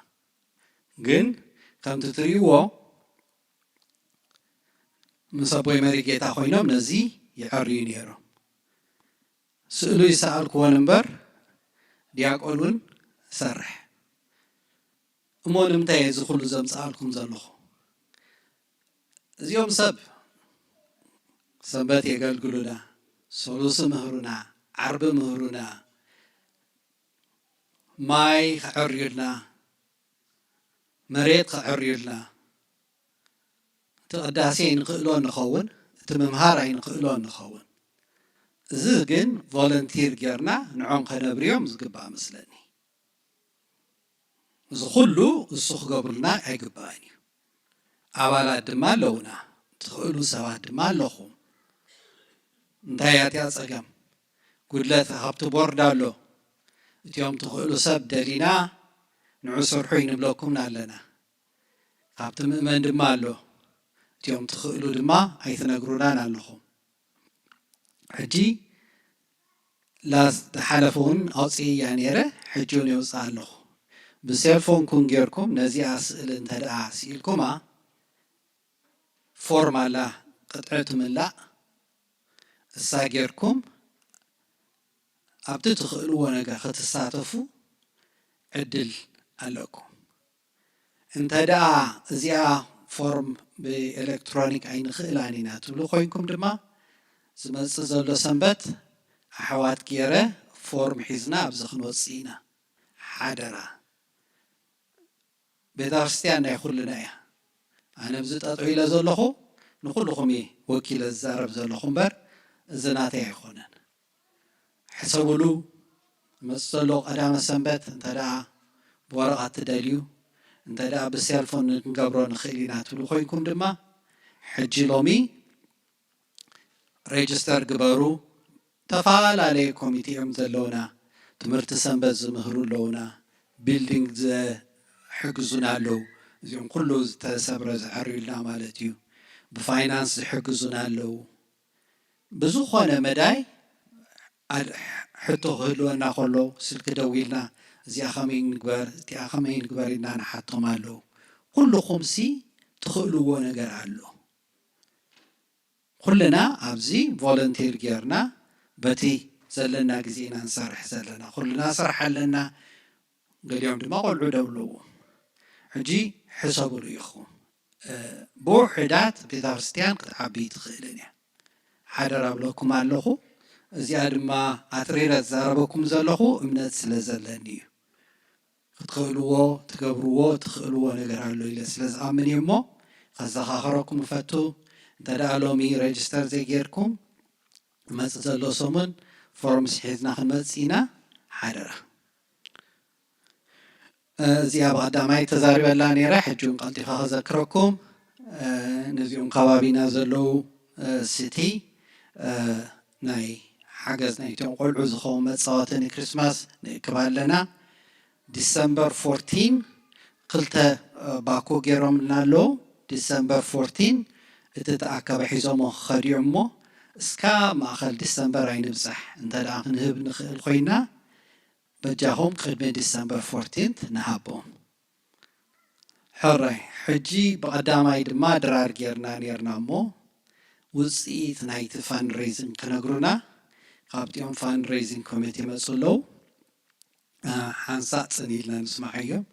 ግን ከምቲ ትርእይዎ ምስ ኣቦይ መሪጌታ ኮይኖም ነዚ ይዐርዩ ነይሮም። ስእሉ ይሰኣልክዎን እምበር ዲያቆን እውን እሰርሕ። እሞ ንምንታይ እየ እዚ ኩሉ ዘምጽኣልኩም ዘለኹ? እዚኦም ሰብ ሰንበት የገልግሉና፣ ሰሉስ ምህሩና፣ ዓርቢ ምህሩና፣ ማይ ከዐርዩልና፣ መሬት ከዐርዩልና። እቲ ቅዳሴ ኣይንኽእሎን ንኸውን፣ እቲ ምምሃር ኣይንኽእሎን ንኸውን። እዚ ግን ቮለንቲር ጌርና ንዖም ከነብርዮም ዝግባእ መስለኒ። እዚ ኩሉ እሱ ክገብሩልና ኣይግባእን እዩ። ኣባላት ድማ ኣለውና፣ ትኽእሉ ሰባት ድማ ኣለኹም። እንታይ እያ እቲኣ ጸገም? ጉድለት ካብቲ ቦርድ ኣሎ። እቲኦም ትኽእሉ ሰብ ደሊና ንዑ ስርሑ ይንብለኩም ኣለና። ካብቲ ምእመን ድማ ኣሎ። እቲኦም ትኽእሉ ድማ ኣይትነግሩናን ኣለኹም። ሕጂ ላስ ዝሓለፈ እውን ኣውፅእያ ነይረ፣ ሕጂ እውን የውፅእ ኣለኹ። ብሴልፎንኩም ጌርኩም ነዚኣ ስእሊ እንተ ደኣ ስኢልኩማ ፎርም ኣላ ቅጥዒ ትምላእ፣ እሳ ጌርኩም ኣብቲ ትኽእልዎ ነገር ክትሳተፉ ዕድል ኣለኩም። እንተ ደኣ እዚኣ ፎርም ብኤሌክትሮኒክ ኣይንኽእላን ኢና ትብሉ ኮይንኩም ድማ፣ ዝመጽእ ዘሎ ሰንበት ኣሕዋት ገይረ ፎርም ሒዝና ኣብዚ ክንወጽእ ኢና። ሓደራ። ቤተ ክርስቲያን ናይ ኩልና እያ። ኣነ ኣብዚ ጠጠው ኢለ ዘለኹ ንኹልኹም እየ ወኪለ ዝዛረብ ዘለኹ እምበር፣ እዚ ናተይ ኣይኮነን። ሕሰቡሉ። መጽእ ዘሎ ቀዳመ ሰንበት እንተ ደኣ ብወረቐት ትደልዩ፣ እንተ ደኣ ብሴልፎን ክንገብሮ ንኽእል ኢና ትብሉ ኮይንኩም ድማ፣ ሕጂ ሎሚ ሬጅስተር ግበሩ። ተፈላለየ ኮሚቴ እዮም ዘለውና። ትምህርቲ ሰንበት ዝምህሩ ኣለውና። ቢልዲንግ ዝሕግዙና ኣለዉ። እዚኦም ኩሉ ዝተሰብረ ዝዕርዩልና ማለት እዩ። ብፋይናንስ ዝሕግዙና ኣለዉ። ብዝኾነ መዳይ ኣድ-፣ ሕቶ ክህልወና ከሎ ስልኪ ደዊልና፣ "እዚኣ ከመይ ንግበር፣ እቲኣ ከመይ ንግበር?" ኢልና ንሓቶም ኣለዉ። ኩልኹምሲ ትኽእልዎ ነገር ኣሎ። ኩልና ኣብዚ ቮለንቲር ጌርና በቲ ዘለና ግዜ ኢና ንሰርሕ ዘለና። ኩልና ስራሕ ኣለና። ገሊኦም ድማ ቆልዑ ደው ኣለዎም። ሕጂ ሕሰብሉ ኢኹም። እ፣ ብውሕዳት ቤተ ክርስቲያን ክትዓቢ ትኽእልን እያ። ሓደራ እብለኩም ኣለኹ። እዚኣ ድማ ኣትሪረ ዝዛረበኩም ዘለኹ እምነት ስለ ዘለኒ እዩ። ክትኽእልዎ፣ ትገብርዎ፣ ትኽእልዎ ነገር ኣሎ ኢለ ስለ ዝኣምን እየ እሞ፣ ከዘኻኽረኩም እፈቱ። እንተ ደኣ ሎሚ ሬጅስተር ዘይጌርኩም፣ መጽእ ዘሎ ሰሙን ፎርምስ ሒዝና ክንመጽእ ኢና። ሓደራ። እ፣ እዚኣ ብቐዳማይ ተዛሪበላ ነይረ፣ ሕጂ እውን ቀልጢፈ ከዘክረኩም። እ፣ ነዚኦም ከባቢና ዘለዉ፣ እ፣ ሲቲ፣ እ፣ ናይ ሓገዝ ናይቶም ቆልዑ ዝኸውን መጻወቲ ንክሪስማስ ንእክብ ኣለና። ዲሰምበር ፎርቲን ክልተ፣ እ፣ ባኮ ገይሮምልና ኣለዉ። ዲሰምበር ፎርቲን እቲ ተኣከበ ሒዞሞ ክኸዱ እዮም እሞ፣ እስካብ ማእከል ዲሰምበር ኣይንብጻሕ። እንተ ደኣ ክንህብ ንኽእል ኮይና፣ በጃኹም ቅድሚ ዲሰምበር ፎርቲን ንሃቦም። ሕራይ፣ ሕጂ ብቐዳማይ ድማ ድራር ጌርና ኔርና እሞ፣ ውጽኢት ናይቲ ፋንድሬይዚንግ ክነግሩና ካብቲኦም ፋንድሬይዚንግ ኮሚቴ ይመጹ ኣለዉ። እ፣ ሓንሳእ ጽን ኢልና ንስምዓዮም።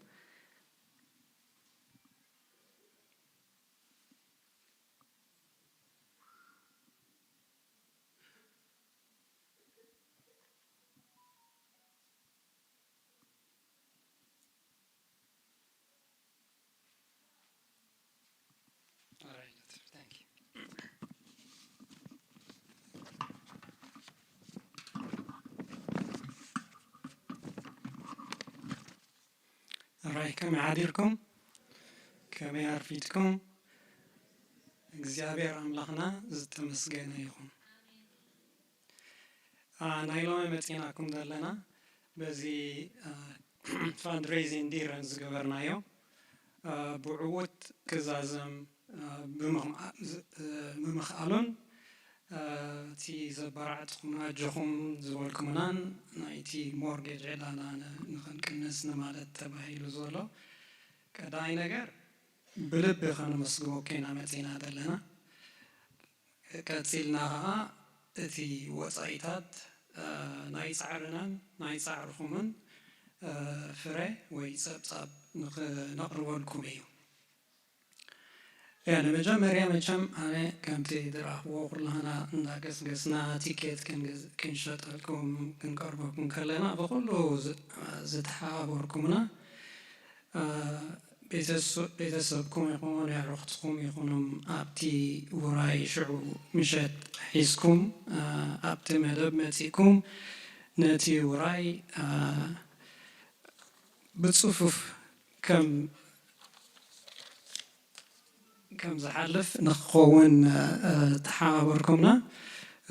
All right, thank you. ኣራይ፣ ከመይ ሓዲርኩም? ከመይ ኣርፊድኩም? እግዚኣብሔር ኣምላኽና ዝተመስገነ ይኹን። አ፣ ናይ ሎሚ መጺናኩም ዘለና በዚ፣ አ፣ ፋንድሬይዚንግ ዲረን ዝገበርናዮ፣ አ፣ ብዕዉት ክዛዘም፣ አ፣ ብምኽማ-፣ ዝ-፣ እ፣ ምምኽኣሉን፣ እ፣ እቲ ዘበራዕትኹም ኣጆኹም ዝበልኩምናን ናይቲ ሞርጌጅ ዕዳና ን-፣ ንኽንቅንስ ንማለት ተባሂሉ ዘሎ ቀዳማይ ነገር ብልቢ ከነመስግነኩም ኢና መጺና ዘለና። ቀጺልና ኸኣ እቲ ወጻኢታት፣ እ፣ ናይ ጻዕርናን ናይ ጻዕርኹምን፣ እ፣ ፍረ ወይ ጸብጻብ ንኽነቕርበልኩም እዩ። ያ፣ ንመጀመርያ መቸም ኣነ ከምቲ ዝረኣኽዎ ኩላህና እንዳገስገስና ቲኬት ክንገዝ-፣ ክንሸጠልኩም ክንቀርበኩም ከለና ብኹሉ ዝ-፣ ዝተሓባበርኩምና፣ እ፣ ቤተሰ-፣ ቤተሰብኩም ይኹን ኣዕሩኽትኩም ይኹኖም ኣብቲ ውራይ ሽዑ ምሸት ሒዝኩም፣ እ፣ ኣብቲ መደብ መጺእኩም ነቲ ውራይ፣ እ፣ ብጽፉፍ ከም፣ ከም ዝሓልፍ ንኽኸውን፣ እ፣ ተሓባበርኩምና፣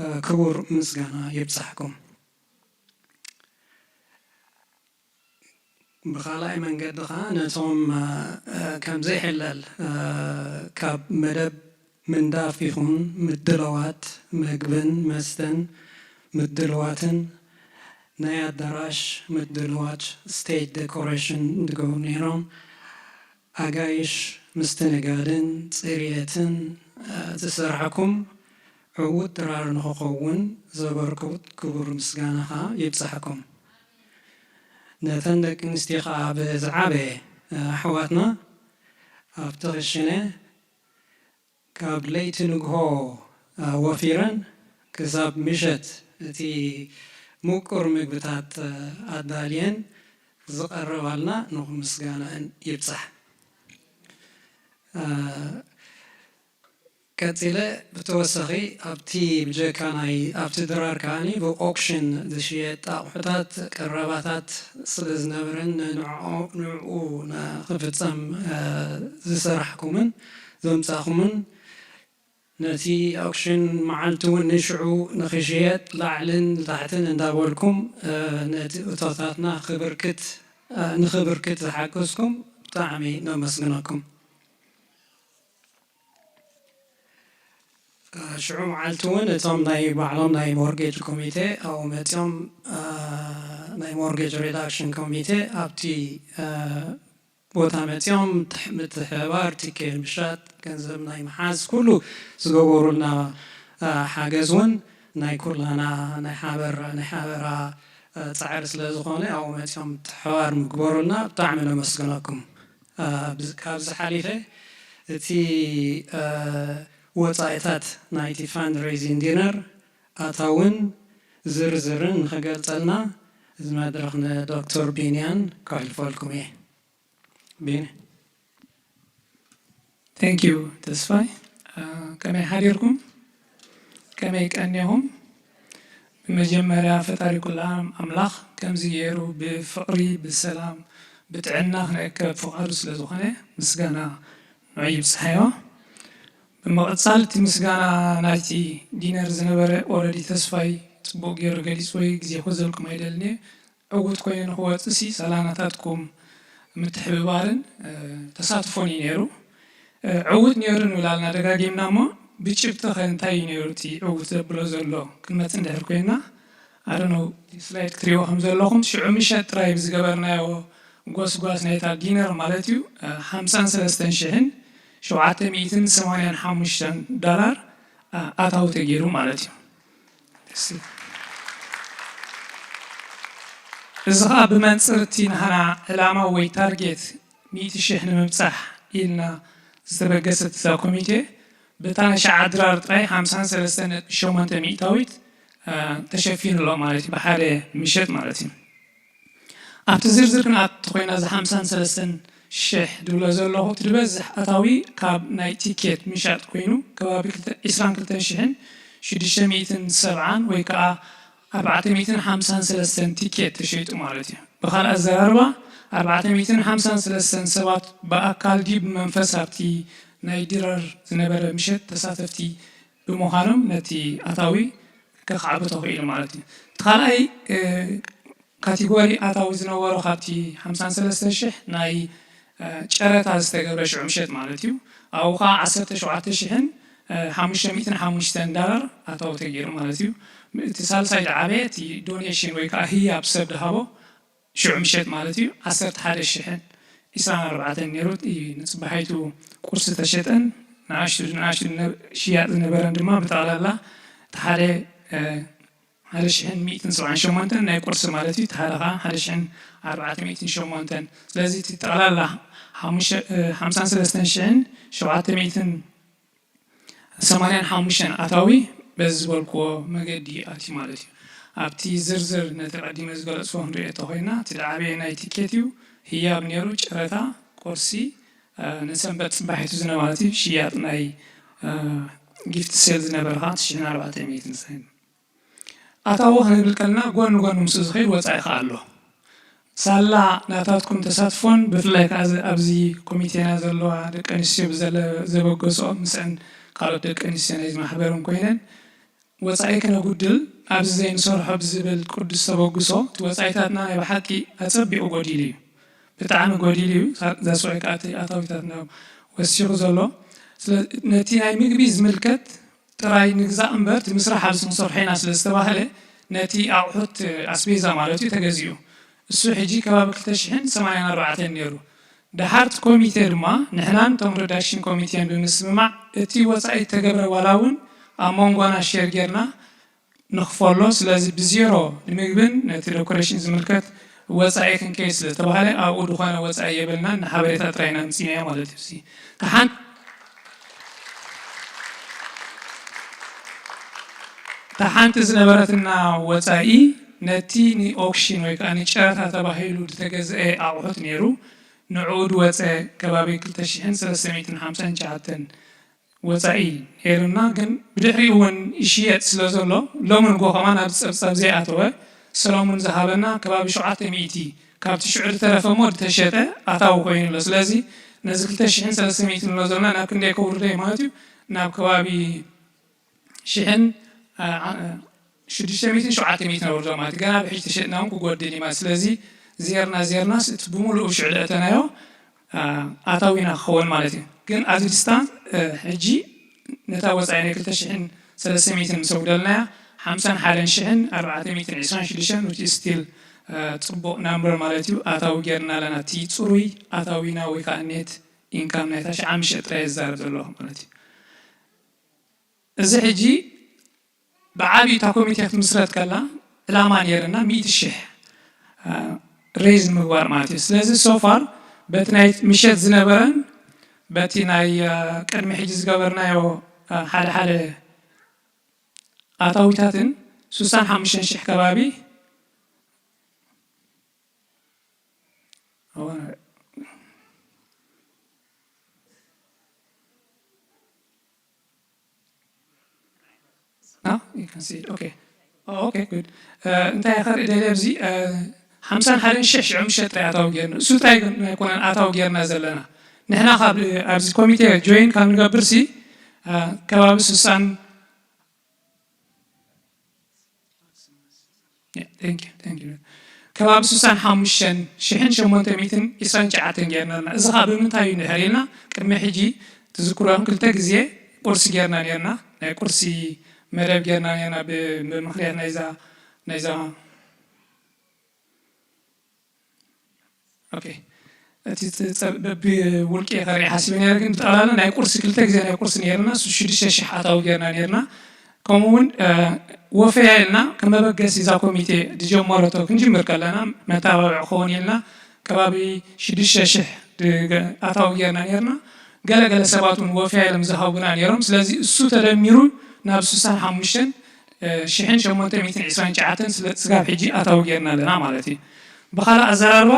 እ፣ ክቡር ምስጋና ይብጻሕኩም። ብኻልኣይ መንገዲ ኸኣ ነቶም፣ እ፣ ከም ዘይሕለል፣ እ፣ ካብ መደብ ምንዳፍ ይኹን ምድላዋት መግብን መስተን ምድልዋትን ናይ ኣዳራሽ ምድልዋት፣ ስቴጅ ዴኮሬሽን፣ ዝገብሩ ነይሮም። ኣጋይሽ ምስትንጋድን ጽርየትን፣ እ፣ ዝሰርሐኩም ዕዉት ድራር ንኽኸውን ዘበርኩት ክቡር ምስጋና ኸኣ ይብጻሕኩም። ነተን ደቂ ኣንስትዮ ኸኣ ብዝዓበየ፣ እ፣ ኣሕዋትና ኣብቲ ክሽነ ካብ ለይቲ ንግሆ፣ እ፣ ወፊረን ክሳብ ምሸት እቲ ምቁር ምግብታት፣ እ፣ ኣዳልየን ዝቐረባልና ንኹም ምስጋናእን ይብጻሕ። እ፣ ቀጺለ ብተወሳኺ ኣብቲ ብጀካ ናይ ኣብቲ ድራር ከኣኒ ብኦክሽን ዝሽየጥ ኣቑሑታት ቀረባታት ስለ ዝነበረን ንዕኦ- ንዕኡ ንክፍጸም ዝሰራሕኩምን ዘምጻእኩምን ነቲ ኦክሽን መዓልቲ እውን ንሽዑ ንክሽየጥ ላዕልን ታሕትን እንዳበልኩም ነቲ እቶታትና ክብርክት ንክብርክት ዝሓገዝኩም ብጣዕሚ ነመስግነኩም። ሽዑ መዓልቲ እውን እቶም ናይ ባዕሎም ናይ ሞርጌጅ ኮሚቴ ኣብኡ መፂኦም ናይ ሞርጌጅ ሪዳክሽን ኮሚቴ ኣብቲ ቦታ መፂኦም ምትሕብባር ቲኬት ምሻጥ ገንዘብ ናይ ምሓዝ ኩሉ ዝገበሩልና ሓገዝ እውን ናይ ኩላና ናይ ሓበር ናይ ሓበራ ፃዕሪ ስለ ዝኾነ ኣብኡ መፂኦም ምትሕብባር ምግበሩልና ብጣዕሚ ነመስግነኩም። ካብዚ ሓሊፈ እቲ ወፃኢታት ናይቲ ፋንድሬዚንግ ዲነር ኣታውን ዝርዝርን ንክገልፀልና እዚ መድረኽ ንዶክተር ቢንያን ከሕልፈልኩም እየ። ቢኒ። Thank you ተስፋይ። ከመይ ሓዲርኩም? ከመይ ቀኒኹም? ብመጀመርያ ፈጣሪ ኩሉ ኣምላኽ ከምዚ ገይሩ ብፍቕሪ ብሰላም ብጥዕና ክንእከብ ፍቓዱ ስለ ዝኾነ ምስጋና ንዑ ይብፅሓዮ። ብምቕፃል እቲ ምስጋና ናይቲ ዲነር ዝነበረ ኦረዲ ተስፋይ ፅቡቕ ገይሩ ገሊፅዎ እዩ፣ ግዜ ክወስደልኩም ኣይደልን እየ። ዕዉት ኮይኑ ንክወፅእ ሲ ሳላ ናታትኩም ምትሕብባርን ተሳትፎን እዩ ነይሩ። ዕዉት ነይሩ ንብል ኣልና ደጋጊምና እሞ ብጭብጢ ከ እንታይ እዩ ነይሩ እቲ ዕዉት ዘብሎ ዘሎ ክንመፅእ እንድሕር ኮይና ኣደነው ስላይድ ክትሪእዎ ከም ዘለኹም ሽዑ ምሸት ጥራይ ብዝገበርናዮ ጎስጓስ ናይታ ዲነር ማለት እዩ ሓምሳን ሰለስተን ሽሕን ሸውዓተ ሚእትን ሰማንያን ሓሙሽተን ዳላር ኣታዊ ተገይሩ ማለት እዩ። እዚ ኸዓ ብመንፅር እቲ ናህና ዕላማ ወይ ታርጌት ሚእቲ ሽሕ ንምብፃሕ ኢልና ዝተበገሰት እዛ ኮሚቴ በታ ናይ ሸዓ ድራር ጥራይ ሓምሳን ሰለስተን ነጥቢ ሸሞንተ ሚእታዊት ተሸፊኑ ኣሎ ማለት እዩ ብሓደ ምሸት ማለት እዩ። ኣብቲ ዝርዝር ክንኣቱ ተኾይና እዚ ሓምሳን ሰለስተን ሽሕ ድብሎ ዘለኹ እቲ ዝበዝሕ ኣታዊ ካብ ናይ ቲኬት ምሻጥ ኮይኑ ከባቢ ዕስራን ክልተን ሽሕን ሽዱሽተ ሚእትን ሰብዓን ወይ ከዓ ኣርባዕተ ሚእትን ሓምሳን ሰለስተን ቲኬት ተሸይጡ ማለት እዩ። ብኻልእ ኣዘራርባ ኣርባዕተ ሚእትን ሓምሳን ሰለስተን ሰባት ብኣካል ድዩ ብመንፈስ ኣብቲ ናይ ድራር ዝነበረ ምሸት ተሳተፍቲ ብምዃኖም ነቲ ኣታዊ ከኻዕብቶ ክኢሉ ማለት እዩ። እቲ ካልኣይ ካቴጎሪ ኣታዊ ዝነበሮ ካብቲ ሓምሳን ሰለስተን ሽሕ ናይ ጨረታ ዝተገብረ ሽዑ ምሸት ማለት እዩ። ኣብኡ ከዓ ዓሰርተ ሸውዓተ ሽሕን ሓሙሽተ ሚእትን ሓሙሽተን ዳላር ኣታዊ ተገይሩ ማለት እዩ። እቲ ሳልሳይ ዝዓበየ እቲ ዶኔሽን ወይ ከዓ ህያብ ሰብ ዝሃቦ ሽዑ ምሸት ማለት እዩ ዓሰርተ ሓደ ሽሕን ዕስራን ኣርባዕተን ነይሩ። እቲ ንፅባሒቱ ቁርሲ ተሸጠን ንኣሽቱ ንኣሽቱ ሽያጥ ዝነበረን ድማ ብጠቕላላ እቲ ሓደ ሓደ ሽሕን ሚእትን ሰብዓን ሸሞንተን ናይ ቁርሲ ማለት እዩ። እቲ ሓደ ከዓ ሓደ ሽሕን ኣርባዕተ ሚእትን ሸሞንተን። ስለዚ እቲ ጠቕላላ ሓምሳን ሰለስተን ሽሕን ሸውዓተ ሚእትን ሰማንያን ሓሙሽተን ኣታዊ በዚ ዝበልክዎ መገዲ ኣትዩ ማለት እዩ። ኣብቲ ዝርዝር ነቲ ቀዲመ ዝገለፅዎ ክንሪኦ ተኮይና እቲ ዝዓበየ ናይ ቲኬት እዩ። ህያብ ነይሩ፣ ጨረታ፣ ቁርሲ፣ ንሰንበት ፅባሒቱ ዝነ ማለት እዩ ሽያጥ ናይ ጊፍት ሴል ዝነበረ ከዓ ትሽሕን ኣርባዕተ ሚእትን ሳይን ኣታዎ ክንብል ከለና ጎኒ ጎኒ ምስኡ ዝኸይድ ወፃኢ ከዓ ኣሎ። ሳላ ናታትኩም ተሳትፎን ብፍላይ ከዓ ኣብዚ ኮሚቴና ዘለዋ ደቂ ኣንስትዮ ብዘበገስኦ ምስአን ካልኦት ደቂ ኣንስትዮ ናይዚ ማሕበርን ኮይነን ወፃኢ ክነጉድል ኣብዚ ዘይንሰርሖ ብዝብል ቅዱስ ተበግሶ እቲ ወፃኢታትና ናይ ብሓቂ ኣፀቢቑ ጎዲሉ እዩ። ብጣዕሚ ጎዲሉ እዩ። ዛስዋይ ከዓ እቲ ኣታዊታትና ወሲኹ ዘሎ ነቲ ናይ ምግቢ ዝምልከት ጥራይ ንግዛእ እምበር እቲ ምስራሕ ኣብዚ ክንሰርሖ ኢና ስለ ዝተባህለ ነቲ ኣቑሑት ኣስቤዛ ማለት እዩ ተገዚኡ። እሱ ሕጂ ከባቢ ክልተ ሽሕን ሰማንያን ኣርባዕተን ነይሩ። ደሓር እቲ ኮሚቴ ድማ ንሕናን እቶም ረዳክሽን ኮሚቴን ብምስምማዕ እቲ ወፃኢ እተገብረ ዋላ እውን ኣብ መንጎና ሼር ጌርና ንኽፈሎ። ስለዚ ብዜሮ ንምግብን ነቲ ደኮሬሽን ዝምልከት ወፃኢ ክንከይድ ስለ ዝተባህለ ኣብኡ ዝኾነ ወፃኢ የብልናን ንሓበሬታ ጥራይ ኢና ኣምፂናዮ ማለት እዩ። እታ ሓንቲ ዝነበረትና ወፃኢ ነቲ ንኦክሽን ወይ ከዓ ንጨረታ ተባሂሉ ዝተገዝአ ኣቑሑት ነይሩ። ንዕኡ ዝወፀ ከባቢ ክልተ ሽሕን ሰለስተ ሚእትን ሓምሳን ትሽዓተን ወፃኢ ነይሩና፣ ግን ብድሕሪኡ እውን ይሽየጥ ስለ ዘሎ፣ ሎሚ ንጎ ከማን ኣብዚ ፀብፃብ ዘይኣተወ፣ ሰሎሙን ዝሃበና ከባቢ ሸውዓተ ሚእቲ፣ ካብቲ ሽዑ ዝተረፈ እሞ ዝተሸጠ ኣታዊ ኮይኑ ኣሎ። ስለዚ ነዚ ክልተ ሽሕን ሰለስተ ሚእትን ንብሎ ዘለና ናብ ክንደይ ከውርዶ እዩ ማለት እዩ? ናብ ከባቢ ሽሕን፣ አ፣ አ፣ ሽዱሽተ ሚእትን ሸውዓተ ሚእትን ነውርዶ ማለት እዩ። ገና ብሕጂ ተሸጥና እውን ክጎድል እዩ ማለት። ስለዚ ዜርና ዜርናስ እቲ ብምሉኡ ሽዑ ለእተናዮ፣ አ፣ ኣታዊና ክኸውን ማለት እዩ። ግን ኣብዚ ዲስታንስ፣ አ፣ ሕጂ ነታ ወፃኢ ናይ ክልተ ሽሕን ሰለስተ ሚእትን ምስ ኣጉደልናያ፣ ሓምሳን ሓደን ሽሕን ኣርባዕተ ሚእትን ዕስራን ሽዱሽተን፣ which is still፣ አ፣ ፅቡቕ ናምበር ማለት እዩ። ኣታዊ ጌርና ኣለና። እቲ ፅሩይ ኣታዊና ወይ ከዓ ኔት ኢንካም ናይታ ሸዓ ምሸት ጥራይ ዝዛረብ ዘለኹ ማለት እዩ። እዚ ሕጂ ብዓብዩ እታ ኮሚቴ ክትምስረት ከላ ዕላማ ነይርና ሚእቲ ሽሕ፣ አ፣ ሬይዝ ንምግባር ማለት እዩ። ስለዚ ሶፋር በቲ ናይ ምሸት ዝነበረን በቲ ናይ፣ አ፣ ቅድሚ ሕጂ ዝገበርናዮ፣ አ፣ ሓደ ሓደ ኣታዊታትን ሱሳን ሓሙሽተ ሽሕ ከባቢ Now you can see it. Okay. Oh, okay, good. Uh, እንታይ ከርኢ ደልየ ኣብዚ፣ uh፣ ሓምሳን ሓደን ሽሕ ሽዑ ምሸት ጥራይ ኣታዊ ጌርና። እሱ እንታይ ግን ኣይኮነን ኣታዊ ጌርና ዘለና። ንሕና ካብ ኣብዚ ኮሚቴ ጆይን ካብ ንገብር ሲ፣ uh፣ ከባቢ ሱሳን Yeah, thank you, thank you። ከባቢ ሱሳን ሓሙሽተን ሽሕን ሸሞንተ ሚእትን ዕስራን ትሽዓተን ጌርና ኣለና። እዚ ኸዓ ብምንታይ እዩ እንድሕር ኢልና፣ ቅድሚ ሕጂ ትዝክሩ ኢኹም፣ ክልተ ግዜ ቁርሲ ጌርና ኔርና። ናይ ቁርሲ መደብ ጌርና ኔርና ብ-፣ ብምኽንያት ናይዛ፣ ናይዛ ኦኬ። እቲ ጸ-፣ ጸ-፣ በብውልቂ ከርኢ ሓሲበ ነይረ፣ ግን ብጠቕላላ ናይ ቁርሲ ክልተ ግዜ ናይ ቁርሲ ነይርና፣ እሱ ሽዱሽተ ሽሕ ኣታዊ ጌርና ነይርና። ከምኡ እውን፣ እ፣ ወፈያ ኢልና ከም መበገሲ እዛ ኮሚቴ ዝጀመረቶ ክንጅምር ከለና መተባብዒ ክኸውን ኢልና ከባቢ ሽዱሽተ ሽሕ ድ-፣ ኣታዊ ጌርና ነይርና። ገለ ገለ ሰባት እውን ወፈያ ኢሎም ዝሃቡና ነይሮም። ስለዚ እሱ ተደሚሩ ናብ ስሳን ሓሙሽተን ሽሕን ሸሞንተ ሚእትን ዕስራን ትሽዓተን ስለ ስጋብ ሕጂ ኣታዊ ጌርና ኣለና ማለት እዩ። ብኻልእ ኣዘራርባ፣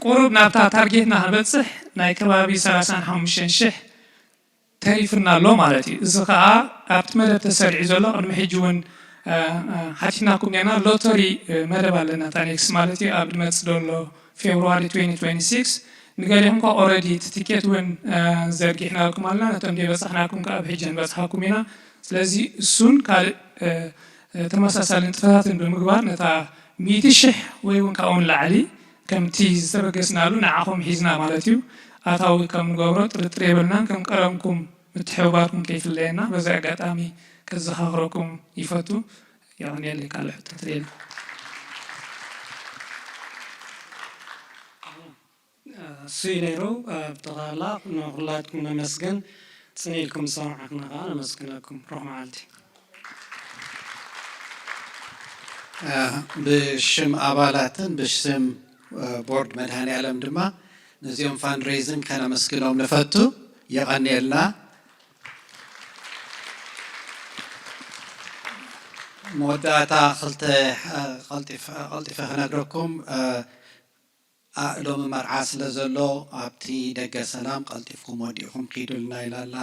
ቁሩብ ናብታ ታርጌትና ክንበጽሕ ናይ ከባቢ ሰላሳን ሓሙሽተን ሽሕ ተሪፍና ኣሎ ማለት እዩ። እዚ ኸኣ ኣብቲ መደብ ተሰሪዑ ዘሎ፣ ቅድሚ ሕጂ እውን፣ እ፣ እ፣ ሓቲትናኩም ኔርና። ሎተሪ፣ እ፣ መደብ ኣለና፣ እታ ኔክስት ማለት እዩ፣ ኣብ ዝመጽእ ዘሎ ፌብሩዋሪ ትዌንቲ ትዌንቲ ሲክስ። ንገሊኹም ከኣ ኦረዲ እቲ ቲኬት እውን፣ እ፣ ዘርጊሕናልኩም ኣለና። ነቶም ዘይበጻሕናልኩም ከኣ ኣብ ሕጂ ክንበጽሓኩም ኢና። ስለዚ እሱን ካልእ፣ እ፣ እ፣ ተመሳሳሊ ንጥፈታትን ብምግባር ነታ ሚእቲ ሽሕ ወይ እውን ካብኡ ንላዕሊ ከምቲ ዝተበገስናሉ ንዓኹም ሒዝና ማለት እዩ። ኣታዊ ከም ንገብሮ ጥርጥር የብልናን። ከም ቀደምኩም ምትሕብባርኩም ከይፍለየና በዚ ኣጋጣሚ ከዘኻኽረኩም ይፈቱ። የቐንየለይ። ካልእ ሕቶ ተልየለይ። እሱ እዩ ነይሩ። ብጠቕላላ ንኹላትኩም ነመስግን። ጽን ኢልኩም ዝሰማዕኹምና ከኣ ነመስግነኩም። ርሑቕ መዓልቲ። ብሽም ኣባላትን ብሽም ቦርድ መድሃኔ ዓለም ድማ ነዚኦም ፋንድሬይዝን ከነመስግኖም ንፈቱ። የቐንየልና። መወዳእታ ክልተ ቀልጢፍ-፣ ቀልጢፈ ክነግረኩም። ኣ-፣ ሎሚ መርዓ ስለ ዘሎ ኣብቲ ደገ ሰላም ቀልጢፍኩም ወዲእኹም ኪዱልና ኢላላ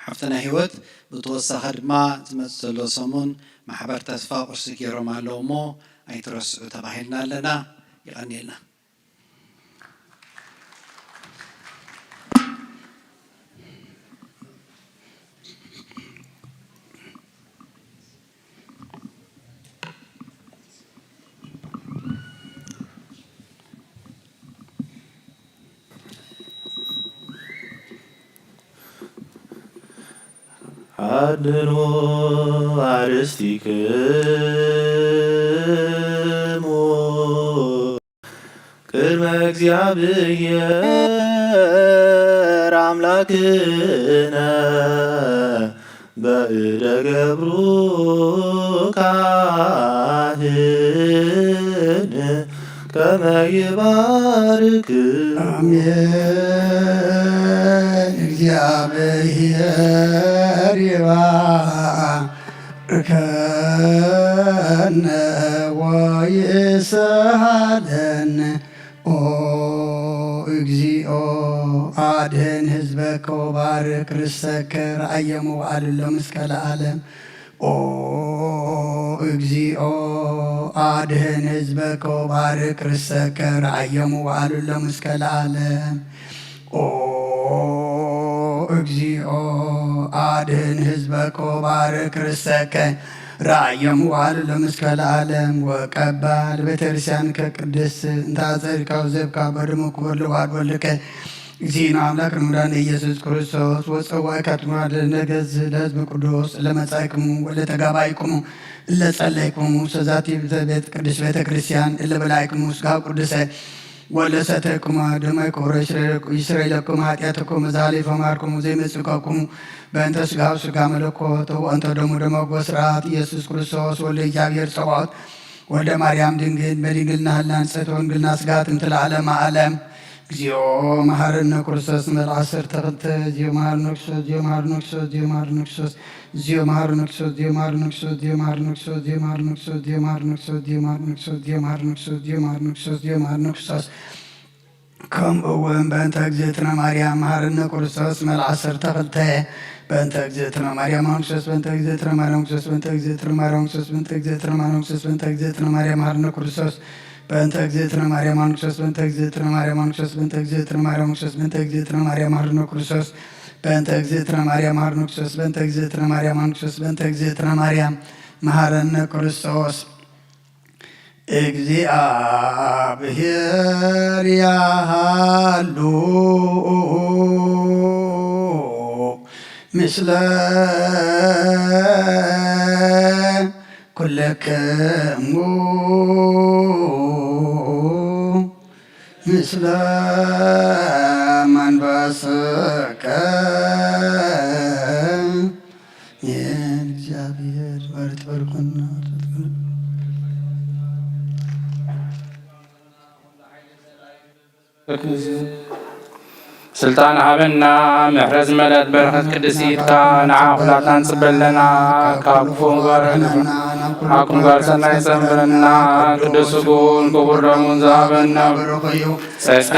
ሓፍትና ህይወት። ብተወሳኺ ድማ ዝመጽእ ዘሎ ሰሙን ማሕበር ተስፋ ቁርሲ ገይሮም ኣለዉ እሞ ኣይትረስዑ ተባሂልና ኣለና። ይቐንየልና። ኣድኑ ኣርእስቲክሙ ቅድመ እግዚኣብሔር ኣምላክነ በእደ ገብሩ ካህን ከመ ይባርክ። ኣሜን። እግዚኣብሔር ይባርከነ ወይስሃለነ ኦ እግዚኦ። አድህን ህዝበከ ወባርክ ርሰከ ረአዮም ወአልሎም እስከ ለዓለም። ኦ እግዚኦ አድህን ህዝበከ ወባርክ ርሰከ ረአዮም ወአልሎም እስከ ለዓለም። ኦ እግዚኦ አድህን ህዝበከ ወባርክ ርሰከ ረአዮም ወአልሎም እስከ ለዓለም። ወቀባ ለቤተክርስቲያንከ ቅድስት እንተ አጸድካ ወዘብካ በደሙ ክቡር ልዋድ ወልድከ እግዚእነ አምላክ ንሙዳን ኢየሱስ ክርስቶስ ወጸዋእካ ትማደ ነገዝ ለህዝብ ቅዱስ ለመጻእክሙ ወለተጋባይክሙ እለጸለይክሙ ሰዛቲ ቤት ቅዱስ ቤተ ክርስቲያን እለበላይክሙ ስጋ ቅዱሰ ወለሰተይክሙ ደመ ክብሮ ይስረይለኩም ኃጢአትኩም እዛሊፈ ማርክሙ ዘይመጽእከኩም በእንተ ስጋው ስጋ መለኮት ወእንተ ደሙ ደመ ጎ ስርዓት ኢየሱስ ክርስቶስ ወልደ እግዚኣብሔር ጸባኦት ወልደ ማርያም ድንግል በድንግልና ህላን ጸት ወንግልና ስጋት እንተ ለዓለመ ዓለም። እግዚኦ መሐረነ ክርስቶስ መልዓ ዓሰርተ ክልተ። እግዚኦ መሐረነ ክርስቶስ፣ እግዚኦ መሐረነ ክርስቶስ፣ እግዚኦ መሐረነ ክርስቶስ፣ ከምኡ እውን በእንተ እግዝእትነ ማርያም መሐረነ ክርስቶስ መልዓ ዓሰርተ ክልተ። በእንተ እግዝእትነ ማርያም መሐረነ ክርስቶስ፣ በእንተ እግዝእትነ ማርያም መሐረነ ክርስቶስ፣ በእንተ እግዝእትነ ማርያም መሐረነ ክርስቶስ፣ በእንተ እግዝእትነ ማርያም መሐረነ ክርስቶስ፣ በእንተ እግዝእትነ ማርያም መሐረነ ክርስቶስ፣ በእንተ እግዝእትነ ማርያም መሐረነ ክርስቶስ፣ በእንተ እግዝእትነ ማርያም መሐረነ ክርስቶስ፣ በእንተ እግዝእትነ ማርያም መሐረነ ክርስቶስ፣ በእንተ እግዝእትነ ማርያም መሐረነ ክርስቶስ፣ በእንተ እግዝእትነ ማርያም መሐረነ ክርስቶስ፣ በእንተ እግዝእትነ ማርያም መሐረነ ክርስቶስ። እግዚኣብሔር ያሃሉ ምስለ ኩልክሙ ምስለ መንፈስከ። ይህን እግዚአብሔር ባርክ ባርኮና ስልጣን ሃበና፣ ምሕረት ዝመልአት በረኸት ቅድስቲ ኢድካ ንዓ ኩላትና ንጽበ ኣለና። ካብ ክፉ ምግባር ኣድሕነና፣ ካብ ኩሉ ምግባር ሰናይ ጸንብረና። ቅዱስ ስግኡን ክቡር ደሙን ዝሃበና ብሩኽ እዩ። ጸጋ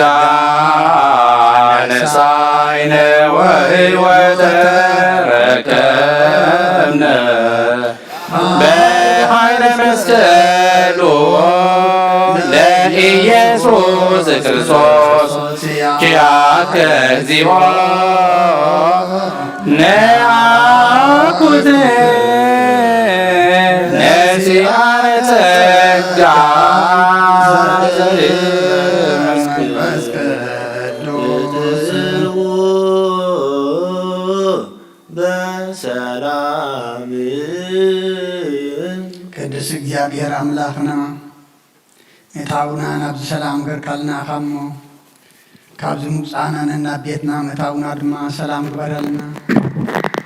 ነሳይነ ወህይወተ ረከብነ በኃይለ መስቀሉ ለኢየሱስ ክርስቶስ ኪያከ እግዚኦ ነአኩት ነሲአነ ጸጋ ዘእመንፈስ ቅዱስ በሰላም። ቅዱስ እግዚኣብሔር ኣምላኽና፣ ምእታውና ናብዚ ሰላም ገርካልና ኢኻ እሞ፣ ካብዚ ምውጻእና ነናብ ቤትና ምእታውና ድማ ሰላም ግበረልና።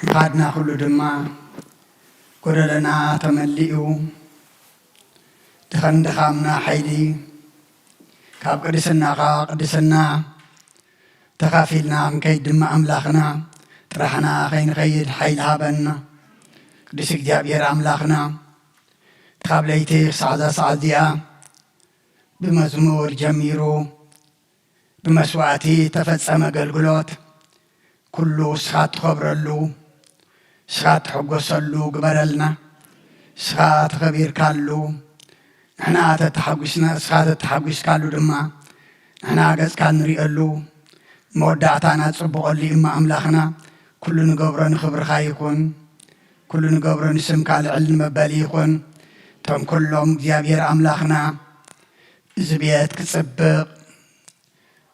ምኻድና ኩሉ ድማ ጎደለና ተመሊኡ፣ ድኸን ድኻምና ሓይሊ ካብ ቅድስናኻ ቅድስና ተኻፊልና ክንከይድ ድማ ኣምላኽና ጥራሕና ከይንኸይድ ሓይሊ ሃበና። ቅዱስ እግዚኣብሔር ኣምላኽና፣ ካብ ለይቲ ክሳዕ እዛ ሰዓት እዚኣ ብመዝሙር ጀሚሩ ብመስዋዕቲ ተፈጸመ ኣገልግሎት ኩሉ እስኻ ትኸብረሉ፣ እስኻ ትሕጎሰሉ ግበረልና። እስኻ ተኸቢርካሉ፣ ንሕና ተተሓጒስና፣ እስኻ ተተሓጒስካሉ ድማ ንሕና ገጽካ ንርእየሉ። መወዳእታና ጽቡቐሉ እሞ ኣምላኽና፣ ኩሉ ንገብሮ ንኽብርኻ ይኹን፣ ኩሉ ንገብሮ ንስምካ ልዕል ንመበሊ ይኹን። እቶም ኩሎም እግዚኣብሔር ኣምላኽና፣ እዚ ቤት ክጽብቕ፣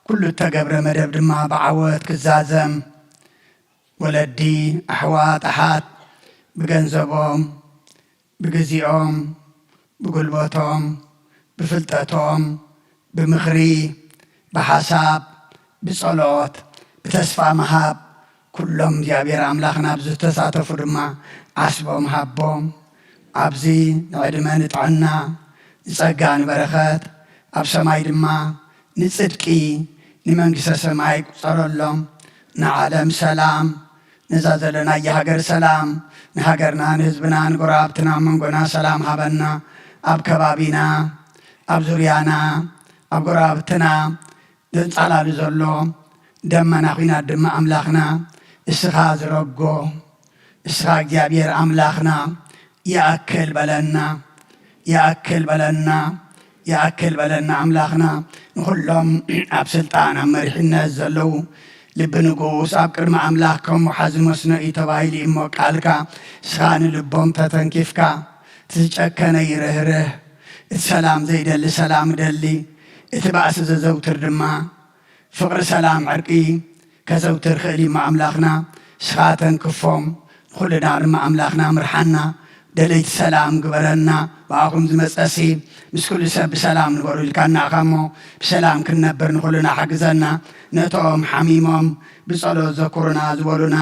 ኩሉ እተገብረ መደብ ድማ ብዓወት ክዛዘም፣ ወለዲ፣ ኣሕዋት፣ ኣሓት ብገንዘቦም፣ ብግዜኦም፣ ብጉልበቶም፣ ብፍልጠቶም፣ ብምኽሪ፣ ብሓሳብ፣ ብጸሎት፣ ብተስፋ ምሃብ፣ ኩሎም እግዚኣብሔር ኣምላኽ ናብ ዝተሳተፉ ድማ ዓስቦም ሃቦም። ኣብዚ ንዕድመ ንጥዕና፣ ንጸጋ ንበረኸት፣ ኣብ ሰማይ ድማ ንጽድቂ፣ ንመንግስተ ሰማይ ቁጸረሎም። ንዓለም ሰላም፣ ነዛ ዘለናያ ሃገር ሰላም፣ ንሃገርና፣ ንህዝብና፣ ንጎረባብትና፣ መንጎና ሰላም ሃበና። ኣብ ከባቢና፣ ኣብ ዙርያና፣ ኣብ ጎረባብትና ዘንጻላሉ ዘሎ ደመና ኹናት ድማ ኣምላኽና እስኻ ዝረጎ፣ እስኻ እግዚኣብሔር ኣምላኽና ይኣክል በለና፣ ይኣክል በለና፣ ይኣክል በለና ኣምላኽና። ንኹሎም ኣብ ስልጣን ኣብ መሪሕነት ዘለዉ ልቢ ንጉስ ኣብ ቅድሚ ኣምላኽ ከም ወሓዚ መስኖ እዩ ተባሂሉ እዩ እሞ ቃልካ እስኻ ንልቦም ተተንኪፍካ እቲ ዝጨከነ ይርህርህ፣ እቲ ሰላም ዘይደሊ ሰላም ደሊ፣ እቲ ባእሲ ዘዘውትር ድማ ፍቕሪ ሰላም ዕርቂ ከዘውትር ክእል እዩ እሞ ኣምላኽና እስኻ ተንክፎም። ንኹልና ድማ ኣምላኽና ምርሓና፣ ደለይቲ ሰላም ግበረና። ብኣኹም ዝመጸሲ ምስ ኩሉ ሰብ ብሰላም ንበሩ ኢልካና ኢኻ እሞ ብሰላም ክንነብር ንኹልና ሓግዘና። ነቶም ሓሚሞም ብጸሎት ዘኩሩና ዝበሉና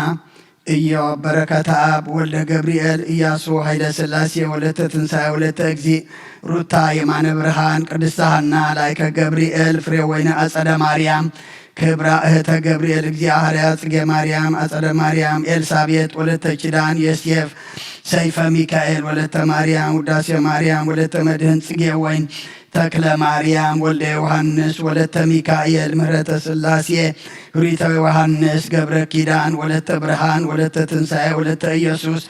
እዮብ በረከተኣብ ወልደ ገብርኤል እያሱ ሃይለ ስላሴ ወለተ ትንሳኤ ወለተ እግዚእ ሩታ የማነ ብርሃን ቅድስተ ሃና ላይከ ገብርኤል ፍሬወይኒ ኣጸደ ማርያም ክብራ እህተ ገብርኤል እግዚኣብሔር ጽጌ ማርያም ኣጸደ ማርያም ኤልሳቤጥ ወለተ ኪዳን ዮሴፍ ሰይፈ ሚካኤል ወለተ ማርያም ውዳሴ ማርያም ወለተ መድህን ጽጌ ወይን ተክለ ማርያም ወልደ ዮሃንስ ወለተ ሚካኤል ምህረተ ስላሴ ህሪተ ዮሃንስ ገብረ ኪዳን ወለተ ብርሃን ወለተ ትንሳኤ ወለተ ኢየሱስ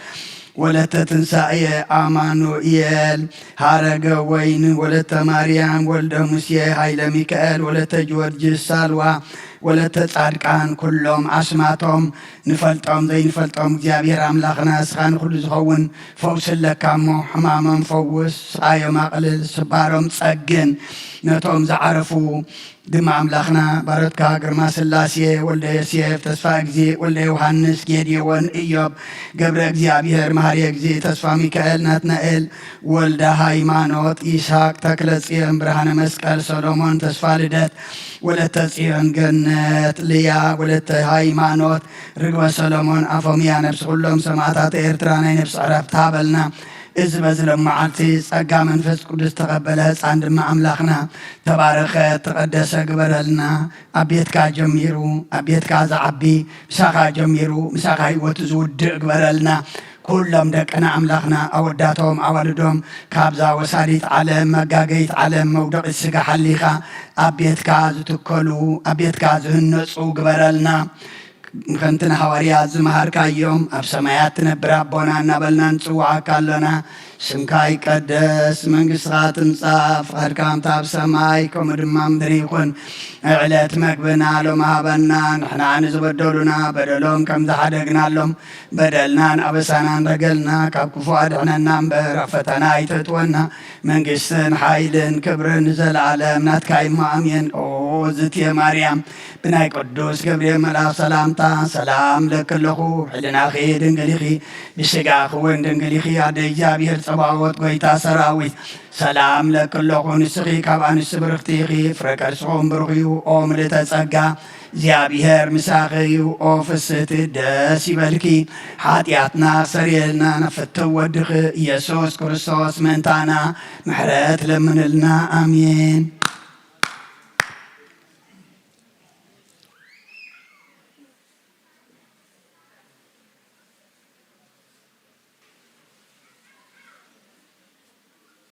ወለተ ትንሳኤ ኣማኑኤል ሃረገ ወይን ወለተ ማርያም ወልደ ሙሴ ሃይለ ሚካኤል ወለተ ጊዮርጊስ ሳልዋ ወለተ ጻድቃን ኩሎም ኣስማቶም ንፈልጦም ዘይንፈልጦም እግዚኣብሔር ኣምላኽና እስኻ ንኹሉ ዝኸውን ፈውሲ ኣለካ እሞ ሕማሞም ፈውስ፣ ስቓዮም ኣቕልል፣ ስባሮም ጸግን። ነቶም ዝዓረፉ ድማ ኣምላኽና ባሮትካ ግርማ ስላሴ ወልደ ዮሴፍ ተስፋ እግዚእ ወልደ ዮሃንስ ጌዴዎን እዮብ ገብረ እግዚኣብሔር መሃሪ እግዚእ ተስፋ ሚካኤል ናትናኤል ወልደ ሃይማኖት ይስሐቅ ተክለ ጽዮን ብርሃነ መስቀል ሰሎሞን ተስፋ ልደት ወለተ ጽዮን ገነት ልያ ወለተ ሃይማኖት ርግበ ሰሎሞን ኣፎምያ ነብሲ ኩሎም ሰማእታት ኤርትራ ናይ ነብሲ ዕረፍቲ ሃበልና። እዚ በዚ ሎም መዓልቲ ጸጋ መንፈስ ቅዱስ ተቐበለ ህፃን ድማ ኣምላኽና ተባረኸ ተቐደሰ ግበረልና። ኣብ ቤትካ ጀሚሩ ኣብ ቤትካ ዝዓቢ ምሳኻ ጀሚሩ ምሳኻ ህይወቱ ዝውድእ ግበረልና። ኩሎም ደቅና ኣምላኽና ኣወዳቶም ኣዋልዶም ካብዛ ወሳዲት ዓለም መጋገይት ዓለም መውደቒት ስጋ ሓሊኻ ኣብ ቤትካ ዝትከሉ ኣብ ቤትካ ዝህነፁ ግበረልና። ከምቲ ንሃዋርያት ዝመሃርካዮም ኣብ ሰማያት ትነብር ኣቦና እናበልና ንፅውዓካ ኣሎና። ስምካ ይቀደስ፣ መንግስትኻ ትምጻእ፣ ፍቓድካ ከምታ ኣብ ሰማይ ከምኡ ድማ ምድሪ ይኹን። ዕለት መግብና ሎም ሃበና፣ ንሕና ንዝበደሉና በደሎም ከም ዝሓደግናሎም በደልናን ኣበሳናን ረገልና ካብ ክፉ ኣድሕነና እምበር ኣብ ፈተና ኣይተእትወና። መንግስትን ሓይልን ክብርን ንዘለኣለም ናትካ እዩ እሞ ኣሜን። ኦ ዝትየ ማርያም ብናይ ቅዱስ ገብርኤል መልኣኽ ሰላምታ ሰላም ለኪ ኣለኹ። ሕልናኺ ድንግል ኢኺ፣ ብስጋኺ እውን ድንግል ኢኺ። ኣደ እግዚኣብሔር ጸባኦት ጎይታ ሰራዊት ሰላም ለኪ ኣለኹ። ንስኺ ካብ ኣንስቲ ብርኽቲ ኢኺ፣ ፍረ ከርስኹም ብሩኽ እዩ። ኦ ምልእተ ጸጋ እግዚኣብሔር ምሳኺ እዩ። ኦ ፍስህቲ ደስ ይበልኪ፣ ሓጢኣትና ክሰርየልና ናብ ፍትው ወድኺ ኢየሱስ ክርስቶስ ምእንታና ምሕረት ለምንልና። ኣሜን።